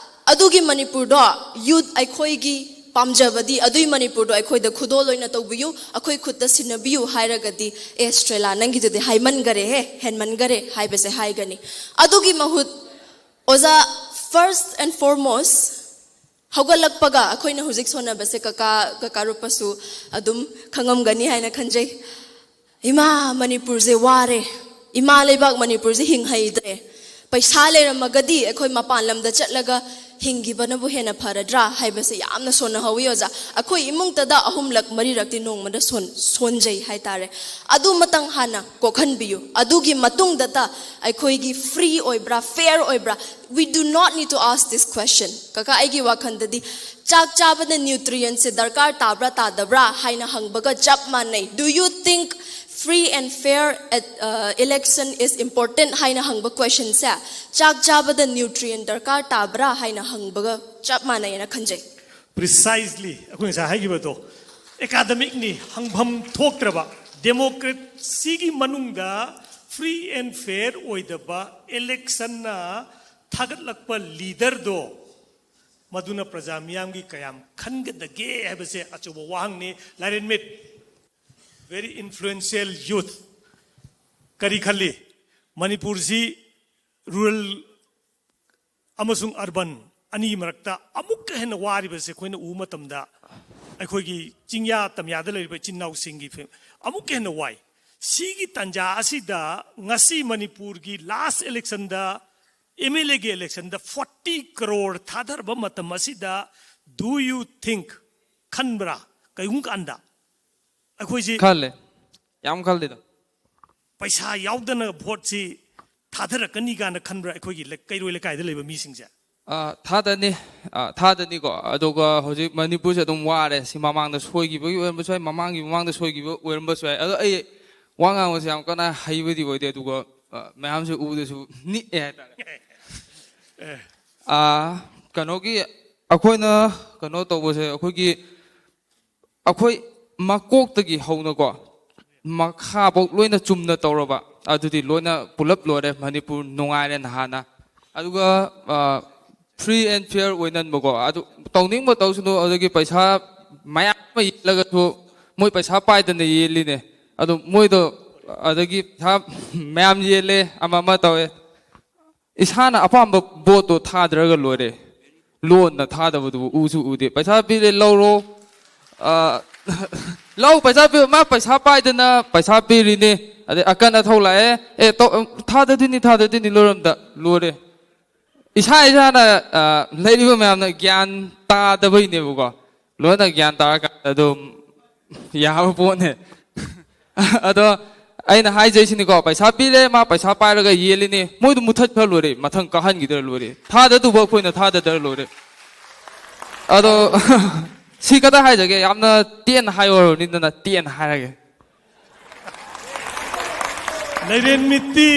ꯑꯗꯨꯒꯤ ꯃꯅꯤꯄꯨꯔꯗꯣ ꯌꯨꯠ ꯑꯩꯈꯣꯏꯒꯤ ꯄꯥꯝꯖꯕꯗꯤ ꯑꯗꯨꯒꯤ ꯃꯅꯤꯄꯨꯔꯗꯣ ꯑꯩꯈꯣꯏꯗ ꯈꯨꯗꯣꯜ ꯑꯣꯏꯅ ꯇꯧꯕꯤꯌꯨ, ꯑꯩꯈꯣꯏ ꯈꯨꯠꯇ ꯁꯤꯟꯅꯕꯤꯌꯨ" ꯍꯥꯏꯔꯒꯗꯤ, ꯑꯦ ꯁ꯭ꯇ꯭ꯔꯦꯂꯥ, ꯅꯪꯒꯤꯗꯨꯗꯤ ꯍꯥꯏꯃꯟꯈꯔꯦꯍꯦ, ꯍꯦꯟꯃꯟꯈꯔꯦ ꯍꯥꯏꯕꯁꯦ ꯍꯥꯏꯒꯅꯤ꯫ ꯑꯗꯨꯒꯤ ꯃꯍꯨꯠ, ꯑꯣꯖꯥ, first and foremost, ꯍꯧꯒꯠꯂꯛꯄꯒ ꯑꯩꯈꯣꯏꯅ ꯍꯧꯖꯤꯛ ꯁꯣꯟꯅꯕꯁꯦ, ꯀꯀꯥ, ꯀꯀꯥ ꯔꯨꯄꯁꯨ ꯑꯗꯨꯝ ꯈꯪꯉꯝꯒꯅꯤ ꯍꯥꯏꯅ ꯈꯟꯖꯩ꯫ "ꯏꯃꯥ, ꯃꯅꯤꯄꯨꯔꯁꯦ ꯋꯥꯔꯦ, ꯏꯃꯥ ꯂꯩꯕꯥꯛ ꯃꯅꯤꯄꯨꯔꯁꯦ ꯍꯤꯡꯍꯩꯗ꯭ꯔꯦ, ꯄꯩꯁꯥ ꯂꯩꯔꯝꯃꯒꯗꯤ ꯑꯩꯈꯣꯏ ꯃꯄꯥꯟ ꯂꯝꯗ ꯆꯠꯂꯒ ꯍꯤꯡꯈꯤꯕꯅꯕꯨ ꯍꯦꯟꯅ ꯐꯔꯗ꯭ꯔꯥ?" ꯍꯥꯏꯕꯁꯦ ꯌꯥꯝꯅ ꯁꯣꯟꯅꯍꯧꯋꯤ ꯑꯣꯖꯥ꯫ ꯑꯩꯈꯣꯏ ꯏꯃꯨꯡꯇꯗ ꯑꯍꯨꯝꯂꯛ ꯃꯔꯤꯔꯛꯇꯤ ꯅꯣꯡꯃꯗ ꯁꯣꯟ-, ꯁꯣꯟꯖꯩ ꯍꯥꯏꯇꯥꯔꯦ꯫ ꯑꯗꯨꯃꯇꯪ ꯍꯥꯟꯅ ꯀꯣꯛꯍꯟꯕꯤꯌꯨ꯫ ꯑꯗꯨꯒꯤ ꯃꯇꯨꯡꯗꯇ ꯑꯩꯈꯣꯏꯒꯤ ꯐ꯭ꯔꯤ ꯑꯣꯏꯕ꯭ꯔꯥ, ꯐꯦꯌꯔ ꯑꯣꯏꯕ꯭ꯔꯥ, we do not need to ask this question꯫ ꯀꯀꯥ, ꯑꯩꯒꯤ ꯋꯥꯈꯜꯗꯗꯤ ꯆꯥꯛ ꯆꯥꯕꯗ ꯅ꯭ꯌꯨꯇ꯭ꯔꯤꯌꯦꯟꯁꯦ ꯗꯔꯀꯥꯔ ꯇꯥꯕ꯭ꯔꯥ ꯇꯥꯗꯕ꯭ꯔꯥ ꯍꯥꯏꯅ ꯍꯪꯕꯒ ꯆꯞ ꯃꯥꯟꯅꯩ꯫ "Do you think free and fair at, uh, election is important?" ꯍꯥꯏꯅ ꯍꯪꯕ ꯀ꯭ꯋꯦꯁꯟꯁꯦ, ꯆꯥꯛ ꯆꯥꯕꯗ ꯅ꯭ꯌꯨꯇ꯭ꯔꯤꯌꯦꯟ ꯗꯔꯀꯥꯔ ꯇꯥꯕ꯭ꯔꯥ ꯍꯥꯏꯅ ꯍꯪꯕꯒ ꯆꯞ ꯃꯥꯟꯅꯩꯅ ꯈꯟꯖꯩ꯫ ꯄ꯭ꯔꯤꯁꯥꯏꯁꯂꯤ ꯑꯩꯈꯣꯏ ꯉꯁꯥꯏ ꯍꯥꯏꯈꯤꯕꯗꯣ, ꯑꯦꯀꯥꯗꯃꯤꯛꯅꯤ, ꯍꯪꯐꯝ ꯊꯣꯛꯇ꯭ꯔꯕ꯫ ꯗꯦꯃꯣꯀ꯭ꯔꯦꯁꯤꯒꯤ ꯃꯅꯨꯡꯗ ꯐ꯭ꯔꯤ ꯑꯦꯟ ꯐꯦꯌꯔ ꯑꯣꯏꯗꯕ ꯏꯂꯦꯛꯁꯟꯅ ꯊꯥꯒꯠꯂꯛꯄ ꯂꯤꯗꯔꯗꯣ, ꯃꯗꯨꯅ ꯄ꯭ꯔꯖꯥ ꯃꯤꯌꯥꯝꯒꯤ ꯀꯌꯥꯝ ꯈꯟꯒꯗꯒꯦ ꯍꯥꯏꯕꯁꯦ ꯑꯆꯧꯕ ꯋꯥꯍꯪꯅꯤ꯫ ꯂꯥꯏꯔꯦꯟꯃꯤꯠ, very influential youth, ꯀꯔꯤ ꯈꯜꯂꯤ? ꯃꯅꯤꯄꯨꯔꯁꯤ ꯔꯨꯔꯦꯜ ꯑꯃꯁꯨꯡ ꯑꯔꯕꯟ ꯑꯅꯤꯒꯤ ꯃꯔꯛꯇ ꯑꯃꯨꯛꯀ ꯍꯦꯟꯅ ꯋꯥꯔꯤꯕꯁꯦ ꯑꯩꯈꯣꯏꯅ ꯎꯕ ꯃꯇꯝꯗ, ꯑꯩꯈꯣꯏꯒꯤ ꯆꯤꯡꯌꯥ ꯇꯝꯌꯥꯗ ꯂꯩꯔꯤꯕ ꯏꯆꯤꯟ ꯏꯅꯥꯎꯁꯤꯡꯒꯤ ꯐꯤ-, ꯑꯃꯨꯛꯀ ꯍꯦꯟꯅ ꯋꯥꯏ꯫ ꯁꯤꯒꯤ ꯇꯥꯟꯖꯥ ꯑꯁꯤꯗ ꯉꯁꯤ ꯃꯅꯤꯄꯨꯔꯒꯤ ꯂꯥꯁ ꯏꯂꯦꯛꯁꯟꯗ, ꯑꯦꯝ ꯑꯦꯜ ꯑꯦꯒꯤ ꯏꯂꯦꯛꯁꯟꯗ ꯐꯣꯔꯇꯤ ꯀꯔꯣꯔ ꯊꯥꯗꯔꯕ ꯃꯇꯝ ꯑꯁꯤꯗ, do you think, ꯈꯟꯕ꯭ꯔꯥ ꯀꯔꯤꯒꯨꯝꯕ ꯀꯥꯟꯗ ꯑꯩꯈꯣꯏꯁꯤ ꯈꯜꯂꯦ꯫ ꯌꯥꯝ ꯈꯜꯂꯤꯗ꯫ ꯄꯩꯁꯥ ꯌꯥꯎꯗꯅ ꯚꯣꯠꯁꯤ ꯊꯥꯗꯔꯛꯀꯅꯤ ꯀꯥꯏꯅ ꯈꯟꯕ꯭ꯔꯥ ꯑꯩꯈꯣꯏꯒꯤ ꯂꯩ-, ꯀꯩꯔꯣꯏ ꯂꯩꯀꯥꯏꯗ ꯂꯩꯕ ꯃꯤꯁꯤꯡꯁꯦ? ꯑ, ꯊꯥꯗꯅꯤ꯫ ꯑ, ꯊꯥꯗꯅꯤꯀꯣ꯫ ꯑꯗꯨꯒ ꯍꯧꯖꯤꯛ ꯃꯅꯤꯄꯨꯔꯁꯦ ꯑꯗꯨꯝ ꯋꯥꯔꯦ꯫ ꯁꯤ ꯃꯃꯥꯡꯗ ꯁꯣꯏꯈꯤꯕꯒꯤ ꯑꯣꯏꯔꯝꯕꯁꯨ ꯌꯥꯏ, ꯃꯃꯥꯡꯒꯤ ꯃꯃꯥꯡꯗ ꯁꯣꯏꯈꯤꯕ ꯑꯣꯏꯔꯝꯕꯁꯨ ꯌꯥꯏ꯫ ꯑꯗꯣ ꯑꯩ ꯋꯥ ꯉꯥꯡꯕꯁꯦ ꯌꯥꯝ ꯀꯟꯅ ꯍꯩꯕꯗꯤ ꯑꯣꯏꯗꯦ, ꯑꯗꯨꯒ, ꯑ, ꯃꯌꯥꯝꯁꯦ ꯎꯕꯗꯁꯨ ꯅꯤꯛꯑꯦ ꯍꯥꯏꯇꯥꯔꯦ꯫ ꯑ, ꯀꯩꯅꯣꯒꯤ, ꯑꯩꯈꯣꯏꯅ ꯀꯩꯅꯣ ꯇꯧꯕꯁꯦ, ꯑꯩꯈꯣꯏꯒꯤ, ꯑꯩꯈꯣꯏ ꯃꯀꯣꯛꯇꯒꯤ ꯍꯧꯅꯀꯣ, ꯃꯈꯥꯐꯥꯎ ꯂꯣꯏꯅ ꯆꯨꯝꯅ ꯇꯧꯔꯕ, ꯑꯗꯨꯗꯤ ꯂꯣꯏꯅ ꯄꯨꯂꯞ ꯂꯣꯏꯔꯦ, ꯃꯅꯤꯄꯨꯔ ꯅꯨꯡꯉꯥꯏꯔꯦ ꯅꯍꯥꯟꯅ꯫ ꯑꯗꯨꯒ, ꯑ, free and fair ꯑꯣꯏꯅꯟꯕꯀꯣ, ꯑꯗꯨ ꯇꯧꯅꯤꯡꯕ ꯇꯧꯁꯅꯨ꯫ ꯑꯗꯒꯤ ꯄꯩꯁꯥ ꯃꯌꯥꯝ ꯑꯃ ꯌꯦꯜꯂꯒꯁꯨ, ꯃꯣꯏ ꯄꯩꯁꯥ ꯄꯥꯏꯗꯅ ꯌꯦꯜꯂꯤꯅꯦ꯫ ꯑꯗꯨ ꯃꯣꯏꯗꯣ, ꯑꯗꯒꯤ ꯄꯩꯁꯥ ꯃꯌꯥꯝ ꯌꯦꯜꯂꯦ, ꯑꯃ ꯑꯃ ꯇꯧꯋꯦ꯫ ꯏꯁꯥꯅ ꯑꯄꯥꯝꯕ ꯚꯣꯠꯇꯣ ꯊꯥꯗ꯭ꯔꯒ ꯂꯣꯏꯔꯦ꯫ ꯂꯣꯟꯅ ꯊꯥꯗꯕꯗꯨꯕꯨ ꯎꯁꯨ ꯎꯗꯦ꯫ ꯄꯩꯁꯥ ꯄꯤꯔꯦ, ꯂꯧꯔꯣ꯫ ꯑ, ꯂꯧ, ꯄꯩꯁꯥ ꯄꯤꯌꯨ꯫ ꯃꯥ ꯄꯩꯁꯥ ꯄꯥꯏꯗꯅ ꯄꯩꯁꯥ ꯄꯤꯔꯤꯅꯤ꯫ ꯑꯗꯩ ꯑꯀꯟ ꯑꯊꯧ ꯂꯥꯛꯑꯦ꯫ ꯑꯦ, ꯇꯧ-, ꯊꯥꯗꯗꯣꯏꯅꯤ, ꯊꯥꯗꯗꯣꯏꯅꯤ, ꯂꯣꯏꯔꯝꯗ ꯂꯣꯏꯔꯦ꯫ ꯏꯁꯥ ꯏꯁꯥꯅ, ꯑ, ꯂꯩꯔꯤꯕ ꯃꯌꯥꯝꯅ ꯒ꯭ꯌꯥꯟ ꯇꯥꯗꯕꯩꯅꯦꯕꯀꯣ꯫ ꯂꯣꯏꯅ ꯒ꯭ꯌꯥꯟ ꯇꯥꯔꯀꯥꯟꯗ ꯑꯗꯨꯝ ꯌꯥꯕ ꯄꯣꯠꯅꯦ꯫ ꯑꯗꯣ ꯑꯩꯅ ꯍꯥꯏꯖꯩꯁꯤꯅꯤꯀꯣ, ꯄꯩꯁꯥ ꯄꯤꯔꯦ, ꯃꯥ ꯄꯩꯁꯥ ꯄꯥꯏꯔꯒ ꯌꯦꯜꯂꯤꯅꯤ, ꯃꯣꯏꯗꯣ ꯃꯨꯊꯠꯈ꯭ꯔ ꯂꯣꯏꯔꯦ, ꯃꯊꯪ ꯀꯥꯍꯟꯈꯤꯗ꯭ꯔ ꯂꯣꯏꯔꯦ, ꯊꯥꯗꯗꯨꯕ ꯑꯩꯈꯣꯏꯅ ꯊꯥꯗꯗ꯭ꯔ ꯂꯣꯏꯔꯦ꯫ ꯑꯗꯣ ꯁꯤ ꯈꯛꯇ ꯍꯥꯏꯖꯒꯦ, ꯌꯥꯝꯅ ꯇꯦꯟꯅ ꯍꯥꯏꯌꯣ ꯍꯥꯏꯕꯅꯤꯗꯅ ꯇꯦꯟꯅ ꯍꯥꯏꯔꯒꯦ꯫ ꯂꯩꯔꯦꯟ ꯃꯤꯠꯇꯤ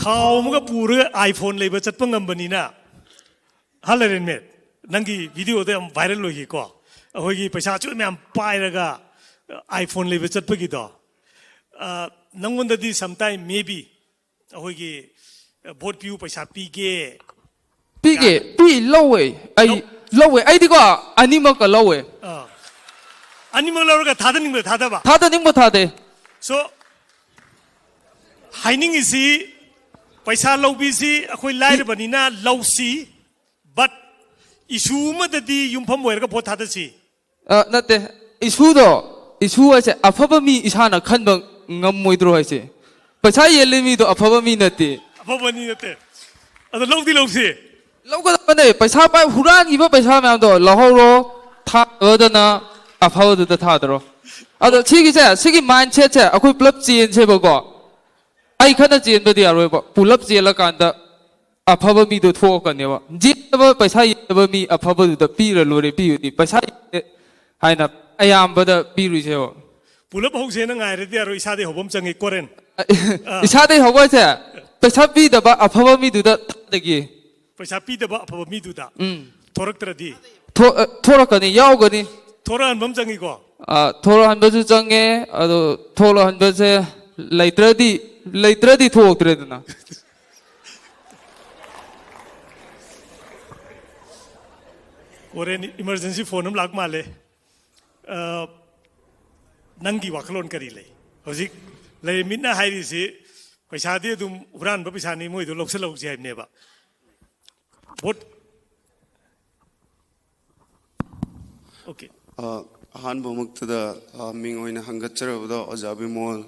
ꯈꯥꯎ ꯑꯃꯒ ꯄꯨꯔꯒ iPhone ꯂꯩꯕ ꯆꯠꯄ ꯉꯝꯕꯅꯤꯅ, ꯍꯥ ꯂꯩꯔꯦꯟ ꯃꯤꯠ, ꯅꯪꯒꯤ videoꯗ ꯌꯥꯝ viral ꯑꯣꯏꯈꯤꯀꯣ, ꯑꯩꯈꯣꯏꯒꯤ ꯄꯩꯁꯥꯁꯨ ꯃꯌꯥꯝ ꯄꯥꯏꯔꯒ iPhone ꯂꯩꯕ ꯆꯠꯄꯒꯤꯗꯣ꯫ ꯑ, ꯅꯪꯉꯣꯟꯗꯗꯤ sometime maybe ꯑꯩꯈꯣꯏꯒꯤ, ꯑ, ꯚꯣꯠ ꯄꯤꯌꯨ, ꯄꯩꯁꯥ ꯄꯤꯒꯦ꯫ ꯄꯤꯒꯦ꯫ ꯄꯤ꯫ ꯂꯧꯋꯦ꯫ ꯑꯩ ꯂꯧꯋꯦ꯫ ꯑꯩꯗꯤꯀꯣ ꯑꯅꯤꯃꯛꯀ ꯂꯧꯋꯦ꯫ ꯑꯥ꯫ ꯑꯅꯤꯃꯛ ꯂꯧꯔꯒ ꯊꯥꯗꯅꯤꯡꯕꯗ ꯊꯥꯗꯕ꯫ ꯊꯥꯗꯅꯤꯡꯕ ꯊꯥꯗꯦ꯫ So, ꯍꯥꯏꯅꯤꯡꯉꯤꯁꯤ, ꯄꯩꯁꯥ ꯂꯧꯕꯤꯁꯤ ꯑꯩꯈꯣꯏ ꯂꯥꯏꯔꯕꯅꯤꯅ ꯂꯧꯁꯤ, but issue ꯑꯃꯗꯗꯤ ꯌꯨꯝꯐꯝ ꯑꯣꯏꯔꯒ ꯚꯣꯠ ꯊꯥꯗꯁꯤ꯫ ꯑ, ꯅꯠꯇꯦ꯫ Issueꯗꯣ, issue ꯍꯥꯏꯁꯦ ꯑꯐꯕ ꯃꯤ ꯏꯁꯥꯅ ꯈꯟꯕ ꯉꯝꯃꯣꯏꯗ꯭ꯔꯣ ꯍꯥꯏꯁꯦ? ꯄꯩꯁꯥ ꯌꯦꯜꯂꯤ ꯃꯤꯗꯣ ꯑꯐꯕ ꯃꯤ ꯅꯠꯇꯦ꯫ ꯑꯐꯕ ꯃꯤ ꯅꯠꯇꯦ꯫ ꯑꯗꯣ ꯂꯧꯗꯤ ꯂꯧꯁꯤ꯫ ꯂꯧꯒꯗꯕꯅꯦ꯫ ꯄꯩꯁꯥ ꯄꯥꯏ, ꯍꯨꯔꯥꯟꯈꯤꯕ ꯄꯩꯁꯥ ꯃꯌꯥꯝꯗꯣ ꯂꯧꯍꯧꯔꯣ, ꯊꯥꯗꯅ ꯑꯐꯕꯗꯨꯗ ꯊꯥꯗꯔꯣ꯫ ꯑꯗꯣ ꯁꯤꯒꯤꯁꯦ, ꯁꯤꯒꯤ mindsetꯁꯦ ꯑꯩꯈꯣꯏ ꯄꯨꯂꯞ ꯆꯦꯟꯁꯦꯕꯀꯣ꯫ ꯑꯩ ꯈꯛꯇ ꯆꯦꯟꯕꯗꯤ ꯌꯥꯔꯣꯏꯕ, ꯄꯨꯂꯞ ꯆꯦꯜꯂꯀꯥꯟꯗ ꯑꯐꯕ ꯃꯤꯗꯣ ꯊꯣꯛꯂꯛꯀꯅꯦꯕ꯫ ꯌꯦꯠꯇꯕ, ꯄꯩꯁꯥ ꯌꯦꯠꯇꯕ ꯃꯤ ꯑꯐꯕꯗꯨꯗ ꯄꯤꯔ ꯂꯣꯏꯔꯦ, ꯄꯤꯕꯗꯤ꯫ ꯄꯩꯁꯥ ꯌꯦꯠꯇꯦ ꯍꯥꯏꯅ ꯑꯌꯥꯝꯕꯗ ꯄꯤꯔꯨꯏꯁꯦꯕ꯫ ꯄꯨꯂꯞ ꯍꯧꯁꯦꯅ ꯉꯥꯏꯔꯗꯤ ꯌꯥꯔꯣꯏ, ꯏꯁꯥꯗꯩ ꯍꯧꯕ ꯑꯃ ꯆꯪꯉꯤ꯫ ꯀꯣꯔꯦꯟ꯫ ꯑꯥ꯫ ꯏꯁꯥꯗꯩ ꯍꯧꯕ ꯍꯥꯏꯁꯦ, ꯄꯩꯁꯥ ꯄꯤꯗꯕ ꯑꯐꯕ ꯃꯤꯗꯨꯗ ꯊꯥꯗꯒꯤ꯫ ꯄꯩꯁꯥ ꯄꯤꯗꯕ ꯑꯐꯕ ꯃꯤꯗꯨꯗ ꯎꯝ꯫ ꯊꯣꯔꯛꯇ꯭ꯔꯗꯤ? ꯊꯣ-, ꯑ, ꯊꯣꯔꯛꯀꯅꯤ, ꯌꯥꯎꯒꯅꯤ꯫ ꯊꯣꯔꯛꯍꯟꯕ ꯑꯃ ꯆꯪꯉꯤꯀꯣ꯫ ꯑ, ꯊꯣꯔꯛꯍꯟꯕꯁꯨ ꯆꯪꯉꯦ꯫ ꯑꯗꯣ ꯊꯣꯔꯛꯍꯟꯕꯁꯦ ꯂꯩꯇ꯭ꯔꯗꯤ, ꯂꯩꯇ꯭ꯔꯗꯤ ꯊꯣꯛꯇ꯭ꯔꯦꯗꯅ꯫ ꯀꯣꯔꯦꯟ, emergency phone ꯑꯃ ꯂꯥꯛ ꯃꯥꯜꯂꯦ꯫ ꯑ, ꯅꯪꯒꯤ ꯋꯥꯈꯜꯂꯣꯟ ꯀꯔꯤ ꯂꯩ? ꯍꯧꯖꯤꯛ ꯂꯩꯔꯝꯃꯤꯅ ꯍꯥꯏꯔꯤꯁꯤ ꯄꯩꯁꯥꯗꯤ ꯑꯗꯨꯝ ꯍꯨꯔꯥꯟꯕ ꯄꯩꯁꯥꯅꯤ, ꯃꯣꯏꯗꯣ ꯂꯧꯁꯤꯜꯍꯧꯁꯤ ꯍꯥꯏꯕꯅꯦꯕ꯫ Vote Okay. ꯑ, ꯑꯍꯥꯟꯕꯃꯛꯇꯗ, ꯑ, ꯃꯤꯡ ꯑꯣꯏꯅ ꯍꯪꯒꯠꯆꯔꯕꯗ ꯑꯣꯖꯥ ꯕꯤꯃꯣꯜ,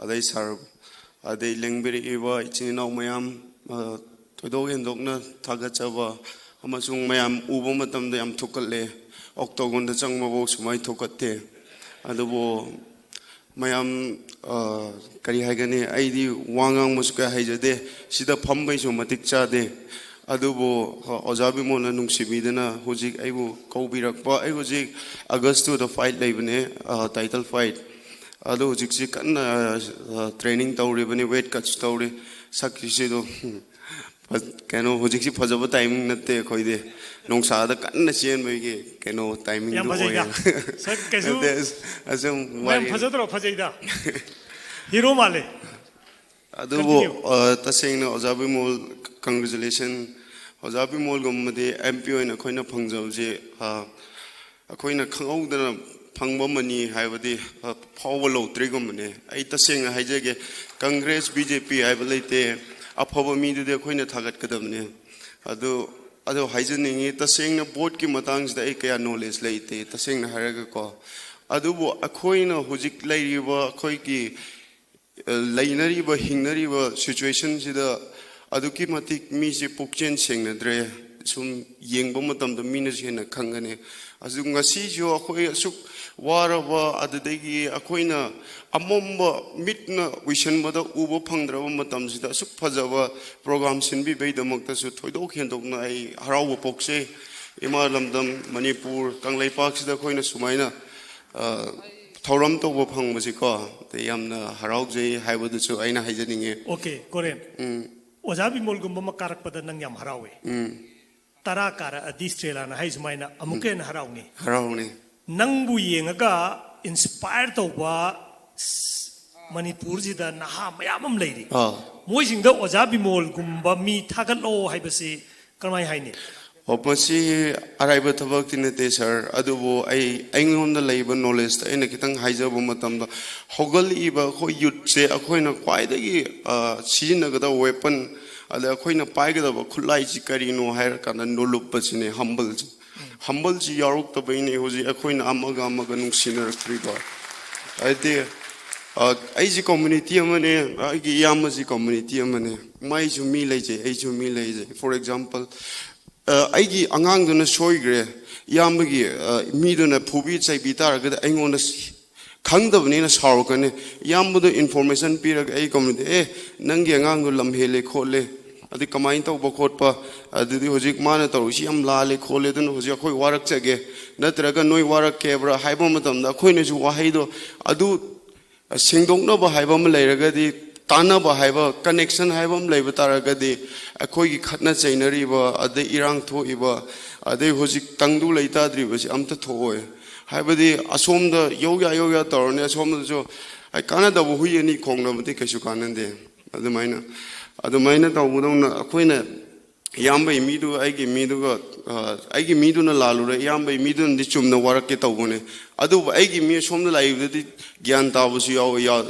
ꯑꯗꯩ ꯁꯥꯔ, ꯑꯗꯩ ꯂꯦꯡꯕꯤꯔꯛꯏꯕ ꯏꯆꯤꯟ ꯏꯅꯥꯎ ꯃꯌꯥꯝ, ꯑ, ꯊꯣꯏꯗꯣꯛ ꯍꯦꯟꯗꯣꯛꯅ ꯊꯥꯒꯠꯆꯕ ꯑꯃꯁꯨꯡ ꯃꯌꯥꯝ ꯎꯕ ꯃꯇꯝꯗ ꯌꯥꯝ ꯊꯨꯛꯀꯠꯂꯦ꯫ Octagon ꯗ ꯆꯪꯕꯐꯥꯎ ꯁꯨꯃꯥꯏꯅ ꯊꯨꯛꯀꯠꯇꯦ꯫ ꯑꯗꯨꯕꯨ ꯃꯌꯥꯝ, ꯑ, ꯀꯔꯤ ꯍꯥꯏꯒꯅꯤ, ꯑꯩꯗꯤ ꯋꯥ ꯉꯥꯡꯕꯁꯨ ꯀꯌꯥ ꯍꯩꯖꯗꯦ, ꯁꯤꯗ ꯐꯝꯕꯩꯁꯨ ꯃꯇꯤꯛ ꯆꯥꯗꯦ꯫ ꯑꯗꯨꯕꯨ, ꯑ, ꯑꯣꯖꯥ ꯕꯤꯃꯣꯜꯅ ꯅꯨꯡꯁꯤꯕꯤꯗꯨꯅ ꯍꯧꯖꯤꯛ ꯑꯩꯕꯨ ꯀꯧꯕꯤꯔꯛꯄ, ꯑꯩ ꯍꯧꯖꯤꯛ August two ꯗ fight ꯂꯩꯕꯅꯦ, ꯑ, title fight꯫ ꯑꯗꯣ ꯍꯧꯖꯤꯛꯁꯤ ꯀꯟꯅ, ꯑ, training ꯇꯧꯔꯤꯕꯅꯤ, weight cut ꯁꯨ ꯇꯧꯔꯤ꯫ ꯁꯛꯀꯤꯁꯤꯗꯣ ꯐ-, ꯀꯩꯅꯣ, ꯍꯧꯖꯤꯛꯁꯤ ꯐꯖꯕ timing ꯅꯠꯇꯦ ꯑꯩꯈꯣꯏꯗꯤ꯫ ꯅꯨꯡꯁꯥꯗ ꯀꯟꯅ ꯆꯦꯟꯕꯒꯤ ꯀꯩꯅꯣ timing ꯌꯥꯝ ꯗꯨ ꯐꯖꯩꯗ꯫ ꯑꯣꯏꯌꯦ꯫ ꯁꯛ ꯀꯩꯁꯨ ꯅꯠꯇꯦ, ꯑꯁ, ꯑꯁꯨꯝ ꯃꯌꯥꯝ ꯋꯥꯔꯤ꯫ ꯐꯖꯗ꯭ꯔꯣ? ꯐꯖꯩꯗ꯫ Hero ꯃꯥꯜꯂꯦ꯫ ꯑꯗꯨꯕꯨ, Continue. ꯑ, ꯇꯁꯦꯡꯅ ꯑꯣꯖꯥ ꯕꯤꯃꯣꯜ, congratulation꯫ ꯑꯣꯖꯥ ꯕꯤꯃꯣꯜꯒꯨꯝꯕꯗꯤ M P ꯑꯣꯏꯅ ꯑꯩꯈꯣꯏꯅ ꯐꯪꯖꯕꯁꯦ, ꯑ, ꯑꯩꯈꯣꯏꯅ ꯈꯪꯍꯧꯗꯅ ꯐꯪꯕ money ꯍꯥꯏꯕꯗꯤ, ꯑ, ꯐꯥꯎꯕ lottery ꯒꯨꯝꯕꯅꯦ꯫ ꯑꯩ ꯇꯁꯦꯡꯅ ꯍꯥꯏꯖꯒꯦ, Congress, B J P ꯍꯥꯏꯕ ꯂꯩꯇꯦ꯫ ꯑꯐꯕ ꯃꯤꯗꯨꯗꯤ ꯑꯩꯈꯣꯏꯅ ꯊꯥꯒꯠꯀꯗꯕꯅꯦ꯫ ꯑꯗꯨ, ꯑꯗꯨ ꯍꯥꯏꯖꯅꯤꯡꯉꯤ, ꯇꯁꯦꯡꯅ vote ꯀꯤ ꯃꯇꯥꯡꯁꯤꯗ ꯑꯩ ꯀꯌꯥ knowledge ꯂꯩꯇꯦ, ꯇꯁꯦꯡꯅ ꯍꯥꯏꯔꯒꯀꯣ꯫ ꯑꯗꯨꯕꯨ ꯑꯩꯈꯣꯏꯅ ꯍꯧꯖꯤꯛ ꯂꯩꯔꯤꯕ ꯑꯩꯈꯣꯏꯒꯤ, ꯑ, ꯂꯩꯅꯔꯤꯕ, ꯍꯤꯡꯅꯔꯤꯕ situation ꯁꯤꯗ ꯑꯗꯨꯛꯀꯤ ꯃꯇꯤꯛ ꯃꯤꯁꯦ ꯄꯨꯛꯆꯦꯜ ꯁꯦꯡꯅꯗ꯭ꯔꯦ꯫ ꯁꯨꯝ ꯌꯦꯡꯕ ꯃꯇꯝꯗ ꯃꯤꯅꯁꯨ ꯍꯦꯟꯅ ꯈꯪꯒꯅꯤ꯫ ꯑꯗꯨ ꯉꯁꯤꯁꯨ ꯑꯩꯈꯣꯏ ꯑꯁꯨꯛ ꯋꯥꯔꯕ, ꯑꯗꯨꯗꯒꯤ ꯑꯩꯈꯣꯏꯅ ꯑꯃꯝꯕ ꯃꯤꯠꯅ ꯎꯏꯁꯟꯕꯗ ꯎꯕ ꯐꯪꯗ꯭ꯔꯕ ꯃꯇꯝꯁꯤꯗ ꯑꯁꯨꯛ ꯐꯖꯕ ꯄ꯭ꯔꯣꯒ꯭ꯔꯥꯝ ꯁꯤꯟꯕꯤꯕꯩꯗꯃꯛꯇꯁꯨ ꯊꯣꯏꯗꯣꯛ ꯍꯦꯟꯗꯣꯛꯅ ꯑꯩ ꯍꯔꯥꯎꯕ ꯄꯣꯛꯆꯩ꯫ ꯏꯃꯥ ꯂꯝꯗꯝ ꯃꯅꯤꯄꯨꯔ ꯀꯪꯂꯩꯄꯥꯛꯁꯤꯗ ꯑꯩꯈꯣꯏꯅ ꯁꯨꯃꯥꯏꯅ, ꯑ, ꯊꯧꯔꯝ ꯇꯧꯕ ꯐꯪꯕꯁꯤꯀꯣ, ꯑꯗꯩ ꯌꯥꯝꯅ ꯍꯔꯥꯎꯖꯩ ꯍꯥꯏꯕꯗꯨꯁꯨ ꯑꯩꯅ ꯍꯥꯏꯖꯅꯤꯡꯉꯤ꯫ Okay, Korean. ꯎꯝ, ꯑꯣꯖꯥ ꯕꯤꯃꯣꯜꯒꯨꯝꯕ ꯑꯃ ꯀꯥꯔꯛꯄꯗ ꯅꯪ ꯌꯥꯝ ꯍꯔꯥꯎꯋꯦ꯫ ꯎꯝ, ꯇꯔꯥ ꯀꯥꯔꯛꯑꯗꯤ ꯁ꯭ꯇꯦꯂꯥꯅ ꯍꯥꯏ ꯁꯨꯃꯥꯏꯅ ꯑꯃꯨꯛꯀ ꯍꯦꯟꯅ ꯍꯔꯥꯎꯅꯤ꯫ ꯍꯔꯥꯎꯅꯤ꯫ ꯅꯪꯕꯨ ꯌꯦꯡꯉꯒ ꯏꯟꯁꯄꯥꯌꯔ ꯇꯧꯕ ꯃꯅꯤꯄꯨꯔꯁꯤꯗ ꯅꯍꯥ ꯃꯌꯥꯝ ꯑꯃ ꯂꯩꯔꯤ꯫ ꯑꯥ꯫ ꯃꯣꯏꯁꯤꯡꯗ ꯑꯣꯖꯥ ꯕꯤꯃꯣꯜꯒꯨꯝꯕ ꯃꯤ ꯊꯥꯒꯠꯂꯣ ꯍꯥꯏꯕꯁꯤ ꯀꯔꯝꯍꯥꯏꯅ ꯍꯥꯏꯅꯤ? ꯑꯣ, ꯃꯁꯤ ꯑꯔꯥꯏꯕ ꯊꯕꯛꯇꯤ ꯅꯠꯇꯦ ꯁꯥꯔ, ꯑꯗꯨꯕꯨ ꯑꯩ, ꯑꯩꯉꯣꯟꯗ ꯂꯩꯕ ꯅꯣꯂꯦꯖꯇ ꯑꯩꯅ ꯈꯤꯇꯪ ꯍꯥꯏꯖꯕ ꯃꯇꯝꯗ, ꯍꯧꯒꯠꯂꯛꯏꯕ ꯑꯩꯈꯣꯏ ꯌꯨꯠꯁꯦ ꯑꯩꯈꯣꯏꯅ ꯈ꯭ꯋꯥꯏꯗꯒꯤ, ꯑ, ꯁꯤꯖꯤꯟꯅꯒꯗꯕ ꯋꯦꯄꯟ, ꯑꯗ ꯑꯩꯈꯣꯏꯅ ꯄꯥꯏꯒꯗꯕ ꯈꯨꯠꯂꯥꯏꯁꯤ ꯀꯔꯤꯅꯣ ꯍꯥꯏꯔꯀꯥꯟꯗ ꯅꯣꯂꯨꯞ ꯑꯁꯤꯅꯦ, ꯍꯝꯕꯜꯁꯦ꯫ ꯍꯝꯕꯜꯁꯤ ꯌꯥꯎꯔꯛꯇꯕꯩꯅꯦ ꯍꯧꯖꯤꯛ ꯑꯩꯈꯣꯏꯅ ꯑꯃꯒ ꯑꯃꯒ ꯅꯨꯡꯁꯤꯅꯔꯛꯇ꯭ꯔꯤꯗꯣ꯫ ꯍꯥꯏꯗꯤ, ꯑ, ꯑꯩꯁꯤ ꯀꯝꯃꯨꯅꯤꯇꯤ ꯑꯃꯅꯦ, ꯑꯩꯒꯤ ꯏꯌꯥꯝꯕꯁꯤ ꯀꯝꯃꯨꯅꯤꯇꯤ ꯑꯃꯅꯦ, ꯃꯥꯏꯁꯨ ꯃꯤ ꯂꯩꯖꯩ, ꯑꯩꯁꯨ ꯃꯤ ꯂꯩꯖꯩ꯫ For example, ꯑ, ꯑꯩꯒꯤ ꯑꯉꯥꯡꯗꯨꯅ ꯁꯣꯏꯈ꯭ꯔꯦ, ꯏꯌꯥꯝꯕꯒꯤ, ꯑ, ꯃꯤꯗꯨꯅ ꯐꯨꯕꯤ ꯆꯩꯕꯤ ꯇꯥꯔꯒꯗꯤ ꯑꯩꯉꯣꯟꯗ ꯈꯪꯗꯕꯅꯤꯅ ꯁꯥꯎꯔꯛꯀꯅꯤ꯫ ꯏꯌꯥꯝꯕꯗꯣ ꯏꯟꯐꯣꯔꯃꯦꯁꯟ ꯄꯤꯔꯒ ꯑꯩ ꯀꯝꯃꯨꯅꯤꯇꯤ, "ꯑꯦ, ꯅꯪꯒꯤ ꯑꯉꯥꯡꯗꯣ ꯂꯝ ꯍꯦꯜꯂꯦ ꯈꯣꯠꯂꯦ, ꯑꯗꯨ ꯀꯃꯥꯏꯅ ꯇꯧꯕ ꯈꯣꯠꯄ, ꯑꯗꯨꯗꯤ ꯍꯧꯖꯤꯛ ꯃꯥꯅ ꯇꯧꯔꯤꯁꯤ ꯌꯥꯝ ꯂꯥꯜꯂꯦ ꯈꯣꯠꯂꯦ, ꯑꯗꯨꯅ ꯍꯧꯖꯤꯛ ꯑꯩꯈꯣꯏ ꯋꯥꯔꯛꯆꯒꯦ, ꯅꯠꯇ꯭ꯔꯒ ꯅꯣꯏ ꯋꯥꯔꯛꯀꯦꯕ꯭ꯔꯥ?" ꯍꯥꯏꯕ ꯃꯇꯝꯗ ꯑꯩꯈꯣꯏꯅꯁꯨ ꯋꯥꯍꯩꯗꯣ ꯑꯗꯨ ꯁꯦꯡꯗꯣꯛꯅꯕ ꯍꯥꯏꯕ ꯑꯃ ꯂꯩꯔꯒꯗꯤ, ꯇꯥꯟꯅꯕ ꯍꯥꯏꯕ, ꯀꯅꯦꯛꯁꯟ ꯍꯥꯏꯕ ꯑꯃ ꯂꯩꯕ ꯇꯥꯔꯒꯗꯤ, ꯑꯩꯈꯣꯏꯒꯤ ꯈꯠꯅ ꯆꯩꯅꯔꯤꯕ, ꯑꯗꯩ ꯏꯔꯥꯡ ꯊꯣꯛꯏꯕ, ꯑꯗꯩ ꯍꯧꯖꯤꯛ ꯇꯪꯗꯨ ꯂꯩꯇꯥꯗ꯭ꯔꯤꯕꯁꯤ ꯑꯝꯇ ꯊꯣꯛꯑꯣꯏ꯫ ꯍꯥꯏꯕꯗꯤ ꯑꯁꯣꯝꯗ ꯌꯧꯌꯥ ꯌꯧꯌꯥ ꯇꯧꯔꯅꯤ, ꯑꯁꯣꯝꯗꯁꯨ, ꯑꯩ, ꯀꯥꯟꯅꯗꯕ ꯍꯨꯏ ꯑꯅꯤ ꯈꯣꯡꯅꯕꯗꯤ ꯀꯩꯁꯨ ꯀꯥꯟꯅꯗꯦ꯫ ꯑꯗꯨꯃꯥꯏꯅ, ꯑꯗꯨꯃꯥꯏꯅ ꯇꯧꯕꯗꯧꯅ ꯑꯩꯈꯣꯏꯅ ꯏꯌꯥꯝꯕꯒꯤ ꯃꯤꯗꯨ, ꯑꯩꯒꯤ ꯃꯤꯗꯨꯒ, ꯑ, ꯑꯩꯒꯤ ꯃꯤꯗꯨꯅ ꯂꯥꯜꯂꯨꯔꯦ, ꯏꯌꯥꯝꯕꯒꯤ ꯃꯤꯗꯨꯅꯗꯤ ꯆꯨꯝꯅ ꯋꯥꯔꯛꯀꯦ ꯇꯧꯕꯅꯦ꯫ ꯑꯗꯨꯕꯨ ꯑꯩꯒꯤ ꯃꯤ ꯑꯁꯣꯝꯗ ꯂꯥꯛꯏꯕꯗꯨꯗꯤ ꯒ꯭ꯌꯥꯟ ꯇꯥꯕꯁꯨ ꯌꯥꯎꯋꯦ, ꯌꯥ-,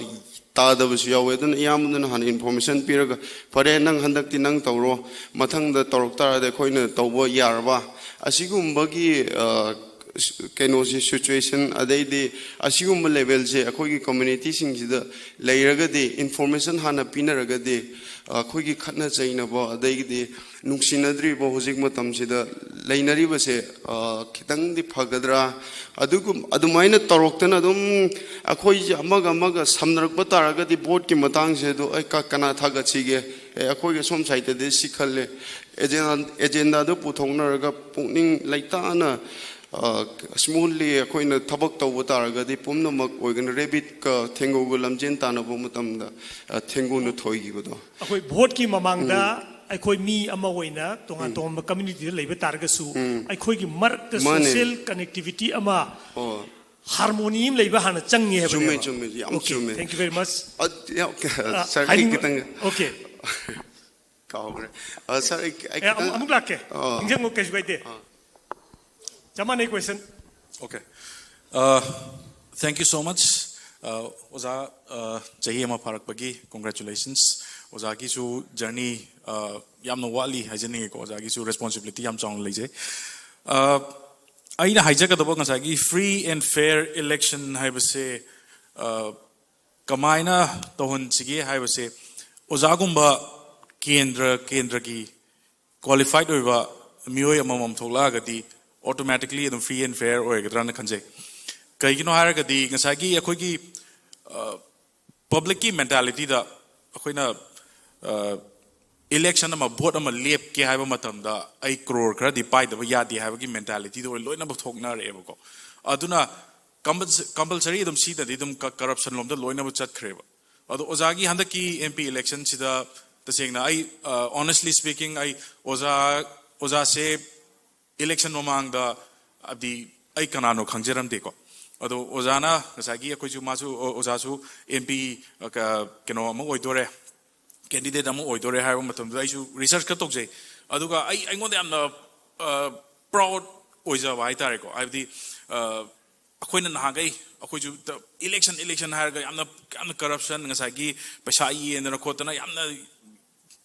ꯇꯥꯗꯕꯁꯨ ꯌꯥꯎꯋꯦ꯫ ꯑꯗꯨꯅ ꯏꯌꯥꯝꯕꯗꯨꯅ ꯍꯥꯟꯅ ꯏꯟꯐꯣꯔꯃꯦꯁꯟ ꯄꯤꯔꯒ, "ꯐꯔꯦ, ꯅꯪ ꯍꯟꯗꯛꯇꯤ ꯅꯪ ꯇꯧꯔꯣ, ꯃꯊꯪꯗ ꯇꯧꯔꯛ ꯇꯥꯔꯗꯤ ꯑꯩꯈꯣꯏꯅ ꯇꯧꯕ ꯌꯥꯔꯕ?" ꯑꯁꯤꯒꯨꯝꯕꯒꯤ, ꯑ, ꯀꯩꯅꯣꯁꯤ, ꯁꯤꯆꯨꯋꯦꯁꯟ, ꯑꯗꯩꯗꯤ ꯑꯁꯤꯒꯨꯝꯕ ꯂꯦꯚꯦꯜꯁꯦ ꯑꯩꯈꯣꯏꯒꯤ ꯀꯝꯃ꯭ꯌꯨꯅꯤꯇꯤꯁꯤꯡꯁꯤꯗ ꯂꯩꯔꯒꯗꯤ, ꯏꯟꯐꯣꯔꯃꯦꯁꯟ ꯍꯥꯟꯅ ꯄꯤꯅꯔꯒꯗꯤ, ꯑꯩꯈꯣꯏꯒꯤ ꯈꯠꯅ ꯆꯩꯅꯕ, ꯑꯗꯩꯗꯤ ꯅꯨꯡꯁꯤꯅꯗ꯭ꯔꯤꯕ ꯍꯧꯖꯤꯛ ꯃꯇꯝꯁꯤꯗ ꯂꯩꯅꯔꯤꯕꯁꯦ, ꯑ, ꯈꯤꯇꯪꯗꯤ ꯐꯒꯗ꯭ꯔꯥ? ꯑꯗꯨꯒꯨꯝ-, ꯑꯗꯨꯃꯥꯏꯅ ꯇꯧꯔꯛꯇꯅ ꯑꯗꯨꯝ ꯑꯩꯈꯣꯏꯁꯦ ꯑꯃꯒ ꯑꯃꯒ ꯁꯝꯅꯔꯛꯄ ꯇꯥꯔꯒꯗꯤ, ꯚꯣꯠꯀꯤ ꯃꯇꯥꯡꯁꯦ ꯑꯗꯣ ꯑꯩ ꯀ-, ꯀꯅꯥ ꯊꯥꯒꯠꯁꯤꯒꯦ? ꯑꯦ, ꯑꯩꯈꯣꯏꯒꯤ ꯁꯣꯝ ꯁꯥꯏꯠꯇꯗꯤ ꯁꯤ ꯈꯜꯂꯦ꯫ ꯑꯦꯖꯦꯟꯗꯥ-, ꯑꯦꯖꯦꯟꯗꯥꯗꯨ ꯄꯨꯊꯣꯛꯅꯔꯒ ꯄꯨꯛꯅꯤꯡ ꯂꯩꯇꯥꯅ, ꯑ, ꯁ꯭ꯃꯨꯠꯂꯤ ꯑꯩꯈꯣꯏꯅ ꯊꯕꯛ ꯇꯧꯕ ꯇꯥꯔꯒꯗꯤ ꯄꯨꯝꯅꯃꯛ ꯑꯣꯏꯒꯅꯤ꯫ ꯔꯦꯕꯤꯠꯀ ꯊꯦꯡꯒꯨꯒ ꯂꯝꯖꯦꯟ ꯇꯥꯟꯅꯕ ꯃꯇꯝꯗ, ꯑ, ꯊꯦꯡꯒꯨꯅ ꯊꯣꯏꯈꯤꯕꯗꯣ꯫ ꯑꯩꯈꯣꯏ ꯚꯣꯠꯀꯤ ꯃꯃꯥꯡꯗ ꯑꯩꯈꯣꯏ ꯃꯤ ꯑꯃ ꯑꯣꯏꯅ ꯇꯣꯉꯥꯟ ꯇꯣꯉꯥꯟꯕ ꯀꯝꯃ꯭ꯌꯨꯅꯤꯇꯤꯗ ꯂꯩꯕ ꯇꯥꯔꯒꯁꯨ, ꯑꯩꯈꯣꯏꯒꯤ ꯃꯔꯛꯇ ꯃꯥꯅꯦ꯫ ꯁꯣꯁꯤꯌꯦꯜ ꯀꯅꯦꯛꯇꯤꯚꯤꯇꯤ ꯑꯃ, ꯑꯣ꯫ ꯍꯥꯔꯃꯣꯅꯤ ꯑꯃ ꯂꯩꯕ ꯍꯥꯟꯅ ꯆꯪꯉꯦ ꯆꯨꯝꯃꯦ, ꯍꯥꯏꯕꯅꯦꯕ꯫ ꯆꯨꯝꯃꯦ, ꯌꯥꯝ Okay, ꯆꯨꯝꯃꯦ꯫ Thank you very much. ꯑ, ꯌꯥꯝ, ꯑ, ꯁꯥꯔ, ꯑꯩ ꯍꯥꯏꯅꯤꯡꯕ-, ꯈꯤꯇꯪ Okay. ꯀꯥꯎꯈ꯭ꯔꯦ꯫ ꯑ, ꯁꯥꯔ, ꯑꯩ, ꯑꯩ ꯑꯦ, ꯑꯃꯨꯛ, ꯈꯤꯇꯪ ꯑꯃꯨꯛ ꯂꯥꯛꯀꯦ꯫ ꯑ꯫ ꯅꯤꯡꯁꯤꯡꯉꯣ, ꯀꯩꯁꯨ ꯀꯥꯏꯗꯦ꯫ ꯑ꯫ ꯆꯞ ꯃꯥꯟꯅꯩ question꯫ Okay. Uh, thank you so much. Uh, ꯑꯣꯖꯥ, uh, ꯆꯍꯤ ꯑꯃ ꯐꯥꯔꯛꯄꯒꯤ congratulations. ꯑꯣꯖꯥꯒꯤꯁꯨ journey, uh, ꯌꯥꯝꯅ ꯋꯥꯠꯂꯤ ꯍꯥꯏꯖꯅꯤꯡꯉꯤꯀꯣ꯫ ꯑꯣꯖꯥꯒꯤꯁꯨ responsibility ꯌꯥꯝ ꯆꯥꯎꯅ ꯂꯩꯖꯩ꯫ Uh, ꯑꯩꯅ ꯍꯥꯏꯖꯒꯗꯕ ꯉꯁꯥꯏꯒꯤ free and fair election ꯍꯥꯏꯕꯁꯦ, uh, ꯀꯃꯥꯏꯅ ꯇꯧꯍꯟꯁꯤꯒꯦ ꯍꯥꯏꯕꯁꯦ, ꯑꯣꯖꯥꯒꯨꯝꯕ ꯀꯦꯟꯗ꯭ꯔ, ꯀꯦꯟꯗ꯭ꯔꯒꯤ qualified ꯑꯣꯏꯕ ꯃꯤꯑꯣꯏ ꯑꯃꯃꯝ ꯊꯣꯛꯂꯛꯑꯒꯗꯤ automatically ꯑꯗꯨꯝ free and fair ꯑꯣꯏꯒꯗ꯭ꯔꯥꯅ ꯈꯟꯖꯩ꯫ ꯀꯩꯒꯤꯅꯣ ꯍꯥꯏꯔꯒꯗꯤ ꯉꯁꯥꯏꯒꯤ ꯑꯩꯈꯣꯏꯒꯤ, ꯑ, publicꯀꯤ mentalityꯗ ꯑꯩꯈꯣꯏꯅ, ꯑ, election ꯑꯃ, vote ꯑꯃ ꯂꯦꯞꯀꯦ ꯍꯥꯏꯕ ꯃꯇꯝꯗ ꯑꯩ crore ꯈꯔꯗꯤ ꯄꯥꯏꯗꯕ ꯌꯥꯗꯦ ꯍꯥꯏꯕꯒꯤ mentalityꯗ ꯑꯣꯏ ꯂꯣꯏꯅꯃꯛ ꯊꯣꯛꯅꯔꯛꯑꯦꯕꯀꯣ꯫ ꯑꯗꯨꯅ compuls-, compulsory ꯑꯗꯨꯝ ꯁꯤꯗꯗꯤ ꯑꯗꯨꯝ ꯀ-, corruption ꯂꯣꯝꯗ ꯂꯣꯏꯅꯃꯛ ꯆꯠꯈ꯭ꯔꯦꯕ꯫ ꯑꯗꯣ ꯑꯣꯖꯥꯒꯤ ꯍꯟꯗꯛꯀꯤ M P electionꯁꯤꯗ ꯇꯁꯦꯡꯅ ꯑꯩ, ꯑ, honestly speaking, ꯑꯩ ꯑꯣꯖꯥ, ꯑꯣꯖꯥꯁꯦ election ꯃꯃꯥꯡꯗ, ꯍꯥꯏꯕꯗꯤ, ꯑꯩ ꯀꯅꯥꯅꯣ ꯈꯪꯖꯔꯝꯗꯦꯀꯣ꯫ ꯑꯗꯣ ꯑꯣꯖꯥꯅ ꯉꯁꯥꯏꯒꯤ ꯑꯩꯈꯣꯏꯁꯨ, ꯃꯥꯁꯨ, ꯑꯣ-, ꯑꯣꯖꯥꯁꯨ M P, ꯑ, ꯀ-, ꯀꯩꯅꯣ ꯑꯃ ꯑꯣꯏꯗꯣꯔꯦ, candidate ꯑꯃ ꯑꯣꯏꯗꯣꯔꯦ ꯍꯥꯏꯕ ꯃꯇꯝꯗꯨꯗ ꯑꯩꯁꯨ research ꯈꯔ ꯇꯧꯖꯩ꯫ ꯑꯗꯨꯒ ꯑꯩ, ꯑꯩꯉꯣꯟꯗ ꯌꯥꯝꯅ, ꯑ, proud ꯑꯣꯏꯖꯕ ꯍꯥꯏꯇꯥꯔꯦꯀꯣ꯫ ꯍꯥꯏꯕꯗꯤ, ꯑ, ꯑꯩꯈꯣꯏꯅ ꯅꯍꯥꯟꯈꯩ ꯑꯩꯈꯣꯏꯁꯨ ꯇ-, election, election ꯍꯥꯏꯔꯒ ꯌꯥꯝꯅ, ꯌꯥꯝꯅ corruption, ꯉꯁꯥꯏꯒꯤ ꯄꯩꯁꯥ ꯌꯦꯟꯗꯅ ꯈꯣꯠꯇꯅ ꯌꯥꯝꯅ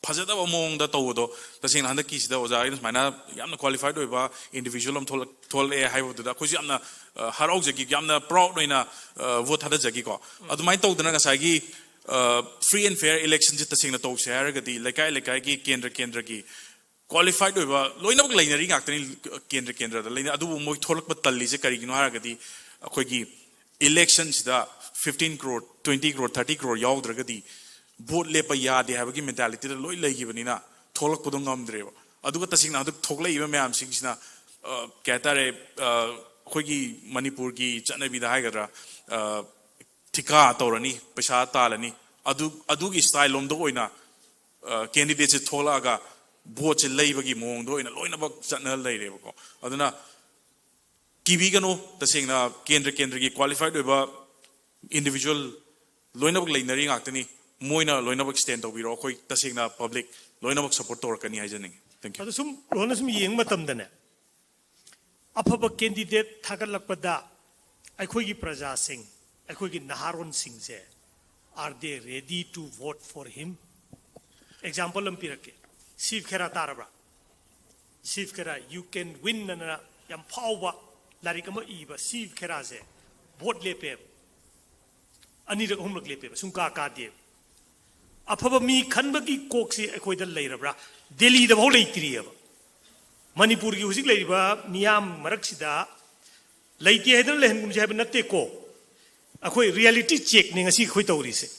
ꯐꯖꯗꯕ ꯃꯑꯣꯡꯗ ꯇꯧꯕꯗꯣ, ꯇꯁꯦꯡꯅ ꯍꯟꯗꯛꯀꯤꯁꯤꯗ ꯑꯣꯖꯥ ꯑꯩꯅ ꯁꯨꯃꯥꯏꯅ ꯌꯥꯝꯅ qualified ꯑꯣꯏꯕ individual ꯑꯃ ꯊꯣꯛꯂꯛ- ꯊꯣꯛꯂꯛꯑꯦ ꯍꯥꯏꯕꯗꯨꯗ ꯑꯩꯈꯣꯏꯁꯨ ꯌꯥꯝꯅ, ꯑ, ꯍꯔꯥꯎꯖꯈꯤ, ꯌꯥꯝꯅ proud ꯑꯣꯏꯅ, ꯑ, vote ꯊꯥꯗꯖꯈꯤꯀꯣ꯫ ꯑꯗꯨꯃꯥꯏꯅ ꯇꯧꯗꯅ ꯉꯁꯥꯏꯒꯤ, ꯑ, free and fair electionꯁꯦ ꯇꯁꯦꯡꯅ ꯇꯧꯁꯦ ꯍꯥꯏꯔꯒꯗꯤ ꯂꯩꯀꯥꯏ ꯂꯩꯀꯥꯏꯒꯤ, ꯀꯦꯟꯗ꯭ꯔ ꯀꯦꯟꯗ꯭ꯔꯒꯤ qualified ꯑꯣꯏꯕ ꯂꯣꯏꯅꯃꯛ ꯂꯩꯅꯔꯤ ꯉꯥꯛꯇꯅꯤ꯫ ꯀꯦꯟꯗ꯭ꯔ ꯀꯦꯟꯗ꯭ꯔꯗ ꯂꯩꯅ, ꯑꯗꯨꯕꯨ ꯃꯣꯏ ꯊꯣꯛꯂꯛꯄ ꯇꯜꯂꯤꯁꯦ ꯀꯔꯤꯒꯤꯅꯣ ꯍꯥꯏꯔꯒꯗꯤ ꯑꯩꯈꯣꯏꯒꯤ electionꯁꯤꯗ fifteen crore, twenty crore, thirty crore ꯌꯥꯎꯗ꯭ꯔꯒꯗꯤ vote ꯂꯦꯞꯄ ꯌꯥꯗꯦ ꯍꯥꯏꯕꯒꯤ mentalityꯗ ꯂꯣꯏ ꯂꯩꯈꯤꯕꯅꯤꯅ ꯊꯣꯛꯂꯛꯄꯗꯣ ꯉꯝꯗ꯭ꯔꯦꯕ꯫ ꯑꯗꯨꯒ ꯇꯁꯦꯡꯅ ꯍꯟꯗꯛ ꯊꯣꯛꯂꯛꯏꯕ ꯃꯌꯥꯝꯁꯤꯡꯁꯤꯅ, ꯑ, ꯀꯩ ꯍꯥꯏꯇꯥꯔꯦ, ꯑ, ꯑꯩꯈꯣꯏꯒꯤ ꯃꯅꯤꯄꯨꯔꯒꯤ ꯆꯠꯅꯕꯤꯗ ꯍꯥꯏꯒꯗ꯭ꯔꯥ, ꯑ, ꯊꯤꯀꯥ ꯇꯧꯔꯅꯤ, ꯄꯩꯁꯥ ꯇꯥꯜꯂꯅꯤ, ꯑꯗꯨ, ꯑꯗꯨꯒꯤ style ꯂꯣꯝꯗ ꯑꯣꯏꯅ, ꯑ, candidateꯁꯦ ꯊꯣꯛꯂꯛꯑꯒ voteꯁꯦ ꯂꯩꯕꯒꯤ ꯃꯑꯣꯡꯗ ꯑꯣꯏꯅ ꯂꯣꯏꯅꯃꯛ ꯆꯠꯅ ꯂꯩꯔꯦꯕꯀꯣ꯫ ꯑꯗꯨꯅ ꯀꯤꯕꯤꯒꯅꯨ, ꯇꯁꯦꯡꯅ ꯀꯦꯟꯗ꯭ꯔ ꯀꯦꯟꯗ꯭ꯔꯒꯤ qualified ꯑꯣꯏꯕ individual ꯂꯣꯏꯅꯃꯛ ꯂꯩꯅꯔꯤ ꯉꯥꯛꯇꯅꯤ꯫ ꯃꯣꯏꯅ ꯂꯣꯏꯅꯃꯛ stand ꯇꯧꯕꯤꯔꯣ꯫ ꯑꯩꯈꯣꯏ ꯇꯁꯦꯡꯅ public ꯂꯣꯏꯅꯃꯛ support ꯇꯧꯔꯛꯀꯅꯤ ꯍꯥꯏꯖꯅꯤꯡꯉꯤ꯫ Thank you꯫ ꯑꯗꯣ ꯁꯨꯝ ꯔꯣꯍꯟꯅ ꯁꯨꯝ ꯌꯦꯡꯕ ꯃꯇꯝꯗꯅꯦ, ꯑꯐꯕ candidate ꯊꯥꯒꯠꯂꯛꯄꯗ ꯑꯩꯈꯣꯏꯒꯤ ꯄ꯭ꯔꯖꯥꯁꯤꯡ, ꯑꯩꯈꯣꯏꯒꯤ ꯅꯍꯥꯔꯣꯟꯁꯤꯡꯁꯦ, are they ready to vote for him? Example ꯑꯃ ꯄꯤꯔꯛꯀꯦ꯫ ꯁꯤꯕ ꯈꯦꯔꯥ ꯇꯥꯔꯕ꯭ꯔꯥ? ꯁꯤꯕ ꯈꯦꯔꯥ, "You can win" ꯑꯅ ꯌꯥꯝ ꯐꯥꯎꯕ ꯂꯥꯏꯔꯤꯛ ꯑꯃ ꯏꯕ ꯁꯤꯕ ꯈꯦꯔꯥꯁꯦ vote ꯂꯦꯞꯄꯦꯕ꯫ ꯑꯅꯤꯔꯛ ꯑꯍꯨꯝꯂꯛ ꯂꯦꯞꯄꯦꯕ, ꯁꯨꯡꯀꯥ ꯀꯥꯗꯦꯕ꯫ ꯑꯐꯕ ꯃꯤ ꯈꯟꯕꯒꯤ ꯀꯣꯛꯁꯤ ꯑꯩꯈꯣꯏꯗ ꯂꯩꯔꯕ꯭ꯔꯥ? ꯗꯦꯜꯂꯤꯗ ꯐꯥꯎ ꯂꯩꯇ꯭ꯔꯤꯑꯕ꯫ ꯃꯅꯤꯄꯨꯔꯒꯤ ꯍꯧꯖꯤꯛ ꯂꯩꯔꯤꯕ ꯃꯤꯌꯥꯝ ꯃꯔꯛꯁꯤꯗ ꯂꯩꯇꯦ ꯍꯥꯏꯗꯅ ꯂꯩꯍꯟꯒꯨꯝꯁꯦ ꯍꯥꯏꯕ ꯅꯠꯇꯦꯀꯣ꯫ ꯑꯩꯈꯣꯏ reality checkꯅꯦ ꯉꯁꯤ ꯑꯩꯈꯣꯏ ꯇꯧꯔꯤꯁꯦ꯫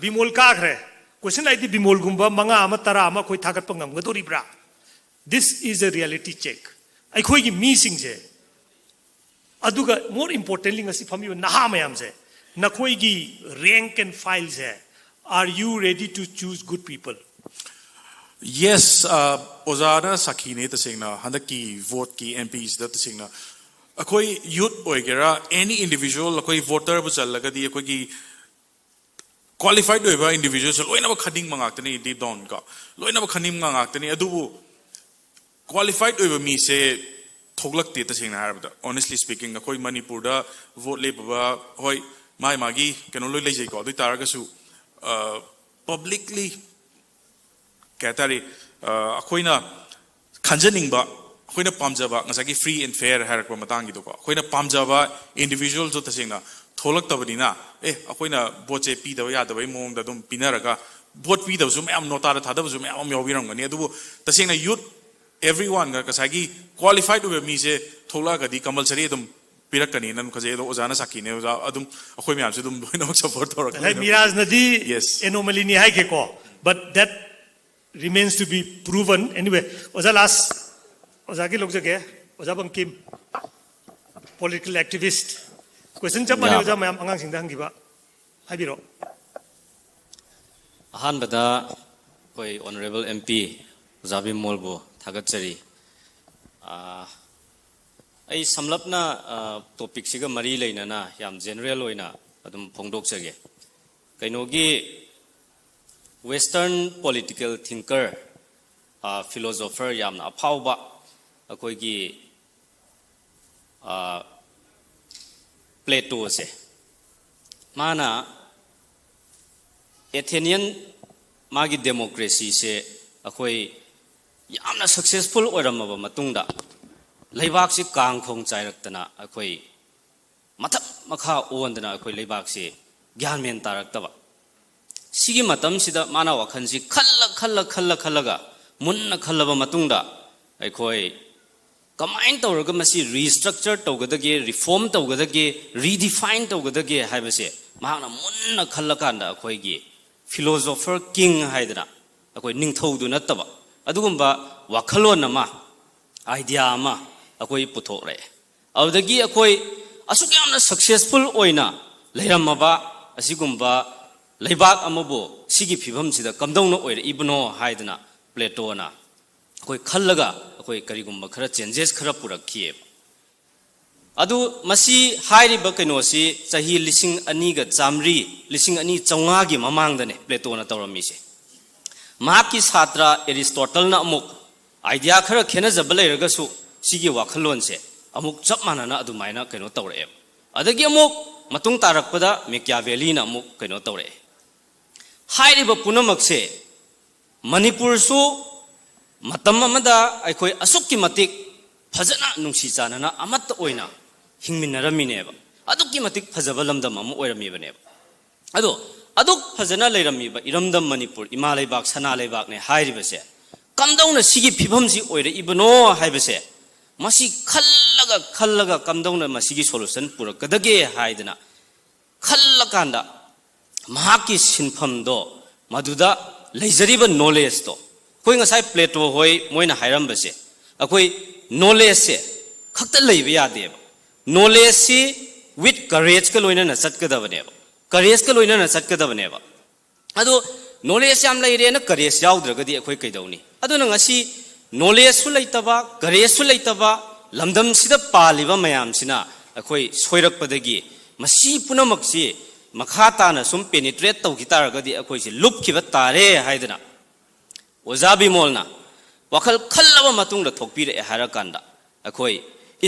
ꯕꯤꯃꯣꯜ ꯀꯥꯈ꯭ꯔꯦ꯫ Question ꯂꯥꯛꯏꯗꯤ, ꯕꯤꯃꯣꯜꯒꯨꯝꯕ ꯃꯉꯥ ꯑꯃ, ꯇꯔꯥ ꯑꯃ ꯑꯩꯈꯣꯏ ꯊꯥꯒꯠꯄ ꯉꯝꯒꯗꯧꯔꯤꯕ꯭ꯔꯥ? This is a reality check. ꯑꯩꯈꯣꯏꯒꯤ ꯃꯤꯁꯤꯡꯁꯦ, ꯑꯗꯨꯒ more importantly, ꯉꯁꯤ ꯐꯝꯃꯤꯕ ꯅꯍꯥ ꯃꯌꯥꯝꯁꯦ, ꯅꯈꯣꯏꯒꯤ rank and fileꯁꯦ, are you ready to choose good people? Yes, uh, ꯑꯣꯖꯥꯅ ꯁꯥꯈꯤꯅꯦ꯫ ꯇꯁꯦꯡꯅ ꯍꯟꯗꯛꯀꯤ voteꯀꯤ MPꯁꯤꯗ ꯇꯁꯦꯡꯅ ꯑꯩꯈꯣꯏ youth ꯑꯣꯏꯒꯦꯔꯥ, any individual, ꯑꯩꯈꯣꯏ voterꯕꯨ ꯆꯜꯂꯒꯗꯤ ꯑꯩꯈꯣꯏꯒꯤ qualified ꯑꯣꯏꯕ individualꯁꯦ ꯂꯣꯏꯅꯃꯛ ꯈꯟꯅꯤꯡꯕ ꯉꯥꯛꯇꯅꯤ, deep down ꯀꯣ, ꯂꯣꯏꯅꯃꯛ ꯈꯟꯅꯤꯡꯕ ꯉꯥꯛꯇꯅꯤ꯫ ꯑꯗꯨꯕꯨ qualified ꯑꯣꯏꯕ ꯃꯤꯁꯦ ꯊꯣꯛꯂꯛꯇꯦ꯫ ꯇꯁꯦꯡꯅ ꯍꯥꯏꯔꯕꯗ, honestly speaking, ꯑꯩꯈꯣꯏ ꯃꯅꯤꯄꯨꯔꯗ vote ꯂꯦꯞꯄꯕ, ꯍꯣꯏ, ꯃꯥꯏ ꯃꯥꯒꯤ ꯀꯩꯅꯣ ꯂꯣꯏ ꯂꯩꯖꯩꯀꯣ, ꯑꯗꯨ ꯑꯣꯏ ꯇꯥꯔꯒꯁꯨ, ꯑ, publicly ꯀꯩ ꯍꯥꯏꯇꯥꯔꯦ, ꯑ, ꯑꯩꯈꯣꯏꯅ ꯈꯟꯖꯅꯤꯡꯕ, ꯑꯩꯈꯣꯏꯅ ꯄꯥꯝꯖꯕ, ꯉꯁꯥꯏꯒꯤ free and fair ꯍꯥꯏꯔꯛꯄ ꯃꯇꯥꯡꯒꯤꯗꯣꯀꯣ, ꯑꯩꯈꯣꯏꯅ ꯄꯥꯝꯖꯕ individualꯗꯣ ꯇꯁꯦꯡꯅ ꯊꯣꯛꯂꯛꯇꯕꯅꯤꯅ, ꯑꯦ, ꯑꯩꯈꯣꯏꯅ ꯚꯣꯠꯁꯦ ꯄꯤꯗꯕ ꯌꯥꯗꯕꯒꯤ ꯃꯑꯣꯡꯗ ꯑꯗꯨꯝ ꯄꯤꯅꯔꯒ, ꯚꯣꯠ ꯄꯤꯗꯕꯁꯨ ꯃꯌꯥꯝ, ꯅꯣꯇꯥꯗ ꯊꯥꯗꯕꯁꯨ ꯃꯌꯥꯝ ꯑꯃ ꯌꯥꯎꯕꯤꯔꯝꯒꯅꯤ꯫ ꯑꯗꯨꯕꯨ ꯇꯁꯦꯡꯅ youth everyone, ꯉꯁꯥꯏꯒꯤ qualified ꯑꯣꯏꯕ ꯃꯤꯁꯦ ꯊꯣꯛꯂꯛꯑꯒꯗꯤ compulsory ꯑꯗꯨꯝ ꯄꯤꯔꯛꯀꯅꯤꯅ ꯑꯗꯨꯝ ꯈꯟꯖꯩ꯫ ꯑꯗꯣ ꯑꯣꯖꯥꯅ ꯁꯥꯈꯤꯅꯦ, ꯑꯣꯖꯥ, ꯑꯗꯨꯝ ꯑꯩꯈꯣꯏ ꯃꯌꯥꯝꯁꯨ ꯑꯗꯨꯝ ꯂꯣꯏꯅꯃꯛ support ꯇꯧꯔꯛꯀꯅꯤ꯫ ꯉꯁꯥꯏ ꯃꯤꯔꯥꯖꯅꯗꯤ Yes. Anomalyꯅꯤ ꯍꯥꯏꯈꯤꯀꯣ, but that remains to be proven. Anyway, ꯑꯣꯖꯥ, last ꯑꯣꯖꯥꯒꯤ ꯂꯧꯖꯒꯦ꯫ ꯑꯣꯖꯥ ꯕꯪꯀꯤꯝ, political activist, question ꯆꯞ ꯃꯥꯟꯅꯩ ꯌꯥꯕ꯫ ꯑꯣꯖꯥ ꯃꯌꯥꯝ ꯑꯉꯥꯡꯁꯤꯡꯗ ꯍꯪꯈꯤꯕ, ꯍꯥꯏꯕꯤꯔꯛꯑꯣ꯫ ꯑꯍꯥꯟꯕꯗ ꯑꯩꯈꯣꯏ honourable M P ꯑꯣꯖꯥ ꯕꯤꯃꯣꯜꯕꯨ ꯊꯥꯒꯠꯆꯔꯤ꯫ ꯑꯥ, ꯑꯩ ꯁꯝꯂꯞꯅ, ꯑꯥ, topicꯁꯤꯒ ꯃꯔꯤ ꯂꯩꯅꯅ ꯌꯥꯝ general ꯑꯣꯏꯅ ꯑꯗꯨꯝ ꯐꯣꯡꯗꯣꯛꯆꯒꯦ꯫ ꯀꯩꯅꯣꯒꯤ Western political thinker, ꯑꯥ, philosopher ꯌꯥꯝꯅ ꯑꯐꯥꯎꯕ ꯑꯩꯈꯣꯏꯒꯤ, ꯑꯥ, Platoꯁꯦ, ꯃꯥꯅ Athenian ꯃꯥꯒꯤ democracyꯁꯦ ꯑꯩꯈꯣꯏ ꯌꯥꯝꯅ successful ꯑꯣꯏꯔꯝꯃꯕ ꯃꯇꯨꯡꯗ, ꯂꯩꯕꯥꯛꯁꯤ ꯀꯥꯡ ꯈꯣꯡ ꯆꯥꯏꯔꯛꯇꯅ ꯑꯩꯈꯣꯏ ꯃꯊꯛ ꯃꯈꯥ ꯑꯣꯟꯗꯅ ꯑꯩꯈꯣꯏ ꯂꯩꯕꯥꯛꯁꯤ ꯒ꯭ꯌꯥꯟ ꯃꯦꯟ ꯇꯥꯔꯛꯇꯕ꯫ ꯁꯤꯒꯤ ꯃꯇꯝꯁꯤꯗ ꯃꯥꯅ ꯋꯥꯈꯜꯁꯤ ꯈꯜꯂ, ꯈꯜꯂ, ꯈꯜꯂ, ꯈꯜꯂꯒ ꯃꯨꯟꯅ ꯈꯜꯂꯕ ꯃꯇꯨꯡꯗ ꯑꯩꯈꯣꯏ ꯀꯃꯥꯏꯅ ꯇꯧꯔꯒ ꯃꯁꯤ restructure ꯇꯧꯒꯗꯒꯦ, reform ꯇꯧꯒꯗꯒꯦ, redefine ꯇꯧꯒꯗꯒꯦ ꯍꯥꯏꯕꯁꯦ ꯃꯍꯥꯛꯅ ꯃꯨꯟꯅ ꯈꯜꯂꯀꯥꯟꯗ ꯑꯩꯈꯣꯏꯒꯤ philosopher king ꯍꯥꯏꯗꯅ ꯑꯩꯈꯣꯏ ꯅꯤꯡꯊꯧꯗꯨ ꯅꯠꯇꯕ ꯑꯗꯨꯒꯨꯝꯕ ꯋꯥꯈꯜꯂꯣꯟ ꯑꯃ, idea ꯑꯃ ꯑꯩꯈꯣꯏ ꯄꯨꯊꯣꯛꯂꯛꯑꯦ꯫ ꯑꯗꯨꯗꯒꯤ ꯑꯩꯈꯣꯏ ꯑꯁꯨꯛ ꯌꯥꯝꯅ successful ꯑꯣꯏꯅ ꯂꯩꯔꯝꯃꯕ ꯑꯁꯤꯒꯨꯝꯕ ꯂꯩꯕꯥꯛ ꯑꯃꯕꯨ ꯁꯤꯒꯤ ꯐꯤꯕꯝꯁꯤꯗ ꯀꯝꯗꯧꯅ ꯑꯣꯏꯔꯛꯏꯕꯅꯣ ꯍꯥꯏꯗꯅ Platoꯅ ꯑꯩꯈꯣꯏ ꯈꯜꯂꯒ ꯑꯩꯈꯣꯏ ꯀꯔꯤꯒꯨꯝꯕ ꯈꯔ changes ꯈꯔ ꯄꯨꯔꯛꯈꯤꯑꯕ꯫ ꯑꯗꯨ ꯃꯁꯤ ꯍꯥꯏꯔꯤꯕ ꯀꯩꯅꯣꯁꯤ ꯆꯍꯤ ꯂꯤꯁꯤꯡ ꯑꯅꯤꯒ ꯆꯥꯃꯔꯤ, ꯂꯤꯁꯤꯡ ꯑꯅꯤ ꯆꯥꯝꯃꯉꯥꯒꯤ ꯃꯃꯥꯡꯗꯅꯦ Platoꯅ ꯇꯧꯔꯝꯃꯤꯁꯦ꯫ ꯃꯍꯥꯛꯀꯤ ꯁꯥꯇ꯭ꯔ Aristotleꯅ ꯑꯃꯨꯛ idea ꯈꯔ ꯈꯦꯠꯅꯖꯕ ꯂꯩꯔꯒꯁꯨ ꯁꯤꯒꯤ ꯋꯥꯈꯜꯂꯣꯟꯁꯦ ꯑꯃꯨꯛ ꯆꯞ ꯃꯥꯟꯅꯅ ꯑꯗꯨꯃꯥꯏꯅ ꯀꯩꯅꯣ ꯇꯧꯔꯛꯑꯦꯕ꯫ ꯑꯗꯒꯤ ꯑꯃꯨꯛ ꯃꯇꯨꯡ ꯇꯥꯔꯛꯄꯗ Machiavelliꯅ ꯑꯃꯨꯛ ꯀꯩꯅꯣ ꯇꯧꯔꯛꯑꯦ꯫ ꯍꯥꯏꯔꯤꯕ ꯄꯨꯝꯅꯃꯛꯁꯦ ꯃꯅꯤꯄꯨꯔꯁꯨ ꯃꯇꯝ ꯑꯃꯗ ꯑꯩꯈꯣꯏ ꯑꯁꯨꯛꯀꯤ ꯃꯇꯤꯛ ꯐꯖꯅ ꯅꯨꯡꯁꯤ ꯆꯥꯟꯅꯅ ꯑꯃꯠꯇ ꯑꯣꯏꯅ ꯍꯤꯡꯃꯤꯟꯅꯔꯝꯃꯤꯅꯦꯕ꯫ ꯑꯗꯨꯛꯀꯤ ꯃꯇꯤꯛ ꯐꯖꯕ ꯂꯝꯗꯝ ꯑꯃ ꯑꯣꯏꯔꯝꯃꯤꯕꯅꯦꯕ꯫ ꯑꯗꯣ ꯑꯗꯨꯛ ꯐꯖꯅ ꯂꯩꯔꯝꯃꯤꯕ ꯏꯔꯝꯗꯝ ꯃꯅꯤꯄꯨꯔ, ꯏꯃꯥ ꯂꯩꯕꯥꯛ, ꯁꯅꯥ ꯂꯩꯕꯥꯛꯅꯦ ꯍꯥꯏꯔꯤꯕꯁꯦ, ꯀꯝꯗꯧꯅ ꯁꯤꯒꯤ ꯐꯤꯕꯝꯁꯤ ꯑꯣꯏꯔꯛꯏꯕꯅꯣ ꯍꯥꯏꯕꯁꯦ, ꯃꯁꯤ ꯈꯜꯂꯒ ꯈꯜꯂꯒ ꯀꯝꯗꯧꯅ ꯃꯁꯤꯒꯤ solution ꯄꯨꯔꯛꯀꯗꯒꯦ ꯍꯥꯏꯗꯅ ꯈꯜꯂꯀꯥꯟꯗ, ꯃꯍꯥꯛꯀꯤ ꯁꯤꯟꯐꯝꯗꯣ, ꯃꯗꯨꯗ ꯂꯩꯖꯔꯤꯕ knowledgeꯇꯣ, ꯑꯩꯈꯣꯏ ꯉꯁꯥꯏ ꯄ꯭ꯂꯦꯇꯣ ꯍꯣꯏ ꯃꯣꯏꯅ ꯍꯥꯏꯔꯝꯕꯁꯦ, ꯑꯩꯈꯣꯏ knowledgeꯁꯦ ꯈꯛꯇ ꯂꯩꯕ ꯌꯥꯗꯦꯕ꯫ Knowledgeꯁꯤ with courageꯀ ꯂꯣꯏꯅꯅ ꯆꯠꯀꯗꯕꯅꯦꯕ, courageꯀ ꯂꯣꯏꯅꯅ ꯆꯠꯀꯗꯕꯅꯦꯕ꯫ ꯑꯗꯣ knowledge ꯌꯥꯝ ꯂꯩꯔꯦꯅ courage ꯌꯥꯎꯗ꯭ꯔꯒꯗꯤ ꯑꯩꯈꯣꯏ ꯀꯩꯗꯧꯅꯤ? ꯑꯗꯨꯅ ꯉꯁꯤ knowledgeꯁꯨ ꯂꯩꯇꯕ, courageꯁꯨ ꯂꯩꯇꯕ, ꯂꯝꯗꯝꯁꯤꯗ ꯄꯥꯜꯂꯤꯕ ꯃꯌꯥꯝꯁꯤꯅ ꯑꯩꯈꯣꯏ ꯁꯣꯏꯔꯛꯄꯗꯒꯤ ꯃꯁꯤ ꯄꯨꯝꯅꯃꯛꯁꯤ ꯃꯈꯥ ꯇꯥꯅ ꯁꯨꯝ penetrate ꯇꯧꯈꯤ ꯇꯥꯔꯒꯗꯤ ꯑꯩꯈꯣꯏꯁꯤ ꯂꯨꯞꯈꯤꯕ ꯇꯥꯔꯦ ꯍꯥꯏꯗꯅ ꯑꯣꯖꯥ ꯕꯤꯃꯣꯜꯅ ꯋꯥꯈꯜ ꯈꯜꯂꯕ ꯃꯇꯨꯡꯗ ꯊꯣꯛꯄꯤꯔꯛꯑꯦ ꯍꯥꯏꯔꯀꯥꯟꯗ, ꯑꯩꯈꯣꯏ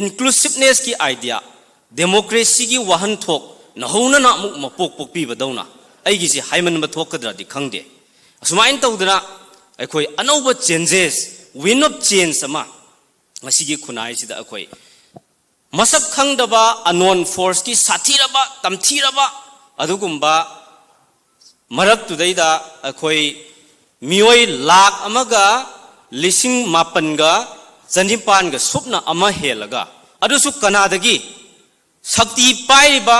inclusivenessꯀꯤ idea, democracyꯒꯤ ꯋꯥꯍꯟꯊꯣꯛ ꯅꯧꯍꯧꯅꯅ ꯑꯃꯨꯛ ꯃꯄꯣꯛ ꯄꯣꯛꯄꯤꯕꯗꯧꯅ, ꯑꯩꯒꯤꯁꯤ ꯍꯥꯏꯃꯟꯕ ꯊꯣꯛꯀꯗ꯭ꯔꯗꯤ ꯈꯪꯗꯦ꯫ ꯑꯁꯨꯃꯥꯏꯅ ꯇꯧꯗꯅ ꯑꯩꯈꯣꯏ ꯑꯅꯧꯕ changes, wind of change ꯑꯃ ꯉꯁꯤꯒꯤ ꯈꯨꯟꯅꯥꯏꯁꯤꯗ ꯑꯩꯈꯣꯏ ꯃꯁꯛ ꯈꯪꯗꯕ unknown forceꯀꯤ ꯁꯥꯊꯤꯔꯕ, ꯇꯝꯊꯤꯔꯕ ꯑꯗꯨꯒꯨꯝꯕ ꯃꯔꯛꯇꯨꯗꯩꯗ ꯑꯩꯈꯣꯏ ꯃꯤꯑꯣꯏ ꯂꯥꯈ ꯑꯃꯒ ꯂꯤꯁꯤꯡ ꯃꯥꯄꯟꯒ ꯆꯅꯤꯄꯥꯟꯒ ꯁꯨꯞꯅ ꯑꯃ ꯍꯦꯜꯂꯒ, ꯑꯗꯨꯁꯨ ꯀꯅꯥꯗꯒꯤ? ꯁꯛꯇꯤ ꯄꯥꯏꯔꯤꯕ,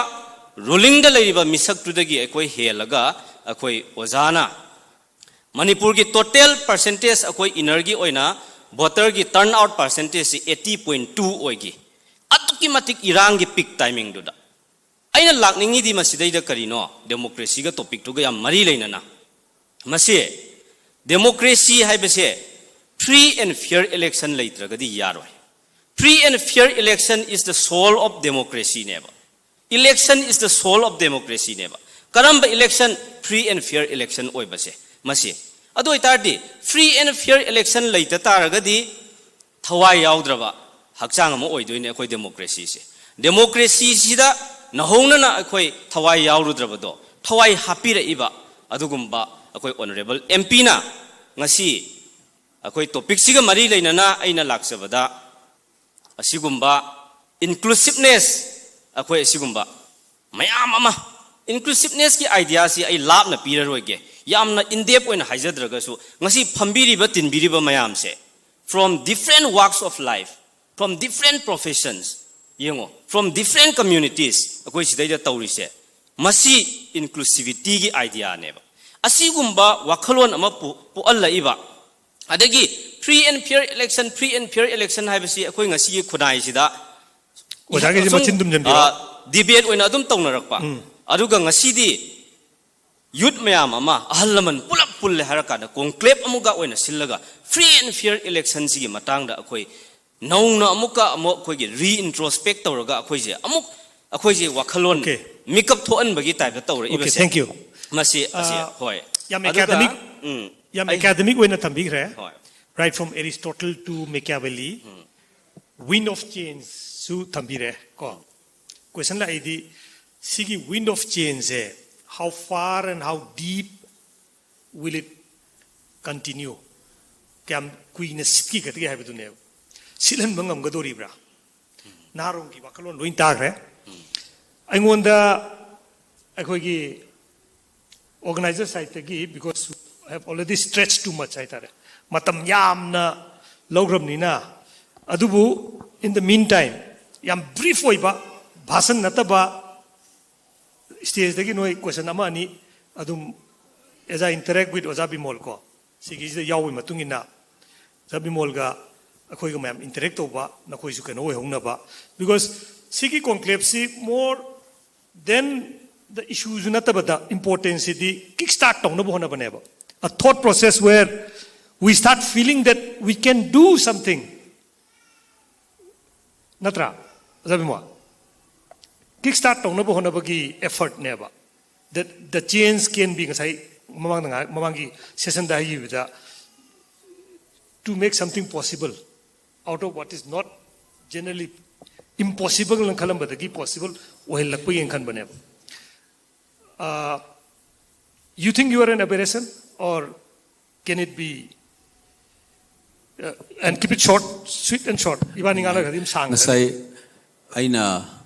rulingꯗ ꯂꯩꯔꯤꯕ ꯃꯤꯁꯛꯇꯨꯗꯒꯤ ꯑꯩꯈꯣꯏ ꯍꯦꯜꯂꯒ, ꯑꯩꯈꯣꯏ ꯑꯣꯖꯥꯅ ꯃꯅꯤꯄꯨꯔꯒꯤ total percentage, ꯑꯩꯈꯣꯏ innerꯒꯤ ꯑꯣꯏꯅ voterꯒꯤ turnout percentageꯁꯤ eighty point two ꯑꯣꯏꯈꯤ꯫ ꯑꯗꯨꯛꯀꯤ ꯃꯇꯤꯛ ꯏꯔꯥꯡꯒꯤ peak timingꯗꯨꯗ꯫ ꯑꯩꯅ ꯂꯥꯛꯅꯤꯡꯉꯤꯗꯤ ꯃꯁꯤꯗꯩꯗ ꯀꯔꯤꯅꯣ? Democracyꯒ topicꯇꯨꯒ ꯌꯥꯝ ꯃꯔꯤ ꯂꯩꯅꯅ, ꯃꯁꯤ democracy ꯍꯥꯏꯕꯁꯦ free and fair election ꯂꯩꯇ꯭ꯔꯒꯗꯤ ꯌꯥꯔꯣꯏ꯫ Free and fair election is the soul of democracyꯅꯦꯕ꯫ Election is the soul of democracyꯅꯦꯕ꯫ ꯀꯔꯝꯕ election? Free and fair election ꯑꯣꯏꯕꯁꯦ, ꯃꯁꯤ꯫ ꯑꯗꯨ ꯑꯣꯏꯇꯥꯔꯗꯤ free and fair election ꯂꯩꯇ ꯇꯥꯔꯒꯗꯤ ꯊꯋꯥꯏ ꯌꯥꯎꯗ꯭ꯔꯕ ꯍꯛꯆꯥꯡ ꯑꯃ ꯑꯣꯏꯗꯣꯏꯅꯦ ꯑꯩꯈꯣꯏ democracyꯁꯦ꯫ Democracyꯁꯤꯗ ꯅꯧꯍꯧꯅꯅ ꯑꯩꯈꯣꯏ ꯊꯋꯥꯏ ꯌꯥꯎꯔꯨꯗ꯭ꯔꯕꯗꯣ ꯊꯋꯥꯏ ꯍꯥꯞꯄꯤꯔꯛꯏꯕ ꯑꯗꯨꯒꯨꯝꯕ ꯑꯩꯈꯣꯏ honourable MPꯅ ꯉꯁꯤ ꯑꯩꯈꯣꯏ ꯇꯣꯄꯤꯛꯁꯤꯒ ꯃꯔꯤ ꯂꯩꯅꯅ ꯑꯩꯅ ꯂꯥꯛꯆꯕꯗ ꯑꯁꯤꯒꯨꯝꯕ ꯏꯟꯀ꯭ꯂꯨꯁꯤꯞꯅꯦꯁ, ꯑꯩꯈꯣꯏ ꯑꯁꯤꯒꯨꯝꯕ ꯃꯌꯥꯝ ꯑꯃ, ꯏꯟꯀ꯭ꯂꯨꯁꯤꯞꯅꯦꯁꯀꯤ ꯑꯥꯏꯗꯤꯌꯥꯁꯤ ꯑꯩ ꯂꯥꯞꯅ ꯄꯤꯔꯔꯣꯏꯒꯦ, ꯌꯥꯝꯅ ꯏꯟꯗꯦꯞ ꯑꯣꯏꯅ ꯍꯥꯏꯖꯗ꯭ꯔꯒꯁꯨ, ꯉꯁꯤ ꯐꯝꯕꯤꯔꯤꯕ ꯇꯤꯟꯕꯤꯔꯤꯕ ꯃꯌꯥꯝꯁꯦ, from different walks of life, from different professions, ꯌꯦꯡꯉꯣ, from different communities, ꯑꯩꯈꯣꯏ ꯁꯤꯗꯩꯗ ꯇꯧꯔꯤꯁꯦ, ꯃꯁꯤ ꯏꯟꯀ꯭ꯂꯨꯁꯤꯕꯤꯇꯤꯒꯤ ꯑꯥꯏꯗꯤꯌꯥꯅꯦꯕ꯫ ꯑꯁꯤꯒꯨꯝꯕ ꯋꯥꯈꯜꯂꯣꯟ ꯑꯃ ꯄꯨ- ꯄꯣꯛꯍꯜꯂꯛꯏꯕ, ꯑꯗꯒꯤ free and fair election, free and fair election ꯍꯥꯏꯕꯁꯤ ꯑꯩꯈꯣꯏ ꯉꯁꯤꯒꯤ ꯈꯨꯟꯅꯥꯏꯁꯤꯗ ꯑꯣꯖꯥꯒꯤꯁꯤ ꯃꯆꯤꯟ ꯇꯨꯝꯁꯤꯟꯕꯤꯔꯣ꯫ ꯗꯤꯕꯦꯠ ꯑꯣꯏꯅ ꯑꯗꯨꯝ ꯇꯧꯅꯔꯛꯄ꯫ ꯑꯗꯨꯒ ꯉꯁꯤꯗꯤ ꯌꯨꯠ ꯃꯌꯥꯝ ꯑꯃ, ꯑꯍꯜ ꯂꯃꯟ ꯄꯨꯂꯞ ꯄꯨꯜꯂꯦ ꯍꯥꯏꯔꯀꯥꯟꯗ ꯀꯣꯟꯀ꯭ꯂꯦꯕ ꯑꯃꯒ ꯑꯣꯏꯅ ꯁꯤꯜꯂꯒ free and fair election ꯁꯤꯒꯤ ꯃꯇꯥꯡꯗ ꯑꯩꯈꯣꯏ ꯅꯧꯅ ꯑꯃꯨꯛꯀ ꯑꯃꯨꯛ ꯑꯩꯈꯣꯏꯒꯤ ꯔꯤꯏꯟꯇ꯭ꯔꯣꯁꯄꯦꯛ ꯇꯧꯔꯒ ꯑꯩꯈꯣꯏꯁꯦ ꯑꯃꯨꯛ ꯑꯩꯈꯣꯏꯁꯦ ꯋꯥꯈꯜꯂꯣꯟ Okay. ꯃꯤꯀꯞ ꯊꯣꯛꯍꯟꯕꯒꯤ ꯇꯥꯏꯞꯇ ꯇꯧꯔꯛꯏꯕꯁꯦ꯫ Okay, thank you. ꯃꯁꯤ ꯑꯁꯤ ꯑꯥ, ꯍꯣꯏ꯫ ꯌꯥꯝ ꯑꯗꯨꯒ, academic, ꯎꯝ, ꯌꯥꯝ ꯑꯩ- ꯑꯦꯀꯥꯗꯃꯤꯛ ꯑꯣꯏꯅ ꯊꯝꯕꯤꯈ꯭ꯔꯦ꯫ ꯍꯣꯏ꯫ Right from Aristotle to Machiavelli, wind of change ꯁꯨ ꯊꯝꯕꯤꯔꯦ ꯀꯣ꯫ ꯀꯣꯏꯁꯟ ꯂꯥꯛꯏꯗꯤ, ꯁꯤꯒꯤ wind of change say how far and how deep will it continue? ꯀꯌꯥꯝ ꯀꯨꯏꯅ ꯁꯤꯠꯈꯤꯒꯗꯒꯦ ꯍꯥꯏꯕꯗꯨꯅꯦꯕ꯫ ꯁꯤꯠꯍꯟꯕ ꯉꯝꯒꯗꯣꯔꯤꯕ꯭ꯔꯥ? ꯅꯍꯥꯔꯣꯜꯒꯤ ꯋꯥꯈꯜꯂꯣꯟ ꯂꯣꯏ ꯇꯥꯈ꯭ꯔꯦ꯫ ꯑꯩꯉꯣꯟꯗ ꯑꯩꯈꯣꯏꯒꯤ organizer side ꯇꯒꯤ, because I have already stretched too much ꯍꯥꯏꯇꯥꯔꯦ, ꯃꯇꯝ ꯌꯥꯝꯅ ꯂꯧꯈ꯭ꯔꯕꯅꯤꯅ꯫ ꯑꯗꯨꯕꯨ in the meantime, ꯌꯥꯝ ꯕ꯭ꯔꯤꯐ ꯑꯣꯏꯕ, ꯚꯥꯁꯟ ꯅꯠꯇꯕ, ꯁ꯭ꯇꯦꯖꯇꯒꯤ ꯅꯣꯏ ꯀꯣꯏꯁꯟ ꯑꯃ ꯑꯅꯤ ꯑꯗꯨꯝ, as I interact with ꯑꯣꯖꯥ ꯕꯤꯃꯣꯜ ꯀꯣ, ꯁꯤꯒꯤꯁꯤꯗ ꯌꯥꯎꯕꯒꯤ ꯃꯇꯨꯡ ꯏꯟꯅ ꯑꯣꯖꯥ ꯕꯤꯃꯣꯜꯒ ꯑꯩꯈꯣꯏꯒ ꯃꯌꯥꯝ ꯏꯟꯇꯔꯦꯛ ꯇꯧꯕ, ꯅꯈꯣꯏꯁꯨ ꯀꯩꯅꯣ ꯑꯣꯏꯍꯧꯅꯕ꯫ Because ꯁꯤꯒꯤ ꯀꯣꯟꯀ꯭ꯂꯦꯕꯁꯤ more than the issue ꯁꯨ ꯅꯠꯇꯕꯗ, ꯏꯝꯄꯣꯔꯇꯦꯟꯁ ꯁꯤꯗꯤ ꯀꯤꯛ ꯁ꯭ꯇꯥꯔꯠ ꯇꯧꯅꯕ ꯍꯣꯠꯅꯕꯅꯦꯕ꯫ A thought process where we start feeling that we can do something. ꯅꯠꯇ꯭ꯔꯥ, ꯑꯣꯖꯥ ꯕꯤꯃꯣꯜ? ꯀꯤꯛ ꯁ꯭ꯇꯥꯔꯠ ꯇꯧꯅꯕ ꯍꯣꯠꯅꯕꯒꯤ ꯑꯦꯐꯔꯠꯅꯦꯕ꯫ That the change can be, ꯉꯁꯥꯏ ꯃꯃꯥꯡꯗ ꯉꯥꯏꯍꯥꯛ ꯃꯃꯥꯡꯒꯤ ꯁꯦꯁꯟꯗ ꯍꯥꯏꯈꯤꯕꯗ, to make something possible out of what is not generally impossible ꯅ ꯈꯜꯂꯝꯕꯗꯒꯤ possible ꯑꯣꯏꯍꯜꯂꯛꯄꯒꯤꯅ ꯈꯟꯕꯅꯦꯕ꯫ Uh, you think you are an aberration or Can it be? Uh, and keep it short, sweet and short. ꯏꯕꯥꯅꯤ ꯉꯥꯡꯅꯈ꯭ꯔꯗꯤ ꯑꯗꯨꯝ ꯁꯥꯡꯈ꯭ꯔꯦ. ꯉꯁꯥꯏ ꯑꯩꯅ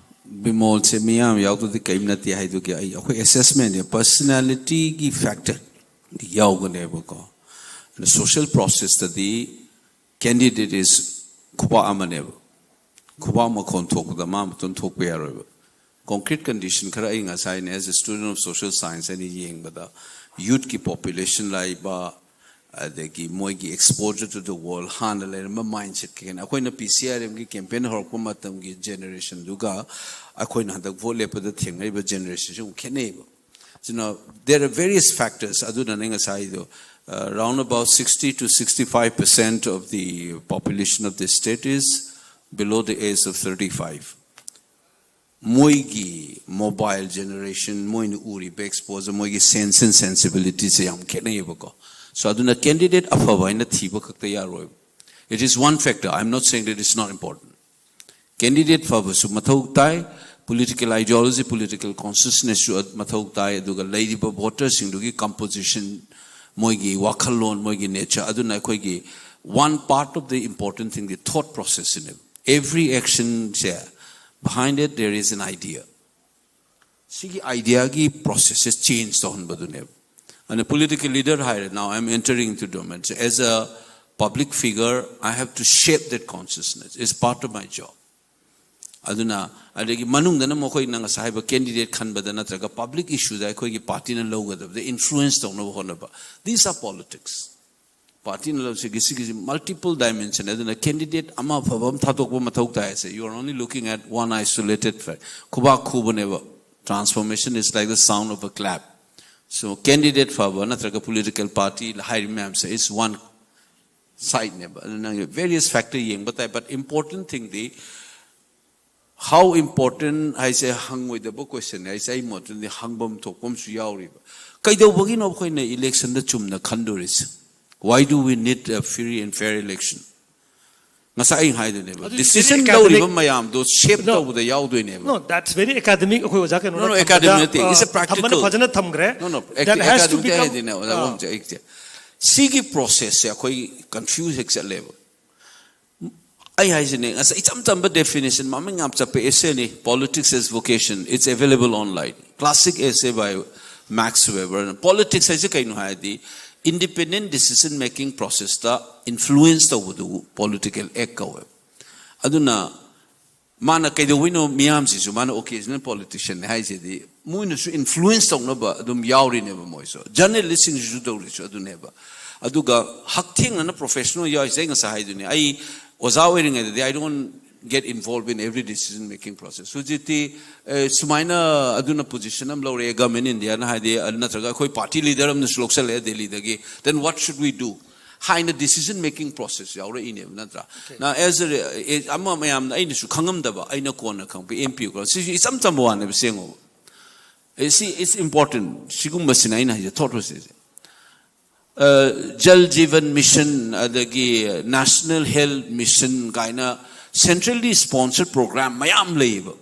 ꯕꯤꯃꯣꯜꯁꯦ ꯃꯤꯌꯥꯝ ꯌꯥꯎꯗ꯭ꯔꯗꯤ ꯀꯔꯤꯝ ꯅꯠꯇꯦ ꯍꯥꯏꯗꯨꯒꯤ ꯑꯩ ꯑꯩꯈꯣꯏ ꯑꯦꯁꯦꯁꯃꯦꯟꯁꯦ ꯄꯔꯁꯅꯦꯂꯤꯇꯤꯒꯤ ꯐꯦꯛꯇꯔ ꯌꯥꯎꯒꯅꯦꯕꯀꯣ. ꯑꯗ ꯁꯣꯁꯤꯌꯦꯜ ꯄ꯭ꯔꯣꯁꯦꯁꯇꯗꯤ ꯀꯦꯟꯗꯤꯗꯦꯠ ꯏꯁ ꯈꯨꯕꯥꯛ ꯑꯃꯅꯦꯕ. ꯈꯨꯕꯥꯛ ꯃꯈꯣꯟ ꯊꯣꯛꯄꯗ ꯃꯥ ꯃꯇꯣꯟ ꯊꯣꯛꯄ ꯌꯥꯔꯣꯏꯕ. ꯀꯣꯟꯀ꯭ꯔꯤꯠ ꯀꯟꯗꯤꯁꯟ ꯈꯔ ꯑꯩ ꯉꯁꯥꯏꯅꯦ, as a student of social science, ꯑꯩꯅ ꯌꯦꯡꯕꯗ ꯌꯨꯠꯀꯤ ꯄꯣꯄꯨꯂꯦꯁꯟ ꯂꯩꯕ, ꯑꯗꯒꯤ ꯃꯣꯏꯒꯤ exposure to the world, ꯍꯥꯟꯅ ꯂꯩꯔꯝꯕ ꯃꯥꯏꯟꯁꯦꯠ ꯈꯦꯠꯅ ꯑꯩꯈꯣꯏꯅ ꯄꯤ ꯁꯤ ꯑꯥꯔ ꯑꯦꯝꯒꯤ ꯀꯦꯝꯄꯦꯟ ꯍꯧꯔꯛꯄ ꯃꯇꯝꯒꯤ ꯖꯦꯅꯦꯔꯦꯁꯟꯗꯨꯒ ꯑꯩꯈꯣꯏꯅ ꯍꯟꯗꯛ ꯚꯣꯠ ꯂꯦꯞꯄꯗ ꯊꯦꯡꯅꯔꯤꯕ ꯖꯦꯅꯦꯔꯦꯁꯟꯁꯦ ꯑꯃꯨꯛ ꯈꯦꯠꯅꯩꯕ. ꯑꯗꯨꯅ there are various factors. ꯑꯗꯨꯅꯅꯦ ꯉꯁꯥꯏꯗꯣ, uh, round about sixty to sixty-five percent of the population of the state is below the age of thirty-five. ꯃꯣꯏꯒꯤ ꯃꯣꯕꯥꯏꯜ ꯖꯦꯅꯦꯔꯦꯁꯟ, ꯃꯣꯏꯅ ꯎꯔꯤꯕ ꯑꯦꯛꯁꯄꯣꯖꯔ, ꯃꯣꯏꯒꯤ ꯁꯦꯟꯁ ꯑꯦꯟ ꯁꯦꯟꯁꯤꯕꯤꯂꯤꯇꯤꯁꯦ ꯌꯥꯝ ꯈꯦꯠꯅꯩꯌꯦꯕꯀꯣ. ꯁꯣ ꯑꯗꯨꯅ ꯀꯦꯟꯗꯤꯗꯦꯠ ꯑꯐꯕ ꯍꯥꯏꯅ ꯊꯤꯕ ꯈꯛꯇ ꯌꯥꯔꯣꯏꯕ. It is one factor. I am not saying that it's not important. Candidate ꯐꯕꯁꯨ ꯃꯊꯧ ꯇꯥꯏ, ꯄꯣꯂꯤꯇꯤꯀꯦꯜ ꯑꯥꯏꯗꯤꯌꯣꯂꯣꯖꯤ, ꯄꯣꯂꯤꯇꯤꯀꯦꯜ ꯀꯣꯟꯁꯤꯌꯁꯅꯦꯁꯁꯨ ꯃꯊꯧ ꯇꯥꯏ, ꯑꯗꯨꯒ ꯂꯩꯔꯤꯕ ꯚꯣꯇꯔꯁꯤꯡꯗꯨꯒꯤ ꯀꯝꯄꯣꯖꯤꯁꯟ, ꯃꯣꯏꯒꯤ ꯋꯥꯈꯜꯂꯣꯟ, ꯃꯣꯏꯒꯤ ꯅꯦꯆꯔ, ꯑꯗꯨꯅ ꯑꯩꯈꯣꯏꯒꯤ one part of the important thing, the thought process ꯁꯤꯅꯦꯕ. Every action say, behind it there is an idea. ꯁꯤꯒꯤ ꯑꯥꯏꯗꯤꯌꯥꯒꯤ ꯄ꯭ꯔꯣꯁꯦꯁꯁꯦ ꯆꯦꯟꯖ ꯇꯧꯍꯟꯕꯗꯨꯅꯦꯕ. ꯑꯗꯨꯅ ꯄꯣꯂꯤꯇꯤꯀꯦꯜ ꯂꯤꯗꯔ ꯍꯥꯏꯔꯦ, now I am entering into domain. So as a public figure, I have to shape that consciousness. It's part of my job. ꯑꯗꯨꯅ ꯑꯗꯒꯤ ꯃꯅꯨꯡꯗꯅ ꯃꯈꯣꯏꯅ ꯉꯁꯥꯏ ꯍꯥꯏꯕ candidate ꯈꯟꯕꯗ ꯅꯠꯇ꯭ꯔꯒ ꯄꯕ꯭ꯂꯤꯛ ꯏꯁꯨꯗ ꯑꯩꯈꯣꯏꯒꯤ ꯄꯥꯔꯇꯤꯅ ꯂꯧꯒꯗꯕꯗ ꯏꯟꯐ꯭ꯂꯨꯌꯦꯟꯁ ꯇꯧꯅꯕ ꯍꯣꯠꯅꯕ. These are politics. ꯄꯥꯔꯇꯤꯅ ꯂꯧꯁꯤꯒꯤ ꯁꯤꯒꯤꯁꯤ ꯃꯜꯇꯤꯄꯜ ꯗꯥꯏꯃꯦꯟꯁꯟ. ꯑꯗꯨꯅ ꯀꯦꯟꯗꯤꯗꯦꯠ ꯑꯃ ꯑꯐꯕ ꯑꯃ ꯊꯥꯗꯣꯛꯄ ꯃꯊꯧ ꯇꯥꯏ ꯍꯥꯏꯁꯦ, you are only looking at one isolated fact. ꯈꯨꯕꯥꯛ ꯈꯨꯕꯅꯦꯕ. Transformation is like the sound of a clap. So candidate ꯐꯕ ꯅꯠꯇ꯭ꯔꯒ ꯄꯣꯂꯤꯇꯤꯀꯦꯜ ꯄꯥꯔꯇꯤ ꯍꯥꯏꯔꯤꯕ ꯃꯌꯥꯝꯁꯦ is one side ꯅꯦꯕ. ꯑꯗꯨ ꯅꯪ various factor ꯌꯦꯡꯕ ꯇꯥꯏ, but important thing D how important ꯍꯥꯏꯁꯦ ꯍꯪꯉꯣꯏꯗꯕ ꯀꯣꯏꯁꯟ ꯍꯥꯏꯁꯦ ꯑꯩ ꯃꯣꯠꯇꯗꯤ ꯍꯪꯐꯝ ꯊꯣꯛꯄ ꯑꯃꯁꯨ ꯌꯥꯎꯔꯤꯕ. ꯀꯩꯗꯧꯕꯒꯤꯅꯣ ꯑꯩꯈꯣꯏꯅ ꯏꯂꯦꯛꯁꯟꯗ ꯆꯨꯝꯅ ꯈꯟꯗꯣꯔꯤꯁꯦ? Why do we need a free and fair election? ꯉꯁꯥꯏ ꯑꯩ ꯍꯥꯏꯗꯨꯅꯦꯕ, ꯑꯗꯨꯗꯤ ꯗꯤꯁꯤꯖꯟ very ꯂꯧꯔꯤꯕ academic. ꯃꯌꯥꯝꯗꯣ ꯁꯦꯞ No. ꯇꯧꯕꯗ ꯌꯥꯎꯗꯣꯏꯅꯦꯕ. No, that's very academic. ꯑꯩꯈꯣꯏ ꯑꯣꯖꯥ ꯀꯩꯅꯣꯅ No, no, ꯊꯝꯕꯗ, academic ꯅꯠꯇꯦ. It's a ꯑ, ꯊꯝꯕꯅ practical. ꯐꯖꯅ ꯊꯝꯈ꯭ꯔꯦ. No, no, That has to academic become, ꯍꯥꯏꯗꯤꯅꯦ ꯑꯣꯖꯥ ꯑ, ꯋꯥꯡꯖ ꯑꯩꯁꯦ. ꯁꯤꯒꯤ ꯄ꯭ꯔꯣꯁꯦꯁꯁꯦ ꯑꯩꯈꯣꯏ ꯀꯟꯐ꯭ꯌꯨꯁ ꯍꯦꯛ ꯆꯠꯂꯦꯕ꯫ ꯑꯩ ꯍꯥꯏꯁꯤꯅꯦ, ꯉꯁꯥꯏ ꯏꯆꯝ ꯆꯝꯕ ꯗꯦꯐꯤꯅꯦꯁꯟ, ꯃꯃꯤꯡ ꯌꯥꯝ ꯆꯠꯄ ꯑꯦꯁꯦꯅꯤ, Politics as Vocation, it's available online. Classic essay by Max Weber. Politics ꯍꯥꯏꯁꯦ ꯀꯩꯅꯣ ꯍꯥꯏꯔꯗꯤ, ꯏꯟꯗꯤꯄꯦꯟꯗꯦꯟ ꯗꯤꯁꯤꯖꯟ ꯃꯦꯀꯤꯡ ꯄ꯭ꯔꯣꯁꯦꯁꯇ ꯏꯟꯐ꯭ꯂꯨꯌꯦꯟꯁ ꯇꯧꯕꯗꯨꯕꯨ ꯄꯣꯂꯤꯇꯤꯀꯦꯜ ꯑꯦꯛ ꯀꯧꯋꯦꯕ꯫ ꯑꯗꯨꯅ ꯃꯥꯅ ꯀꯩꯗꯧꯕꯩꯅꯣ ꯃꯤꯌꯥꯝꯁꯤꯁꯨ, ꯃꯥꯅ ꯑꯣꯀꯦꯖꯅꯦꯜ ꯄꯣꯂꯤꯇꯤꯁꯤꯌꯟꯅꯦ ꯍꯥꯏꯁꯤꯗꯤ, ꯃꯣꯏꯅꯁꯨ ꯏꯟꯐ꯭ꯂꯨꯌꯦꯟꯁ ꯇꯧꯅꯕ ꯑꯗꯨꯝ ꯌꯥꯎꯔꯤꯅꯦꯕ ꯃꯣꯏꯁꯨ꯫ ꯖꯔꯅꯦꯂꯤꯁꯁꯤꯡꯁꯤꯁꯨ ꯇꯧꯔꯤꯁꯨ ꯑꯗꯨꯅꯦꯕ꯫ ꯑꯗꯨꯒ ꯍꯛꯊꯦꯡꯅꯅ ꯄ꯭ꯔꯣꯐꯦꯁꯅꯦꯜ ꯌꯥꯎꯔꯤꯁꯦ, ꯑꯩ ꯉꯁꯥꯏ ꯍꯥꯏꯗꯨꯅꯤ, ꯑꯩ ꯑꯣꯖꯥ ꯑꯣꯏꯔꯤꯉꯩꯗꯗꯤ I don't get involved in every decision making process. ꯍꯧꯖꯤꯛꯇꯤ ꯑꯦ, ꯁꯨꯃꯥꯏꯅ ꯑꯗꯨꯅ ꯄꯣꯖꯤꯁꯟ ꯑꯃ ꯂꯧꯔꯛꯑꯦ ꯒꯚꯔꯟꯃꯦꯟ ꯏꯟꯗꯤꯌꯥꯅ, ꯍꯥꯏꯗꯤ, ꯑ, ꯅꯠꯇ꯭ꯔꯒ ꯑꯩꯈꯣꯏ ꯄꯥꯔꯇꯤ ꯂꯤꯗꯔ ꯑꯃꯅꯁꯨ ꯂꯧꯁꯜꯂꯛꯑꯦ ꯗꯦꯜꯂꯤꯗꯒꯤ, then what should we do ꯍꯥꯏꯅ ꯗꯤꯁꯤꯖꯟ ꯃꯦꯀꯤꯡ ꯄ꯭ꯔꯣꯁꯦꯁ ꯌꯥꯎꯔꯛꯏꯅꯦꯕ, ꯅꯠꯇ꯭ꯔꯥ? ꯅ ꯑꯦꯁ ꯑꯃ ꯃꯌꯥꯝꯅ, ꯑꯩꯅꯁꯨ ꯈꯪꯉꯝꯗꯕ, ꯑꯩꯅ ꯀꯣꯟꯅ ꯈꯪꯕ ꯑꯦꯝ ꯄꯤ ꯑꯣꯏꯔꯣ, ꯁꯤꯁꯨ ꯏꯆꯝ ꯆꯝꯕ ꯋꯥꯅꯦꯕ, ꯁꯦꯡꯉꯣꯕ꯫ ꯑꯦ, ꯁꯤ is important, ꯁꯤꯒꯨꯝꯕꯁꯤꯅ ꯑꯩꯅ ꯍꯥꯏꯁꯦ, ꯊꯣꯠ ꯄ꯭ꯔꯣꯁꯦꯁꯁꯦ꯫ ꯖꯜ ꯖꯤꯕꯟ ꯃꯤꯁꯟ, ꯑꯗꯒꯤ ꯅꯦꯁꯅꯦꯜ ꯍꯦꯜꯊ ꯃꯤꯁꯟ ꯀꯥꯏꯅ ꯁꯦꯟꯇ꯭ꯔꯦꯜꯂꯤ ꯁ꯭ꯄꯣꯟꯁꯔ ꯄ꯭ꯔꯣꯒ꯭ꯔꯥꯝ ꯃꯌꯥꯝ ꯂꯩꯌꯦꯕ꯫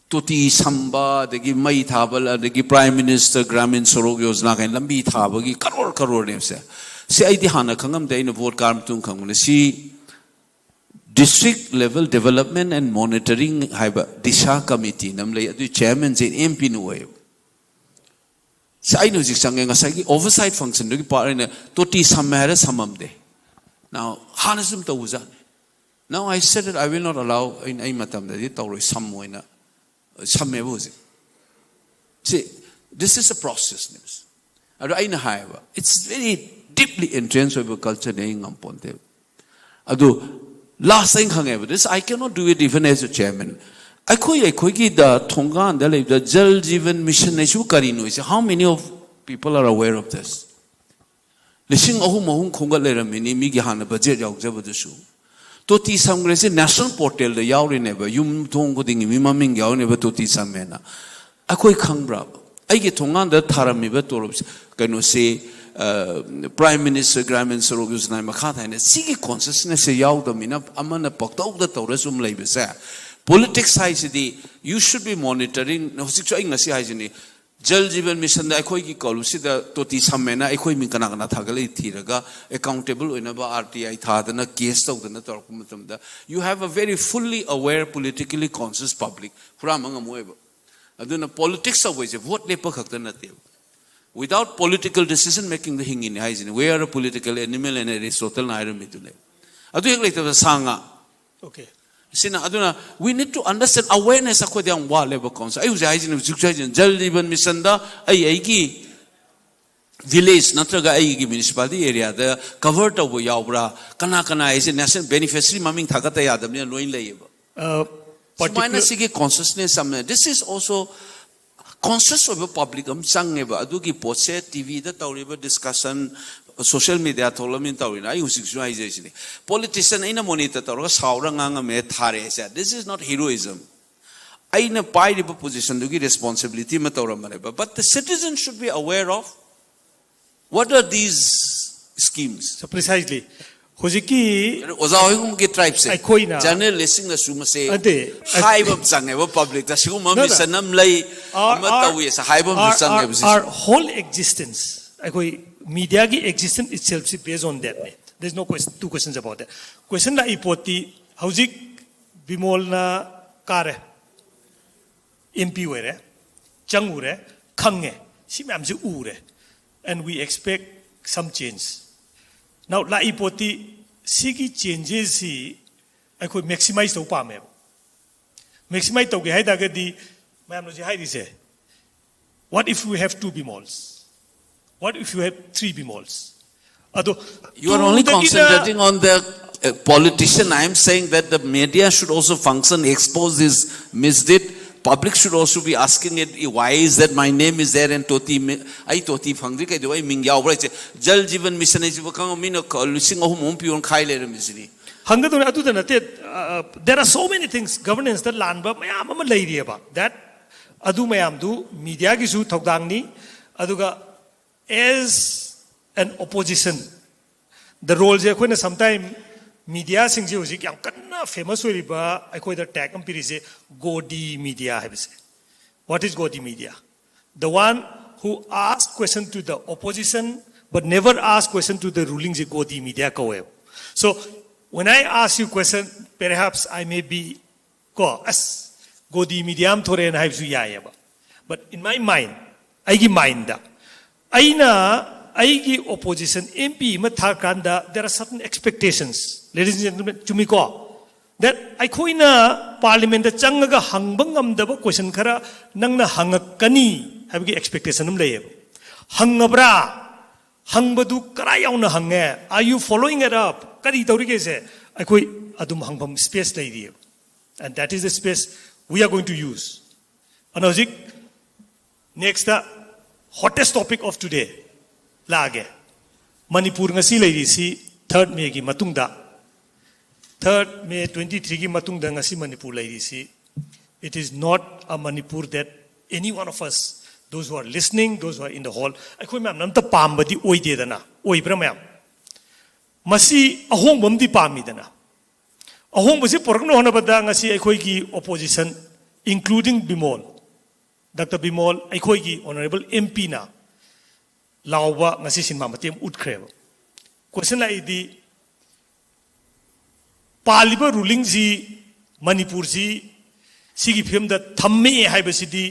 ꯇꯣꯇꯤ ꯁꯝꯕ, ꯑꯗꯒꯤ ꯃꯩ ꯊꯥꯕ, ꯑꯗꯒꯤ ꯄ꯭ꯔꯥꯏꯝ ꯃꯤꯅꯤꯁꯇꯔ ꯒ꯭ꯔꯥꯃꯤꯟ ꯁꯣꯔꯣꯛ ꯌꯣꯖꯅꯥ ꯀꯥꯏꯅ ꯂꯝꯕꯤ ꯊꯥꯕꯒꯤ ꯀꯔꯣꯔ ꯀꯔꯣꯔꯅꯦꯕꯁꯦ꯫ ꯁꯤ ꯑꯩꯗꯤ ꯍꯥꯟꯅ ꯈꯪꯉꯝꯗꯦ, ꯑꯩꯅ ꯚꯣꯠ ꯀꯥꯔ ꯃꯇꯨꯡ ꯈꯪꯕꯅꯦ꯫ ꯁꯤ District Level Development and Monitoring ꯍꯥꯏꯕ ꯗꯤꯁꯥ ꯀꯃꯤꯇꯤꯅ ꯑꯃ ꯂꯩ, ꯑꯗꯨꯒꯤ ꯆꯤꯌꯔꯃꯦꯟꯁꯦ ꯑꯦꯝ ꯄꯤꯅ ꯑꯣꯏꯌꯦꯕ꯫ ꯁꯤ ꯑꯩꯅ ꯍꯧꯖꯤꯛ ꯆꯪꯉꯦ, ꯉꯁꯥꯏꯒꯤ ꯑꯣꯚꯔꯁꯥꯏꯠ ꯐꯪꯁꯟꯗꯨꯒꯤ ꯄꯥꯔꯠ ꯑꯣꯏꯅ ꯇꯣꯇꯤ ꯁꯝꯃꯦ ꯍꯥꯏꯔ ꯁꯝꯃꯝꯗꯦ꯫ Now, ꯍꯥꯟꯅꯁꯨ ꯑꯗꯨꯝ ꯇꯧꯕꯖꯥꯠꯅꯤ꯫ Now I said that I will not allow, ꯑꯩꯅ, ꯑꯩ ꯃꯇꯝꯗꯗꯤ ꯇꯧꯔꯣꯏ, ꯁꯝꯃꯣꯏꯅ ꯁꯝꯃꯦꯕ ꯍꯧꯖꯤꯛ꯫ ꯁꯤ, this is a process ꯅꯦ꯫ ꯑꯗꯣ ꯑꯩꯅ ꯍꯥꯏꯌꯦꯕ, it's very deeply entrenched ꯑꯣꯏꯕ ꯀꯜꯆꯔꯅꯦ, ꯑꯩ ꯉꯝꯄꯣꯟꯇꯦꯕ꯫ ꯑꯗꯨ ꯂꯥꯁ ꯑꯩꯅ ꯈꯪꯉꯦꯕ, this I cannot do it even as a chairman. ꯑꯩꯈꯣꯏ, ꯑꯩꯈꯣꯏꯒꯤꯗ ꯊꯣꯡꯒꯥꯟꯗ ꯂꯩꯕꯗ ꯖꯜ ꯖꯤꯕꯟ ꯃꯤꯁꯟ ꯍꯥꯏꯁꯤꯕꯨ ꯀꯔꯤꯅꯣ ꯍꯥꯏꯁꯦ? How many of people are aware of this? ꯂꯤꯁꯤꯡ ꯑꯍꯨꯝ ꯑꯍꯨꯝ ꯈꯣꯝꯒꯠ ꯂꯩꯔꯝꯃꯤꯅꯤ, ꯃꯤꯒꯤ ꯍꯥꯟꯅ ꯕꯖꯦꯠ ꯌꯥꯎꯖꯕꯗꯨꯁꯨ꯫ ꯇꯣꯇꯤ ꯁꯝꯈ꯭ꯔꯦꯁꯦ ꯅꯦꯁꯅꯦꯜ ꯄꯣꯔꯇꯦꯜꯗ ꯌꯥꯎꯔꯤꯅꯦꯕ, ꯌꯨꯝ ꯊꯣꯡ ꯈꯨꯗꯤꯡꯒꯤ ꯃꯤ ꯃꯃꯤꯡ ꯌꯥꯎꯔꯤꯅꯦꯕ ꯇꯣꯇꯤ ꯁꯝꯃꯦꯅ꯫ ꯑꯩꯈꯣꯏ ꯈꯪꯕ꯭ꯔꯥ? ꯑꯩꯒꯤ ꯊꯣꯡꯒꯥꯟꯗ ꯊꯥꯔꯝꯃꯤꯕ ꯇꯣꯂꯣꯞꯁꯦ, ꯀꯩꯅꯣꯁꯦ, ꯄ꯭ꯔꯥꯏꯝ ꯃꯤꯅꯤꯁꯇꯔ ꯒ꯭ꯔꯥꯃꯤꯟ ꯁꯣꯔꯣꯛ ꯌꯣꯖꯅꯥꯒꯤ ꯃꯈꯥ ꯊꯥꯏꯅ ꯁꯤꯒꯤ ꯀꯣꯟꯁꯤꯌꯁꯅꯦꯁꯁꯦ ꯌꯥꯎꯗꯕꯅꯤꯅ ꯑꯃꯅ ꯄꯪꯇꯧꯗ ꯇꯧꯔ ꯁꯨꯝ ꯂꯩꯕꯁꯦ꯫ ꯄꯣꯂꯤꯇꯤꯛꯁ ꯍꯥꯏꯁꯤꯗꯤ, you should be monitoring. ꯍꯧꯖꯤꯛꯁꯨ ꯑꯩ ꯉꯁꯤ ꯍꯥꯏꯁꯤꯅꯤ, ꯖꯜ ꯖꯤꯕꯟ ꯃꯤꯁꯟꯗ ꯑꯩꯈꯣꯏꯒꯤ ꯀꯣꯂꯨꯞꯁꯤꯗ ꯇꯣꯇꯤ ꯁꯝꯃꯦꯅ ꯑꯩꯈꯣꯏ ꯃꯤꯡ ꯀꯅꯥ ꯀꯅꯥ ꯊꯥꯒꯠꯂꯤ ꯊꯤꯔꯒ ꯑꯦꯀꯥꯎꯟꯇꯦꯕꯜ ꯑꯣꯏꯅꯕ ꯑꯥꯔ ꯇꯤ ꯑꯥꯏ ꯊꯥꯗꯅ ꯀꯦꯁ ꯇꯧꯗꯅ ꯇꯧꯔꯛꯄ ꯃꯇꯝꯗ, you have a very fully aware, politically conscious public. ꯍꯨꯔꯥꯟꯕ ꯉꯝꯃꯣꯏꯕ. ꯑꯗꯨꯅ ꯄꯣꯂꯤꯇꯤꯛꯁ ꯇꯧꯕꯩꯁꯦ ꯚꯣꯠ ꯂꯦꯞꯄ ꯈꯛꯇ ꯅꯠꯇꯦꯕ. Without political decision makingꯗ ꯍꯤꯡꯉꯤꯅꯤ ꯍꯥꯏꯁꯤꯅꯤ. We are a political animal and Aristotleꯅ ꯍꯥꯏꯔꯝꯃꯤꯗꯨꯅꯦ. ꯑꯗꯨ ꯍꯦꯛ ꯂꯩꯇꯕꯗ ꯁꯥ ꯉꯥ. Okay. ꯁꯤꯅ ꯑꯗꯨꯅ we need to understand, awareness ꯑꯩꯈꯣꯏꯗ ꯌꯥꯝ ꯋꯥꯠꯂꯦꯕ ꯀꯣꯟꯁꯦ. ꯑꯩ ꯍꯧꯖꯤꯛ ꯍꯥꯏꯁꯤꯅꯤ, ꯍꯧꯖꯤꯛꯁꯨ ꯍꯥꯏꯁꯤꯅꯤ, ꯖꯜ ꯖꯤꯕꯟ ꯃꯤꯁꯟꯗ ꯑꯩ ꯑꯩꯒꯤ ꯚꯤꯂꯦꯖ ꯅꯠꯇ꯭ꯔꯒ ꯑꯩꯒꯤ ꯃ꯭ꯌꯨꯅꯤꯁꯤꯄꯥꯂꯤꯇꯤ ꯑꯦꯔꯤꯌꯥꯗ ꯀꯚꯔ ꯇꯧꯕ ꯌꯥꯎꯕ꯭ꯔꯥ, ꯀꯅꯥ ꯀꯅꯥ ꯍꯥꯏꯁꯦ ꯅꯦꯁꯅꯦꯜ ꯕꯦꯅꯤꯐꯤꯁꯔꯤ ꯃꯃꯤꯡ ꯊꯥꯒꯠꯇ ꯌꯥꯗꯕꯅꯤꯅ ꯂꯣꯏ ꯂꯩꯌꯦꯕ. Uh, ꯁꯨꯃꯥꯏꯅ particular- ꯁꯤꯒꯤ ꯀꯣꯟꯁꯤꯌꯁꯅꯦꯁ ꯑꯃ, this is also conscious ꯑꯣꯏꯕ ꯄꯕ꯭ꯂꯤꯛ ꯑꯃ ꯆꯪꯉꯦꯕ꯫ ꯑꯗꯨꯒꯤ ꯄꯣꯠꯁꯦ ꯇꯤꯚꯤꯗ ꯇꯧꯔꯤꯕ ꯗꯤꯁꯀꯁꯟ, ꯁꯣꯁꯤꯌꯦꯜ ꯃꯤꯗꯤꯌꯥ ꯊꯣꯛꯂꯝꯅꯤꯅ ꯇꯧꯔꯤꯅ꯫ ꯑꯩ ꯍꯧꯖꯤꯛꯁꯨ ꯍꯥꯏꯖꯔꯤꯁꯤꯅꯤ, ꯄꯣꯂꯤꯇꯤꯁꯤꯌꯟ ꯑꯩꯅ ꯃꯣꯅꯤꯇꯔ ꯇꯧꯔꯒ ꯁꯥꯎꯔ ꯉꯥꯡꯉꯝꯃꯦ ꯊꯥꯔꯦ ꯍꯥꯏꯁꯦ, this is not heroism. ꯑꯩꯅ ꯄꯥꯏꯔꯤꯕ ꯄꯣꯖꯤꯁꯟꯗꯨꯒꯤ ꯔꯦꯁꯄꯣꯟꯁꯤꯕꯤꯂꯤꯇꯤ ꯑꯃ ꯇꯧꯔꯝꯕꯅꯦꯕ꯫ But the citizen should be aware of what are these schemes. So precisely ꯍꯧꯖꯤꯛꯀꯤ ꯑꯣꯖꯥ ꯍꯣꯏꯒꯨꯝꯕꯒꯤ ꯇ꯭ꯔꯥꯏꯞꯁꯦ ꯑꯩꯈꯣꯏꯅ ꯖꯔꯅꯦꯂꯤꯁꯁꯤꯡꯅꯁꯨ ꯃꯁꯦ ꯑꯗꯦ, ꯍꯥꯏꯕ ꯑꯃ ꯆꯪꯉꯦꯕ ꯄꯕ꯭ꯂꯤꯛꯇ꯫ ꯁꯤꯒꯨꯝꯕ No, no. ꯃꯤꯁꯟ ꯑꯃ ꯂꯩ, Our- ꯑꯃ our- ꯇꯧꯋꯦꯁꯦ ꯍꯥꯏꯕ ꯑꯃꯁꯨ our- ꯆꯪꯉꯦꯕ our- ꯁꯤꯁꯦ꯫ Our whole existence, ꯑꯩꯈꯣꯏ ꯃꯤꯗꯤꯌꯥꯒꯤ existence itself ꯁꯤ based on that ꯅꯦ. There is no question, two questions about that. Question ꯂꯥꯛꯏ ꯄꯣꯠꯇꯤ ꯍꯧꯖꯤꯛ ꯕꯤꯃꯣꯜꯅ ꯀꯥꯔꯦ, ꯑꯦꯝ ꯄꯤ ꯑꯣꯏꯔꯦ, ꯆꯪꯉꯨꯔꯦ, ꯈꯪꯉꯦ, ꯁꯤ ꯃꯌꯥꯝꯁꯤ ꯎꯔꯦ, and we expect some change. Now ꯂꯥꯛꯏ ꯄꯣꯠꯇꯤ ꯁꯤꯒꯤ changes ꯁꯤ ꯑꯩꯈꯣꯏ maximize ꯇꯧꯕ ꯄꯥꯝꯃꯦꯕ꯫ Maximize ꯇꯧꯒꯦ ꯍꯥꯏ ꯇꯥꯔꯒꯗꯤ ꯃꯌꯥꯝꯅ ꯍꯧꯖꯤꯛ ꯍꯥꯏꯔꯤꯁꯦ, what if we have two ꯕꯤꯃꯣꯜꯁ? What if you have three ꯕꯤꯃꯣꯜꯁ? ꯑꯗꯣ You are only two ꯗꯒꯤꯅ concentrating on the uh, politician. I am saying that the media should also function, expose this misdeed. Public should also be asking it, why is that my name is there and ꯇꯣꯇꯤ ꯃꯤ-, ꯑꯩ ꯇꯣꯇꯤ ꯐꯪꯗ꯭ꯔꯤ ꯀꯩꯗꯧꯕ ꯑꯩ ꯃꯤꯡ ꯌꯥꯎꯕ꯭ꯔꯥ ꯍꯥꯏꯁꯦ? ꯖꯜ ꯖꯤꯕꯟ mission ꯍꯥꯏꯁꯤꯕꯨ ꯈꯪꯉ ꯃꯤꯅ ꯀ-, ꯂꯤꯁꯤꯡ ꯑꯍꯨꯝ ꯑꯍꯨꯝ ꯄꯤꯌꯣꯅ ꯈꯥꯏ ꯂꯩꯔꯝꯃꯤꯁꯤꯅꯤ꯫ ꯍꯪꯒꯗꯧꯅꯦ, ꯑꯗꯨꯗ ꯅꯠꯇꯦ꯫ Uh, there are so many things, ꯒꯚꯔꯅꯦꯟꯁꯇ ꯂꯥꯟꯕ ꯃꯌꯥꯝ ꯑꯃ ꯂꯩꯔꯤꯑꯕ꯫ That, ꯑꯗꯨ ꯃꯌꯥꯝꯗꯨ ꯃꯤꯗꯤꯌꯥꯒꯤꯁꯨ ꯊꯧꯗꯥꯡꯅꯤ꯫ ꯑꯗꯨꯒ as an opposition, the role ꯁꯦ ꯑꯩꯈꯣꯏꯅ sometime ꯃꯤꯗꯤꯌꯥꯁꯤꯡꯁꯦ ꯍꯧꯖꯤꯛ ꯌꯥꯝ ꯀꯟꯅ ꯐꯦꯃꯁ ꯑꯣꯏꯔꯤꯕ ꯑꯩꯈꯣꯏꯗ ꯇꯦꯒ ꯑꯃ ꯄꯤꯔꯤꯁꯦ ꯒꯣꯗꯤ ꯃꯤꯗꯤꯌꯥ ꯍꯥꯏꯕꯁꯦ꯫ What is godi media? The one who ask question to the opposition but never ask question to the ruling ꯁꯤ ꯒꯣꯗꯤ media ꯀꯧꯋꯦꯕ꯫ So when I ask you question, perhaps I may be, ꯀꯣ, ꯑꯁ, ꯒꯣꯗꯤ media ꯑꯃ ꯊꯣꯔꯛꯑꯦꯅ ꯍꯥꯏꯕꯁꯨ ꯌꯥꯏꯑꯕ꯫ But in my mind, ꯑꯩꯒꯤ ꯃꯥꯏꯟꯗ, ꯑꯩꯅ ꯑꯩꯒꯤ opposition M P ꯑꯃ ꯊꯥꯔꯀꯥꯟꯗ there are certain expectations, ladies and gentlemen, ꯆꯨꯝꯃꯤꯀꯣ? That ꯑꯩꯈꯣꯏꯅ ꯄꯥꯔꯂꯤꯌꯥꯃꯦꯟꯗ ꯆꯪꯉꯒ ꯍꯪꯕ ꯉꯝꯗꯕ ꯀꯣꯏꯁꯟ ꯈꯔ ꯅꯪꯅ ꯍꯪꯉꯛꯀꯅꯤ ꯍꯥꯏꯕꯒꯤ ꯑꯦꯛꯁꯄꯦꯛꯇꯦꯁꯟ ꯑꯃ ꯂꯩꯌꯦꯕ꯫ ꯍꯪꯉꯕ꯭ꯔꯥ? ꯍꯪꯕꯗꯨ ꯀꯔꯥꯏ ꯌꯥꯎꯅ ꯍꯪꯉꯦ? Are you following it up? ꯀꯔꯤ ꯇꯧꯔꯤꯒꯦꯁꯦ? ꯑꯩꯈꯣꯏ ꯑꯗꯨꯝ ꯍꯪꯐꯝ space ꯂꯩꯔꯤꯑꯕ꯫ And that is the space we are going to use. ꯑꯗꯨꯅ ꯍꯧꯖꯤꯛ next hottest topic of today ꯂꯥꯛꯑꯒꯦ꯫ ꯃꯅꯤꯄꯨꯔ ꯉꯁꯤ ꯂꯩꯔꯤꯁꯤ ꯊꯥꯔꯠ ꯃꯦꯒꯤ ꯃꯇꯨꯡꯗ, ꯊꯥꯔꯠ ꯃꯦ ꯇ꯭ꯋꯦꯟꯇꯤ ꯊ꯭ꯔꯤꯒꯤ ꯃꯇꯨꯡꯗ ꯉꯁꯤ ꯃꯅꯤꯄꯨꯔ ꯂꯩꯔꯤꯁꯤ, it is not a Manipur that any one of us, those who are listening, those who are in the hall, ꯑꯩꯈꯣꯏ ꯃꯌꯥꯝꯅ ꯑꯝꯇ ꯄꯥꯝꯕꯗꯤ ꯑꯣꯏꯗꯦꯗꯅ, ꯑꯣꯏꯕ꯭ꯔꯥ ꯃꯌꯥꯝ? ꯃꯁꯤ ꯑꯍꯣꯡꯕ ꯑꯃꯗꯤ ꯄꯥꯝꯃꯤꯗꯅ꯫ ꯑꯍꯣꯡꯕꯁꯤ ꯄꯨꯔꯛꯅꯕ ꯍꯣꯠꯅꯕꯗ ꯉꯁꯤ ꯑꯩꯈꯣꯏꯒꯤ opposition, including Bimol, doctor Bimol, ꯑꯩꯈꯣꯏꯒꯤ ꯑꯣꯅꯔꯦꯕꯜ ꯑꯦꯝ ꯄꯤꯅ ꯂꯥꯎꯕ ꯉꯁꯤ ꯁꯤꯅꯦꯃꯥ ꯃꯇꯦꯛ ꯑꯃ ꯎꯠꯈ꯭ꯔꯦꯕ꯫ ꯀꯣꯏꯁꯟ ꯂꯥꯛꯏꯗꯤ, ꯄꯥꯜꯂꯤꯕ ꯔꯨꯂꯤꯡꯁꯤ, ꯃꯅꯤꯄꯨꯔꯁꯤ ꯁꯤꯒꯤ ꯐꯤꯕꯝꯗ ꯊꯝꯃꯦ ꯍꯥꯏꯕꯁꯤꯗꯤ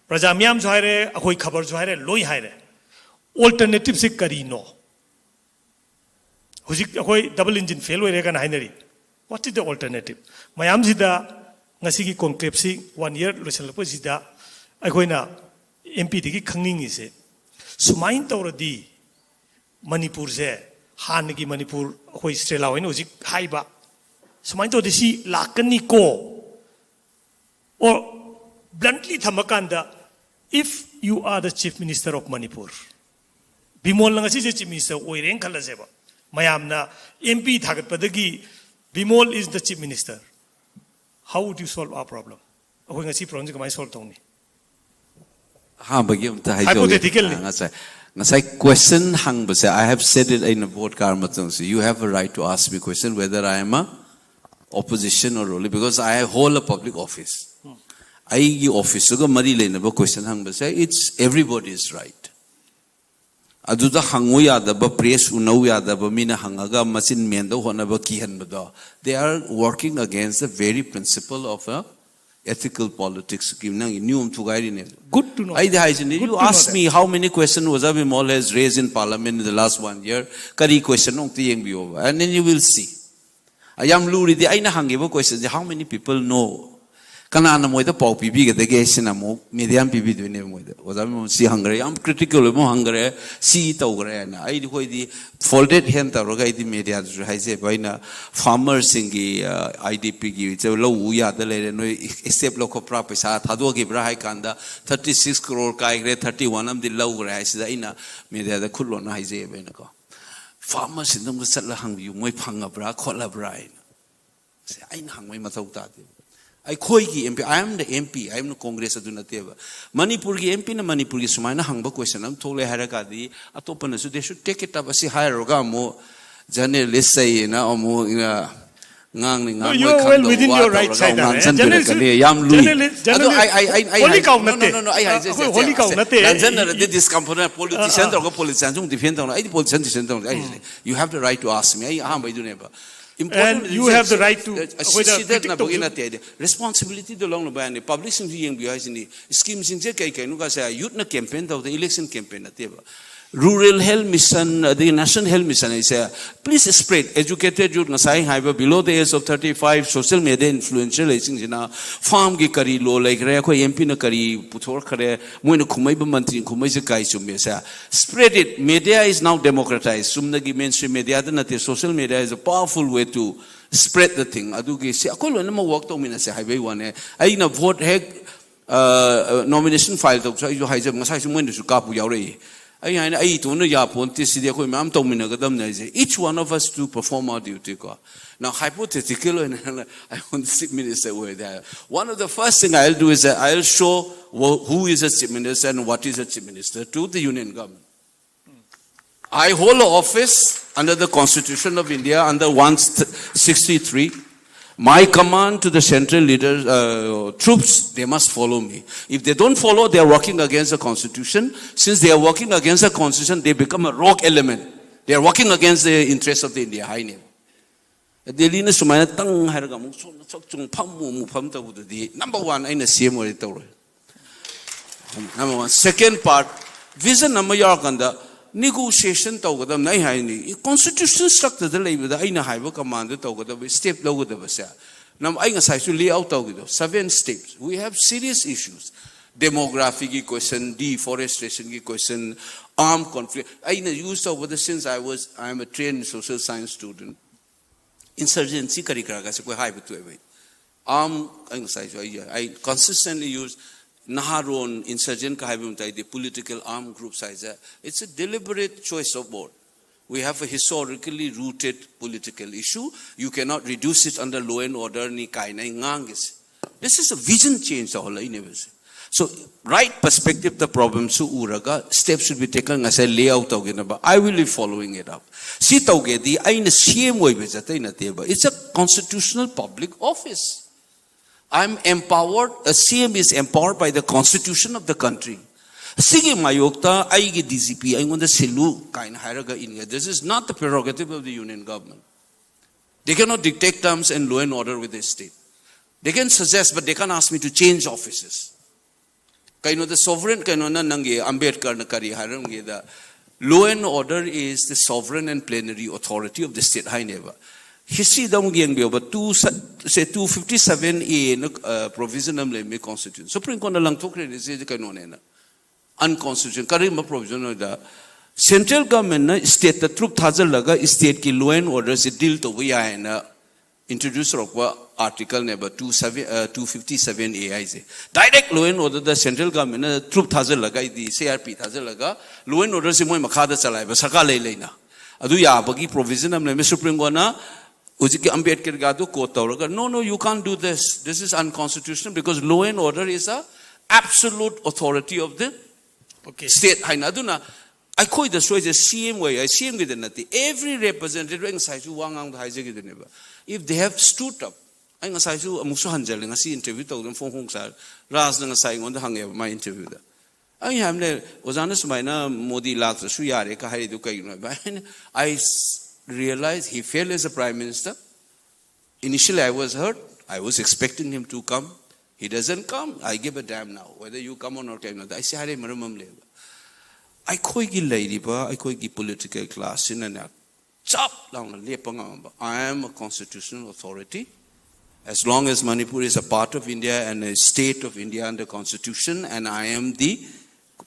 ꯄ꯭ꯔꯖꯥ ꯃꯤꯌꯥꯝꯁꯨ ꯍꯥꯏꯔꯦ, ꯑꯩꯈꯣꯏ ꯈꯕꯔꯁꯨ ꯍꯥꯏꯔꯦ, ꯂꯣꯏ ꯍꯥꯏꯔꯦ꯫ ꯑꯣꯜꯇꯔꯅꯦꯇꯤꯞꯁꯤ ꯀꯔꯤꯅꯣ? ꯍꯧꯖꯤꯛ ꯑꯩꯈꯣꯏ ꯗꯕꯜ ꯏꯟꯖꯤꯟ ꯐꯦꯜ ꯑꯣꯏꯔꯦ ꯀꯥꯏꯅ ꯍꯥꯏꯅꯔꯤ꯫ What is the alternative? ꯃꯌꯥꯝꯁꯤꯗ ꯉꯁꯤꯒꯤ ꯀꯣꯟꯀ꯭ꯂꯦꯞꯁꯤ ꯋꯥꯟ ꯏꯌꯔ ꯂꯣꯏꯁꯤꯜꯂꯛꯄꯁꯤꯗ ꯑꯩꯈꯣꯏꯅ ꯑꯦꯝ ꯄꯤꯗꯒꯤ ꯈꯪꯅꯤꯡꯉꯤꯁꯦ, ꯁꯨꯃꯥꯏꯅ ꯇꯧꯔꯗꯤ ꯃꯅꯤꯄꯨꯔꯁꯦ ꯍꯥꯟꯅꯒꯤ ꯃꯅꯤꯄꯨꯔ, ꯑꯩꯈꯣꯏ ꯁ꯭ꯇꯦꯂꯥ ꯍꯣꯏꯅ ꯍꯧꯖꯤꯛ ꯍꯥꯏꯕ, ꯁꯨꯃꯥꯏꯅ ꯇꯧꯔꯗꯤ ꯁꯤ ꯂꯥꯛꯀꯅꯤꯀꯣ? Or bluntly ꯊꯝꯃꯀꯥꯟꯗ, if you are the Chief Minister of Manipur, ꯕꯤꯃꯣꯜꯅ ꯉꯁꯤꯁꯦ ꯆꯤꯐ ꯃꯤꯅꯤꯁꯇꯔ ꯑꯣꯏꯔꯦꯅ ꯈꯜꯂꯁꯦꯕ, ꯃꯌꯥꯝꯅ ꯑꯦꯝ ꯄꯤ ꯊꯥꯒꯠꯄꯗꯒꯤ Bimol is the Chief Minister, how would you solve our problem? ꯑꯩꯈꯣꯏ ꯉꯁꯤ ꯄ꯭ꯔꯣꯕ꯭ꯂꯦꯝꯁꯦ ꯀꯃꯥꯏꯅ ꯁꯣꯜꯕ ꯇꯧꯅꯤ? ꯑꯍꯥꯟꯕꯒꯤ ꯑꯝꯇ ꯍꯥꯏꯖꯍꯧꯒꯦ꯫ Hypothetically. ꯑꯥ, ꯉꯁꯥꯏ, ꯉꯁꯥꯏ ꯀꯣꯏꯁꯟ ꯍꯪꯕꯁꯦ, I have said it ꯑꯩꯅ ꯚꯣꯠ ꯀꯥꯔ ꯃꯇꯝꯁꯦ, you have a right to ask me question whether I am a opposition or ruling, because I hold a public office. ꯑꯩꯒꯤ ꯑꯣꯐꯤꯁꯇꯨꯒ ꯃꯔꯤ ꯂꯩꯅꯕ ꯀꯣꯏꯁꯟ ꯍꯪꯕꯁꯦ, it's everybody's right. ꯑꯗꯨꯗ ꯍꯪꯉꯨ ꯌꯥꯗꯕ, ꯄ꯭ꯔꯦꯁ ꯎꯅꯧ ꯌꯥꯗꯕ, ꯃꯤꯅ ꯍꯪꯉꯒ ꯃꯆꯤꯟ ꯃꯦꯟꯗꯧ ꯍꯣꯠꯅꯕ, ꯀꯤꯍꯟꯕꯗꯣ, they are working against the very principle of a ethical politics ꯀꯤ ꯅꯪꯒꯤ ꯅꯤꯌꯣꯝ ꯊꯨꯒꯥꯏꯔꯤꯅꯦ. Good to know. ꯑꯩꯗꯤ ꯍꯥꯏꯁꯤꯅꯤ, Good you to know ask that. Me how many question Oja Bimol has raised in parliament in the last one year, ꯀꯔꯤ ꯀꯣꯏꯁꯟ ꯑꯃꯨꯛꯇ ꯌꯦꯡꯕꯤꯌꯣꯕ, and then you will see. ꯌꯥꯝ ꯂꯨꯔꯤꯗꯤ ꯑꯩꯅ ꯍꯪꯈꯤꯕ ꯀꯣꯏꯁꯟꯁꯦ, how many people know? ꯀꯅꯥꯅ ꯃꯣꯏꯗ ꯄꯥꯎ ꯄꯤꯕꯤꯒꯗꯒꯦ? ꯁꯤꯅ ꯑꯃꯨꯛ ꯃꯦꯗꯤꯌꯥꯅ ꯄꯤꯕꯤꯗꯣꯏꯅꯦꯕ ꯃꯣꯏꯗ. ꯑꯣꯖꯥ ꯕꯤꯃꯣꯜ ꯁꯤ ꯍꯪꯈ꯭ꯔꯦ, ꯌꯥꯝ ꯀ꯭ꯔꯤꯇꯤꯀꯦꯜ ꯑꯣꯏꯕ ꯑꯃ ꯍꯪꯈ꯭ꯔꯦ, ꯁꯤ ꯇꯧꯈ꯭ꯔꯦ ꯍꯥꯏꯅ. ꯑꯩꯗꯤ, ꯑꯩꯈꯣꯏꯗꯤ folded hand ꯇꯧꯔꯒ ꯑꯩꯗꯤ ꯃꯦꯗꯤꯌꯥꯗꯁꯨ ꯍꯥꯏꯖꯩꯕ, ꯑꯩꯅ ꯐꯥꯔꯃꯔꯁꯤꯡꯒꯤ, ꯑꯥꯏ ꯗꯤ ꯄꯤꯒꯤ ꯂꯧ ꯎ ꯌꯥꯗ ꯂꯩꯔꯦ, ꯅꯣꯏ ꯁ꯭ꯇꯦꯞ ꯂꯧꯈꯠꯄ꯭ꯔꯥ, ꯄꯩꯁꯥ ꯊꯥꯗꯣꯛꯈꯤꯕ꯭ꯔꯥ ꯍꯥꯏ ꯀꯥꯟꯗ, ꯊꯥꯔꯇꯤ ꯁꯤꯛꯁ ꯀ꯭ꯔꯣꯔ ꯀꯥꯏꯈ꯭ꯔꯦ, ꯊꯥꯔꯇꯤ ꯋꯥꯟ ꯑꯃꯗꯤ ꯂꯧꯈ꯭ꯔꯦ ꯍꯥꯏꯁꯤꯗ ꯑꯩꯅ ꯃꯦꯗꯤꯌꯥꯗ ꯈꯨꯠ ꯂꯣꯟꯅ ꯍꯥꯏꯖꯩꯕ ꯑꯩꯅꯀꯣ. ꯐꯥꯔꯃꯔꯁꯤꯡꯗ ꯑꯃꯨꯛꯇ ꯆꯠꯂ ꯍꯪꯕꯤꯌꯨ, ꯃꯣꯏ ꯐꯪꯉꯕ꯭ꯔꯥ ꯈꯣꯠꯂꯕ꯭ꯔꯥ ꯍꯥꯏꯅ. ꯁꯤ ꯑꯩꯅ ꯍꯪꯕꯩ ꯃꯊꯧ ꯇꯥꯗꯦ. ꯑꯩꯈꯣꯏꯒꯤ M P, I am the M P, I am the Congress ꯑꯗꯨ ꯅꯠꯇꯦꯕ. ꯃꯅꯤꯄꯨꯔꯒꯤ ꯑꯦꯝ ꯄꯤꯅ ꯃꯅꯤꯄꯨꯔꯒꯤ ꯁꯨꯃꯥꯏꯅ ꯍꯪꯕ ꯀꯣꯏꯁꯟ ꯑꯃ ꯊꯣꯛꯂꯦ ꯍꯥꯏꯔ ꯀꯥꯟꯗꯤ ꯑꯇꯣꯞꯄꯅꯁꯨ they should take it up. ꯑꯁꯤ ꯍꯥꯏꯔꯨꯔꯒ ꯑꯃꯨꯛ ꯖꯔꯅꯦꯂꯤꯁ ꯆꯩꯌꯦꯅ ꯑꯃꯨꯛ, ꯑ, ꯉꯥꯡꯅꯤ, No, ꯉꯥꯡꯉꯣꯏ you are well ꯈꯪꯗꯕ within ꯋꯥ your rights ꯇꯧꯔꯒ ꯑꯃꯨꯛ ꯍꯥꯏꯇꯥꯔꯦ. Journalist, ꯌꯥꯝ ꯂꯨꯏ. journalist, ꯑꯗꯣ ꯑꯩ, ꯑꯩ, ꯑꯩ, ꯑꯩ ꯍꯣꯂꯤ ꯍꯥꯏꯁꯦ, ꯀꯥꯎ no, ꯅꯠꯇꯦ. no, no, no, ꯑꯩ ꯍꯥꯏꯁꯦ, ꯑꯩꯈꯣꯏ ꯁꯦ, ꯍꯣꯂꯤ ꯀꯥꯎ ꯁꯦ, ꯅꯠꯇꯦ. ꯂꯥꯟꯖꯟꯅꯔꯗꯤ ꯗꯤꯁꯀꯝꯐꯣꯔꯠ, ꯄꯣꯂꯤꯇꯤꯁꯤꯌꯥꯟ ꯇꯧꯔꯒ ꯄꯣꯂꯤꯇꯤꯁꯤꯌꯥꯟꯁꯨ ꯑꯃꯨꯛ ꯗꯤꯐꯦꯟ ꯇꯧꯅ, ꯑꯩꯗꯤ ꯄꯣꯂꯤꯇꯤꯁꯤꯌꯥꯟ ꯗꯤꯐꯦꯟ ꯇꯧꯅ, ꯑꯩ ꯍꯥꯏꯁꯦ, you have the right to ask me. ꯑꯩ ꯑꯍꯥꯟꯕꯩꯗꯨꯅꯦꯕ. And you have the right to ꯑꯩꯈꯣꯏꯗ critic ꯁꯤꯗꯅꯕꯒꯤ ꯇꯧꯖ- ꯅꯠꯇꯦ, ꯍꯥꯏꯗꯤ ꯔꯦꯁꯄꯣꯟꯁꯤꯕꯤꯂꯤꯇꯤꯗꯣ ꯂꯧꯅꯕ ꯍꯥꯏꯅꯤ. ꯄꯕ꯭ꯂꯤꯛꯁꯤꯡꯁꯨ ꯌꯦꯡꯕꯤꯌꯨ ꯍꯥꯏꯁꯤꯅꯤ. ꯁ꯭ꯀꯤꯝꯁꯤꯡꯁꯦ ꯀꯩ ꯀꯩꯅꯣ ꯀꯥꯁꯦ ꯌꯨꯠꯅ ꯀꯦꯝꯄꯦꯟ ꯇꯧꯗꯦ, ꯏꯂꯦꯛꯁꯟ ꯀꯦꯝꯄꯦꯟ ꯅꯠꯇꯦꯕ. ꯔꯨꯔꯦꯜ ꯍꯦꯜꯊ ꯃꯤꯁꯟ, ꯑꯗꯒꯤ ꯅꯦꯁꯅꯦꯜ ꯍꯦꯜꯊ ꯃꯤꯁꯟ ꯍꯥꯏꯁꯦ, please spread, educated youth, ꯉꯁꯥꯏ ꯍꯥꯏꯕ below the age of thirty five, social media influencer ꯂꯩꯁꯤꯡꯁꯤꯅ ꯐꯥꯔꯝꯒꯤ ꯀꯔꯤ ꯂꯣ ꯂꯩꯈ꯭ꯔꯦ, ꯑꯩꯈꯣꯏ ꯑꯦꯝ ꯄꯤꯅ ꯀꯔꯤ ꯄꯨꯊꯣꯔꯛꯈ꯭ꯔꯦ, ꯃꯣꯏꯅ ꯈꯨꯝꯃꯛꯏꯕ ꯃꯟꯇ꯭ꯔꯤ ꯈꯨꯝꯃꯛꯏꯁꯦ ꯀꯥꯏ ꯆꯨꯝꯃꯦꯁꯦ. Spread it, media is now democratized. ꯆꯨꯝꯅꯒꯤ ꯃꯦꯟ ꯁ꯭ꯇ꯭ꯔꯤꯝ ꯃꯦꯗꯤꯌꯥꯗ ꯅꯠꯇꯦ, social media is a powerful way to spread the thing. ꯑꯗꯨꯒꯤ ꯁꯤ ꯑꯩꯈꯣꯏ ꯂꯣꯏꯅꯃꯛ ꯋꯥꯛ ꯇꯧꯃꯤꯟꯅꯁꯦ ꯍꯥꯏꯕꯩ ꯋꯥꯅꯦ. ꯑꯩꯅ ꯚꯣꯠ ꯍꯦꯛ ꯅꯣꯃꯤꯅꯦꯁꯟ ꯐꯥꯏꯜ ꯇꯧꯕꯁꯨ ꯑꯩꯁꯨ ꯍꯥꯏꯖꯕ, ꯉꯁꯥꯏꯁꯨ ꯃꯣꯏꯅꯁꯨ ꯀꯥꯞꯄꯨ ꯌꯥꯎꯔꯛꯏ. ꯑꯩ ꯍꯥꯏꯅ ꯑꯩ ꯏꯇꯣꯝꯅ ꯌꯥꯄꯣꯟꯇꯦ, ꯁꯤꯗꯤ ꯑꯩꯈꯣꯏ ꯃꯌꯥꯝ ꯇꯧꯃꯤꯟꯅꯒꯗꯕꯅꯦ ꯍꯥꯏꯁꯦ. Each one of us to perform our duty ꯀꯣ. Now hypothetical ꯑꯣꯏꯅ I want the chief minister ꯑꯣꯏꯔꯗꯤ ꯍꯥꯏ. One of the first thing I'll do is that I'll show who is a chief minister and what is a chief minister to the union government. I hold office under the Constitution of India under one sixty-three. My command to the central leaders, uh, troops, they must follow me. If they don't follow, they are working against the constitution. Since they are working against the constitution, they become a rogue element. They are working against the interests of the India ꯍꯥꯏꯅꯦꯕ꯫ ꯗꯦꯜꯂꯤꯅ ꯁꯨꯃꯥꯏꯅ ꯇꯪ ꯍꯥꯏꯔꯒ ꯑꯃꯨꯛ ꯁꯣꯝꯗ ꯆꯥꯛ ꯆꯨꯝ ꯐꯝ ꯑꯃꯨꯛ ꯐꯝ ꯇꯧꯕꯗꯨꯗꯤ, number one, ꯑꯩꯅ C M ꯑꯣꯏꯔꯗꯤ ꯇꯧꯔꯣꯏ꯫ Number one. Second part, vision ꯑꯃ ꯌꯥꯎꯔꯀꯥꯟꯗ negotiation ꯇꯧꯒꯗꯕꯅꯤ꯫ ꯑꯩ ꯍꯥꯏꯅꯤ, constitutional structureꯗ ꯂꯩꯕꯗ ꯑꯩꯅ ꯍꯥꯏꯕ commandꯗ ꯇꯧꯒꯗꯕ, step ꯂꯧꯒꯗꯕꯁꯦ꯫ ꯅꯝ-, ꯑꯩ ꯉꯁꯥꯏꯁꯨ lay out ꯇꯧꯈꯤꯗꯣ, seven steps. We have serious issues. Demographyꯒꯤ question, deforestationꯒꯤ question, armed conflict. ꯑꯩꯅ use ꯇꯧꯕꯗ, since I was, I am a trained social science student, insurgency ꯀꯔꯤ ꯀꯔꯥꯒꯁꯦ ꯑꯩꯈꯣꯏ ꯍꯥꯏꯕ ꯊꯣꯛꯑꯦꯕ꯫ Arm, ꯑꯩ ꯉꯁꯥꯏꯁꯨ ꯑꯩ, I consistently use ꯅꯍꯥꯔꯣꯟ insurgentꯀ ꯍꯥꯏꯕ ꯃꯇꯝꯗ political armed groups ꯍꯥꯏꯁꯦ, it's a deliberate choice of word. We have a historically rooted political issue. You cannot reduce it under law and orderꯅꯤ ꯀꯥꯏꯅ ꯑꯩ ꯉꯥꯡꯒꯤꯁꯦ꯫ This is a vision change ꯇꯧꯍꯜꯂꯛꯏꯅꯦꯕ say. So, right perspectiveꯇ problemꯁꯨ ꯎꯔꯒ steps should be taken, ꯉꯁꯥꯏ lay out ꯇꯧꯈꯤꯅꯕ꯫ I will be following it up. ꯁꯤ ꯇꯧꯒꯦꯗꯤ ꯑꯩꯅ C M ꯑꯣꯏꯕꯁꯦ ꯑꯇꯩ ꯅꯠꯇꯦꯕ꯫ It's a constitutional public office. I'm empowered, a C M is empowered by the constitution of the country. ꯁꯤꯒꯤ ꯃꯥꯌꯣꯛꯇ ꯑꯩꯒꯤ D G P ꯑꯩꯉꯣꯟꯗ ꯁꯤꯜꯂꯨ ꯀꯥꯏꯅ ꯍꯥꯏꯔꯒ ꯏꯟꯒꯦ, this is not the prerogative of the union government. They cannot dictate terms and law and order with the state. They can suggest, but they can't ask me to change offices. ꯀꯩꯅꯣꯗ sovereign, ꯀꯩꯅꯣꯅ, ꯅꯪꯒꯤ ꯑꯝꯕꯦꯗꯀꯔꯅ ꯀꯔꯤ ꯍꯥꯏꯔꯝꯒꯦꯗ, law and order is the sovereign and plenary authority of the state ꯍꯥꯏꯅꯦꯕ꯫ Historyꯗ ꯑꯃꯨꯛ ꯌꯦꯡꯕꯤꯌꯣꯕ, two, say, two fifty seven A ꯅ, ꯑ, provision ꯑꯃ ꯂꯩꯔꯝꯃꯤ constitution꯫ Supreme Courtꯅ ꯂꯪꯊꯣꯛꯈ꯭ꯔꯦꯅꯦ, ꯁꯤꯗꯤ ꯀꯩꯅꯣꯅꯦꯅ꯫ Unconstitutional꯫ ꯀꯔꯤꯒꯨꯝꯕ provision ꯑꯣꯏꯗ, central governmentꯅ stateꯇ troop ꯊꯥꯖꯤꯜꯂꯒ stateꯀꯤ law and orderꯁꯦ deal ꯇꯧꯕ ꯌꯥꯏꯅ introduce ꯇꯧꯔꯛꯄ articleꯅꯦꯕ, two seven, ꯑ, two fifty seven A ꯍꯥꯏꯁꯦ꯫ Direct law and orderꯗ central governmentꯅ troop ꯊꯥꯖꯤꯜꯂꯒ, ꯍꯥꯏꯗꯤ C R P ꯊꯥꯖꯤꯜꯂꯒ, law and orderꯁꯦ ꯃꯣꯏ ꯃꯈꯥꯗ ꯆꯂꯥꯏꯕ ꯁꯔꯀꯥꯔ ꯂꯩ ꯂꯩꯅ꯫ ꯑꯗꯨ ꯌꯥꯕꯒꯤ provision ꯑꯃ ꯂꯩꯔꯝꯃꯤ꯫ Supreme Courtꯅ ꯍꯧꯖꯤꯛꯀꯤ ꯑꯝꯕꯦꯗꯀꯔꯒ ꯑꯗꯨ quote ꯇꯧꯔꯒ, "No, no, you can't do this. This is unconstitutional because law and order is a absolute authority of the Okay. state" ꯍꯥꯏꯅ꯫ ꯑꯗꯨꯅ ꯑꯩꯈꯣꯏꯗ ꯁꯣꯏꯁꯦ C M ꯑꯣꯏ ꯍꯥꯏ, C Mꯒꯤꯗ ꯅꯠꯇꯦ, every representative, ꯑꯩ ꯉꯁꯥꯏꯁꯨ ꯋꯥ ꯉꯥꯡꯕꯗ ꯍꯥꯏꯖꯈꯤꯗꯨꯅꯦꯕ, if they have stood up, ꯑꯩ ꯉꯁꯥꯏꯁꯨ ꯑꯃꯨꯛꯁꯨ ꯍꯟꯖꯜꯂꯦ, ꯉꯁꯤ ꯏꯟꯇꯔꯚ꯭ꯌꯨ ꯇꯧꯗꯅ ꯐꯣꯡ ꯐꯣꯡ ꯁꯥꯔꯦ꯫ ꯔꯥꯖꯅ ꯉꯁꯥꯏ ꯑꯩꯉꯣꯟꯗ ꯍꯪꯉꯦꯕ ꯃꯥꯏ ꯏꯟꯇꯔꯚ꯭ꯌꯨꯗ, ꯑꯩ ꯍꯥꯏꯕꯅꯦ, "ꯑꯣꯖꯥꯅ ꯁꯨꯃꯥꯏꯅ ꯃꯣꯗꯤ ꯂꯥꯛꯇ꯭ꯔꯁꯨ ꯌꯥꯔꯦ" ꯀ ꯍꯥꯏꯔꯤꯗꯨ ꯀꯩꯒꯤꯅꯣ ꯍꯥꯏꯕ? ꯑꯩꯅ, "I realize he failed as a prime minister. Initially I was hurt. I was expecting him to come. He doesn't come. I give a damn now whether you come or not." ꯀꯩꯅꯣꯗ ꯑꯩꯁꯦ ꯍꯥꯏꯔꯛꯏ ꯃꯔꯝ ꯑꯃ ꯂꯩꯌꯦꯕ꯫ ꯑꯩꯈꯣꯏꯒꯤ ꯂꯩꯔꯤꯕ ꯑꯩꯈꯣꯏꯒꯤ political ꯀ꯭ꯂꯥꯁꯁꯤꯅꯅꯦ, ꯆꯞ ꯂꯥꯎꯅ ꯂꯦꯞꯄ ꯉꯝꯕ, "I am a constitutional authority. As long as Manipur is a part of India and a state of India under constitution, and I am the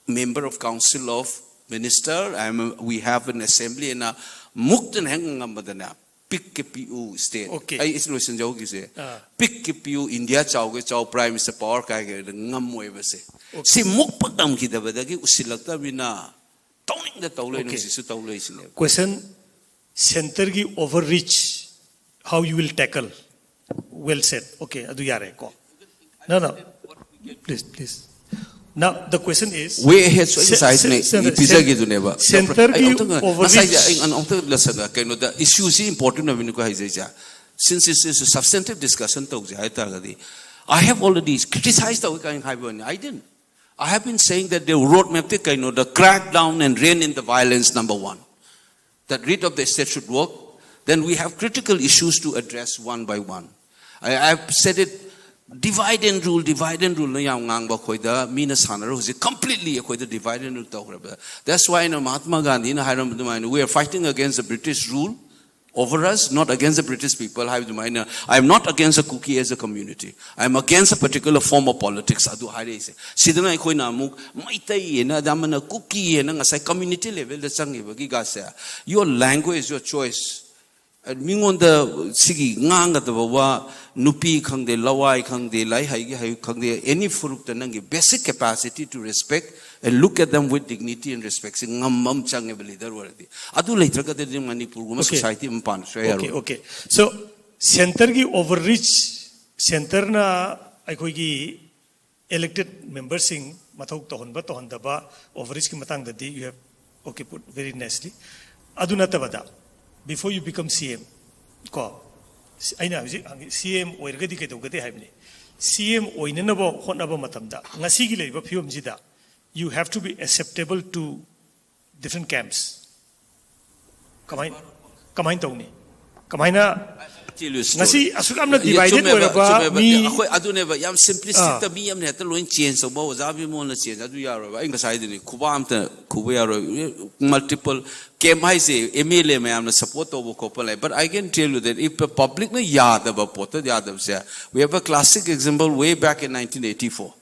member of council of minister, I am a, we have an assembly," ꯑꯅ ꯃꯨꯛꯇꯅ ꯍꯦꯛ ꯉꯝꯕꯗꯅꯦ, ꯄꯤꯛꯀꯦ ꯄꯤꯛꯎ state. Okay. ꯑꯩ ꯏꯁ ꯂꯣꯏꯁꯤꯟꯖꯍꯧꯈꯤꯁꯦ꯫ ꯑꯥ. "ꯄꯤꯛꯀꯦ ꯄꯤꯛꯎ, India ꯆꯥꯎꯒꯦ ꯆꯥꯎ, prime minister power ꯀꯥꯏꯒꯦ ꯉꯝꯃꯣꯏꯕꯁꯦ"꯫ Okay. ꯁꯤ ꯃꯨꯛꯄ ꯉꯝꯈꯤꯗꯕꯗꯒꯤ ꯎꯁꯤꯜꯂꯛꯇꯕꯅꯤꯅ ꯇꯧꯅꯤꯡꯗ ꯇꯧ ꯂꯩ, Okay. ꯍꯧꯖꯤꯛꯁꯨ ꯇꯧ ꯂꯩꯁꯤꯅꯦꯕ꯫ Question, centre ꯒꯤ overreach, how you will tackle? Well said. Okay, ꯑꯗꯨ ꯌꯥꯔꯦ ꯀꯣ꯫ No, no. Please, please. Now, the question is, Way ahead ꯁꯨ ce- exercise ce- ꯅꯦ, ce- ꯄꯤꯖꯒꯦꯗꯨꯅꯦꯕ꯫ centre ꯑꯩ ꯒꯤ ꯑꯝꯇꯪ ꯉ-, ꯉꯁꯥꯏꯁꯦ overreach. ꯑꯩ ꯑꯝꯇꯪ ꯂꯁꯟ ꯀꯩꯅꯣꯗ ꯏꯁꯨꯁꯤ important ꯑꯣꯏꯕꯅꯤꯀꯣ ꯍꯥꯏꯖꯩꯁꯦ꯫ Since it's, it's a substantive discussion ꯇꯧꯁꯦ ꯍꯥꯏꯇꯥꯔꯒꯗꯤ, "I have already criticized" ꯇꯧꯋꯦ ꯀꯥꯏꯅ ꯍꯥꯏꯕ ꯋꯥꯅꯤ꯫ I didn't. I have been saying that the road map T ꯀꯩꯅꯣꯗ, "Crack down and rein in the violence, number one. That writ of the state should work. Then we have critical issues to address one by one." I, I've said it, divide and rule, divide and rule ꯅ ꯌꯥꯝ ꯉꯥꯡꯕ ꯑꯩꯈꯣꯏꯗ ꯃꯤꯅ ꯁꯥꯟꯅꯔ ꯍꯧꯖꯤꯛ completely ꯑꯩꯈꯣꯏꯗ divide and rule ꯇꯧꯈ꯭ꯔꯕ꯫ That's why ꯑꯩꯅ ꯃꯍꯥꯇꯃꯥ ꯒꯥꯟꯙꯤꯅ ꯍꯥꯏꯔꯝꯕ ꯑꯗꯨꯃꯥꯏꯅ, "We are fighting against the British rule over us, not against the British people" ꯍꯥꯏꯕ ꯑꯗꯨꯃꯥꯏꯅ, "I am not against the Kuki as a community. I am against a particular form of politics" ꯑꯗꯨ ꯍꯥꯏꯔꯛꯏꯁꯦ꯫ ꯁꯤꯗꯅ ꯑꯩꯈꯣꯏꯅ ꯑꯃꯨꯛ ꯃꯩꯇꯩ ꯍꯥꯏꯅ, ꯑꯗ ꯑꯃꯅ ꯀꯨꯀꯤ ꯍꯥꯏꯅ, ꯉꯁꯥꯏ community level the ꯆꯪꯉꯤꯕꯒꯤ ꯒꯥꯁꯦ, "Your language, your choice." ꯃꯤꯉꯣꯟꯗ ꯁꯤꯒꯤ ꯉꯥꯡꯒꯗꯕ ꯋꯥ, ꯅꯨꯄꯤ ꯈꯪꯗꯦ, ꯂꯋꯥꯏ ꯈꯪꯗꯦ, ꯂꯥꯏꯔꯤꯛ ꯍꯩꯒꯦ ꯍꯩ ꯈꯪꯗꯦ, any ꯐꯨꯔꯨꯞꯇ ꯅꯪꯒꯤ basic capacity to respect and look at them with dignity and respect ꯁꯤ ꯉꯝꯕ ꯑꯃ ꯆꯪꯉꯦꯕ ꯂꯤꯗꯔ ꯑꯣꯏꯔꯗꯤ꯫ ꯑꯗꯨ ꯂꯩꯇ꯭ꯔꯒꯗꯤ ꯃꯅꯤꯄꯨꯔꯒꯨꯝꯕ Okay. ꯁꯣꯁꯥꯏꯇꯤ ꯑꯃ ꯄꯥꯟꯕꯁꯨ Okay, ꯌꯥꯔꯣꯏ꯫ Okay. So, centre ꯒꯤ overreach, centre ꯅ ꯑꯩꯈꯣꯏꯒꯤ elected member ꯁꯤꯡ ꯃꯊꯧ ꯇꯧꯍꯟꯕ ꯇꯧꯍꯟꯗꯕ, overreach ꯀꯤ ꯃꯇꯥꯡꯗꯗꯤ you have, okay, put very nicely. ꯑꯗꯨ ꯅꯠꯇꯕꯗ, before you become C M, ꯀꯣ, ꯑꯩꯅ ꯍꯧꯖꯤꯛ ꯍꯪꯉꯤ, ꯁꯤ ꯑꯦꯝ ꯑꯣꯏꯔꯒꯗꯤ ꯀꯩꯗꯧꯒꯗꯦ ꯍꯥꯏꯕꯅꯤ꯫ ꯁꯤ ꯑꯦꯝ ꯑꯣꯏꯅꯅꯕ ꯍꯣꯠꯅꯕ ꯃꯇꯝꯗ ꯉꯁꯤꯒꯤ ꯂꯩꯔꯤꯕ ꯐꯤꯕꯝꯁꯤꯗ, you have to be acceptable to different camps. ꯀꯃꯥꯏ ꯀꯃꯥꯏꯅ ꯇꯧꯅꯤ? ꯀꯃꯥꯏꯅ? ꯉꯁꯤ ꯑꯁꯨꯛ ꯌꯥꯝꯅ divided ꯑꯣꯏꯔꯕ ꯃꯤ, ꯑꯩꯈꯣꯏ ꯑꯗꯨꯅꯦꯕ ꯌꯥꯝ simplistic ꯇ ꯃꯤ ꯑꯃꯅ ꯍꯦꯛꯇ ꯂꯣꯏ change ꯇꯧꯕ, ꯑꯣꯖꯥ ꯕꯤꯃꯣꯜꯅ change, ꯑꯗꯨ ꯌꯥꯔꯣꯏꯕ꯫ ꯑꯩ ꯉꯁꯥꯏꯗꯨꯅꯤ ꯈꯨꯕꯥ ꯑꯝꯇ ꯈꯨꯕ ꯌꯥꯔꯣꯏ꯫ Multiple camp ꯍꯥꯏꯁꯦ ꯑꯦꯝ ꯑꯦꯜ ꯑꯦ ꯃꯌꯥꯝꯅ support ꯇꯧꯕ ꯈꯣꯠꯄ ꯂꯩ, but I can tell you that if public ꯅ ꯌꯥꯗꯕ ꯄꯣꯠꯇ ꯌꯥꯗꯕꯁꯦ, we have a classic example way back in nineteen eighty-four,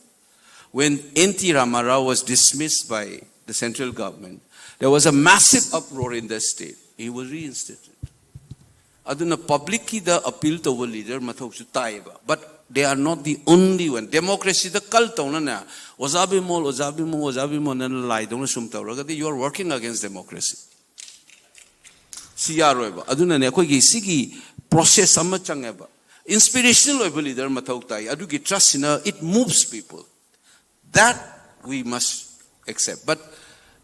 when N T Rama Rao was dismissed by the central government, there was a massive uproar in the state. He was reinstated. ꯑꯗꯨꯅ public ꯀꯤꯗ appeal ꯇꯧꯕ leader ꯃꯊꯧꯁꯨ ꯇꯥꯏꯌꯦꯕ, but they are not the only one. Democracy the cult ꯇꯧꯅꯅꯦ, ꯑꯣꯖꯥ ꯕꯤꯃꯣꯜ, ꯑꯣꯖꯥ ꯕꯤꯃꯣꯜ, ꯑꯣꯖꯥ ꯕꯤꯃꯣꯜꯅ ꯂꯥꯏꯗꯧꯅ ꯁꯨꯝ ꯇꯧꯔꯒꯗꯤ, you are working against democracy. ꯁꯤ ꯌꯥꯔꯣꯏꯕ꯫ ꯑꯗꯨꯅꯅꯦ ꯑꯩꯈꯣꯏꯒꯤ ꯁꯤꯒꯤ process ꯑꯃ ꯆꯪꯉꯦꯕ꯫ Inspirational ꯑꯣꯏꯕ leader ꯃꯊꯧ ꯇꯥꯏ꯫ ꯑꯗꯨꯒꯤ trust ꯁꯤꯅ, it moves people. That we must accept. But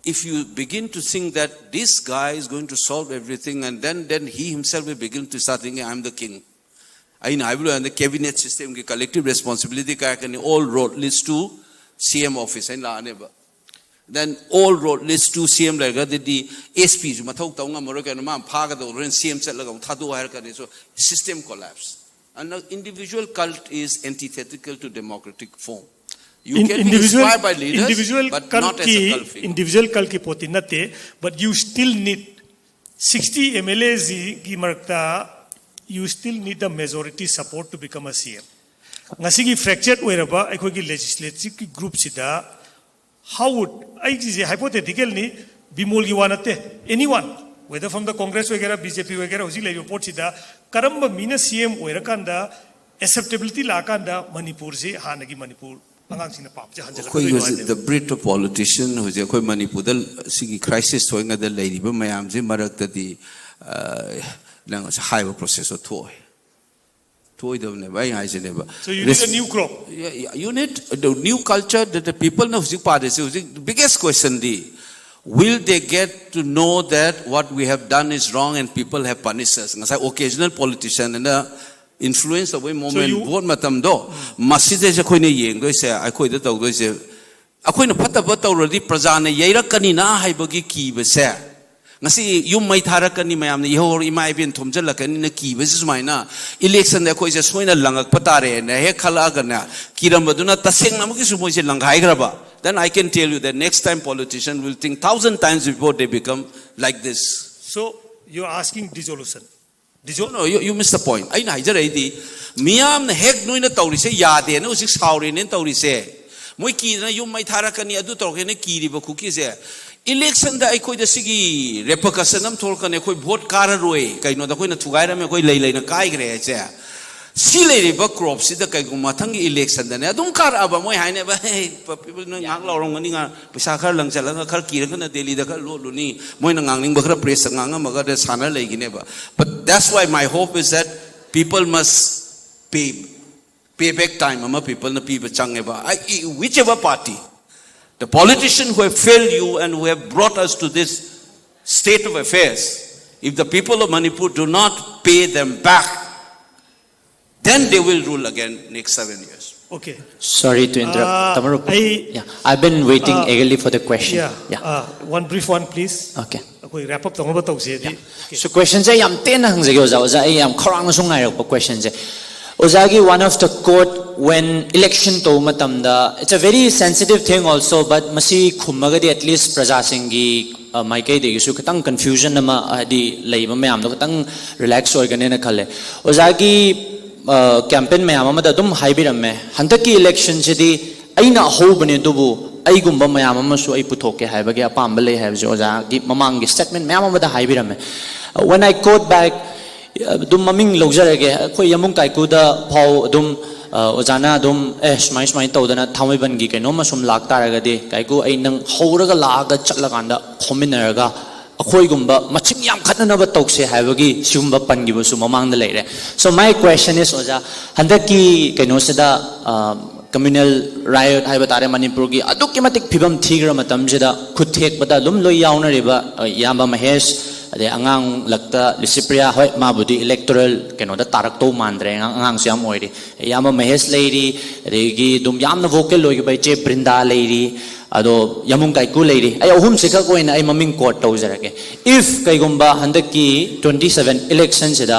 if you begin to think that this guy is going to solve everything, and then, then he himself will begin to start thinking, "I am the king." ꯑꯩꯅ ꯍꯥꯏꯕ ꯂꯣꯏꯔꯗꯤ cabinet system ꯒꯤ collective responsibility ꯀꯥꯏꯔꯛꯀꯅꯤ, "All road leads to C M office" ꯍꯥꯏꯅ ꯂꯥꯛꯑꯅꯦꯕ꯫ Then "All road leads to C M" ꯂꯩꯔꯒꯗꯤ S P ꯁꯨ ꯃꯊꯧ ꯇꯧ ꯉꯝꯃꯔꯣꯏ, ꯀꯩꯅꯣ ꯃꯥ ꯐꯥꯒꯗꯧꯕ, ꯍꯣꯔꯦꯟ C M ꯆꯠꯂꯒ ꯑꯃꯨꯛ ꯊꯥꯗꯣꯛꯑꯣ ꯍꯥꯏꯔꯛꯀꯅꯤ꯫ So system collapse. And an individual cult is antithetical to democratic form. You can be inspired by leaders, individual but not as a cult figure. Individual cult ꯀꯤ ꯄꯣꯠꯇꯤ ꯅꯠꯇꯦ, but you still need sixty M L As ꯒꯤ ꯃꯔꯛꯇ, you still need the majority support to become a C M. ꯉꯁꯤꯒꯤ fractured ꯑꯣꯏꯔꯕ ꯑꯩꯈꯣꯏꯒꯤ legislative ꯀꯤ group ꯁꯤꯗ, how would, ꯑꯩꯒꯤꯁꯦ hypothetical ꯅꯤ, ꯕꯤꯃꯣꯜꯒꯤ ꯋꯥ ꯅꯠꯇꯦ, anyone, whether from the Congress ꯑꯣꯏꯒꯦꯔꯥ, B J P ꯑꯣꯏꯒꯦꯔꯥ, ꯍꯧꯖꯤꯛ ꯂꯩꯔꯤꯕ ꯄꯣꯠꯁꯤꯗ ꯀꯔꯝꯕ ꯃꯤꯅ C M ꯑꯣꯏꯔꯀꯥꯟꯗ acceptability ꯂꯥꯛꯑꯀꯥꯟꯗ ꯃꯅꯤꯄꯨꯔꯁꯤ ꯍꯥꯟꯅꯒꯤ ꯃꯅꯤꯄꯨꯔ ꯑꯉꯥꯡꯁꯤꯡꯅ ꯄꯥꯕꯁꯦ ꯑꯩꯈꯣꯏꯒꯤ ꯍꯟꯖꯤꯜꯂꯛꯀꯗꯣꯏꯅꯣ ꯍꯧꯖꯤꯛ ꯍꯥꯏꯕꯅꯦꯕ꯫ The breed of politician ꯍꯧꯖꯤꯛ ꯑꯩꯈꯣꯏ ꯃꯅꯤꯄꯨꯔꯗ ꯁꯤꯒꯤ crisis ꯊꯣꯛꯏꯉꯩꯗ ꯂꯩꯔꯤꯕ ꯃꯌꯥꯝꯁꯤ ꯃꯔꯛꯇꯗꯤ, ꯑ, ꯅꯪ ꯉꯁꯥꯏ ꯍꯥꯏꯕ process ꯇꯣ ꯊꯣꯛꯑꯣꯏ꯫ ꯊꯣꯛꯑꯣꯏꯗꯕꯅꯦꯕ, ꯑꯩ ꯍꯥꯏꯁꯤꯅꯦꯕ꯫ So you need a new crop. Yeah, yeah, you need the new culture that the people ꯅ ꯍꯧꯖꯤꯛ ꯄꯥꯗꯣꯏꯁꯦ, ꯍꯧꯖꯤꯛ biggest question D Will they get to know that what we have done is wrong and people have punished us? ꯉꯁꯥꯏ occasional politician ꯑꯅ influence ꯇꯧꯕꯒꯤ moment, you- vote ꯃꯇꯝꯗꯣ, ꯃꯁꯤꯗꯩꯁꯦ ꯑꯩꯈꯣꯏꯅ ꯌꯦꯡꯗꯣꯏꯁꯦ, ꯑꯩꯈꯣꯏꯗ ꯇꯧꯗꯣꯏꯁꯦ, ꯑꯩꯈꯣꯏꯅ ꯐꯠꯇꯕ ꯇꯧꯔꯗꯤ ꯄ꯭ꯔꯖꯥꯅ ꯌꯩꯔꯛꯀꯅꯤꯅ ꯍꯥꯏꯕꯒꯤ ꯀꯤꯕꯁꯦ, ꯉꯁꯤ ꯌꯨꯝ ꯃꯩ ꯊꯥꯔꯛꯀꯅꯤ, ꯃꯌꯥꯝꯅ ꯏꯍꯧ ꯏꯃꯥ ꯏꯕꯦꯟ ꯊꯣꯝꯖꯤꯜꯂꯛꯀꯅꯤꯅ ꯀꯤꯕꯁꯦ, ꯁꯨꯃꯥꯏꯅ electionꯗ ꯑꯩꯈꯣꯏꯁꯦ ꯁꯣꯏꯅ ꯂꯪꯉꯛꯄ ꯇꯥꯔꯦꯅ ꯍꯦꯛ ꯈꯜꯂꯛꯑꯒꯅ, ꯀꯤꯔꯝꯕꯗꯨꯅ ꯇꯁꯦꯡꯅ ꯑꯃꯨꯛꯀꯤꯁꯨ ꯃꯣꯏꯁꯦ ꯂꯪꯈꯥꯏꯈ꯭ꯔꯕ, then I can tell you that next time politician will think thousand times before they become like this. So you're asking dissolution. Dissol- No, you, you miss the point. ꯑꯩꯅ ꯍꯥꯏꯖꯔꯛꯏꯗꯤ, ꯃꯤꯌꯥꯝꯅ ꯍꯦꯛ ꯅꯣꯏꯅ ꯇꯧꯔꯤꯁꯦ ꯌꯥꯗꯦꯅ ꯍꯧꯖꯤꯛ ꯁꯥꯎꯔꯦꯅꯦ ꯇꯧꯔꯤꯁꯦ, ꯃꯣꯏ ꯀꯤꯗꯅ ꯌꯨꯝ ꯃꯩ ꯊꯥꯔꯛꯀꯅꯤ, ꯑꯗꯨ ꯇꯧꯔꯛꯀꯅꯤ ꯀꯤꯔꯤꯕ ꯈꯨꯀꯤꯁꯦ, electionꯗ ꯑꯩꯈꯣꯏꯗ ꯁꯤꯒꯤ repercussion ꯑꯃ ꯊꯣꯛꯂꯛꯀꯅꯤ, ꯑꯩꯈꯣꯏ vote ꯀꯥꯔꯔꯣꯏ, ꯀꯩꯅꯣꯗ ꯑꯩꯈꯣꯏꯅ ꯊꯨꯒꯥꯏꯔꯝꯃꯦ, ꯑꯩꯈꯣꯏ ꯂꯩ ꯂꯩꯅ ꯀꯥꯏꯈ꯭ꯔꯦ ꯍꯥꯏꯁꯦ꯫ ꯁꯤ ꯂꯩꯔꯤꯕ cropꯁꯤꯗ ꯀꯩꯒꯨꯝꯕ ꯃꯊꯪꯒꯤ electionꯗꯅꯦ ꯑꯗꯨꯝ ꯀꯥꯔꯛꯑꯕ, ꯃꯣꯏ ꯍꯥꯏꯅꯦꯕ, "Hey, people ꯅꯣꯏ ꯉꯥꯏꯍꯥꯛ ꯂꯥꯎꯔꯝꯒꯅꯤ, ꯉꯥ ꯄꯩꯁꯥ ꯈꯔ ꯂꯪꯁꯤꯜꯂꯒ ꯈꯔ ꯀꯤꯔꯒꯅ ꯗꯦꯜꯂꯤꯗ ꯈꯔ ꯂꯣꯠꯂꯨꯅꯤ, ꯃꯣꯏꯅ ꯉꯥꯡꯅꯤꯡꯕ ꯈꯔ pressꯇ ꯉꯥꯡꯉꯝꯃꯒ ꯁꯥꯟꯅ ꯂꯩꯈꯤꯅꯦꯕ." But that's why my hope is that people must pay, payback time ꯑꯃ peopleꯅ ꯄꯤꯕ ꯆꯪꯉꯦꯕ꯫ I, whichever party, the politician who have failed you and who have brought us to this state of affairs, if the people of Manipur do not pay them back, then they will rule again next seven years. Okay. Sorry to interrupt. Uh, Tamarup. I- Yeah, I've been waiting uh, eagerly for the question. Yeah. Yeah. Uh, one brief one, please. Okay. ꯑꯩꯈꯣꯏ wrap up ꯇꯧꯅꯕ ꯇꯧꯁꯦ ꯑꯗꯨꯗꯤ. Okay. So questionꯁꯦ ꯌꯥꯝ ꯇꯦꯟꯅ ꯍꯪꯖꯒꯦ ꯑꯣꯖꯥ꯫ ꯑꯣꯖꯥ, ꯑꯩ ꯌꯥꯝ ꯈꯧꯔꯥꯡꯅꯁꯨ ꯉꯥꯏꯔꯛꯄ questionꯁꯦ꯫ ꯑꯣꯖꯥꯒꯤ one of the quote when election ꯇꯧꯕ ꯃꯇꯝꯗ, it's a very sensitive thing also, but ꯃꯁꯤ ꯈꯨꯝꯃꯒꯗꯤ at least ꯄ꯭ꯔꯖꯥꯁꯤꯡꯒꯤ ꯑ, ꯃꯥꯏꯀꯩꯗꯒꯤꯁꯨ ꯈꯤꯇꯪ confusion ꯑꯃ, ꯍꯥꯏꯗꯤ ꯂꯩꯕ ꯃꯌꯥꯝꯗꯣ ꯈꯤꯇꯪ relax ꯑꯣꯏꯒꯅꯦꯅ ꯈꯜꯂꯦ꯫ ꯑꯣꯖꯥꯒꯤ ꯑ, campaign ꯃꯌꯥꯝ ꯑꯃꯗ ꯑꯗꯨꯝ ꯍꯥꯏꯕꯤꯔꯝꯃꯦ, ꯍꯟꯗꯛꯀꯤ electionꯁꯤꯗꯤ ꯑꯩꯅ ꯑꯍꯧꯕꯅꯦ, ꯑꯗꯨꯕꯨ ꯑꯩꯒꯨꯝꯕ ꯃꯌꯥꯝ ꯑꯃꯁꯨ ꯑꯩ ꯄꯨꯊꯣꯛꯀꯦ ꯍꯥꯏꯕꯒꯤ ꯑꯄꯥꯝꯕ ꯂꯩ ꯍꯥꯏꯕꯁꯦ ꯑꯣꯖꯥꯒꯤ ꯃꯃꯥꯡꯒꯤ statement ꯃꯌꯥꯝ ꯑꯃꯗ ꯍꯥꯏꯕꯤꯔꯝꯃꯦ꯫ When I quote back, ꯑꯗꯨꯝ ꯃꯃꯤꯡ ꯂꯧꯖꯔꯒꯦ, ꯑꯩꯈꯣꯏ ꯌꯥꯝꯕꯨꯡ ꯀꯥꯏꯀꯨꯗ ꯐꯥꯎ ꯑꯗꯨꯝ, ꯑ, ꯑꯣꯖꯥꯅ ꯑꯗꯨꯝ, "ꯑꯦ, ꯁꯨꯃꯥꯏ ꯁꯨꯃꯥꯏꯅ ꯇꯧꯗꯅ ꯊꯥꯡꯃꯩꯕꯟꯒꯤ ꯀꯩꯅꯣꯝꯃ ꯁꯨꯝ ꯂꯥꯛꯇꯥꯔꯒꯗꯤ ꯀꯥꯏꯀꯨ, ꯑꯩ ꯅꯪ ꯍꯧꯔꯒ ꯂꯥꯛꯑꯒ ꯆꯠꯂꯀꯥꯟꯗ ꯈꯣꯝꯃꯤꯟꯅꯔꯒ ꯑꯩꯈꯣꯏꯒꯨꯝꯕ ꯃꯁꯤꯡ ꯌꯥꯝꯈꯠꯅꯅꯕ ꯇꯧꯁꯦ" ꯍꯥꯏꯕꯒꯤ ꯁꯤꯒꯨꯝꯕ ꯄꯟꯈꯤꯕꯁꯨ ꯃꯃꯥꯡꯗ ꯂꯩꯔꯦ꯫ So my question is, ꯑꯣꯖꯥ, ꯍꯟꯗꯛꯀꯤ ꯀꯩꯅꯣꯁꯤꯗ, ꯑ, communal riot ꯍꯥꯏꯕ ꯇꯥꯔꯦ, ꯃꯅꯤꯄꯨꯔꯒꯤ ꯑꯗꯨꯛꯀꯤ ꯃꯇꯤꯛ ꯐꯤꯕꯝ ꯊꯤꯈ꯭ꯔ ꯃꯇꯝꯁꯤꯗ ꯈꯨꯠ ꯊꯦꯛꯄꯗ ꯑꯗꯨꯝ ꯂꯣꯏ ꯌꯥꯎꯅꯔꯤꯕ, ꯑ, ꯏꯌꯥꯝꯕ ꯃꯍꯦꯁ, ꯑꯗꯩ ꯑꯉꯥꯡ ꯂꯛꯇ ꯂꯤꯁꯤꯄ꯭ꯔꯤꯌꯥ, ꯍꯣꯏ, ꯃꯥꯕꯨꯗꯤ electoral ꯀꯩꯅꯣꯗ ꯇꯥꯔꯛꯇꯧ ꯃꯥꯟꯗ꯭ꯔꯦ, ꯑꯉꯥꯡ-, ꯑꯉꯥꯡꯁꯨ ꯌꯥꯝ ꯑꯣꯏꯔꯤ꯫ ꯏꯌꯥꯝꯕ ꯃꯍꯦꯁ ꯂꯩꯔꯤ, ꯑꯗꯒꯤ ꯑꯗꯨꯝ ꯌꯥꯝꯅ vocal ꯑꯣꯏꯈꯤꯕ ꯏꯆꯦ ꯕ꯭ꯔꯤꯟꯗꯥ ꯂꯩꯔꯤ, ꯑꯗꯣ ꯌꯥꯃꯨꯡ ꯀꯥꯏꯀꯨ ꯂꯩꯔꯤ꯫ ꯑꯩ ꯑꯍꯨꯝꯁꯤꯈꯛ ꯑꯣꯏꯅ ꯑꯩ ꯃꯃꯤꯡ quote ꯇꯧꯖꯔꯒꯦ꯫ If ꯀꯩꯒꯨꯝꯕ ꯍꯟꯗꯛꯀꯤ twenty seven election ꯁꯤꯗ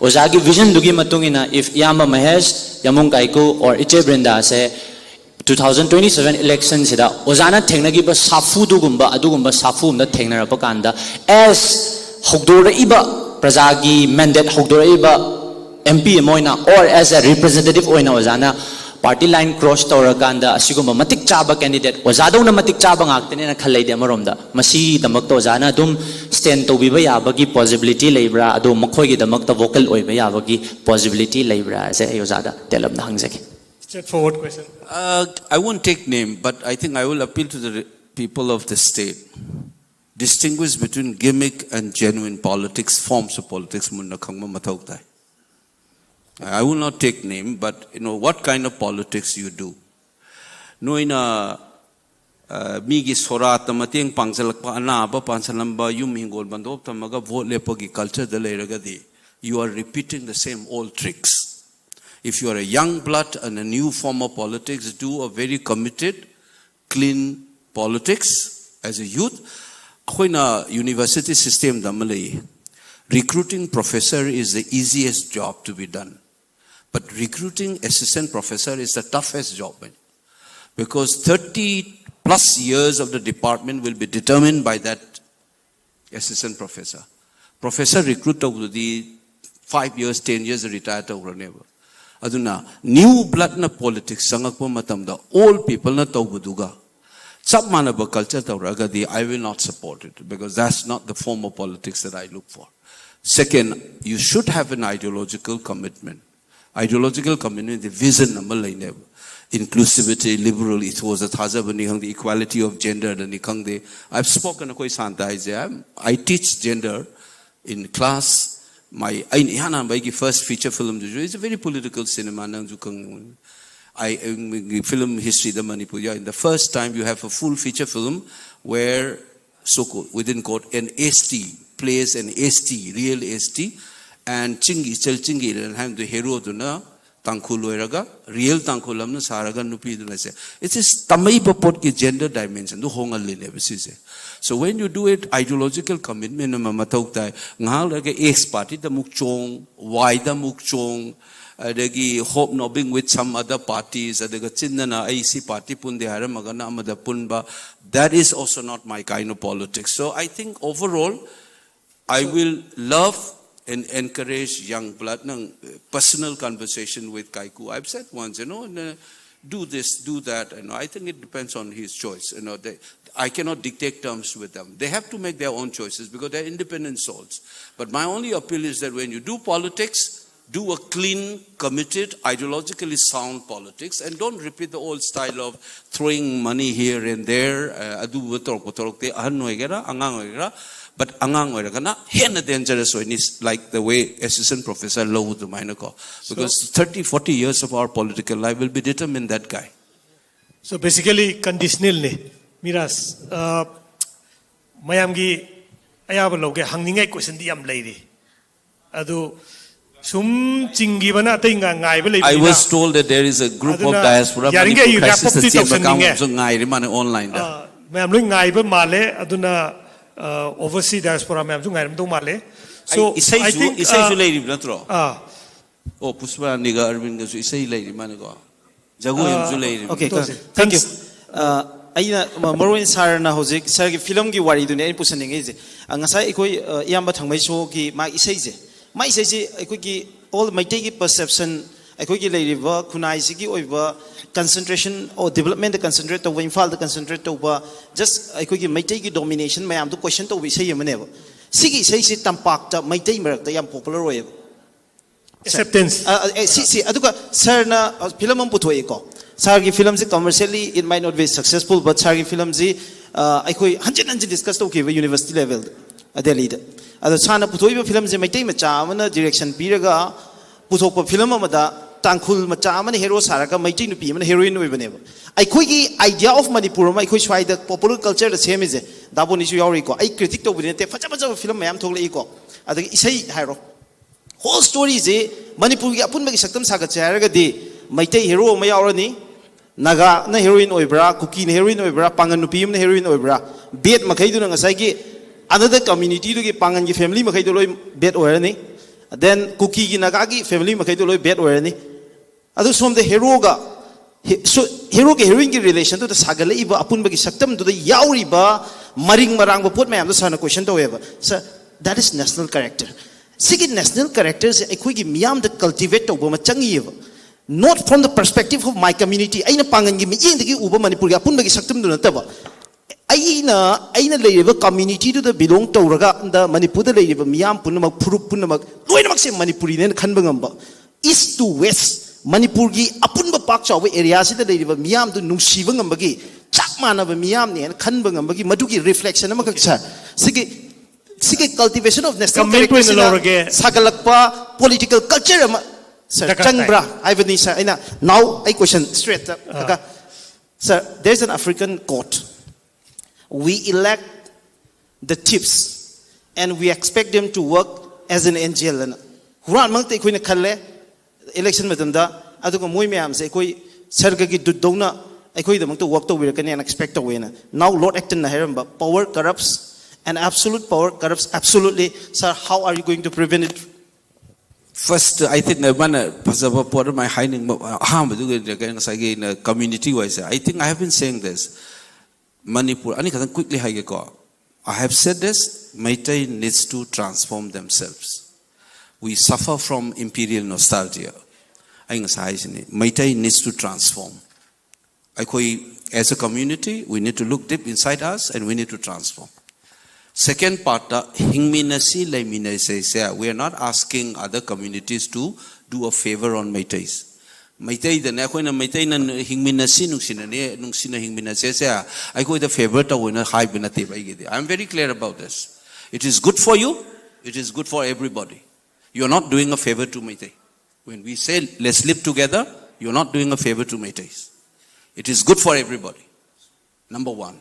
ꯑꯣꯖꯥꯒꯤ vision ꯗꯨꯒꯤ ꯃꯇꯨꯡ ꯏꯟꯅ, if ꯏꯌꯥꯝꯕ ꯃꯍꯦꯁ, ꯌꯥꯃꯨꯡ ꯀꯥꯏꯀꯨ or ꯏꯆꯦ ꯕ꯭ꯔꯤꯟꯗꯥꯁꯦ two thousand twenty seven election ꯁꯤꯗ ꯑꯣꯖꯥꯅ ꯊꯦꯡꯅꯈꯤꯕ ꯁꯥꯐꯨꯗꯨꯒꯨꯝꯕ, ꯑꯗꯨꯒꯨꯝꯕ ꯁꯥꯐꯨ ꯑꯃꯗ ꯊꯦꯡꯅꯔꯛꯄ ꯀꯥꯟꯗ, as ꯍꯧꯗꯣꯔꯛꯏꯕ ꯄ꯭ꯔꯖꯥꯒꯤ mandate ꯍꯧꯗꯣꯔꯛꯏꯕ M P ꯑꯃ ꯑꯣꯏꯅ, or as a representative ꯑꯣꯏꯅ ꯑꯣꯖꯥꯅ party line cross ꯇꯧꯔꯀꯥꯟꯗ ꯑꯁꯤꯒꯨꯝꯕ ꯃꯇꯤꯛ ꯆꯥꯕ candidate, ꯑꯣꯖꯥꯗꯧꯅ ꯃꯇꯤꯛ ꯆꯥꯕ ꯉꯥꯛꯇꯅꯦꯅ ꯈꯜꯂꯩꯗꯤ ꯑꯃꯔꯣꯝꯗ, ꯃꯁꯤꯒꯤꯗꯃꯛꯇ ꯑꯣꯖꯥꯅ ꯑꯗꯨꯝ stand ꯇꯧꯕꯤꯕ ꯌꯥꯕꯒꯤ possibility ꯂꯩꯕ꯭ꯔꯥ? ꯑꯗꯣ ꯃꯈꯣꯏꯒꯤꯗꯃꯛꯇ vocal ꯑꯣꯏꯕ ꯌꯥꯕꯒꯤ possibility ꯂꯩꯕ꯭ꯔꯥ ꯍꯥꯏꯁꯦ ꯑꯩ ꯑꯣꯖꯥꯗ ꯇꯦꯜꯂꯞꯅ ꯍꯪꯖꯒꯦ꯫ Straightforward question. Uh, I won't take name, but I think I will appeal to the re- people of the state. Distinguish between gimmick and genuine politics, forms of politics, ꯃꯨꯟꯅ ꯈꯪꯕ ꯃꯊꯧ ꯇꯥꯏ꯫ I will not take name, but you know what kind of politics you do. ꯅꯣꯏꯅ, uh, ꯃꯤꯒꯤ ꯁꯣꯔꯥꯠꯇ ꯃꯇꯦꯡ ꯄꯥꯡꯁꯤꯜꯂꯛꯄ, ꯑꯅꯥꯕ ꯄꯥꯟꯁꯤꯜꯂꯝꯕ, ꯌꯨꯝ ꯍꯤꯡꯒꯣꯜ ꯕꯟꯗꯣꯞ ꯊꯝꯃꯒ vote ꯂꯦꯞꯄꯒꯤ culture ꯗ ꯂꯩꯔꯒꯗꯤ, you are repeating the same old tricks. If you are a young blood and a new form of politics, do a very committed, clean politics as a youth. ꯑꯩꯈꯣꯏꯅ university system ꯗ ꯑꯃ ꯂꯩꯌꯦ. Recruiting professor is the easiest job to be done. But recruiting assistant professor is the toughest job. Because thirty plus years of the department will be determined by that assistant professor. Professor recruit ꯇꯧꯕꯗꯨꯗꯤ five years, ten years retire ꯇꯧꯈ꯭ꯔꯅꯦꯕ꯫ ꯑꯗꯨꯅ new blood ꯅ politics ꯆꯪꯉꯛꯄ ꯃꯇꯝꯗ old people ꯅ ꯇꯧꯕꯗꯨꯒ ꯆꯞ ꯃꯥꯟꯅꯕ culture ꯇꯧꯔꯛꯑꯒꯗꯤ, I will not support it, because that's not the form of politics that I look for. Second, you should have an ideological commitment. Ideological commitment, vision ꯑꯃ ꯂꯩꯅꯦꯕ꯫ Inclusivity, liberal ethos ꯗ ꯊꯥꯖꯕꯅꯤ ꯈꯪꯗꯦ, equality of gender ꯗꯅꯤ ꯈꯪꯗꯦ. I've spoken, ꯑꯩꯈꯣꯏ Santa ꯍꯥꯏꯁꯦ, I'm- I teach gender in class. My ꯑꯩꯅ ꯏꯍꯥꯟ ꯍꯥꯟꯕ ꯑꯩꯒꯤ first feature film ꯗꯨꯁꯨ, it's a very political cinema, ꯅꯪꯁꯨ ꯈꯪꯉꯝꯒꯅꯤ꯫ ꯑꯩ ꯐꯤꯂꯝ ꯍꯤꯁꯇ꯭ꯔꯤꯗ Manipur, in the first time you have a full feature film where, so called, within quote, an S T plays an S T, real S T, and ꯆꯤꯡꯒꯤ ꯏꯆꯜ, ꯆꯤꯡꯒꯤ ꯏꯔꯦꯜ ꯍꯥꯏꯕꯗꯨ ꯍꯦꯔꯣꯗꯨꯅ ꯇꯥꯡꯈꯨꯜ ꯑꯣꯏꯔꯒ, real ꯇꯥꯡꯈꯨꯜ ꯑꯃꯅ ꯁꯥꯔꯒ ꯅꯨꯄꯤꯗꯨꯅꯁꯦ, it is ꯇꯝꯃꯛꯏꯕ ꯄꯣꯠꯀꯤ gender dimensionꯗꯨ ꯍꯣꯡꯍꯜꯂꯤꯅꯦꯕ ꯁꯤꯁꯦ꯫ So when you do it, ideological commitment ꯑꯃ ꯃꯊꯧ ꯇꯥꯏ꯫ ꯉꯥꯏꯍꯥꯛ ꯂꯩꯔꯒ X partyꯗ ꯑꯃꯨꯛ ꯆꯣꯡ, Yꯗ ꯑꯃꯨꯛ ꯆꯣꯡ, ꯑꯗꯒꯤ hobnobbing with some other parties, ꯑꯗꯨꯒ ꯆꯤꯟꯗꯅ ꯑꯩ ꯁꯤ party ꯄꯨꯟꯗꯦ ꯍꯥꯏꯔꯝꯃꯒꯅ ꯑꯃꯗ ꯄꯨꯟꯕ, that is also not my kind of politics. So I think overall, I will love and encourage young blood, nang, uh, personal conversation with Kaiku. I've said once, you know, n- do this, do that. And I think it depends on his choice. You know, they, I cannot dictate terms with them. They have to make their own choices because they're independent souls. But my only appeal is that when you do politics, do a clean, committed, ideologically sound politics, and don't repeat the old style of throwing money here and there. Uh, ꯑꯗꯨꯕꯨ ꯇꯧꯔꯛꯄ ꯊꯣꯛꯂꯛꯇꯦ, ꯑꯍꯟ ꯑꯣꯏꯒꯦꯔꯥ ꯑꯉꯥꯡ ꯑꯣꯏꯒꯦꯔꯥ, but ꯑꯉꯥꯡ ꯑꯣꯏꯔꯒꯅ ꯍꯦꯟꯅ dangerous ꯑꯣꯏꯅꯤ, like the way assistant professor ꯂꯧꯕ ꯑꯗꯨꯃꯥꯏꯅꯀꯣ, because thirty forty years of our political life will be determined that guy. So basically conditionalꯅꯤ, Miraj. ꯑ, ꯃꯌꯥꯝꯒꯤ ꯑꯌꯥꯕ ꯂꯧꯒꯦ, ꯍꯪꯅꯤꯡꯉꯥꯏ questionꯗꯤ ꯌꯥꯝ ꯂꯩꯔꯤ꯫ ꯑꯗꯨ ꯁꯨꯝ ꯆꯤꯡꯈꯤꯕꯅ ꯑꯇꯩ ꯉꯥ- ꯉꯥꯏꯕ I ꯂꯩꯕꯅꯤꯅ was told that there is a group of ꯑꯗꯨꯅ diaspora ꯌꯥꯔꯤꯈꯩ Manipur wrap crisis upꯇꯤ ꯇ ꯆꯦꯟꯕ ꯀꯥꯡꯕꯨ ꯇꯧꯁꯟꯅꯤꯡꯉꯦ꯫ ꯑꯃꯁꯨ ꯉꯥꯏꯔꯤ ꯃꯥꯅꯦ online ꯗ꯫ ꯑ, ꯃꯌꯥꯝ ꯂꯣꯏ ꯉꯥꯏꯕ ꯃꯥꯜꯂꯦ꯫ ꯑꯗꯨꯅ, ꯑ, overseas diaspora ꯃꯌꯥꯝꯁꯨ ꯉꯥꯏꯔꯝꯗꯧ ꯃꯥꯜꯂꯦ꯫ So, ꯑꯩ ꯏꯁꯩꯁꯨ I think, ꯏꯁꯩꯁꯨ ꯑ, ꯂꯩꯔꯤꯕ ꯅꯠꯇ꯭ꯔꯣ? ꯑꯥ, ꯑꯣ, ꯄꯨꯁꯄꯔꯥꯅꯤꯒ ꯑꯔꯕꯤꯟꯒꯁꯨ ꯏꯁꯩ ꯂꯩꯔꯤ ꯃꯥꯅꯦꯀꯣ? ꯖꯒꯣꯏ ꯑꯃꯁꯨ ꯂꯩꯔꯤ꯫ Okay, ꯇꯧꯁꯦ꯫ thank Thank you. ꯑ, ꯑꯩꯅ ꯃ- ꯃꯔꯨ ꯑꯣꯏꯅ ꯁꯥꯔꯅ ꯍꯧꯖꯤꯛ ꯁꯥꯔꯒꯤ ꯐꯤꯂꯝꯒꯤ ꯋꯥꯔꯤꯗꯨꯅꯦ ꯑꯩꯅ ꯄꯨꯁꯟꯅꯤꯡꯉꯤꯁꯦ꯫ ꯑ, ꯉꯁꯥꯏ ꯑꯩꯈꯣꯏ, ꯑ, ꯏꯌꯥꯝꯕ ꯊꯥꯡꯃꯩꯁꯣꯒꯤ ꯃꯥꯒꯤ ꯏꯁꯩꯁꯦ, ꯃꯥꯒꯤ ꯏꯁꯩꯁꯦ ꯑꯩꯈꯣꯏꯒꯤ all ꯃꯩꯇꯩꯒꯤ perception, ꯑꯩꯈꯣꯏꯒꯤ ꯂꯩꯔꯤꯕ ꯈꯨꯟꯅꯥꯏꯁꯤꯒꯤ ꯑꯣꯏꯕ concentration or developmentꯇ concentrate ꯇꯧꯕ, ꯏꯝꯐꯥꯜꯗ concentrate ꯇꯧꯕ, just ꯑꯩꯈꯣꯏꯒꯤ ꯃꯩꯇꯩꯒꯤ domination ꯃꯌꯥꯝꯗꯣ question ꯇꯧꯕ ꯏꯁꯩ ꯑꯃꯅꯦꯕ꯫ ꯁꯤꯒꯤ ꯏꯁꯩꯁꯤ ꯇꯝꯄꯥꯛꯇ ꯃꯩꯇꯩ ꯃꯔꯛꯇ ꯌꯥꯝ popular ꯑꯣꯏꯌꯦꯕ꯫ acceptance꯫ ꯑ, ꯑ, ꯑꯦ, ꯁꯤ, ꯁꯤ, ꯑꯗꯨꯒ ꯁꯥꯔꯅ, ꯑ, ꯐꯤꯂꯝ ꯑꯃ ꯄꯨꯊꯣꯛꯏꯀꯣ꯫ ꯁꯥꯔꯒꯤ ꯐꯤꯂꯝꯁꯤ commercially it might not be successful, but ꯁꯥꯔꯒꯤ ꯐꯤꯂꯝꯁꯤ, ꯑ, ꯑꯩꯈꯣꯏ ꯍꯟꯖꯤꯟ ꯍꯟꯖꯤꯟ discuss ꯇꯧꯈꯤꯕ university levelꯗ, ꯑ, ꯗꯦꯜꯂꯤꯗ꯫ ꯑꯗꯣ ꯁꯥꯔꯅ ꯄꯨꯊꯣꯛꯏꯕ ꯐꯤꯂꯝꯁꯤ ꯃꯩꯇꯩ ꯃꯆꯥ ꯑꯃꯅ direction ꯄꯤꯔꯒ ꯄꯨꯊꯣꯛꯄ ꯐꯤꯂꯝ ꯑꯃꯗ ꯇꯥꯡꯈꯨꯜ ꯃꯆꯥ ꯑꯃꯅ ꯍꯦꯔꯣ ꯁꯥꯔꯒ ꯃꯩꯇꯩ ꯅꯨꯄꯤ ꯑꯃꯅ ꯍꯦꯔꯣꯏꯟ ꯑꯣꯏꯕꯅꯦꯕ꯫ ꯑꯩꯈꯣꯏꯒꯤ idea of ꯃꯅꯤꯄꯨꯔ ꯑꯃ ꯑꯩꯈꯣꯏ ꯁ꯭ꯋꯥꯏꯗ popular cultureꯗ ꯁꯦꯝꯃꯤꯁꯦ, ꯗꯥꯕꯣꯅꯤꯁꯨ ꯌꯥꯎꯔꯤꯀꯣ, ꯑꯩ critic ꯇꯧꯕꯗꯤ ꯅꯠꯇꯦ, ꯐꯖ ꯐꯖꯕ ꯐꯤꯂꯝ ꯃꯌꯥꯝ ꯊꯣꯛꯂꯛꯏꯀꯣ꯫ ꯑꯗꯒꯤ ꯏꯁꯩ ꯍꯥꯏꯔꯣ, whole storyꯁꯦ ꯃꯅꯤꯄꯨꯔꯒꯤ ꯑꯄꯨꯟꯕꯒꯤ ꯁꯛꯇꯝ ꯁꯥꯒꯠꯁꯦ ꯍꯥꯏꯔꯒꯗꯤ ꯃꯩꯇꯩ ꯍꯦꯔꯣ ꯑꯃ ꯌꯥꯎꯔꯅꯤ, ꯅꯥꯒꯥꯅ ꯍꯦꯔꯣꯏꯟ ꯑꯣꯏꯕ꯭ꯔꯥ, ꯀꯨꯀꯤꯅ ꯍꯦꯔꯣꯏꯟ ꯑꯣꯏꯕ꯭ꯔꯥ, ꯄꯥꯡꯒꯟ ꯅꯨꯄꯤ ꯑꯃꯅ ꯍꯦꯔꯣꯏꯟ ꯑꯣꯏꯕ꯭ꯔꯥ, bad ꯃꯈꯩꯗꯨꯅ ꯉꯁꯥꯏꯒꯤ another communityꯗꯨꯒꯤ ꯄꯥꯡꯒꯟꯒꯤ family ꯃꯈꯩꯗꯣ ꯂꯣꯏ bad ꯑꯣꯏꯔꯅꯤ, then ꯀꯨꯀꯤꯒꯤ ꯅꯥꯒꯥꯒꯤ family ꯃꯈꯩꯗꯣ ꯂꯣꯏ bad ꯑꯣꯏꯔꯅꯤ꯫ ꯑꯗꯨ ꯁꯣꯝꯗ ꯍꯦꯔꯣꯒ ꯍꯦ-, ꯁꯨ-, ꯍꯦꯔꯣꯒ ꯍꯦꯔꯣꯏꯟꯒꯤ relationꯗꯨꯗ ꯁꯥꯒꯠꯂꯛꯏꯕ ꯑꯄꯨꯟꯕꯒꯤ ꯁꯛꯇꯝꯗꯨꯗ ꯌꯥꯎꯔꯤꯕ ꯃꯔꯤꯡ ꯃꯔꯥꯡꯕ ꯄꯣꯠ ꯃꯌꯥꯝꯗꯣ ꯁꯥꯔꯅ question ꯇꯧꯋꯦꯕ꯫ Sir, that is national character. ꯁꯤꯒꯤ national characterꯁꯦ ꯑꯩꯈꯣꯏꯒꯤ ꯃꯤꯌꯥꯝꯗ cultivate ꯇꯧꯕ ꯑꯃ ꯆꯪꯉꯤꯑꯕ꯫ Not from the perspective of my community. ꯑꯩꯅ ꯄꯥꯡꯒꯟꯒꯤ ꯃꯤꯠꯌꯦꯡꯗꯒꯤ ꯎꯕ ꯃꯅꯤꯄꯨꯔꯒꯤ ꯑꯄꯨꯟꯕꯒꯤ ꯁꯛꯇꯝꯗꯨ ꯅꯠꯇꯕ, ꯑꯩꯅ, ꯑꯩꯅ ꯂꯩꯔꯤꯕ communityꯗꯨꯗ belong ꯇꯧꯔꯒ ꯃꯅꯤꯄꯨꯔꯗ ꯂꯩꯔꯤꯕ ꯃꯤꯌꯥꯝ ꯄꯨꯝꯅꯃꯛ, ꯐꯨꯔꯨꯞ ꯄꯨꯝꯅꯃꯛ, ꯂꯣꯏꯅꯃꯛꯁꯦ ꯃꯅꯤꯄꯨꯔꯤꯅꯦꯅ ꯈꯟꯕ ꯉꯝꯕ, east to west, ꯃꯅꯤꯄꯨꯔꯒꯤ ꯑꯄꯨꯟꯕ ꯄꯥꯛ ꯆꯥꯎꯕ areaꯁꯤꯗ ꯂꯩꯔꯤꯕ ꯃꯤꯌꯥꯝꯗꯨ ꯅꯨꯡꯁꯤꯕ ꯉꯝꯕꯒꯤ, ꯆꯞ ꯃꯥꯟꯅꯕ ꯃꯤꯌꯥꯝꯅꯦꯅ ꯈꯟꯕ ꯉꯝꯕꯒꯤ ꯃꯗꯨꯒꯤ reflection ꯑꯃꯈꯛ, sir, ꯁꯤꯒꯤ, ꯁꯤꯒꯤ cultivation of national comment ꯑꯣꯏꯅ characterꯁꯤꯅ ꯂꯧꯔꯒꯦ꯫ ꯁꯥꯒꯠꯂꯛꯄ political culture ꯑꯃ, sir, ꯗꯔꯀꯥꯔ ꯇꯥꯏ꯫ ꯆꯪꯕ꯭ꯔꯥ ꯍꯥꯏꯕꯅꯤ, sir꯫ ꯑꯩꯅ now ꯑꯩ question straight up, ah. Sir, there is an African quote: "We elect the thieves and we expect them to work as an angel" ꯑꯅ꯫ ꯍꯨꯔꯥꯟꯃꯛꯇ ꯑꯩꯈꯣꯏꯅ ꯈꯜꯂꯦ election ꯃꯇꯝꯗ, ꯑꯗꯨꯒ ꯃꯣꯏ ꯃꯌꯥꯝꯁꯦ ꯑꯩꯈꯣꯏ ꯁꯔꯒꯒꯤ ꯗꯨꯠꯗꯧꯅ ꯑꯩꯈꯣꯏꯒꯤꯗꯃꯛꯇ work ꯇꯧꯕꯤꯔꯛꯀꯅꯤ ꯍꯥꯏꯅ expect ꯇꯧꯋꯦꯅ꯫ Now Lord Actonꯅ ꯍꯥꯏꯔꯝꯕ, "Power corrupts and absolute power corrupts absolutely." Sir, how are you going to prevent it? First, I think ꯃꯥꯅ ꯐꯖꯕ ꯄꯣꯠ ꯑꯃ ꯍꯥꯏꯅꯤꯡꯕ ꯑꯍꯥꯟꯕꯗꯨꯒ ꯉꯁꯥꯏꯒꯤ ꯑꯩꯅ community wise, I think I have been saying this. Manipur, ꯑꯅꯤꯈꯛꯇꯪ quickly ꯍꯥꯏꯒꯦꯀꯣ꯫ I have said this, Meitei needs to transform themselves. We suffer from imperial nostalgia. ꯑꯩ ꯉꯁꯥꯏ ꯍꯥꯏꯁꯤꯅꯤ, Meitei needs to transform. ꯑꯩꯈꯣꯏ, as a community, we need to look deep inside us and we need to transform. Second part, ꯍꯤꯡꯃꯤꯟꯅꯁꯤ ꯂꯩꯃꯤꯟꯅꯁꯦꯁꯦ, we are not asking other communities to do a favor on Meiteis. ꯃꯩꯇꯩꯗꯅꯦ ꯑꯩꯈꯣꯏꯅ ꯃꯩꯇꯩꯅ ꯍꯤꯡꯃꯤꯟꯅꯁꯤ, ꯅꯨꯡꯁꯤꯅꯅꯤ, ꯅꯨꯡꯁꯤꯅ ꯍꯤꯡꯃꯤꯟꯅꯁꯦꯁꯦ ꯑꯩꯈꯣꯏꯗ favor ꯇꯧꯋꯦꯅ ꯍꯥꯏꯕ ꯅꯠꯇꯦꯕ ꯑꯩꯒꯤꯗꯤ꯫ I am very clear about this. It is good for you, it is good for everybody. You are not doing a favor to Meitei. When we say, "Let's live together," you're not doing a favor to Meiteis. It is good for everybody. Number one.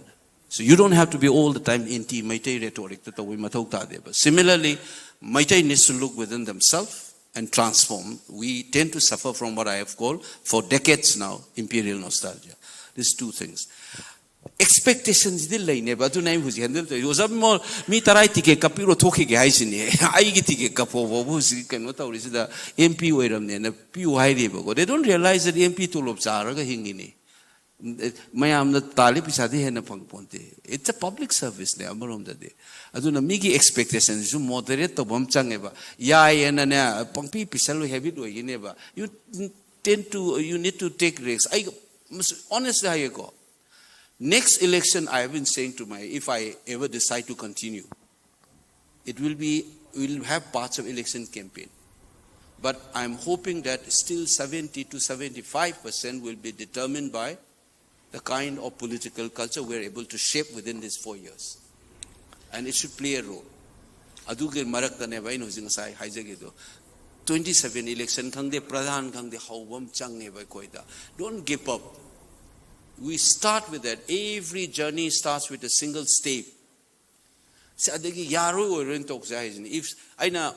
So you don't have to be all the time anti-Meitei rhetoric ꯇ ꯇꯧꯕꯩ ꯃꯊꯧ ꯇꯥꯗꯦꯕ. Similarly, Meitei needs to look within themselves and transform. We tend to suffer from what I have called for decades now imperial nostalgia. These two things. Expectations ꯗꯤ ꯂꯩꯅꯦꯕ, ꯑꯗꯨꯅ ꯑꯩ ꯍꯧꯖꯤꯛ handle ꯇꯧꯔꯤ꯫ ꯑꯣꯖꯥ ꯕꯤꯃꯣꯜ, ꯃꯤ ꯇꯔꯥ ꯇꯤꯀꯦꯠ ꯀꯛꯄꯤꯔꯣ ꯊꯣꯛꯈꯤꯒꯦ ꯍꯥꯏꯁꯤꯅꯦ꯫ ꯑꯩꯒꯤ ꯇꯤꯀꯦꯠ ꯀꯛꯄ ꯐꯥꯎꯕ ꯍꯧꯖꯤꯛ ꯀꯩꯅꯣ ꯇꯧꯔꯤꯁꯤꯗ, MP ꯑꯣꯏꯔꯝꯅꯦꯅ ꯄꯤꯌꯨ ꯍꯥꯏꯔꯤꯕꯀꯣ꯫ They don't realize that MP ꯇꯣꯂꯣꯞ ꯆꯥꯔꯒ ꯍꯤꯡꯉꯤꯅꯤ꯫ ꯃꯌꯥꯝꯅ ꯇꯥꯜꯂꯤ ꯄꯩꯁꯥꯗꯤ ꯍꯦꯟꯅ ꯐꯪ ꯄꯣꯟꯇꯦ꯫ It's a public service ꯅꯦ ꯑꯃꯔꯣꯝꯗꯗꯤ꯫ ꯑꯗꯨꯅ ꯃꯤꯒꯤ expectation ꯁꯨ moderate ꯇꯧꯕ ꯑꯃ ꯆꯪꯉꯦꯕ꯫ ꯌꯥꯏꯌꯦꯅꯅꯦ ꯄꯪꯄꯤ ꯄꯤꯁꯜꯂꯨ habit ꯑꯣꯏꯒꯤꯅꯦꯕ꯫ You tend to, you need to take risk. ꯑꯩ honestly ꯍꯥꯏꯒꯦꯀꯣ, next election, I have been saying to my, if I ever decide to continue, it will be, we'll have parts of election campaign. But I'm hoping that still seventy to seventy-five percent will be determined by the kind of political culture we're able to shape within these four years. And it should play a role. ꯑꯗꯨꯒꯤ ꯃꯔꯛꯇꯅꯦꯕ ꯑꯩꯅ ꯍꯧꯖꯤꯛ ꯉꯁꯥꯏ ꯍꯥꯏꯖꯒꯦꯗꯣ, twenty seven election ꯈꯪꯗꯦ, ꯄ꯭ꯔꯙꯥꯟ ꯈꯪꯗꯦ, ꯍꯧꯕ ꯑꯃ ꯆꯪꯉꯦꯕ ꯑꯩꯈꯣꯏꯗ꯫ Don't give up. We start with that. Every journey starts with a single step. ꯁꯤ ꯑꯗꯒꯤ ꯌꯥꯔꯣꯏ ꯑꯣꯏꯔꯣꯏꯅ ꯇꯧꯁꯦ ꯍꯥꯏꯁꯤꯅꯤ꯫ If ꯑꯩꯅ,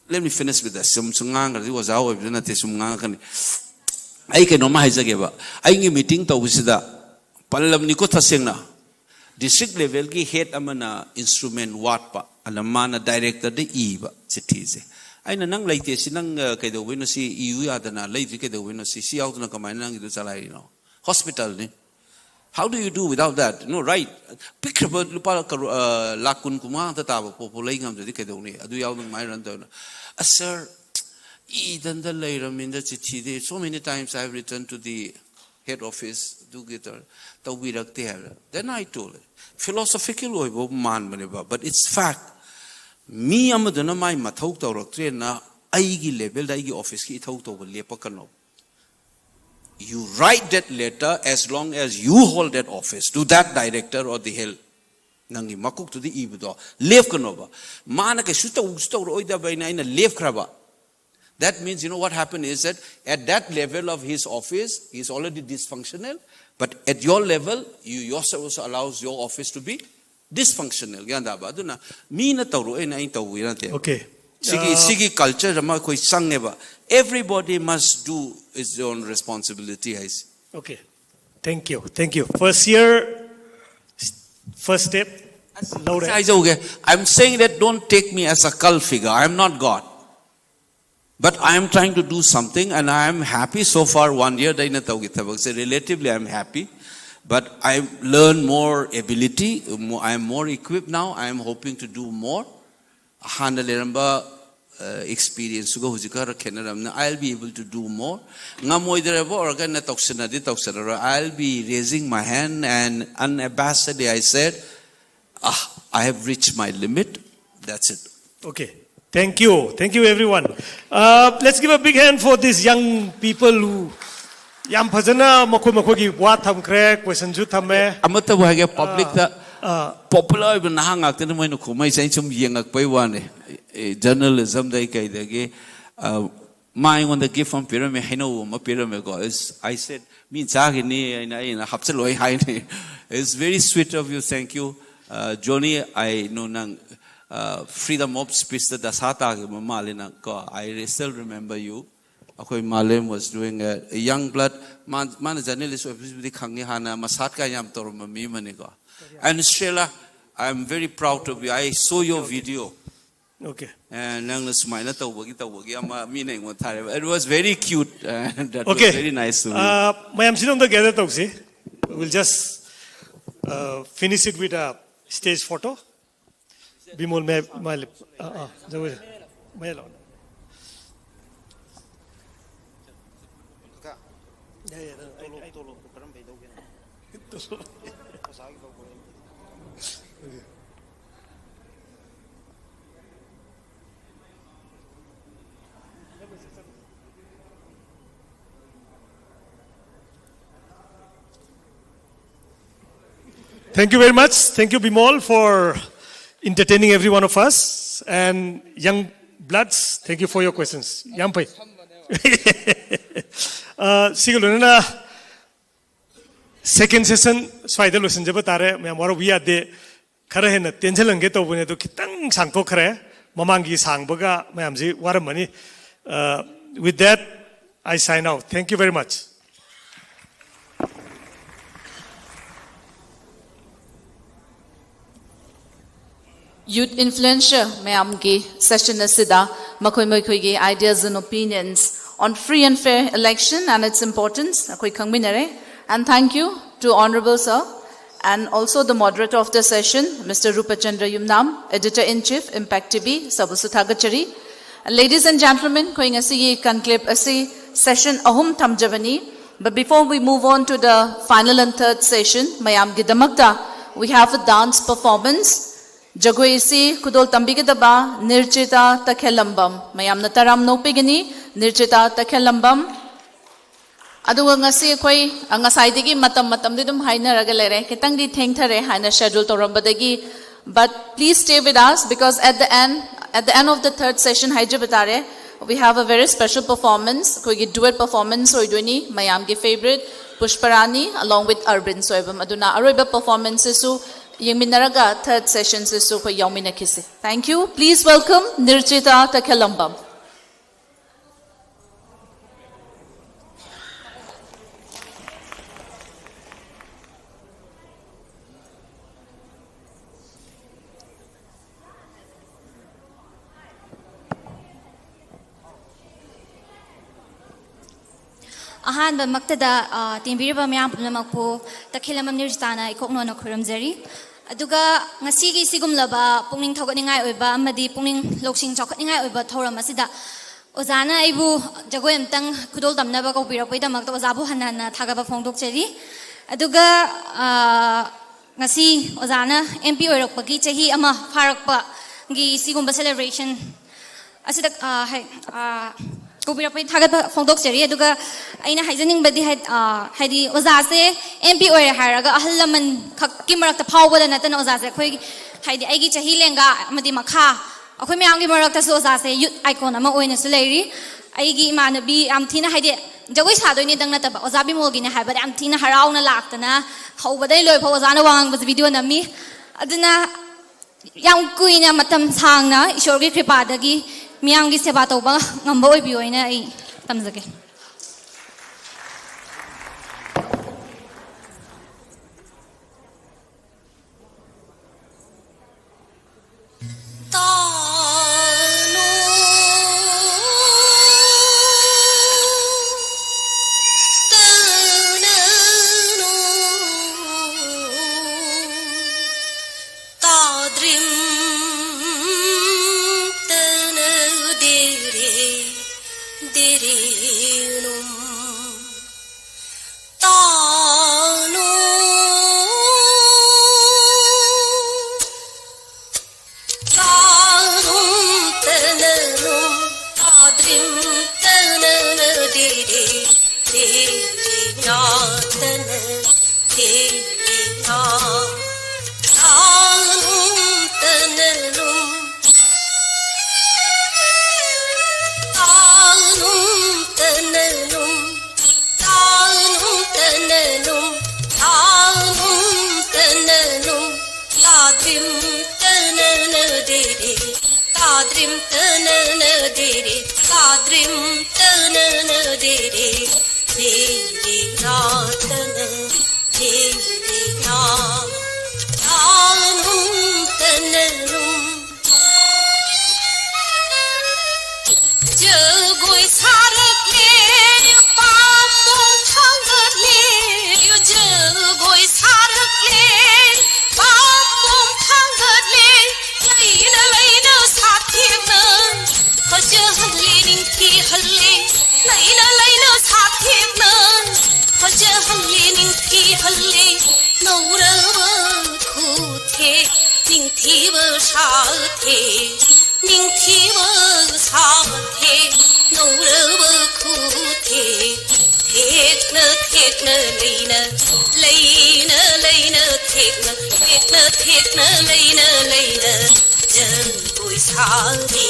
let me finish with this. ꯁꯨꯝ, ꯁꯨꯝ ꯉꯥꯡꯈ꯭ꯔꯗꯤ ꯑꯣꯖꯥ ꯑꯣꯏꯕꯁꯨ ꯅꯠꯇꯦ, ꯁꯨꯝ ꯉꯥꯡꯉꯛꯀꯅꯤ꯫ ꯑꯩ ꯀꯩꯅꯣꯝꯃ ꯍꯥꯏꯖꯒꯦꯕ꯫ ꯑꯩꯒꯤ meeting ꯇꯧꯕꯁꯤꯗ ꯄꯜꯂꯝꯅꯤꯀꯣ ꯇꯁꯦꯡꯅ, district level ꯒꯤ head ꯑꯃꯅ instrument ꯋꯥꯠꯄ ꯑꯅ ꯃꯥꯅ director ꯗ ꯏꯕ ꯆꯤꯊꯤꯁꯦ꯫ ꯑꯩꯅ, "ꯅꯪ ꯂꯩꯇꯦ ꯁꯤ, ꯅꯪ, ꯑ, ꯀꯩꯗꯧꯕꯩꯅꯣ ꯁꯤ ꯏꯌꯨ ꯌꯥꯗꯅ ꯂꯩꯗ꯭ꯔꯤ ꯀꯩꯗꯧꯕꯩꯅꯣ ꯁꯤ? ꯁꯤ ꯌꯥꯎꯗꯅ ꯀꯃꯥꯏꯅ ꯅꯪꯒꯤꯗꯣ ꯆꯂꯥꯏꯔꯤꯅꯣ?" Hospital ꯅꯤ꯫ How do you do without that? No, right? ꯄꯤꯛꯈ꯭ꯔꯕ ꯂꯨꯄꯥ ꯀꯔꯣ-, ꯑ, ꯂꯥꯈ ꯀꯨꯟ ꯀꯨꯟꯃꯉꯥ ꯈꯛꯇ ꯇꯥꯕ ꯄꯣꯠꯄꯨ ꯂꯩ ꯉꯝꯗ꯭ꯔꯗꯤ ꯀꯩꯗꯧꯅꯤ? ꯑꯗꯨ ꯌꯥꯎꯗꯅ ꯀꯃꯥꯏꯅ run ꯇꯧꯅꯣ? ꯑ, sir, ꯏꯗꯟꯗ ꯂꯩꯔꯝꯃꯤꯅ ꯆꯤꯊꯤꯗꯤ, so many times I have written to the head office, ꯑꯗꯨꯒꯤ ꯇꯧꯔ-, ꯇꯧꯕꯤꯔꯛꯇꯦ ꯍꯥꯏꯕ꯫ Then I told it. Philosophical ꯑꯣꯏꯕ ꯃꯥꯟꯕꯅꯦꯕ, but it's fact. ꯃꯤ ꯑꯃꯗꯨꯅ ꯃꯥꯏ ꯃꯊꯧ ꯇꯧꯔꯛꯇ꯭ꯔꯦꯅ ꯑꯩꯒꯤ level ꯗ ꯑꯩꯒꯤ office ꯀꯤ ꯏꯊꯧ ꯇꯧꯕ ꯂꯦꯞꯄꯛꯀꯅꯣ꯫ You write that letter as long as you hold that office to that director or the head. ꯅꯪꯒꯤ ꯃꯀꯣꯛꯇꯨꯗ ꯏꯕꯗꯣ ꯂꯦꯞꯀꯅꯣꯕ꯫ ꯃꯥꯅ ꯀꯩꯁꯨ ꯇꯧꯁꯨ ꯇꯧꯔꯛꯑꯣꯏꯗꯕ ꯑꯩꯅ, ꯑꯩꯅ ꯂꯦꯞꯈ꯭ꯔꯕ꯫ That means, you know, what happened is that at that level of his office, he's already dysfunctional. But at your level, you yourself also allows your office to be dysfunctional. ꯒ꯭ꯌꯥꯟ ꯇꯥꯕ? ꯑꯗꯨꯅ ꯃꯤꯅ ꯇꯧꯔꯛꯑꯣꯏꯅ ꯑꯩꯅ ꯇꯧꯕꯤ ꯅꯠꯇꯦ꯫ Okay. ꯁꯤꯒꯤ Uh, ꯁꯤꯒꯤ culture ꯑꯃ ꯑꯩꯈꯣꯏ ꯆꯪꯉꯦꯕ꯫ Everybody must do his own responsibility ꯍꯥꯏꯁꯦ꯫ Okay. Thank you. Thank you. First year, first step. ꯂꯧꯔꯦ꯫ ꯍꯥꯏꯖꯧꯒꯦ, I'm saying that don't take me as a cult figure. I'm not God. But I am trying to do something and I am happy so far. One year ꯑꯩꯅ ꯇꯧꯒꯤ ꯊꯕꯛꯁꯦ, relatively I am happy. But I learn more ability. I am more equipped now. I am hoping to do more. ꯍꯥꯟꯅ ꯂꯩꯔꯝꯕ experienceꯒ ꯍꯧꯖꯤꯛ ꯈꯔ ꯈꯦꯠꯅꯔꯝꯅ, I'll be able to do more. ꯉꯝꯃꯣꯏꯗ꯭ꯔꯕ ꯑꯣꯏꯔꯒꯅ ꯇꯧꯁꯤꯟꯅꯗꯤ ꯇꯧꯁꯤꯟꯅꯔꯣꯏ. I'll be raising my hand and unabashedly I said, ah, I have reached my limit. That's it. Okay. Thank you. Thank you, everyone. Uh, let's give a big hand for these young people who ꯌꯥꯝ ꯐꯖꯅ ꯃꯈꯣꯏ ꯃꯈꯣꯏꯒꯤ ꯋꯥ ꯊꯝꯈ꯭ꯔꯦ, questionꯁꯨ ꯊꯝꯃꯦ꯫ ꯑꯃꯠꯇꯕꯨ ꯍꯥꯏꯒꯦ, publicꯇ ꯑꯥ꯫ Popular ꯑꯣꯏꯕ ꯅꯍꯥ ꯉꯥꯛꯇꯅꯤ ꯃꯣꯏꯅ ꯈꯨꯝꯃꯩꯁꯦ꯫ ꯑꯩꯅ ꯁꯨꯝ ꯌꯦꯡꯉꯛꯄꯩ ꯋꯥꯅꯤ꯫ Journalismꯗꯩ ꯀꯩꯗꯒꯤ, ꯑ, ꯃꯥ ꯑꯩꯉꯣꯟꯗ gift ꯑꯃ ꯄꯤꯔꯝꯃꯦ, ꯍꯩꯅꯧ ꯑꯃ ꯄꯤꯔꯝꯃꯦꯀꯣ꯫ It's, I said, "ꯃꯤ ꯆꯥꯈꯤꯅꯤ" ꯍꯥꯏꯅ ꯑꯩꯅ ꯍꯥꯞꯆꯤꯜꯂꯣꯏ ꯍꯥꯏꯅꯤ꯫ It's very sweet of you, thank you. Uh, Johnny, I know ꯅꯪ, uh, freedom of speechꯇ ꯗꯁꯥ ꯇꯥꯈꯤꯕ ꯃꯥꯜꯂꯤ ꯅꯪ ꯀꯣ꯫ I still remember you. ꯑꯩꯈꯣꯏ ꯃꯥꯂꯦꯝ was doing a, a young blood. ꯃꯥ, ꯃꯥꯅ journalist ꯑꯣꯏꯕꯁꯤꯕꯨꯗꯤ ꯈꯪꯉꯤ, ꯍꯥꯟꯅ ꯃꯁꯥꯠꯀ ꯌꯥꯝ ꯇꯧꯔꯝꯕ ꯃꯤ ꯑꯃꯅꯤꯀꯣ꯫ And Sheila, I am very proud of you. I saw your video. Okay. And ꯅꯪꯅ ꯁꯨꯃꯥꯏꯅ ꯇꯧꯕꯒꯤ ꯇꯧꯕꯒꯤ ꯑꯃ ꯃꯤꯅ ꯑꯩꯉꯣꯟꯗ ꯊꯥꯔꯦꯕ꯫ It was very cute. Uh, that Okay. was very nice to me. Uh, ꯃꯌꯥꯝꯁꯤꯗ ꯑꯝꯇ gather ꯇꯧꯁꯤ꯫ We'll just uh, finish it with a stage photo. Bimol ꯃꯌꯥꯏ ꯃꯌꯥꯏ ꯂꯦꯞ-, ꯑꯥ, ꯑꯥ, ꯖꯒꯣꯏ꯫ ꯃꯌꯥꯏ ꯂꯥꯛꯑꯣ꯫ ꯌꯥꯏ, ꯌꯥꯏ, ꯅꯪ ꯑꯩ, ꯑꯩ ꯇꯣꯂꯣꯞꯇꯣ ꯀꯔꯝꯕꯩ ꯂꯧꯒꯦ ꯅꯪ? ꯑꯣꯖꯥꯒꯤ ꯂꯧꯕ꯭ꯔꯣ? Thank you very much. Thank you, Bimol, for entertaining every one of us. And young Bloods, thank you for your questions. ꯌꯥꯝ ꯐꯩ. ꯑ, ꯁꯤꯒ ꯂꯣꯏꯅꯅ second session ꯁ꯭ꯋꯥꯏꯗ ꯂꯣꯏꯁꯤꯟꯖꯕ ꯇꯥꯔꯦ꯫ ꯃꯌꯥꯝ ꯋꯥꯔꯧꯕ ꯌꯥꯗꯦ꯫ ꯈꯔ ꯍꯦꯟꯅ ꯇꯦꯟꯁꯤꯜꯍꯟꯒꯦ ꯇꯧꯕꯅꯦ, ꯑꯗꯣ ꯈꯤꯇꯪ ꯁꯥꯡꯊꯣꯛꯈ꯭ꯔꯦ꯫ ꯃꯃꯥꯡꯒꯤ ꯁꯥꯡꯕꯒ ꯃꯌꯥꯝꯁꯤ ꯋꯥꯔꯝꯃꯅꯤ꯫ Uh, with that, I sign out. Thank you very much. Youth Influencer ꯃꯌꯥꯝꯒꯤ session ꯑꯁꯤꯗ ꯃꯈꯣꯏ ꯃꯈꯣꯏꯒꯤ ideas and opinions on free and fair election and its importance ꯑꯩꯈꯣꯏ ꯈꯪꯃꯤꯟꯅꯔꯦ꯫ And thank you to Honorable Sir and also the moderator of the session, Mister Rupachandra Yumnam, Editor-in-Chief, Impact T V, ꯁꯕꯨꯁꯨ ꯊꯥꯒꯠꯆꯔꯤ꯫ Ladies and gentlemen, ꯑꯩꯈꯣꯏ ꯉꯁꯤꯒꯤ conclave ꯑꯁꯤ session ꯑꯍꯨꯝ ꯊꯝꯖꯕꯅꯤ꯫ But before we move on to the final and third session, ꯃꯌꯥꯝꯒꯤꯗꯃꯛꯇ we have a dance performance. ꯖꯒꯣꯏ ꯑꯁꯤ ꯈꯨꯗꯣꯜ ꯇꯝꯕꯤꯒꯗꯕ ꯅꯤꯔꯆꯤꯇꯥ ꯇꯈꯦꯜꯂꯝꯕꯝ꯫ ꯃꯌꯥꯝꯅ ꯇꯔꯥꯝꯅ ꯑꯣꯛꯄꯤꯒꯅꯤ, ꯅꯤꯔꯆꯤꯇꯥ ꯇꯈꯦꯜꯂꯝꯕꯝ꯫ ꯑꯗꯨꯒ ꯉꯁꯤ ꯑꯩꯈꯣꯏ, ꯑ, ꯉꯁꯥꯏꯗꯒꯤ ꯃꯇꯝ ꯃꯇꯝꯗꯤ ꯑꯗꯨꯝ ꯍꯥꯏꯅꯔꯒ ꯂꯩꯔꯦ, ꯈꯤꯇꯪꯗꯤ ꯊꯦꯡꯊꯔꯦ ꯍꯥꯏꯅ schedule ꯇꯧꯔꯝꯕꯗꯒꯤ꯫ But please stay with us because at the end, at the end of the third session ꯍꯥꯏꯖꯕ ꯇꯥꯔꯦ, we have a very special performance. ꯑꯩꯈꯣꯏꯒꯤ duet performance ꯑꯣꯏꯗꯣꯏꯅꯤ, ꯃꯌꯥꯝꯒꯤ favourite Pushparani along with Arvind Soibam. ꯑꯗꯨꯅ ꯑꯔꯣꯏꯕ performance ꯁꯤꯁꯨ ꯌꯦꯡꯃꯤꯟꯅꯔꯒ third session ꯁꯤꯁꯨ ꯑꯩꯈꯣꯏ ꯌꯥꯎꯃꯤꯟꯅꯈꯤꯁꯤ꯫ Thank you. Please welcome Nirchita Takhelambam. ꯑꯍꯥꯟꯕꯃꯛꯇꯗ, ꯑ, ꯇꯦꯟꯕꯤꯔꯤꯕ ꯃꯤꯌꯥꯝ ꯄꯨꯝꯅꯃꯛꯄꯨ ꯇꯈꯦꯜꯂꯝꯕꯝ ꯅꯤꯔꯖꯤꯇꯥꯅ ꯏꯀꯣꯛ ꯅꯣꯟꯅ ꯈꯨꯔꯨꯝꯖꯔꯤ꯫ ꯑꯗꯨꯒ ꯉꯁꯤꯒꯤ ꯁꯤꯒꯨꯝꯂꯕ ꯄꯨꯛꯅꯤꯡ ꯊꯧꯒꯠꯅꯤꯡꯉꯥꯏ ꯑꯣꯏꯕ ꯑꯃꯗꯤ ꯄꯨꯛꯅꯤꯡ ꯂꯧꯁꯤꯡ ꯆꯥꯎꯈꯠꯅꯤꯡꯉꯥꯏ ꯑꯣꯏꯕ ꯊꯧꯔꯝ ꯑꯁꯤꯗ ꯑꯣꯖꯥꯅ ꯑꯩꯕꯨ ꯖꯒꯣꯏ ꯑꯃꯇꯪ ꯈꯨꯗꯣꯜ ꯇꯝꯅꯕ ꯀꯧꯕꯤꯔꯛꯄꯒꯤꯗꯃꯛꯇ ꯑꯣꯖꯥꯕꯨ ꯍꯟꯅ ꯍꯟꯅ ꯊꯥꯒꯠꯄ ꯐꯣꯡꯗꯣꯛꯆꯔꯤ꯫ ꯑꯗꯨꯒ, ꯑ, ꯉꯁꯤ ꯑꯣꯖꯥꯅ M P ꯑꯣꯏꯔꯛꯄꯒꯤ ꯆꯍꯤ ꯑꯃ ꯐꯥꯔꯛꯄꯒꯤ ꯁꯤꯒꯨꯝꯕ celebration ꯑꯁꯤꯗ, ꯑ, ꯍꯥꯏ-, ꯑ, ꯀꯧꯕꯤꯔꯛꯄꯒꯤ ꯊꯥꯒꯠꯄ ꯐꯣꯡꯗꯣꯛꯆꯔꯤ꯫ ꯑꯗꯨꯒ ꯑꯩꯅ ꯍꯥꯏꯖꯅꯤꯡꯕꯗꯤ ꯍꯥꯏ-, ꯑ, ꯍꯥꯏꯗꯤ ꯑꯣꯖꯥꯁꯦ M P ꯑꯣꯏꯔꯦ ꯍꯥꯏꯔꯒ ꯑꯍꯜ ꯂꯃꯟ ꯈꯛꯀꯤ ꯃꯔꯛꯇ ꯐꯥꯎꯕꯗ ꯅꯠꯇꯅ ꯑꯣꯖꯥꯁꯦ ꯑꯩꯈꯣꯏꯒꯤ, ꯍꯥꯏꯗꯤ ꯑꯩꯒꯤ ꯆꯍꯤ ꯂꯦꯡꯒꯥ ꯑꯃꯗꯤ ꯃꯈꯥ, ꯑꯩꯈꯣꯏ ꯃꯌꯥꯝꯒꯤ ꯃꯔꯛꯇꯁꯨ ꯑꯣꯖꯥꯁꯦ youth icon ꯑꯃ ꯑꯣꯏꯅꯁꯨ ꯂꯩꯔꯤ꯫ ꯑꯩꯒꯤ ꯏꯃꯥꯟꯅꯕꯤ ꯌꯥꯝ ꯊꯤꯅ, ꯍꯥꯏꯗꯤ, ꯖꯒꯣꯏ ꯁꯥꯗꯣꯏꯅꯦꯗꯪ ꯅꯠꯇꯕ, ꯑꯣꯖꯥ ꯕꯤꯃꯣꯜꯒꯤꯅꯦ ꯍꯥꯏꯕꯗ ꯌꯥꯝ ꯊꯤꯅ ꯍꯔꯥꯎꯅ ꯂꯥꯛꯇꯅ, ꯍꯧꯕꯗꯩ ꯂꯣꯏꯐꯥꯎ ꯑꯣꯖꯥꯅ ꯋꯥ ꯉꯥꯡꯕꯁꯦ video ꯅꯝꯃꯤ꯫ ꯑꯗꯨꯅ ꯌꯥꯝ ꯀꯨꯏꯅ, ꯃꯇꯝ ꯁꯥꯡꯅ ꯏꯁꯣꯔꯒꯤ ꯀ꯭ꯔꯤꯄꯥꯗꯒꯤ ꯃꯤꯌꯥꯝꯒꯤ ꯁꯦꯕꯥ ꯇꯧꯕ ꯉꯝꯕ ꯑꯣꯏꯕꯤꯌꯣ ꯍꯥꯏꯅ ꯑꯩ ꯇꯝꯖꯒꯦ꯫ ꯖꯒꯣꯏ ꯁꯥꯔꯛꯂꯦ, ꯄꯥꯝꯕꯣꯝ ꯊꯥꯡꯒꯠꯂꯦ, ꯖꯒꯣꯏ ꯁꯥꯔꯛꯂꯦ, ꯄꯥꯝꯕꯣꯝ ꯊꯥꯡꯒꯠꯂꯦ, ꯂꯩꯅ ꯂꯩꯅ ꯁꯥꯊꯦꯛꯅ ꯐꯖꯍꯜꯂꯦ, ꯅꯤꯡꯊꯤꯍꯜꯂꯦ, ꯂꯩꯅ ꯂꯩꯅ ꯁꯥꯊꯦꯛꯅ ꯐꯖꯍꯜꯂꯦ, ꯅꯤꯡꯊꯤꯍꯜꯂꯦ, ꯅꯧꯔꯕ ꯈꯨꯊꯦꯛ, ꯅꯤꯡꯊꯤꯕ ꯁꯥꯊꯦꯛ, ꯅꯤꯡꯊꯤꯕ ꯁꯥꯊꯦꯛ, ꯅꯧꯔꯕ ꯈꯨꯊꯦꯛ꯫ ꯊꯦꯛꯅ ꯊꯦꯛꯅ ꯂꯩꯅ, ꯂꯩꯅ ꯂꯩꯅ ꯊꯦꯛꯅ, ꯊꯦꯛꯅ ꯊꯦꯛꯅ ꯂꯩꯅ ꯂꯩꯅ ꯖꯒꯣꯏ ꯁꯥꯔꯤ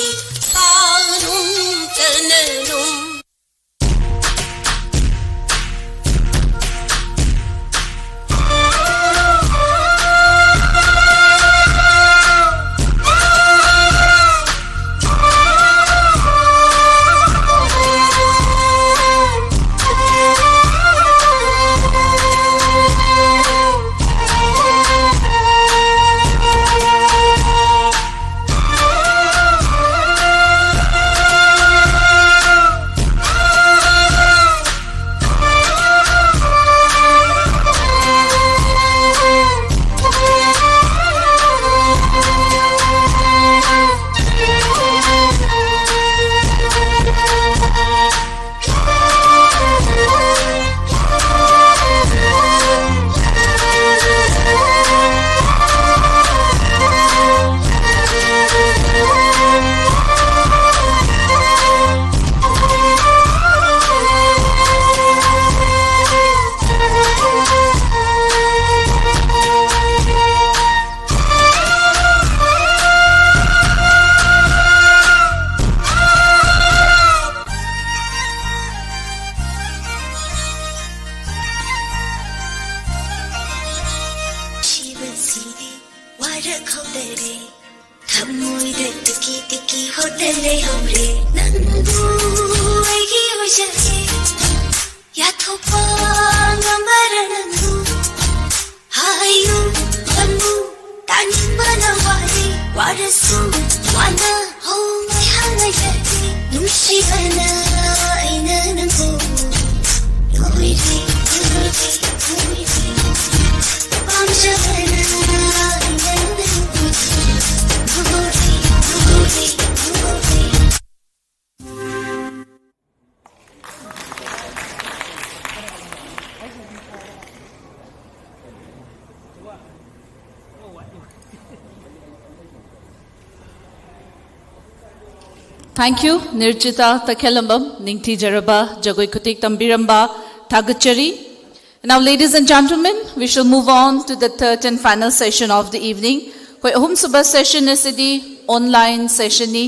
ꯄꯥꯅꯨꯡ ꯆꯅꯅꯨꯡ꯫ ꯅꯨꯡꯁꯤꯕꯁꯤꯗꯤ ꯋꯥꯔꯛꯍꯧꯗꯔꯦ꯫ ꯊꯃꯣꯏꯗ ꯇꯤꯀꯤ ꯇꯤꯀꯤ ꯍꯣꯠꯅ ꯂꯩꯍꯧꯔꯦ꯫ ꯅꯪꯕꯨ ꯑꯩꯒꯤ ꯑꯣꯏꯖꯒꯦ꯫ ꯌꯥꯊꯣꯛꯄ ꯉꯝꯕꯔ ꯅꯪꯕꯨ? ꯍꯥꯏꯌꯨ, ꯈꯪꯉꯨ, ꯇꯥꯅꯤꯡꯕꯅ ꯋꯥꯔꯦ꯫ ꯋꯥꯔꯁꯨ ꯋꯥꯅ ꯍꯧꯉꯩ ꯍꯥꯡꯉꯩ ꯂꯩꯔꯦ꯫ ꯅꯨꯡꯁꯤꯕꯅ ꯑꯩꯅ ꯅꯪꯕꯨ ꯂꯣꯏꯔꯦ, ꯂꯣꯏꯔꯦ, ꯂꯣꯏꯔꯦ꯫ ꯄꯥꯝꯖꯕꯅ ꯑꯩꯅ ꯅꯪꯕꯨ ꯂꯣꯏꯔꯦ, ꯂꯣꯏꯔꯦ, ꯂꯣꯏꯔꯦ꯫ Thank you, Nirjita Takhelambam, ꯅꯤꯡꯊꯤꯖꯔꯕ ꯖꯒꯣꯏ ꯈꯨꯊꯦꯛ ꯇꯝꯕꯤꯔꯝꯕ ꯊꯥꯒꯠꯆꯔꯤ꯫ Now, ladies and gentlemen, we shall move on to the third and final session of the evening, ꯑꯩꯈꯣꯏ ꯑꯍꯨꯝꯁꯨꯕ session ꯑꯁꯤꯗꯤ online sessionꯅꯤ꯫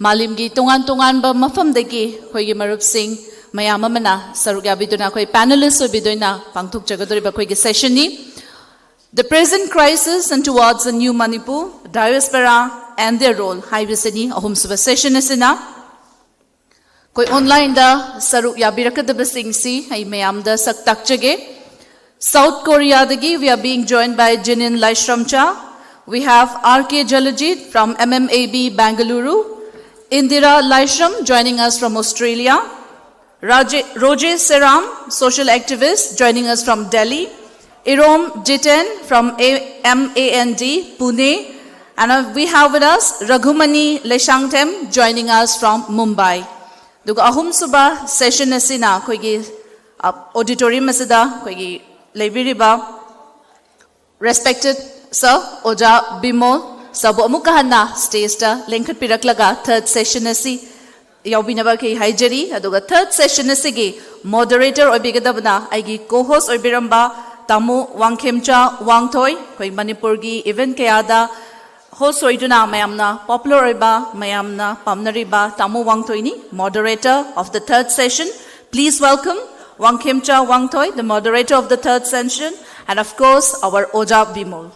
ꯃꯥꯂꯦꯝꯒꯤ ꯇꯣꯉꯥꯟ ꯇꯣꯉꯥꯟꯕ ꯃꯐꯝꯗꯒꯤ ꯑꯩꯈꯣꯏꯒꯤ ꯃꯔꯨꯞꯁꯤꯡ ꯃꯌꯥꯝ ꯑꯃꯅ ꯁꯔꯨꯛ ꯌꯥꯕꯤꯗꯨꯅ ꯑꯩꯈꯣꯏ panelist ꯑꯣꯏꯕꯤꯗꯣꯏꯅ ꯄꯥꯡꯊꯣꯛꯆꯒꯗꯧꯔꯤꯕ ꯑꯩꯈꯣꯏꯒꯤ sessionꯅꯤ꯫ The present crisis and towards a new Manipur, diaspora and their role ꯍꯥꯏꯕꯁꯤꯅꯤ ꯑꯍꯨꯝꯁꯨꯕ session ꯑꯁꯤꯅ꯫ ꯑꯩꯈꯣꯏ onlineꯗ ꯁꯔꯨꯛ ꯌꯥꯕꯤꯔꯛꯀꯗꯕꯁꯤꯡꯁꯤ ꯑꯩ ꯃꯌꯥꯝꯗ ꯁꯛ ꯇꯥꯛꯆꯒꯦ꯫ South Koreaꯗꯒꯤ we are being joined by Jinin Laishramcha. We have R K Jalajit from M M A B Bengaluru. Indira Laishram joining us from Australia. Raje- Roger Seram, social activist, joining us from Delhi. Irom Jiten from A- M A N D, Pune. And uh, we have with us Raghumani Leshangthem joining us from Mumbai. ꯑꯗꯨꯒ ꯑꯍꯨꯝꯁꯨꯕ session ꯑꯁꯤꯅ ꯑꯩꯈꯣꯏꯒꯤ ꯑ, auditorium ꯑꯁꯤꯗ ꯑꯩꯈꯣꯏꯒꯤ ꯂꯩꯕꯤꯔꯤꯕ respected sir, ꯑꯣꯖꯥ ꯕꯤꯃꯣꯜ sirꯕꯨ ꯑꯃꯨꯛꯀ ꯍꯟꯅ stageꯇ ꯂꯦꯡꯈꯠꯄꯤꯔꯛꯂꯒ third session ꯑꯁꯤ ꯌꯥꯎꯕꯤꯅꯕ ꯑꯩꯈꯣꯏ ꯍꯥꯏꯖꯔꯤ꯫ ꯑꯗꯨꯒ third session ꯑꯁꯤꯒꯤ moderator ꯑꯣꯏꯕꯤꯒꯗꯕꯅ ꯑꯩꯒꯤ co-host ꯑꯣꯏꯕꯤꯔꯝꯕ ꯇꯥꯃꯣ ꯋꯥꯡꯈꯦꯝꯆꯥ ꯋꯥꯡꯊꯣꯏ, ꯑꯩꯈꯣꯏ ꯃꯅꯤꯄꯨꯔꯒꯤ event ꯀꯌꯥꯗ host ꯑꯣꯏꯗꯨꯅ ꯃꯌꯥꯝꯅ popular ꯑꯣꯏꯕ, ꯃꯌꯥꯝꯅ ꯄꯥꯝꯅꯔꯤꯕ ꯇꯥꯃꯣ ꯋꯥꯡꯊꯣꯏꯅꯤ, moderator of the third session. Please welcome Wangkhemcha Wangthoi, the moderator of the third session, and of course, our Oja Bimol.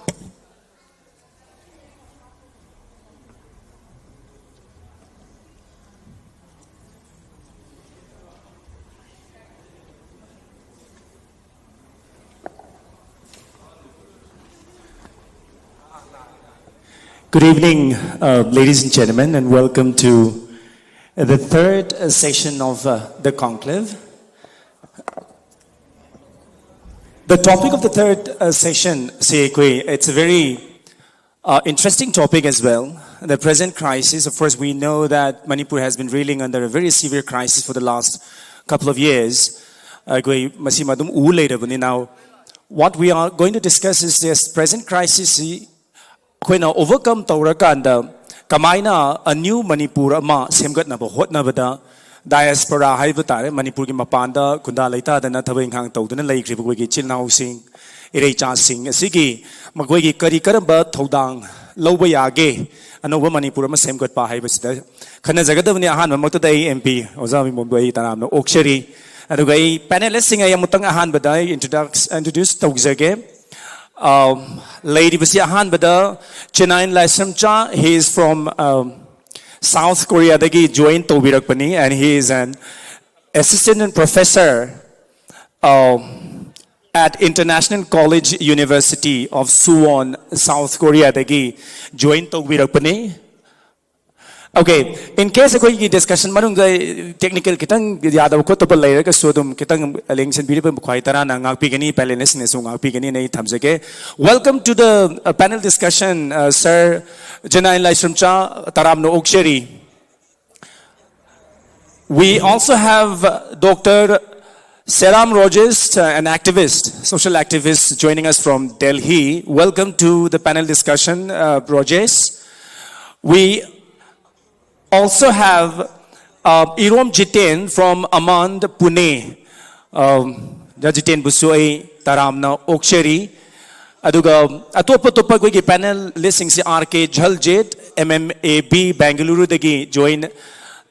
Good evening, uh, ladies and gentlemen, and welcome to the third uh, session of uh, the conclave. The topic of the third uh, session, Sekwe, it's a very uh, interesting topic as well. The present crisis, of course, we know that Manipur has been reeling under a very severe crisis for the last couple of years. ꯑꯩꯈꯣꯏ ꯃꯁꯤꯃ ꯑꯗꯨꯝ ꯎ ꯂꯩꯔꯕꯅꯤ꯫ Now, what we are going to discuss is this present crisis ꯑꯩꯈꯣꯏꯅ overcome ꯇꯧꯔꯀꯥꯟꯗ ꯀꯃꯥꯏꯅ a new Manipur ꯑꯃ ꯁꯦꯝꯒꯠꯅꯕ ꯍꯣꯠꯅꯕꯗ diaspora ꯍꯥꯏꯕ ꯇꯥꯔꯦ, ꯃꯅꯤꯄꯨꯔꯒꯤ ꯃꯄꯥꯟꯗ ꯈꯨꯟꯗꯥ ꯂꯩꯇꯥꯗꯅ ꯊꯕꯛ ꯏꯪꯈꯥꯡ ꯇꯧꯗꯨꯅ ꯂꯩꯈ꯭ꯔꯤꯕ ꯑꯩꯈꯣꯏꯒꯤ ꯏꯆꯤꯜ ꯏꯅꯥꯎꯁꯤꯡ, ꯏꯔꯩꯆꯥꯁꯤꯡ ꯑꯁꯤꯒꯤ ꯃꯈꯣꯏꯒꯤ ꯀꯔꯤ ꯀꯔꯝꯕ ꯊꯧꯗꯥꯡ ꯂꯧꯕ ꯌꯥꯒꯦ? ꯑꯅꯧꯕ ꯃꯅꯤꯄꯨꯔ ꯑꯃ ꯁꯦꯝꯒꯠꯄ ꯍꯥꯏꯕꯁꯤꯗ ꯈꯟꯅꯖꯒꯗꯕꯅꯤ꯫ ꯑꯍꯥꯟꯕꯃꯛꯇꯗ ꯑꯩ M P ꯑꯣꯖꯥ ꯃꯤꯃꯣꯟꯕꯨ ꯑꯩ ꯇꯔꯥꯝꯅ ꯑꯣꯛꯆꯔꯤ꯫ ꯑꯗꯨꯒ ꯑꯩ panelist ꯁꯤꯡ ꯑꯩ ꯑꯃꯨꯛꯇꯪ ꯑꯍꯥꯟꯕꯗ ꯑꯩ introduce introduce ꯇꯧꯖꯒꯦ꯫ ꯑ, ꯂꯩꯔꯤꯕꯁꯤ ꯑꯍꯥꯟꯕꯗ ꯆꯦꯅꯥꯏꯟ ꯂꯥꯏꯁ꯭ꯔꯝꯆꯥ, he is from, ꯑ, South Korea ꯗꯒꯤ join ꯇꯧꯕꯤꯔꯛꯄꯅꯤ, and he is an assistant professor, uh, at International College University of Suwon, South Korea ꯗꯒꯤ join ꯇꯧꯕꯤꯔꯛꯄꯅꯤ꯫ Okay, in case ꯑꯩꯈꯣꯏꯒꯤ discussion ꯃꯅꯨꯡꯗ technical ꯈꯤꯇꯪ ꯌꯥꯗꯕ ꯈꯣꯠꯇꯕ ꯂꯩꯔꯒꯁꯨ ꯑꯗꯨꯝ ꯈꯤꯇꯪ ꯌꯦꯡꯁꯤꯟꯕꯤꯔꯤꯕ ꯈ꯭ꯋꯥꯏ ꯇꯔꯥꯅ ꯉꯥꯛꯄꯤꯒꯅꯤ, panelist ꯁꯤꯡꯅꯁꯨ ꯉꯥꯛꯄꯤꯒꯅꯤꯅ ꯑꯩ ꯊꯝꯖꯒꯦ꯫ Welcome to the, uh, panel discussion, uh, Sir ꯆꯦꯅꯥꯏꯟ ꯂꯥꯏꯁ꯭ꯔꯝꯆꯥ, ꯇꯔꯥꯝꯅ ꯑꯣꯛꯆꯔꯤ꯫ We also have, uh, Doctor Seram Rajesh, uh, an activist, social activist, joining us from Delhi. Welcome to the panel discussion, uh, Rajesh. We also have, uh, Irom Jiten from Amand, Pune. Um, ꯖ ꯖꯤꯇꯦꯟ ꯕꯨꯁꯨ ꯑꯩ ꯇꯔꯥꯝꯅ ꯑꯣꯛꯆꯔꯤ꯫ ꯑꯗꯨꯒ ꯑꯇꯣꯞ ꯑꯇꯣꯞꯄ ꯑꯩꯈꯣꯏꯒꯤ panelist ꯁꯤꯡꯁꯤ R K Jhaljit, M M A B Bengaluru ꯗꯒꯤ join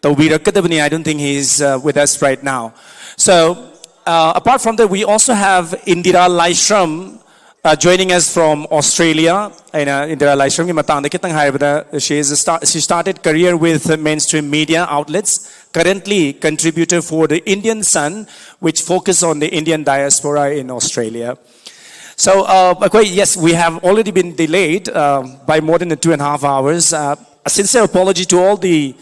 ꯇꯧꯕꯤꯔꯛꯀꯗꯕꯅꯤ꯫ I don't think he is, uh, with us right now. So, uh, apart from that, we also have Indira Laishram, uh, joining us from Australia. ꯑꯩꯅ ꯏꯟꯗꯤꯔꯥ ꯂꯥꯏꯁ꯭ꯔꯝꯒꯤ ꯃꯇꯥꯡꯗ ꯈꯤꯇꯪ ꯍꯥꯏꯔꯕꯗ, she is a star, she started career with mainstream media outlets, currently contributor for the Indian Sun, which focus on the Indian diaspora in Australia. So, uh, okay, yes, we have already been delayed, uh, by more than two and a half hours. Uh, a sincere apology to all the,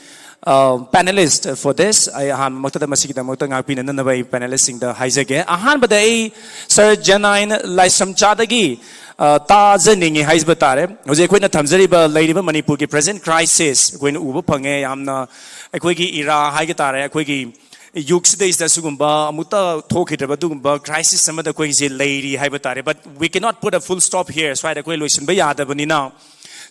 uh, panelists for this. ꯑꯩ ꯑꯍꯥꯟꯕꯃꯛꯇꯗ ꯃꯁꯤꯒꯤꯗꯃꯛꯇ ꯉꯥꯛꯄꯤꯅꯅꯕ ꯑꯩ panelist ꯁꯤꯡꯗ ꯍꯥꯏꯖꯒꯦ꯫ ꯑꯍꯥꯟꯕꯗ ꯑꯩ Sir ꯖꯦꯅꯥꯏꯟ ꯂꯥꯏꯁ꯭ꯔꯝꯆꯥꯗꯒꯤ, uh, ꯇꯥꯖꯅꯤꯡꯉꯤ ꯍꯥꯏꯖꯕ ꯇꯥꯔꯦ꯫ ꯍꯧꯖꯤꯛ ꯑꯩꯈꯣꯏꯅ ꯊꯝꯖꯔꯤꯕ, ꯂꯩꯔꯤꯕ ꯃꯅꯤꯄꯨꯔꯒꯤ present crisis ꯑꯩꯈꯣꯏꯅ ꯎꯕ ꯐꯪꯉꯦ꯫ ꯌꯥꯝꯅ ꯑꯩꯈꯣꯏꯒꯤ era ꯍꯥꯏꯕ ꯇꯥꯔꯦ, ꯑꯩꯈꯣꯏꯒꯤ ꯌꯨꯒꯁꯤꯗꯩꯁꯤꯗ ꯁꯤꯒꯨꯝꯕ ꯑꯃꯨꯛꯇ ꯊꯣꯛꯈꯤꯗ꯭ꯔꯕ ꯑꯗꯨꯒꯨꯝꯕ crisis ꯑꯃꯗ ꯑꯩꯈꯣꯏꯁꯦ ꯂꯩꯔꯤ ꯍꯥꯏꯕ ꯇꯥꯔꯦ꯫ But we cannot put a full stop here. ꯁ꯭ꯋꯥꯏꯗ ꯑꯩꯈꯣꯏ ꯂꯣꯏꯁꯤꯟꯕ ꯌꯥꯗꯕꯅꯤꯅ꯫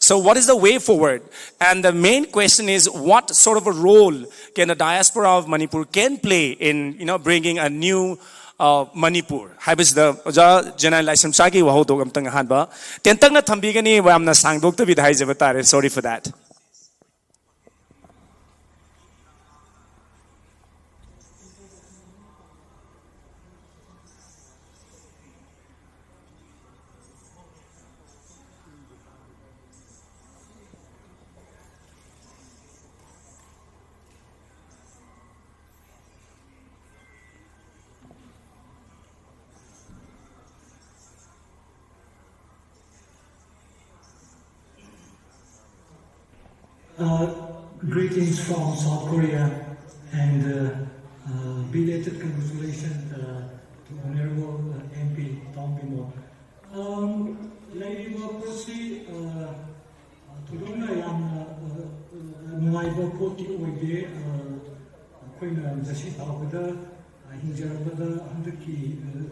So what is the way forward? And the main question is, what sort of a role can the diaspora of Manipur can play in, you know, bringing a new, ꯑ, ꯃꯅꯤꯄꯨꯔ ꯍꯥꯏꯕꯁꯤꯗ ꯑꯣꯖꯥ ꯖꯦꯅꯥꯏ ꯂꯥꯏꯁ꯭ꯔꯝ ꯁꯥꯔꯒꯤ ꯋꯥꯍꯧꯗꯣꯛ ꯑꯝꯇꯪ ꯑꯍꯥꯟꯕ ꯇꯦꯟꯇꯛꯅ ꯊꯝꯕꯤꯒꯅꯤ, ꯌꯥꯝꯅ ꯁꯥꯡꯗꯣꯛꯇꯕꯤꯗ ꯍꯥꯏꯖꯕ ꯇꯥꯔꯦ, sorry for that. Uh, greetings from South Korea and uh, uh, belated congratulations uh, to Honorable uh, M P Tawng Bimol. Um, ꯂꯩꯔꯤꯕ ꯄꯣꯠꯁꯤ uh, ꯊꯣꯏꯗꯣꯛꯅ ꯌꯥꯝꯅ uh, uh, ꯅꯨꯡꯉꯥꯏꯕ ꯄꯣꯠꯇꯤ ꯑꯣꯏꯗꯦ꯫ Uh, ꯑꯩꯈꯣꯏꯅ ꯉꯁꯤ ꯐꯥꯎꯕꯗ ꯍꯤꯡꯖꯔꯛꯄꯗ ꯍꯟꯗꯛꯀꯤ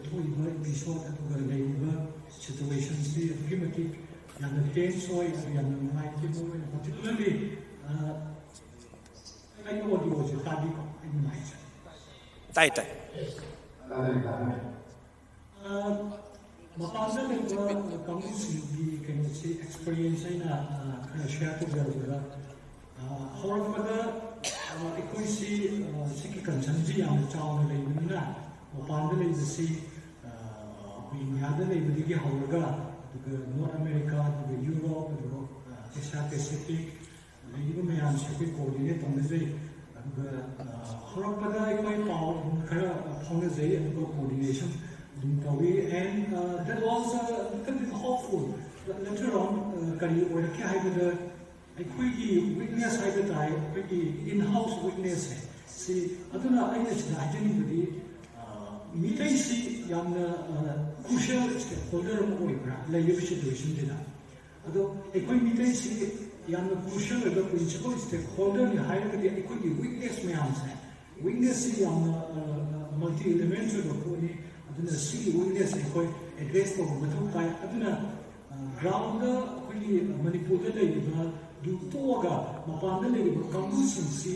ꯊꯣꯛꯏꯕ ꯏꯄꯤꯁꯣꯠ ꯑꯗꯨꯒ ꯂꯩꯔꯤꯕ ꯁꯤꯆꯨꯋꯦꯁꯟꯁꯤ ꯑꯗꯨꯛꯀꯤ ꯃꯇꯤꯛ ꯌꯥꯝꯅ ꯇꯦꯟꯁ ꯑꯣꯏ, ꯑꯗꯨ ꯌꯥꯝꯅ ꯅꯨꯡꯉꯥꯏꯇꯦ꯫ ꯃꯔꯨꯑꯣꯏꯅ ꯄꯥꯔꯇꯤꯀꯨꯂꯔꯂꯤ ꯑꯩꯒꯤ ꯑꯣꯗꯤꯑꯣꯁꯦ ꯇꯥꯕꯤꯀꯣ, ꯑꯩ ꯅꯨꯡꯉꯥꯏꯖꯔꯦ꯫ ꯇꯥꯏ ꯇꯥꯏ꯫ ꯃꯄꯥꯟꯗ ꯂꯩꯕ ꯀꯥꯡꯕꯨꯁꯤꯡꯒꯤ ꯀꯩꯅꯣꯁꯤ ꯑꯦꯛꯁꯄꯤꯔꯤꯌꯦꯟꯁ ꯑꯩꯅ ꯈꯔ ꯁꯤꯌꯥꯔ ꯇꯧꯖꯔꯕꯗ, ꯍꯧꯔꯛꯄꯗ ꯑꯩꯈꯣꯏꯁꯤ ꯁꯤꯒꯤ ꯀꯟꯁꯔꯟꯁꯤ ꯌꯥꯝꯅ ꯆꯥꯎꯅ ꯂꯩꯕꯅꯤꯅ ꯃꯄꯥꯟꯗ ꯂꯩꯕꯁꯤ ꯑꯩꯈꯣꯏ ꯏꯟꯗꯤꯌꯥꯗ ꯂꯩꯕꯗꯒꯤ ꯍꯧꯔꯒ ꯑꯗꯨꯒ ꯅꯣꯔꯠ ꯑꯃꯦꯔꯤꯀꯥ, ꯑꯗꯨꯒ ꯌꯨꯔꯣꯞ, ꯑꯗꯨꯒ ꯑꯦꯁꯤꯌꯥ ꯄꯦꯁꯤꯐꯤꯛ ꯂꯩꯔꯤꯕ ꯃꯌꯥꯝꯁꯦ ꯑꯩꯈꯣꯏ ꯀꯣꯑꯣꯔꯗꯤꯅꯦꯠ ꯇꯧꯅꯖꯩ꯫ ꯑꯗꯨꯒ ꯍꯧꯔꯛꯄꯗ ꯑꯩꯈꯣꯏ ꯄꯥꯎ ꯑꯗꯨꯝ ꯈꯔ ꯐꯥꯎꯅꯖꯩ, ꯑꯗꯨꯒ ꯀꯣꯑꯣꯔꯗꯤꯅꯦꯁꯟ ꯑꯗꯨꯝ ꯇꯧꯏ꯫ And that was a little bit hopeful. But later on ꯀꯔꯤ ꯑꯣꯏꯔꯛꯀꯦ ꯍꯥꯏꯕꯗ ꯑꯩꯈꯣꯏꯒꯤ ꯋꯤꯛꯅꯦꯁ ꯍꯥꯏꯕ ꯇꯥꯏ, ꯑꯩꯈꯣꯏꯒꯤ ꯏꯟ ꯍꯥꯎꯁ ꯋꯤꯛꯅꯦꯁꯁꯦ ꯁꯤ꯫ ꯑꯗꯨꯅ ꯑꯩꯅ ꯁꯤꯗ ꯍꯥꯏꯖꯅꯤꯡꯕꯗꯤ ꯃꯤꯇꯩꯁꯤ ꯌꯥꯝꯅ ꯀ꯭ꯔꯨꯁꯤꯌꯦꯜ ꯁ꯭ꯇꯦꯛ ꯍꯣꯜꯗꯔ ꯑꯃ ꯑꯣꯏꯕ꯭ꯔꯥ ꯂꯩꯔꯤꯕ ꯁꯤꯆꯨꯋꯦꯁꯟꯁꯤꯗ? ꯑꯗꯣ ꯑꯩꯈꯣꯏ ꯃꯤꯇꯩꯁꯤ ꯌꯥꯝꯅ ꯀ꯭ꯔꯨꯁꯤꯌꯦꯜ ꯑꯣꯏꯕ ꯄ꯭ꯔꯤꯟꯁꯤꯄꯜ ꯁ꯭ꯇꯦꯛ ꯍꯣꯜꯗꯔꯅꯤ ꯍꯥꯏꯔꯒꯗꯤ ꯑꯩꯈꯣꯏꯒꯤ ꯋꯤꯛꯅꯦꯁ ꯃꯌꯥꯝꯁꯦ, ꯋꯤꯛꯅꯦꯁꯁꯤ ꯌꯥꯝꯅ ꯃꯜꯇꯤ ꯏꯂꯤꯃꯦꯟꯁ ꯑꯣꯏꯕ ꯄꯣꯠꯅꯤ꯫ ꯑꯗꯨꯅ ꯁꯤꯒꯤ ꯋꯤꯛꯅꯦꯁꯁꯦ ꯑꯩꯈꯣꯏ ꯑꯦꯗ꯭ꯔꯦꯁ ꯇꯧꯕ ꯃꯊꯧ ꯇꯥꯏ꯫ ꯑꯗꯨꯅ ꯒ꯭ꯔꯥꯎꯟꯗ ꯑꯩꯈꯣꯏꯒꯤ ꯃꯅꯤꯄꯨꯔꯗ ꯂꯩꯔꯤꯕꯗꯨ ꯇꯣꯛꯑꯒ ꯃꯄꯥꯟꯗ ꯂꯩꯔꯤꯕ ꯀꯥꯡꯕꯨꯁꯤꯡꯁꯤ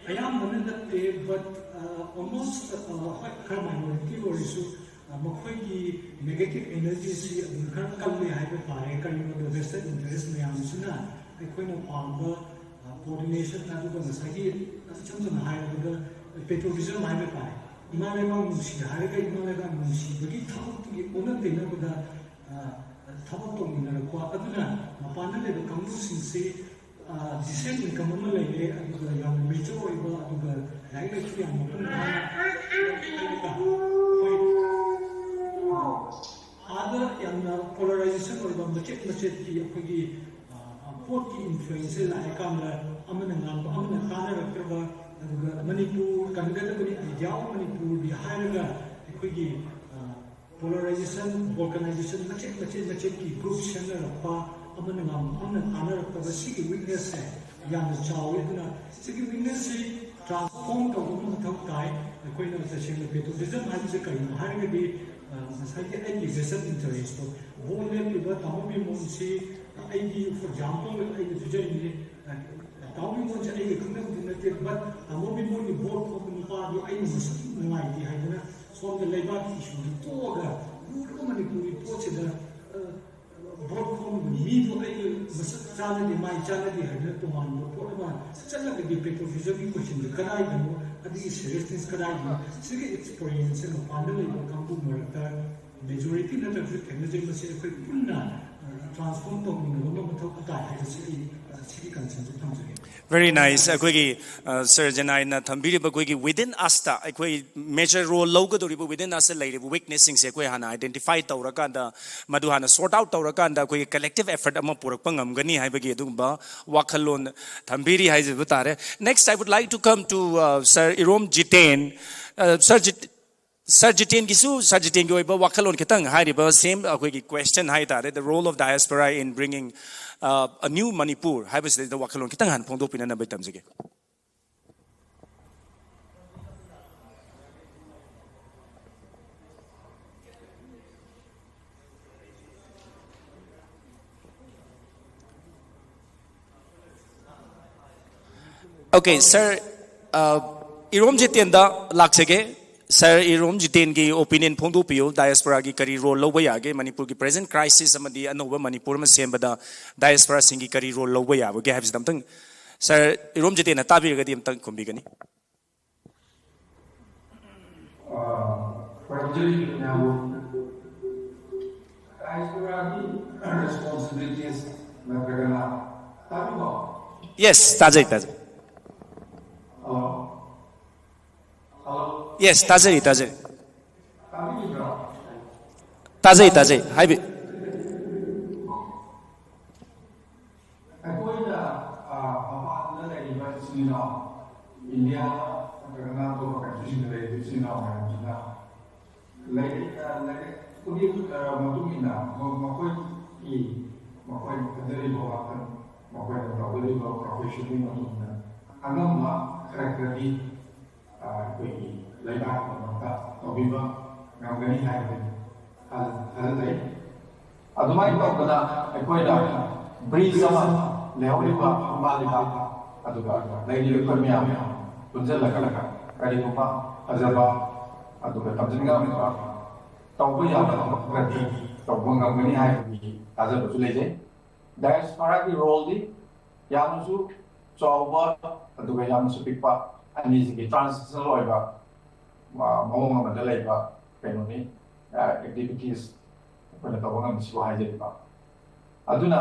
ꯑꯌꯥꯝꯕꯅ ꯅꯠꯇꯦ, but almost, ꯍꯣꯏ, ꯈꯔ minority ꯑꯣꯏꯔꯁꯨ, ꯃꯈꯣꯏꯒꯤ negative energyꯁꯤ ꯑꯗꯨꯝ ꯈꯔ ꯀꯜꯂꯦ ꯍꯥꯏꯕ ꯇꯥꯔꯦ꯫ ꯀꯔꯤꯒꯤꯅꯣꯗ vested interest ꯃꯌꯥꯝꯁꯤꯅ ꯑꯩꯈꯣꯏꯅ ꯄꯥꯝꯕ coordination, ꯑꯗꯨꯒ ꯉꯁꯥꯏꯒꯤ ꯏꯆꯝ ꯆꯝꯅ ꯍꯥꯏꯔꯕꯗ patriotism ꯍꯥꯏꯕ ꯇꯥꯔꯦ꯫ ꯏꯃꯥ ꯂꯩꯕꯥꯛ ꯅꯨꯡꯁꯤ ꯍꯥꯏꯔꯒ ꯏꯃꯥ ꯂꯩꯕꯥꯛ ꯅꯨꯡꯁꯤꯕꯒꯤ ꯊꯕꯛꯇꯨꯒꯤ ꯑꯣꯟꯅ ꯇꯩꯅꯕꯗ ꯊꯕꯛ ꯇꯧꯃꯤꯟꯅꯔꯛꯄ꯫ ꯑꯗꯨꯅ ꯃꯄꯥꯟꯗ ꯂꯩꯕ ꯀꯥꯡꯕꯨꯁꯤꯡꯁꯤ decent income ꯑꯃ ꯂꯩꯔꯦ, ꯑꯗꯨꯒ ꯌꯥꯝꯅ mature ꯑꯣꯏꯕ, ꯑꯗꯨꯒ ꯂꯥꯏꯔꯤꯛ ꯂꯥꯏꯁꯨ ꯌꯥꯝ ꯃꯄꯨꯡ ꯐꯥꯅ ꯍꯥꯏꯔꯒ ꯑꯩꯈꯣꯏ ꯑꯥꯗ ꯌꯥꯝꯅ polarization ꯑꯣꯏꯕ ꯃꯆꯦꯠ ꯃꯆꯦꯠꯀꯤ ꯑꯩꯈꯣꯏꯒꯤ ꯄꯣꯠꯀꯤ influenceꯁꯦ ꯂꯥꯛꯑꯀꯥꯟꯗ ꯑꯃꯅ ꯉꯥꯡꯕ ꯑꯃꯅ ꯇꯥꯅꯔꯛꯇ꯭ꯔꯕ, ꯑꯗꯨꯒ ꯃꯅꯤꯄꯨꯔ ꯀꯟꯒꯗꯕꯅꯤ, Idea of Manipurꯗꯤ ꯍꯥꯏꯔꯒ ꯑꯩꯈꯣꯏꯒꯤ polarization, balkanization ꯃꯆꯦꯠ ꯃꯆꯦꯠ ꯃꯆꯦꯠꯀꯤ group ꯁꯦꯝꯅꯔꯛꯄ, ꯑꯃꯅ ꯉꯥꯡꯕ ꯑꯃꯅ ꯇꯥꯅꯔꯛꯇꯕ, ꯁꯤꯒꯤ weaknessꯁꯦ ꯌꯥꯝꯅ ꯆꯥꯎꯋꯤ꯫ ꯑꯗꯨꯅ ꯁꯤꯒꯤ weaknessꯁꯤ transform ꯇꯧꯕ ꯑꯃ ꯃꯊꯧ ꯇꯥꯏ꯫ ꯑꯩꯈꯣꯏꯅ ꯇꯁꯦꯡꯅ patriotism ꯍꯥꯏꯕꯁꯦ ꯀꯔꯤꯅꯣ ꯍꯥꯏꯔꯒꯗꯤ, ꯉꯁꯥꯏꯒꯤ ꯑꯩꯒꯤ vested interestꯇꯣ, ꯕꯣꯜ ꯂꯦꯞꯂꯤꯕ ꯇꯥꯃꯣ ꯕꯤꯃꯣꯟꯁꯤ ꯑꯩꯒꯤ, for example, ꯑꯩꯅ ꯄꯤꯖꯔꯤꯅꯤ, ꯇꯥꯃꯣ ꯕꯤꯃꯣꯟꯁꯦ ꯑꯩꯒ ꯈꯪꯅꯕꯗꯤ ꯅꯠꯇꯦ, but ꯇꯥꯃꯣ ꯕꯤꯃꯣꯟꯒꯤ ꯕꯣꯜ ꯈꯣꯡꯕ ꯅꯨꯄꯥꯗꯨ ꯑꯩꯅ ꯃꯁꯛ ꯅꯨꯡꯉꯥꯏꯇꯦ ꯍꯥꯏꯗꯅ ꯁꯣꯝꯗ ꯂꯩꯕꯥꯛꯀꯤ ꯏꯁꯨꯗꯨ ꯇꯣꯛꯑꯒ ꯂꯨꯔꯕ ꯃꯅꯤꯄꯨꯔꯒꯤ ꯄꯣꯠꯁꯤꯗ ꯕꯣꯜ ꯈꯣꯡꯕ ꯃꯤꯗꯨ ꯑꯩꯒ ꯃꯁꯛ ꯆꯥꯟꯅꯗꯦ, ꯃꯥꯏ ꯆꯥꯟꯅꯗꯦ ꯍꯥꯏꯗꯅ ꯇꯣꯉꯥꯟꯕ ꯄꯣꯠ ꯑꯃ ꯆꯠꯂꯒꯗꯤ patriotismꯒꯤ questionꯗꯨ ꯀꯗꯥꯏꯗꯅꯣ, ꯑꯗꯨꯒꯤ seriousness ꯀꯗꯥꯏꯗꯅꯣ? ꯁꯤꯒꯤ experienceꯁꯦ ꯃꯄꯥꯟꯗ ꯂꯩꯕ ꯀꯥꯡꯕꯨ ꯃꯔꯛꯇ majority ꯅꯠꯇ꯭ꯔꯒꯁꯨ ꯊꯦꯡꯅꯖꯩ꯫ ꯃꯁꯤ ꯑꯩꯈꯣꯏ ꯄꯨꯟꯅ transform ꯇꯧꯃꯤꯟꯅꯕ ꯑꯃ ꯃꯊꯧ ꯇꯥꯏ ꯍꯥꯏꯕꯁꯤ ꯑꯩ ꯁꯤꯒꯤ concernꯁꯦ ꯊꯝꯖꯒꯦ꯫ Very nice. ꯑꯩꯈꯣꯏꯒꯤ ꯁꯔ ꯖꯦꯅꯥꯏꯅ ꯊꯝꯕꯤꯔꯤꯕ ꯑꯩꯈꯣꯏꯒꯤ within us ꯇ ꯑꯩꯈꯣꯏ major role ꯂꯧꯒꯗꯧꯔꯤꯕ within us ꯇ ꯂꯩꯔꯤꯕ weaknessꯁꯤꯡꯁꯦ ꯑꯩꯈꯣꯏ ꯍꯥꯟꯅ identify ꯇꯧꯔꯀꯥꯟꯗ, ꯃꯗꯨ ꯍꯥꯟꯅ sort out ꯇꯧꯔꯀꯥꯟꯗ ꯑꯩꯈꯣꯏꯒꯤ collective effort ꯑꯃ ꯄꯨꯔꯛꯄ ꯉꯝꯒꯅꯤ ꯍꯥꯏꯕꯒꯤ ꯑꯗꯨꯒꯨꯝꯕ ꯋꯥꯈꯜꯂꯣꯟ ꯊꯝꯕꯤꯔꯤ ꯍꯥꯏꯖꯕ ꯇꯥꯔꯦ꯫ Next, I would like to come to, uh, Sir Irom Jiten. Uh, Sir Jit- sir ꯖꯤꯇꯦꯟꯒꯤꯁꯨ, ꯁꯔ ꯖꯤꯇꯦꯟꯒꯤ ꯑꯣꯏꯕ ꯋꯥꯈꯜꯂꯣꯟ ꯈꯤꯇꯪ ꯍꯥꯏꯔꯤꯕ same ꯑꯩꯈꯣꯏꯒꯤ question ꯍꯥꯏ ꯇꯥꯔꯦ, the role of diaspora in bringing, uh, a new Manipur ꯍꯥꯏꯕꯁꯤꯗꯩꯗ ꯋꯥꯈꯜꯂꯣꯟ ꯈꯤꯇꯪ ꯍꯥꯟꯅ ꯐꯣꯡꯗꯣꯛꯄꯤꯅꯅꯕ ꯇꯝꯖꯒꯦ꯫ Okay, sir. ꯑ, ꯏꯔꯣꯝ ꯖꯤꯇꯦꯟꯗ ꯂꯥꯛꯆꯒꯦ꯫ ꯁꯥꯔ, ꯏꯔꯣꯝ ꯖꯤꯇꯦꯟꯒꯤ ꯑꯣꯄꯤꯅꯤꯌꯟ ꯐꯣꯡꯗꯣꯛꯄꯤꯌꯨ꯫ ꯗꯥꯏꯁꯄꯣꯔꯥꯒꯤ ꯀꯔꯤ ꯔꯣꯜ ꯂꯧꯕ ꯌꯥꯒꯦ? ꯃꯅꯤꯄꯨꯔꯒꯤ ꯄ꯭ꯔꯦꯖꯦꯟ ꯀ꯭ꯔꯥꯏꯁꯤꯁ ꯑꯃꯗꯤ ꯑꯅꯧꯕ ꯃꯅꯤꯄꯨꯔ ꯑꯃ ꯁꯦꯝꯕꯗ ꯗꯥꯏꯁꯄꯣꯔꯥꯁꯤꯡꯒꯤ ꯀꯔꯤ ꯔꯣꯜ ꯂꯧꯕ ꯌꯥꯕꯒꯦ ꯍꯥꯏꯕꯁꯤꯗ ꯑꯝꯇꯪ ꯁꯥꯔ ꯏꯔꯣꯝ ꯖꯤꯇꯦꯟꯅ ꯇꯥꯕꯤꯔꯒꯗꯤ ꯑꯝꯇꯪ ꯈꯨꯝꯕꯤꯒꯅꯤ꯫ ꯗꯥꯏꯁꯄꯣꯔꯥꯒꯤ ꯔꯦꯁꯄꯣꯟꯁꯤꯕꯤꯂꯤꯇꯤꯁ ꯅꯠꯇ꯭ꯔꯒꯅ, ꯇꯥꯕꯤꯕ꯭ꯔꯣ? ꯌꯦꯁ, ꯇꯥꯖꯩ, ꯇꯥꯖꯩ꯫ ꯍꯜꯂꯣ? ꯍꯜꯂꯣ? ꯌꯦꯁ, ꯇꯥꯖꯔꯤ, ꯇꯥꯖꯔꯤ꯫ ꯇꯥꯕꯤꯔꯤꯕ꯭ꯔꯣ? ꯇꯥꯖꯩ, ꯇꯥꯖꯩ, ꯍꯥꯏꯕꯤ꯫ ꯑꯩꯈꯣꯏꯅ, ꯑ, ꯃꯄꯥꯟꯗ ꯂꯩꯔꯤꯕ ꯏꯆꯤꯟ ꯏꯅꯥꯎ, ꯏꯟꯗꯤꯌꯥꯗ ꯅꯠꯇ꯭ꯔꯒꯅ ꯑꯇꯣꯞꯄ ꯀꯟꯇ꯭ꯔꯤꯁꯤꯡꯗ ꯂꯩꯔꯤꯕ ꯏꯆꯤꯟ ꯏꯅꯥꯎ ꯃꯌꯥꯝꯁꯤꯅ ꯂꯥꯏꯔꯤꯛ, ꯑ, ꯂꯥꯏꯔꯤꯛ ꯈꯨꯗꯤꯡ, ꯑ, ꯃꯇꯨꯡ ꯏꯟꯅ ꯃ-, ꯃꯈꯣꯏꯒꯤ, ꯃꯈꯣꯏꯅ ꯈꯟꯖꯔꯤꯕ ꯋꯥꯈꯜ, ꯃꯈꯣꯏꯅ ꯇꯧꯖꯔꯤꯕ ꯄ꯭ꯔꯣꯐꯦꯁꯟꯒꯤ ꯃꯇꯨꯡ ꯏꯟꯅ ꯑꯉꯝꯕ ꯈꯔ ꯈꯔꯗꯤ, ꯑ, ꯑꯩꯈꯣꯏꯒꯤ ꯂꯩꯕꯥꯛꯀꯤꯗꯃꯛꯇ ꯇꯧꯕꯤꯕ ꯉꯝꯒꯅꯤ ꯍꯥꯏꯕꯗꯨ ꯊꯥꯖ-, ꯊꯥꯖꯖꯩ꯫ ꯑꯗꯨꯃꯥꯏꯅ ꯇꯧꯗꯅ ꯑꯩꯈꯣꯏꯅ ꯕ꯭ꯔꯤꯖ ꯑꯃ ꯂꯩꯍꯧꯔꯤꯕ ꯈꯣꯡꯕꯥꯟ ꯂꯩꯕꯥꯛ ꯑꯗꯨꯒ ꯂꯩꯔꯤꯕ ꯑꯩꯈꯣꯏ ꯃꯌꯥꯝ ꯄꯨꯟꯁꯤꯜꯂꯒ ꯀꯔꯤꯒꯨꯝꯕ ꯐꯖꯕ ꯑꯗꯨꯒ ꯇꯝꯁꯤꯟ ꯉꯝꯕ ꯇꯧꯕ ꯌꯥꯕ ꯊꯕꯛ ꯈꯔꯗꯤ ꯇꯧꯕ ꯉꯝꯒꯅꯤ ꯍꯥꯏꯕꯒꯤ ꯊꯥꯖꯕꯁꯨ ꯂꯩꯖꯩ꯫ ꯗꯥꯏꯁꯄꯣꯔꯥꯒꯤ ꯔꯣꯜꯗꯤ ꯌꯥꯝꯅꯁꯨ ꯆꯥꯎꯕ ꯑꯗꯨꯒ ꯌꯥꯝꯅꯁꯨ ꯄꯤꯛꯄ, ꯑꯅꯤꯁꯤꯒꯤ ꯇ꯭ꯔꯥꯟꯁꯤꯁꯅꯦꯜ ꯑꯣꯏꯕ, ꯑ, ꯃꯑꯣꯡ ꯑꯃꯗ ꯂꯩꯕ ꯀꯩꯅꯣꯅꯤ, ꯑ, ꯑꯦꯛꯇꯤꯚꯤꯇꯤꯁ ꯑꯩꯈꯣꯏꯅ ꯇꯧꯕ ꯉꯝꯕꯁꯤꯕꯨ ꯍꯥꯏꯖꯔꯤꯕ꯫ ꯑꯗꯨꯅ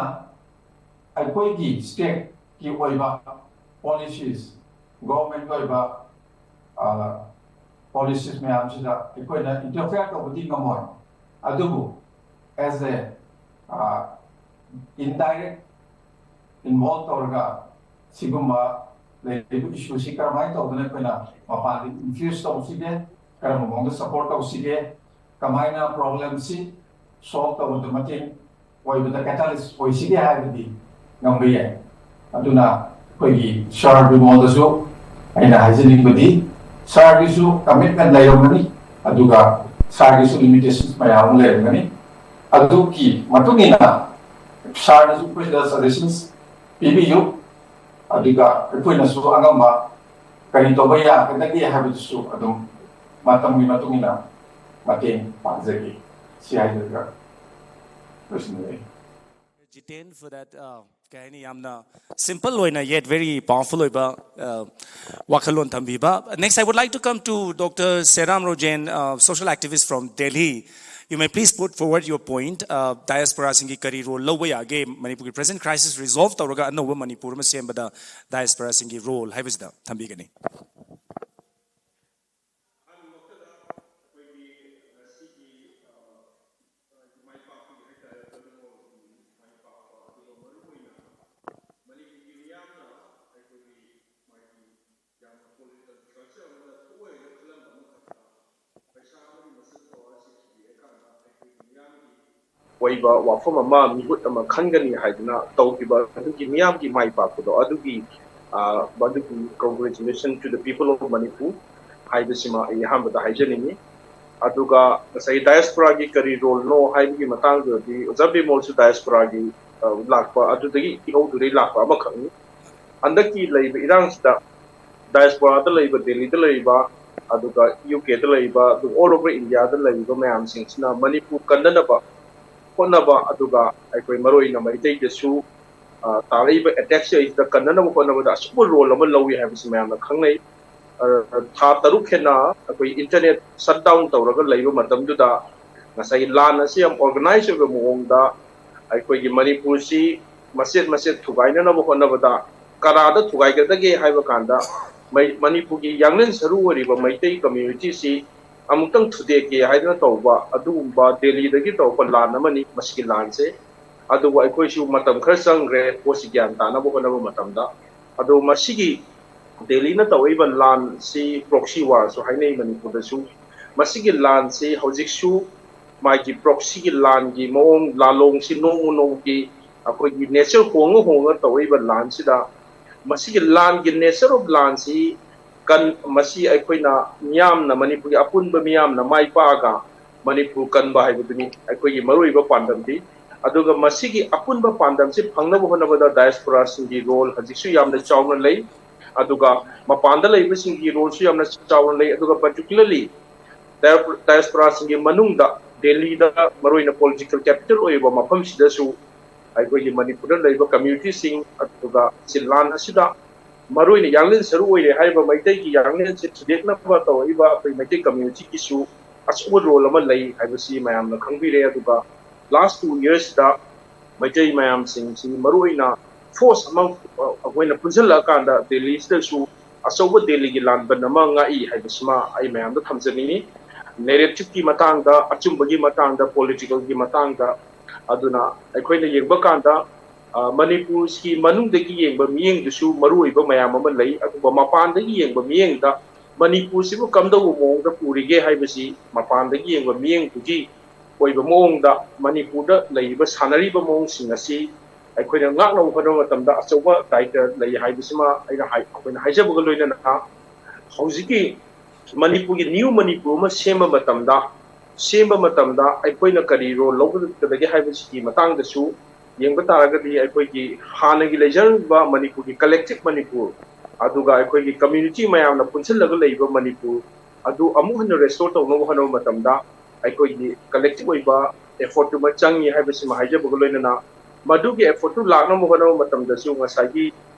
ꯑꯩꯈꯣꯏꯒꯤ ꯁ꯭ꯇꯦꯠꯀꯤ ꯑꯣꯏꯕ ꯄꯣꯂꯤꯁꯤꯁ, ꯒꯣꯚꯔꯟꯃꯦꯟꯠꯀꯤ ꯑꯣꯏꯕ, ꯑ, ꯄꯣꯂꯤꯁꯤꯁ ꯃꯌꯥꯝꯁꯤꯗ ꯑꯩꯈꯣꯏꯅ ꯏꯟꯇꯔꯐꯤꯌꯔ ꯇꯧꯕꯗꯤ ꯉꯝꯃꯣꯏ꯫ ꯑꯗꯨꯕꯨ as a, ꯑ, indirect involve ꯇꯧꯔꯒ ꯁꯤꯒꯨꯝꯕ ꯂꯩꯔꯤꯕ ꯏꯁꯨꯁꯤ ꯀꯔꯝꯍꯥꯏꯅ ꯇꯧꯗꯅ ꯑꯩꯈꯣꯏꯅ ꯃꯄꯥꯟꯗ ꯏꯟꯐ꯭ꯂꯨꯌꯦꯟꯁ ꯇꯧꯁꯤꯒꯦ, ꯀꯔꯝꯕ ꯃꯑꯣꯡꯗ ꯁꯄꯣꯔꯠ ꯇꯧꯁꯤꯒꯦ, ꯀꯃꯥꯏꯅ ꯄ꯭ꯔꯣꯕ꯭ꯂꯦꯝꯁꯤ ꯁꯣꯜꯕ ꯇꯧꯕꯗ ꯃꯇꯦꯡ ꯑꯣꯏꯕꯗ ꯀꯦꯇꯥꯂꯤꯁ ꯑꯣꯏꯁꯤꯒꯦ ꯍꯥꯏꯕꯗꯤ ꯉꯝꯕ ꯌꯥꯏ꯫ ꯑꯗꯨꯅ ꯑꯩꯈꯣꯏꯒꯤ ꯁꯥꯔ ꯕꯤꯃꯣꯜꯗꯁꯨ ꯑꯩꯅ ꯍꯥꯏꯖꯅꯤꯡꯕꯗꯤ, ꯁꯥꯔꯒꯤꯁꯨ ꯀꯃꯤꯠꯃꯦꯟ ꯂꯩꯔꯝꯒꯅꯤ, ꯑꯗꯨꯒ ꯁꯥꯔꯒꯤꯁꯨ ꯂꯤꯃꯤꯇꯦꯁꯟꯁ ꯃꯌꯥꯝ ꯑꯃ ꯂꯩꯔꯝꯒꯅꯤ꯫ ꯑꯗꯨꯒꯤ ꯃꯇꯨꯡ ꯏꯟꯅ ꯁꯥꯔꯅꯁꯨ ꯑꯩꯈꯣꯏꯗ ꯁꯖꯦꯁꯟꯁ ꯄꯤꯕꯤꯌꯨ, ꯑꯗꯨꯒ ꯑꯩꯈꯣꯏꯅꯁꯨ ꯑꯉꯝꯕ ꯀꯔꯤ ꯇꯧꯕ ꯌꯥꯒꯗꯒꯦ ꯍꯥꯏꯕꯗꯨꯁꯨ ꯑꯗꯨꯝ ꯃꯇꯝꯒꯤ ꯃꯇꯨꯡ ꯏꯟꯅ ꯃꯇꯦꯡ ꯄꯥꯡꯖꯒꯦ꯫ ꯁꯤ ꯍꯥꯏꯖꯔꯒ ꯂꯣꯏꯁꯤꯟꯖꯔꯒꯦ꯫ Jiten, for that, uh, ꯀꯩ ꯍꯥꯏꯅꯤ, ꯌꯥꯝꯅ simple ꯑꯣꯏꯅ yet very powerful ꯑꯣꯏꯕ, uh, ꯋꯥꯈꯜꯂꯣꯟ ꯊꯝꯕꯤꯕ꯫ Next, I would like to come to Doctor Seram Rojen, uh, social activist from Delhi. You may please put forward your point. Uh, diasporaꯁꯤꯡꯒꯤ ꯀꯔꯤ role ꯂꯧꯕ ꯌꯥꯒꯦ ꯃꯅꯤꯄꯨꯔꯒꯤ present crisis resolve ꯇꯧꯔꯒ ꯑꯅꯧꯕ ꯃꯅꯤꯄꯨꯔ ꯑꯃ ꯁꯦꯝꯕꯗ diasporaꯁꯤꯡꯒꯤ role ꯍꯥꯏꯕꯁꯤꯗ ꯊꯝꯕꯤꯒꯅꯤ꯫ ꯑꯣꯏꯕ ꯋꯥꯐꯝ ꯑꯃ, ꯃꯤꯍꯨꯠ ꯑꯃ ꯈꯟꯒꯅꯤ ꯍꯥꯏꯗꯨꯅ ꯇꯧꯈꯤꯕ ꯑꯗꯨꯒꯤ ꯃꯤꯌꯥꯝꯒꯤ ꯃꯥꯏ ꯄꯥꯛꯄꯗꯣ, ꯑꯗꯨꯒꯤ, ꯑ, ꯑꯗꯨꯒꯤ congratulation to the people of Manipur ꯍꯥꯏꯕꯁꯤꯃ ꯑꯩ ꯑꯍꯥꯟꯕꯗ ꯍꯥꯏꯖꯅꯤꯡꯉꯤ꯫ ꯑꯗꯨꯒ ꯉꯁꯥꯏ diasporaꯒꯤ ꯀꯔꯤ roleꯅꯣ ꯍꯥꯏꯕꯒꯤ ꯃꯇꯥꯡꯗꯨꯗꯤ ꯑꯣꯖꯥ ꯕꯤꯃꯣꯜꯁꯨ diasporaꯒꯤ, ꯑ, ꯂꯥꯛꯄ, ꯑꯗꯨꯗꯒꯤ ꯏꯍꯧꯗꯨꯗꯒꯤ ꯂꯥꯛꯄ ꯑꯃꯈꯛꯅꯤ꯫ ꯍꯟꯗꯛꯀꯤ ꯂꯩꯔꯤꯕ ꯏꯔꯥꯡꯁꯤꯗ diasporaꯗ ꯂꯩꯕ, ꯗꯦꯜꯂꯤꯗ ꯂꯩꯔꯤꯕ, ꯑꯗꯨꯒ ꯌꯨ ꯀꯦꯗ ꯂꯩꯔꯤꯕ, ꯑꯗꯨꯒ all over Indiaꯗ ꯂꯩꯔꯤꯕ ꯃꯌꯥꯝꯁꯤꯡꯁꯤꯅ ꯃꯅꯤꯄꯨꯔ ꯀꯟꯅꯅꯕ ꯍꯣꯠꯅꯕ, ꯑꯗꯨꯒ ꯑꯩꯈꯣꯏ ꯃꯔꯨꯑꯣꯏꯅ ꯃꯩꯇꯩꯗꯁꯨ, ꯑ, ꯇꯥꯔꯛꯏꯕ attackꯁꯦ ꯑꯁꯤꯗ ꯀꯟꯅꯅꯕ ꯍꯣꯠꯅꯕꯗ ꯑꯆꯧꯕ role ꯑꯃ ꯂꯧꯏ ꯍꯥꯏꯕꯁꯤ ꯃꯌꯥꯝꯅ ꯈꯪꯅꯩ꯫ ꯑ, ꯊꯥ ꯇꯔꯨꯛ ꯍꯦꯟꯅ ꯑꯩꯈꯣꯏ internet shutdown ꯇꯧꯔꯒ ꯂꯩꯕ ꯃꯇꯝꯗꯨꯗ ꯉꯁꯥꯏꯒꯤ ꯂꯥꯟ ꯑꯁꯤ ꯌꯥꯝ organize ꯑꯣꯏꯕ ꯃꯑꯣꯡꯗ ꯑꯩꯈꯣꯏꯒꯤ ꯃꯅꯤꯄꯨꯔꯁꯤ ꯃꯆꯦꯠ ꯃꯆꯦꯠ ꯊꯨꯒꯥꯏꯅꯅꯕ ꯍꯣꯠꯅꯕꯗ ꯀꯅꯥꯗ ꯊꯨꯒꯥꯏꯒꯗꯒꯦ ꯍꯥꯏꯕ ꯀꯥꯟꯗ ꯃꯩ-, ꯃꯅꯤꯄꯨꯔꯒꯤ ꯌꯥꯡꯂꯦꯟ ꯁꯔꯨ ꯑꯣꯏꯔꯤꯕ ꯃꯩꯇꯩ communityꯁꯤ ꯑꯃꯨꯛꯇꯪ ꯊꯨꯗꯦꯛꯀꯦ ꯍꯥꯏꯗꯨꯅ ꯇꯧꯕ ꯑꯗꯨꯒꯨꯝꯕ ꯗꯦꯜꯂꯤꯗꯒꯤ ꯇꯧꯔꯛꯄ ꯂꯥꯟ ꯑꯃꯅꯤ ꯃꯁꯤꯒꯤ ꯂꯥꯟꯁꯦ꯫ ꯑꯗꯨꯕꯨ ꯑꯩꯈꯣꯏꯁꯨ ꯃꯇꯝ ꯈꯔ ꯆꯪꯈ꯭ꯔꯦ ꯄꯣꯠꯁꯤ ꯒ꯭ꯌꯥꯟ ꯇꯥꯅꯕ ꯍꯣꯠꯅꯕ ꯃꯇꯝꯗ꯫ ꯑꯗꯣ ꯃꯁꯤꯒꯤ ꯗꯦꯜꯂꯤꯅ ꯇꯧꯔꯛꯏꯕ ꯂꯥꯟꯁꯤ proxy warꯁꯨ ꯍꯥꯏꯅꯩ ꯃꯅꯤꯄꯨꯔꯗꯁꯨ꯫ ꯃꯁꯤꯒꯤ ꯂꯥꯟꯁꯤ ꯍꯧꯖꯤꯛꯁꯨ ꯃꯥꯒꯤ proxyꯒꯤ ꯂꯥꯟꯒꯤ ꯃꯑꯣꯡ ꯂꯥꯂꯣꯡꯁꯤ ꯅꯣꯡꯃ ꯅꯣꯡꯃꯒꯤ ꯑꯩꯈꯣꯏꯒꯤ nature ꯍꯣꯡꯉ ꯍꯣꯡꯉ ꯇꯧꯔꯛꯏꯕ ꯂꯥꯟꯁꯤꯗ ꯃꯁꯤꯒꯤ ꯂꯥꯟꯒꯤ nature of ꯂꯥꯟꯁꯤ ꯀꯟ-, ꯃꯁꯤ ꯑꯩꯈꯣꯏꯅ ꯃꯤꯌꯥꯝꯅ, ꯃꯅꯤꯄꯨꯔꯒꯤ ꯑꯄꯨꯟꯕ ꯃꯤꯌꯥꯝꯅ ꯃꯥꯏ ꯄꯥꯛꯑꯒ ꯃꯅꯤꯄꯨꯔ ꯀꯟꯕ ꯍꯥꯏꯕꯗꯨꯅꯤ ꯑꯩꯈꯣꯏꯒꯤ ꯃꯔꯨꯑꯣꯏꯕ ꯄꯥꯟꯗꯝꯗꯤ꯫ ꯑꯗꯨꯒ ꯃꯁꯤꯒꯤ ꯑꯄꯨꯟꯕ ꯄꯥꯟꯗꯝꯁꯤ ꯐꯪꯅꯕ ꯍꯣꯠꯅꯕꯗ diasporaꯁꯤꯡꯒꯤ role ꯍꯧꯖꯤꯛꯁꯨ ꯌꯥꯝꯅ ꯆꯥꯎꯅ ꯂꯩ꯫ ꯑꯗꯨꯒ ꯃꯄꯥꯟꯗ ꯂꯩꯕꯁꯤꯡꯒꯤ ꯔꯣꯜꯁꯨ ꯌꯥꯝꯅ ꯆꯥꯎꯅ ꯂꯩ꯫ ꯑꯗꯨꯒ ꯄꯥꯔꯇꯤꯀꯨꯂꯔꯂꯤ ꯗꯥꯌꯁꯄꯣꯔꯥꯁꯤꯡꯒꯤ ꯃꯅꯨꯡꯗ ꯗꯦꯜꯂꯤꯗ ꯃꯔꯨꯑꯣꯏꯅ ꯄꯣꯂꯤꯇꯤꯀꯦꯜ ꯀꯦꯄꯤꯇꯦꯜ ꯑꯣꯏꯔꯤꯕ ꯃꯐꯝꯁꯤꯗꯁꯨ ꯑꯩꯈꯣꯏꯒꯤ ꯃꯅꯤꯄꯨꯔꯗ ꯂꯩꯔꯤꯕ ꯀꯝꯃ꯭ꯌꯨꯅꯤꯇꯤꯁꯤꯡ, ꯑꯗꯨꯒ ꯁꯤ ꯂꯥꯟ ꯑꯁꯤꯗ ꯃꯔꯨꯑꯣꯏꯅ ꯌꯥꯡꯂꯦꯟ ꯁꯔꯨ ꯑꯣꯏꯔꯦ ꯍꯥꯏꯔꯤꯕ ꯃꯩꯇꯩꯒꯤ ꯌꯥꯡꯂꯦꯟꯁꯦ ꯊꯨꯗꯦꯛꯅꯕ ꯇꯧꯔꯛꯏꯕ ꯑꯩꯈꯣꯏ ꯃꯩꯇꯩ ꯀꯝꯃ꯭ꯌꯨꯅꯤꯇꯤꯒꯤꯁꯨ ꯑꯆꯧꯕ ꯔꯣꯜ ꯑꯃ ꯂꯩ ꯍꯥꯏꯕꯁꯤ ꯃꯌꯥꯝꯅ ꯈꯪꯕꯤꯔꯦ꯫ ꯑꯗꯨꯒ ꯂꯥꯁ ꯇꯨ ꯌꯔꯁꯇ ꯃꯩꯇꯩ ꯃꯌꯥꯝꯁꯤꯡꯁꯤ ꯃꯔꯨꯑꯣꯏꯅ ꯐꯣꯔꯁ ꯑꯃ ꯑꯩꯈꯣꯏꯅ ꯄꯨꯟꯁꯤꯜꯂꯛꯑꯀꯥꯟꯗ ꯗꯦꯜꯂꯤꯁꯤꯗꯁꯨ ꯑꯆꯧꯕ ꯗꯦꯜꯂꯤꯒꯤ ꯂꯥꯟꯕꯟ ꯑꯃ ꯉꯥꯛꯏ ꯍꯥꯏꯕꯁꯤꯃ ꯑꯩ ꯃꯌꯥꯝꯗ ꯊꯝꯖꯅꯤꯡꯏ꯫ ꯅꯦꯔꯦꯇꯤꯞꯀꯤ ꯃꯇꯥꯡꯗ, ꯑꯆꯨꯝꯕꯒꯤ ꯃꯇꯥꯡꯗ, ꯄꯣꯂꯤꯇꯤꯀꯦꯜꯒꯤ ꯃꯇꯥꯡꯗ꯫ ꯑꯗꯨꯅ ꯑꯩꯈꯣꯏꯅ ꯌꯦꯡꯕ ꯀꯥꯟꯗ, ꯑ, ꯃꯅꯤꯄꯨꯔꯁꯤ ꯃꯅꯨꯡꯗꯒꯤ ꯌꯦꯡꯕ ꯃꯤꯠꯌꯦꯡꯗꯨꯁꯨ ꯃꯔꯨꯑꯣꯏꯕ ꯃꯌꯥꯝ ꯑꯃ ꯂꯩ꯫ ꯑꯗꯨꯒ ꯃꯄꯥꯟꯗꯒꯤ ꯌꯦꯡꯕ ꯃꯤꯠꯌꯦꯡꯗ ꯃꯅꯤꯄꯨꯔꯁꯤꯕꯨ ꯀꯝꯗꯧꯕ ꯃꯑꯣꯡꯗ ꯎꯔꯤꯒꯦ ꯍꯥꯏꯕꯁꯤ ꯃꯄꯥꯟꯗꯒꯤ ꯌꯦꯡꯕ ꯃꯤꯠꯌꯦꯡꯗꯨꯒꯤ ꯑꯣꯏꯕ ꯃꯑꯣꯡꯗ ꯃꯅꯤꯄꯨꯔꯗ ꯂꯩꯔꯤꯕ ꯁꯥꯟꯅꯔꯤꯕ ꯃꯑꯣꯡꯁꯤꯡ ꯑꯁꯤ ꯑꯩꯈꯣꯏꯅ ꯉꯥꯛꯅꯕ ꯍꯣꯠꯅꯕ ꯃꯇꯝꯗ ꯑꯆꯧꯕ ꯗꯥꯏꯇ ꯂꯩ ꯍꯥꯏꯕꯁꯤꯃ ꯑꯩꯅ ꯍꯥꯏ-, ꯑꯩꯈꯣꯏꯅ ꯍꯥꯏꯖꯕꯒ ꯂꯣꯏꯅꯅ ꯍꯧꯖꯤꯛꯀꯤ ꯃꯅꯤꯄꯨꯔꯒꯤ ꯅ꯭ꯌꯨ ꯃꯅꯤꯄꯨꯔ ꯑꯃ ꯁꯦꯝꯕ ꯃꯇꯝꯗ, ꯁꯦꯝꯕ ꯃꯇꯝꯗ ꯑꯩꯈꯣꯏꯅ ꯀꯔꯤ ꯔꯣꯜ ꯂꯧꯒꯗꯒꯦ ꯍꯥꯏꯕꯁꯤꯒꯤ ꯃꯇꯥꯡꯗꯁꯨ ꯌꯦꯡꯕ ꯇꯥꯔꯒꯗꯤ, ꯑꯩꯈꯣꯏꯒꯤ ꯍꯥꯟꯅꯒꯤ ꯂꯩꯖꯔꯝꯕ ꯃꯅꯤꯄꯨꯔꯒꯤ ꯀꯂꯦꯛꯇꯤꯚ ꯃꯅꯤꯄꯨꯔ, ꯑꯗꯨꯒ ꯑꯩꯈꯣꯏꯒꯤ ꯀꯝꯃ꯭ꯌꯨꯅꯤꯇꯤ ꯃꯌꯥꯝꯅ ꯄꯨꯟꯁꯤꯜꯂꯒ ꯂꯩꯕ ꯃꯅꯤꯄꯨꯔ ꯑꯗꯨ ꯑꯃꯨꯛ ꯍꯟꯅ ꯔꯦꯁꯇꯣꯔ ꯇꯧꯅꯕ ꯍꯣꯠꯅꯕ ꯃꯇꯝꯗ ꯑꯩꯈꯣꯏꯒꯤ ꯀꯂꯦꯛꯇꯤꯚ ꯑꯣꯏꯕ ꯑꯦꯐꯣꯔꯠꯇꯨꯃ ꯆꯪꯉꯤ ꯍꯥꯏꯕꯁꯤꯃ ꯍꯥꯏꯖꯕꯒ ꯂꯣꯏꯅꯅ, ꯃꯗꯨꯒꯤ ꯑꯦꯐꯣꯔꯠꯇꯨ ꯂꯥꯛꯅꯕ ꯍꯣꯠꯅꯕ ꯃꯇꯝꯗꯁꯨ ꯉꯁꯥꯏꯒꯤ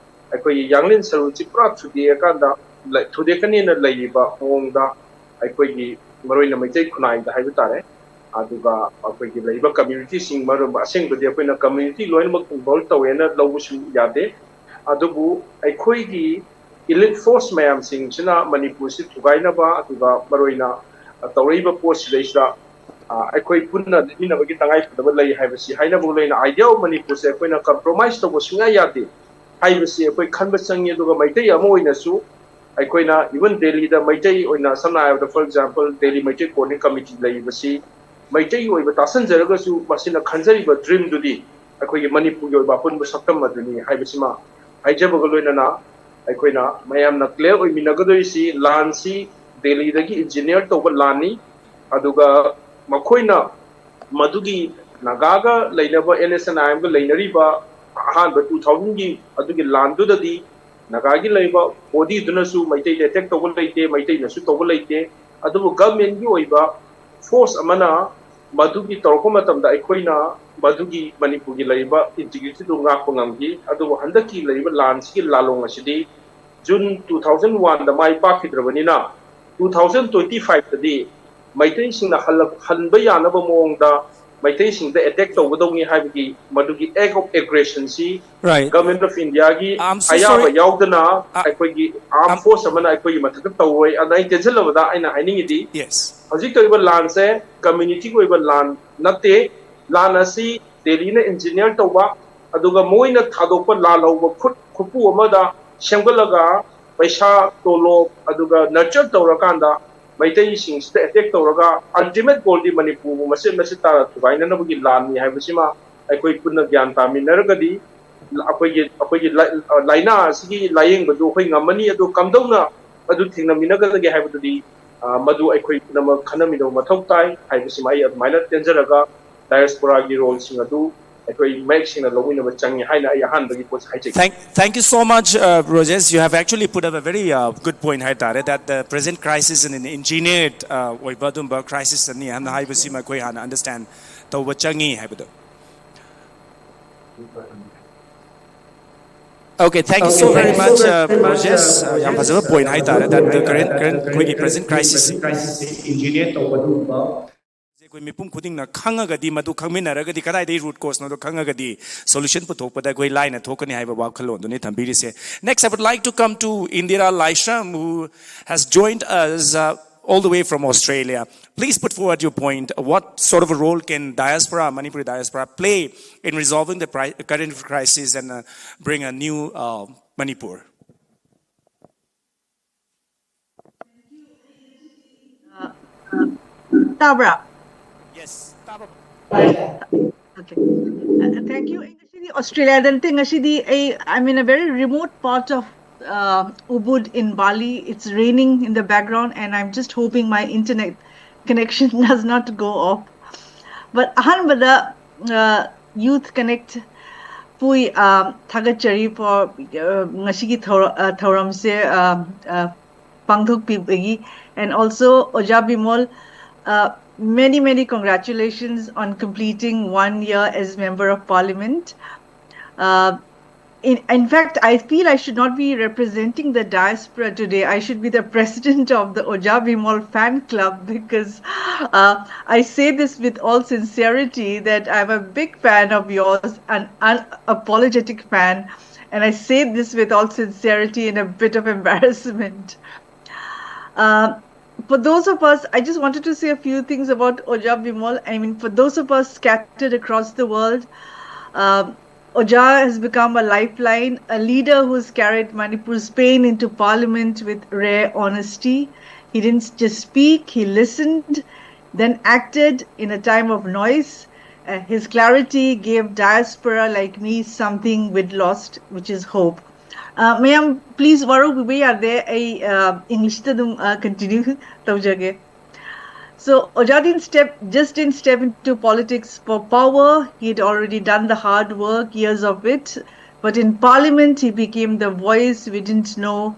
ꯑꯩꯈꯣꯏꯒꯤ ꯌꯥꯡꯂꯦꯟ ꯁꯔꯨꯁꯤ ꯄꯨꯔꯥ ꯊꯨꯗꯦꯛꯑꯀꯥꯟꯗ ꯂꯩ-, ꯊꯨꯗꯦꯛꯀꯅꯦꯅ ꯂꯩꯔꯤꯕ ꯃꯑꯣꯡꯗ ꯑꯩꯈꯣꯏꯒꯤ ꯃꯔꯨꯑꯣꯏꯅ ꯃꯩꯇꯩ ꯈꯨꯟꯅꯥꯏꯗ ꯍꯥꯏꯕ ꯇꯥꯔꯦ, ꯑꯗꯨꯒ ꯑꯩꯈꯣꯏꯒꯤ ꯂꯩꯔꯤꯕ ꯀꯝꯃ꯭ꯌꯨꯅꯤꯇꯤꯁꯤꯡ, ꯃꯔꯨ ꯑꯁꯦꯡꯕꯗꯤ ꯑꯩꯈꯣꯏꯅ ꯀꯝꯃ꯭ꯌꯨꯅꯤꯇꯤ ꯂꯣꯏꯅꯃꯛ ꯏꯟꯚꯣꯜꯕ ꯇꯧꯋꯦꯅ ꯂꯧꯕꯁꯨ ꯌꯥꯗꯦ꯫ ꯑꯗꯨꯕꯨ ꯑꯩꯈꯣꯏꯒꯤ ꯏꯂꯤꯠ ꯐꯣꯔꯁ ꯃꯌꯥꯝꯁꯤꯡꯁꯤꯅ ꯃꯅꯤꯄꯨꯔꯁꯤ ꯊꯨꯒꯥꯏꯅꯕ, ꯑꯗꯨꯒ ꯃꯔꯨꯑꯣꯏꯅ ꯇꯧꯔꯛꯏꯕ ꯄꯣꯠꯁꯤꯗꯩꯁꯤꯗ, ꯑ, ꯑꯩꯈꯣꯏ ꯄꯨꯟꯅ ꯂꯦꯞꯃꯤꯟꯅꯕꯒꯤ ꯇꯉꯥꯏꯐꯗꯕ ꯂꯩ ꯍꯥꯏꯕꯁꯤ ꯍꯥꯏꯅꯕꯒ ꯂꯣꯏꯅꯅ, ꯑꯥꯏꯗꯤꯌꯥ ꯑꯣꯐ ꯃꯅꯤꯄꯨꯔꯁꯦ ꯑꯩꯈꯣꯏꯅ ꯀꯝꯄ꯭ꯔꯣꯃꯥꯏꯁ ꯇꯧꯕ ꯁꯨꯡꯌꯥ ꯌꯥꯗꯦ ꯍꯥꯏꯕꯁꯤ ꯑꯩꯈꯣꯏ ꯈꯟꯕ ꯆꯪꯉꯤ꯫ ꯑꯗꯨꯒ ꯃꯩꯇꯩ ꯑꯃ ꯑꯣꯏꯅꯁꯨ ꯑꯩꯈꯣꯏꯅ ꯏꯚꯟ ꯗꯦꯜꯂꯤꯗ ꯃꯩꯇꯩ ꯑꯣꯏꯅ, ꯁꯝꯅ ꯍꯥꯏꯔꯕꯗ, four example, Delhi Meitei coordinate committee ꯂꯩꯔꯤꯕꯁꯤ ꯃꯩꯇꯩꯒꯤ ꯑꯣꯏꯕ ꯇꯥꯁꯟꯖꯔꯒꯁꯨ ꯃꯁꯤꯅ ꯈꯟꯖꯔꯤꯕ ꯗ꯭ꯔꯤꯝꯗꯨꯗꯤ ꯑꯩꯈꯣꯏꯒꯤ ꯃꯅꯤꯄꯨꯔꯒꯤ ꯑꯣꯏꯕ ꯑꯄꯨꯟꯕ ꯁꯛꯇꯝ ꯑꯗꯨꯅꯤ ꯍꯥꯏꯕꯁꯤꯃ ꯍꯥꯏꯖꯕꯒ ꯂꯣꯏꯅꯅ, ꯑꯩꯈꯣꯏꯅ ꯃꯌꯥꯝꯅ ꯀ꯭ꯂꯤꯌꯥꯔ ꯑꯣꯏꯃꯤꯟꯅꯒꯗꯣꯏꯁꯤ, ꯂꯥꯟꯁꯤ ꯗꯦꯜꯂꯤꯗꯒꯤ ꯏꯟꯖꯤꯅꯤꯌꯔ ꯇꯧꯕ ꯂꯥꯟꯅꯤ꯫ ꯑꯗꯨꯒ ꯃꯈꯣꯏꯅ ꯃꯗꯨꯒꯤ ꯅꯥꯒꯥꯒ ꯂꯩꯅꯕ, ꯑꯦꯟ ꯑꯦꯁ ꯑꯦꯟ ꯑꯥꯏ ꯑꯦꯝꯒ ꯂꯩꯅꯔꯤꯕ ꯑꯍꯥꯟꯕ ꯇꯨ ꯊꯥꯎꯖꯟꯒꯤ ꯑꯗꯨꯒꯤ ꯂꯥꯟꯗꯨꯗꯗꯤ ꯅꯥꯒꯥꯒꯤ ꯂꯩꯔꯤꯕ ꯕꯣꯗꯤꯗꯨꯅꯁꯨ ꯃꯩꯇꯩꯗ ꯑꯦꯇꯦꯛ ꯇꯧꯕ ꯂꯩꯇꯦ, ꯃꯩꯇꯩꯅꯁꯨ ꯇꯧꯕ ꯂꯩꯇꯦ꯫ ꯑꯗꯨꯕꯨ ꯒꯚꯔꯟꯃꯦꯟꯒꯤ ꯑꯣꯏꯕ ꯐꯣꯔꯁ ꯑꯃꯅ ꯃꯗꯨꯒꯤ ꯇꯧꯔꯛꯄ ꯃꯇꯝꯗ ꯑꯩꯈꯣꯏꯅ ꯃꯗꯨꯒꯤ ꯃꯅꯤꯄꯨꯔꯒꯤ ꯂꯩꯔꯤꯕ ꯏꯟꯇꯤꯒ꯭ꯔꯤꯇꯤꯗꯨ ꯉꯥꯛꯄ ꯉꯝꯈꯤ꯫ ꯑꯗꯨꯕꯨ ꯍꯟꯗꯛꯀꯤ ꯂꯩꯔꯤꯕ ꯂꯥꯟꯁꯤꯒꯤ ꯂꯥꯂꯣꯡ ꯑꯁꯤꯗꯤ ꯖꯨꯟ ꯇꯨ ꯊꯥꯎꯖꯟ ꯋꯥꯟꯗ ꯃꯥꯏ ꯄꯥꯛꯈꯤꯗ꯭ꯔꯕꯅꯤꯅ, ꯇꯨ ꯊꯥꯎꯖꯟ ꯇ꯭ꯋꯦꯟꯇꯤ ꯐꯥꯏꯚꯇꯗꯤ ꯃꯩꯇꯩꯁꯤꯡꯅ ꯍꯜꯂꯛ-, ꯍꯟꯕ ꯌꯥꯅꯕ ꯃꯑꯣꯡꯗ ꯃꯩꯇꯩꯁꯤꯡꯗ ꯑꯦꯇꯦꯛ ꯇꯧꯒꯗꯧꯅꯤ ꯍꯥꯏꯕꯒꯤ ꯃꯗꯨꯒꯤ act of aggressionꯁꯤ Right. Government of Indiaꯒꯤ I'm so ꯑꯌꯥꯕ sorry. ꯌꯥꯎꯗꯅ ꯑ, ꯑꯩꯈꯣꯏꯒꯤ armed I'm- force ꯑꯃꯅ ꯑꯩꯈꯣꯏꯒꯤ ꯃꯊꯛꯇ ꯇꯧꯔꯣꯏ꯫ ꯑꯗ ꯑꯩ ꯇꯦꯟꯁꯤꯜꯂꯕꯗ ꯑꯩꯅ ꯍꯥꯏꯅꯤꯡꯉꯤꯗꯤ, Yes. ꯍꯧꯖꯤꯛ ꯇꯧꯔꯤꯕ ꯂꯥꯟꯁꯦ communityꯒꯤ ꯑꯣꯏꯕ ꯂꯥꯟ ꯅꯠꯇꯦ꯫ ꯂꯥꯟ ꯑꯁꯤ ꯗꯦꯜꯂꯤꯅ engineer ꯇꯧꯕ, ꯑꯗꯨꯒ ꯃꯣꯏꯅ ꯊꯥꯗꯣꯛꯄ ꯂꯥꯜꯍꯧꯕ ꯈꯨꯠ ꯈꯨꯠꯄꯨ ꯑꯃꯗ ꯁꯦꯝꯒꯠꯂꯒ ꯄꯩꯁꯥ, ꯇꯣꯂꯣꯞ, ꯑꯗꯨꯒ nurture ꯇꯧꯔꯀꯥꯟꯗ ꯃꯩꯇꯩꯁꯤꯡꯁꯤꯗ attack ꯇꯧꯔꯒ ultimate goalꯗꯤ ꯃꯅꯤꯄꯨꯔꯕꯨ ꯃꯆꯦꯠ ꯃꯆꯦꯠ ꯇꯥꯅ ꯊꯨꯒꯥꯏꯅꯅꯕꯒꯤ ꯂꯥꯟꯅꯤ ꯍꯥꯏꯕꯁꯤꯃ ꯑꯩꯈꯣꯏ ꯄꯨꯟꯅ ꯒ꯭ꯌꯥꯟ ꯇꯥꯃꯤꯟꯅꯔꯒꯗꯤ ꯑꯩꯈꯣꯏꯒꯤ, ꯑꯩꯈꯣꯏꯒꯤ ꯂꯥꯏ-, ꯂꯥꯏꯅꯥ ꯑꯁꯤꯒꯤ ꯂꯥꯌꯦꯡꯕꯗꯨ ꯑꯩꯈꯣꯏ ꯉꯝꯃꯅꯤ꯫ ꯑꯗꯨ ꯀꯝꯗꯧꯅ ꯑꯗꯨ ꯊꯦꯡꯅꯃꯤꯟꯅꯒꯗꯒꯦ ꯍꯥꯏꯕꯗꯨꯗꯤ, ꯑ, ꯃꯗꯨ ꯑꯩꯈꯣꯏ ꯄꯨꯝꯅꯃꯛ ꯈꯟꯅꯃꯤꯟꯅꯕ ꯃꯊꯧ ꯇꯥꯏ ꯍꯥꯏꯕꯁꯤꯃ ꯑꯩ ꯑꯗꯨꯃꯥꯏꯅ ꯇꯦꯟꯖꯔꯒ diasporaꯒꯤ roleꯁꯤꯡ ꯑꯗꯨ ꯑꯩꯈꯣꯏ ꯃꯌꯦꯛ ꯁꯦꯡꯅ ꯂꯧꯃꯤꯟꯅꯕ ꯆꯪꯉꯤ ꯍꯥꯏꯅ ꯑꯩ ꯑꯍꯥꯟꯕꯒꯤ ꯄꯣꯠ ꯍꯥꯏꯖꯒꯦ꯫ Thank, thank you so much, uh, Rajesh. You have actually put up a very uh, good point ꯍꯥꯏ ꯇꯥꯔꯦ, that the present crisis in, in engineered uh, ꯑꯣꯏꯕ ꯑꯗꯨꯝꯕ crisis ꯑꯅꯤ ꯍꯥꯟꯅ ꯍꯥꯏꯕꯁꯤꯃ ꯑꯩꯈꯣꯏ ꯍꯥꯟꯅ understand ꯇꯧꯕ ꯆꯪꯉꯤ ꯍꯥꯏꯕꯗꯣ꯫ Okay, thank you so very much, uh, Rajesh. Uh, ꯌꯥꯝ ꯐꯖꯕ point ꯍꯥꯏ ꯇꯥꯔꯦ, that the current, current ꯑꯩꯈꯣꯏꯒꯤ present crisis engineer ꯇꯧꯕ ꯑꯗꯨꯒꯨꯝꯕ ꯑꯩꯈꯣꯏ ꯃꯤꯄꯨꯝ ꯈꯨꯗꯤꯡꯅ ꯈꯪꯉꯒꯗꯤ, ꯃꯗꯨ ꯈꯪꯃꯤꯟꯅꯔꯒꯗꯤ ꯀꯗꯥꯏꯗꯒꯤ root causeꯅꯣꯗꯣ ꯈꯪꯉꯒꯗꯤ solution ꯄꯨꯊꯣꯛꯄꯗ ꯑꯩꯈꯣꯏ ꯂꯥꯏꯅ ꯊꯣꯛꯀꯅꯤ ꯍꯥꯏꯕ ꯋꯥꯈꯜꯂꯣꯟꯗꯨꯅꯤ ꯊꯝꯕꯤꯔꯤꯁꯦ꯫ Next, I would like to come to Indira Laishram, who has joined us uh, all the way from Australia. Please put forward your point. What sort of a role can diaspora, Manipuri diaspora, play in resolving the pri- current crisis and uh, bring a new uh, Manipur? ꯇꯥꯕ꯭ꯔꯥ? Yes. Okay. Uh, thank you. ꯑꯩ ꯉꯁꯤꯗꯤ ꯑꯣꯁꯇ꯭ꯔꯦꯂꯤꯌꯥꯗ ꯅꯠꯇꯦ, ꯉꯁꯤꯗꯤ ꯑꯩ, I'm in a very remote part of uh, Ubud in Bali. It's raining in the background and I'm just hoping my internet connection does not go off. But ꯑꯍꯥꯟꯕꯗ uh, Youth Connect ꯊꯥꯒꯠꯆꯔꯤ for ꯉꯁꯤꯒꯤ ꯊꯧꯔꯝꯁꯦ ꯄꯥꯡꯊꯣꯛꯄꯤꯕꯒꯤ, and also ꯑꯣꯖꯥ Bimol, many many congratulations on completing one year as member of parliament. In fact, I feel I should not be representing the diaspora today. I should be the president of the Oja Bimol fan club because uh, I say this with all sincerity that I'm a big fan of yours, an unapologetic fan. And I say this with all sincerity and a bit of embarrassment. Uh, for those of us, I just wanted to say a few things about Oja Bimol. I mean, for those of us scattered across the world, uh, Oja has become a lifeline, a leader who's carried Manipur's pain into parliament with rare honesty. He didn't just speak, he listened, then acted in a time of noise. Uh, his clarity gave diaspora like me something we'd lost, which is hope. Uh, ma'am, please, Varuk, we are there. I uh, English to them uh, continue. So Oja didn't step, just didn't step into politics for power. He had already done the hard work, years of it. But in parliament, he became the voice we didn't know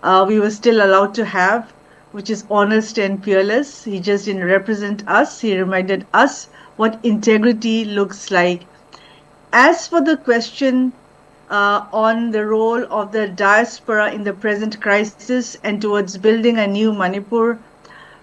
uh, we were still allowed to have, which is honest and fearless. He just didn't represent us. He reminded us what integrity looks like. As for the question uh, on the role of the diaspora in the present crisis and towards building a new Manipur,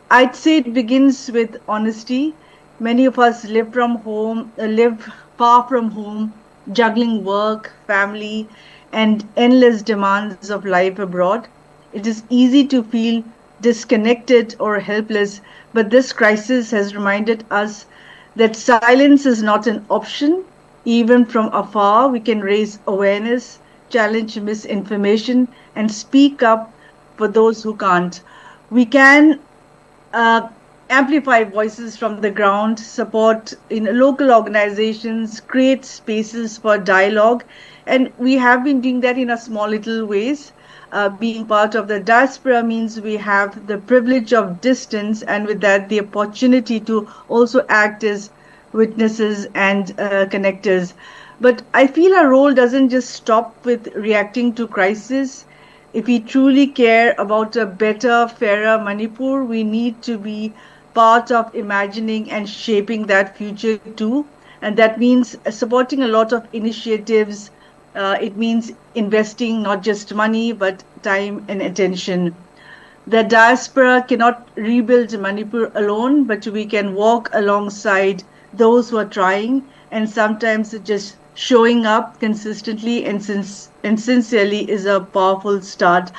I'd say it begins with honesty. Many of us live from home, uh, live far from home, juggling work, family, and endless demands of life abroad. It is easy to feel disconnected or helpless, but this crisis has reminded us that silence is not an option. Even from afar, we can raise awareness, challenge misinformation, and speak up for those who can't. We can uh, amplify voices from the ground, support in local organizations, create spaces for dialogue. And we have been doing that in a small little ways. Uh, being part of the diaspora means we have the privilege of distance, and with that, the opportunity to also act as witnesses and uh, connectors. But I feel our role doesn't just stop with reacting to crisis. If we truly care about a better, fairer Manipur, we need to be part of imagining and shaping that future too. And that means supporting a lot of initiatives. Uh, it means investing not just money, but time and attention. The diaspora cannot rebuild Manipur alone, but we can walk alongside those who are trying, and sometimes just showing up consistently and, since, and sincerely is a powerful start.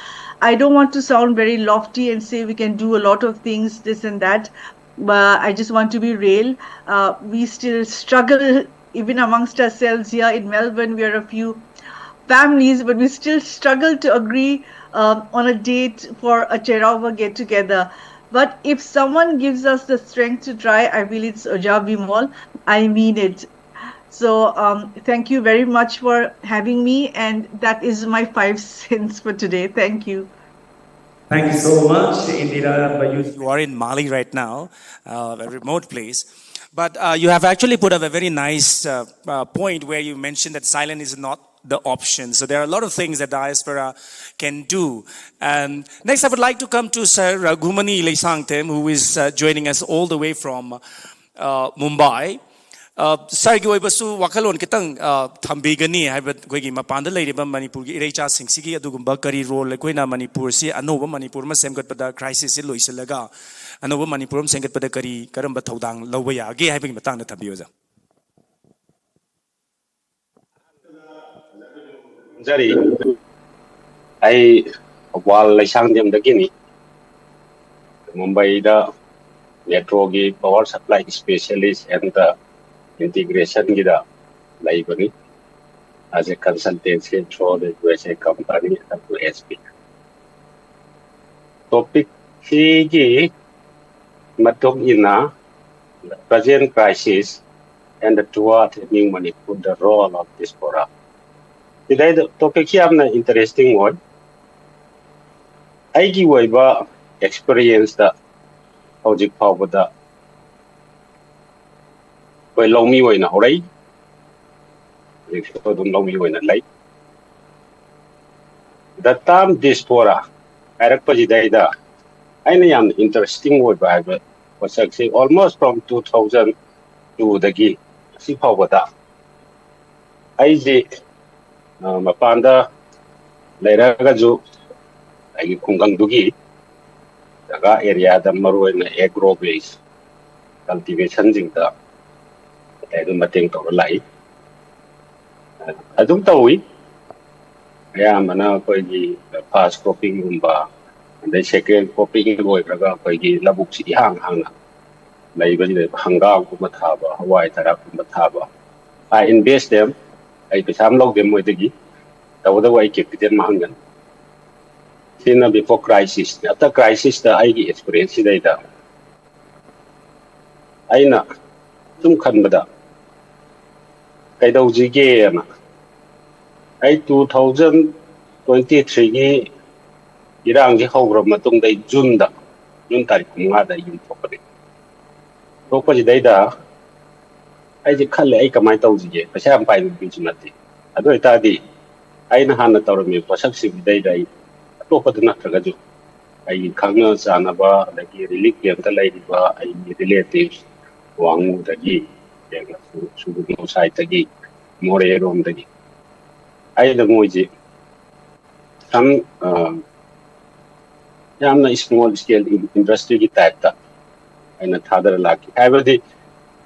I don't want to sound very lofty and say we can do a lot of things, this and that, but I just want to be real. Uh, we still struggle, even amongst ourselves here in Melbourne. We are a few families, but we still struggle to agree um, on a date for a Cheraova get together. But if someone gives us the strength to try, I feel it's Ojha Bimol. I mean it. So um, thank you very much for having me, and that is my five cents for today. Thank you. Thank you so much, Indira Bayush. You are in Mali right now, uh, a remote place. But uh, you have actually put up a very nice uh, uh, point where you mentioned that silence is not the option. So there are a lot of things that diaspora can do. And next, I would like to come to Sir uh, Gumani Leisangthem, who is uh, joining us all the way from uh, Mumbai. ꯁꯥꯔꯒꯤ ꯑꯣꯏꯕꯁꯨ ꯋꯥꯈꯜꯂꯣꯟ ꯈꯤꯇꯪ ꯊꯝꯕꯤꯒꯅꯤ ꯍꯥꯏꯕ, ꯑꯩꯈꯣꯏꯒꯤ ꯃꯄꯥꯟꯗ ꯂꯩꯔꯤꯕ ꯃꯅꯤꯄꯨꯔꯒꯤ ꯏꯔꯩꯆꯥꯁꯤꯡꯁꯤꯒꯤ ꯑꯗꯨꯒꯨꯝꯕ ꯀꯔꯤ ꯔꯣꯜ ꯑꯩꯈꯣꯏꯅ ꯃꯅꯤꯄꯨꯔꯁꯤ ꯑꯅꯧꯕ ꯃꯅꯤꯄꯨꯔ ꯑꯃ ꯁꯦꯝꯒꯠꯄꯗ, ꯀ꯭ꯔꯥꯏꯁꯤꯁꯁꯤ ꯂꯣꯏꯁꯤꯜꯂꯒ ꯑꯅꯧꯕ ꯃꯅꯤꯄꯨꯔ ꯑꯃ ꯁꯦꯝꯒꯠꯄꯗ ꯀꯔꯤ ꯀꯔꯝꯕ ꯊꯧꯗꯥꯡ ꯂꯧꯕ ꯌꯥꯒꯦ ꯍꯥꯏꯕꯒꯤ ꯃꯇꯥꯡꯗ ꯊꯝꯕꯤꯌꯨ, ꯑꯣꯖꯥ꯫ ꯈꯨꯔꯨꯝꯖꯔꯤ꯫ ꯑꯩ ꯊꯧꯕꯥꯜ ꯂꯩꯁꯥꯡꯊꯦꯝꯗꯒꯤꯅꯤ꯫ ꯃꯨꯝꯕꯥꯏꯗ ꯃꯦꯇ꯭ꯔꯣꯒꯤ power supply specialist and integration ꯒꯤꯗ ꯂꯩꯕꯅꯤ꯫ As a consultancy through the U S A company, W S P. Topic ꯁꯤꯒꯤ ꯃꯇꯨꯡ ꯏꯟꯅ, the present crisis and the toward a new Manipur, the role of diaspora. ꯁꯤꯗꯩꯗ topic ꯁꯤ ꯌꯥꯝꯅ interesting ꯑꯣꯏ꯫ ꯑꯩꯒꯤ ꯑꯣꯏꯕ experience ꯇ ꯍꯧꯖꯤꯛ ꯐꯥꯎꯕꯗ ꯑꯩꯈꯣꯏ ꯂꯧꯃꯤ ꯑꯣꯏꯅ ꯍꯧꯔꯛꯏ꯫ ꯍꯧꯖꯤꯛꯁꯨ ꯑꯗꯨꯝ ꯂꯧꯃꯤ ꯑꯣꯏꯅ ꯂꯩ꯫ The term diaspora ꯍꯥꯏꯔꯛꯄꯁꯤꯗꯩꯗ ꯑꯩꯅ ꯌꯥꯝꯅ interesting ꯑꯣꯏꯕ ꯍꯥꯏꯕ ꯄꯣꯠꯁꯛꯁꯤ almost from two thousand two ꯗꯒꯤ ꯉꯁꯤ ꯐꯥꯎꯕꯗ ꯑꯩꯁꯦ, ꯑ, ꯃꯄꯥꯟꯗ ꯂꯩꯔꯒꯁꯨ ꯑꯩꯒꯤ ꯈꯨꯡꯒꯪꯗꯨꯒꯤ ꯖꯒꯥ area ꯗ ꯃꯔꯨꯑꯣꯏꯅ agro base cultivation ꯁꯤꯡꯗ ꯑꯩ ꯑꯗꯨꯝ ꯃꯇꯦꯡ ꯇꯧꯔ ꯂꯥꯛꯏ꯫ ꯑꯗꯨꯝ ꯇꯧꯏ꯫ ꯑꯌꯥꯝꯕꯅ ꯑꯩꯈꯣꯏꯒꯤ fast cropping ꯒꯨꯝꯕ, ꯑꯗꯩ second cropping ꯑꯣꯏꯈ꯭ꯔꯒ ꯑꯩꯈꯣꯏꯒꯤ ꯂꯧꯕꯨꯛꯁꯤ ꯏꯍꯥꯡ ꯍꯥꯡꯅ ꯂꯩꯕꯁꯤꯗ ꯍꯪꯒꯥꯝꯒꯨꯝꯕ ꯊꯥꯕ, ꯍꯋꯥꯏ ꯊꯔꯥꯛꯀꯨꯝꯕ ꯊꯥꯕ꯫ I invest them. ꯑꯩ ꯄꯩꯁꯥ ꯑꯃ ꯂꯧꯗꯦ ꯃꯣꯏꯗꯒꯤ, ꯇꯧꯕꯇꯕꯨ ꯑꯩ capital ꯃꯥꯡꯍꯟꯒꯅꯤ꯫ ꯁꯤꯅ before crisis ꯅꯤ꯫ After crisis ꯇ ꯑꯩꯒꯤ experience ꯁꯤꯗꯩꯗ ꯑꯩꯅ ꯁꯨꯝ ꯈꯟꯕꯗ ꯀꯩꯗꯧꯁꯤꯒꯦꯅ, ꯑꯩ two thousand twenty three ꯒꯤ ꯏꯔꯥꯡꯁꯤ ꯍꯧꯈ꯭ꯔꯕ ꯃꯇꯨꯡꯗ ꯑꯩ ꯖꯨꯟꯗ, ꯖꯨꯟ ꯇꯥꯔꯤꯛ ꯃꯉꯥꯗ ꯑꯩ ꯌꯨꯝ ꯊꯣꯛꯄꯅꯦ꯫ ꯊꯣꯛꯄꯁꯤꯗꯩꯗ ꯑꯩꯁꯦ ꯈꯜꯂꯦ, ꯑꯩ ꯀꯃꯥꯏꯅ ꯇꯧꯁꯤꯒꯦ? ꯄꯩꯁꯥ ꯌꯥꯝ ꯄꯥꯏꯕ ꯃꯤꯁꯨ ꯅꯠꯇꯦ꯫ ꯑꯗꯨ ꯑꯣꯏꯇꯥꯔꯗꯤ ꯑꯩꯅ ꯍꯥꯟꯅ ꯇꯧꯔꯝꯃꯤꯕ ꯄꯣꯠꯁꯛꯁꯤꯡꯗꯨꯗꯩꯗ ꯑꯩ ꯑꯇꯣꯞꯄꯗ ꯅꯠꯇ꯭ꯔꯒꯁꯨ ꯑꯩꯒꯤ ꯈꯪꯅ ꯆꯥꯟꯅꯕ, ꯑꯗꯒꯤ relief camp ꯇ ꯂꯩꯔꯤꯕ ꯑꯩꯒꯤ relatives ꯋꯥꯡꯉꯨꯗꯒꯤ, ꯁꯨꯒꯨꯅꯨ side ꯇꯒꯤ, ꯃꯣꯔꯦꯔꯣꯝꯗꯒꯤ, ꯑꯩꯅ ꯃꯣꯏꯁꯦ some, ꯑ, ꯌꯥꯝꯅ small scale industry ꯒꯤ type ꯇ ꯑꯩꯅ ꯊꯥꯗꯔ ꯂꯥꯛꯈꯤ꯫ ꯍꯥꯏꯕꯗꯤ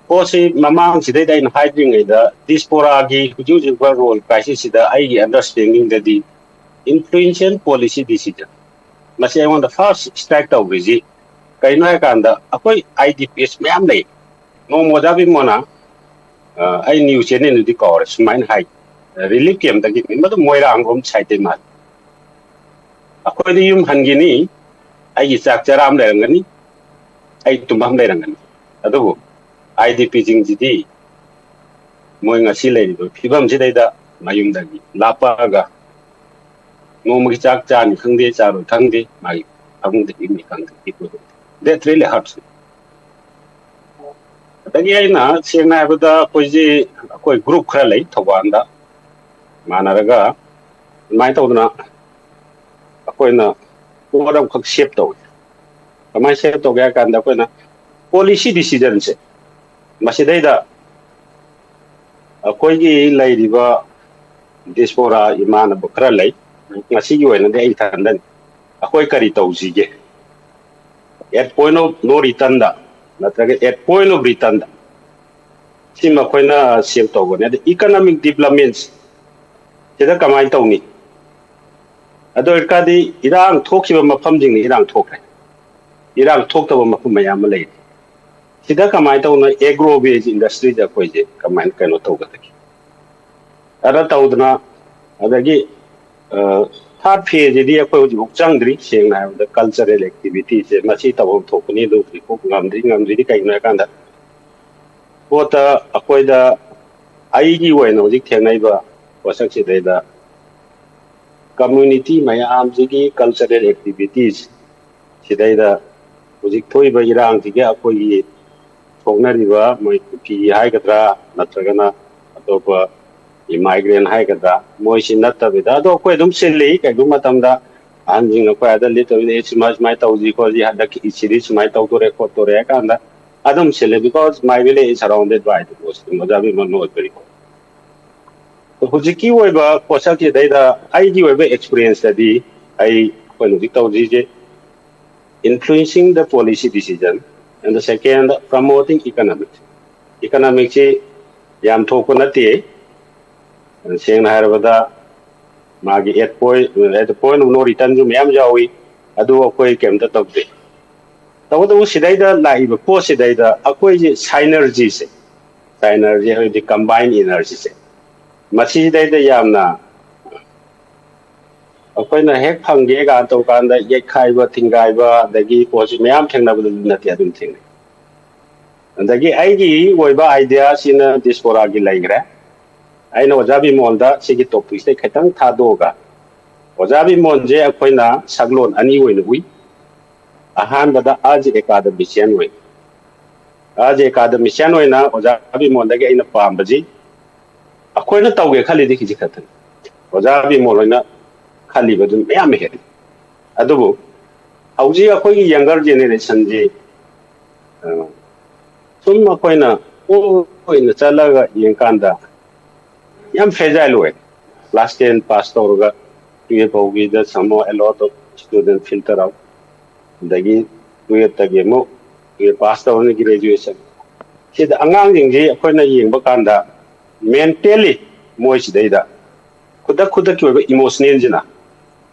ꯄꯣꯠꯁꯤ ꯃꯃꯥꯡꯁꯤꯗꯩꯗ ꯑꯩꯅ ꯍꯥꯏꯗ꯭ꯔꯤꯉꯩꯗ diaspora ꯒꯤ ꯍꯧꯖꯤꯛ ꯍꯧꯖꯤꯛ ꯔꯣꯜ crisis ꯁꯤꯗ ꯑꯩꯒꯤ understanding ꯗꯗꯤ influential policy decision ꯃꯁꯤ ꯑꯩꯉꯣꯟꯗ first strike ꯇꯧꯈ꯭ꯔꯤꯁꯤ ꯀꯩꯅꯣ ꯍꯥꯏꯀꯥꯟꯗ, ꯑꯩꯈꯣꯏ I D Ps ꯃꯌꯥꯝ ꯂꯩ꯫ ꯅꯣꯡꯃ ꯑꯣꯖꯥ ꯕꯤꯃꯣꯅ, ꯑ, ꯑꯩ news channel ꯗꯨꯗꯤ ꯀꯥꯎꯔꯦ, ꯁꯨꯃꯥꯏꯅ ꯍꯥꯏ, relief camp ꯇꯒꯤ ꯃꯗꯨ ꯃꯣꯏꯔꯥꯡ ꯔꯣꯝ side ꯇꯩ ꯃꯥꯜꯂꯤ꯫ ꯑꯩꯈꯣꯏꯗꯤ ꯌꯨꯝ ꯍꯟꯈꯤꯅꯤ, ꯑꯩꯒꯤ ꯆꯥꯛ ꯆꯔꯥ ꯑꯃ ꯂꯩꯔꯝꯒꯅꯤ, ꯑꯩ ꯇꯨꯝꯐꯝ ꯂꯩꯔꯝꯒꯅꯤ꯫ ꯑꯗꯨꯕꯨ I D P ꯁꯤꯡꯁꯤꯗꯤ ꯃꯣꯏ ꯉꯁꯤ ꯂꯩꯔꯤꯕ ꯐꯤꯕꯝꯁꯤꯗꯩꯗ ꯃꯌꯨꯝꯗꯒꯤ ꯂꯥꯞꯄꯛꯑꯒ ꯅꯣꯡꯃꯒꯤ ꯆꯥꯛ ꯆꯥꯅꯤ ꯈꯪꯗꯦ, ꯆꯥꯔꯣꯏ ꯈꯪꯗꯦ, ꯃꯥꯒꯤ ꯐꯃꯨꯡꯗ ꯍꯤꯞꯅꯤ ꯈꯪꯗꯦ, ꯍꯤꯞꯄ ꯈꯪꯗꯦ꯫ That really hurts me. ꯑꯗꯒꯤ ꯑꯩꯅ ꯁꯦꯡꯅ ꯍꯥꯏꯕꯗ ꯑꯩꯈꯣꯏꯁꯤ ꯑꯩꯈꯣꯏ ꯒ꯭ꯔꯨꯞ ꯈꯔ ꯂꯩ ꯊꯧꯕꯥꯜꯗ ꯃꯥꯟꯅꯔꯒ, ꯑꯗꯨꯃꯥꯏꯅ ꯇꯧꯗꯅ ꯑꯩꯈꯣꯏꯅ ꯄꯣꯠ ꯑꯃꯈꯛ ꯁꯦꯞ ꯇꯧꯋꯤ꯫ ꯀꯃꯥꯏꯅ ꯁꯦꯞ ꯇꯧꯒꯦ ꯍꯥꯏ ꯀꯥꯟꯗ, ꯑꯩꯈꯣꯏꯅ ꯄꯣꯂꯤꯁꯤ ꯗꯤꯁꯤꯖꯟꯁꯦ ꯃꯁꯤꯗꯩꯗ ꯑꯩꯈꯣꯏꯒꯤ ꯂꯩꯔꯤꯕ ꯗꯤꯁꯄꯣꯔꯥ ꯏꯃꯥꯟꯅꯕ ꯈꯔ ꯂꯩ꯫ ꯉꯁꯤꯒꯤ ꯑꯣꯏꯅꯗꯤ ꯑꯩ ꯏꯊꯟꯗꯅꯤ꯫ ꯑꯩꯈꯣꯏ ꯀꯔꯤ ꯇꯧꯁꯤꯒꯦ? At point of no returnꯗ ꯅꯠꯇ꯭ꯔꯒ at point of returnꯗ ꯁꯤ ꯃꯈꯣꯏꯅ ꯁꯦꯞ ꯇꯧꯒꯅꯤ꯫ ꯑꯗ economic developments ꯁꯤꯗ ꯀꯃꯥꯏꯅ ꯇꯧꯅꯤ? ꯑꯗꯨ ꯑꯣꯏꯔꯀꯥꯟꯗꯤ ꯏꯔꯥꯡ ꯊꯣꯛꯈꯤꯕ ꯃꯐꯝꯁꯤꯡꯅ ꯏꯔꯥꯡ ꯊꯣꯛꯈ꯭ꯔꯦ, ꯏꯔꯥꯡ ꯊꯣꯛꯇꯕ ꯃꯐꯝ ꯃꯌꯥꯝ ꯑꯃ ꯂꯩꯔꯤ꯫ ꯁꯤꯗ ꯀꯃꯥꯏꯅ ꯇꯧꯅ agro based industryꯗ ꯑꯩꯈꯣꯏꯁꯦ ꯀꯃꯥꯏꯅ ꯀꯩꯅꯣ ꯇꯧꯒꯗꯒꯦ? ꯑꯗ ꯇꯧꯗꯅ, ꯑꯗꯒꯤ ꯊꯥꯔꯠ ꯐꯦꯁꯁꯤꯗꯤ ꯑꯩꯈꯣꯏ ꯍꯧꯖꯤꯛꯐꯥꯎ ꯆꯪꯗ꯭ꯔꯤ꯫ ꯁꯦꯡꯅ ꯍꯥꯏꯔꯕꯗ ꯀꯜꯆꯔꯦꯜ ꯑꯦꯛꯇꯤꯚꯤꯇꯤꯁꯦ ꯃꯁꯤ ꯇꯧꯐꯝ ꯊꯣꯛꯄꯅꯤ, ꯑꯗꯨ ꯍꯧꯖꯤꯛꯐꯥꯎ ꯉꯝꯗ꯭ꯔꯤ꯫ ꯉꯝꯗ꯭ꯔꯤꯗꯤ ꯀꯩꯒꯤꯅꯣ ꯍꯥꯏ ꯀꯥꯟꯗ ꯄꯣꯠꯇ ꯑꯩꯈꯣꯏꯗ ꯑꯩꯒꯤ ꯑꯣꯏꯅ ꯍꯧꯖꯤꯛ ꯊꯦꯡꯅꯔꯤꯕ ꯄꯣꯠꯁꯛꯁꯤꯗꯩꯗ ꯀꯝꯃ꯭ꯌꯨꯅꯤꯇꯤ ꯃꯌꯥꯝꯁꯤꯒꯤ ꯀꯜꯆꯔꯦꯜ ꯑꯦꯛꯇꯤꯚꯤꯇꯤꯁ ꯁꯤꯗꯩꯗ ꯍꯧꯖꯤꯛ ꯊꯣꯛꯏꯕ ꯏꯔꯥꯡꯁꯤꯒꯤ ꯑꯩꯈꯣꯏꯒꯤ ꯊꯣꯛꯅꯔꯤꯕ ꯃꯣꯏ ꯀꯨꯀꯤ ꯍꯥꯏꯒꯗ꯭ꯔꯥ ꯅꯠꯇ꯭ꯔꯒꯅ ꯑꯇꯣꯞꯄ ꯏꯃꯥꯏꯒ꯭ꯔꯦꯟ ꯍꯥꯏꯒꯗ꯭ꯔꯥ, ꯃꯣꯏꯁꯤ ꯅꯠꯇꯕꯤꯗ ꯑꯗꯣ ꯑꯩꯈꯣꯏ ꯑꯗꯨꯝ ꯁꯤꯜꯂꯤ꯫ ꯀꯩꯒꯨꯝꯕ ꯃꯇꯝꯗ ꯑꯍꯟꯁꯤꯡ ꯑꯩꯈꯣꯏ ꯑꯗ ꯂꯤꯠꯇꯕꯤꯗ ꯑꯦ ꯁꯨꯃꯥꯏ ꯁꯨꯃꯥꯏꯅ ꯇꯧꯁꯤ ꯈꯣꯠꯁꯤ, ꯍꯟꯗꯛꯀꯤ ꯁꯤꯗꯤ ꯁꯨꯃꯥꯏꯅ ꯇꯧꯗꯣꯔꯦ ꯈꯣꯠꯇꯣꯔꯦ ꯍꯥꯏ ꯀꯥꯟꯗ ꯑꯗꯨꯝ ꯁꯤꯜꯂꯦ꯫ Because my village is surrounded by the forest, ꯑꯣꯖꯥ ꯕꯤꯃꯣꯟꯅ ꯑꯣꯏꯕ ꯔꯤꯄꯣꯔꯠ꯫ ꯍꯧꯖꯤꯛꯀꯤ ꯑꯣꯏꯕ ꯄꯣꯠꯁꯛꯁꯤꯗꯩꯗ ꯑꯩꯒꯤ ꯑꯣꯏꯕ ꯑꯦꯛꯁꯄꯤꯔꯤꯌꯦꯟꯁꯇꯗꯤ ꯑꯩ ꯑꯩꯈꯣꯏꯅ ꯍꯧꯖꯤꯛ ꯇꯧꯖꯔꯤꯁꯦ influencing the policy decision and the second promoting economic, economicꯁꯤ ꯌꯥꯝ ꯊꯣꯛꯄ ꯅꯠꯇꯦ꯫ ꯁꯦꯡꯅ ꯍꯥꯏꯔꯕꯗ ꯃꯥꯒꯤ at point, at the point of no returnꯁꯨ ꯃꯌꯥꯝ ꯌꯥꯎꯏ꯫ ꯑꯗꯨ ꯑꯩꯈꯣꯏ ꯀꯩꯝꯇ ꯇꯧꯗꯦ꯫ ꯇꯧꯕꯇꯕꯨ ꯁꯤꯗꯩꯗ ꯂꯥꯛꯏꯕ ꯄꯣꯠꯁꯤꯗꯩꯗ ꯑꯩꯈꯣꯏꯁꯦ ꯁꯥꯏꯅꯔꯖꯤꯁꯦ, ꯁꯥꯏꯅꯔꯖꯤ ꯍꯥꯏꯕꯗꯤ ꯀꯝꯕꯥꯏꯟ ꯏꯅꯔꯖꯤꯁꯦ, ꯃꯁꯤꯗꯩꯗ ꯌꯥꯝꯅ ꯑꯩꯈꯣꯏꯅ ꯍꯦꯛ ꯐꯪꯒꯦ ꯀꯥꯏꯅ ꯇꯧ ꯀꯥꯟꯗ ꯌꯩꯈꯥꯏꯕ ꯊꯤꯡꯒꯥꯏꯕ ꯑꯗꯒꯤ ꯄꯣꯠꯁꯤ ꯃꯌꯥꯝ ꯊꯦꯡꯅꯕꯗꯨ ꯅꯠꯇꯦ, ꯑꯗꯨꯝ ꯊꯦꯡꯅꯩ꯫ ꯑꯗꯒꯤ ꯑꯩꯒꯤ ꯑꯣꯏꯕ ꯑꯥꯏꯗꯤꯌꯥꯁꯤꯅ ꯗꯤꯁꯄꯣꯔꯥꯒꯤ ꯂꯩꯈ꯭ꯔꯦ꯫ ꯑꯩꯅ ꯑꯣꯖꯥ ꯕꯤꯃꯣꯜꯗ ꯁꯤꯒꯤ ꯇꯣꯄꯤꯛꯁꯤꯗꯩ ꯈꯤꯇꯪ ꯊꯥꯗꯣꯛꯑꯒ, ꯑꯣꯖꯥ ꯕꯤꯃꯣꯜꯁꯦ ꯑꯩꯈꯣꯏꯅ ꯁꯛꯂꯣꯟ ꯑꯅꯤ ꯑꯣꯏꯅ ꯎꯏ꯫ ꯑꯍꯥꯟꯕꯗ as academician ꯑꯣꯏꯅ, as academician ꯑꯣꯏꯅ ꯑꯣꯖꯥ ꯕꯤꯃꯣꯜꯗꯒꯤ ꯑꯩꯅ ꯄꯥꯝꯕꯁꯤ ꯑꯩꯈꯣꯏꯅ ꯇꯧꯒꯦ ꯈꯜꯂꯤꯗꯤ ꯈꯤꯖꯤꯛ ꯈꯛꯇꯅꯤ꯫ ꯑꯣꯖꯥ ꯕꯤꯃꯣꯜ ꯍꯣꯏꯅ ꯈꯜꯂꯤꯕ ꯑꯗꯨꯝ ꯃꯌꯥꯝ ꯍꯦꯜꯂꯤ꯫ ꯑꯗꯨꯕꯨ ꯍꯧꯖꯤꯛ ꯑꯩꯈꯣꯏꯒꯤ younger generationꯁꯤ, ꯑ, ꯁꯨꯝ ꯑꯩꯈꯣꯏꯅ ꯑꯣꯏꯅ ꯆꯠꯂꯒ ꯌꯦꯡꯀꯥꯟꯗ ꯌꯥꯝ fragile ꯑꯣꯏ꯫ Class ten pass ꯇꯧꯔꯒ twelve ꯐꯥꯎꯒꯤꯗ somehow a lot of student filter out꯫ ꯑꯗꯒꯤ twelveꯇꯒꯤ ꯑꯃꯨꯛ twelve pass ꯇꯧꯔꯅꯤ, graduation꯫ ꯁꯤꯗ ꯑꯉꯥꯡꯁꯤꯡꯁꯤ ꯑꯩꯈꯣꯏꯅ ꯌꯦꯡꯕ ꯀꯥꯟꯗ mentally ꯃꯣꯏ ꯁꯤꯗꯩꯗ ꯈꯨꯗꯛ ꯈꯨꯗꯛꯀꯤ ꯑꯣꯏꯕ emotionalꯁꯤꯅ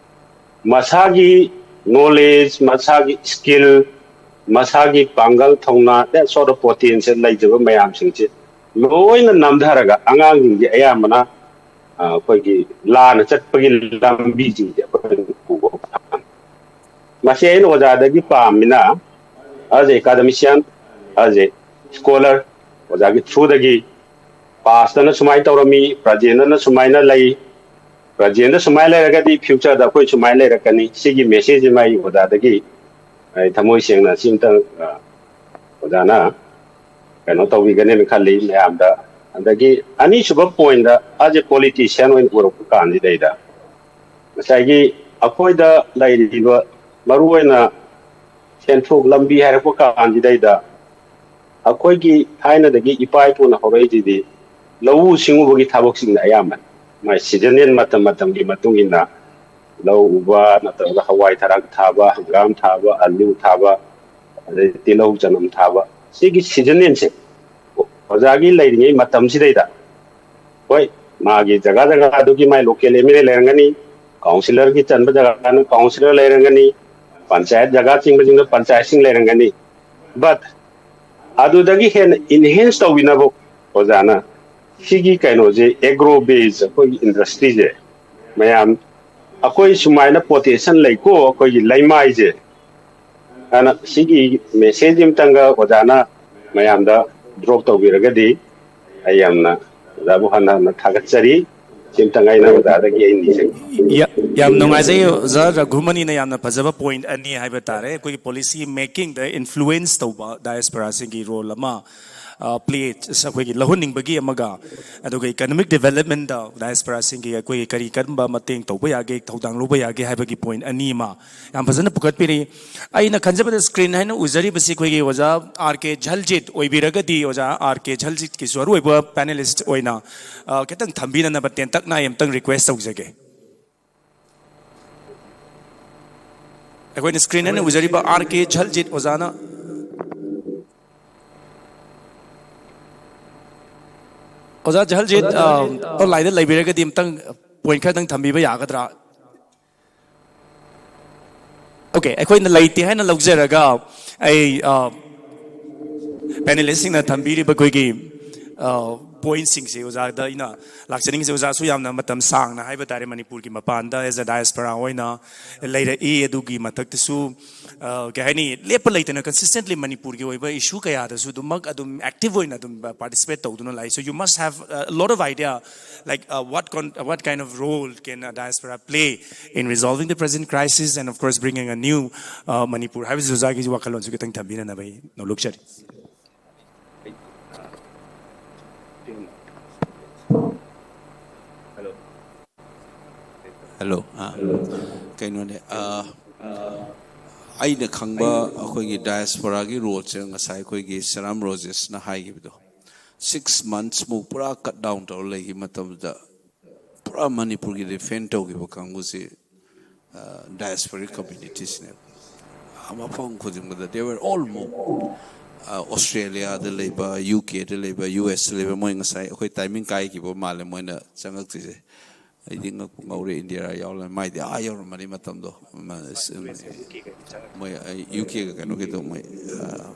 ꯃꯁꯥꯒꯤ knowledge, ꯃꯁꯥꯒꯤ skill, ꯃꯁꯥꯒꯤ ꯄꯥꯡꯒꯜ ꯊꯧꯅꯥ, that sort of potential ꯂꯩꯖꯕ ꯃꯌꯥꯝꯁꯤꯡꯁꯦ ꯂꯣꯏꯅ ꯅꯝꯊꯔꯒ ꯑꯉꯥꯡꯁꯤꯡꯁꯦ ꯑꯌꯥꯝꯕꯅ, ꯑ, ꯑꯩꯈꯣꯏꯒꯤ ꯂꯥꯟꯅ ꯆꯠꯄꯒꯤ ꯂꯝꯕꯤꯁꯤꯡꯁꯦ ꯑꯩꯈꯣꯏꯅ ꯎꯕ ꯐꯪꯉꯤ꯫ ꯃꯁꯤ ꯑꯩꯅ ꯑꯣꯖꯥꯗꯒꯤ ꯄꯥꯝꯃꯤꯅ, as a academician, as a scholar, ꯑꯣꯖꯥꯒꯤ throughꯗꯒꯤ pastꯇꯅ ꯁꯨꯃꯥꯏꯅ ꯇꯧꯔꯝꯃꯤ, presentꯇꯅ ꯁꯨꯃꯥꯏꯅ ꯂꯩ, presentꯇ ꯁꯨꯃꯥꯏꯅ ꯂꯩꯔꯒꯗꯤ futureꯗ ꯑꯩꯈꯣꯏ ꯁꯨꯃꯥꯏꯅ ꯂꯩꯔꯛꯀꯅꯤ꯫ ꯁꯤꯒꯤ messageꯁꯤꯃ ꯑꯩ ꯑꯣꯖꯥꯗꯒꯤ ꯑꯩ ꯊꯃꯣꯏ ꯁꯦꯡꯅ ꯁꯤꯝꯇꯪ, ꯑ, ꯑꯣꯖꯥꯅ ꯀꯩꯅꯣ ꯇꯧꯕꯤꯒꯅꯦꯅ ꯈꯜꯂꯤ ꯃꯌꯥꯝꯗ꯫ ꯑꯗꯒꯤ ꯑꯅꯤꯁꯨꯕ pointꯇ, as a politician ꯑꯣꯏꯅ ꯎꯔꯛꯄ ꯀꯥꯟꯁꯤꯗꯩꯗ, ꯉꯁꯥꯏꯒꯤ ꯑꯩꯈꯣꯏꯗ ꯂꯩꯔꯤꯕ ꯃꯔꯨꯑꯣꯏꯅ ꯁꯦꯟꯊꯣꯛ ꯂꯝꯕꯤ ꯍꯥꯏꯔꯛꯄ ꯀꯥꯟꯁꯤꯗꯩꯗ, ꯑꯩꯈꯣꯏꯒꯤ ꯊꯥꯏꯅꯗꯒꯤ ꯏꯄꯥ ꯏꯄꯨꯅ ꯍꯧꯔꯛꯏꯁꯤꯗꯤ ꯂꯧꯎ ꯁꯤꯡꯎꯕꯒꯤ ꯊꯕꯛꯁꯤꯡꯅ ꯑꯌꯥꯝꯕꯅ꯫ ꯃꯥꯏ seasonal ꯃꯇꯝ ꯃꯇꯝꯒꯤ ꯃꯇꯨꯡ ꯏꯟꯅ ꯂꯧ ꯎꯕ, ꯅꯠꯇ꯭ꯔꯒ ꯍꯋꯥꯏ ꯊꯔꯥꯛ ꯊꯥꯕ, ꯍꯪꯒꯥꯝ ꯊꯥꯕ, ꯑꯂꯨ ꯊꯥꯕ, ꯑꯗꯩ ꯇꯤꯜꯍꯧ ꯆꯅꯝ ꯊꯥꯕ, ꯁꯤꯒꯤ seasonalꯁꯦ ꯑꯣꯖꯥꯒꯤ ꯂꯩꯔꯤꯉꯩ ꯃꯇꯝꯁꯤꯗꯩꯗ, ꯍꯣꯏ, ꯃꯥꯒꯤ ꯖꯒꯥ ꯖꯒꯥ ꯑꯗꯨꯒꯤ ꯃꯥꯏ local MLA ꯂꯩꯔꯝꯒꯅꯤ, councillorꯒꯤ ꯆꯟꯕ ꯖꯒꯥꯅ councillor ꯂꯩꯔꯝꯒꯅꯤ, ꯄꯟꯆꯥꯌꯠ ꯖꯒꯥ ꯆꯤꯡꯕꯁꯤꯡꯗ ꯄꯟꯆꯥꯌꯠꯁꯤꯡ ꯂꯩꯔꯝꯒꯅꯤ꯫ But ꯑꯗꯨꯗꯒꯤ ꯍꯦꯟꯅ enhance ꯇꯧꯕꯤꯅꯕ ꯑꯣꯖꯥꯅ ꯁꯤꯒꯤ ꯀꯩꯅꯣꯁꯦ, agro base ꯑꯩꯈꯣꯏꯒꯤ industryꯁꯦ, ꯃꯌꯥꯝ ꯑꯩꯈꯣꯏ ꯁꯨꯃꯥꯏꯅ potential ꯂꯩꯀꯣ ꯑꯩꯈꯣꯏꯒꯤ ꯂꯩꯃꯥꯏꯁꯦ, ꯑꯗꯨꯅ ꯁꯤꯒꯤ message ꯑꯃꯇꯪꯒ ꯑꯣꯖꯥꯅ ꯃꯌꯥꯝꯗ drop ꯇꯧꯕꯤꯔꯒꯗꯤ ꯑꯩ ꯌꯥꯝꯅ ꯑꯣꯖꯥꯕꯨ ꯍꯟꯅ ꯍꯟꯅ ꯊꯥꯒꯠꯆꯔꯤ꯫ ꯁꯤꯝꯇꯪ ꯑꯩꯅ ꯑꯣꯖꯥꯗꯒꯤ ꯑꯩ ꯅꯤꯖꯒꯦ꯫ ꯌꯥ-, ꯌꯥꯝ ꯅꯨꯡꯉꯥꯏꯖꯩ ꯑꯣꯖꯥ ꯔꯘꯨꯃꯅꯤꯅ ꯌꯥꯝꯅ ꯐꯖꯕ point ꯑꯅꯤ ꯍꯥꯏꯕ ꯇꯥꯔꯦ, ꯑꯩꯈꯣꯏꯒꯤ policy makingꯗ influence ꯇꯧꯕ diasporaꯁꯤꯡꯒꯤ role ꯑꯃ, ꯄ꯭ꯂꯦ ꯑꯩꯈꯣꯏꯒꯤ ꯂꯧꯍꯟꯅꯤꯡꯕꯒꯤ ꯑꯃꯒ, ꯑꯗꯨꯒ ꯏꯀꯅꯣꯃꯤꯛ ꯗꯤꯕꯂꯞꯃꯦꯟꯗ ꯗꯥꯏꯁꯄꯣꯔꯥꯁꯤꯡꯒꯤ ꯑꯩꯈꯣꯏꯒꯤ ꯀꯔꯤ ꯀꯔꯝꯕ ꯃꯇꯦꯡ ꯇꯧꯕ ꯌꯥꯒꯦ, ꯊꯧꯗꯥꯡ ꯂꯧꯕ ꯌꯥꯒꯦ ꯍꯥꯏꯕꯒꯤ ꯄꯣꯏꯟꯠ ꯑꯅꯤ ꯑꯃ ꯌꯥꯝ ꯐꯖꯅ ꯄꯨꯈꯠꯄꯤꯔꯤ꯫ ꯑꯩꯅ ꯈꯟꯖꯕꯗ ꯁ꯭ꯀ꯭ꯔꯤꯟ ꯍꯥꯏꯅ ꯎꯖꯔꯤꯕꯁꯤ ꯑꯩꯈꯣꯏꯒꯤ ꯑꯣꯖꯥ ꯑꯥꯔ ꯀꯦ ꯖꯜꯖꯤꯠ ꯑꯣꯏꯕꯤꯔꯒꯗꯤ, ꯑꯣꯖꯥ ꯑꯥꯔ ꯀꯦ ꯖꯜꯖꯤꯠꯀꯤꯁꯨ ꯑꯔꯣꯏꯕ ꯄꯦꯅꯦꯂꯤꯁ꯭ꯠ ꯑꯣꯏꯅ ꯑ, ꯈꯤꯇꯪ ꯊꯝꯕꯤꯅꯅꯕ ꯇꯦꯟꯇꯛꯅ ꯑꯩ ꯑꯝꯇꯪ ꯔꯤꯀ꯭ꯋꯦꯁ ꯇꯧꯖꯒꯦ꯫ ꯑꯩꯈꯣꯏꯅ ꯁ꯭ꯀ꯭ꯔꯤꯟ ꯑꯅ ꯎꯖꯔꯤꯕ ꯑꯥꯔ ꯀꯦ ꯖꯜꯖꯤꯠ ꯑꯣꯖꯥꯅ, ꯑꯣꯖꯥ ꯖꯜꯖꯤꯠ, ꯑ, ꯑꯣꯟꯂꯥꯏꯟꯗ ꯂꯩꯕꯤꯔꯒꯗꯤ ꯑꯝꯇꯪ ꯄꯣꯏꯟꯠ ꯈꯔꯗꯪ ꯊꯝꯕꯤꯕ ꯌꯥꯒꯗ꯭ꯔꯥ? ꯑꯣꯀꯦ, ꯑꯩꯈꯣꯏꯅ ꯂꯩꯇꯦ ꯍꯥꯏꯅ ꯂꯧꯖꯔꯒ ꯑꯩ, ꯑ, ꯄꯦꯅꯦꯂꯤꯁꯁꯤꯡꯅ ꯊꯝꯕꯤꯔꯤꯕ ꯑꯩꯈꯣꯏꯒꯤ, ꯑ, ꯄꯣꯏꯟꯠꯁꯤꯡꯁꯦ ꯑꯣꯖꯥꯗ ꯑꯩꯅ ꯂꯥꯛꯆꯅꯤꯡꯉꯤꯁꯦ꯫ ꯑꯣꯖꯥꯁꯨ ꯌꯥꯝꯅ ꯃꯇꯝ ꯁꯥꯡꯅ ꯍꯥꯏꯕ ꯇꯥꯔꯦ ꯃꯅꯤꯄꯨꯔꯒꯤ ꯃꯄꯥꯟꯗ as a diaspora ꯑꯣꯏꯅ ꯂꯩꯔꯛꯏ꯫ ꯑꯗꯨꯒꯤ ꯃꯊꯛꯇꯁꯨ, ꯑ, ꯀꯩ ꯍꯥꯏꯅꯤ, ꯂꯦꯞꯄ ꯂꯩꯇꯅ consistently ꯃꯅꯤꯄꯨꯔꯒꯤ ꯑꯣꯏꯕ ꯏꯁꯨ ꯀꯌꯥꯗꯁꯨ ꯑꯗꯨꯃꯛ ꯑꯗꯨꯝ ꯑꯦꯛꯇꯤꯚ ꯑꯣꯏꯅ ꯑꯗꯨꯝ ꯄꯥꯔꯇꯤꯁꯤꯄꯦꯠ ꯇꯧꯗꯨꯅ ꯂꯥꯛꯏ꯫ So you must have a lot of idea, like, uh, what con- uh, what kind of role can a diaspora play in resolving the present crisis and, of course, bringing a new, uh, Manipur ꯍꯥꯏꯕꯁꯤ ꯑꯣꯖꯥꯒꯤ ꯋꯥꯈꯜꯂꯣꯟꯁꯨ ꯈꯤꯇꯪ ꯊꯝꯕꯤꯅꯅꯕ ꯑꯩ ꯅꯣꯂꯨꯛꯆꯔꯤ꯫ Hello. ꯑꯥ, ꯀꯩꯅꯣꯅꯦ, ꯑꯥ, ꯑꯩꯅ ꯈꯪꯕ ꯑꯩꯈꯣꯏꯒꯤ ꯗꯥꯏꯁꯄꯣꯔꯥꯒꯤ ꯔꯣꯜꯁꯦ ꯉꯁꯥꯏ ꯑꯩꯈꯣꯏꯒꯤ ꯁꯦꯔꯥꯝ ꯔꯣꯖꯦꯁꯅ ꯍꯥꯏꯈꯤꯕꯗꯣ, ꯁꯤꯛꯁ ꯃꯟꯊ꯭ꯁꯃꯨꯛ ꯄꯨꯔꯥ ꯀꯠ ꯗꯥꯎꯟ ꯇꯧꯔ ꯂꯩꯈꯤꯕ ꯃꯇꯝꯗꯨꯗ ꯄꯨꯔꯥ ꯃꯅꯤꯄꯨꯔꯒꯤ ꯗꯤꯐꯦꯟ ꯇꯧꯈꯤꯕ ꯀꯥꯡꯕꯨꯁꯤ, ꯗꯥꯏꯁꯄꯣꯔꯤꯛ ꯀꯝꯃ꯭ꯌꯨꯅꯤꯇꯤꯁꯤꯅꯦꯕ꯫ ꯃꯐꯝ ꯈꯨꯗꯤꯡꯃꯛꯇ they were all moved꯫ ꯑꯣꯁꯇ꯭ꯔꯦꯂꯤꯌꯥꯗ ꯂꯩꯕ, ꯌꯨ ꯀꯦꯗ ꯂꯩꯕ, ꯌꯨ ꯑꯦꯁꯇ ꯂꯩꯕ, ꯃꯣꯏ ꯉꯁꯥꯏ ꯑꯩꯈꯣꯏ ꯇꯥꯏꯃꯤꯡ ꯀꯥꯏꯈꯤꯕ ꯃꯥꯜꯂꯦ ꯃꯣꯏꯅ ꯆꯪꯉꯛꯇ꯭ꯔꯤꯁꯦ꯫ ꯑꯩꯗꯤ ꯉꯛꯄꯨ ꯉꯧꯔꯦ, ꯏꯟꯗꯤꯌꯥ ꯌꯥꯎꯔ ꯃꯥꯏꯗꯤ ꯑꯥ ꯌꯧꯔꯝꯃꯅꯤ ꯃꯇꯝꯗꯣ꯫ ꯃ-, ꯃꯣꯏ ꯌꯨ ꯀꯦꯒ ꯀꯩꯅꯣꯒꯤꯗꯣ ꯃꯣꯏ, ꯑ,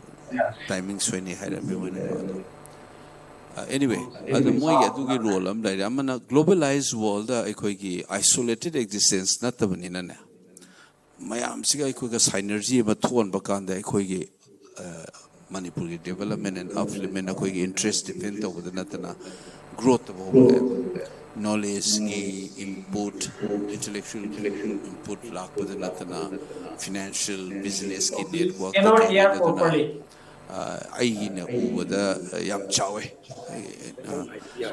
ꯇꯥꯏꯃꯤꯡ ꯁꯣꯏꯅꯩ ꯍꯥꯏꯔꯝꯃꯤ ꯃꯣꯏꯅ ꯑꯗꯣ꯫ ꯑꯦꯅꯤꯋꯦ, ꯑꯗꯨ ꯃꯣꯏꯒꯤ ꯑꯗꯨꯒꯤ ꯔꯣꯜ ꯑꯃ ꯂꯩꯔꯦ꯫ ꯑꯃꯅ ꯒ꯭ꯂꯣꯕꯦꯂꯥꯏꯖ ꯋꯥꯔꯜꯗ ꯑꯩꯈꯣꯏꯒꯤ ꯑꯥꯏꯁꯣꯂꯦꯇꯦꯠ ꯑꯦꯛꯖꯤꯁꯇꯦꯟꯁ ꯅꯠꯇꯕꯅꯤꯅꯅꯦ, ꯃꯌꯥꯝꯁꯤꯒ ꯑꯩꯈꯣꯏꯒ ꯁꯥꯏꯅꯔꯖꯤ ꯑꯃ ꯊꯣꯛꯍꯟꯕ ꯀꯥꯟꯗ ꯑꯩꯈꯣꯏꯒꯤ, ꯑ, ꯃꯅꯤꯄꯨꯔꯒꯤ ꯗꯦꯕꯂꯞꯃꯦꯟ ꯑꯦꯟ ꯑꯞꯂꯤꯞꯃꯦꯟ, ꯑꯩꯈꯣꯏꯒꯤ ꯏꯟꯇꯔꯦꯁ ꯗꯤꯐꯦꯟ ꯇꯧꯕꯗ ꯅꯠꯇꯅ ꯒ꯭ꯔꯣꯠꯇ ꯐꯥꯎꯕ ꯂꯩ꯫ ꯅꯣꯂꯦꯖꯀꯤ ꯏꯟꯄꯨꯠ, ꯏꯟꯇꯦꯂꯦꯛꯆꯨꯋꯦꯜ ꯏꯟꯄꯨꯠ ꯂꯥꯛꯄꯗ ꯅꯠꯇꯅ ꯐꯤꯅꯥꯟꯁꯤꯌꯦꯜ ꯕꯤꯖꯤꯅꯦꯁꯀꯤ ꯅꯦꯠꯋꯥꯔꯛꯇ ꯀꯥꯟꯅꯗꯨꯅ, ꯑꯩꯒꯤꯅ ꯎꯕꯗ ꯌꯥꯝ ꯆꯥꯎꯋꯦ꯫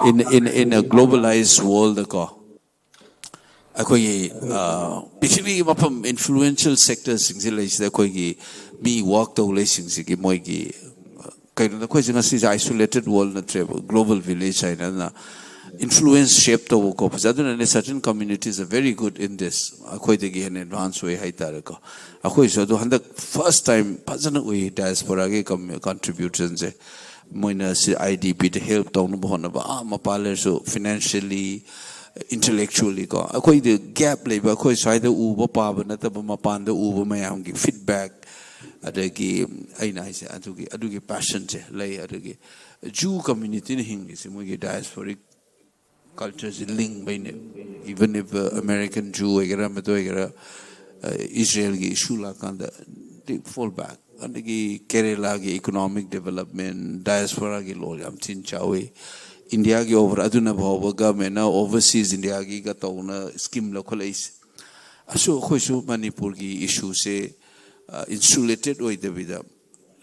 In, in, in a globalized world ꯀꯣ, ꯑꯩꯈꯣꯏꯒꯤ ꯄ꯭ꯔꯤꯊꯤꯕꯤꯒꯤ ꯃꯐꯝ ꯏꯟꯐ꯭ꯂꯨꯌꯦꯟꯁꯤꯌꯦꯜ ꯁꯦꯛꯇꯔꯁꯤꯡꯁꯤ ꯂꯩꯁꯤꯗ ꯑꯩꯈꯣꯏꯒꯤ ꯃꯤ ꯋꯥꯛ ꯇꯧ ꯂꯩꯁꯤꯡꯁꯤꯒꯤ ꯃꯣꯏꯒꯤ ꯀꯩꯅꯣꯗ ꯑꯩꯈꯣꯏꯁꯦ ꯉꯁꯤꯁꯦ ꯑꯥꯏꯁꯣꯂꯦꯇꯦꯠ ꯋꯥꯔꯜ ꯅꯠꯇ꯭ꯔꯦꯕ, ꯒ꯭ꯂꯣꯕꯜ ꯚꯤꯂꯦꯖ ꯍꯥꯏꯅ꯫ ꯑꯗꯨꯅ ꯏꯟꯐ꯭ꯂꯨꯌꯦꯟꯁ ꯁꯦꯞ ꯇꯧꯕ ꯈꯣꯠꯄꯁꯦ꯫ ꯑꯗꯨꯅꯅꯦ certain communities are very good in this, ꯑꯩꯈꯣꯏꯗꯒꯤ ꯍꯦꯟꯅ ꯑꯦꯗꯚꯥꯟꯁ ꯑꯣꯏ ꯍꯥꯏꯇꯥꯔꯦꯀꯣ꯫ ꯑꯩꯈꯣꯏꯁꯨ ꯑꯗꯨ ꯍꯟꯗꯛ ꯐꯥꯔꯁ ꯇꯥꯏꯝ ꯐꯖꯅ ꯎꯏ ꯗꯥꯏꯁꯄꯣꯔꯥꯒꯤ ꯀꯟꯇ꯭ꯔꯤꯕ꯭ꯌꯨꯁꯟꯁꯦ꯫ ꯃꯣꯏꯅ ꯁꯤ ꯑꯥꯏ ꯗꯤ ꯄꯤꯗ ꯍꯦꯜꯞ ꯇꯧꯅꯕ ꯍꯣꯠꯅꯕ, ꯑꯥ ꯃꯄꯥꯟ ꯂꯩꯔꯁꯨ ꯐꯤꯅꯥꯟꯁꯤꯌꯦꯜꯂꯤ, ꯏꯟꯇꯦꯂꯦꯛꯆꯨꯋꯦꯜꯂꯤ ꯀꯣ꯫ ꯑꯩꯈꯣꯏꯗꯤ ꯒꯦꯞ ꯂꯩꯕ, ꯑꯩꯈꯣꯏ ꯁ꯭ꯋꯥꯏꯗ ꯎꯕ ꯄꯥꯕ ꯅꯠꯇꯕ ꯃꯄꯥꯟꯗ ꯎꯕ ꯃꯌꯥꯝꯒꯤ ꯐꯤꯗꯕꯦꯛ, ꯑꯗꯒꯤ ꯑꯩꯅ ꯍꯥꯏꯁꯦ ꯑꯗꯨꯒꯤ ꯑꯗꯨꯒꯤ ꯄꯦꯁꯟꯁꯦ ꯂꯩ꯫ ꯑꯗꯒꯤ ꯖꯨ ꯀꯝꯃ꯭ꯌꯨꯅꯤꯇꯤꯅ ꯍꯤꯡꯉꯤꯁꯦ ꯃꯣꯏꯒꯤ diasporic ꯀꯜꯆꯔꯁꯦ ꯂꯤꯡꯕꯩꯅꯦ꯫ Even if American Jew ꯑꯣꯏꯒꯦꯔꯥ ꯑꯃꯗ ꯑꯣꯏꯒꯦꯔꯥ, ꯏꯁꯔꯦꯜꯒꯤ ꯏꯁꯨ ꯂꯥꯛꯀꯥꯟꯗ they fall back꯫ ꯑꯗꯒꯤ ꯀꯦꯔꯦꯂꯥꯒꯤ ꯏꯀꯣꯅꯣꯃꯤꯛ ꯗꯦꯕꯂꯞꯃꯦꯟ, ꯗꯥꯏꯁꯄꯣꯔꯥꯒꯤ ꯔꯣꯜ ꯌꯥꯝ ꯊꯤꯅ ꯆꯥꯎꯋꯤ꯫ ꯏꯟꯗꯤꯌꯥꯒꯤ ꯑꯣꯚꯔ ꯑꯗꯨꯅ ꯐꯥꯎꯕ ꯒꯃꯦꯟꯅ ꯑꯣꯚꯔꯁꯤꯁ ꯏꯟꯗꯤꯌꯥꯒꯤꯒ ꯇꯧꯅ ꯁ꯭ꯀꯤꯝ ꯂꯧꯈꯠꯂꯛꯏꯁꯦ꯫ ꯑꯁꯨ ꯑꯩꯈꯣꯏꯁꯨ ꯃꯅꯤꯄꯨꯔꯒꯤ ꯏꯁꯨꯁꯦ ꯏꯟꯁꯨꯂꯦꯇꯦꯠ ꯑꯣꯏꯗꯕꯤꯗ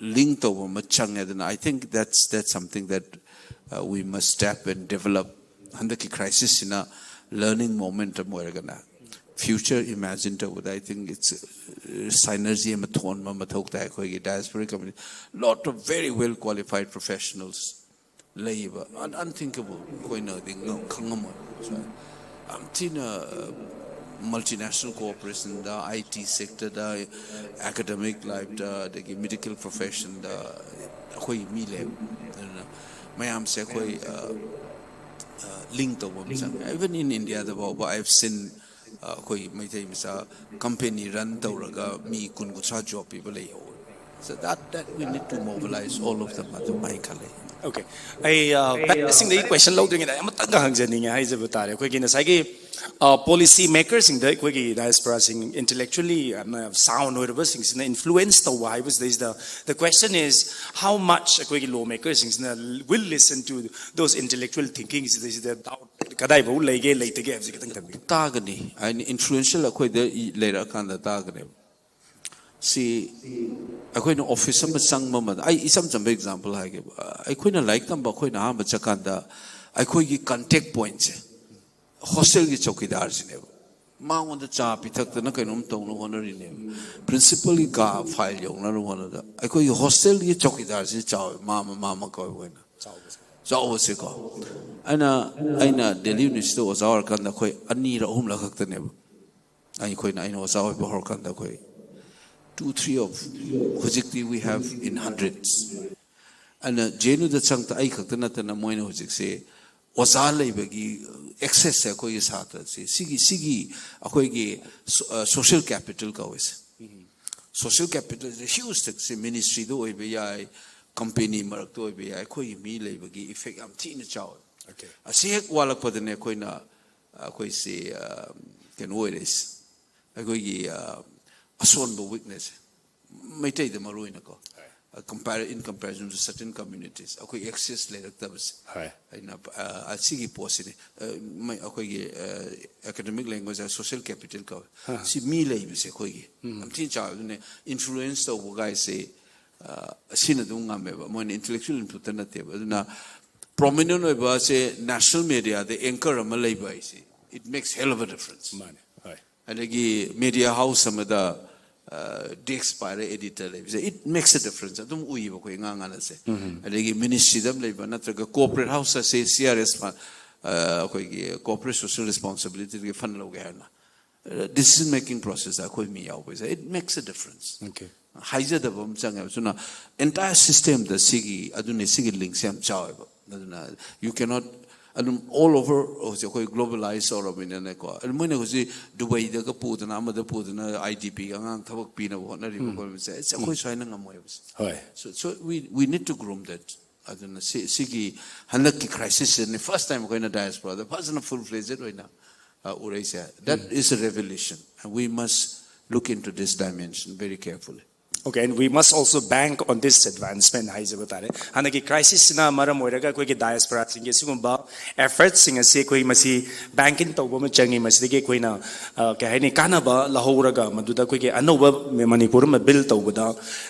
ꯂꯤꯡ ꯇꯧꯕ ꯑꯃ ꯆꯪꯉꯦ꯫ ꯑꯗꯨꯅ I think that's, that's something that we must step and develop꯫ ꯍꯟꯗꯛꯀꯤ ꯀ꯭ꯔꯥꯏꯁꯤꯁꯁꯤꯅ ꯂꯔꯅꯤꯡ ꯃꯣꯃꯦꯟꯠ ꯑꯃ ꯑꯣꯏꯔꯒꯅ ꯐ꯭ꯌꯨꯆꯔ ꯏꯃꯦꯖꯤꯟ ꯇꯧꯕꯗ I think it's synergy ꯑꯃ ꯊꯣꯟꯕ ꯃꯊꯧ ꯇꯥꯏ꯫ ꯑꯩꯈꯣꯏꯒꯤ ꯗꯥꯏꯁꯄꯣꯔꯤꯛ community, lot of very well qualified professionals ꯂꯩꯕ, ꯑꯟ ꯑꯟꯊꯤꯡꯀꯦꯕꯜ, ꯑꯩꯈꯣꯏꯅꯗꯤ ꯉꯝ- ꯈꯪꯉꯝꯃꯣꯏ꯫ ꯌꯥꯝ ꯊꯤꯅ ꯃꯜꯇꯤꯅꯦꯁꯅꯦꯜ ꯀꯣꯑꯣꯄꯔꯦꯁꯟꯗ, ꯑꯥꯏ ꯇꯤ ꯁꯦꯛꯇꯔꯗ, ꯑꯦꯀꯥꯗꯃꯤꯛ ꯂꯥꯏꯐꯇ, ꯑꯗꯒꯤ ꯃꯦꯗꯤꯀꯦꯜ ꯄ꯭ꯔꯣꯐꯦꯁꯟꯗ ꯑꯩꯈꯣꯏ ꯃꯤ ꯂꯩꯕ꯫ ꯑꯗꯨꯅ ꯃꯌꯥꯝꯁꯦ ꯑꯩꯈꯣꯏ ꯂꯤꯡ ꯇꯧꯕ ꯑꯃ ꯆꯪꯉꯦ꯫ Even in India ꯗ ꯐꯥꯎꯕ I have seen ꯑꯩꯈꯣꯏ ꯃꯩꯇꯩ ꯃꯆꯥ ꯀꯝꯄꯦꯅꯤ ꯔꯟ ꯇꯧꯔꯒ ꯃꯤ ꯀꯨꯟ ꯀꯨꯟꯊ꯭ꯔꯥ ꯖꯣꯕ ꯄꯤꯕ ꯂꯩꯍꯧꯋꯦ꯫ So that, that we need to mobilize all of them ꯑꯗꯨꯃꯥꯏꯅ ꯈꯜꯂꯦ꯫ Okay, ꯑꯩ ꯄꯦꯅꯦꯂꯤꯁꯁꯤꯡꯗꯒꯤ ꯀ꯭ꯋꯦꯁꯟ ꯂꯧꯗ꯭ꯔꯤꯉꯩꯗ ꯑꯩ ꯑꯃꯇꯪꯒ ꯍꯪꯖꯅꯤꯡꯉꯦ꯫ ꯍꯥꯏꯖꯕ ꯇꯥꯔꯦ, ꯑꯩꯈꯣꯏꯒꯤ ꯉꯁꯥꯏꯒꯤ ꯄꯣꯂꯤꯁꯤ ꯃꯦꯀꯔꯁꯤꯡꯗ ꯑꯩꯈꯣꯏꯒꯤ ꯗꯥꯏꯁꯄꯣꯔꯥꯁꯤꯡ, ꯏꯟꯇꯦꯂꯦꯛꯆꯨꯋꯦꯜꯂꯤ ꯌꯥꯝꯅ ꯁꯥꯎꯟ ꯑꯣꯏꯔꯕꯁꯤꯡꯁꯤꯅ ꯏꯟꯐ꯭ꯂꯨꯋꯦꯟꯁ ꯇꯧꯕ ꯍꯥꯏꯕꯁꯤꯗꯩꯁꯤꯗ, the question is how much ꯑꯩꯈꯣꯏꯒꯤ ꯂꯣ ꯃꯦꯀꯔꯁꯤꯡꯁꯤꯅ will listen to those intellectual thinking ꯁꯤꯗꯩꯁꯤꯗ ꯗꯥꯎꯠ ꯀꯗꯥꯏꯐꯥꯎ ꯂꯩꯒꯦ ꯂꯩꯇꯒꯦ ꯍꯥꯏꯕꯁꯤ ꯈꯤꯇꯪ ꯊꯝꯕꯤꯌꯨ꯫ ꯇꯥꯒꯅꯤ꯫ ꯍꯥꯏꯗꯤ ꯏꯟꯐ꯭ꯂꯨꯌꯦꯟꯁꯤꯌꯦꯜ ꯑꯩꯈꯣꯏꯗ ꯂꯩꯔꯛꯑꯀꯥꯟꯗ ꯇꯥꯒꯅꯦꯕ꯫ ꯁꯤ ꯑꯩꯈꯣꯏꯅ ꯑꯣꯐꯤꯁ ꯑꯃ ꯆꯪꯕ ꯑꯃꯗ, ꯑꯩ ꯏꯆꯝ ꯆꯝꯕ ꯑꯦꯛꯖꯥꯝꯄꯜ ꯍꯥꯏꯒꯦꯕ꯫ ꯑꯩꯈꯣꯏꯅ ꯂꯥꯏꯔꯤꯛ ꯇꯝꯕ, ꯑꯩꯈꯣꯏꯅ ꯑꯍꯥꯟꯕ ꯆꯠꯀꯥꯟꯗ ꯑꯩꯈꯣꯏꯒꯤ ꯀꯟꯇꯦꯛ ꯄꯣꯏꯟꯠꯁꯦ ꯍꯣꯁꯇꯦꯜꯒꯤ ꯆꯧꯀꯤꯗꯥꯔꯁꯤꯅꯦꯕ꯫ ꯃꯉꯣꯟꯗ ꯆꯥ ꯄꯤꯊꯛꯇꯅ ꯀꯩꯅꯣꯝ ꯇꯧꯅꯕ ꯍꯣꯠꯅꯔꯤꯅꯦꯕ꯫ ꯄ꯭ꯔꯤꯟꯁꯤꯄꯜꯒꯤ ꯀꯥ ꯐꯥꯏꯜ ꯌꯧꯅꯅꯕ ꯍꯣꯠꯅꯕꯗ ꯑꯩꯈꯣꯏꯒꯤ ꯍꯣꯁꯇꯦꯜꯒꯤ ꯆꯧꯀꯤꯗꯥꯔꯁꯤ ꯆꯥꯎꯋꯦ, ꯃꯥ ꯃꯃꯥ ꯑꯃ ꯀꯧꯋꯦ ꯑꯩꯈꯣꯏꯅ꯫ ꯆꯥꯎꯕꯁꯦꯀꯣ꯫ ꯑꯩꯅ ꯑꯩꯅ ꯗꯦꯜꯂꯤ ꯌꯨꯅꯤꯚꯔꯁꯤꯇꯤꯗ ꯑꯣꯖꯥ ꯑꯣꯏꯔꯀꯥꯟꯗ ꯑꯩꯈꯣꯏ ꯑꯅꯤꯔꯛ ꯑꯍꯨꯝꯂꯛ ꯈꯛꯇꯅꯦꯕ꯫ ꯑꯩꯈꯣꯏꯅ ꯑꯩꯅ ꯑꯣꯖꯥ ꯑꯣꯏꯕ ꯍꯧꯔꯀꯥꯟꯗ ꯑꯩꯈꯣꯏ two three of, ꯍꯧꯖꯤꯛꯇꯤ we have in hundreds꯫ ꯑꯩꯅ ꯖꯦ ꯑꯦꯟ ꯌꯨꯗ ꯆꯪꯉꯛꯇ ꯑꯩ ꯈꯛꯇ ꯅꯠꯇꯅ ꯃꯣꯏꯅ ꯍꯧꯖꯤꯛꯁꯦ ꯑꯣꯖꯥ ꯂꯩꯕꯒꯤ ꯑꯦꯛꯁꯦꯁꯁꯦ ꯑꯩꯈꯣꯏꯒꯤ ꯁꯥꯇ꯭ꯔꯁꯦ ꯁꯤꯒꯤ ꯁꯤꯒꯤ ꯑꯩꯈꯣꯏꯒꯤ ꯁꯣꯁꯤꯌꯦꯜ ꯀꯦꯄꯤꯇꯦꯜ ꯀꯧꯋꯦꯁꯦ꯫ ꯁꯣꯁꯤꯌꯦꯜ ꯀꯦꯄꯤꯇꯦꯜꯁꯦ ꯍ꯭ꯌꯨꯖꯇ ꯁꯤ ꯃꯤꯅꯤꯁꯇ꯭ꯔꯤꯗ ꯑꯣꯏꯕ ꯌꯥꯏ, ꯀꯝꯄꯦꯅꯤ ꯃꯔꯛꯇ ꯑꯣꯏꯕ ꯌꯥꯏ, ꯑꯩꯈꯣꯏꯒꯤ ꯃꯤ ꯂꯩꯕꯒꯤ ꯏꯐꯦꯛ ꯌꯥꯝ ꯊꯤꯅ ꯆꯥꯎꯋꯦ꯫ Okay. ꯑꯁꯤ ꯍꯦꯛ ꯋꯥꯠꯂꯛꯄꯗꯅꯦ ꯑꯩꯈꯣꯏꯅ ꯑꯩꯈꯣꯏꯁꯤ ꯀꯩꯅꯣ ꯑꯣꯏꯔꯛꯏꯁꯦ꯫ ꯑꯩꯈꯣꯏꯒꯤ ꯑꯁꯣꯟꯕ ꯋꯤꯛꯅꯦꯁꯁꯦ ꯃꯩꯇꯩꯗ ꯃꯔꯨ ꯑꯣꯏꯅꯀꯣ꯫ Compare in comparison to certain communities ꯑꯩꯈꯣꯏ ꯑꯦꯛꯁꯦꯁ ꯂꯩꯔꯛꯇꯕꯁꯦ꯫ ꯍꯣꯏ꯫ ꯑꯩꯅ ꯑꯁꯤꯒꯤ ꯄꯣꯠꯁꯤꯅꯤ꯫ ꯑꯩꯈꯣꯏꯒꯤ ꯑꯦꯀꯥꯗꯃꯤꯛ ꯂꯦꯡꯒ꯭ꯋꯦꯖ ꯁꯣꯁꯤꯌꯦꯜ ꯀꯦꯄꯤꯇꯦꯜ ꯀꯧꯋꯦ꯫ ꯁꯤ ꯃꯤ ꯂꯩꯕꯁꯦ ꯑꯩꯈꯣꯏꯒꯤ ꯌꯥꯝ ꯊꯤꯅ ꯆꯥꯎꯋꯦ꯫ ꯑꯗꯨꯅ ꯏꯟꯐ꯭ꯂꯨꯌꯦꯟꯁ ꯇꯧꯕ ꯒꯥꯏꯁꯦ ꯁꯤꯅ ꯑꯗꯨꯝ ꯉꯝꯃꯦꯕ꯫ ꯃꯣꯏꯅ ꯏꯟꯇꯦꯂꯦꯛꯆꯨꯋꯦꯜ ꯏꯟꯄꯨꯠꯇ ꯅꯠꯇꯦꯕ꯫ ꯑꯗꯨꯅ ꯄ꯭ꯔꯣꯃꯤꯅꯦꯟ ꯑꯣꯏꯕꯁꯦ ꯅꯦꯁꯅꯦꯜ ꯃꯦꯗꯤꯌꯥꯗ ꯑꯦꯡꯀꯔ ꯑꯃ ꯂꯩꯕ ꯍꯥꯏꯁꯦ, it makes hell of a difference꯫ ꯃꯥꯅꯦ꯫ ꯍꯣꯏ꯫ ꯑꯗꯒꯤ ꯃꯦꯗꯤꯌꯥ ꯍꯥꯎꯁ ꯑꯃꯗ ꯗꯦꯁꯛ ꯄꯥꯏꯔ ꯑꯦꯗꯤꯇꯔ ꯂꯩꯕꯁꯦ, it makes a difference꯫ ꯑꯗꯨꯝ ꯎꯏꯌꯦꯕ ꯑꯩꯈꯣꯏ ꯑꯉꯥꯡ ꯑꯉꯥꯡꯁꯦ꯫ ꯑꯗꯒꯤ ꯃꯤꯅꯤꯁꯇ꯭ꯔꯤꯗ ꯑꯃ ꯂꯩꯕ ꯅꯠꯇ꯭ꯔꯒ ꯀꯣꯔꯄꯣꯔꯦꯠ ꯍꯥꯎꯁ ꯑꯁꯦ ꯁꯤ ꯑꯥꯔ ꯑꯦꯁ ꯑꯩꯈꯣꯏꯒꯤ ꯀꯣꯔꯄꯣꯔꯦꯠ ꯁꯣꯁꯤꯌꯦꯜ ꯔꯦꯁꯄꯣꯟꯁꯤꯕꯤꯂꯤꯇꯤꯒꯤ ꯐꯟ ꯂꯧꯒꯦ ꯍꯥꯏꯅ ꯗꯤꯁꯤꯖꯟ ꯃꯦꯀꯤꯡ ꯄ꯭ꯔꯣꯁꯦꯁꯇ ꯑꯩꯈꯣꯏ ꯃꯤ ꯌꯥꯎꯕꯁꯦ, it makes a difference꯫ Okay. ꯍꯥꯏꯖꯗꯕ ꯑꯃ ꯆꯪꯉꯦꯕ꯫ ꯑꯗꯨꯅ ꯑꯦꯟꯇꯥꯌꯔ ꯁꯤꯁꯇꯦꯝꯗ ꯁꯤꯒꯤ ꯑꯗꯨꯅꯤ ꯁꯤꯒꯤ ꯂꯤꯡꯁꯦ ꯌꯥꯝ ꯆꯥꯎꯋꯦꯕ꯫ ꯑꯗꯨꯅ you cannot ꯑꯗꯨꯝ ꯑꯣꯜ ꯑꯣꯚꯔ ꯍꯧꯖꯤꯛ ꯑꯩꯈꯣꯏ ꯒ꯭ꯂꯣꯕꯦꯂꯥꯏꯁ ꯇꯧꯔꯕꯅꯤꯅꯅꯦꯀꯣ꯫ ꯑꯗꯨ ꯃꯣꯏꯅ ꯍꯧꯖꯤꯛ ꯗꯨꯕꯩꯗꯒ ꯄꯨꯗꯅ ꯑꯃꯗ ꯄꯨꯗꯅ ꯑꯥꯏ ꯗꯤ ꯄꯤꯒꯤ ꯑꯉꯥꯡ ꯊꯕꯛ ꯄꯤꯅꯕ ꯍꯣꯠꯅꯔꯤꯕ ꯈꯣꯠꯂꯤꯕꯁꯦ ꯑꯩꯈꯣꯏ ꯁ꯭ꯋꯥꯏꯅ ꯉꯝꯃꯣꯏꯕꯁꯦ꯫ ꯍꯣꯏ꯫ So, so we, we need to groom that꯫ ꯑꯗꯨꯅ ꯁꯤ ꯁꯤꯒꯤ ꯍꯟꯗꯛꯀꯤ ꯀ꯭ꯔꯥꯏꯁꯤꯁꯁꯤꯅꯤ ꯐꯥꯔꯁ ꯇꯥꯏꯝ ꯑꯩꯈꯣꯏꯅ ꯗꯥꯏꯁꯄꯣꯔꯥꯗ ꯐꯖꯅ ꯐꯨꯜ ꯐ꯭ꯂꯦꯖꯦꯠ ꯑꯣꯏꯅ ꯎꯔꯛꯏꯁꯦ꯫ That is a revolution and we must look into this dimension very carefully. Okay, and we must also bank on this advancement ꯍꯥꯏꯖꯕ ꯇꯥꯔꯦ꯫ ꯍꯟꯗꯛꯀꯤ ꯀ꯭ꯔꯥꯏꯁꯤꯁꯁꯤꯅ ꯃꯔꯝ ꯑꯣꯏꯔꯒ ꯑꯩꯈꯣꯏꯒꯤ ꯗꯥꯏꯁꯄꯣꯔꯥꯁꯤꯡꯒꯤ ꯁꯤꯒꯨꯝꯕ ꯑꯦꯐꯔꯠꯁꯤꯡ ꯑꯁꯤ ꯑꯩꯈꯣꯏ ꯃꯁꯤ ꯕꯦꯡꯛ ꯏꯟ ꯇꯧꯕ ꯑꯃ ꯆꯪꯉꯤ꯫ ꯃꯁꯤꯗꯒꯤ ꯑꯩꯈꯣꯏꯅ ꯀꯩ ꯍꯥꯏꯅꯤ, ꯀꯥꯟꯅꯕ ꯂꯧꯍꯧꯔꯒ ꯃꯗꯨꯗ ꯑꯩꯈꯣꯏꯒꯤ ꯑꯅꯧꯕ ꯃꯅꯤꯄꯨꯔ ꯑꯃ ꯕꯤꯜ ꯇꯧꯕꯗ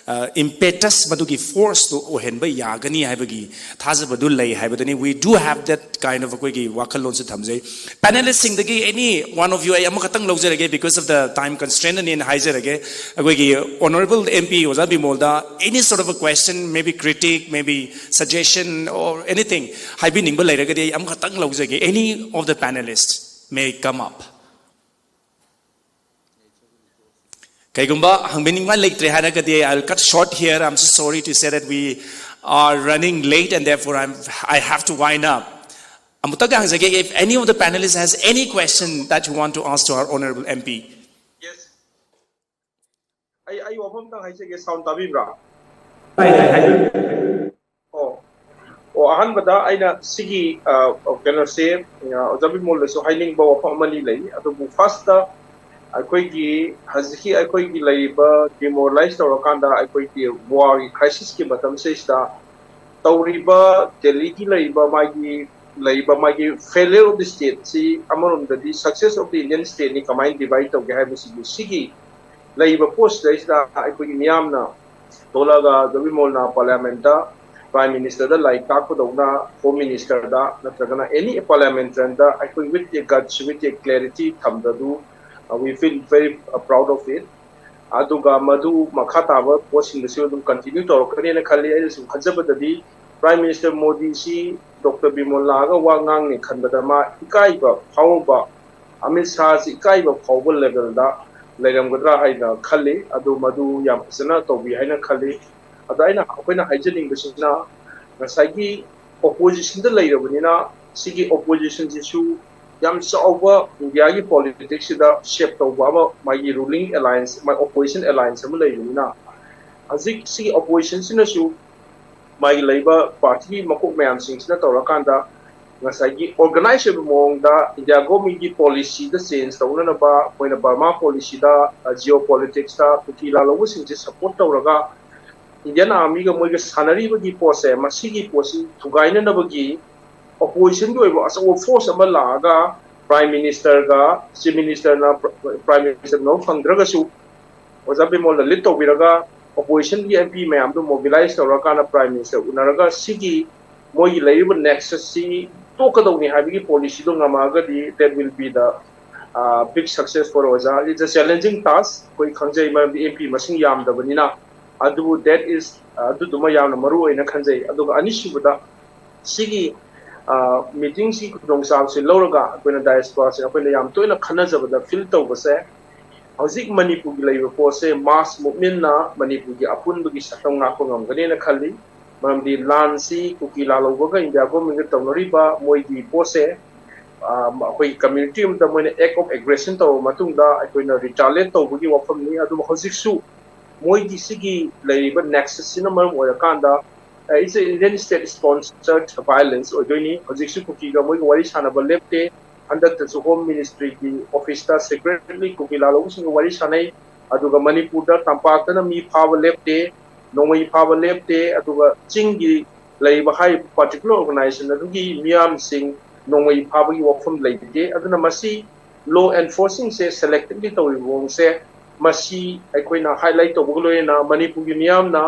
ꯏꯝꯄꯦꯇꯁ, ꯃꯗꯨꯒꯤ ꯐꯣꯔꯁꯇꯨ ꯑꯣꯏꯍꯟꯕ ꯌꯥꯒꯅꯤ ꯍꯥꯏꯕꯒꯤ ꯊꯥꯖꯕꯗꯨ ꯂꯩ ꯍꯥꯏꯕꯗꯨꯅꯤ꯫ We do have that kind of ꯑꯩꯈꯣꯏꯒꯤ ꯋꯥꯈꯜꯂꯣꯟꯁꯨ ꯊꯝꯖꯩ꯫ ꯄꯦꯅꯦꯂꯤꯁꯁꯤꯡꯗꯒꯤ any one of you, ꯑꯩ ꯑꯃꯈꯛꯇꯪ ꯂꯧꯖꯔꯒꯦ, because of the time constraint ꯑꯅꯦꯅ ꯍꯥꯏꯖꯔꯒꯦ꯫ ꯑꯩꯈꯣꯏꯒꯤ ꯑꯣꯅꯔꯦꯕꯜ ꯑꯦꯝ ꯄꯤ ꯑꯣꯖꯥ ꯕꯤꯃꯣꯜꯗ any sort of a question, maybe critique, maybe suggestion or anything ꯍꯥꯏꯕꯤꯅꯤꯡꯕ ꯂꯩꯔꯒꯗꯤ ꯑꯩ ꯑꯃꯈꯛꯇꯪ ꯂꯧꯖꯒꯦ꯫ Any of the panelists may come up. ꯀꯩꯒꯨꯝꯕ ꯍꯪꯕꯤꯅꯤꯡꯕ ꯂꯩꯇ꯭ꯔꯦ ꯍꯥꯏꯔꯒꯗꯤ, I'll cut short here. I'm so sorry to say that we are running late and therefore I'm, I have to wind up. ꯑꯃꯨꯛꯇꯒ ꯍꯪꯖꯒꯦ, if any of the panelists has any question that you want to ask to our honorable M P. Yes. ꯑꯩ ꯑꯩ ꯋꯥꯐꯝ ꯑꯝꯇꯪ ꯍꯥꯏꯖꯒꯦ, sound ꯇꯥꯕꯤꯕ꯭ꯔꯥ? ꯇꯥꯏ ꯇꯥꯏ ꯍꯥꯏꯕꯤꯌꯨ꯫ ꯑꯣ ꯑꯣ ꯑꯍꯥꯟꯕꯗ ꯑꯩꯅ ꯁꯤꯒꯤ ꯑ, ꯀꯩꯅꯣꯁꯦ ꯑ, ꯑꯣꯖꯥ ꯕꯤꯃꯣꯜꯗꯁꯨ ꯍꯥꯏꯅꯤꯡꯕ ꯋꯥꯐꯝ ꯑꯃꯅꯤ ꯂꯩ꯫ ꯑꯗꯨꯕꯨ ꯐꯥꯔꯁꯇ ꯑꯩꯈꯣꯏꯒꯤ ꯍꯧꯖꯤꯛꯀꯤ ꯑꯩꯈꯣꯏꯒꯤ ꯂꯩꯔꯤꯕ ꯗꯤꯃꯣꯔꯦꯂꯥꯏꯁ ꯇꯧꯔꯀꯥꯟꯗ ꯑꯩꯈꯣꯏꯒꯤ ꯋꯥꯔꯒꯤ ꯀ꯭ꯔꯥꯏꯁꯤꯁꯀꯤ ꯃꯇꯝꯁꯤꯗꯩꯁꯤꯗ ꯇꯧꯔꯤꯕ ꯗꯦꯜꯂꯤꯒꯤ ꯂꯩꯔꯤꯕ ꯃꯥꯒꯤ ꯂꯩꯔꯤꯕ ꯃꯥꯒꯤ failure of the state ꯁꯤ ꯑꯃꯔꯣꯝꯗꯗꯤ success of the Indian state ꯅꯤ ꯀꯃꯥꯏꯅ divide ꯇꯧꯒꯦ ꯍꯥꯏꯕꯁꯤꯒꯤ ꯁꯤꯒꯤ ꯂꯩꯔꯤꯕ ꯄꯣꯠꯁꯤꯗꯩꯁꯤꯗ ꯑꯩꯈꯣꯏꯒꯤ ꯃꯤꯌꯥꯝꯅ ꯊꯣꯛꯂꯛꯑꯒ ꯑꯣꯖꯥ ꯕꯤꯃꯣꯜꯅ ꯄꯥꯔꯂꯤꯌꯥꯃꯦꯟꯠꯇ ꯄ꯭ꯔꯥꯏꯝ ꯃꯤꯅꯤꯁꯇꯔꯗ ꯂꯥꯏꯔꯤꯛ ꯇꯥꯛꯄꯗꯧꯅ ꯍꯣꯝ ꯃꯤꯅꯤꯁꯇꯔꯗ ꯅꯠꯇ꯭ꯔꯒꯅ ꯑꯦꯅꯤ ꯄꯥꯔꯂꯤꯌꯥꯃꯦꯟꯇꯔꯤꯌꯟꯗ ꯑꯩꯈꯣꯏ with a guts, with a clarity ꯊꯝꯕꯗꯨ we feel very proud of it. ꯑꯗꯨꯒ ꯃꯗꯨ ꯃꯈꯥ ꯇꯥꯕ ꯄꯣꯠꯁꯤꯡꯗꯁꯨ ꯑꯗꯨꯝ continue ꯇꯧꯔꯛꯀꯅꯦꯅ ꯈꯜꯂꯤ꯫ ꯑꯩꯅ ꯁꯨꯝ ꯈꯟꯖꯕꯗꯗꯤ ꯄ꯭ꯔꯥꯏꯝ ꯃꯤꯅꯤꯁꯇꯔ ꯃꯣꯗꯤꯁꯤ ꯗꯣꯛꯇꯔ ꯕꯤꯃꯣꯜ ꯂꯥꯛꯑꯒ ꯋꯥ ꯉꯥꯡꯅꯤ ꯈꯟꯕꯗ ꯃꯥ ꯏꯀꯥꯏꯕ ꯐꯥꯎꯕ, ꯑꯃꯤꯠ ꯁꯥꯍꯁꯤ ꯏꯀꯥꯏꯕ ꯐꯥꯎꯕ ꯂꯦꯕꯦꯜꯗ ꯂꯩꯔꯝꯒꯗ꯭ꯔꯥ ꯍꯥꯏꯅ ꯈꯜꯂꯤ꯫ ꯑꯗꯨ ꯃꯗꯨ ꯌꯥꯝ ꯐꯖꯅ ꯇꯧꯕꯤ ꯍꯥꯏꯅ ꯈꯜꯂꯤ꯫ ꯑꯗꯣ ꯑꯩꯅ ꯑꯩꯈꯣꯏꯅ ꯍꯥꯏꯖꯅꯤꯡꯕꯁꯤꯅ ꯉꯁꯥꯏꯒꯤ ꯑꯣꯄꯣꯖꯤꯁꯟꯗ ꯂꯩꯔꯕꯅꯤꯅ ꯁꯤꯒꯤ ꯑꯣꯄꯣꯖꯤꯁꯟꯁꯤꯁꯨ ꯌꯥꯝ ꯆꯥꯎꯕ ꯏꯟꯗꯤꯌꯥꯒꯤ ꯄꯣꯂꯤꯇꯤꯛꯁꯁꯤꯗ ꯁꯦꯞ ꯇꯧꯕ ꯑꯃ, ꯃꯥꯒꯤ ꯔꯨꯂꯤꯡ ꯑꯦꯂꯥꯏꯟꯁ, ꯃꯥꯒꯤ ꯑꯣꯄꯣꯖꯤꯁꯟ ꯑꯦꯂꯥꯏꯟꯁ ꯑꯃ ꯂꯩꯕꯅꯤꯅ ꯍꯧꯖꯤꯛ ꯁꯤꯒꯤ ꯑꯣꯄꯣꯖꯤꯁꯟꯁꯤꯅꯁꯨ ꯃꯥꯒꯤ ꯂꯩꯕ ꯄꯥꯔꯇꯤ ꯃꯀꯣꯛ ꯃꯌꯥꯝꯁꯤꯡꯁꯤꯅ ꯇꯧꯔꯀꯥꯟꯗ ꯉꯁꯥꯏꯒꯤ ꯑꯣꯔꯒꯅꯥꯏꯖ ꯑꯣꯏꯕ ꯃꯑꯣꯡꯗ ꯏꯟꯗꯤꯌꯥ ꯒꯣꯔꯃꯦꯟꯒꯤ ꯄꯣꯂꯤꯁꯤꯗ ꯆꯦꯟꯖ ꯇꯧꯅꯅꯕ, ꯑꯩꯈꯣꯏꯅ ꯕꯔꯃꯥ ꯄꯣꯂꯤꯁꯤꯗ, ꯖꯤꯑꯣ ꯄꯣꯂꯤꯇꯤꯛꯁꯇ ꯀꯨꯀꯤ ꯂꯥꯜꯍꯧꯕꯁꯤꯡꯁꯦ ꯁꯄꯣꯔꯠ ꯇꯧꯔꯒ ꯏꯟꯗꯤꯌꯥꯟ ꯑꯥꯔꯃꯤꯒ ꯃꯣꯏꯒ ꯁꯥꯟꯅꯔꯤꯕꯒꯤ ꯄꯣꯠꯁꯦ, ꯃꯁꯤꯒꯤ ꯄꯣꯠꯁꯤ ꯊꯨꯒꯥꯏꯅꯅꯕꯒꯤ ꯑꯣꯄꯣꯖꯤꯁꯟꯒꯤ ꯑꯣꯏꯕ ꯑꯆꯧꯕ ꯐꯣꯔꯁ ꯑꯃ ꯂꯥꯛꯑꯒ ꯄ꯭ꯔꯥꯏꯝ ꯃꯤꯅꯤꯁꯇꯔꯒ ꯆꯤꯐ ꯃꯤꯅꯤꯁꯇꯔꯅ ꯄ꯭ꯔꯥꯏꯝ ꯃꯤꯅꯤꯁꯇꯔ ꯎꯅꯕ ꯐꯪꯗ꯭ꯔꯒꯁꯨ ꯑꯣꯖꯥ ꯕꯤꯃꯣꯜꯅ ꯂꯤꯗ ꯇꯧꯕꯤꯔꯒ ꯑꯣꯄꯣꯖꯤꯁꯟꯒꯤ ꯑꯦꯝ ꯄꯤ ꯃꯌꯥꯝꯗꯨ ꯃꯣꯕꯤꯂꯥꯏꯁ ꯇꯧꯔꯀꯥꯟꯗ ꯄ꯭ꯔꯥꯏꯝ ꯃꯤꯅꯤꯁꯇꯔ ꯎꯅꯔꯒ ꯁꯤꯒꯤ ꯃꯣꯏꯒꯤ ꯂꯩꯔꯤꯕ ꯅꯦꯛꯁꯁꯁꯤ ꯇꯣꯛꯀꯗꯧꯅꯤ ꯍꯥꯏꯕꯒꯤ ꯄꯣꯂꯤꯁꯤꯗꯣ ꯉꯝꯃꯛꯑꯒꯗꯤ that will be the big success for ꯑꯣꯖꯥ. It's a challenging task, ꯑꯩꯈꯣꯏ ꯈꯪꯖꯩ, ꯃꯔꯝꯗꯤ ꯑꯦꯝ ꯄꯤ ꯃꯁꯤꯡ ꯌꯥꯝꯗꯕꯅꯤꯅ. ꯑꯗꯨꯕꯨ that is ꯑꯗꯨꯗꯨꯃ ꯌꯥꯝꯅ ꯃꯔꯨ ꯑꯣꯏꯅ ꯈꯟꯖꯩ. ꯑꯗꯨꯒ ꯑꯅꯤꯁꯨꯕꯗ ꯁꯤꯒꯤ ꯃꯤꯇꯤꯡꯁꯤ ꯈꯨꯗꯣꯡꯆꯥꯕꯁꯤ ꯂꯧꯔꯒ ꯑꯩꯈꯣꯏꯅ ꯗꯥꯏꯁꯄꯣꯔꯥꯁꯦ ꯑꯩꯈꯣꯏꯅ ꯌꯥꯝ ꯇꯣꯏꯅ ꯈꯟꯅꯖꯕꯗ ꯐꯤꯜ ꯇꯧꯕꯁꯦ, ꯍꯧꯖꯤꯛ ꯃꯅꯤꯄꯨꯔꯒꯤ ꯂꯩꯔꯤꯕ ꯄꯣꯠꯁꯦ ꯃꯥꯁ ꯃꯨꯚꯃꯦꯟꯅ ꯃꯅꯤꯄꯨꯔꯒꯤ ꯑꯄꯨꯟꯕꯒꯤ ꯁꯛꯇꯝ ꯉꯥꯛꯄ ꯉꯝꯒꯅꯦꯅ ꯈꯜꯂꯤ. ꯃꯔꯝꯗꯤ ꯂꯥꯟꯁꯤ ꯀꯨꯀꯤ ꯂꯥꯜꯍꯧꯕꯒ ꯏꯟꯗꯤꯌꯥ ꯒꯣꯔꯃꯦꯟꯒ ꯇꯧꯅꯔꯤꯕ ꯃꯣꯏꯒꯤ ꯄꯣꯠꯁꯦ ꯑꯩꯈꯣꯏꯒꯤ ꯀꯝꯃ꯭ꯌꯨꯅꯤꯇꯤ ꯑꯃꯗ ꯃꯣꯏꯅ act of aggression ꯇꯧꯔꯕ ꯃꯇꯨꯡꯗ ꯑꯩꯈꯣꯏꯅ ꯔꯤꯇꯥꯂꯤꯌꯦꯠ ꯇꯧꯕꯒꯤ ꯋꯥꯐꯝꯅꯤ. ꯑꯗꯨꯕꯨ ꯍꯧꯖꯤꯛꯁꯨ ꯃꯣꯏꯒꯤ ꯁꯤꯒꯤ ꯂꯩꯔꯤꯕ ꯅꯦꯛꯁꯁꯁꯤꯅ ꯃꯔꯝ ꯑꯣꯏꯔꯀꯥꯟꯗ it's a Indian state sponsored violence ꯑꯣꯏꯗꯣꯏꯅꯤ. ꯍꯧꯖꯤꯛꯁꯨ ꯀꯨꯀꯤꯒ ꯃꯣꯏꯒ ꯋꯥꯔꯤ ꯁꯥꯟꯅꯕ ꯂꯦꯞꯇꯦ. ꯍꯟꯗꯛꯇꯁꯨ ꯍꯣꯝ ꯃꯤꯅꯤꯁꯇ꯭ꯔꯤꯒꯤ ꯑꯣꯐꯤꯁꯇ ꯁꯤꯀ꯭ꯔꯦꯠꯂꯤ ꯀꯨꯀꯤ ꯂꯥꯜꯍꯧꯕꯁꯤꯡꯒ ꯋꯥꯔꯤ ꯁꯥꯟꯅꯩ. ꯑꯗꯨꯒ ꯃꯅꯤꯄꯨꯔꯗ ꯇꯝꯄꯥꯛꯇꯅ ꯃꯤ ꯐꯥꯕ ꯂꯦꯞꯇꯦ, ꯅꯣꯡꯃꯩ ꯐꯥꯕ ꯂꯦꯞꯇꯦ. ꯑꯗꯨꯒ ꯆꯤꯡꯒꯤ ꯂꯩꯔꯤꯕ ꯍꯥꯏꯔꯤꯕ ꯄꯥꯔꯇꯤꯀꯨꯂꯔ ꯑꯣꯔꯒꯅꯥꯏꯖꯦꯁꯟ ꯑꯗꯨꯒꯤ ꯃꯤꯌꯥꯝꯁꯤꯡ ꯅꯣꯡꯃꯩ ꯐꯥꯕꯒꯤ ꯋꯥꯐꯝ ꯂꯩꯇꯦ. ꯑꯗꯨꯅ ꯃꯁꯤ ꯂꯣ ꯑꯦꯟꯐꯣꯔꯁꯤꯡꯁꯦ ꯁꯦꯂꯦꯛꯇꯤꯚꯂꯤ ꯇꯧꯔꯤꯕ ꯃꯑꯣꯡꯁꯦ ꯃꯁꯤ ꯑꯩꯈꯣꯏꯅ ꯍꯥꯏꯂꯥꯏꯠ ꯇꯧꯕꯒ ꯂꯣꯏꯅꯅ ꯃꯅꯤꯄꯨꯔꯒꯤ ꯃꯤꯌꯥꯝꯅ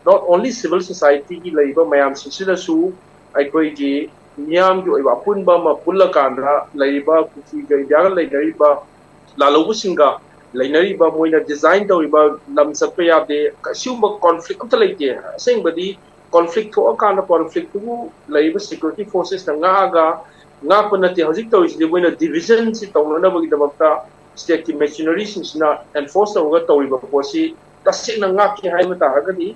not only civil societyꯒꯤ ꯂꯩꯔꯤꯕ ꯃꯌꯥꯝꯁꯤꯡꯁꯤꯗꯁꯨ ꯑꯩꯈꯣꯏꯒꯤ ꯃꯤꯌꯥꯝꯒꯤ ꯑꯣꯏꯕ ꯑꯄꯨꯟꯕ ꯑꯃ ꯄꯨꯜꯂꯀꯥꯟꯗ ꯂꯩꯔꯤꯕ ꯀꯨꯀꯤꯒ ꯏꯟꯗꯤꯌꯥꯒ ꯂꯩꯅꯔꯤꯕ ꯂꯥꯜꯍꯧꯕꯁꯤꯡꯒ ꯂꯩꯅꯔꯤꯕ ꯃꯣꯏꯅ ꯗꯤꯖꯥꯏꯟ ꯇꯧꯔꯤꯕ ꯂꯝ ꯆꯠꯄ ꯌꯥꯗꯦ, ꯑꯁꯤꯒꯨꯝꯕ ꯀꯣꯟꯐ꯭ꯂꯤꯛ ꯑꯝꯇ ꯂꯩꯇꯦ꯫ ꯑꯁꯦꯡꯕꯗꯤ ꯀꯣꯟꯐ꯭ꯂꯤꯛ ꯊꯣꯛꯑꯀꯥꯟꯗ ꯀꯣꯟꯐ꯭ꯂꯤꯛꯇꯨꯕꯨ ꯂꯩꯔꯤꯕ ꯁꯦꯀ꯭ꯌꯨꯔꯤꯇꯤ ꯐꯣꯔꯁꯦꯁꯅ ꯉꯥꯛꯑꯒ ꯉꯥꯛꯄ ꯅꯠꯇꯦ꯫ ꯍꯧꯖꯤꯛ ꯇꯧꯔꯤꯁꯤꯗꯤ ꯃꯣꯏꯅ ꯗꯤꯚꯤꯖꯟꯁꯤ ꯇꯧꯅꯅꯕꯒꯤꯗꯃꯛꯇ ꯁ꯭ꯇꯦꯠꯀꯤ ꯃꯦꯆꯤꯅꯔꯤꯁꯤꯡꯁꯤꯅ ꯑꯦꯟꯐꯣꯔꯁ ꯇꯧꯔꯒ ꯇꯧꯔꯤꯕ ꯄꯣꯠꯁꯤ ꯇꯁꯦꯡꯅ ꯉꯥꯛꯀꯦ ꯍꯥꯏꯕ ꯇꯥꯔꯒꯗꯤ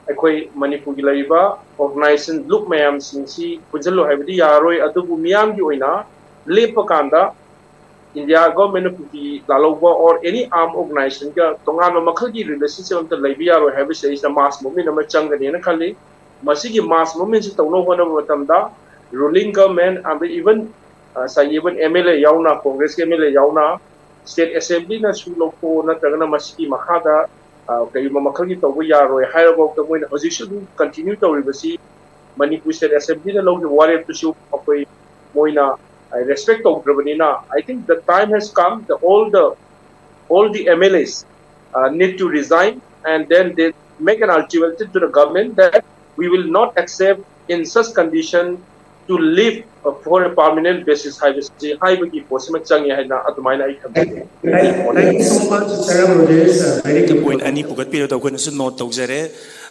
ꯑꯩꯈꯣꯏ ꯃꯅꯤꯄꯨꯔꯒꯤ ꯂꯩꯔꯤꯕ ꯑꯣꯔꯒꯅꯥꯏꯖꯦꯁꯟ ꯂꯨꯞ ꯃꯌꯥꯝꯁꯤꯡꯁꯤ ꯄꯨꯟꯁꯤꯜꯂꯨ ꯍꯥꯏꯕꯗꯤ ꯌꯥꯔꯔꯣꯏ꯫ ꯑꯗꯨꯕꯨ ꯃꯤꯌꯥꯝꯒꯤ ꯑꯣꯏꯅ ꯂꯦꯞꯄ ꯀꯥꯟꯗ ꯏꯟꯗꯤꯌꯥ ꯒꯣꯔꯃꯦꯟꯅ ꯀꯨꯀꯤ ꯂꯥꯜꯍꯧꯕ or any arm organizationꯒ ꯇꯣꯉꯥꯟꯕ ꯃꯈꯜꯒꯤ ꯔꯤꯂꯦꯁꯟꯁꯤꯞ ꯑꯝꯇ ꯂꯩꯕ ꯌꯥꯔꯣꯏ ꯍꯥꯏꯕꯁꯦ ꯑꯩꯁꯤꯅ ꯃꯥꯁ ꯃꯨꯚꯃꯦꯟ ꯑꯃ ꯆꯪꯒꯅꯤꯅ ꯈꯜꯂꯤ꯫ ꯃꯁꯤꯒꯤ ꯃꯥꯁ ꯃꯨꯚꯃꯦꯟꯁꯤ ꯇꯧꯅꯕ ꯍꯣꯠꯅꯕ ꯃꯇꯝꯗ ꯔꯨꯂꯤꯡ ꯒꯚꯔꯟꯃꯦꯟ ꯑꯗꯩ ꯏꯚꯟ ꯉꯁꯥꯏꯒꯤ ꯏꯚꯟ ꯑꯦꯝ ꯑꯦꯜ ꯑꯦ ꯌꯥꯎꯅ, ꯀꯣꯡꯒ꯭ꯔꯦꯁꯀꯤ ꯑꯦꯝ ꯑꯦꯜ ꯑꯦ ꯌꯥꯎꯅ ꯁ꯭ꯇꯦꯠ ꯑꯦꯁꯦꯝꯕ꯭ꯂꯤꯅꯁꯨ ꯂꯧꯊꯣꯛꯑꯣ, ꯅꯠꯇ꯭ꯔꯒꯅ ꯃꯁꯤꯒꯤ ꯃꯈꯥꯗ ꯀꯔꯤꯒꯨꯝꯕ ꯃꯈꯜꯒꯤ ꯇꯧꯕ ꯌꯥꯔꯣꯏ ꯍꯥꯏꯔꯐꯥꯎꯗ ꯃꯣꯏꯅ ꯍꯧꯖꯤꯛꯁꯨ ꯑꯗꯨꯝ ꯀꯟꯇꯤꯅ꯭ꯌꯨ ꯇꯧꯔꯤꯕꯁꯤ ꯃꯅꯤꯄꯨꯔ ꯁ꯭ꯇꯦꯠ ꯑꯦꯁꯦꯝꯕ꯭ꯂꯤꯅ ꯂꯧꯈꯤꯕ ꯋꯥꯔꯦꯞꯇꯨꯁꯨ ꯑꯩꯈꯣꯏ ꯃꯣꯏꯅ respect ꯇꯧꯗ꯭ꯔꯕꯅꯤꯅ, I think the time has come, the all the all the M L As uh, need to resign, and then they make an ultimatum to the government that we will not accept in such condition to live uh, for a permanent basis ꯍꯥꯏꯕꯁꯤ ꯍꯥꯏꯕꯒꯤ ꯄꯣꯠꯁꯤꯃ ꯆꯪꯉꯦ ꯍꯥꯏꯅ ꯑꯗꯨꯃꯥꯏꯅ ꯑꯩ ꯊꯝꯖꯒꯦ꯫ Thank you so much, Sir Rajesh. Uh, very good point ꯑꯅꯤ ꯄꯨꯈꯠꯄꯤꯔꯤꯕꯗꯣ ꯑꯩꯈꯣꯏꯅꯁꯨ note ꯇꯧꯖꯔꯦ꯫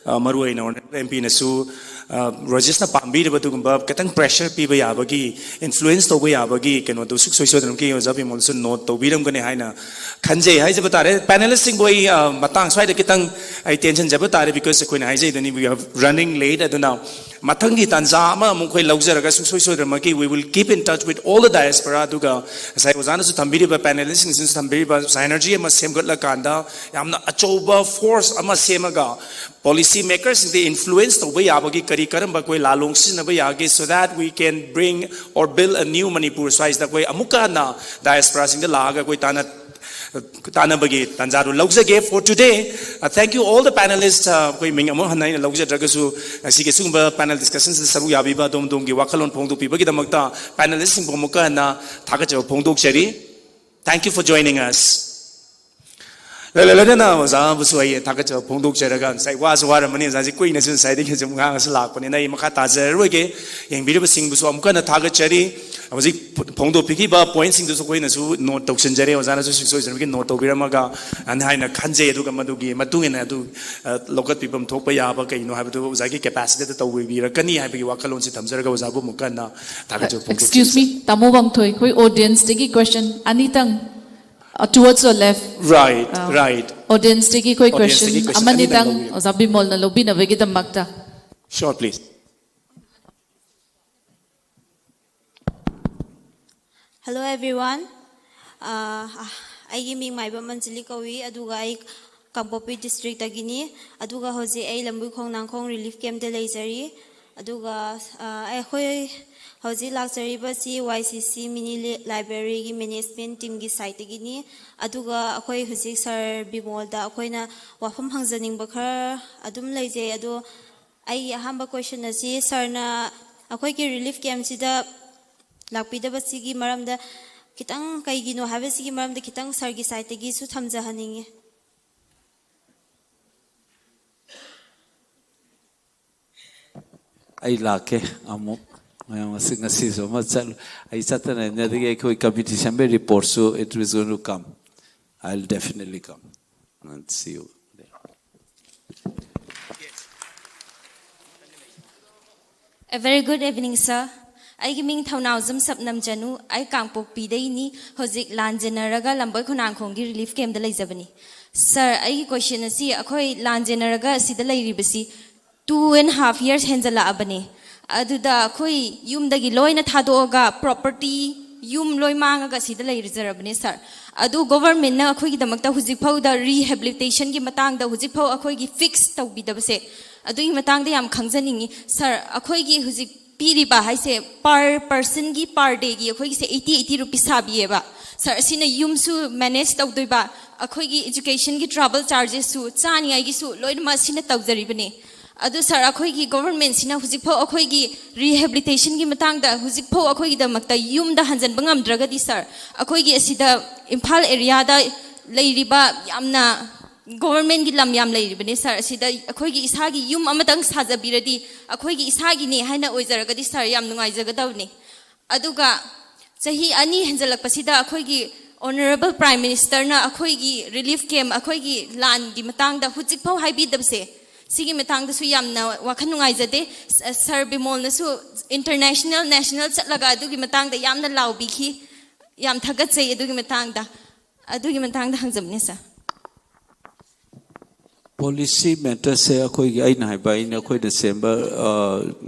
ꯑ, ꯃꯔꯨꯑꯣꯏꯅ ꯑꯣꯅꯔꯦꯕꯜ ꯑꯦꯝ ꯄꯤꯅꯁꯨ ꯔꯣꯖꯦꯁꯅ ꯄꯥꯝꯕꯤꯔꯤꯕ ꯑꯗꯨꯒꯨꯝꯕ ꯈꯤꯇꯪ ꯄ꯭ꯔꯦꯁꯔ ꯄꯤꯕ ꯌꯥꯕꯒꯤ, ꯏꯟꯐ꯭ꯂꯨꯌꯦꯟꯁ ꯇꯧꯕ ꯌꯥꯕꯒꯤ ꯀꯩꯅꯣꯗꯣ ꯁꯨꯡꯁꯣꯏ ꯁꯣꯏꯗꯅꯃꯛꯀꯤ ꯑꯣꯖꯥ ꯕꯤꯃꯣꯜꯁꯨ ꯅꯣꯠ ꯇꯧꯕꯤꯔꯝꯒꯅꯤ ꯍꯥꯏꯅ ꯈꯟꯖꯩ ꯍꯥꯏꯖꯕ ꯇꯥꯔꯦ꯫ ꯄꯦꯅꯦꯂꯤꯁꯁꯤꯡꯕꯨ ꯑꯩ ꯑ, ꯃꯇꯥꯡ ꯁ꯭ꯋꯥꯏꯗ ꯈꯤꯇꯪ ꯑꯩ ꯇꯦꯟꯁꯤꯟꯖꯕ ꯇꯥꯔꯦ, because ꯑꯩꯈꯣꯏꯅ ꯍꯥꯏꯖꯩꯗꯨꯅꯤ, we are running late꯫ ꯑꯗꯨꯅ ꯃꯊꯪꯒꯤ ꯇꯥꯟꯖꯥ ꯑꯃ ꯑꯃꯨꯛ ꯑꯩꯈꯣꯏ ꯂꯧꯖꯔꯒ ꯁꯨꯡꯁꯣꯏ ꯁꯣꯏꯗꯅꯃꯛꯀꯤ we will keep in touch with all the diaspora꯫ ꯑꯗꯨꯒ ꯉꯁꯥꯏ ꯑꯣꯖꯥꯅꯁꯨ ꯊꯝꯕꯤꯔꯤꯕ, ꯄꯦꯅꯦꯂꯤꯁꯁꯤꯡꯁꯤꯅꯁꯨ ꯊꯝꯕꯤꯔꯤꯕ ꯁꯥꯏꯅꯔꯖꯤ ꯑꯃ ꯁꯦꯝꯒꯠꯂꯀꯥꯟꯗ ꯌꯥꯝꯅ ꯑꯆꯧꯕ ꯐꯣꯔꯁ ꯑꯃ ꯁꯦꯝꯃꯒ ꯄꯣꯂꯤꯁꯤ ꯃꯦꯀꯔꯁꯤꯡꯗ ꯏꯟꯐ꯭ꯂꯨꯌꯦꯟꯁ ꯇꯧꯕ ꯌꯥꯕꯒꯤ ꯀꯔꯤ ꯀꯔꯝꯕ ꯑꯩꯈꯣꯏ ꯂꯥꯂꯣꯡ ꯁꯤꯖꯤꯟꯅꯕ ꯌꯥꯒꯦ, so that we can bring or build a new Manipur꯫ ꯁ꯭ꯋꯥꯏꯁꯤꯗ ꯑꯩꯈꯣꯏ ꯑꯃꯨꯛꯀ ꯍꯟꯅ ꯗꯥꯏꯁꯄꯣꯔꯥꯁꯤꯡꯗ ꯂꯥꯛꯑꯒ ꯑꯩꯈꯣꯏ ꯇꯥꯟꯅ ꯇꯥꯟꯅꯕꯒꯤ ꯇꯥꯟꯖꯥꯗꯨ ꯂꯧꯖꯒꯦ꯫ For today, uh, thank you all the panelists꯫ Uh, ꯑꯩꯈꯣꯏ ꯃꯤꯡ ꯑꯃꯨꯛ ꯍꯟꯅ ꯑꯩꯅ ꯂꯧꯖꯗ꯭ꯔꯒꯁꯨ, ꯉꯁꯤꯒꯤ ꯁꯤꯒꯨꯝꯕ ꯄꯦꯅꯦꯜ ꯗꯤꯁꯀꯁꯟꯁꯤꯗ ꯁꯔꯨꯛ ꯌꯥꯕꯤꯕ ꯑꯗꯣꯝ ꯑꯗꯣꯝꯒꯤ ꯋꯥꯈꯜꯂꯣꯟ ꯐꯣꯡꯗꯣꯛꯄꯤꯕꯒꯤꯗꯃꯛꯇ ꯄꯦꯅꯦꯂꯤꯁꯁꯤꯡꯕꯨ ꯑꯃꯨꯛꯀ ꯍꯟꯅ ꯊꯥꯒꯠꯆꯕ ꯐꯣꯡꯗꯣꯛꯆꯔꯤ꯫ Thank you for joining us꯫ ꯂꯣꯏꯅ ꯂꯣꯏꯅꯅ ꯑꯣꯖꯥꯕꯨꯁꯨ ꯑꯩ ꯊꯥꯒꯠꯆꯕ ꯐꯣꯡꯗꯣꯛꯆꯔꯒ, ꯉꯁꯥꯏ ꯋꯥꯁꯨ ꯋꯥꯔꯝꯃꯅꯤ, ꯑꯣꯖꯥꯁꯤ ꯀꯨꯏꯅꯁꯨ ꯉꯁꯥꯏꯗꯒꯤ ꯁꯨꯝ ꯉꯥꯡꯉꯁꯨ ꯂꯥꯛꯄꯅꯤꯅ ꯑꯩ ꯃꯈꯥ ꯇꯥꯖꯔꯔꯣꯏꯒꯦ꯫ ꯌꯦꯡꯕꯤꯔꯤꯕꯁꯤꯡꯕꯨꯁꯨ ꯑꯃꯨꯛꯀ ꯍꯟꯅ ꯊꯥꯒꯠꯆꯔꯤ꯫ ꯍꯧꯖꯤꯛ ꯐꯣꯡꯗꯣꯛꯄꯤꯈꯤꯕ ꯄꯣꯏꯟꯠꯁꯤꯡꯗꯨꯁꯨ ꯑꯩꯈꯣꯏꯅꯁꯨ ꯅꯣꯠ ꯇꯧꯁꯤꯟꯖꯔꯦ, ꯑꯣꯖꯥꯅꯁꯨ ꯁꯨꯡꯁꯣꯏ ꯁꯣꯏꯗꯅꯃꯛꯀꯤ ꯅꯣꯠ ꯇꯧꯕꯤꯔꯝꯃꯒ ꯑꯅ ꯍꯥꯏꯅ ꯈꯟꯖꯩ꯫ ꯑꯗꯨꯒ ꯃꯗꯨꯒꯤ ꯃꯇꯨꯡ ꯏꯟꯅ ꯑꯗꯨ ꯑ, ꯂꯧꯈꯠꯄꯤꯐꯝ ꯊꯣꯛꯄ ꯌꯥꯕ ꯀꯩꯅꯣ ꯍꯥꯏꯕꯗꯨ ꯑꯣꯖꯥꯒꯤ ꯀꯦꯄꯥꯁꯤꯇꯤꯗ ꯇꯧꯕꯤꯔꯛꯀꯅꯤ ꯍꯥꯏꯕꯒꯤ ꯋꯥꯈꯜꯂꯣꯟꯁꯤ ꯊꯝꯖꯔꯒ ꯑꯣꯖꯥꯕꯨ ꯑꯃꯨꯛꯀ ꯍꯟꯅ ꯊꯥꯒꯠꯆꯕ ꯐꯣꯡꯗꯣꯛꯆꯔꯤ꯫ Excuse me, ꯇꯥꯃꯣ ꯋꯥꯡꯊꯣꯏ, ꯑꯩꯈꯣꯏ ꯑꯣꯗꯤꯌꯦꯟꯁꯇꯒꯤ ꯀ꯭ꯋꯦꯁꯟ ꯑꯅꯤꯇꯪ, uh, towards your left. Right, right. ꯑꯣꯗꯤꯌꯦꯟꯁꯇꯒꯤ ꯑꯩꯈꯣꯏ Audienceꯇꯒꯤ ꯀ꯭ꯋꯦꯁꯟ question ꯑꯃꯅꯤꯇꯪ ꯑꯅꯤꯇꯪ ꯂꯧꯕꯤꯔꯣ꯫ ꯑꯣꯖꯥ ꯕꯤꯃꯣꯜꯅ ꯂꯧꯕꯤꯅꯕꯒꯤꯗꯃꯛꯇ꯫ Sure, please. Hello everyone. ꯑꯥ, ꯑꯩꯒꯤ ꯃꯤꯡ ꯃꯥꯏꯕꯝ ꯑꯟꯖꯂꯤ ꯀꯧꯏ, ꯑꯗꯨꯒ ꯑꯩ ꯀꯥꯡꯄꯣꯛꯄꯤ ꯗꯤꯁꯇ꯭ꯔꯤꯛꯇꯒꯤꯅꯤ꯫ ꯑꯗꯨꯒ ꯍꯧꯖꯤꯛ ꯑꯩ ꯂꯝꯕꯣꯏ ꯈꯣꯡꯅꯥꯡꯈꯣꯡ ꯔꯤꯂꯤꯐ ꯀꯦꯝꯞꯇ ꯂꯩꯖꯔꯤ꯫ ꯑꯗꯨꯒ, ꯑꯥ, ꯑꯩꯈꯣꯏ ꯍꯧꯖꯤꯛ ꯂꯥꯛꯆꯔꯤꯕꯁꯤ ꯋꯥꯏ ꯁꯤ ꯁꯤ ꯃꯤꯅꯤ ꯂꯤ-, ꯂꯥꯏꯕ꯭ꯔꯦꯔꯤꯒꯤ ꯃꯦꯅꯦꯖꯃꯦꯟ ꯇꯤꯝꯒꯤ ꯁꯥꯏꯠꯇꯒꯤꯅꯤ꯫ ꯑꯗꯨꯒ ꯑꯩꯈꯣꯏ ꯍꯧꯖꯤꯛ ꯁꯥꯔ ꯕꯤꯃꯣꯜꯗ ꯑꯩꯈꯣꯏꯅ ꯋꯥꯐꯝ ꯍꯪꯖꯅꯤꯡꯕ ꯈꯔ ꯑꯗꯨꯝ ꯂꯩꯖꯩ꯫ ꯑꯗꯣ ꯑꯩꯒꯤ ꯑꯍꯥꯟꯕ ꯀꯣꯏꯁꯟ ꯑꯁꯤ ꯁꯥꯔꯅ ꯑꯩꯈꯣꯏꯒꯤ ꯔꯤꯂꯤꯐ ꯀꯦꯝꯁꯤꯗ ꯂꯥꯛꯄꯤꯗꯕꯁꯤꯒꯤ ꯃꯔꯝꯗ ꯈꯤꯇꯪ, ꯀꯩꯒꯤꯅꯣ ꯍꯥꯏꯕꯁꯤꯒꯤ ꯃꯔꯝꯗ ꯈꯤꯇꯪ ꯁꯥꯔꯒꯤ ꯁꯥꯏꯠꯇꯒꯤꯁꯨ ꯊꯝꯖꯍꯟꯅꯤꯡꯉꯤ꯫ ꯑꯩ ꯂꯥꯛꯀꯦ ꯑꯃꯨꯛ꯫ ꯃꯌꯥꯝ ꯑꯁꯤ ꯉꯁꯤꯁꯨ ꯑꯃ ꯆꯠꯂꯨ꯫ ꯑꯩ ꯆꯠꯇꯅ ꯅꯗꯒꯤ ꯑꯩꯈꯣꯏ committee ꯁꯦꯝꯕꯩ ꯔꯤꯄꯣꯔꯠꯁꯨ, it is going to come. I'll definitely come and see you there. A very good evening, sir. ꯑꯩꯒꯤ ꯃꯤꯡ ꯊꯧꯅꯥꯎꯖꯝ ꯁꯞꯅꯝ ꯖꯅꯨ꯫ ꯑꯩ ꯀꯥꯡꯄꯣꯛꯄꯤꯗꯩꯅꯤ꯫ ꯍꯧꯖꯤꯛ ꯂꯥꯟꯖꯦꯟꯅꯔꯒ ꯂꯝꯕꯣꯏ ꯈꯣꯡꯅꯥꯡꯈꯣꯡꯒꯤ ꯔꯤꯂꯤꯐ ꯀꯦꯝꯗ ꯂꯩꯖꯕꯅꯤ꯫ ꯁꯥꯔ, ꯑꯩꯒꯤ ꯀꯣꯏꯁꯟ ꯑꯁꯤ, ꯑꯩꯈꯣꯏ ꯂꯥꯟꯖꯦꯟꯅꯔꯒ ꯑꯁꯤꯗ ꯂꯩꯔꯤꯕꯁꯤ two and half years ꯍꯦꯟꯖꯜꯂꯛꯑꯕꯅꯤ꯫ ꯑꯗꯨꯗ ꯑꯩꯈꯣꯏ ꯌꯨꯝꯗꯒꯤ ꯂꯣꯏꯅ ꯊꯥꯗꯣꯛꯑꯒ ꯄ꯭ꯔꯣꯄꯔꯇꯤ, ꯌꯨꯝ ꯂꯣꯏ ꯃꯥꯡꯉꯒ ꯁꯤꯗ ꯂꯩꯖꯔꯕꯅꯦ ꯁꯥꯔ꯫ ꯑꯗꯨ ꯒꯣꯚꯔꯟꯃꯦꯟꯠꯅ ꯑꯩꯈꯣꯏꯒꯤꯗꯃꯛꯇ ꯍꯧꯖꯤꯛꯐꯥꯎꯗ ꯔꯤꯍꯦꯕꯤꯂꯤꯇꯦꯁꯟꯒꯤ ꯃꯇꯥꯡꯗ ꯍꯧꯖꯤꯛꯐꯥꯎ ꯑꯩꯈꯣꯏꯒꯤ ꯐꯤꯛꯁ ꯇꯧꯕꯤꯗꯕꯁꯦ, ꯑꯗꯨꯒꯤ ꯃꯇꯥꯡꯗ ꯌꯥꯝ ꯈꯪꯖꯅꯤꯡꯉꯤ ꯁꯥꯔ꯫ ꯑꯩꯈꯣꯏꯒꯤ ꯍꯧꯖꯤꯛ ꯄꯤꯔꯤꯕ ꯍꯥꯏꯁꯦ per personꯒꯤ per dayꯒꯤ ꯑꯩꯈꯣꯏꯒꯤꯁꯦ eighty eighty rupees ꯁꯥꯕꯤꯌꯦꯕ ꯁꯥꯔ꯫ ꯑꯁꯤꯅ ꯌꯨꯝꯁꯨ ꯃꯦꯅꯦꯖ ꯇꯧꯗꯣꯏꯕ, ꯑꯩꯈꯣꯏꯒꯤ educationꯒꯤ travel chargesꯁꯨ, ꯆꯥꯅꯤꯡꯉꯥꯏꯒꯤꯁꯨ ꯂꯣꯏꯅꯃꯛ ꯑꯁꯤꯅ ꯇꯧꯖꯔꯤꯕꯅꯦ꯫ ꯑꯗꯨ ꯁꯥꯔ, ꯑꯩꯈꯣꯏꯒꯤ ꯒꯣꯚꯔꯟꯃꯦꯟꯠꯁꯤꯅ ꯍꯧꯖꯤꯛꯐꯥꯎ ꯑꯩꯈꯣꯏꯒꯤ ꯔꯤꯍꯦꯕꯤꯂꯤꯇꯦꯁꯟꯒꯤ ꯃꯇꯥꯡꯗ ꯍꯧꯖꯤꯛꯐꯥꯎ ꯑꯩꯈꯣꯏꯒꯤꯗꯃꯛꯇ ꯌꯨꯝꯗ ꯍꯟꯖꯤꯟꯕ ꯉꯝꯗ꯭ꯔꯒꯗꯤ ꯁꯥꯔ, ꯑꯩꯈꯣꯏꯒꯤ ꯑꯁꯤꯗ ꯏꯝꯐꯥꯜ ꯑꯦꯔꯤꯌꯥꯗ ꯂꯩꯔꯤꯕ ꯌꯥꯝꯅ ꯒꯣꯚꯔꯟꯃꯦꯟꯠꯀꯤ ꯂꯝ ꯌꯥꯝ ꯂꯩꯔꯤꯕꯅꯦ ꯁꯥꯔ꯫ ꯑꯁꯤꯗ ꯑꯩꯈꯣꯏꯒꯤ ꯏꯁꯥꯒꯤ ꯌꯨꯝ ꯑꯃꯇꯪ ꯁꯥꯖꯕꯤꯔꯗꯤ, ꯑꯩꯈꯣꯏꯒꯤ ꯏꯁꯥꯒꯤꯅꯦ ꯍꯥꯏꯅ ꯑꯣꯏꯖꯔꯒꯗꯤ ꯁꯥꯔ, ꯌꯥꯝ ꯅꯨꯡꯉꯥꯏꯖꯒꯗꯕꯅꯤ꯫ ꯑꯗꯨꯒ ꯆꯍꯤ ꯑꯅꯤ ꯍꯦꯟꯖꯜꯂꯛꯄꯁꯤꯗ ꯑꯩꯈꯣꯏꯒꯤ ꯑꯣꯅꯔꯦꯕꯜ ꯄ꯭ꯔꯥꯏꯝ ꯃꯤꯅꯤꯁꯇꯔꯅ ꯑꯩꯈꯣꯏꯒꯤ ꯔꯤꯂꯤꯐ ꯀꯦꯝ, ꯑꯩꯈꯣꯏꯒꯤ ꯂꯥꯟꯒꯤ ꯃꯇꯥꯡꯗ ꯍꯧꯖꯤꯛꯐꯥꯎ ꯍꯥꯏꯕꯤꯗꯕꯁꯦ, ꯁꯤꯒꯤ ꯃꯇꯥꯡꯗꯁꯨ ꯌꯥꯝꯅ ꯋꯥꯈꯜ ꯅꯨꯡꯉꯥꯏꯖꯗꯦ꯫ ꯁ-, ꯁꯥꯔ ꯕꯤꯃꯣꯜꯅꯁꯨ ꯏꯟꯇꯔꯅꯦꯁꯅꯦꯜ, ꯅꯦꯁꯅꯦꯜ ꯆꯠꯂꯒ ꯑꯗꯨꯒꯤ ꯃꯇꯥꯡꯗ ꯌꯥꯝꯅ ꯂꯥꯎꯕꯤꯈꯤ꯫ ꯌꯥꯝ ꯊꯥꯒꯠꯆꯩ ꯑꯗꯨꯒꯤ ꯃꯇꯥꯡꯗ꯫ ꯑꯗꯨꯒꯤ ꯃꯇꯥꯡꯗ ꯍꯪꯖꯕꯅꯦ ꯁꯥꯔ꯫ ꯄꯣꯂꯤꯁꯤ ꯃꯦꯇꯔꯁꯦ ꯑꯩꯈꯣꯏꯒꯤ, ꯑꯩꯅ ꯍꯥꯏꯕ, ꯑꯩꯅ, ꯑꯩꯈꯣꯏꯅ ꯁꯦꯝꯕ, ꯑ,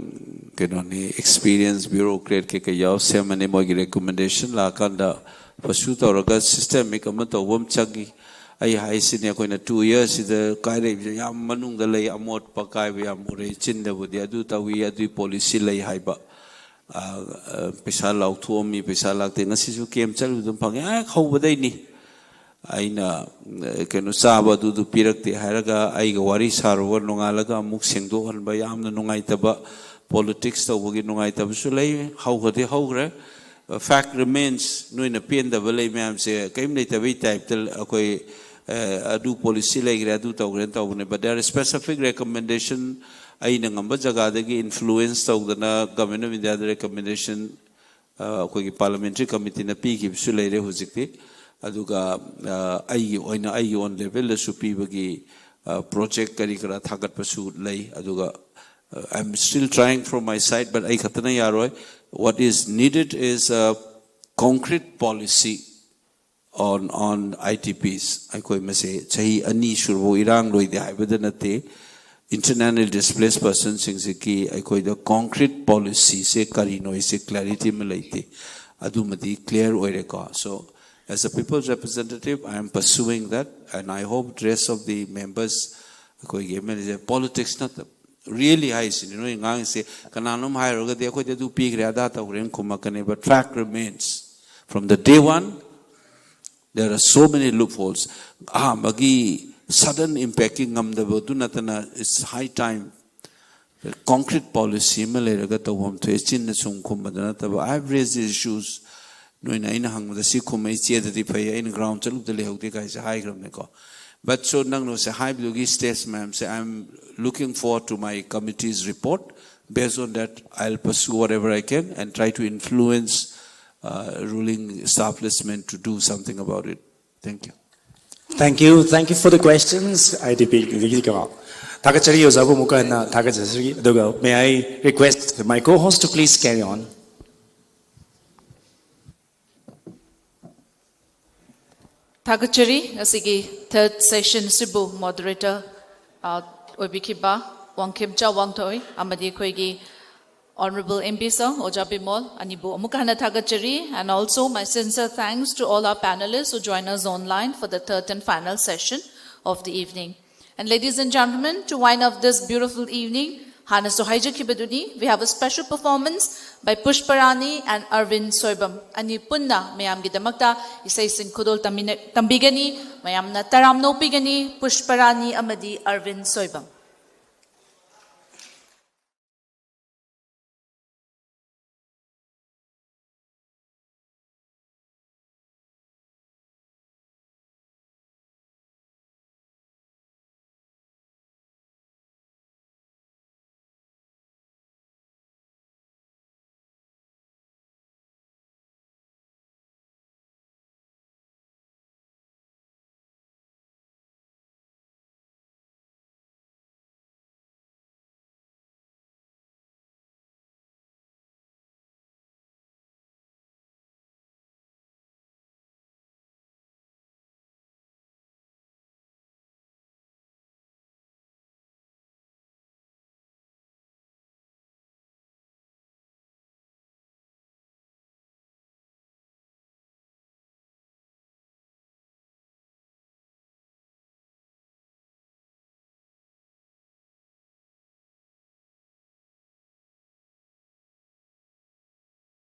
ꯀꯩꯅꯣꯅꯤ, ꯑꯦꯛꯁꯄꯤꯔꯤꯌꯦꯟꯁ ꯕ꯭ꯌꯨꯔꯣꯀ꯭ꯔꯦꯠ ꯀꯩꯀꯩ ꯌꯥꯎ ꯁꯦꯝꯕꯅꯤ꯫ ꯃꯣꯏꯒꯤ ꯔꯤꯀꯃꯦꯟꯗꯦꯁꯟ ꯂꯥꯛꯑꯀꯥꯟꯗ ꯄꯔꯁꯨ ꯇꯧꯔꯒ ꯁꯤꯁꯇꯦꯃꯤꯛ ꯑꯃ ꯇꯧꯕ ꯑꯃ ꯆꯪꯉꯤ꯫ ꯑꯩ ꯍꯥꯏꯁꯤꯅꯤ, ꯑꯩꯈꯣꯏꯅ ꯇꯨ ꯌꯔꯁꯁꯤꯗ ꯀꯥꯏꯔꯛꯏꯕꯁꯦ ꯌꯥꯝ ꯃꯅꯨꯡꯗ ꯂꯩ, ꯑꯃꯣꯠꯄ ꯀꯥꯏꯕ ꯌꯥꯝ ꯎꯔꯦ꯫ ꯆꯤꯟꯗꯕꯨꯗꯤ ꯑꯗꯨ ꯇꯧꯏ, ꯑꯗꯨꯒꯤ ꯄꯣꯂꯤꯁꯤ ꯂꯩ ꯍꯥꯏꯕ꯫ ꯑ, ꯑ, ꯄꯩꯁꯥ ꯂꯥꯎꯊꯣꯛꯑꯝꯃꯤ, ꯄꯩꯁꯥ ꯂꯥꯛꯇꯦ꯫ ꯉꯁꯤꯁꯨ ꯀꯦꯝ ꯆꯠꯂꯨꯕꯗ ꯑꯗꯨꯝ ꯐꯪꯉꯦ꯫ ꯑ, ꯍꯧꯕꯗꯩꯅꯤ꯫ ꯑꯩꯅ ꯑ, ꯀꯩꯅꯣ ꯆꯥꯕ ꯑꯗꯨꯗꯨ ꯄꯤꯔꯛꯇꯦ ꯍꯥꯏꯔꯒ ꯑꯩꯒ ꯋꯥꯔꯤ ꯁꯥꯔꯨꯕ, ꯅꯣꯡꯉꯥꯜꯂꯒ ꯑꯃꯨꯛ ꯁꯦꯡꯗꯣꯛꯍꯟꯕ, ꯌꯥꯝꯅ ꯅꯨꯡꯉꯥꯏꯇꯕ, ꯄꯣꯂꯤꯇꯤꯛꯁ ꯇꯧꯕꯒꯤ ꯅꯨꯡꯉꯥꯏꯇꯕꯁꯨ ꯂꯩ꯫ ꯍꯧꯈ꯭ꯔꯗꯤ ꯍꯧꯈ꯭ꯔꯦ꯫ Fact remains, ꯅꯣꯏꯅ ꯄꯦꯟꯗꯕ ꯂꯩ ꯃꯌꯥꯝꯁꯦ ꯀꯔꯤꯝ ꯂꯩꯇꯕꯩ ꯇꯥꯏꯞꯇ ꯑꯩꯈꯣꯏ ꯑ, ꯑꯗꯨ ꯄꯣꯂꯤꯁꯤ ꯂꯩꯈ꯭ꯔꯦ, ꯑꯗꯨ ꯇꯧꯈ꯭ꯔꯦꯅ ꯇꯧꯕꯅꯦ꯫ But there are specific recommendation, ꯑꯩꯅ ꯉꯝꯕ ꯖꯒꯥꯗꯒꯤ ꯏꯟꯐ꯭ꯂꯨꯋꯦꯟꯁ ꯇꯧꯗꯅ ꯒꯚꯔꯟꯃꯦꯟ ꯑꯣꯐ ꯏꯟꯗꯤꯌꯥꯗ ꯔꯤꯀꯃꯦꯟꯗꯦꯁꯟ ꯑꯩꯈꯣꯏꯒꯤ ꯄꯥꯔꯂꯤꯌꯥꯃꯦꯟꯇꯔꯤ ꯀꯃꯤꯇꯤꯅ ꯄꯤꯈꯤꯕꯁꯨ ꯂꯩꯔꯦ ꯍꯧꯖꯤꯛꯇꯤ꯫ ꯑꯗꯨꯒ ꯑ, ꯑꯩꯒꯤ ꯑꯣꯏꯅ ꯑꯩꯒꯤ ꯑꯣꯟ ꯂꯦꯚꯦꯜꯗꯁꯨ ꯄꯤꯕꯒꯤ ꯄ꯭ꯔꯣꯖꯦꯛ ꯀꯔꯤ ꯀꯔꯥ ꯊꯥꯒꯠꯄꯁꯨ ꯂꯩ꯫ ꯑꯗꯨꯒ I am still trying from my side, but ꯑꯩ ꯈꯛꯇꯅ ꯌꯥꯔꯣꯏ꯫ What is needed is a concrete policy on on IDPs꯫ ꯑꯩꯈꯣꯏ ꯃꯁꯦ ꯆꯍꯤ ꯑꯅꯤ ꯁꯨꯔꯕ ꯏꯔꯥꯡ ꯂꯣꯏꯗꯦ ꯍꯥꯏꯕꯗ ꯅꯠꯇꯦ꯫ Internally displaced personꯁꯤꯡꯁꯤꯒꯤ ꯑꯩꯈꯣꯏꯗ ꯀꯣꯡꯀ꯭ꯔꯤꯠ ꯄꯣꯂꯤꯁꯤꯁꯦ ꯀꯔꯤꯅꯣ ꯍꯥꯏꯁꯦ ꯀ꯭ꯂꯦꯔꯤꯇꯤ ꯑꯃ ꯂꯩꯇꯦ꯫ ꯑꯗꯨꯃꯗꯤ ꯀ꯭ꯂꯤꯌꯥꯔ ꯑꯣꯏꯔꯦꯀꯣ꯫ So, as a people's representative, I am pursuing that, and I hope rest of the members, ꯑꯩꯈꯣꯏꯒꯤ MLAꯁꯦ ꯄꯣꯂꯤꯇꯤꯛꯁ ꯅꯠꯇꯕ, ꯔꯤꯌꯦꯂꯤ ꯍꯥꯏꯁꯤꯅꯤ꯫ ꯅꯣꯏ ꯉꯥꯡꯉꯤꯁꯦ ꯀꯅꯥꯅꯣꯝ ꯍꯥꯏꯔꯨꯔꯒꯗꯤ ꯑꯩꯈꯣꯏꯗꯤ ꯑꯗꯨ ꯄꯤꯈ꯭ꯔꯦ, ꯑꯗꯥ ꯇꯧꯈ꯭ꯔꯦꯅ ꯈꯨꯝꯃꯛꯀꯅꯤ, but fact remains, from the day one, there are so many loopholes. ꯑꯍꯥꯟꯕꯒꯤ sudden impactꯀꯤ ꯉꯝꯗꯕꯗꯨ ꯅꯠꯇꯅ, it's high time concrete policy ꯑꯃ ꯂꯩꯔꯒ ꯇꯧꯐꯝ ꯊꯣꯛꯑꯦ꯫ ꯆꯤꯟꯅ ꯁꯨꯝ ꯈꯨꯝꯕꯗ ꯅꯠꯇꯕ, I have raised these issues. ꯅꯣꯏꯅ ꯑꯩꯅ ꯍꯪꯕꯗ ꯁꯤ ꯈꯨꯝꯃꯛꯏ, ꯆꯦꯗꯗꯤ ꯐꯩ, ꯑꯩꯅ ꯒ꯭ꯔꯥꯎꯟ ꯆꯠꯂꯨꯕꯗ ꯂꯩꯍꯧꯗꯦ ꯀꯥꯏꯁꯦ ꯍꯥꯏꯈ꯭ꯔꯕꯅꯤꯀꯣ꯫ But so ꯅꯪꯅ ꯁꯦ ꯍꯥꯏꯕꯗꯨꯒꯤ ꯁ꯭ꯇꯦꯖ ꯃꯌꯥꯝꯁꯦ, I am looking forward to my committee's report. Based on that, I'll pursue whatever I can and try to influence uh, ruling establishment to do something about it. Thank you. Thank you. Thank you for the questions, IDP ꯗꯒꯤꯀꯣ꯫ ꯊꯥꯒꯠꯆꯔꯤ ꯑꯣꯖꯥꯕꯨ ꯑꯃꯨꯛꯀ ꯍꯟꯅ ꯊꯥꯒꯠꯆꯖꯔꯤ꯫ ꯑꯗꯨꯒ may I request my co-host to please carry on. ꯊꯥꯒꯠꯆꯔꯤ꯫ ꯉꯁꯤꯒꯤ ꯊꯥꯔꯠ session ꯑꯁꯤꯕꯨ moderator ꯑꯣꯏꯕꯤꯈꯤꯕ Wangkhemcha ꯋꯥꯡꯊꯣꯏ ꯑꯃꯗꯤ ꯑꯩꯈꯣꯏꯒꯤ Honourable MB sir, ꯑꯣꯖꯥ ꯕꯤꯃꯣꯜ ꯑꯅꯤꯕꯨ ꯑꯃꯨꯛ ꯍꯟꯅ ꯊꯥꯒꯠꯆꯔꯤ, and also my sincere thanks to all our panelists who join us online for the third and final session of the evening. And ladies and gentlemen, to wind up this beautiful evening, ꯍꯥꯟꯅꯁꯨ ꯍꯥꯏꯖꯈꯤꯕꯗꯨꯅꯤ, we have a special performance By Pushparani and Arvind Soibam. ꯑꯅꯤ ꯄꯨꯟꯅ ꯃꯌꯥꯝꯒꯤꯗꯃꯛꯇ ꯏꯁꯩꯁꯤꯡ ꯈꯨꯗꯣꯜ ꯇꯝꯃꯤꯟꯅ-, ꯇꯝꯕꯤꯒꯅꯤ꯫ ꯃꯌꯥꯝꯅ ꯇꯔꯥꯝꯅ ꯑꯣꯛꯄꯤꯒꯅꯤ ꯄꯨꯁꯄꯔꯥꯅꯤ ꯑꯃꯗꯤ ꯑꯔꯕꯤꯟ ꯁꯣꯏꯕꯝ꯫